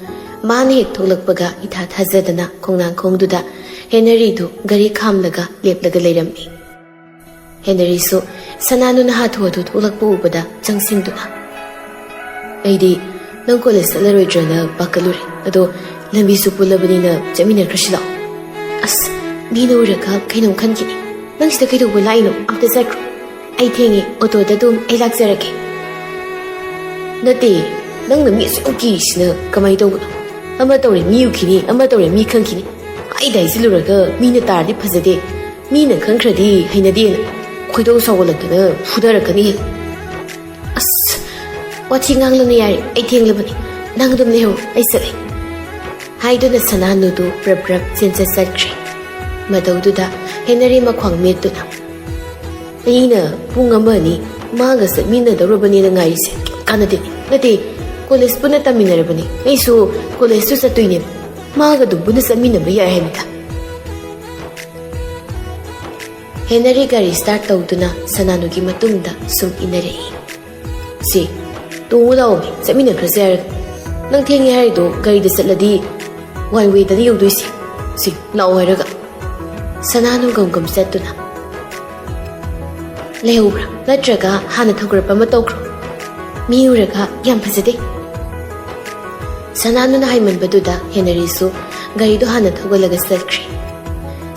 ꯃꯥꯅ ꯍꯦꯛ ꯊꯣꯛꯂꯛꯄꯒ ꯏꯊꯥ ꯊꯥꯖꯗꯅ ꯈꯣꯡꯅꯥꯡꯈꯣꯡꯗꯨꯗ ꯍꯦꯅꯔꯤꯗꯨ ꯒꯥꯔꯤ ꯈꯥꯝꯂꯒ ꯂꯦꯞꯂꯒ ꯂꯩꯔꯝꯃꯤ꯫ ꯍꯦꯅꯔꯤꯁꯨ ꯁꯅꯥꯅꯨꯅ ꯍꯥꯊꯨ ꯍꯥꯊꯨ ꯊꯣꯛꯂꯛꯄ ꯎꯕꯗ ꯆꯪꯁꯤꯟꯗꯨꯅ, "ꯑꯩꯗꯤ ꯅꯪ ꯀꯣꯂꯦꯖ ꯆꯠꯂꯔꯣꯏꯗ꯭ꯔꯅ ꯄꯥꯈꯠꯂꯨꯔꯦ꯫ ꯑꯗꯣ ꯂꯝꯕꯤꯁꯨ ꯄꯨꯜꯂꯕꯅꯤꯅ ꯆꯠꯃꯤꯟꯅꯈ꯭ꯔꯁꯤ ꯂꯥꯛꯑꯣ"꯫ "ꯑꯁ, ꯃꯤꯅ ꯎꯔꯒ ꯀꯩꯅꯣꯝ ꯈꯟꯈꯤꯅꯤ꯫ ꯅꯪ ꯁꯤꯗ ꯀꯩꯗꯧꯕ ꯂꯥꯛꯏꯅꯣ? ꯑꯝꯇ ꯆꯠꯈ꯭ꯔꯣ꯫ ꯑꯩ ꯊꯦꯡꯉꯦ, ꯑꯣꯇꯣꯗ ꯑꯗꯨꯝ ꯑꯩ ꯂꯥꯛꯆꯔꯒꯦ"꯫ "ꯅꯠꯇꯦ, ꯅꯪꯅ ꯃꯤ ꯑꯁꯨꯛ ꯌꯥꯝ ꯀꯤꯔꯤꯁꯤꯅ ꯀꯃꯥꯏꯅ ꯇꯧꯕꯅꯣ? ꯑꯃ ꯇꯧꯔꯦ ꯃꯤ ꯎꯈꯤꯅꯤ, ꯑꯃ ꯇꯧꯔꯦ ꯃꯤ ꯈꯪꯈꯤꯅꯤ꯫ ꯍꯥꯏꯗ ꯍꯥꯏꯖꯤꯜꯂꯨꯔꯒ ꯃꯤꯅ ꯇꯥꯔꯗꯤ ꯐꯖꯗꯦ, ꯃꯤꯅ ꯈꯪꯈ꯭ꯔꯗꯤ ꯍꯩꯅꯗꯦꯅ ꯈꯣꯏꯗꯧ ꯁꯥꯎꯒꯠꯂꯛꯇꯅ ꯐꯨꯗꯔꯛꯀꯅꯤ꯫ ꯑꯁ, ꯋꯥꯊꯤ ꯉꯥꯡꯂꯅꯨ ꯌꯥꯔꯦ, ꯑꯩ ꯊꯦꯡꯂꯕꯅꯤ꯫ ꯅꯪ ꯑꯗꯨꯝ ꯂꯩꯍꯧꯔꯣ, ꯑꯩ ꯆꯠꯂꯦ"꯫ ꯍꯥꯏꯗꯨꯅ ꯁꯅꯥꯅꯨꯗꯨ ꯄ꯭ꯔꯞ ꯄ꯭ꯔꯞ ꯆꯦꯟꯆꯠ ꯆꯠꯈ꯭ꯔꯦ꯫ ꯃꯇꯧꯗꯨꯗ ꯍꯦꯅꯔꯤ ꯃꯈ꯭ꯋꯥꯡ ꯃꯦꯠꯇꯨꯅ, "ꯑꯩꯅ ꯄꯨꯡ ꯑꯃ ꯑꯅꯤ ꯃꯥꯒ ꯆꯠꯃꯤꯟꯅꯗꯧꯔꯕꯅꯦꯅ ꯉꯥꯏꯔꯤꯁꯦ ꯀꯩꯝ ꯀꯥꯟꯅꯗꯦ꯫ ꯅꯠꯇꯦ, ꯀꯣꯂꯦꯖ ꯄꯨꯟꯅ ꯇꯝꯃꯤꯟꯅꯔꯕꯅꯤ꯫ ꯑꯩꯁꯨ ꯀꯣꯂꯦꯖꯇꯨ ꯆꯠꯇꯣꯏꯅꯦꯕ꯫ ꯃꯥꯒ ꯑꯗꯨꯝ ꯄꯨꯟꯅ ꯆꯠꯃꯤꯟꯅꯕ ꯌꯥꯏ ꯍꯥꯏꯕꯗ"꯫ ꯍꯦꯅꯔꯤ ꯒꯥꯔꯤ ꯁ꯭ꯇꯥꯔꯠ ꯇꯧꯗꯨꯅ ꯁꯅꯥꯅꯨꯒꯤ ꯃꯇꯨꯡꯗ ꯁꯨꯝ ꯏꯟꯅꯔꯛꯏ꯫ "ꯁꯤ, ꯇꯣꯡꯉꯨ ꯂꯥꯛꯑꯣꯃꯤ, ꯆꯠꯃꯤꯟꯅꯈ꯭ꯔꯁꯦ ꯍꯥꯏꯔꯒ꯫ ꯅꯪ ꯊꯦꯡꯉꯦ ꯍꯥꯏꯔꯤꯗꯣ ꯒꯥꯔꯤꯗ ꯆꯠꯂꯗꯤ ꯋꯥꯟ ꯋꯦꯗꯅꯤ ꯌꯧꯗꯣꯏꯁꯦ꯫ ꯁꯤ, ꯂꯥꯛꯑꯣ ꯍꯥꯏꯔꯒ"꯫ ꯁꯅꯥꯅꯨ ꯒꯝ ꯒꯝ ꯆꯠꯇꯨꯅ, "ꯂꯩꯍꯧꯕ꯭ꯔꯥ? ꯅꯠꯇ꯭ꯔꯒ ꯍꯥꯟꯅ ꯊꯧꯒꯠꯂꯛꯄ ꯑꯃ ꯇꯧꯈ꯭ꯔꯣ? ꯃꯤ ꯎꯔꯒ ꯌꯥꯝ ꯐꯖꯗꯦ"꯫ ꯁꯅꯥꯅꯨꯅ ꯍꯥꯏꯃꯟꯕꯗꯨꯗ ꯍꯦꯅꯔꯤꯁꯨ ꯒꯥꯔꯤꯗꯨ ꯍꯥꯟꯅ ꯊꯧꯒꯠꯂꯒ ꯆꯠꯈ꯭ꯔꯦ꯫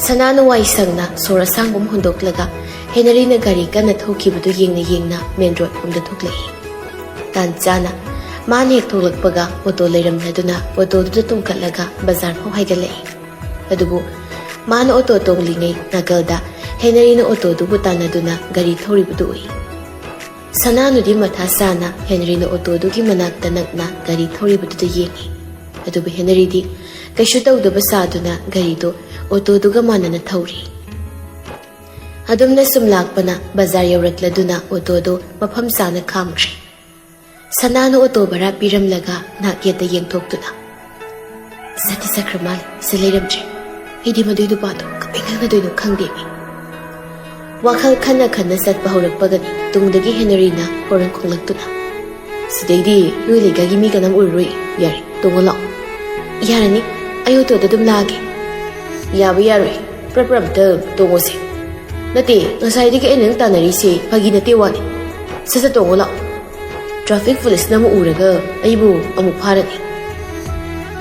ꯁꯅꯥꯅꯨ ꯋꯥꯏ ꯁꯪꯅ ꯁꯣꯔ ꯑꯁꯥꯡꯕ ꯑꯃ ꯍꯣꯟꯗꯣꯛꯂꯒ ꯍꯦꯅꯔꯤꯅ ꯒꯥꯔꯤ ꯀꯟꯅ ꯊꯧꯈꯤꯕꯗꯨ ꯌꯦꯡꯅ ꯌꯦꯡꯅ ꯃꯦꯟ ꯔꯣꯗ ꯂꯣꯝꯗ ꯊꯣꯛꯂꯛꯏ꯫ ꯇꯥꯟ ꯆꯥꯅ ꯃꯥꯅ ꯍꯦꯛ ꯊꯣꯛꯂꯛꯄꯒ ꯑꯣꯇꯣ ꯂꯩꯔꯝꯂꯗꯨꯅ ꯑꯣꯇꯣꯗꯨꯗ ꯇꯣꯡꯈꯠꯂꯒ ꯕꯖꯥꯔ ꯐꯥꯎ ꯍꯥꯏꯒꯠꯂꯛꯏ꯫ ꯑꯗꯨꯕꯨ ꯃꯥꯅ ꯑꯣꯇꯣ ꯇꯣꯡꯂꯤꯉꯩ ꯅꯥꯀꯜꯗ ꯍꯦꯅꯔꯤꯅ ꯑꯣꯇꯣꯗꯨꯕꯨ ꯇꯥꯟꯅꯗꯨꯅ ꯒꯥꯔꯤ ꯊꯧꯔꯤꯕꯗꯨ ꯎꯏ꯫ ꯁꯅꯥꯅꯨꯗꯤ ꯃꯊꯥ ꯁꯥꯅ ꯍꯦꯅꯔꯤꯅ ꯑꯣꯇꯣꯗꯨꯒꯤ ꯃꯅꯥꯛꯇ ꯅꯛꯅ ꯒꯥꯔꯤ ꯊꯧꯔꯤꯕꯗꯨꯗ ꯌꯦꯡꯏ꯫ ꯑꯗꯨꯕꯨ ꯍꯦꯅꯔꯤꯗꯤ ꯀꯩꯁꯨ ꯇꯧꯗꯕ ꯁꯥꯗꯨꯅ ꯒꯥꯔꯤꯗꯨ ꯑꯣꯇꯣꯗꯨꯒ ꯃꯥꯟꯅꯅ ꯊꯧꯔꯤ꯫ ꯑꯗꯨꯝꯅ ꯁꯨꯝ ꯂꯥꯛꯄꯅ ꯕꯖꯥꯔ ꯌꯧꯔꯛꯂꯗꯨꯅ ꯑꯣꯇꯣꯗꯨ ꯃꯐꯝ ꯆꯥꯅ ꯈꯥꯝꯈ꯭ꯔꯦ꯫ ꯁꯅꯥꯅ ꯑꯣꯇꯣ ꯚꯔꯥ ꯄꯤꯔꯝꯂꯒ ꯅꯥꯛ ꯌꯦꯠꯇ ꯌꯦꯡꯊꯣꯛꯇꯨꯅ, "ꯆꯠꯇꯤ ꯆꯠꯈ꯭ꯔ ꯃꯥꯜꯂꯦ, ꯁꯤ ꯂꯩꯔꯝꯗ꯭ꯔꯦ꯫ ꯑꯩꯗꯤ ꯃꯗꯨꯏ ꯅꯨꯄꯥꯗꯣ ꯀꯃꯥꯏ ꯉꯥꯡꯅꯗꯣꯏꯅꯣ ꯈꯪꯗꯦꯃꯤ꯫" ꯋꯥꯈꯜ ꯈꯟꯅ ꯈꯟꯅ ꯆꯠꯄ ꯍꯧꯔꯛꯄꯒꯅꯤ ꯇꯨꯡꯗꯒꯤ ꯍꯦꯅꯔꯤꯅ ꯍꯣꯔꯟ ꯈꯣꯡꯂꯛꯇꯨꯅ, "ꯁꯤꯗꯩꯗꯤ ꯅꯣꯏ ꯂꯩꯀꯥꯏꯒꯤ ꯃꯤ ꯀꯅꯥꯝ ꯎꯔꯔꯣꯏ꯫ ꯌꯥꯔꯦ, ꯇꯣꯡꯉꯣ ꯂꯥꯛꯑꯣ꯫" "ꯌꯥꯔꯅꯤ, ꯑꯩ ꯑꯣꯇꯣꯗ ꯑꯗꯨꯝ ꯂꯥꯛꯑꯒꯦ꯫" "ꯌꯥꯕ ꯌꯥꯔꯣꯏ, ꯄ꯭ꯔꯞ ꯄ꯭ꯔꯞ ꯑꯝꯇ ꯇꯣꯡꯉꯣꯁꯦ꯫" "ꯅꯠꯇꯦ, ꯉꯁꯥꯏꯗꯒꯤ ꯑꯩꯅ ꯅꯪ ꯇꯥꯟꯅꯔꯤꯁꯦ ꯐꯥꯒꯤ ꯅꯠꯇꯦ ꯋꯥꯅꯤ꯫ ꯁꯠ ꯁꯠ ꯇꯣꯡꯉꯣ ꯂꯥꯛꯑꯣ꯫ ꯇ꯭ꯔꯥꯐꯤꯛ ꯄꯨꯂꯤꯁꯅ ꯑꯃꯨꯛ ꯎꯔꯒ ꯑꯩꯕꯨ ꯑꯃꯨꯛ ꯐꯥꯔꯅꯤ꯫"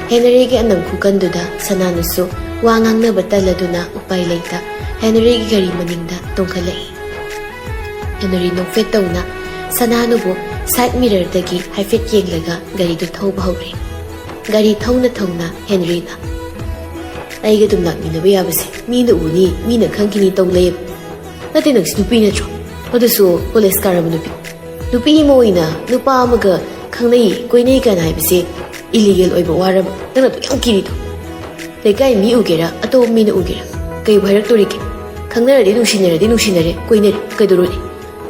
ꯍꯦꯅꯔꯤꯒꯤ ꯑꯅꯝ ꯈꯨꯀꯟꯗꯨꯗ ꯁꯅꯥꯅꯨꯁꯨ ꯋꯥ ꯉꯥꯡꯅꯕ ꯇꯜꯂꯗꯨꯅ ꯎꯄꯥꯏ ꯂꯩꯇ ꯍꯦꯅꯔꯤꯒꯤ ꯒꯥꯔꯤ ꯃꯅꯤꯡꯗ ꯇꯣꯡꯈꯠꯂꯛꯏ꯫ ꯍꯦꯅꯔꯤ ꯅꯣꯛꯐꯦꯠ ꯇꯧꯅ ꯁꯅꯥꯅꯨꯕꯨ ꯁꯥꯏꯗ ꯃꯤꯔꯔꯗꯒꯤ ꯍꯥꯏꯐꯦꯠ ꯌꯦꯡꯂꯒ ꯒꯥꯔꯤꯗꯨ ꯊꯧꯕ ꯍꯧꯔꯦ꯫ ꯒꯥꯔꯤ ꯊꯧꯅ ꯊꯧꯅ ꯍꯦꯅꯔꯤꯅ, "ꯑꯩꯒ ꯑꯗꯨꯝ ꯂꯥꯛꯃꯤꯟꯅꯕ ꯌꯥꯕꯁꯦ ꯃꯤꯅ ꯎꯅꯤ, ꯃꯤꯅ ꯈꯪꯈꯤꯅꯤ ꯇꯧ ꯂꯩꯌꯦꯕ꯫ ꯅꯠꯇꯦ, ꯅꯪꯁꯤ ꯅꯨꯄꯤ ꯅꯠꯇ꯭ꯔꯣ? ꯑꯗꯨꯁꯨ ꯀꯣꯂꯦꯖ ꯀꯥꯔꯕ ꯅꯨꯄꯤ꯫ ꯅꯨꯄꯤ ꯑꯃ ꯑꯣꯏꯅ ꯅꯨꯄꯥ ꯑꯃꯒ ꯈꯪꯅꯩ, ꯀꯣꯏꯅꯩ ꯀꯥꯏꯅ ꯍꯥꯏꯕꯁꯦ ꯏꯂꯤꯒꯦꯜ ꯑꯣꯏꯕ ꯋꯥꯔꯕ? ꯅꯪꯅ ꯑꯗꯨꯛ ꯌꯥꯝ ꯀꯤꯔꯤꯗꯣ? ꯂꯩꯀꯥꯏ ꯃꯤ ꯎꯒꯦꯔꯥ, ꯑꯇꯣꯞꯄ ꯃꯤꯅ ꯎꯒꯦꯔꯥ, ꯀꯩꯕꯨ ꯍꯥꯏꯔꯛꯇꯣꯔꯤꯒꯦ? ꯈꯪꯅꯔꯗꯤ ꯅꯨꯡꯁꯤꯅꯔꯗꯤ ꯅꯨꯡꯁꯤꯅꯔꯦ, ꯀꯣꯏꯅꯔꯦ, ꯀꯩꯗꯧꯔꯨꯅꯤ?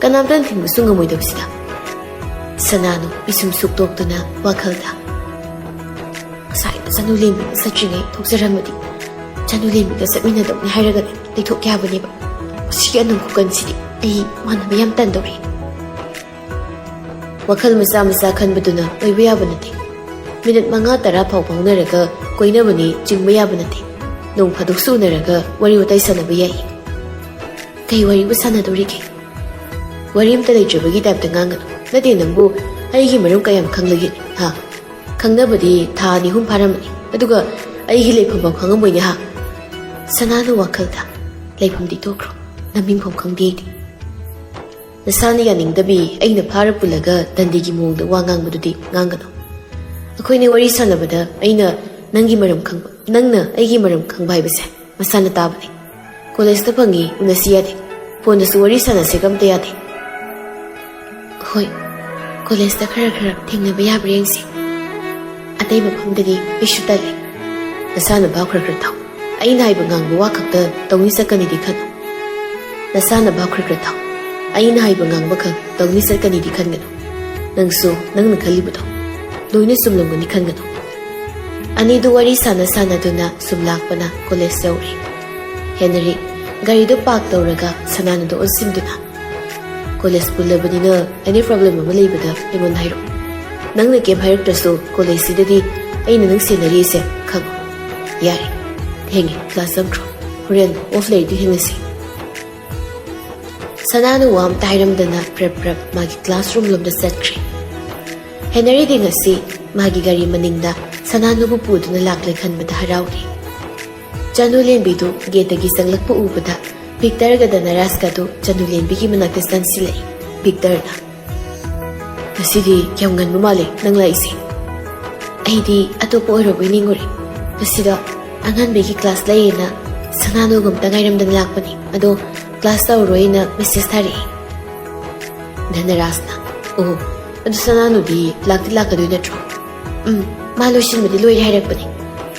ꯀꯅꯥꯝꯇꯅ ꯊꯤꯡꯕꯁꯨ ꯉꯝꯃꯣꯏꯗꯕꯁꯤꯗ꯫" ꯁꯅꯥꯅꯨ ꯄꯤꯁꯨꯝ ꯁꯨꯛꯇꯣꯛꯇꯨꯅ ꯋꯥꯈꯜꯗ, "ꯉꯁꯥꯏ ꯆꯅꯨ ꯂꯦꯝꯕꯤꯒ ꯆꯠꯇ꯭ꯔꯤꯉꯩ ꯊꯣꯛꯆꯔꯝꯃꯗꯤ, ꯆꯅꯨ ꯂꯦꯝꯕꯤꯒ ꯆꯠꯃꯤꯟꯅꯗꯧꯅꯤ ꯍꯥꯏꯔꯒꯅꯦ ꯂꯩꯊꯣꯛꯀꯦ ꯍꯥꯏꯕꯅꯦꯕ꯫ ꯃꯁꯤꯒꯤ ꯑꯅꯝ ꯈꯨꯀꯟꯁꯤꯗꯤ ꯑꯩ ꯃꯥꯟꯅꯕ ꯌꯥꯝ ꯇꯟꯗꯧꯔꯦ꯫" ꯋꯥꯈꯜ ꯃꯆꯥ ꯃꯆꯥ ꯈꯟꯕꯗꯨꯅ ꯑꯣꯏꯕ ꯌꯥꯕ ꯅꯠꯇꯦ꯫ ꯃꯤꯅꯤꯠ ꯃꯉꯥ ꯇꯔꯥ ꯐꯥꯎ ꯐꯥꯎꯅꯔꯒ ꯀꯣꯏꯅꯕꯅꯤ ꯆꯤꯡꯕ ꯌꯥꯕ ꯅꯠꯇꯦ꯫ ꯅꯣꯡ ꯐꯥꯗꯣꯛꯁꯨ ꯎꯅꯔꯒ ꯋꯥꯔꯤ ꯋꯥꯇꯥꯏ ꯁꯥꯟꯅꯕ ꯌꯥꯏ꯫ ꯀꯩ ꯋꯥꯔꯤꯕꯨ ꯁꯥꯟꯅꯗꯧꯔꯤꯒꯦ? ꯋꯥꯔꯤ ꯑꯝꯇ ꯂꯩꯇ꯭ꯔꯕꯒꯤ ꯇꯥꯏꯞꯇ ꯉꯥꯡꯒꯅꯨ꯫ ꯅꯠꯇꯦ, ꯅꯪꯕꯨ ꯑꯩꯒꯤ ꯃꯔꯝ ꯀꯌꯥꯝ ꯈꯪꯂꯒꯦ, ꯍꯥ? ꯈꯪꯅꯕꯗꯤ ꯊꯥ ꯑꯅꯤ ꯑꯍꯨꯝ ꯐꯥꯔꯝꯃꯅꯤ, ꯑꯗꯨꯒ ꯑꯩꯒꯤ ꯂꯩꯐꯝ ꯐꯥꯎ ꯈꯪꯉꯝꯃꯣꯏꯅꯦ, ꯍꯥ? ꯁꯅꯥꯅꯨ ꯋꯥꯈꯜꯗ, "ꯂꯩꯐꯝꯗꯤ ꯇꯣꯛꯈ꯭ꯔꯣ, ꯅꯃꯤꯡꯐꯥꯎ ꯈꯪꯗꯦ ꯑꯩꯗꯤ꯫ ꯅꯁꯥꯅ ꯌꯥꯅꯤꯡꯗꯕꯤ ꯑꯩꯅ ꯐꯥꯔ ꯄꯨꯜꯂꯒ ꯗꯟꯗꯤꯒꯤ ꯃꯑꯣꯡꯗ ꯋꯥ ꯉꯥꯡꯕꯗꯨꯗꯤ ꯉꯥꯡꯒꯅꯨ꯫ ꯑꯩꯈꯣꯏꯅ ꯋꯥꯔꯤ ꯁꯥꯟꯅꯕꯗ ꯑꯩꯅ ꯅꯪꯒꯤ ꯃꯔꯝ ꯈꯪꯕ, ꯅꯪꯅ ꯑꯩꯒꯤ ꯃꯔꯝ ꯈꯪꯕ ꯍꯥꯏꯕꯁꯦ ꯃꯁꯥꯅ ꯇꯥꯕꯅꯤ꯫ ꯀꯣꯂꯦꯖꯇ ꯐꯪꯉꯤ, ꯎꯅꯁꯤ ꯌꯥꯗꯦ꯫ ꯐꯣꯟꯗꯁꯨ ꯋꯥꯔꯤ ꯁꯥꯟꯅꯁꯦꯒ ꯑꯝꯇ ꯌꯥꯗꯦ꯫ ꯍꯣꯏ, ꯀꯣꯂꯦꯖꯇ ꯈꯔ ꯈꯔ ꯊꯦꯡꯅꯕ ꯌꯥꯕ꯭ꯔꯥ ꯌꯦꯡꯁꯤ꯫ ꯑꯇꯩ ꯃꯐꯝꯗꯗꯤ ꯑꯩꯁꯨ ꯇꯜꯂꯦ꯫ ꯅꯁꯥꯅ ꯚꯥꯞ ꯈꯔ ꯈꯔ ꯇꯥꯎ꯫ ꯑꯩꯅ ꯍꯥꯏꯕ ꯉꯥꯡꯕ ꯋꯥ ꯈꯛꯇ ꯇꯧꯅꯤ ꯆꯠꯀꯅꯤꯗꯤ ꯈꯟꯅꯨ꯫ ꯅꯁꯥꯅ ꯚꯥꯞ ꯈꯔ ꯈꯔ ꯇꯥꯎ꯫ ꯑꯩꯅ ꯍꯥꯏꯕ ꯉꯥꯡꯕ ꯈꯛ ꯇꯧꯅꯤ ꯆꯠꯀꯅꯤꯗꯤ ꯈꯟꯒꯅꯨ꯫ ꯅꯪꯁꯨ ꯅꯪꯅ ꯈꯜꯂꯤꯕꯗꯣ ꯂꯣꯏꯅ ꯆꯨꯝꯂꯝꯒꯅꯤ ꯈꯟꯒꯅꯨ꯫ ꯑꯅꯤꯗꯨ ꯋꯥꯔꯤ ꯁꯥꯟꯅ ꯁꯥꯟꯅꯗꯨꯅ ꯁꯨꯝ ꯂꯥꯛꯄꯅ ꯀꯣꯂꯦꯖ ꯌꯧꯔꯦ꯫ ꯍꯦꯅꯔꯤ ꯒꯥꯔꯤꯗꯨ ꯄꯥꯔꯛ ꯇꯧꯔꯒ ꯁꯅꯥꯅꯨꯗ ꯑꯣꯟꯁꯤꯟꯗꯨꯅ, "ꯀꯣꯂꯦꯖ ꯄꯨꯜꯂꯕꯅꯤꯅ ꯑꯦꯅꯤ ꯄ꯭ꯔꯣꯕ꯭ꯂꯦꯝ ꯑꯃ ꯂꯩꯕꯗ ꯑꯩꯉꯣꯟꯗ ꯍꯥꯏꯔꯛꯎ꯫ ꯅꯪꯅ ꯀꯩꯝ ꯍꯥꯏꯔꯛꯇ꯭ꯔꯁꯨ ꯀꯣꯂꯦꯖꯁꯤꯗꯗꯤ ꯑꯩꯅ ꯅꯪ ꯁꯦꯟꯅꯔꯤꯁꯦ ꯈꯪꯉꯨ꯫ ꯌꯥꯔꯦ, ꯊꯦꯡꯉꯦ, ꯀ꯭ꯂꯥꯁ ꯆꯪꯈ꯭ꯔꯣ꯫ ꯍꯣꯔꯦꯟ ꯑꯣꯐ ꯂꯩꯔꯗꯤ ꯊꯦꯡꯅꯁꯤ꯫" ꯁꯅꯥꯅꯨ ꯋꯥ ꯑꯝꯇ ꯍꯥꯏꯔꯝꯗꯅ ꯄ꯭ꯔꯞ ꯄ꯭ꯔꯞ ꯃꯥꯒꯤ ꯀ꯭ꯂꯥꯁꯔꯨꯝ ꯂꯣꯝꯗ ꯆꯠꯈ꯭ꯔꯦ꯫ ꯍꯦꯅꯔꯤꯗꯤ ꯉꯁꯤ ꯃꯥꯒꯤ ꯒꯥꯔꯤ ꯃꯅꯤꯡꯗ ꯁꯅꯥꯅꯨꯕꯨ ꯄꯨꯗꯨꯅ ꯂꯥꯛꯂꯦ ꯈꯟꯕꯗ ꯍꯔꯥꯎꯔꯤ꯫ ꯆꯅꯨ ꯂꯦꯝꯕꯤꯗꯨ ꯒꯦꯠꯇꯒꯤ ꯆꯪꯂꯛꯄ ꯎꯕꯗ ꯚꯤꯛꯇꯔꯒ ꯗꯅꯔꯥꯖꯀꯗꯨ ꯆꯅꯨ ꯂꯦꯝꯕꯤꯒꯤ ꯃꯅꯥꯛꯇ ꯆꯪꯁꯤꯜꯂꯛꯏ꯫ ꯚꯤꯛꯇꯔꯅ, "ꯉꯁꯤꯗꯤ ꯌꯥꯝ ꯉꯟꯕ ꯃꯥꯜꯂꯦ ꯅꯪ ꯂꯥꯛꯏꯁꯦ꯫ ꯑꯩꯗꯤ ꯑꯇꯣꯞꯄ ꯑꯣꯏꯔꯕꯣꯏ ꯅꯤꯡꯉꯨꯔꯦ꯫ ꯉꯁꯤꯗꯣ ꯑꯉꯟꯕꯒꯤ ꯀ꯭ꯂꯥꯁ ꯂꯩꯌꯦꯅ ꯁꯅꯥꯅꯨꯒ ꯑꯝꯇ ꯉꯥꯏꯔꯝꯗꯅ ꯂꯥꯛꯄꯅꯤ꯫ ꯑꯗꯣ ꯀ꯭ꯂꯥꯁ ꯇꯧꯔꯔꯣꯏꯅ ꯃꯦꯁꯦꯖ ꯊꯥꯔꯛꯑꯦ꯫" ꯙꯅꯔꯥꯖꯅ, "ꯑꯣ, ꯑꯗꯨ ꯁꯅꯥꯅꯨꯗꯤ ꯂꯥꯛꯇꯤ ꯂꯥꯛꯀꯗꯣꯏ ꯅꯠꯇ꯭ꯔꯣ?" "ꯎꯝ, ꯃꯥ ꯂꯣꯏꯁꯤꯟꯕꯗꯤ ꯂꯣꯏꯔꯦ ꯍꯥꯏꯔꯛꯄꯅꯦ꯫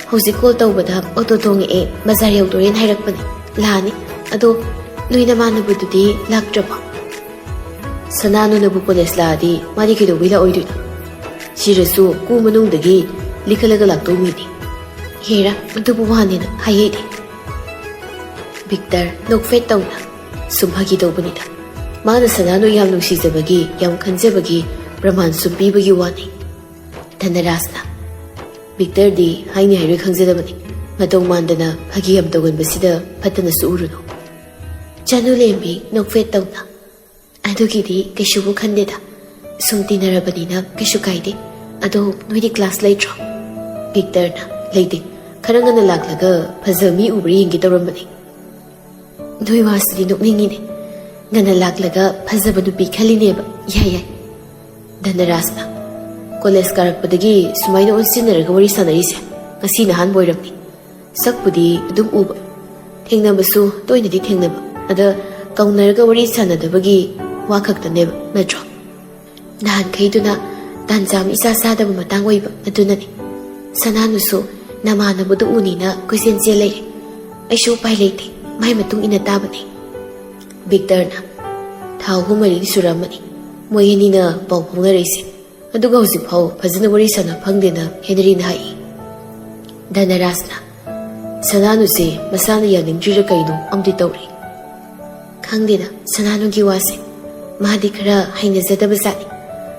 ꯍꯧꯖꯤꯛ ꯀꯣꯜ ꯇꯧꯕꯗ ꯑꯣꯇꯣ ꯇꯣꯡꯉꯛꯑꯦ, ꯕꯖꯥꯔ ꯌꯧꯗꯣꯔꯦꯅ ꯍꯥꯏꯔꯛꯄꯅꯦ꯫ ꯂꯥꯛꯑꯅꯤ꯫ ꯑꯗꯣ ꯅꯣꯏ ꯅꯃꯥꯟꯅꯕꯗꯨꯗꯤ ꯂꯥꯛꯇ꯭ꯔꯕꯣ?" "ꯁꯅꯥꯅꯨꯅꯕꯨ ꯀꯣꯂꯦꯖ ꯂꯥꯛꯑꯗꯤ ꯃꯥꯗꯤ ꯀꯩꯗꯧꯕꯩ ꯂꯥꯛꯑꯣꯏꯗꯣꯏꯅꯣ? ꯁꯤꯔꯁꯨ ꯀꯨ ꯃꯅꯨꯡꯗꯒꯤ ꯂꯤꯈꯠꯂꯒ ꯂꯥꯛꯇꯧ ꯃꯤꯅꯤ꯫ ꯍꯦꯔꯥ, ꯑꯗꯨꯕꯨ ꯋꯥꯅꯦꯅ ꯍꯥꯏꯍꯩꯗꯦ꯫" ꯚꯤꯛꯇꯔ ꯅꯣꯛꯐꯦꯠ ꯇꯧꯅ, "ꯁꯨꯝ ꯐꯥꯒꯤ ꯇꯧꯕꯅꯤꯗ꯫ ꯃꯥꯅ ꯁꯅꯥꯅꯨ ꯌꯥꯝ ꯅꯨꯡꯁꯤꯖꯕꯒꯤ, ꯌꯥꯝ ꯈꯟꯖꯕꯒꯤ ꯄ꯭ꯔꯃꯥꯟ ꯁꯨꯝ ꯄꯤꯕꯒꯤ ꯋꯥꯅꯤ꯫" ꯙꯅꯔꯥꯖꯅ, "ꯚꯤꯛꯇꯔꯗꯤ ꯍꯥꯏꯅꯤ ꯍꯥꯏꯔꯣꯏ ꯈꯪꯖꯗꯕꯅꯤ꯫ ꯃꯇꯧ ꯃꯥꯟꯗꯅ ꯐꯥꯒꯤ ꯌꯥꯝ ꯇꯧꯒꯟꯕꯁꯤꯗ ꯐꯠꯇꯅꯁꯨ ꯎꯔꯨꯅꯨ꯫" ꯆꯅꯨ ꯂꯦꯝꯕꯤ ꯅꯣꯛꯐꯦꯠ ꯇꯧꯅ, "ꯑꯗꯨꯒꯤꯗꯤ ꯀꯩꯁꯨꯕꯨ ꯈꯟꯗꯦꯗ꯫ ꯁꯨꯝ ꯇꯤꯟꯅꯔꯕꯅꯤꯅ ꯀꯩꯁꯨ ꯀꯥꯏꯗꯦ꯫ ꯑꯗꯣ ꯅꯣꯏꯗꯤ ꯀ꯭ꯂꯥꯁ ꯂꯩꯇ꯭ꯔꯣ?" ꯚꯤꯛꯇꯔꯅ, "ꯂꯩꯇꯦ꯫ ꯈꯔ ꯉꯟꯅ ꯂꯥꯛꯂꯒ ꯐꯖꯕ ꯃꯤ ꯎꯕ꯭ꯔꯥ ꯌꯦꯡꯒꯦ ꯇꯧꯔꯝꯕꯅꯤ꯫" ꯅꯣꯏ ꯋꯥꯁꯤꯗꯤ ꯅꯣꯛꯅꯤꯡꯉꯤꯅꯦ꯫ ꯉꯟꯅ ꯂꯥꯛꯂꯒ ꯐꯖꯕ ꯅꯨꯄꯤ ꯈꯜꯂꯤꯅꯦꯕ꯫ ꯌꯥꯏ ꯌꯥꯏ꯫ ꯙꯅꯔꯥꯖꯅ, "ꯀꯣꯂꯦꯖ ꯀꯥꯔꯛꯄꯗꯒꯤ ꯁꯨꯃꯥꯏꯅ ꯑꯣꯟꯁꯤꯟꯅꯔꯒ ꯋꯥꯔꯤ ꯁꯥꯟꯅꯔꯤꯁꯦ ꯉꯁꯤꯅ ꯑꯍꯥꯟꯕ ꯑꯣꯏꯔꯝꯅꯤ꯫ ꯁꯛꯄꯨꯗꯤ ꯑꯗꯨꯝ ꯎꯕ, ꯊꯦꯡꯅꯕꯁꯨ ꯇꯣꯏꯅꯗꯤ ꯊꯦꯡꯅꯕ, ꯑꯗ ꯀꯧꯅꯔꯒ ꯋꯥꯔꯤ ꯁꯥꯟꯅꯗꯕꯒꯤ ꯋꯥ ꯈꯛꯇꯅꯦꯕ, ꯅꯠꯇ꯭ꯔꯣ?" ꯅꯍꯥꯟꯈꯩꯗꯨꯅ ꯇꯥꯟꯖꯥ ꯑꯃ ꯏꯆꯥ ꯆꯥꯗꯕ ꯃꯇꯥꯡ ꯑꯣꯏꯕ ꯑꯗꯨꯅꯅꯤ꯫ ꯁꯅꯥꯅꯨꯁꯨ ꯅꯃꯥꯟꯅꯕꯗꯨ ꯎꯅꯤꯅ ꯀꯣꯏꯆꯦꯟ ꯆꯦꯜ ꯂꯩꯔꯦ꯫ ꯑꯩꯁꯨ ꯎꯄꯥꯏ ꯂꯩꯇꯦ, ꯃꯥꯏ ꯃꯇꯨꯡ ꯏꯟꯅ ꯇꯥꯕꯅꯦ꯫ ꯚꯤꯛꯇꯔꯅ, "ꯊꯥ ꯑꯍꯨꯝ ꯃꯔꯤꯗꯤ ꯁꯨꯔꯝꯃꯅꯤ ꯃꯣꯏ ꯑꯅꯤꯅ ꯄꯥꯎ ꯐꯥꯎꯅꯔꯛꯏꯁꯦ, ꯑꯗꯨꯒ ꯍꯧꯖꯤꯛꯐꯥꯎ ꯐꯖꯅ ꯋꯥꯔꯤ ꯁꯥꯟꯅ ꯐꯪꯗꯦꯅ ꯍꯦꯅꯔꯤꯅ ꯍꯥꯏ꯫" ꯙꯅꯔꯥꯖꯅ, "ꯁꯅꯥꯅꯨꯁꯦ ꯃꯁꯥꯅ ꯌꯥꯅꯤꯡꯗ꯭ꯔꯤꯔ ꯀꯩꯅꯣ ꯑꯃꯗꯤ ꯇꯧꯔꯤ꯫ ꯈꯪꯗꯦꯗ ꯁꯅꯥꯅꯨꯒꯤ ꯋꯥꯁꯦ, ꯃꯥꯗꯤ ꯈꯔ ꯍꯩꯅꯖꯗꯕ ꯖꯥꯠꯅꯤ꯫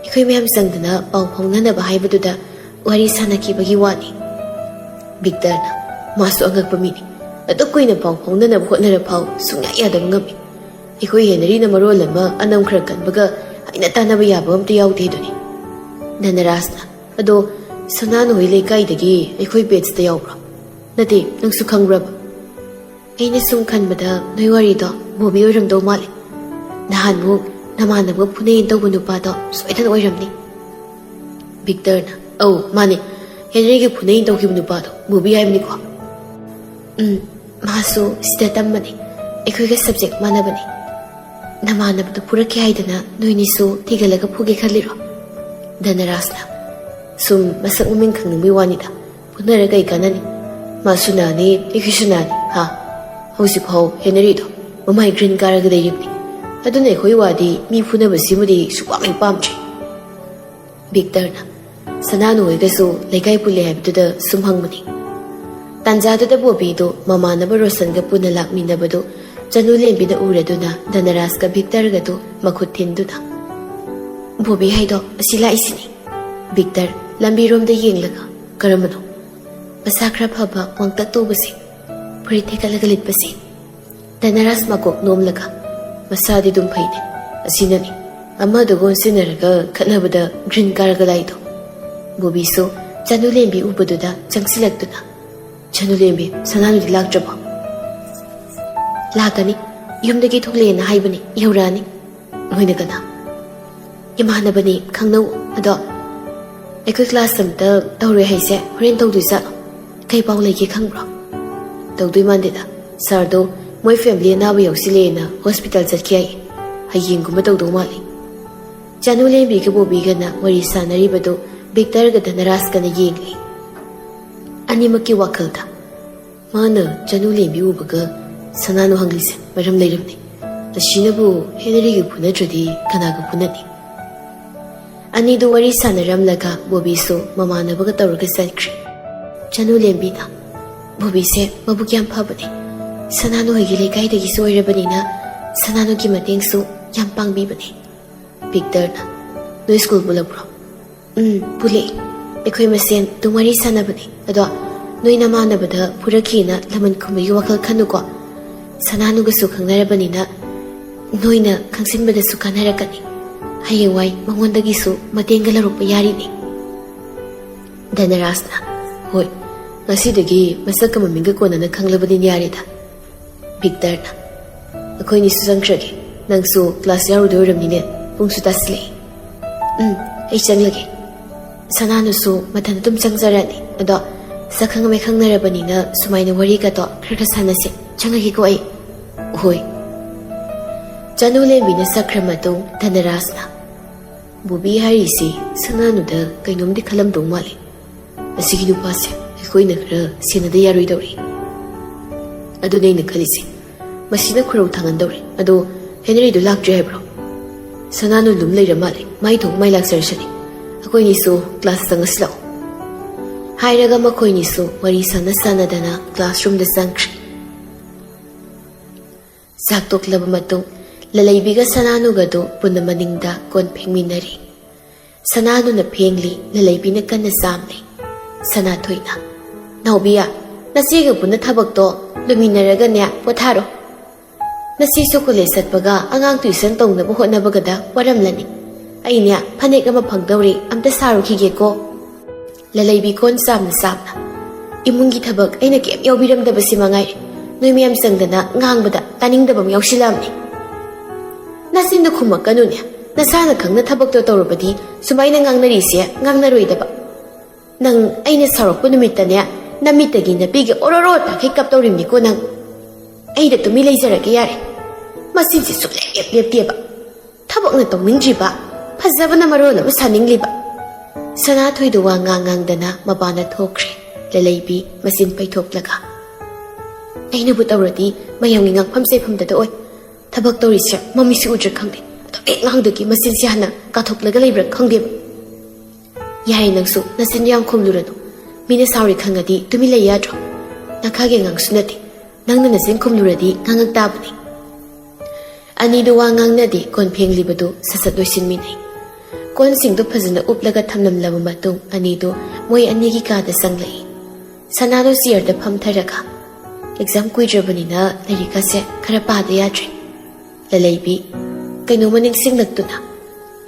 ꯑꯩꯈꯣꯏ ꯃꯌꯥꯝ ꯆꯪꯗꯅ ꯄꯥꯎ ꯐꯥꯎꯅꯅꯕ ꯍꯥꯏꯕꯗꯨꯗ ꯋꯥꯔꯤ ꯁꯥꯟꯅꯈꯤꯕꯒꯤ ꯋꯥꯅꯤ꯫" ꯚꯤꯛꯇꯔꯅ, "ꯃꯥꯁꯨ ꯑꯉꯛꯄ ꯃꯤꯅꯤ, ꯑꯗꯨꯛ ꯀꯨꯏꯅ ꯄꯥꯎ ꯐꯥꯎꯅꯅꯕ ꯍꯣꯠꯅꯔ ꯐꯥꯎ ꯁꯨꯡꯌꯥ ꯌꯥꯗꯕ ꯉꯝꯃꯤ꯫ ꯑꯩꯈꯣꯏ ꯍꯦꯅꯔꯤꯅ ꯃꯔꯣꯜ ꯑꯃ ꯑꯅꯝ ꯈꯔ ꯀꯟꯕꯒ ꯍꯥꯏꯅ ꯇꯥꯅꯕ ꯌꯥꯕ ꯑꯝꯇ ꯌꯥꯎꯗꯦ ꯑꯗꯨꯅꯤ꯫" ꯙꯅꯔꯥꯖꯅ, "ꯑꯗꯣ ꯁꯅꯥꯅꯨ ꯍꯣꯏ ꯂꯩꯀꯥꯏꯗꯒꯤ ꯑꯩꯈꯣꯏ ꯕꯦꯠꯁꯇ ꯌꯥꯎꯕ꯭ꯔꯣ? ꯅꯠꯇꯦ, ꯅꯪꯁꯨ ꯈꯪꯕ꯭ꯔꯕ?" "ꯑꯩꯅ ꯁꯨꯝ ꯈꯟꯕꯗ ꯅꯣꯏ ꯋꯥꯔꯤꯗꯣ ꯕꯣꯕꯤ ꯑꯣꯏꯔꯝꯗꯧ ꯃꯥꯜꯂꯦ꯫ ꯅꯍꯥꯟꯃꯨꯛ ꯅꯃꯥꯟꯅꯕ ꯐꯨꯅꯩꯅ ꯇꯧꯕ ꯅꯨꯄꯥꯗꯣ ꯁꯣꯏꯗꯅ ꯑꯣꯏꯔꯝꯅꯤ꯫" ꯚꯤꯛꯇꯔꯅ, "ꯑꯧ, ꯃꯥꯅꯦ꯫ ꯍꯦꯅꯔꯤꯒ ꯐꯨꯅꯩꯅ ꯇꯧꯈꯤꯕ ꯅꯨꯄꯥꯗꯣ ꯕꯣꯕꯤ ꯍꯥꯏꯕꯅꯤꯀꯣ?" "ꯎꯝ, ꯃꯥꯁꯨ ꯁꯤꯗ ꯇꯝꯕꯅꯦ꯫ ꯑꯩꯈꯣꯏꯒ ꯁꯕꯖꯦꯛ ꯃꯥꯟꯅꯕꯅꯦ꯫ ꯅꯃꯥꯟꯅꯕꯗꯨ ꯐꯨꯔꯛꯀꯦ ꯍꯥꯏꯗꯅ ꯅꯣꯏꯅꯤꯁꯨ ꯊꯤꯒꯠꯂꯒ ꯐꯨꯒꯦ ꯈꯜꯂꯤꯔꯣ?" ꯙꯅꯔꯥꯖꯅ, "ꯁꯨꯝ ꯃꯁꯛ ꯃꯃꯤꯡ ꯈꯪꯅꯤꯡꯕꯒꯤ ꯋꯥꯅꯤꯗ꯫ ꯐꯨꯅꯔ ꯀꯩ ꯀꯥꯟꯅꯅꯤ? ꯃꯥꯁꯨ ꯅꯥꯅꯤ, ꯑꯩꯈꯣꯏꯁꯨ ꯅꯥꯅꯤ, ꯍꯥ? ꯍꯧꯖꯤꯛꯐꯥꯎ ꯍꯦꯅꯔꯤꯗꯣ ꯃꯃꯥꯏ ꯒ꯭ꯔꯤꯟ ꯀꯥꯔꯒ ꯂꯩꯔꯤꯕꯅꯤ꯫ ꯑꯗꯨꯅ ꯑꯩꯈꯣꯏ ꯋꯥꯗꯤ ꯃꯤ ꯐꯨꯅꯕꯁꯤꯃꯗꯤ ꯁꯨꯛꯄꯥꯝ ꯍꯦꯛ ꯄꯥꯝꯗ꯭ꯔꯦ꯫" ꯚꯤꯛꯇꯔꯅ, "ꯁꯅꯥꯅꯨ ꯍꯣꯏꯒꯁꯨ ꯂꯩꯀꯥꯏ ꯄꯨꯜꯂꯦ ꯍꯥꯏꯕꯗꯨꯗ ꯁꯨꯝ ꯍꯪꯕꯅꯤ꯫" ꯇꯥꯟꯖꯥꯗꯨꯗ ꯕꯣꯕꯤꯗꯣ ꯃꯃꯥꯟꯅꯕ ꯔꯣꯁꯟꯒ ꯄꯨꯟꯅ ꯂꯥꯛꯃꯤꯟꯅꯕꯗꯨ ꯆꯅꯨꯂꯦꯝꯕꯤꯅ ꯎꯔꯗꯨꯅ ꯙꯅꯔꯥꯖꯀ ꯚꯤꯛꯇꯔꯒꯗꯨ ꯃꯈꯨꯠ ꯊꯤꯟꯗꯨꯅ, "ꯕꯣꯕꯤ ꯍꯥꯏꯗꯣ ꯑꯁꯤ ꯂꯥꯛꯏꯁꯤꯅꯤ꯫" ꯚꯤꯛꯇꯔ, ꯂꯝꯕꯤꯔꯣꯝꯗ ꯌꯦꯡꯂꯒ, "ꯀꯔꯝꯕꯅꯣ?" "ꯃꯁꯥ ꯈꯔ ꯐꯕ, ꯋꯥꯡꯇꯛ ꯇꯧꯕꯁꯦ, ꯐꯨꯔꯤꯠ ꯊꯦꯛꯀꯠꯂꯒ ꯂꯤꯠꯄꯁꯦ꯫" ꯙꯅꯔꯥꯖ ꯃꯀꯣꯛ ꯅꯣꯝꯂꯒ, "ꯃꯁꯥꯗꯤ ꯑꯗꯨꯝ ꯐꯩꯅꯦ꯫ ꯑꯁꯤꯅꯅꯤ ꯑꯃꯗꯨꯒ ꯑꯣꯟꯁꯤꯟꯅꯔꯒ ꯈꯠꯅꯕꯗ ꯒ꯭ꯔꯤꯟ ꯀꯥꯔꯒ ꯂꯥꯛꯏꯗꯣ꯫" ꯕꯣꯕꯤꯁꯨ ꯆꯅꯨꯂꯦꯝꯕꯤ ꯎꯕꯗꯨꯗ ꯆꯪꯁꯤꯜꯂꯛꯇꯨꯅ, "ꯆꯅꯨꯂꯦꯝꯕꯤ, ꯁꯅꯥꯅꯨꯗꯤ ꯂꯥꯛꯇ꯭ꯔꯕꯣ?" "ꯂꯥꯛꯀꯅꯤ, ꯌꯨꯝꯗꯒꯤ ꯊꯣꯛꯂꯛꯑꯦꯅ ꯍꯥꯏꯕꯅꯤ, ꯌꯧꯔꯛꯑꯅꯤ"꯫ "ꯃꯣꯏꯅ ꯀꯅꯥ?" "ꯏꯃꯥꯟꯅꯕꯅꯤ, ꯈꯪꯅꯧ꯫ ꯑꯗꯣ ꯑꯩꯈꯣꯏ ꯀ꯭ꯂꯥꯁ ꯑꯝꯇ ꯇꯧꯔꯣꯏ ꯍꯥꯏꯁꯦ ꯍꯣꯔꯦꯟ ꯇꯧꯗꯣꯏ ꯖꯥꯠꯂꯣ? ꯀꯩ ꯄꯥꯎ ꯂꯩꯒꯦ ꯈꯪꯕ꯭ꯔꯣ?" "ꯇꯧꯗꯣꯏ ꯃꯥꯟꯗꯦꯗ꯫ ꯁꯥꯔꯗꯣ ꯃꯣꯏ ꯐꯦꯃꯤꯂꯤ ꯑꯅꯥꯕ ꯌꯥꯎꯁꯤꯜꯂꯦꯅ ꯍꯣꯁꯄꯤꯇꯥꯜ ꯆꯠꯈꯤ ꯍꯥꯏ꯫ ꯍꯌꯦꯡꯒꯨꯝꯕ ꯇꯧꯗꯧ ꯃꯥꯜꯂꯤ"꯫ ꯆꯅꯨ ꯂꯦꯝꯕꯤꯒ ꯕꯣꯕꯤꯒꯅ ꯋꯥꯔꯤ ꯁꯥꯟꯅꯔꯤꯕꯗꯨ ꯕꯤꯛꯇꯔꯒ ꯙꯅꯔꯥꯖꯀꯅ ꯌꯦꯡꯂꯤ꯫ ꯑꯅꯤꯃꯛꯀꯤ ꯋꯥꯈꯜꯗ, "ꯃꯥꯅ ꯆꯅꯨ ꯂꯦꯝꯕꯤ ꯎꯕꯒ ꯁꯅꯥꯅꯨ ꯍꯪꯂꯤꯁꯦ ꯃꯔꯝ ꯂꯩꯔꯝꯅꯤ꯫ ꯑꯁꯤꯅꯕꯨ ꯍꯦꯅꯔꯤꯒ ꯐꯨꯅꯗ꯭ꯔꯗꯤ ꯀꯅꯥꯒ ꯐꯨꯅꯅꯤ?" ꯑꯅꯤꯗꯨ ꯋꯥꯔꯤ ꯁꯥꯟꯅꯔꯝꯂꯒ ꯕꯣꯕꯤꯁꯨ ꯃꯃꯥꯟꯅꯕꯒ ꯇꯧꯔꯒ ꯆꯠꯈ꯭ꯔꯦ꯫ ꯆꯅꯨ ꯂꯦꯝꯕꯤꯅ, "ꯕꯣꯕꯤꯁꯦ ꯃꯕꯨꯛ ꯌꯥꯝ ꯐꯕꯅꯦ꯫ ꯁꯅꯥꯅꯨ ꯍꯣꯏꯒꯤ ꯂꯩꯀꯥꯏꯗꯒꯤꯁꯨ ꯑꯣꯏꯔꯕꯅꯤꯅ ꯁꯅꯥꯅꯨꯒꯤ ꯃꯇꯦꯡꯁꯨ ꯌꯥꯝ ꯄꯥꯡꯕꯤꯕꯅꯦ"꯫ ꯕꯤꯛꯇꯔꯅ, "ꯅꯣꯏ ꯁ꯭ꯀꯨꯜ ꯄꯨꯜꯂꯛꯄ꯭ꯔꯣ?" "ꯎꯝ, ꯄꯨꯜꯂꯛꯏ꯫ ꯑꯩꯈꯣꯏ ꯃꯁꯦꯟ ꯑꯗꯨꯝ ꯋꯥꯔꯤ ꯁꯥꯟꯅꯕꯅꯦ꯫ ꯑꯗꯣ ꯅꯣꯏ ꯅꯃꯥꯟꯅꯕꯗ ꯐꯨꯔꯛꯈꯤꯅ ꯂꯃꯟ ꯈꯨꯝꯕꯒꯤ ꯋꯥꯈꯜ ꯈꯟꯅꯨꯀꯣ꯫ ꯁꯅꯥꯅꯨꯒꯁꯨ ꯈꯪꯅꯔꯕꯅꯤꯅ ꯅꯣꯏꯅ ꯈꯪꯖꯤꯟꯕꯗꯁꯨ ꯀꯥꯟꯅꯔꯛꯀꯅꯤ꯫ ꯍꯌꯦꯡꯋꯥꯏ ꯃꯉꯣꯟꯗꯒꯤꯁꯨ ꯃꯇꯦꯡꯒ ꯂꯧꯔꯛꯄ ꯌꯥꯔꯤꯅꯤ"꯫ ꯙꯅꯔꯥꯖꯅ, "ꯍꯣꯏ, ꯉꯁꯤꯗꯒꯤ ꯃꯁꯛꯀ ꯃꯃꯤꯡꯒ ꯀꯣꯟꯅꯅ ꯈꯪꯂꯕꯅꯤꯅ ꯌꯥꯔꯦꯗ"꯫ ꯕꯤꯛꯇꯔꯅ, "ꯑꯩꯈꯣꯏꯅꯤꯁꯨ ꯆꯪꯈ꯭ꯔꯒꯦ꯫ ꯅꯪꯁꯨ ꯀ꯭ꯂꯥꯁ ꯌꯥꯎꯔꯨꯗꯣꯏ ꯑꯣꯏꯔꯝꯅꯤꯅꯦ꯫ ꯄꯨꯡꯁꯨ ꯇꯥꯁꯤꯜꯂꯛꯑꯦ"꯫ "ꯎꯝ, ꯑꯩ ꯆꯪꯂꯒꯦ"꯫ ꯁꯅꯥꯅꯨꯁꯨ ꯃꯊꯟꯇ ꯑꯗꯨꯝ ꯆꯪꯖꯔꯅꯤ꯫ "ꯑꯗꯣ ꯁꯛꯈꯪ ꯃꯥꯏꯈꯪꯅꯔꯕꯅꯤꯅ ꯁꯨꯃꯥꯏꯅ ꯋꯥꯔꯤꯒꯗꯣ ꯈꯔ ꯈꯔ ꯁꯥꯟꯅꯁꯦ꯫ ꯆꯪꯉꯒꯦꯀꯣ ꯑꯩ"꯫ "ꯍꯣꯏ"꯫ ꯆꯅꯨ ꯂꯦꯝꯕꯤꯅ ꯆꯠꯈ꯭ꯔ ꯃꯇꯨꯡ ꯙꯅꯔꯥꯖꯅ, "ꯕꯣꯕꯤ ꯍꯥꯏꯔꯤꯁꯤ ꯁꯅꯥꯅꯨꯗ ꯀꯩꯅꯣꯝꯗꯤ ꯈꯜꯂꯝꯗꯧ ꯃꯥꯜꯂꯤ꯫ ꯃꯁꯤꯒꯤ ꯅꯨꯄꯥꯁꯦ ꯑꯩꯈꯣꯏꯅ ꯈꯔ ꯁꯦꯟꯅꯗ ꯌꯥꯔꯣꯏꯗꯧꯔꯤ꯫ ꯑꯗꯨꯅꯦ ꯑꯩꯅ ꯈꯜꯂꯤꯁꯦ, ꯃꯁꯤꯅ ꯈꯨꯔꯧ ꯊꯥꯡꯍꯟꯗꯧꯔꯤ꯫ ꯑꯗꯣ ꯍꯦꯅꯔꯤꯗꯣ ꯂꯥꯛꯇ꯭ꯔꯤ ꯍꯥꯏꯕ꯭ꯔꯣ? ꯁꯅꯥꯅꯨ ꯑꯗꯨꯝ ꯂꯩꯔ ꯃꯥꯜꯂꯦ꯫ ꯃꯥꯏ ꯊꯣꯛ ꯃꯥꯏ ꯂꯥꯛꯆꯔꯁꯅꯤ꯫ ꯑꯩꯈꯣꯏꯅꯤꯁꯨ ꯀ꯭ꯂꯥꯁ ꯆꯪꯉꯁꯤ ꯂꯥꯛꯑꯣ"꯫ ꯍꯥꯏꯔꯒ ꯃꯈꯣꯏꯅꯤꯁꯨ ꯋꯥꯔꯤ ꯁꯥꯟꯅ ꯁꯥꯟꯅꯗꯅ ꯀ꯭ꯂꯥꯁꯔꯨꯝꯗ ꯆꯪꯈ꯭ꯔꯦ꯫ ꯆꯥꯛ ꯇꯣꯛꯂꯕ ꯃꯇꯨꯡ ꯂꯂꯩꯕꯤꯒ ꯁꯅꯥꯅꯨꯒꯗꯨ ꯄꯨꯟꯅ ꯃꯅꯤꯡꯗ ꯀꯣꯟ ꯐꯦꯡꯃꯤꯟꯅꯔꯤ꯫ ꯁꯅꯥꯅꯨꯅ ꯐꯦꯡꯂꯤ, ꯂꯂꯩꯕꯤꯅ ꯀꯟꯅ ꯆꯥꯝꯂꯤ꯫ ꯁꯅꯥꯊꯣꯏꯅ, "ꯅꯥꯎꯕꯤꯌꯥ, ꯅꯆꯦꯒ ꯄꯨꯟꯅ ꯊꯕꯛꯇꯣ ꯂꯣꯏꯃꯤꯟꯅꯔꯒꯅꯦ ꯄꯣꯊꯥꯔꯣ꯫ ꯅꯆꯦꯁꯨ ꯀꯣꯂꯦꯖ ꯆꯠꯄꯒ ꯑꯉꯥꯡ ꯇ꯭ꯌꯨꯁꯟ ꯇꯧꯅꯕ ꯍꯣꯠꯅꯕꯒꯗ ꯋꯥꯔꯝꯂꯅꯤ꯫ ꯑꯩꯅꯦ ꯐꯅꯦꯛ ꯑꯃ ꯐꯪꯗꯧꯔꯤ, ꯑꯝꯇ ꯁꯥꯔꯨꯈꯤꯒꯦꯀꯣ"꯫ ꯂꯂꯩꯕꯤ ꯀꯣꯟ ꯆꯥꯝꯅ ꯆꯥꯝꯅ, "ꯏꯃꯨꯡꯒꯤ ꯊꯕꯛ ꯑꯩꯅ ꯀꯩꯝ ꯌꯥꯎꯕꯤꯔꯝꯗꯕꯁꯤ ꯃꯉꯥꯏꯔꯦ꯫ ꯅꯣꯏ ꯃꯌꯥꯝ ꯆꯪꯗꯅ ꯉꯥꯡꯕꯗ ꯇꯥꯅꯤꯡꯗꯕ ꯑꯃ ꯌꯥꯎꯁꯤꯜꯂꯛꯑꯕꯅꯤ꯫ ꯅꯆꯤꯟꯗꯣ ꯈꯨꯝꯃꯛꯀꯅꯨꯅꯦ꯫ ꯅꯁꯥꯅ ꯈꯪꯅ ꯊꯕꯛꯇꯣ ꯇꯧꯔꯕꯗꯤ ꯁꯨꯃꯥꯏꯅ ꯉꯥꯡꯅꯔꯤꯁꯦ ꯉꯥꯡꯅꯔꯣꯏꯗꯕ꯫ ꯅꯪ ꯑꯩꯅ ꯁꯥꯎꯔꯛꯄ ꯅꯨꯃꯤꯠꯇꯅꯦ, ꯅꯃꯤꯠꯇꯒꯤ ꯅꯄꯤꯒ ꯑꯣꯔꯣꯔꯣ ꯇꯥꯈꯩ ꯀꯞꯇꯧꯔꯤꯕꯅꯤꯀꯣ ꯅꯪ꯫ ꯑꯩꯗ ꯇꯨꯃꯤ ꯂꯩꯖꯔꯒꯦ ꯌꯥꯔꯦ꯫ ꯃꯆꯤꯟꯁꯦ ꯁꯨꯡꯂꯦꯞ ꯂꯦꯞꯇꯦꯕ꯫ ꯊꯕꯛꯅ ꯇꯧꯅꯤꯡꯗ꯭ꯔꯤꯕ, ꯐꯖꯕꯅ ꯃꯔꯣꯟ ꯑꯃ ꯁꯥꯅꯤꯡꯂꯤꯕ꯫ ꯁꯅꯥꯊꯣꯏꯗꯨ ꯋꯥ ꯉꯥꯡ ꯉꯥꯡꯗꯅ ꯃꯄꯥꯟꯗ ꯊꯣꯛꯈ꯭ꯔꯦ꯫ ꯂꯂꯩꯕꯤ ꯃꯆꯤꯟ ꯄꯩꯊꯣꯛꯂꯒ, "ꯑꯩꯅꯕꯨ ꯇꯧꯔꯗꯤ ꯃꯌꯥꯝꯒꯤ ꯉꯥꯡꯐꯝ ꯆꯩꯐꯝꯗꯗ ꯑꯣꯏ꯫ ꯊꯕꯛ ꯇꯧꯔꯤꯁꯦ ꯃꯃꯤꯠꯁꯤ ꯎꯗ꯭ꯔꯥ ꯈꯪꯗꯦ, ꯑꯗꯣ ꯍꯦꯛ ꯉꯥꯡꯗꯒꯤ ꯃꯆꯤꯟꯁꯤ ꯍꯥꯟꯅ ꯀꯥꯊꯣꯛꯂꯒ ꯂꯩꯕ꯭ꯔꯥ ꯈꯪꯗꯦꯕ꯫ ꯌꯥꯔꯦ, ꯅꯪꯁꯨ ꯅꯆꯤꯟ ꯌꯥꯝ ꯈꯨꯝꯂꯨꯔꯅꯨ꯫ ꯃꯤꯅ ꯁꯥꯎꯔꯤ ꯈꯪꯉꯗꯤ ꯇꯨꯃꯤꯟ ꯂꯩ ꯌꯥꯗ꯭ꯔꯣ? ꯅꯈꯥꯒꯤ ꯑꯉꯥꯡꯁꯨ ꯅꯠꯇꯦ꯫ ꯅꯪꯅ ꯅꯆꯤꯟ ꯈꯨꯝꯂꯨꯔꯗꯤ ꯉꯥꯡꯉꯛ ꯇꯥꯕꯅꯤ꯫" ꯑꯅꯤꯗꯨ ꯋꯥ ꯉꯥꯡꯅꯗꯦ꯫ ꯀꯣꯟ ꯐꯦꯡꯂꯤꯕꯗꯨ ꯁꯠ ꯁꯠ ꯂꯣꯏꯁꯤꯟꯃꯤꯟꯅꯩ꯫ ꯀꯣꯟꯁꯤꯡꯗꯨ ꯐꯖꯅ ꯎꯞꯂꯒ ꯊꯝꯂꯝꯂꯕ ꯃꯇꯨꯡ ꯑꯅꯤꯗꯨ ꯃꯣꯏ ꯑꯅꯤꯒꯤ ꯀꯥꯗ ꯆꯪꯂꯛꯏ꯫ ꯁꯅꯥꯗꯣ ꯆꯤꯌꯔꯗ ꯐꯝꯊꯔꯒ, "ꯑꯦꯛꯖꯥꯝ ꯀꯨꯏꯗ꯭ꯔꯕꯅꯤꯅ ꯂꯥꯏꯔꯤꯛꯀꯁꯦ ꯈꯔ ꯄꯥꯗ ꯌꯥꯗ꯭ꯔꯦ꯫" ꯂꯂꯩꯕꯤ, ꯀꯩꯅꯣꯝꯃ ꯅꯤꯡꯁꯤꯡꯂꯛꯇꯨꯅ,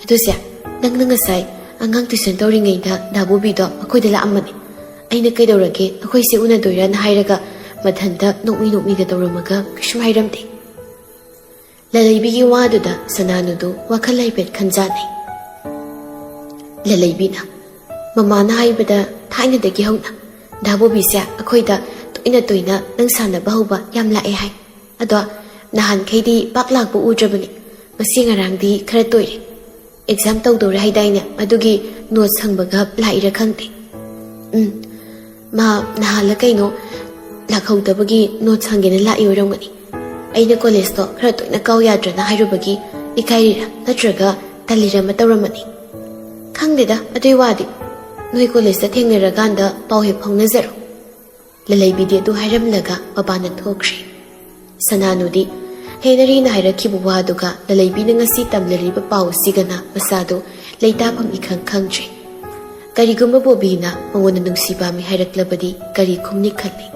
"ꯑꯗꯨꯁꯦ, ꯅꯪꯅ ꯉꯁꯥꯏ ꯑꯉꯥꯡ ꯇ꯭ꯌꯨꯁꯟ ꯇꯧꯔꯤꯉꯩꯗ ꯗꯥ ꯕꯣꯕꯤꯗꯣ ꯑꯩꯈꯣꯏꯗ ꯂꯥꯛꯑꯝꯕꯅꯦ꯫ ꯑꯩꯅ ꯀꯩꯗꯧꯔꯒꯦ, ꯑꯩꯈꯣꯏꯁꯦ ꯎꯅꯗꯣꯏꯔꯥꯅ ꯍꯥꯏꯔꯒ ꯃꯊꯟꯇ ꯅꯣꯛꯃꯤ ꯅꯣꯛꯃꯤꯒ ꯇꯧꯔꯝꯃꯒ ꯀꯩꯁꯨꯝ ꯍꯥꯏꯔꯝꯗꯦ꯫" ꯂꯂꯩꯕꯤꯒꯤ ꯋꯥꯗꯨꯗ ꯁꯅꯥꯅꯨꯗꯨ ꯋꯥꯈꯜ ꯍꯥꯏꯐꯦꯠ ꯈꯟꯖꯥꯟꯅꯩ꯫ ꯂꯂꯩꯕꯤꯅ, "ꯃꯃꯥꯅ ꯍꯥꯏꯕꯗ ꯊꯥꯏꯅꯗꯒꯤ ꯍꯧꯅ ꯗꯥ ꯕꯣꯕꯤꯁꯦ ꯑꯩꯈꯣꯏꯗ ꯇꯣꯏꯅ ꯇꯣꯏꯅ ꯅꯪ ꯁꯥꯟꯅꯕ ꯍꯧꯕ ꯌꯥꯝ ꯂꯥꯛꯑꯦ ꯍꯥꯏ꯫ ꯑꯗꯣ ꯅꯍꯥꯟꯈꯩꯗꯤ ꯄꯥꯛ ꯂꯥꯛꯄ ꯎꯗ꯭ꯔꯕꯅꯤ꯫ ꯉꯁꯤ ꯉꯔꯥꯡꯗꯤ ꯈꯔ ꯇꯣꯏꯔꯦ꯫ ꯑꯦꯛꯖꯥꯝ ꯇꯧꯗꯧꯔꯦ ꯍꯥꯏꯗꯥꯏꯅꯦ? ꯑꯗꯨꯒꯤ ꯅꯣꯠ ꯁꯪꯕꯒ ꯂꯥꯛꯏꯔꯥ ꯈꯪꯗꯦ꯫ ꯎꯝ, ꯃꯥ ꯅꯍꯥꯟꯂ ꯀꯩꯅꯣ ꯂꯥꯛꯍꯧꯗꯕꯒꯤ ꯅꯣꯠ ꯁꯪꯒꯦꯅ ꯂꯥꯛꯏ ꯑꯣꯏꯔꯝꯒꯅꯤ꯫ ꯑꯩꯅ ꯀꯣꯂꯦꯖꯇꯣ ꯈꯔ ꯇꯣꯏꯅ ꯀꯥꯎ ꯌꯥꯗ꯭ꯔꯅ ꯍꯥꯏꯔꯨꯕꯒꯤ ꯏꯀꯥꯏꯔꯤꯔꯥ ꯅꯠꯇ꯭ꯔꯒ ꯇꯜꯂꯤꯔ ꯑꯃ ꯇꯧꯔꯝꯃꯅꯤ꯫ ꯈꯪꯗꯦꯗ ꯑꯗꯨꯏ ꯋꯥꯗꯤ꯫ ꯅꯣꯏ ꯀꯣꯂꯦꯖꯇ ꯊꯦꯡꯅꯔꯀꯥꯟꯗ ꯄꯥꯎ ꯍꯦꯛ ꯐꯥꯎꯅꯖꯔꯣ꯫" ꯂꯂꯩꯕꯤꯗꯤ ꯑꯗꯨ ꯍꯥꯏꯔꯝꯂꯒ ꯃꯄꯥꯟꯗ ꯊꯣꯛꯈ꯭ꯔꯦ꯫ ꯁꯅꯥꯅꯨꯗꯤ ꯍꯦꯅꯔꯤꯅ ꯍꯥꯏꯔꯛꯈꯤꯕ ꯋꯥꯗꯨꯒ ꯂꯂꯩꯕꯤꯅ ꯉꯁꯤ ꯇꯝꯂꯔꯤꯕ ꯄꯥꯎ ꯑꯁꯤꯒꯅ ꯃꯁꯥꯗꯨ ꯂꯩꯇꯥꯐꯝ ꯏꯈꯪ ꯈꯪꯗ꯭ꯔꯦ꯫ ꯀꯔꯤꯒꯨꯝꯕ ꯕꯣꯕꯤꯅ ꯃꯉꯣꯟꯗ ꯅꯨꯡꯁꯤ ꯄꯥꯝꯃꯤ ꯍꯥꯏꯔꯛꯂꯕꯗꯤ ꯀꯔꯤ ꯈꯨꯝꯅꯤ ꯈꯜꯂꯤ꯫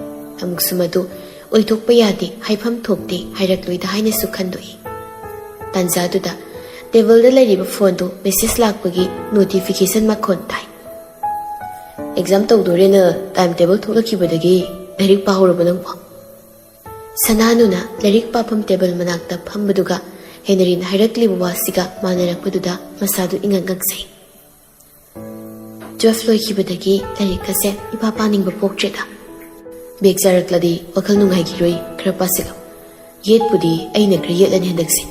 ꯑꯃꯨꯛꯁꯨ ꯃꯗꯨ ꯑꯣꯏꯊꯣꯛꯄ ꯌꯥꯗꯦ, ꯍꯥꯏꯐꯝ ꯊꯣꯛꯇꯦ ꯍꯥꯏꯔꯛꯂꯣꯏꯗ ꯍꯥꯏꯅꯁꯨ ꯈꯟꯗꯣꯛꯏ꯫ ꯇꯥꯟꯖꯥꯗꯨꯗ ꯇꯦꯕꯜꯗ ꯂꯩꯔꯤꯕ ꯐꯣꯟꯗꯨ ꯃꯦꯁꯦꯖ ꯂꯥꯛꯄꯒꯤ ꯅꯣꯇꯤꯐꯤꯀꯦꯁꯟ ꯃꯈꯣꯟ ꯇꯥꯏ꯫ "ꯑꯦꯛꯖꯥꯝ ꯇꯧꯗꯣꯔꯦꯅ ꯇꯥꯏꯝ ꯇꯦꯕꯜ ꯊꯣꯛꯂꯛꯈꯤꯕꯗꯒꯤ ꯂꯥꯏꯔꯤꯛ ꯄꯥꯍꯧꯔꯕ ꯅꯪꯕꯣ?" ꯁꯅꯥꯅꯨꯅ ꯂꯥꯏꯔꯤꯛ ꯄꯥꯐꯝ ꯇꯦꯕꯜ ꯃꯅꯥꯛꯇ ꯐꯝꯕꯗꯨꯒ ꯍꯦꯅꯔꯤꯅ ꯍꯥꯏꯔꯛꯂꯤꯕ ꯋꯥꯁꯤꯒ ꯃꯥꯟꯅꯔꯛꯄꯗꯨꯗ ꯃꯁꯥꯗꯨ ꯏꯉꯛ ꯉꯛꯆꯩ꯫ ꯇꯨꯋꯦꯜꯐ ꯂꯣꯏꯈꯤꯕꯗꯒꯤ ꯂꯥꯏꯔꯤꯛ ꯑꯁꯦ ꯏꯄꯥ ꯄꯥꯅꯤꯡꯕ ꯄꯣꯛꯇ꯭ꯔꯦꯗ꯫ ꯕꯦꯛ ꯆꯥꯔꯛꯂꯗꯤ ꯋꯥꯈꯜ ꯅꯨꯡꯉꯥꯏꯈꯤꯔꯣꯏ, ꯈꯔ ꯄꯥꯁꯤꯜꯂꯣ꯫ ꯌꯦꯠꯄꯨꯗꯤ ꯑꯩꯅ ꯈꯔ ꯌꯦꯠꯂꯅꯤ ꯍꯟꯗꯛꯁꯦ꯫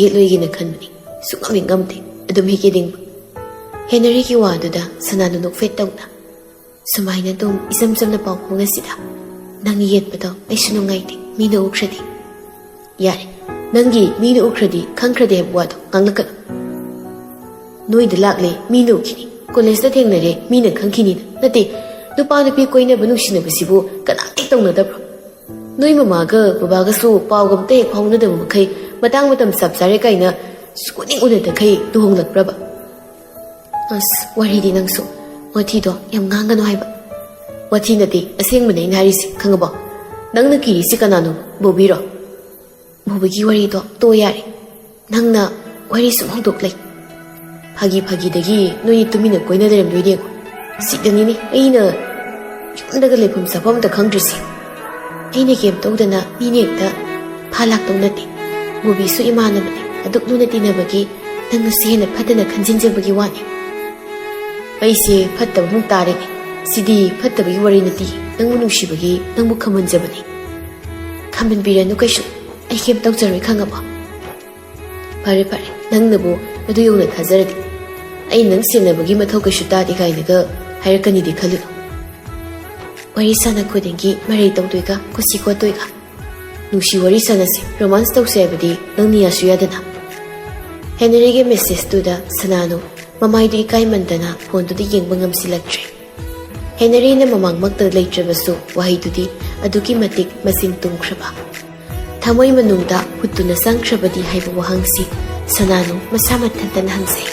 ꯌꯦꯠꯂꯣꯏꯒꯦꯅ ꯈꯟꯕꯅꯤ, ꯁꯨꯡꯉꯝ ꯍꯦꯛ ꯉꯝꯗꯦ꯫ ꯑꯗꯨꯝ ꯍꯦꯛ ꯌꯦꯠꯅꯤꯡꯕ꯫ ꯍꯦꯅꯔꯤꯒꯤ ꯋꯥꯗꯨꯗ ꯁꯅꯥꯅꯨ ꯅꯣꯛꯐꯦꯠ ꯇꯧꯅ, "ꯁꯨꯃꯥꯏꯅ ꯑꯗꯨꯝ ꯏꯆꯝ ꯆꯝꯅ ꯄꯥꯎ ꯐꯥꯎꯅꯁꯤꯗ꯫ ꯅꯪ ꯌꯦꯠꯄꯗꯣ ꯑꯩꯁꯨ ꯅꯨꯡꯉꯥꯏꯇꯦ, ꯃꯤꯅ ꯎꯈ꯭ꯔꯗꯤ꯫" "ꯌꯥꯔꯦ, ꯅꯪꯒꯤ ꯃꯤꯅ ꯎꯈ꯭ꯔꯗꯤ ꯈꯪꯈ꯭ꯔꯗꯤ ꯍꯥꯏꯕ ꯋꯥꯗꯣ ꯉꯥꯡꯂꯛꯀꯅꯨ꯫ ꯅꯣꯏꯗ ꯂꯥꯛꯂꯦ, ꯃꯤꯅ ꯎꯈꯤꯅꯤ꯫ ꯀꯣꯂꯦꯖꯇ ꯊꯦꯡꯅꯔꯦ, ꯃꯤꯅ ꯈꯪꯈꯤꯅꯤꯅ꯫ ꯅꯠꯇꯦ, ꯅꯨꯄꯥ ꯅꯨꯄꯤ ꯀꯣꯏꯅꯕ ꯅꯨꯡꯁꯤꯅꯕꯁꯤꯕꯨ ꯀꯅꯥꯝꯇ ꯍꯦꯛ ꯇꯧꯅꯗꯕ꯭ꯔꯣ? ꯅꯣꯏ ꯃꯃꯥꯒ ꯕꯕꯥꯒꯁꯨ ꯄꯥꯎꯒ ꯑꯝꯇ ꯍꯦꯛ ꯐꯥꯎꯅꯗꯕ ꯃꯈꯩ ꯃꯇꯥꯡ ꯃꯇꯝ ꯆꯞ ꯆꯥꯔꯦ ꯀꯥꯏꯅ ꯁꯨꯛꯎꯅꯤꯡ ꯎꯅꯗꯈꯩ ꯂꯨꯍꯣꯡꯂꯛꯄ꯭ꯔꯕ?" "ꯑꯁ, ꯋꯥꯔꯤꯗꯤ ꯅꯪꯁꯨ꯫ ꯋꯥꯊꯤꯗꯣ ꯌꯥꯝ ꯉꯥꯡꯒꯅꯨ ꯍꯥꯏꯕ꯫" "ꯋꯥꯊꯤ ꯅꯠꯇꯦ, ꯑꯁꯦꯡꯕꯅꯦ ꯑꯩꯅ ꯍꯥꯏꯔꯤꯁꯦ, ꯈꯪꯉꯕꯣ? ꯅꯪꯅ ꯀꯤꯔꯤꯁꯤ ꯀꯅꯥꯅꯣ? ꯕꯣꯕꯤꯔꯣ?" "ꯕꯣꯕꯤꯒꯤ ꯋꯥꯔꯤꯗꯣ ꯇꯣꯛꯑꯣ ꯌꯥꯔꯦ꯫ ꯅꯪꯅ ꯋꯥꯔꯤ ꯁꯨꯝ ꯍꯧꯗꯣꯛꯂꯩ꯫ ꯐꯥꯒꯤ ꯐꯥꯒꯤꯗꯒꯤ ꯅꯣꯏꯅꯤ ꯇꯨꯃꯤꯟꯅ ꯀꯣꯏꯅ ꯂꯩꯔꯝꯗꯣꯏꯅꯦ ꯌꯦꯡꯉꯣ꯫ ꯁꯤꯗꯅꯤꯅꯦ ꯑꯩꯅ ꯌꯨꯝꯗꯒ ꯂꯩꯐꯝ ꯆꯥꯐꯝ ꯑꯝꯇ ꯈꯪꯗ꯭ꯔꯤꯁꯦ꯫ ꯑꯩꯅ ꯀꯩꯝ ꯇꯧꯗꯅ ꯃꯤꯅ ꯍꯦꯛꯇ ꯐꯥ ꯂꯥꯛꯇꯧ ꯅꯠꯇꯦ꯫ ꯕꯣꯕꯤꯁꯨ ꯏꯃꯥꯟꯅꯕꯅꯦ, ꯑꯗꯨꯛ ꯂꯨꯅ ꯇꯤꯟꯅꯕꯒꯤ ꯅꯪꯅꯁꯨ ꯍꯦꯟꯅ ꯐꯠꯇꯅ ꯈꯟꯖꯤꯟꯖꯕꯒꯤ ꯋꯥꯅꯤ꯫" "ꯑꯩꯁꯦ ꯐꯠꯇꯕ ꯑꯃꯨꯛ ꯇꯥꯔꯦꯅꯦ꯫ ꯁꯤꯗꯤ ꯐꯠꯇꯕꯒꯤ ꯋꯥꯔꯤ ꯅꯠꯇꯦ, ꯅꯪꯕꯨ ꯅꯨꯡꯁꯤꯕꯒꯤ ꯅꯪꯕꯨ ꯈꯝꯍꯟꯖꯕꯅꯤ꯫" "ꯈꯝꯍꯟꯕꯤꯔꯅꯨ ꯀꯩꯁꯨ, ꯑꯩ ꯀꯩꯝ ꯇꯧꯖꯔꯣꯏ, ꯈꯪꯉꯕꯣ?" "ꯐꯔꯦ ꯐꯔꯦ, ꯅꯪꯅꯕꯨ ꯑꯗꯨ ꯌꯧꯅ ꯊꯥꯖꯔꯗꯤ꯫ ꯑꯩ ꯅꯪ ꯁꯦꯟꯅꯕꯒꯤ ꯃꯊꯧ ꯀꯩꯁꯨ ꯇꯥꯗꯦ ꯀꯥꯏꯅꯒ ꯍꯥꯏꯔꯛꯀꯅꯤꯗꯤ ꯈꯜꯂꯨꯅꯨ꯫ ꯋꯥꯔꯤ ꯁꯥꯟꯅ ꯈꯨꯗꯤꯡꯒꯤ ꯃꯔꯩ ꯇꯧꯗꯣꯏꯒ ꯀꯨꯁꯤ ꯀꯣꯠꯇꯣꯏꯒ꯫ ꯅꯨꯡꯁꯤ ꯋꯥꯔꯤ ꯁꯥꯟꯅꯁꯤ, ꯔꯣꯃꯥꯟꯁ ꯇꯧꯁꯦ ꯍꯥꯏꯕꯗꯤ ꯅꯪꯅ ꯌꯥꯁꯨ ꯌꯥꯗꯅ꯫" ꯍꯦꯅꯔꯤꯒꯤ ꯃꯦꯁꯦꯖꯇꯨꯗ ꯁꯅꯥꯅꯨ ꯃꯃꯥꯏꯗꯨ ꯏꯀꯥꯏꯃꯟꯗꯅ ꯐꯣꯟꯗꯨꯗ ꯌꯦꯡꯕ ꯉꯝꯁꯤꯜꯂꯛꯇ꯭ꯔꯦ꯫ ꯍꯦꯅꯔꯤꯅ ꯃꯃꯥꯡꯃꯛꯇ ꯂꯩꯇ꯭ꯔꯕꯁꯨ ꯋꯥꯍꯩꯗꯨꯗꯤ ꯑꯗꯨꯛꯀꯤ ꯃꯇꯤꯛ ꯃꯁꯤꯡ ꯇꯨꯝꯈ꯭ꯔꯕ꯫ ꯊꯃꯣꯏ ꯃꯅꯨꯡꯗ ꯍꯨꯠꯇꯨꯅ ꯆꯪꯈ꯭ꯔꯕꯗꯤ ꯍꯥꯏꯕ ꯋꯥꯍꯪꯁꯤ ꯁꯅꯥꯅꯨ ꯃꯁꯥ ꯃꯊꯟꯇꯅ ꯍꯪꯖꯩ꯫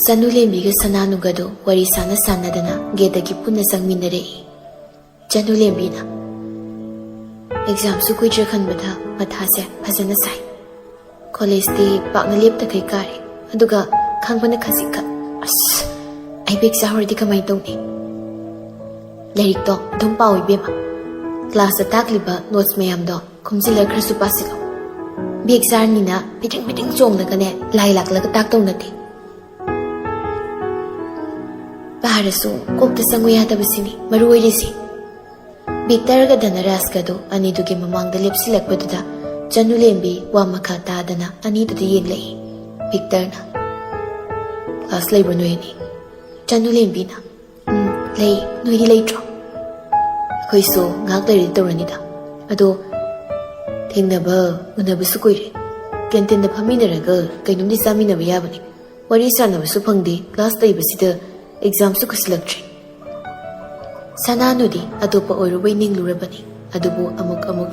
ꯆꯅꯨꯂꯦꯝꯕꯤꯒ ꯁꯅꯥꯅꯨꯒꯗꯨ ꯋꯥꯔꯤ ꯁꯥꯟꯅ ꯁꯥꯟꯅꯗꯅ ꯒꯦꯠꯇꯒꯤ ꯄꯨꯟꯅ ꯆꯪꯃꯤꯟꯅꯔꯛꯏ꯫ ꯆꯅꯨꯂꯦꯝꯕꯤꯅ, "ꯑꯦꯛꯖꯥꯝꯁꯨ ꯀꯨꯏꯗ꯭ꯔꯦ ꯈꯟꯕꯗ ꯃꯊꯥꯁꯦ ꯐꯖꯅ ꯁꯥꯏ꯫ ꯀꯣꯂꯦꯖꯇꯤ ꯄꯥꯛꯅ ꯂꯦꯞꯇꯈꯩ ꯀꯥꯔꯦ, ꯑꯗꯨꯒ ꯈꯪꯕꯅ ꯈꯖꯤꯛꯈꯛ꯫ ꯑꯁ, ꯑꯩ ꯕꯦꯛ ꯆꯥꯍꯧꯔꯗꯤ ꯀꯃꯥꯏꯅ ꯇꯧꯅꯤ?" "ꯂꯥꯏꯔꯤꯛꯇꯣ ꯑꯗꯨꯝ ꯄꯥꯎ ꯏꯕꯦꯝꯃ꯫ ꯀ꯭ꯂꯥꯁꯇ ꯇꯥꯛꯂꯤꯕ ꯅꯣꯠꯁ ꯃꯌꯥꯝꯗꯣ ꯈꯣꯝꯖꯤꯜꯂ ꯈꯔꯁꯨ ꯄꯥꯁꯤꯜꯂꯣ꯫ ꯕꯦꯛ ꯆꯥꯔꯅꯤꯅ ꯐꯤꯗꯤꯡ ꯐꯤꯗꯤꯡ ꯆꯣꯡꯂꯒꯅꯦ ꯂꯥꯏ ꯂꯥꯛꯂꯒ ꯇꯥꯛꯇꯧ ꯅꯠꯇꯦ꯫ ꯄꯥꯔꯁꯨ ꯀꯣꯛꯇ ꯆꯪꯉꯨ ꯌꯥꯗꯕꯁꯤꯅꯤ ꯃꯔꯨ ꯑꯣꯏꯔꯤꯁꯤ꯫" ꯚꯤꯛꯇꯔꯒ ꯙꯅꯔꯥꯖꯀꯗꯨ ꯑꯅꯤꯗꯨꯒꯤ ꯃꯃꯥꯡꯗ ꯂꯦꯞꯁꯤꯜꯂꯛꯄꯗꯨꯗ ꯆꯅꯨꯂꯦꯝꯕꯤ ꯋꯥ ꯃꯈꯥ ꯇꯥꯗꯅ ꯑꯅꯤꯗꯨꯗ ꯌꯦꯡꯂꯛꯏ꯫ ꯚꯤꯛꯇꯔꯅ, "ꯀ꯭ꯂꯥꯁ ꯂꯩꯕ꯭ꯔꯣ ꯅꯣꯏ ꯑꯅꯤ?" ꯆꯅꯨꯂꯦꯝꯕꯤꯅ, "ꯎꯝ, ꯂꯩ꯫ ꯅꯣꯏꯗꯤ ꯂꯩꯇ꯭ꯔꯣ?" "ꯑꯩꯈꯣꯏꯁꯨ ꯉꯥꯏꯍꯥꯛ ꯂꯩꯔꯗꯤ ꯇꯧꯔꯅꯤꯗ꯫ ꯑꯗꯣ ꯊꯦꯡꯅꯕ ꯎꯅꯕꯁꯨ ꯀꯨꯏꯔꯦ꯫ ꯀꯦꯟꯇꯤꯟꯗ ꯐꯝꯃꯤꯟꯅꯔꯒ ꯀꯩꯅꯣꯝꯗꯤ ꯆꯥꯃꯤꯟꯅꯕ ꯌꯥꯕꯅꯤ꯫ ꯋꯥꯔꯤ ꯁꯥꯟꯅꯕꯁꯨ ꯐꯪꯗꯦ, ꯀ꯭ꯂꯥꯁ ꯂꯩꯕꯁꯤꯗ꯫ ꯑꯦꯛꯖꯥꯝꯁꯨ ꯀꯨꯏꯁꯤꯜꯂꯛꯇ꯭ꯔꯦ꯫" ꯁꯅꯥꯅꯨꯗꯤ ꯑꯇꯣꯞꯄ ꯑꯣꯏꯔꯨꯕꯩ ꯅꯤꯡꯂꯨꯔꯕꯅꯤ꯫ ꯑꯗꯨꯕꯨ ꯑꯃꯨꯛ ꯑꯃꯨꯛ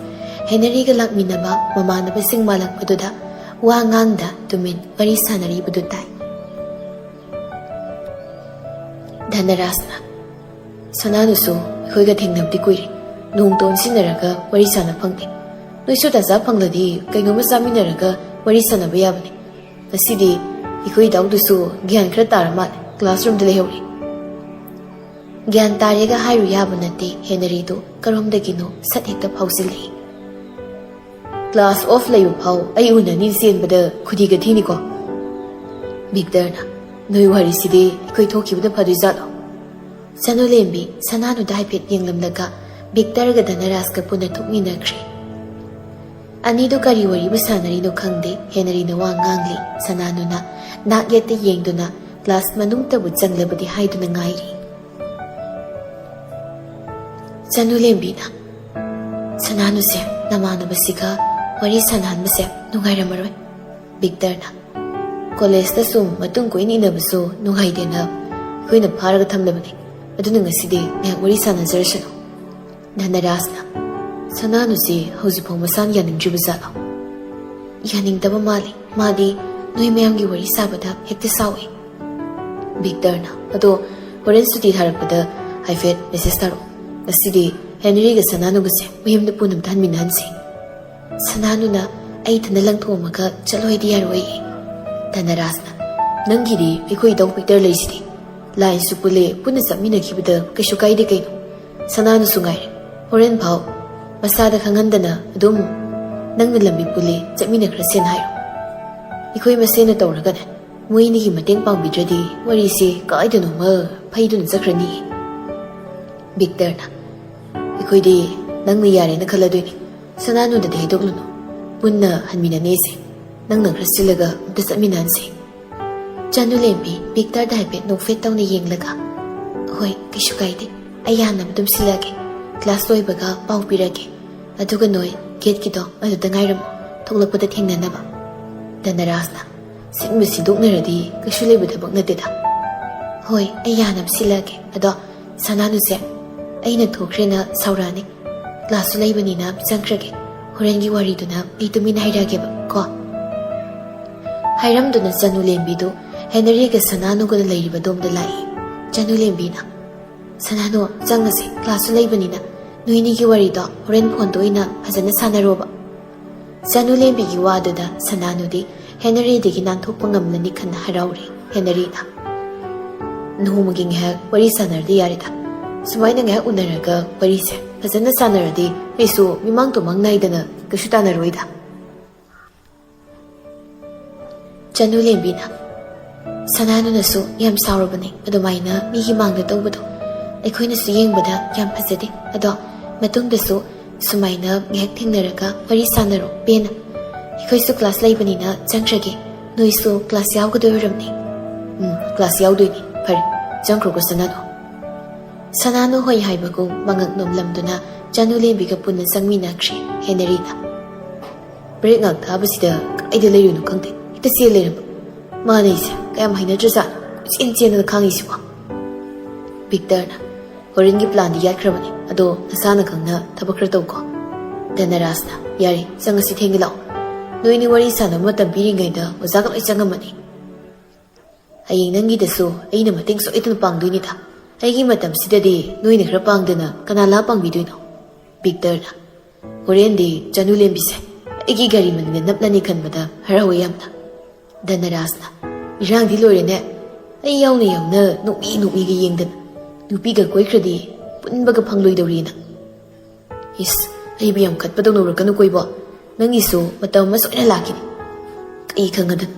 ꯍꯦꯅꯔꯤꯒ ꯂꯥꯛꯃꯤꯟꯅꯕ ꯃꯃꯥꯟꯅꯕꯁꯤꯡ ꯃꯥꯜꯂꯛꯄꯗꯨꯗ ꯋꯥ ꯉꯥꯡꯗ ꯇꯨꯃꯤꯟ ꯋꯥꯔꯤ ꯁꯥꯟꯅꯔꯤꯕꯗꯨ ꯇꯥꯏ꯫ ꯙꯅꯔꯥꯖꯅ, "ꯁꯅꯥꯅꯨꯁꯨ ꯑꯩꯈꯣꯏꯒ ꯊꯦꯡꯅꯕꯗꯤ ꯀꯨꯏꯔꯦ꯫ ꯅꯣꯡꯇ ꯑꯣꯟꯁꯤꯟꯅꯔꯒ ꯋꯥꯔꯤ ꯁꯥꯟꯅ ꯐꯪꯗꯦ꯫ ꯅꯣꯏꯁꯨ ꯇꯥꯟꯖꯥ ꯐꯪꯂꯗꯤ ꯀꯩꯅꯣꯝꯃ ꯆꯥꯃꯤꯟꯅꯔꯒ ꯋꯥꯔꯤ ꯁꯥꯟꯅꯕ ꯌꯥꯕꯅꯤ꯫ ꯉꯁꯤꯗꯤ ꯑꯩꯈꯣꯏ ꯏꯇꯥꯎꯗꯨꯁꯨ ꯒ꯭ꯌꯥꯟ ꯈꯔ ꯇꯥꯔ ꯃꯥꯜꯂꯦ, ꯀ꯭ꯂꯥꯁꯔꯨꯝꯗ ꯂꯩꯍꯧꯔꯤ꯫" ꯒ꯭ꯌꯥꯟ ꯇꯥꯔꯦꯒ ꯍꯥꯏꯔꯨ ꯌꯥꯕ ꯅꯠꯇꯦ, ꯍꯦꯅꯔꯤꯗꯨ ꯀꯔꯣꯝꯗꯒꯤꯅꯣ ꯁꯠ ꯍꯦꯛꯇ ꯐꯥꯎꯖꯤꯜꯂꯛꯏ꯫ "ꯀ꯭ꯂꯥꯁ ꯑꯣꯐ ꯂꯩꯕ ꯐꯥꯎ ꯑꯩ ꯎꯅꯅꯤ ꯆꯦꯟꯕꯗ ꯈꯨꯗꯤꯒ ꯊꯤꯅꯤꯀꯣ꯫" ꯚꯤꯛꯇꯔꯅ, "ꯅꯣꯏ ꯋꯥꯔꯤꯁꯤꯗꯤ ꯑꯩꯈꯣꯏ ꯊꯣꯛꯈꯤꯕꯅ ꯐꯗꯣꯏꯖꯥꯠꯂꯣ?" ꯆꯅꯨꯂꯦꯝꯕꯤ ꯁꯅꯥꯅꯨꯗ ꯍꯥꯏꯐꯦꯠ ꯌꯦꯡꯂꯝꯂꯒ ꯚꯤꯛꯇꯔꯒ ꯙꯅꯔꯥꯖꯀ ꯄꯨꯟꯅ ꯊꯣꯛꯃꯤꯟꯅꯈ꯭ꯔꯦ꯫ ꯑꯅꯤꯗꯨ ꯀꯔꯤ ꯋꯥꯔꯤꯕꯨ ꯁꯥꯟꯅꯔꯤꯅꯣ ꯈꯪꯗꯦ꯫ ꯍꯦꯅꯔꯤꯅ ꯋꯥ ꯉꯥꯡꯂꯤ꯫ ꯁꯅꯥꯅꯨꯅ ꯅꯥꯛ ꯌꯦꯠꯇ ꯌꯦꯡꯗꯨꯅ ꯀ꯭ꯂꯥꯁ ꯃꯅꯨꯡꯗꯕꯨ ꯆꯪꯂꯕꯗꯤ ꯍꯥꯏꯗꯨꯅ ꯉꯥꯏꯔꯤ꯫ ꯆꯅꯨꯂꯦꯝꯕꯤꯅ, "ꯁꯅꯥꯅꯨꯁꯦ ꯅꯃꯥꯟꯅꯕꯁꯤꯒ ꯋꯥꯔꯤ ꯁꯥꯟꯅꯍꯟꯕꯁꯦ ꯅꯨꯡꯉꯥꯏꯔꯝꯃꯔꯣꯏ꯫" ꯚꯤꯛꯇꯔꯅ, "ꯀꯣꯂꯦꯖꯇ ꯁꯨꯝ ꯃꯇꯨꯡ ꯀꯣꯏꯅ ꯏꯟꯅꯕꯁꯨ ꯅꯨꯡꯉꯥꯏꯇꯦꯅ ꯑꯩꯈꯣꯏꯅ ꯐꯥꯔꯒ ꯊꯝꯂꯕꯅꯤ꯫ ꯑꯗꯨꯅ ꯉꯁꯤꯗꯤ ꯉꯥꯏꯍꯥꯛ ꯋꯥꯔꯤ ꯁꯥꯟꯅꯖꯔꯁꯅꯨ꯫" ꯙꯅꯔꯥꯖꯅ, "ꯁꯅꯥꯅꯨꯁꯤ ꯍꯧꯖꯤꯛꯐꯥꯎ ꯃꯁꯥꯅ ꯌꯥꯅꯤꯡꯗ꯭ꯔꯤꯕ ꯖꯥꯠꯂꯣ?" "ꯌꯥꯅꯤꯡꯗꯕ ꯃꯥꯜꯂꯤ꯫ ꯃꯥꯗꯤ ꯅꯣꯏ ꯃꯌꯥꯝꯒꯤ ꯋꯥꯔꯤ ꯁꯥꯕꯗ ꯍꯦꯛꯇ ꯁꯥꯎꯏ꯫" ꯚꯤꯛꯇꯔꯅ, "ꯑꯗꯣ ꯍꯣꯔꯦꯟ ꯁꯨꯇꯤ ꯊꯥꯔꯛꯄꯗ ꯍꯥꯏꯐꯦꯠ ꯃꯦꯁꯦꯖ ꯊꯥꯔꯛꯑꯣ꯫ ꯉꯁꯤꯗꯤ ꯍꯦꯅꯔꯤꯒ ꯁꯅꯥꯅꯨꯒꯁꯦ ꯃꯌꯨꯝꯗ ꯄꯨꯟꯅ ꯑꯝꯇ ꯍꯟꯃꯤꯟꯅꯍꯟꯁꯤ꯫" ꯁꯅꯥꯅꯨꯅ, "ꯑꯩ ꯏꯊꯟꯗ ꯂꯪꯊꯣꯛꯑꯝꯃꯒ ꯆꯠꯂꯣ ꯍꯥꯏꯗꯤ ꯌꯥꯔꯣꯏꯌꯦ꯫" ꯙꯅꯔꯥꯖꯅ, "ꯅꯪꯒꯤꯗꯤ ꯑꯩꯈꯣꯏ ꯏꯇꯥꯎ ꯚꯤꯛꯇꯔ ꯂꯩꯁꯤꯗꯤ꯫ ꯂꯥꯏꯟꯁꯨ ꯄꯨꯜꯂꯦ, ꯄꯨꯟꯅ ꯆꯠꯃꯤꯟꯅꯈꯤꯕꯗ ꯀꯩꯁꯨ ꯀꯥꯏꯗꯦ ꯀꯩꯅꯣ꯫ ꯁꯅꯥꯅꯨꯁꯨ ꯉꯥꯏꯔꯦ꯫ ꯍꯣꯔꯦꯟ ꯐꯥꯎ ꯃꯁꯥꯗ ꯈꯪꯍꯟꯗꯅ ꯑꯗꯨꯝ ꯅꯪꯅ ꯂꯝꯕꯤ ꯄꯨꯜꯂꯤ, ꯆꯠꯃꯤꯟꯅꯈ꯭ꯔꯁꯦꯅ ꯍꯥꯏꯔꯣ꯫ ꯑꯩꯈꯣꯏ ꯃꯁꯦꯟꯅ ꯇꯧꯔꯒꯅꯦ, ꯃꯣꯏ ꯑꯅꯤꯒꯤ ꯃꯇꯦꯡ ꯄꯥꯡꯕꯤꯗ꯭ꯔꯗꯤ ꯋꯥꯔꯤꯁꯦ ꯀꯥꯏꯗꯅꯣꯃ ꯐꯩꯗꯨꯅ ꯆꯠꯈ꯭ꯔꯅꯤ꯫" ꯚꯤꯛꯇꯔꯅ, "ꯑꯩꯈꯣꯏꯗꯤ ꯅꯪꯅ ꯌꯥꯔꯦꯅ ꯈꯜꯂꯗꯣꯏꯅꯤ꯫ ꯁꯅꯥꯅꯨꯗꯗꯤ ꯍꯥꯏꯗꯣꯛꯂꯨꯅꯨ꯫ ꯄꯨꯟꯅ ꯍꯟꯃꯤꯟꯅꯅꯤꯁꯦ꯫ ꯅꯪꯅ ꯈꯔ ꯁꯤꯜꯂꯒ ꯑꯝꯇ ꯆꯠꯃꯤꯟꯅꯍꯟꯁꯦ꯫" ꯆꯅꯨꯂꯦꯝꯕꯤ ꯚꯤꯛꯇꯔꯗ ꯍꯥꯏꯐꯦꯠ ꯅꯣꯛꯐꯦꯠ ꯇꯧꯅ ꯌꯦꯡꯂꯒ, "ꯍꯣꯏ, ꯀꯩꯁꯨ ꯀꯥꯏꯗꯦ꯫ ꯑꯩ ꯌꯥꯅꯕ ꯑꯗꯨꯝ ꯁꯤꯜꯂꯛꯑꯒꯦ꯫ ꯀ꯭ꯂꯥꯁ ꯂꯣꯏꯕꯒ ꯄꯥꯎ ꯄꯤꯔꯒꯦ꯫ ꯑꯗꯨꯒ ꯅꯣꯏ ꯒꯦꯠꯀꯤꯗꯣ ꯑꯗꯨꯗ ꯉꯥꯏꯔꯝꯃꯣ, ꯊꯣꯛꯂꯛꯄꯗ ꯊꯦꯡꯅꯅꯕ꯫" ꯙꯅꯔꯥꯖꯅ, "ꯁꯤꯟꯕ ꯁꯤꯟꯗꯣꯛꯅꯔꯗꯤ ꯀꯩꯁꯨ ꯂꯩꯕ ꯊꯕꯛ ꯅꯠꯇꯦꯗ꯫" "ꯍꯣꯏ, ꯑꯩ ꯌꯥꯅꯕ ꯁꯤꯜꯂꯛꯑꯒꯦ꯫ ꯑꯗꯣ ꯁꯅꯥꯅꯨꯁꯦ, ꯑꯩꯅ ꯊꯣꯛꯈ꯭ꯔꯦꯅ ꯁꯥꯎꯔꯛꯑꯅꯤ꯫ ꯀ꯭ꯂꯥꯁꯁꯨ ꯂꯩꯕꯅꯤꯅ ꯆꯪꯈ꯭ꯔꯒꯦ꯫ ꯍꯣꯔꯦꯟꯒꯤ ꯋꯥꯔꯤꯗꯨꯅ ꯑꯩ ꯇꯨꯃꯤꯟꯅ ꯍꯥꯏꯔꯛꯑꯒꯦꯕ ꯀꯣ꯫" ꯍꯥꯏꯔꯝꯗꯨꯅ ꯆꯅꯨꯂꯦꯝꯕꯤꯗꯨ ꯍꯦꯅꯔꯤꯒ ꯁꯅꯥꯅꯨꯒꯅ ꯂꯩꯔꯤꯕ ꯗꯣꯝꯗ ꯂꯥꯛꯏ꯫ ꯆꯅꯨꯂꯦꯝꯕꯤꯅ, "ꯁꯅꯥꯅꯨ, ꯆꯪꯉꯁꯦ, ꯀ꯭ꯂꯥꯁꯁꯨ ꯂꯩꯕꯅꯤꯅ꯫ ꯅꯣꯏꯅꯤꯒꯤ ꯋꯥꯔꯤꯗꯣ ꯍꯣꯔꯦꯟ ꯐꯣꯟꯗ ꯑꯣꯏꯅ ꯐꯖꯅ ꯁꯥꯟꯅꯔꯣꯕ꯫" ꯆꯅꯨꯂꯦꯝꯕꯤꯒꯤ ꯋꯥꯗꯨꯗ ꯁꯅꯥꯅꯨꯗꯤ ꯍꯦꯅꯔꯤꯗꯒꯤ ꯅꯥꯟꯊꯣꯛꯄ ꯉꯝꯂꯅꯤ ꯈꯟꯅ ꯍꯔꯥꯎꯔꯤ꯫ ꯍꯦꯅꯔꯤꯅ, "ꯅꯣꯡꯃꯒꯤ ꯉꯥꯏꯍꯥꯛ ꯋꯥꯔꯤ ꯁꯥꯟꯅꯔꯗꯤ ꯌꯥꯔꯦꯗ꯫ ꯁꯨꯃꯥꯏꯅ ꯉꯥꯏꯍꯥꯛ ꯎꯅꯔꯒ ꯋꯥꯔꯤꯁꯦ ꯐꯖꯅ ꯁꯥꯟꯅꯔꯗꯤ ꯑꯩꯁꯨ ꯃꯤꯃꯥꯡ ꯇꯨꯃꯥꯡ ꯅꯥꯏꯗꯅ ꯀꯩꯁꯨ ꯇꯥꯟꯅꯔꯣꯏꯗ꯫" ꯆꯅꯨꯂꯦꯝꯕꯤꯅ, "ꯁꯅꯥꯅꯨꯅꯁꯨ ꯌꯥꯝ ꯁꯥꯎꯔꯕꯅꯦ ꯑꯗꯨꯃꯥꯏꯅ ꯃꯤꯒꯤ ꯃꯥꯡꯗ ꯇꯧꯕꯗꯣ꯫ ꯑꯩꯈꯣꯏꯅꯁꯨ ꯌꯦꯡꯕꯗ ꯌꯥꯝ ꯐꯖꯗꯦ꯫ ꯑꯗꯣ ꯃꯇꯨꯡꯗꯁꯨ ꯁꯨꯃꯥꯏꯅ ꯉꯥꯏꯍꯥꯛ ꯊꯦꯡꯅꯔꯒ ꯋꯥꯔꯤ ꯁꯥꯟꯅꯔꯣ ꯄꯦꯟꯅ꯫ ꯑꯩꯈꯣꯏꯁꯨ ꯀ꯭ꯂꯥꯁ ꯂꯩꯕꯅꯤꯅ ꯆꯪꯈ꯭ꯔꯒꯦ꯫ ꯅꯣꯏꯁꯨ ꯀ꯭ꯂꯥꯁ ꯌꯥꯎꯒꯗꯣꯏ ꯑꯣꯏꯔꯝꯅꯤ꯫" "ꯎꯝ, ꯀ꯭ꯂꯥꯁ ꯌꯥꯎꯗꯣꯏꯅꯤ꯫ ꯐꯔꯦ, ꯆꯪꯈ꯭ꯔꯣꯀꯣ ꯁꯅꯥꯅꯨ꯫" ꯁꯅꯥꯅꯨ ꯍꯣꯏ ꯍꯥꯏꯕꯒꯨꯝ ꯃꯉꯛ ꯅꯣꯝꯂꯝꯗꯨꯅ ꯆꯅꯨꯂꯦꯝꯕꯤꯒ ꯄꯨꯟꯅ ꯆꯪꯃꯤꯟꯅꯈ꯭ꯔꯦ ꯍꯦꯅꯔꯤꯅ꯫ "ꯕ꯭ꯔꯦꯛ ꯉꯥꯛ ꯊꯥꯕꯁꯤꯗ ꯀꯥꯏꯗ ꯂꯩꯔꯨꯅꯣ ꯈꯪꯗꯦ, ꯍꯦꯛꯇ ꯆꯦꯟ ꯂꯩꯔꯝꯕ꯫ ꯃꯥꯅ ꯑꯩꯁꯦ ꯀꯌꯥꯝ ꯍꯩꯅꯗ꯭ꯔꯖꯥꯠꯅꯣ, ꯀꯣꯏꯆꯦꯟ ꯆꯦꯟꯗꯅ ꯈꯥꯡꯉꯤꯁꯤꯕꯣ?" ꯚꯤꯛꯇꯔꯅ, "ꯍꯣꯔꯦꯟꯒꯤ ꯄ꯭ꯂꯥꯟꯗꯤ ꯌꯥꯠꯈ꯭ꯔꯕꯅꯦ, ꯑꯗꯣ ꯅꯁꯥꯅ ꯈꯪꯅ ꯊꯕꯛ ꯈꯔ ꯇꯧꯀꯣ꯫" ꯙꯅꯔꯥꯖꯅ, "ꯌꯥꯔꯦ, ꯆꯪꯉꯁꯤ, ꯊꯦꯡꯉꯦ, ꯂꯥꯛꯑꯣ꯫ ꯅꯣꯏꯅꯤ ꯋꯥꯔꯤ ꯁꯥꯟꯅꯕ ꯃꯇꯝ ꯄꯤꯔꯤꯉꯩꯗ ꯑꯣꯖꯥꯒ ꯂꯣꯏ ꯆꯪꯉꯝꯃꯅꯤ꯫" "ꯍꯌꯦꯡ ꯅꯪꯒꯤꯗꯁꯨ ꯑꯩꯅ ꯃꯇꯦꯡ ꯁꯣꯏꯗꯅ ꯄꯥꯡꯗꯣꯏꯅꯤꯗ꯫ ꯑꯩꯒꯤ ꯃꯇꯝꯁꯤꯗꯗꯤ ꯅꯣꯏꯅ ꯈꯔ ꯄꯥꯡꯗꯅ ꯀꯅꯥ ꯂꯥꯛ ꯄꯥꯡꯕꯤꯗꯣꯏꯅꯣ?" ꯕꯤꯛꯇꯔꯅ꯫ "ꯍꯣꯔꯦꯟꯗꯤ ꯆꯅꯨ ꯂꯦꯝꯕꯤꯁꯦ ꯑꯩꯒꯤ ꯒꯥꯔꯤ ꯃꯅꯤꯡꯗ ꯅꯞꯂꯅꯤ ꯈꯟꯕꯗ ꯍꯔꯥꯎꯋꯦ ꯌꯥꯝꯅ꯫" ꯙꯅꯔꯥꯖꯅ꯫ "ꯏꯔꯥꯡꯗꯤ ꯂꯣꯏꯔꯦꯅꯦ꯫ ꯑꯩ ꯌꯥꯎꯅ ꯌꯥꯎꯅ ꯅꯣꯛꯃꯤ ꯅꯣꯛꯃꯤꯒ ꯌꯦꯡꯗꯅ꯫ ꯅꯨꯄꯤꯒ ꯀꯣꯏꯈ꯭ꯔꯗꯤ ꯄꯨꯟꯕꯒ ꯐꯪꯂꯣꯏꯗꯧꯔꯤꯅ꯫" "ꯏꯁ, ꯑꯩꯕꯨ ꯌꯥꯝ ꯈꯠꯄꯗꯧꯅ ꯎꯔꯛꯀꯅꯨꯀꯣ ꯏꯕꯣ꯫ ꯅꯪꯒꯤꯁꯨ ꯃꯇꯝ ꯑꯃ ꯁꯣꯏꯅ ꯂꯥꯛꯈꯤꯅꯤ꯫ ꯀꯩ ꯈꯪꯉꯗꯅ?"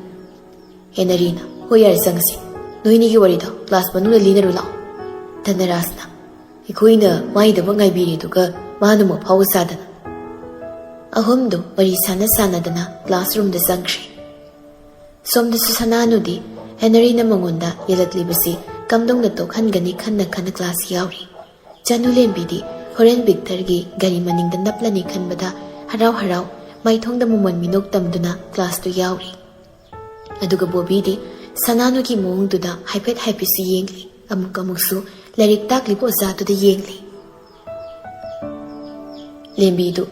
ꯍꯦꯅꯔꯤꯅ꯫ "ꯍꯣꯏ, ꯌꯥꯔꯦ, ꯆꯪꯉꯁꯤ꯫ ꯅꯣꯏꯅꯤꯒꯤ ꯋꯥꯔꯤꯗꯣ ꯀ꯭ꯂꯥꯁ ꯃꯅꯨꯡꯗ ꯂꯤꯅꯔꯨ ꯂꯥꯛꯑꯣ꯫" ꯙꯅꯔꯥꯖꯅ꯫ ꯑꯩꯈꯣꯏꯅ ꯃꯥꯏꯗꯃꯛ ꯉꯥꯏꯕꯤꯔꯦ, ꯑꯗꯨꯒ ꯃꯥꯅ ꯑꯃꯨꯛ ꯐꯥꯎꯕ ꯁꯥꯗꯅ꯫ ꯑꯍꯨꯝꯗꯨ ꯋꯥꯔꯤ ꯁꯥꯟꯅ ꯁꯥꯟꯅꯗꯅ ꯀ꯭ꯂꯥꯁꯔꯨꯝꯗ ꯆꯪꯈ꯭ꯔꯦ꯫ ꯁꯣꯝꯗꯁꯨ ꯁꯅꯥꯅꯨꯗꯤ ꯍꯦꯅꯔꯤꯅ ꯃꯉꯣꯟꯗ ꯌꯦꯜꯂꯛꯂꯤꯕꯁꯤ ꯀꯝꯗꯧꯅ ꯇꯣꯛꯍꯟꯒꯅꯤ ꯈꯟꯅ ꯈꯟꯅ ꯀ꯭ꯂꯥꯁ ꯌꯥꯎꯔꯤ꯫ ꯆꯅꯨ ꯂꯦꯝꯕꯤꯗꯤ ꯍꯣꯔꯦꯟ ꯕꯤꯛꯇꯔꯒꯤ ꯒꯥꯔꯤ ꯃꯅꯤꯡꯗ ꯅꯞꯂꯅꯤ ꯈꯟꯕꯗ ꯍꯔꯥꯎ ꯍꯔꯥꯎ ꯃꯥꯏꯊꯣꯡꯗ ꯃꯃꯣꯟ ꯃꯤꯅꯣꯛ ꯇꯝꯗꯨꯅ ꯀ꯭ꯂꯥꯁꯇꯨ ꯌꯥꯎꯔꯤ꯫ ꯑꯗꯨꯒ ꯕꯣꯕꯤꯗꯤ ꯁꯅꯥꯅꯨꯒꯤ ꯃꯑꯣꯡꯗꯨꯗ ꯍꯥꯏꯐꯦꯠ ꯍꯥꯏꯐꯦꯠꯁꯨ ꯌꯦꯡꯂꯤ, ꯑꯃꯨꯛ ꯑꯃꯨꯛꯁꯨ ꯂꯥꯏꯔꯤꯛ ꯇꯥꯛꯂꯤꯕ ꯑꯣꯖꯥꯗꯨꯗ ꯌꯦꯡꯂꯤ꯫ ꯂꯦꯝꯕꯤꯗꯨ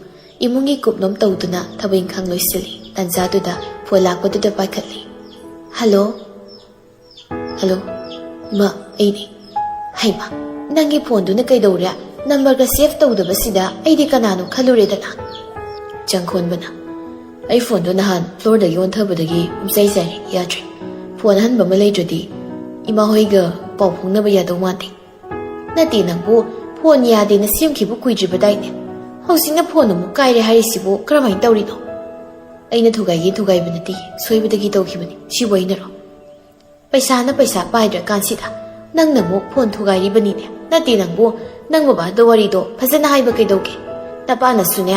ꯏꯃꯨꯡꯒꯤ ꯀꯨꯞꯂꯣꯝ ꯇꯧꯗꯨꯅ ꯊꯕꯛ ꯏꯪꯈꯥꯡ ꯂꯣꯏꯁꯤꯜꯂꯤ꯫ ꯇꯟꯖꯥꯗꯨꯗ ꯐꯣꯟ ꯂꯥꯛꯄꯗꯨꯗ ꯄꯥꯏꯈꯠꯂꯤ꯫ "ꯍꯜꯂꯣ?" "ꯍꯜꯂꯣ, ꯏꯃꯥ, ꯑꯩꯅꯦ꯫" "ꯍꯩꯃꯥ, ꯅꯪꯒꯤ ꯐꯣꯟꯗꯨꯅ ꯀꯩꯗꯧꯔꯦ? ꯅꯝꯕꯔꯒ ꯁꯦꯚ ꯇꯧꯗꯕꯁꯤꯗ ꯑꯩꯗꯤ ꯀꯅꯥꯅꯣ ꯈꯜꯂꯨꯔꯦꯗꯅ꯫" ꯆꯪꯈꯣꯟꯕꯅ꯫ "ꯑꯩ ꯐꯣꯟꯗꯣ ꯅꯍꯥꯟ ꯐ꯭ꯂꯣꯔꯗꯒꯤ ꯑꯣꯟꯊꯕꯗꯒꯤ ꯄꯨꯝꯆꯥꯏ ꯆꯥꯏꯔꯦ, ꯌꯥꯗ꯭ꯔꯦ꯫ ꯐꯣꯟ ꯑꯍꯟꯕ ꯑꯃ ꯂꯩꯗ꯭ꯔꯗꯤ ꯏꯃꯥ ꯍꯣꯏꯒ ꯄꯥꯎ ꯐꯥꯎꯅꯕ ꯌꯥꯗꯧ ꯃꯥꯟꯗꯦ꯫" "ꯅꯠꯇꯦ ꯅꯪꯕꯨ, ꯐꯣꯟ ꯌꯥꯗꯦꯅ ꯁꯦꯝꯈꯤꯕ ꯀꯨꯏꯗ꯭ꯔꯤꯕꯗꯥꯏꯅꯦ? ꯍꯧꯖꯤꯛꯅ ꯐꯣꯟ ꯑꯃꯨꯛ ꯀꯥꯏꯔꯦ ꯍꯥꯏꯔꯤꯁꯤꯕꯨ ꯀꯔꯝꯍꯥꯏꯅ ꯇꯧꯔꯤꯅꯣ?" "ꯑꯩꯅ ꯊꯨꯒꯥꯏꯒꯦ ꯊꯨꯒꯥꯏꯕ ꯅꯠꯇꯦ, ꯁꯣꯏꯕꯗꯒꯤ ꯇꯧꯈꯤꯕꯅꯤ꯫ ꯁꯤꯕꯨ ꯑꯩꯅꯔꯣ?" "ꯄꯩꯁꯥꯅ ꯄꯩꯁꯥ ꯄꯥꯏꯗ꯭ꯔꯀꯥꯟꯁꯤꯗ ꯅꯪꯅ ꯑꯃꯨꯛ ꯐꯣꯟ ꯊꯨꯒꯥꯏꯔꯤꯕꯅꯤꯅꯦ꯫ ꯅꯠꯇꯦ ꯅꯪꯕꯨ, ꯅꯪ ꯕꯕꯥꯗ ꯋꯥꯔꯤꯗꯣ ꯐꯖꯅ ꯍꯥꯏꯕ ꯀꯩꯗꯧꯒꯦ? ꯅꯄꯥꯅꯁꯨꯅꯦ,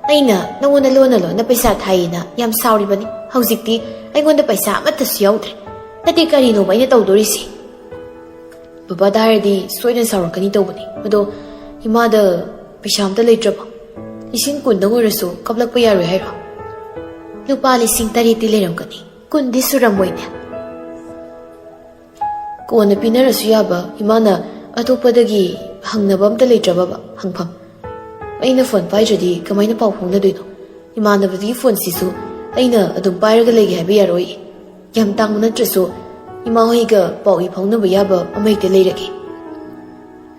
ꯑꯩꯅ ꯅꯪꯉꯣꯟꯗ ꯂꯣꯟꯅ ꯂꯣꯟꯅ ꯄꯩꯁꯥ ꯊꯥꯏꯌꯦꯅ ꯌꯥꯝ ꯁꯥꯎꯔꯤꯕꯅꯤ꯫ ꯍꯧꯖꯤꯛꯇꯤ ꯑꯩꯉꯣꯟꯗ ꯄꯩꯁꯥ ꯑꯃꯠꯇꯁꯨ ꯌꯥꯎꯗ꯭ꯔꯦ꯫ ꯅꯠꯇꯦ, ꯀꯔꯤꯅꯣꯕ ꯑꯩꯅ ꯇꯧꯗꯣꯔꯤꯁꯤ?" "ꯕꯕꯥꯗ ꯍꯥꯏꯔꯗꯤ ꯁꯣꯏꯗꯅ ꯁꯥꯎꯔꯛꯀꯅꯤ ꯇꯧꯕꯅꯤ꯫ ꯑꯗꯣ ꯏꯃꯥꯗ ꯄꯩꯁꯥ ꯑꯝꯇ ꯂꯩꯇ꯭ꯔꯕꯣ? ꯂꯤꯁꯤꯡ ꯀꯨꯟꯗꯪ ꯑꯣꯏꯔꯁꯨ ꯀꯥꯞꯂꯛꯄ ꯌꯥꯔꯣꯏ ꯍꯥꯏꯔꯣ?" "ꯂꯨꯄꯥ ꯂꯤꯁꯤꯡ ꯇꯔꯦꯠꯇꯤ ꯂꯩꯔꯝꯒꯅꯤ, ꯀꯨꯟꯗꯤ ꯁꯨꯔꯝꯃꯣꯏꯅꯦ꯫" "ꯀꯣꯟꯅ ꯄꯤꯅꯔꯁꯨ ꯌꯥꯕ, ꯏꯃꯥꯅ ꯑꯇꯣꯞꯄꯗꯒꯤ ꯍꯪꯅꯕ ꯑꯝꯇ ꯂꯩꯇ꯭ꯔꯕꯕ ꯍꯪꯐꯝ? ꯑꯩꯅ ꯐꯣꯟ ꯄꯥꯏꯗ꯭ꯔꯗꯤ ꯀꯃꯥꯏꯅ ꯄꯥꯎ ꯐꯥꯎꯅꯗꯣꯏꯅꯣ? ꯏꯃꯥꯟꯅꯕꯗꯨꯒꯤ ꯐꯣꯟꯁꯤꯁꯨ ꯑꯩꯅ ꯑꯗꯨꯝ ꯄꯥꯏꯔꯒ ꯂꯩꯒꯦ ꯍꯥꯏꯕ ꯌꯥꯔꯣꯏ꯫ ꯌꯥꯝ ꯇꯥꯡꯕ ꯅꯠꯇ꯭ꯔꯁꯨ ꯏꯃꯥ ꯍꯣꯏꯒ ꯄꯥꯎ ꯏ ꯐꯥꯎꯅꯕ ꯌꯥꯕ ꯑꯃ ꯍꯦꯛꯇ ꯂꯩꯔꯒꯦ꯫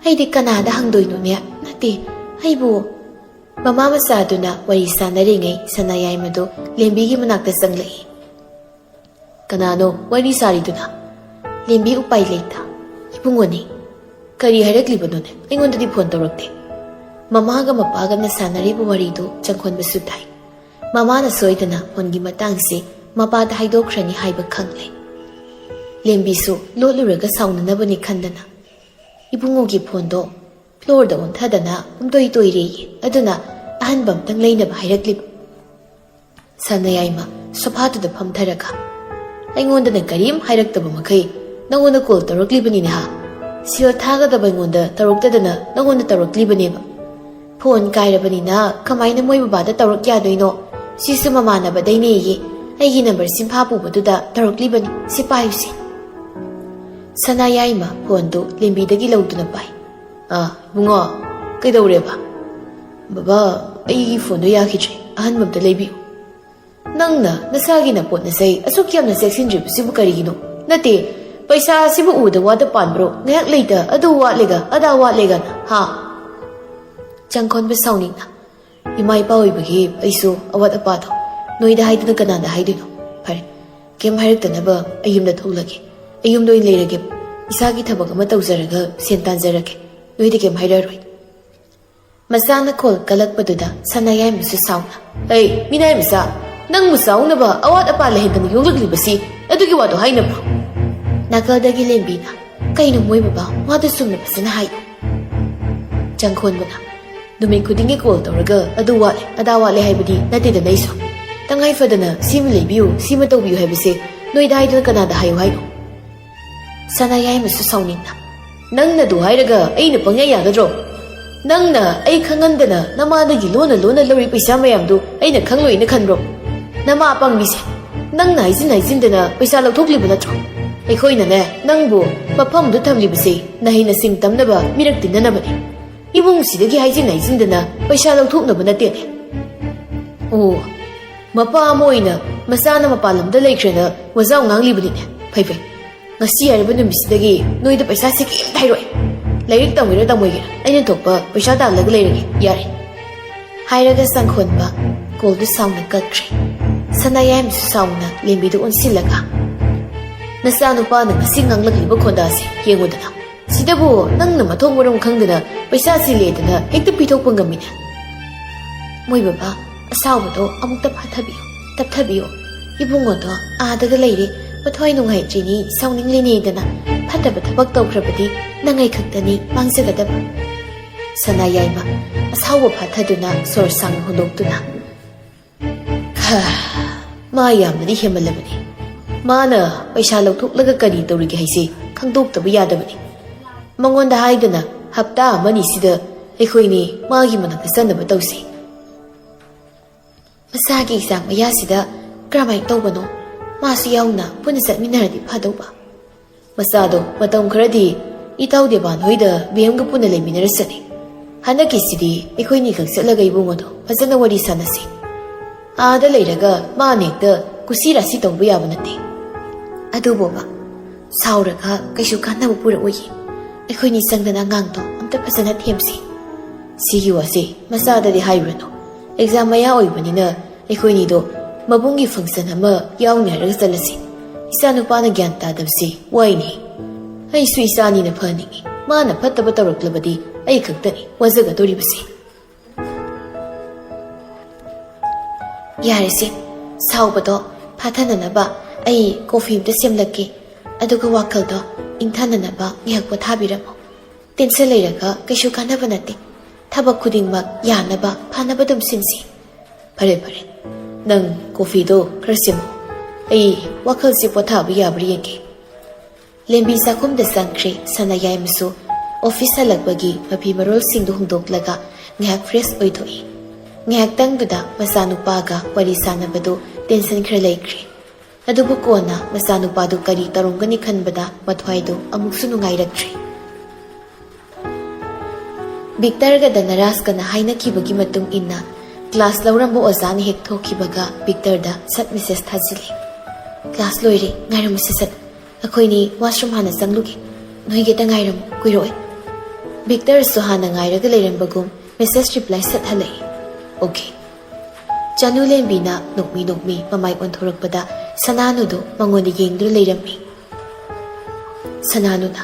ꯑꯩꯗꯤ ꯀꯅꯥꯗ ꯍꯪꯗꯣꯏꯅꯣꯅꯦ? ꯅꯠꯇꯦ, ꯑꯩꯕꯨ꯫ ꯃꯃꯥ ꯃꯆꯥꯗꯨꯅ ꯋꯥꯔꯤ ꯁꯥꯟꯅꯔꯤꯉꯩ ꯁꯅꯥꯌꯥꯏꯃꯗꯨ ꯂꯦꯝꯕꯤꯒꯤ ꯃꯅꯥꯛꯇ ꯆꯪꯂꯛꯏ꯫ "ꯀꯅꯥꯅꯣ ꯋꯥꯔꯤ ꯁꯥꯔꯤꯗꯨꯅ?" ꯂꯦꯝꯕꯤ ꯎꯄꯥꯏ ꯂꯩꯇ, "ꯏꯕꯨꯡꯉꯣꯅꯤ꯫" "ꯀꯔꯤ ꯍꯥꯏꯔꯛꯂꯤꯕꯅꯣꯅꯦ? ꯑꯩꯉꯣꯟꯗꯗꯤ ꯐꯣꯟ ꯇꯧꯔꯛꯇꯦ꯫" ꯃꯃꯥꯒ ꯃꯄꯥꯒꯅ ꯁꯥꯟꯅꯔꯤꯕ ꯋꯥꯔꯤꯗꯨ ꯆꯪꯈꯣꯟꯕꯁꯨ ꯇꯥꯏ꯫ ꯃꯃꯥꯅ ꯁꯣꯏꯗꯅ ꯐꯣꯟꯒꯤ ꯃꯇꯥꯡꯁꯤ ꯃꯄꯥꯗ ꯍꯥꯏꯗꯣꯛꯈ꯭ꯔꯅꯤ ꯍꯥꯏꯕ ꯈꯪꯂꯦ꯫ ꯂꯦꯝꯕꯤꯁꯨ ꯂꯣꯠꯂꯨꯔꯒ ꯁꯥꯎꯅꯅꯕꯅꯤ ꯈꯟꯗꯅ ꯏꯕꯨꯡꯉꯣꯒꯤ ꯐꯣꯟꯗꯣ ꯐ꯭ꯂꯣꯔꯗ ꯑꯣꯟꯊꯗꯅ ꯄꯨꯝꯇꯣꯏ ꯇꯣꯏꯔꯦꯌꯦ꯫ ꯑꯗꯨꯅ ꯑꯍꯟꯕ ꯑꯝꯇꯪ ꯂꯩꯅꯕ ꯍꯥꯏꯔꯛꯂꯤꯕ꯫ ꯁꯅꯥꯌꯥꯏꯃ ꯁꯣꯐꯥꯗꯨꯗ ꯐꯝꯊꯔꯒ, "ꯑꯩꯉꯣꯟꯗꯅ ꯀꯔꯤꯝ ꯍꯥꯏꯔꯛꯇꯕ ꯃꯈꯩ ꯅꯉꯣꯟꯗ ꯀꯣꯜ ꯇꯧꯔꯛꯂꯤꯕꯅꯤꯅꯦ ꯍꯥ? ꯁꯦꯜ ꯊꯥꯒꯗꯕ ꯑꯩꯉꯣꯟꯗ ꯇꯧꯔꯛꯇꯗꯅ ꯅꯉꯣꯟꯗ ꯇꯧꯔꯛꯂꯤꯕꯅꯦꯕ꯫ ꯐꯣꯟ ꯀꯥꯏꯔꯕꯅꯤꯅ ꯀꯃꯥꯏꯅ ꯃꯣꯏ ꯕꯕꯥꯗ ꯇꯧꯔꯛ ꯌꯥꯗꯣꯏꯅꯣ? ꯁꯤꯁꯨ ꯃꯃꯥꯟꯅꯕꯗꯩꯅꯦꯌꯦ꯫ ꯑꯩꯒꯤ ꯅꯝꯕꯔ ꯁꯤꯟꯐꯥ ꯄꯨꯕꯗꯨꯗ ꯇꯧꯔꯛꯂꯤꯕꯅꯤ꯫ ꯁꯤ ꯄꯥꯏꯌꯨꯁꯦ꯫" ꯁꯅꯥꯌꯥꯏꯃ ꯐꯣꯟꯗꯨ ꯂꯦꯝꯕꯤꯗꯒꯤ ꯂꯧꯗꯨꯅ ꯄꯥꯏ꯫ "ꯑꯥ, ꯏꯕꯨꯡꯉꯣ, ꯀꯩꯗꯧꯔꯦꯕ?" "ꯕꯕꯥ, ꯑꯩꯒꯤ ꯐꯣꯟꯗꯣ ꯌꯥꯈꯤꯗ꯭ꯔꯦ꯫ ꯑꯍꯟꯕ ꯑꯝꯇ ꯂꯩꯕꯤꯌꯨ꯫" "ꯅꯪꯅ ꯅꯁꯥꯒꯤ ꯅꯄꯣꯠ ꯅꯁꯩ ꯑꯁꯨꯛ ꯌꯥꯝꯅ ꯆꯦꯛꯁꯤꯟꯗ꯭ꯔꯤꯕꯁꯤꯕꯨ ꯀꯔꯤꯒꯤꯅꯣ? ꯅꯠꯇꯦ, ꯄꯩꯁꯥꯁꯤꯕꯨ ꯎꯗ ꯋꯥꯗ ꯄꯥꯟꯕ꯭ꯔꯣ? ꯉꯥꯏꯍꯥꯛ ꯂꯩꯇ ꯑꯗꯨ ꯋꯥꯠꯂꯦꯒ, ꯑꯗꯥ ꯋꯥꯠꯂꯦꯒꯅ, ꯍꯥ?" ꯆꯪꯈꯣꯟꯕ ꯁꯥꯎꯅꯤꯡꯅ, "ꯏꯃꯥ ꯏꯄꯥ ꯑꯣꯏꯕꯒꯤ ꯑꯩꯁꯨ ꯑꯋꯥꯠ ꯑꯄꯥꯗꯣ ꯅꯣꯏꯗ ꯍꯥꯏꯗꯅ ꯀꯅꯥꯗ ꯍꯥꯏꯗꯣꯏꯅꯣ? ꯐꯔꯦ, ꯀꯩꯝ ꯍꯥꯏꯔꯛꯇꯅꯕ ꯑꯩ ꯌꯨꯝꯗ ꯊꯣꯛꯂꯒꯦ꯫ ꯑꯩ ꯌꯨꯝꯗ ꯑꯣꯏꯅ ꯂꯩꯔꯒꯦ꯫ ꯏꯁꯥꯒꯤ ꯊꯕꯛ ꯑꯃ ꯇꯧꯖꯔꯒ ꯁꯦꯟ ꯇꯥꯟꯖꯔꯒꯦ꯫ ꯅꯣꯏꯗ ꯀꯩꯝ ꯍꯥꯏꯔꯛꯑꯔꯣꯏ꯫" ꯃꯆꯥꯅ ꯀꯣꯜ ꯀꯜꯂꯛꯄꯗꯨꯗ ꯁꯅꯥꯌꯥꯏꯃꯁꯨ ꯁꯥꯎꯅ, "ꯑꯩ ꯃꯤꯅꯥꯏ ꯃꯆꯥ, ꯅꯪꯕꯨ ꯆꯥꯎꯅꯕ ꯑꯋꯥꯠ ꯑꯄꯥ ꯂꯩꯍꯟꯗꯅ ꯌꯣꯛꯂꯛꯂꯤꯕꯁꯤ ꯑꯗꯨꯒꯤ ꯋꯥꯗꯣ ꯍꯥꯏꯅꯕ꯭ꯔꯣ?" ꯅꯥꯀꯜꯗꯒꯤ ꯂꯦꯝꯕꯤꯅ, "ꯀꯩꯅꯣ ꯃꯣꯏ ꯕꯕꯥ, ꯋꯥꯗꯨ ꯆꯨꯝꯅ ꯐꯖꯅ ꯍꯥꯏꯌꯨ꯫" ꯆꯪꯈꯣꯟꯕꯅ, "ꯅꯨꯃꯤꯠ ꯈꯨꯗꯤꯡꯒꯤ ꯀꯣꯜ ꯇꯧꯔꯒ ꯑꯗꯨ ꯋꯥꯠꯂꯦ, ꯑꯗꯥ ꯋꯥꯠꯂꯦ ꯍꯥꯏꯕꯗꯤ ꯅꯠꯇꯦꯗꯅ ꯑꯩꯁꯨ꯫ ꯇꯉꯥꯏ ꯐꯗꯅ ꯁꯤꯃ ꯂꯩꯕꯤꯌꯨ, ꯁꯤꯃ ꯇꯧꯕꯤꯌꯨ ꯍꯥꯏꯕꯁꯦ ꯅꯣꯏꯗ ꯍꯥꯏꯗꯨꯅ ꯀꯅꯥꯗ ꯍꯥꯏꯌꯨ ꯍꯥꯏꯅꯣ?" ꯁꯅꯥꯌꯥꯏꯃꯁꯨ ꯁꯥꯎꯅꯤꯡꯅ, "ꯅꯪꯅ ꯑꯗꯨ ꯍꯥꯏꯔꯒ ꯑꯩꯅ ꯄꯪꯌꯥ ꯌꯥꯒꯗ꯭ꯔꯣ? ꯅꯪꯅ ꯑꯩ ꯈꯪꯍꯟꯗꯅ ꯅꯃꯥꯗꯒꯤ ꯂꯣꯟꯅ ꯂꯣꯟꯅ ꯂꯧꯔꯤ ꯄꯩꯁꯥ ꯃꯌꯥꯝꯗꯨ ꯑꯩꯅ ꯈꯪꯂꯣꯏꯅ ꯈꯟꯕ꯭ꯔꯣ? ꯅꯃꯥ ꯑꯄꯪꯕꯤꯁꯦ, ꯅꯪꯅ ꯍꯥꯏꯖꯤꯟ ꯍꯥꯏꯖꯤꯟꯗꯅ ꯄꯩꯁꯥ ꯂꯧꯊꯣꯛꯂꯤꯕ ꯅꯠꯇ꯭ꯔꯣ? ꯑꯩꯈꯣꯏꯅ ꯅꯪꯕꯨ ꯃꯐꯝꯗꯨ ꯊꯝꯂꯤꯕꯁꯦ ꯅꯍꯩ ꯅꯁꯤꯡ ꯇꯝꯅꯕ, ꯃꯤꯔꯛ ꯇꯤꯟꯅꯅꯕꯅꯤ꯫ ꯏꯃꯨꯡꯁꯤꯗꯒꯤ ꯍꯥꯏꯖꯤꯟ ꯍꯥꯏꯖꯤꯟꯗꯅ ꯄꯩꯁꯥ ꯂꯧꯊꯣꯛꯅꯕ ꯅꯠꯇꯦꯅꯦ꯫" "ꯑꯣ, ꯃꯄꯥ ꯑꯃ ꯑꯣꯏꯅ ꯃꯆꯥꯅ ꯃꯄꯥꯟ ꯂꯝꯗ ꯂꯩꯈ꯭ꯔꯦꯅ ꯋꯥꯖꯥꯎ ꯉꯥꯡꯂꯤꯕꯅꯤꯅꯦ꯫ ꯐꯩ ꯐꯩ, "ꯉꯁꯤ ꯍꯥꯏꯔꯤꯕ ꯅꯨꯃꯤꯠꯁꯤꯗꯒꯤ ꯅꯣꯏꯗ ꯄꯩꯁꯥꯁꯦ ꯀꯩꯝꯇ ꯍꯥꯏꯔꯣꯏ꯫ ꯂꯥꯏꯔꯤꯛ ꯇꯝꯒꯦꯔꯥ ꯇꯝꯃꯣꯏꯒꯦꯔꯥ ꯑꯩꯅ ꯊꯣꯛꯄ ꯄꯩꯁꯥ ꯇꯥꯜꯂꯒ ꯂꯩꯔꯒꯦ, ꯌꯥꯔꯦ?" ꯍꯥꯏꯔꯒ ꯁꯪꯈꯣꯟꯕ ꯀꯣꯜꯗꯨ ꯁꯥꯎꯅ ꯀꯛꯈ꯭ꯔꯦ꯫ ꯁꯅꯥꯌꯥꯏꯃꯁꯨ ꯁꯥꯎꯅ ꯂꯦꯝꯕꯤꯗꯨ ꯑꯣꯟꯁꯤꯜꯂꯒ, "ꯅꯆꯥꯅꯨꯄꯥꯅ ꯉꯁꯤ ꯉꯥꯡꯂꯛꯂꯤꯕ ꯈꯣꯟꯗꯥꯁꯦ ꯌꯦꯡꯉꯨꯗꯅ꯫ ꯁꯤꯗꯕꯨ ꯅꯪꯅ ꯃꯊꯣꯡ ꯃꯔꯝ ꯈꯪꯗꯅ ꯄꯩꯁꯥ ꯆꯤꯜꯂꯦꯗꯅ ꯍꯦꯛꯇ ꯄꯤꯊꯣꯛꯄ ꯉꯝꯃꯤꯅꯦ꯫ ꯃꯣꯏ ꯕꯕꯥ, ꯑꯁꯥꯎꯕꯗꯣ ꯑꯃꯨꯛꯇ ꯐꯥꯊꯕꯤꯌꯨ, ꯇꯞꯊꯕꯤꯌꯨ꯫ ꯏꯕꯨꯡꯉꯣꯗꯣ ꯑꯥꯗꯒ ꯂꯩꯔꯦ, ꯃꯊ꯭ꯋꯥꯏ ꯅꯨꯡꯉꯥꯏꯇ꯭ꯔꯤꯅꯤ, ꯁꯥꯎꯅꯤꯡꯂꯤꯅꯤꯗꯅ ꯐꯠꯇꯕ ꯊꯕꯛ ꯇꯧꯈ꯭ꯔꯕꯗꯤ ꯅꯪ ꯑꯩ ꯈꯛꯇꯅꯤ ꯃꯥꯡꯖꯒꯗꯕ꯫" ꯁꯅꯥꯌꯥꯏꯃ ꯑꯁꯥꯎꯕ ꯐꯥꯊꯗꯨꯅ ꯁꯣꯔ ꯁꯥꯡꯅ ꯍꯣꯟꯗꯣꯛꯇꯨꯅ, "ꯈꯥ, ꯃꯥ ꯌꯥꯝꯅꯗꯤ ꯍꯦꯟꯃꯜꯂꯕꯅꯤ꯫ ꯃꯥꯅ ꯄꯩꯁꯥ ꯂꯧꯊꯣꯛꯂꯒ ꯀꯔꯤ ꯇꯧꯔꯤꯒꯦ ꯍꯥꯏꯁꯦ ꯈꯪꯗꯣꯛꯇꯕ ꯌꯥꯗꯕꯅꯤ꯫ ꯃꯉꯣꯟꯗ ꯍꯥꯏꯗꯅ ꯍꯞꯇꯥ ꯑꯃꯅꯤꯁꯤꯗ ꯑꯩꯈꯣꯏꯅꯤ ꯃꯥꯒꯤ ꯃꯅꯥꯛꯇ ꯆꯠꯅꯕ ꯇꯧꯁꯤ꯫ ꯃꯆꯥꯒꯤ ꯑꯦꯛꯖꯥꯝ ꯃꯌꯥꯁꯤꯗ ꯀꯔꯝꯍꯥꯏꯅ ꯇꯧꯕꯅꯣ? ꯃꯥꯁꯨ ꯌꯥꯎꯅ ꯄꯨꯟꯅ ꯆꯠꯃꯤꯟꯅꯔꯗꯤ ꯐꯗꯧꯕ꯫ ꯃꯆꯥꯗꯣ ꯃꯇꯝ ꯈꯔꯗꯤ ꯏꯇꯥꯎ ꯗꯦꯕꯥꯟ ꯍꯣꯏꯗ ꯕꯦꯝꯒ ꯄꯨꯟꯅ ꯂꯩꯃꯤꯟꯅꯔꯁꯅꯤ꯫ ꯍꯟꯗꯛꯀꯤꯁꯤꯗꯤ ꯑꯩꯈꯣꯏꯅꯤꯈꯛ ꯆꯠꯂꯒ ꯏꯕꯨꯡꯉꯣꯗꯣ ꯐꯖꯅ ꯋꯥꯔꯤ ꯁꯥꯟꯅꯁꯤ꯫ ꯑꯥꯗ ꯂꯩꯔꯒ ꯃꯥꯅ ꯍꯦꯛꯇ ꯀꯨꯁꯤ ꯔꯥꯁꯤ ꯇꯧꯕ ꯌꯥꯕ ꯅꯠꯇꯦ꯫" "ꯑꯗꯨꯕꯨꯕ, ꯁꯥꯎꯔꯒ ꯀꯩꯁꯨ ꯀꯥꯟꯅꯕ ꯄꯨꯔꯛꯑꯣꯏꯌꯦ꯫ ꯑꯩꯈꯣꯏꯅꯤ ꯆꯪꯗꯅ ꯑꯉꯥꯡꯗꯣ ꯑꯝꯇ ꯐꯖꯅ ꯊꯦꯝꯁꯤ꯫" "ꯁꯤꯒꯤ ꯋꯥꯁꯦ ꯃꯆꯥꯗꯗꯤ ꯍꯥꯏꯔꯨꯔꯅꯨ꯫ ꯑꯦꯛꯖꯥꯝ ꯃꯌꯥ ꯑꯣꯏꯕꯅꯤꯅ ꯑꯩꯈꯣꯏꯅꯤꯗꯣ ꯃꯕꯨꯡꯒꯤ ꯐꯪꯁꯟ ꯑꯃ ꯌꯥꯎꯅꯤ ꯍꯥꯏꯔꯒ ꯆꯠꯂꯁꯤ꯫ ꯏꯆꯥꯅꯨꯄꯥꯅ ꯒ꯭ꯌꯥꯟ ꯇꯥꯗꯕꯁꯤ ꯋꯥꯏꯅꯦ꯫ ꯑꯩꯁꯨ ꯏꯆꯥꯅꯤꯅ ꯐꯍꯟꯅꯤꯡꯉꯤ꯫ ꯃꯥꯅ ꯐꯠꯇꯕ ꯇꯧꯔꯛꯂꯕꯗꯤ ꯑꯩ ꯈꯛꯇꯅꯤ ꯋꯥꯖꯒꯗꯧꯔꯤꯕꯁꯦ꯫" "ꯌꯥꯔꯦꯁꯦ, ꯁꯥꯎꯕꯗꯣ ꯐꯥꯊꯅꯅꯕ ꯑꯩ ꯀꯣꯐꯤ ꯑꯝꯇ ꯁꯦꯝꯂꯛꯀꯦ꯫ ꯑꯗꯨꯒ ꯋꯥꯈꯜꯗꯣ ꯏꯪꯊꯅꯅꯕ ꯉꯥꯏꯍꯥꯛ ꯄꯣꯊꯥꯕꯤꯔꯝꯃꯣ꯫ ꯇꯦꯟꯁꯟ ꯂꯩꯔꯒ ꯀꯩꯁꯨ ꯀꯥꯟꯅꯕ ꯅꯠꯇꯦ꯫ ꯊꯕꯛ ꯈꯨꯗꯤꯡꯃꯛ ꯌꯥꯅꯕ ꯐꯅꯕ ꯑꯗꯨꯝ ꯁꯤꯟꯁꯤ꯫" "ꯐꯔꯦ, ꯐꯔꯦ꯫ ꯅꯪ ꯀꯣꯐꯤꯗꯣ ꯈꯔ ꯁꯦꯝꯃꯣ꯫ ꯑꯩ ꯋꯥꯈꯜꯁꯦ ꯄꯣꯊꯥꯕ ꯌꯥꯕ꯭ꯔꯥ ꯌꯦꯡꯒꯦ꯫" ꯂꯦꯝꯕꯤ ꯆꯥꯛꯈꯨꯝꯗ ꯆꯪꯈ꯭ꯔꯦ꯫ ꯁꯅꯥꯌꯥꯏꯃꯁꯨ ꯑꯣꯐꯤꯁ ꯍꯜꯂꯛꯄꯒꯤ ꯃꯐꯤ ꯃꯔꯣꯜꯁꯤꯡꯗꯨ ꯍꯣꯡꯗꯣꯛꯂꯒ ꯉꯥꯏꯍꯥꯛ ꯐ꯭ꯔꯦꯁ ꯑꯣꯏꯊꯣꯛꯏ꯫ ꯉꯥꯏꯍꯥꯛꯇꯪꯗꯨꯗ ꯃꯆꯥꯅꯨꯄꯥꯒ ꯋꯥꯔꯤ ꯁꯥꯟꯅꯕꯗꯨ ꯇꯦꯟꯁꯟ ꯈꯔ ꯂꯩꯈ꯭ꯔꯦ꯫ ꯑꯗꯨꯕꯨ ꯀꯣꯟꯅ ꯃꯆꯥꯅꯨꯄꯥꯗꯨ ꯀꯔꯤ ꯇꯧꯔꯝꯒꯅꯤ ꯈꯟꯕꯗ ꯃꯊ꯭ꯋꯥꯏꯗꯨ ꯑꯃꯨꯛꯁꯨ ꯅꯨꯡꯉꯥꯏꯔꯛꯇ꯭ꯔꯦ꯫ ꯕꯤꯛꯇꯔꯒ ꯙꯅꯔꯥꯖꯀꯅ ꯍꯥꯏꯅꯈꯤꯕꯒꯤ ꯃꯇꯨꯡ ꯏꯟꯅ ꯀ꯭ꯂꯥꯁ ꯂꯧꯔꯝꯕ ꯑꯣꯖꯥꯅ ꯍꯦꯛ ꯊꯣꯛꯈꯤꯕꯒ ꯕꯤꯛꯇꯔꯗ ꯁꯠ ꯃꯦꯁꯦꯖ ꯊꯥꯖꯤꯜꯂꯤ꯫ "ꯀ꯭ꯂꯥꯁ ꯂꯣꯏꯔꯦ, ꯉꯥꯏꯔꯝꯃꯨꯁꯦ ꯁꯠ꯫ ꯑꯩꯈꯣꯏꯅꯤ ꯋꯥꯁꯔꯨꯝ ꯍꯥꯟꯅ ꯆꯪꯂꯨꯒꯦ꯫ ꯅꯣꯏ ꯒꯦꯠꯇ ꯉꯥꯏꯔꯝꯃꯨ, ꯀꯨꯏꯔꯛꯑꯣꯏ꯫ ꯚꯤꯛꯇꯔꯁꯨ ꯍꯥꯟꯅ ꯉꯥꯏꯔꯒ ꯂꯩꯔꯝꯕꯒꯨꯝ ꯃꯦꯁꯦꯖ ꯔꯤꯄ꯭ꯂꯥꯏ ꯁꯠ ꯍꯜꯂꯛꯏ꯫ "ꯑꯣꯀꯦ꯫" ꯆꯅꯨ ꯂꯦꯝꯕꯤꯅ ꯅꯣꯛꯃꯤ ꯅꯣꯛꯃꯤ ꯃꯃꯥꯏ ꯑꯣꯟꯊꯣꯔꯛꯄꯗ ꯁꯅꯥꯅꯨꯗꯨ ꯃꯉꯣꯟꯗ ꯌꯦꯡꯗꯨꯅ ꯂꯩꯔꯝꯃꯤ꯫ ꯁꯅꯥꯅꯨꯅ,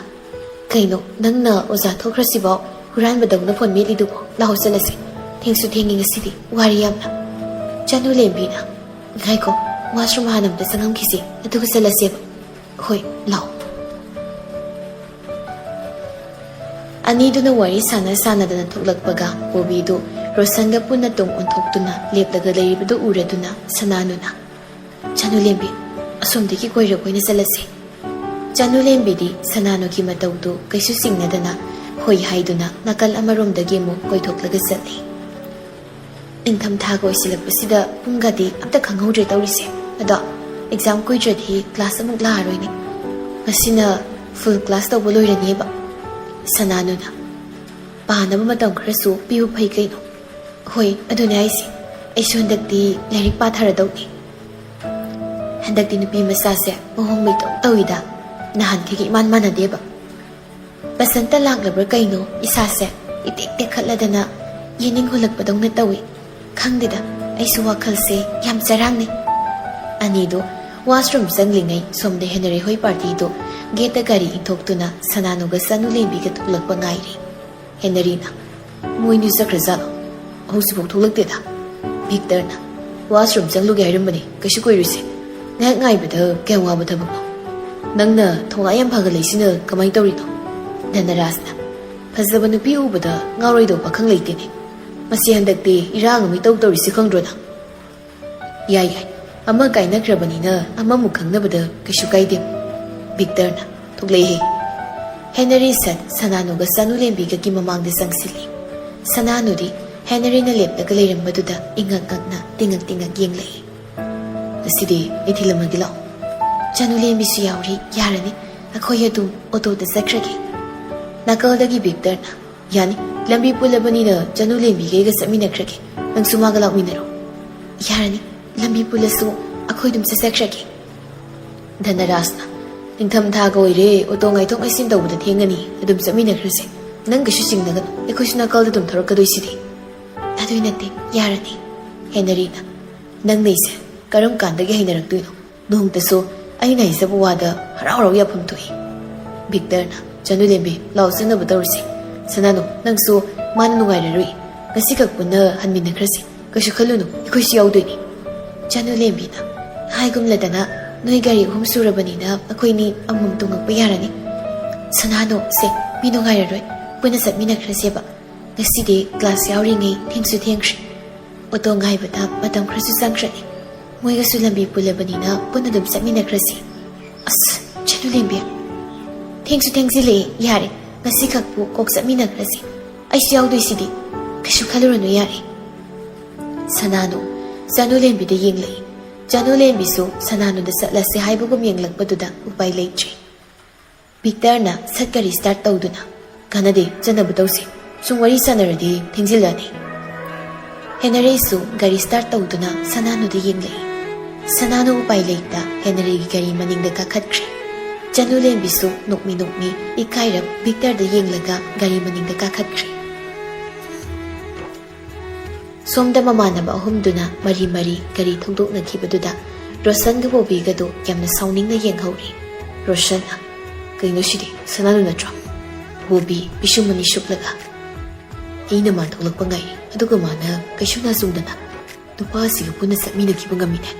"ꯀꯩꯅꯣ, ꯅꯪꯅ ꯑꯣꯖꯥ ꯊꯣꯛꯈ꯭ꯔꯁꯤꯐꯥꯎ ꯍꯨꯔꯥꯟꯕꯗꯧꯅ ꯐꯣꯟ ꯃꯦꯠꯂꯤꯗꯨꯕꯣ? ꯂꯥꯛꯑꯣ ꯆꯠꯂꯁꯤ꯫ ꯊꯦꯡꯁꯨ ꯊꯦꯡꯉꯤ ꯉꯁꯤꯗꯤ, ꯋꯥꯔꯤ ꯌꯥꯝꯅ꯫" ꯆꯅꯨ ꯂꯦꯝꯕꯤꯅ, "ꯉꯥꯏꯈꯣ, ꯋꯥꯁꯔꯨꯝ ꯍꯥꯟꯅ ꯑꯝꯇ ꯆꯪꯉꯝꯈꯤꯁꯦ, ꯑꯗꯨꯒ ꯆꯠꯂꯁꯦꯕ꯫" "ꯍꯣꯏ, ꯂꯥꯛꯑꯣ꯫" ꯑꯅꯤꯗꯨꯅ ꯋꯥꯔꯤ ꯁꯥꯟꯅ ꯁꯥꯟꯅꯗꯅ ꯊꯣꯛꯂꯛꯄꯒ ꯕꯣꯕꯤꯗꯨ ꯔꯣꯁꯟꯒ ꯄꯨꯟꯅ ꯇꯨꯡ ꯑꯣꯟꯊꯣꯛꯇꯨꯅ ꯂꯦꯞꯂꯒ ꯂꯩꯔꯤꯕꯗꯨ ꯎꯔꯗꯨꯅ ꯁꯅꯥꯅꯨꯅ, "ꯆꯅꯨ ꯂꯦꯝꯕꯤ, ꯑꯁꯣꯝꯗꯒꯤ ꯀꯣꯏꯔ ꯀꯣꯏꯅ ꯆꯠꯂꯁꯤ꯫" ꯆꯅꯨ ꯂꯦꯝꯕꯤꯗꯤ ꯁꯅꯥꯅꯨꯒꯤ ꯃꯇꯧꯗꯨ ꯀꯩꯁꯨ ꯆꯤꯡꯅꯗꯅ ꯍꯣꯏ ꯍꯥꯏꯗꯨꯅ ꯅꯥꯀꯜ ꯑꯃꯔꯣꯝꯗꯒꯤ ꯑꯃꯨꯛ ꯀꯣꯏꯊꯣꯛꯂꯒ ꯆꯠꯂꯤ꯫ ꯅꯤꯡꯊꯝꯊꯥꯒ ꯑꯣꯏꯁꯤꯜꯂꯛꯄꯁꯤꯗ ꯄꯨꯡꯒꯗꯤ ꯑꯝꯇ ꯈꯪꯍꯧꯗ꯭ꯔꯦ ꯇꯧꯔꯤꯁꯦ꯫ ꯑꯗꯣ ꯑꯦꯛꯖꯥꯝ ꯀꯨꯏꯗ꯭ꯔꯗꯤ ꯀ꯭ꯂꯥꯁ ꯑꯃꯨꯛ ꯂꯥꯛꯑꯔꯣꯏꯅꯦ꯫ ꯉꯁꯤꯅ ꯐꯨꯜ ꯀ꯭ꯂꯥꯁ ꯇꯧꯕ ꯂꯣꯏꯔꯅꯦꯕ꯫ ꯁꯅꯥꯅꯨꯅ, "ꯄꯥꯅꯕ ꯃꯇꯝ ꯈꯔꯁꯨ ꯄꯤꯕ ꯐꯩ ꯀꯩꯅꯣ?" "ꯍꯣꯏ, ꯑꯗꯨꯅꯦ ꯍꯥꯏꯁꯦ꯫ ꯑꯩꯁꯨ ꯍꯟꯗꯛꯇꯤ ꯂꯥꯏꯔꯤꯛ ꯄꯥꯊꯔꯗꯧꯅꯤ꯫ ꯍꯟꯗꯛꯇꯤ ꯅꯨꯄꯤ ꯃꯆꯥꯁꯦ ꯃꯑꯣꯡ ꯃꯩꯇꯧ ꯇꯧꯏꯗ, ꯅꯍꯥꯟꯈꯩꯒ ꯏꯃꯥꯟ ꯃꯥꯟꯅꯗꯦꯕ꯫ ꯕꯁꯟꯇ ꯂꯥꯛꯂꯕ꯭ꯔꯥ ꯀꯩꯅꯣ, ꯏꯁꯥꯁꯦ ꯏꯇꯦꯛ ꯇꯦꯛꯈꯠꯂꯗꯅ ꯌꯦꯅꯤꯡ ꯍꯨꯜꯂꯛꯄꯗꯧꯅ ꯇꯧꯏ꯫ ꯈꯪꯗꯦꯗ, ꯑꯩꯁꯨ ꯋꯥꯈꯜꯁꯦ ꯌꯥꯝ ꯆꯔꯥꯡꯅꯩ꯫" ꯑꯅꯤꯗꯣ ꯋꯥꯁꯔꯨꯝ ꯆꯪꯂꯤꯉꯩ ꯁꯣꯝꯗ ꯍꯦꯅꯔꯤ ꯍꯣꯏ ꯄꯥꯔꯇꯤꯗꯣ ꯒꯦꯠꯇ ꯒꯥꯔꯤ ꯏꯟꯊꯣꯛꯇꯨꯅ ꯁꯅꯥꯅꯨꯒ ꯆꯅꯨ ꯂꯦꯝꯕꯤꯒ ꯊꯣꯛꯂꯛꯄ ꯉꯥꯏꯔꯤ꯫ ꯍꯦꯅꯔꯤꯅ, "ꯃꯣꯏꯅꯤ ꯆꯠꯈ꯭ꯔꯖꯥꯠꯂꯣ? ꯍꯧꯖꯤꯛꯐꯥꯎ ꯊꯣꯛꯂꯛꯇꯦꯗ꯫" ꯚꯤꯛꯇꯔꯅ, "ꯋꯥꯁꯔꯨꯝ ꯆꯪꯂꯨꯒꯦ ꯍꯥꯏꯔꯝꯕꯅꯤ, ꯀꯩꯁꯨ ꯀꯨꯏꯔꯣꯏꯁꯦ꯫ ꯉꯥꯏꯍꯥꯛ ꯉꯥꯏꯕꯗ ꯀꯌꯥꯝ ꯋꯥꯕ ꯊꯕꯛꯅꯣ? ꯅꯪꯅ ꯊꯧꯅꯥ ꯌꯥꯝ ꯐꯒꯠꯂꯛꯏꯁꯤꯅ ꯀꯃꯥꯏꯅ ꯇꯧꯔꯤꯅꯣ?" ꯙꯅꯔꯥꯖꯅ, "ꯐꯖꯕ ꯅꯨꯄꯤ ꯎꯕꯗ ꯉꯥꯎꯔꯣꯏꯗꯧ ꯄꯥꯈꯪ ꯂꯩꯇꯦꯅꯦ꯫ ꯃꯁꯤ ꯍꯟꯗꯛꯇꯤ ꯏꯔꯥꯡ ꯑꯃ ꯏꯇꯧ ꯇꯧꯔꯤꯁꯤ ꯈꯪꯗ꯭ꯔꯣ ꯅꯪ?" "ꯌꯥꯏ ꯌꯥꯏ, ꯑꯃ ꯀꯥꯏꯅꯈ꯭ꯔꯕꯅꯤꯅ ꯑꯃꯃꯨꯛ ꯈꯪꯅꯕꯗ ꯀꯩꯁꯨ ꯀꯥꯏꯗꯦ꯫" ꯚꯤꯛꯇꯔꯅ, "ꯊꯣꯛꯂꯛꯏꯍꯦ꯫" ꯍꯦꯅꯔꯤ ꯁꯠ ꯁꯅꯥꯅꯨꯒ ꯆꯅꯨ ꯂꯦꯝꯕꯤꯒꯒꯤ ꯃꯃꯥꯡꯗ ꯆꯪꯁꯤꯜꯂꯤ꯫ ꯁꯅꯥꯅꯨꯗꯤ ꯍꯦꯅꯔꯤꯅ ꯂꯦꯞꯂꯒ ꯂꯩꯔꯝꯕꯗꯨꯗ ꯏꯉꯛ ꯉꯛꯅ ꯇꯤꯉꯛ ꯇꯤꯉꯛ ꯌꯦꯡꯂꯛꯏ꯫ "ꯉꯁꯤꯗꯤ ꯑꯩ ꯊꯤꯜꯂꯝꯃꯒꯦ ꯂꯥꯛꯑꯣ꯫" "ꯆꯅꯨ ꯂꯦꯝꯕꯤꯁꯨ ꯌꯥꯎꯔꯤ, ꯌꯥꯔꯅꯤ꯫ ꯑꯩꯈꯣꯏ ꯑꯗꯨꯝ ꯑꯣꯇꯣꯗ ꯆꯠꯈ꯭ꯔꯒꯦ꯫" ꯅꯥꯀꯜꯗꯒꯤ ꯚꯤꯛꯇꯔꯅ, "ꯌꯥꯅꯤ, ꯂꯝꯕꯤ ꯄꯨꯜꯂꯕꯅꯤꯅ ꯆꯅꯨ ꯂꯦꯝꯕꯤꯒ ꯑꯩꯒ ꯆꯠꯃꯤꯟꯅꯈ꯭ꯔꯒꯦ꯫ ꯅꯪꯁꯨ ꯃꯥꯒ ꯂꯥꯛꯃꯤꯟꯅꯔꯣ꯫" "ꯌꯥꯔꯅꯤ, ꯂꯝꯕꯤ ꯄꯨꯜꯂꯁꯨ ꯑꯩꯈꯣꯏ ꯑꯗꯨꯝ ꯆꯠꯆꯈ꯭ꯔꯒꯦ꯫" ꯙꯅꯔꯥꯖꯅ, "ꯅꯤꯡꯊꯝ ꯊꯥꯒ ꯑꯣꯏꯔꯦ, ꯑꯣꯇꯣ ꯉꯥꯏꯊꯣꯛ ꯉꯥꯏꯁꯤꯟ ꯇꯧꯕꯗ ꯊꯦꯡꯉꯅꯤ, ꯑꯗꯨꯝ ꯆꯠꯃꯤꯟꯅꯈ꯭ꯔꯁꯦ꯫ ꯅꯪ ꯀꯩꯁꯨ ꯆꯤꯡꯅꯒꯅꯨ, ꯑꯩꯈꯣꯏꯁꯨ ꯅꯥꯀꯜꯗ ꯑꯗꯨꯝ ꯊꯧꯔꯛꯀꯗꯣꯏꯁꯤꯗꯤ"꯫ "ꯑꯗꯨꯏ ꯅꯠꯇꯦ, ꯌꯥꯔꯅꯤ"꯫ ꯍꯦꯅꯔꯤꯅ, "ꯅꯪꯅ ꯑꯩꯁꯦ ꯀꯔꯝ ꯀꯥꯟꯗꯒꯤ ꯍꯩꯅꯔꯛꯇꯣꯏꯅꯣ? ꯅꯣꯡꯃꯇꯁꯨ ꯑꯩꯅ ꯍꯥꯏꯖꯕ ꯋꯥꯗ ꯍꯔꯥꯎ ꯍꯔꯥꯎ ꯌꯥꯐꯝ ꯊꯣꯛꯏ"꯫ ꯚꯤꯛꯇꯔꯅ, "ꯆꯅꯨꯂꯦꯝꯕꯤ, ꯂꯥꯛꯑꯣ, ꯆꯠꯅꯕ ꯇꯧꯔꯁꯤ꯫ ꯁꯅꯥꯅꯨ, ꯅꯪꯁꯨ ꯃꯥꯅ ꯅꯨꯡꯉꯥꯏꯔꯔꯣꯏ꯫ ꯉꯁꯤꯈꯛ ꯄꯨꯟꯅ ꯍꯟꯃꯤꯟꯅꯈ꯭ꯔꯁꯤ꯫ ꯀꯩꯁꯨ ꯈꯜꯂꯨꯅꯨ, ꯑꯩꯈꯣꯏꯁꯨ ꯌꯥꯎꯗꯣꯏꯅꯤ"꯫ ꯆꯅꯨꯂꯦꯝꯕꯤꯅ, "ꯍꯥꯏꯒꯨꯝꯂꯗꯅ ꯅꯣꯏ ꯒꯥꯔꯤ ꯑꯍꯨꯝ ꯁꯨꯔꯕꯅꯤꯅ ꯑꯩꯈꯣꯏꯅꯤ ꯑꯃꯃꯝ ꯇꯣꯡꯉꯛꯄ ꯌꯥꯔꯅꯤ"꯫ "ꯁꯅꯥꯅꯨ, ꯁꯦ, ꯃꯤ ꯅꯨꯡꯉꯥꯏꯔꯔꯣꯏ, ꯄꯨꯟꯅ ꯆꯠꯃꯤꯟꯅꯈ꯭ꯔꯁꯦꯕ꯫ ꯉꯁꯤꯗꯤ ꯀ꯭ꯂꯥꯁ ꯌꯥꯎꯔꯤꯉꯩ ꯊꯦꯡꯁꯨ ꯊꯦꯡꯈ꯭ꯔꯦ꯫ ꯑꯣꯇꯣ ꯉꯥꯏꯕꯗ ꯃꯇꯝ ꯈꯔꯁꯨ ꯆꯪꯈ꯭ꯔꯅꯤ꯫ ꯃꯣꯏꯒꯁꯨ ꯂꯝꯕꯤ ꯄꯨꯜꯂꯕꯅꯤꯅ ꯄꯨꯟꯅ ꯑꯗꯨꯝ ꯆꯠꯃꯤꯟꯅꯈ꯭ꯔꯁꯤ"꯫ "ꯑꯁ, ꯆꯅꯨꯂꯦꯝꯕꯤ, ꯊꯦꯡꯁꯨ ꯊꯦꯡꯖꯤꯜꯂꯛꯑꯦ, ꯌꯥꯔꯦ, ꯉꯁꯤꯈꯛꯄꯨ ꯀꯣꯛ ꯆꯠꯃꯤꯟꯅꯈ꯭ꯔꯁꯤ꯫ ꯑꯩꯁꯨ ꯌꯥꯎꯗꯣꯏꯁꯤꯗꯤ, ꯀꯩꯁꯨ ꯈꯜꯂꯨꯔꯅꯨ, ꯌꯥꯔꯦ"꯫ ꯁꯅꯥꯅꯨ ꯆꯅꯨꯂꯦꯝꯕꯤꯗ ꯌꯦꯡꯂꯛꯏ꯫ ꯆꯅꯨꯂꯦꯝꯕꯤꯁꯨ ꯁꯅꯥꯅꯨꯗ ꯆꯠꯂꯁꯦ ꯍꯥꯏꯕꯒꯨꯝ ꯌꯦꯡꯂꯛꯄꯗꯨꯗ ꯎꯄꯥꯏ ꯂꯩꯇ꯭ꯔꯦ꯫ ꯚꯤꯛꯇꯔꯅ ꯁꯠ ꯒꯥꯔꯤ ꯁ꯭ꯇꯥꯔꯠ ꯇꯧꯗꯨꯅ, "ꯀꯥꯟꯅꯗꯦ, ꯆꯠꯅꯕ ꯇꯧꯁꯤ꯫ ꯁꯨꯝ ꯋꯥꯔꯤ ꯁꯥꯟꯅꯔꯗꯤ ꯊꯦꯡꯖꯤꯜꯂꯅꯤ"꯫ ꯍꯦꯅꯔꯤꯁꯨ ꯒꯥꯔꯤ ꯁ꯭ꯇꯥꯔꯠ ꯇꯧꯗꯨꯅ ꯁꯅꯥꯅꯨꯗ ꯌꯦꯡꯂꯛꯏ꯫ ꯁꯅꯥꯅꯨ ꯎꯄꯥꯏ ꯂꯩꯇ ꯍꯦꯅꯔꯤꯒꯤ ꯒꯥꯔꯤ ꯃꯅꯤꯡꯗ ꯀꯥꯈꯠꯈ꯭ꯔꯦ꯫ ꯆꯅꯨꯂꯦꯝꯕꯤꯁꯨ ꯅꯣꯛꯃꯤ ꯅꯣꯛꯃꯤ ꯏꯀꯥꯏꯔꯞ ꯚꯤꯛꯇꯔꯗ ꯌꯦꯡꯂꯒ ꯒꯥꯔꯤ ꯃꯅꯤꯡꯗ ꯀꯥꯈꯠꯈ꯭ꯔꯦ꯫ ꯁꯣꯝꯗ ꯃꯃꯥꯟꯅꯕ ꯑꯍꯨꯝꯗꯨꯅ ꯃꯔꯤ ꯃꯔꯤ ꯒꯥꯔꯤ ꯊꯧꯗꯣꯛꯅꯈꯤꯕꯗꯨꯗ ꯔꯣꯁꯟꯒ ꯕꯣꯕꯤꯒꯗꯨ ꯌꯥꯝꯅ ꯁꯥꯎꯅꯤꯡꯅ ꯌꯦꯡꯍꯧꯔꯤ꯫ ꯔꯣꯁꯟꯅ, "ꯀꯩꯅꯣ ꯁꯤꯗꯤ? ꯁꯅꯥꯅꯨ ꯅꯠꯇ꯭ꯔꯣ?" ꯕꯣꯕꯤ ꯄꯤꯁꯨꯝ ꯑꯅꯤ ꯁꯨꯞꯂꯒ, "ꯑꯩꯅ ꯃꯥ ꯊꯣꯛꯂꯛꯄ ꯉꯥꯏꯔꯤ, ꯑꯗꯨꯒ ꯃꯥꯅ ꯀꯩꯁꯨ ꯅꯥꯆꯨꯝꯗꯅ ꯅꯨꯄꯥ ꯑꯁꯤꯒ ꯄꯨꯟꯅ ꯆꯠꯃꯤꯟꯅꯈꯤꯕ ꯉꯝꯃꯤꯅꯦ꯫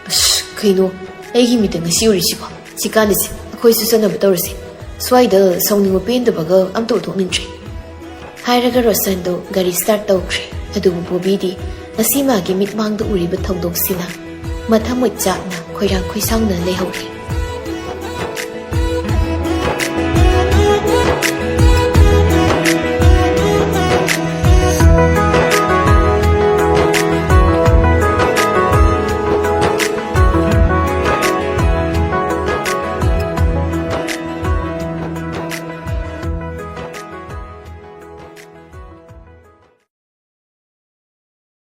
ꯑꯁ, ꯀꯩꯅꯣ ꯑꯩꯒꯤ ꯃꯤꯠꯇ ꯉꯁꯤ ꯎꯔꯤꯁꯤꯕꯣ? ꯁꯤ ꯀꯥꯟꯗꯁꯦ ꯑꯩꯈꯣꯏꯁꯨ ꯆꯠꯅꯕ ꯇꯧꯔꯁꯦ꯫ ꯁ꯭ꯋꯥꯏꯗ ꯁꯥꯎꯅꯤꯡꯕ ꯄꯦꯟꯗꯕꯒ ꯑꯝꯇ ꯎꯊꯣꯛꯅꯤꯡꯗ꯭ꯔꯦ"꯫ ꯍꯥꯏꯔꯒ ꯔꯣꯁꯟꯗꯣ ꯒꯥꯔꯤ ꯁ꯭ꯇꯥꯔꯠ ꯇꯧꯈ꯭ꯔꯦ꯫ ꯑꯗꯨꯕꯨ ꯕꯣꯕꯤꯗꯤ ꯉꯁꯤ ꯃꯥꯒꯤ ꯃꯤꯠꯃꯥꯡꯗ ꯎꯔꯤꯕ ꯊꯧꯗꯣꯛꯁꯤꯅ ꯃꯊꯃꯣꯏ ꯆꯥꯛꯅ ꯈꯣꯏꯔꯥꯡ ꯈꯣꯏꯁꯥꯎꯅ ꯂꯩꯍꯧꯔꯦ꯫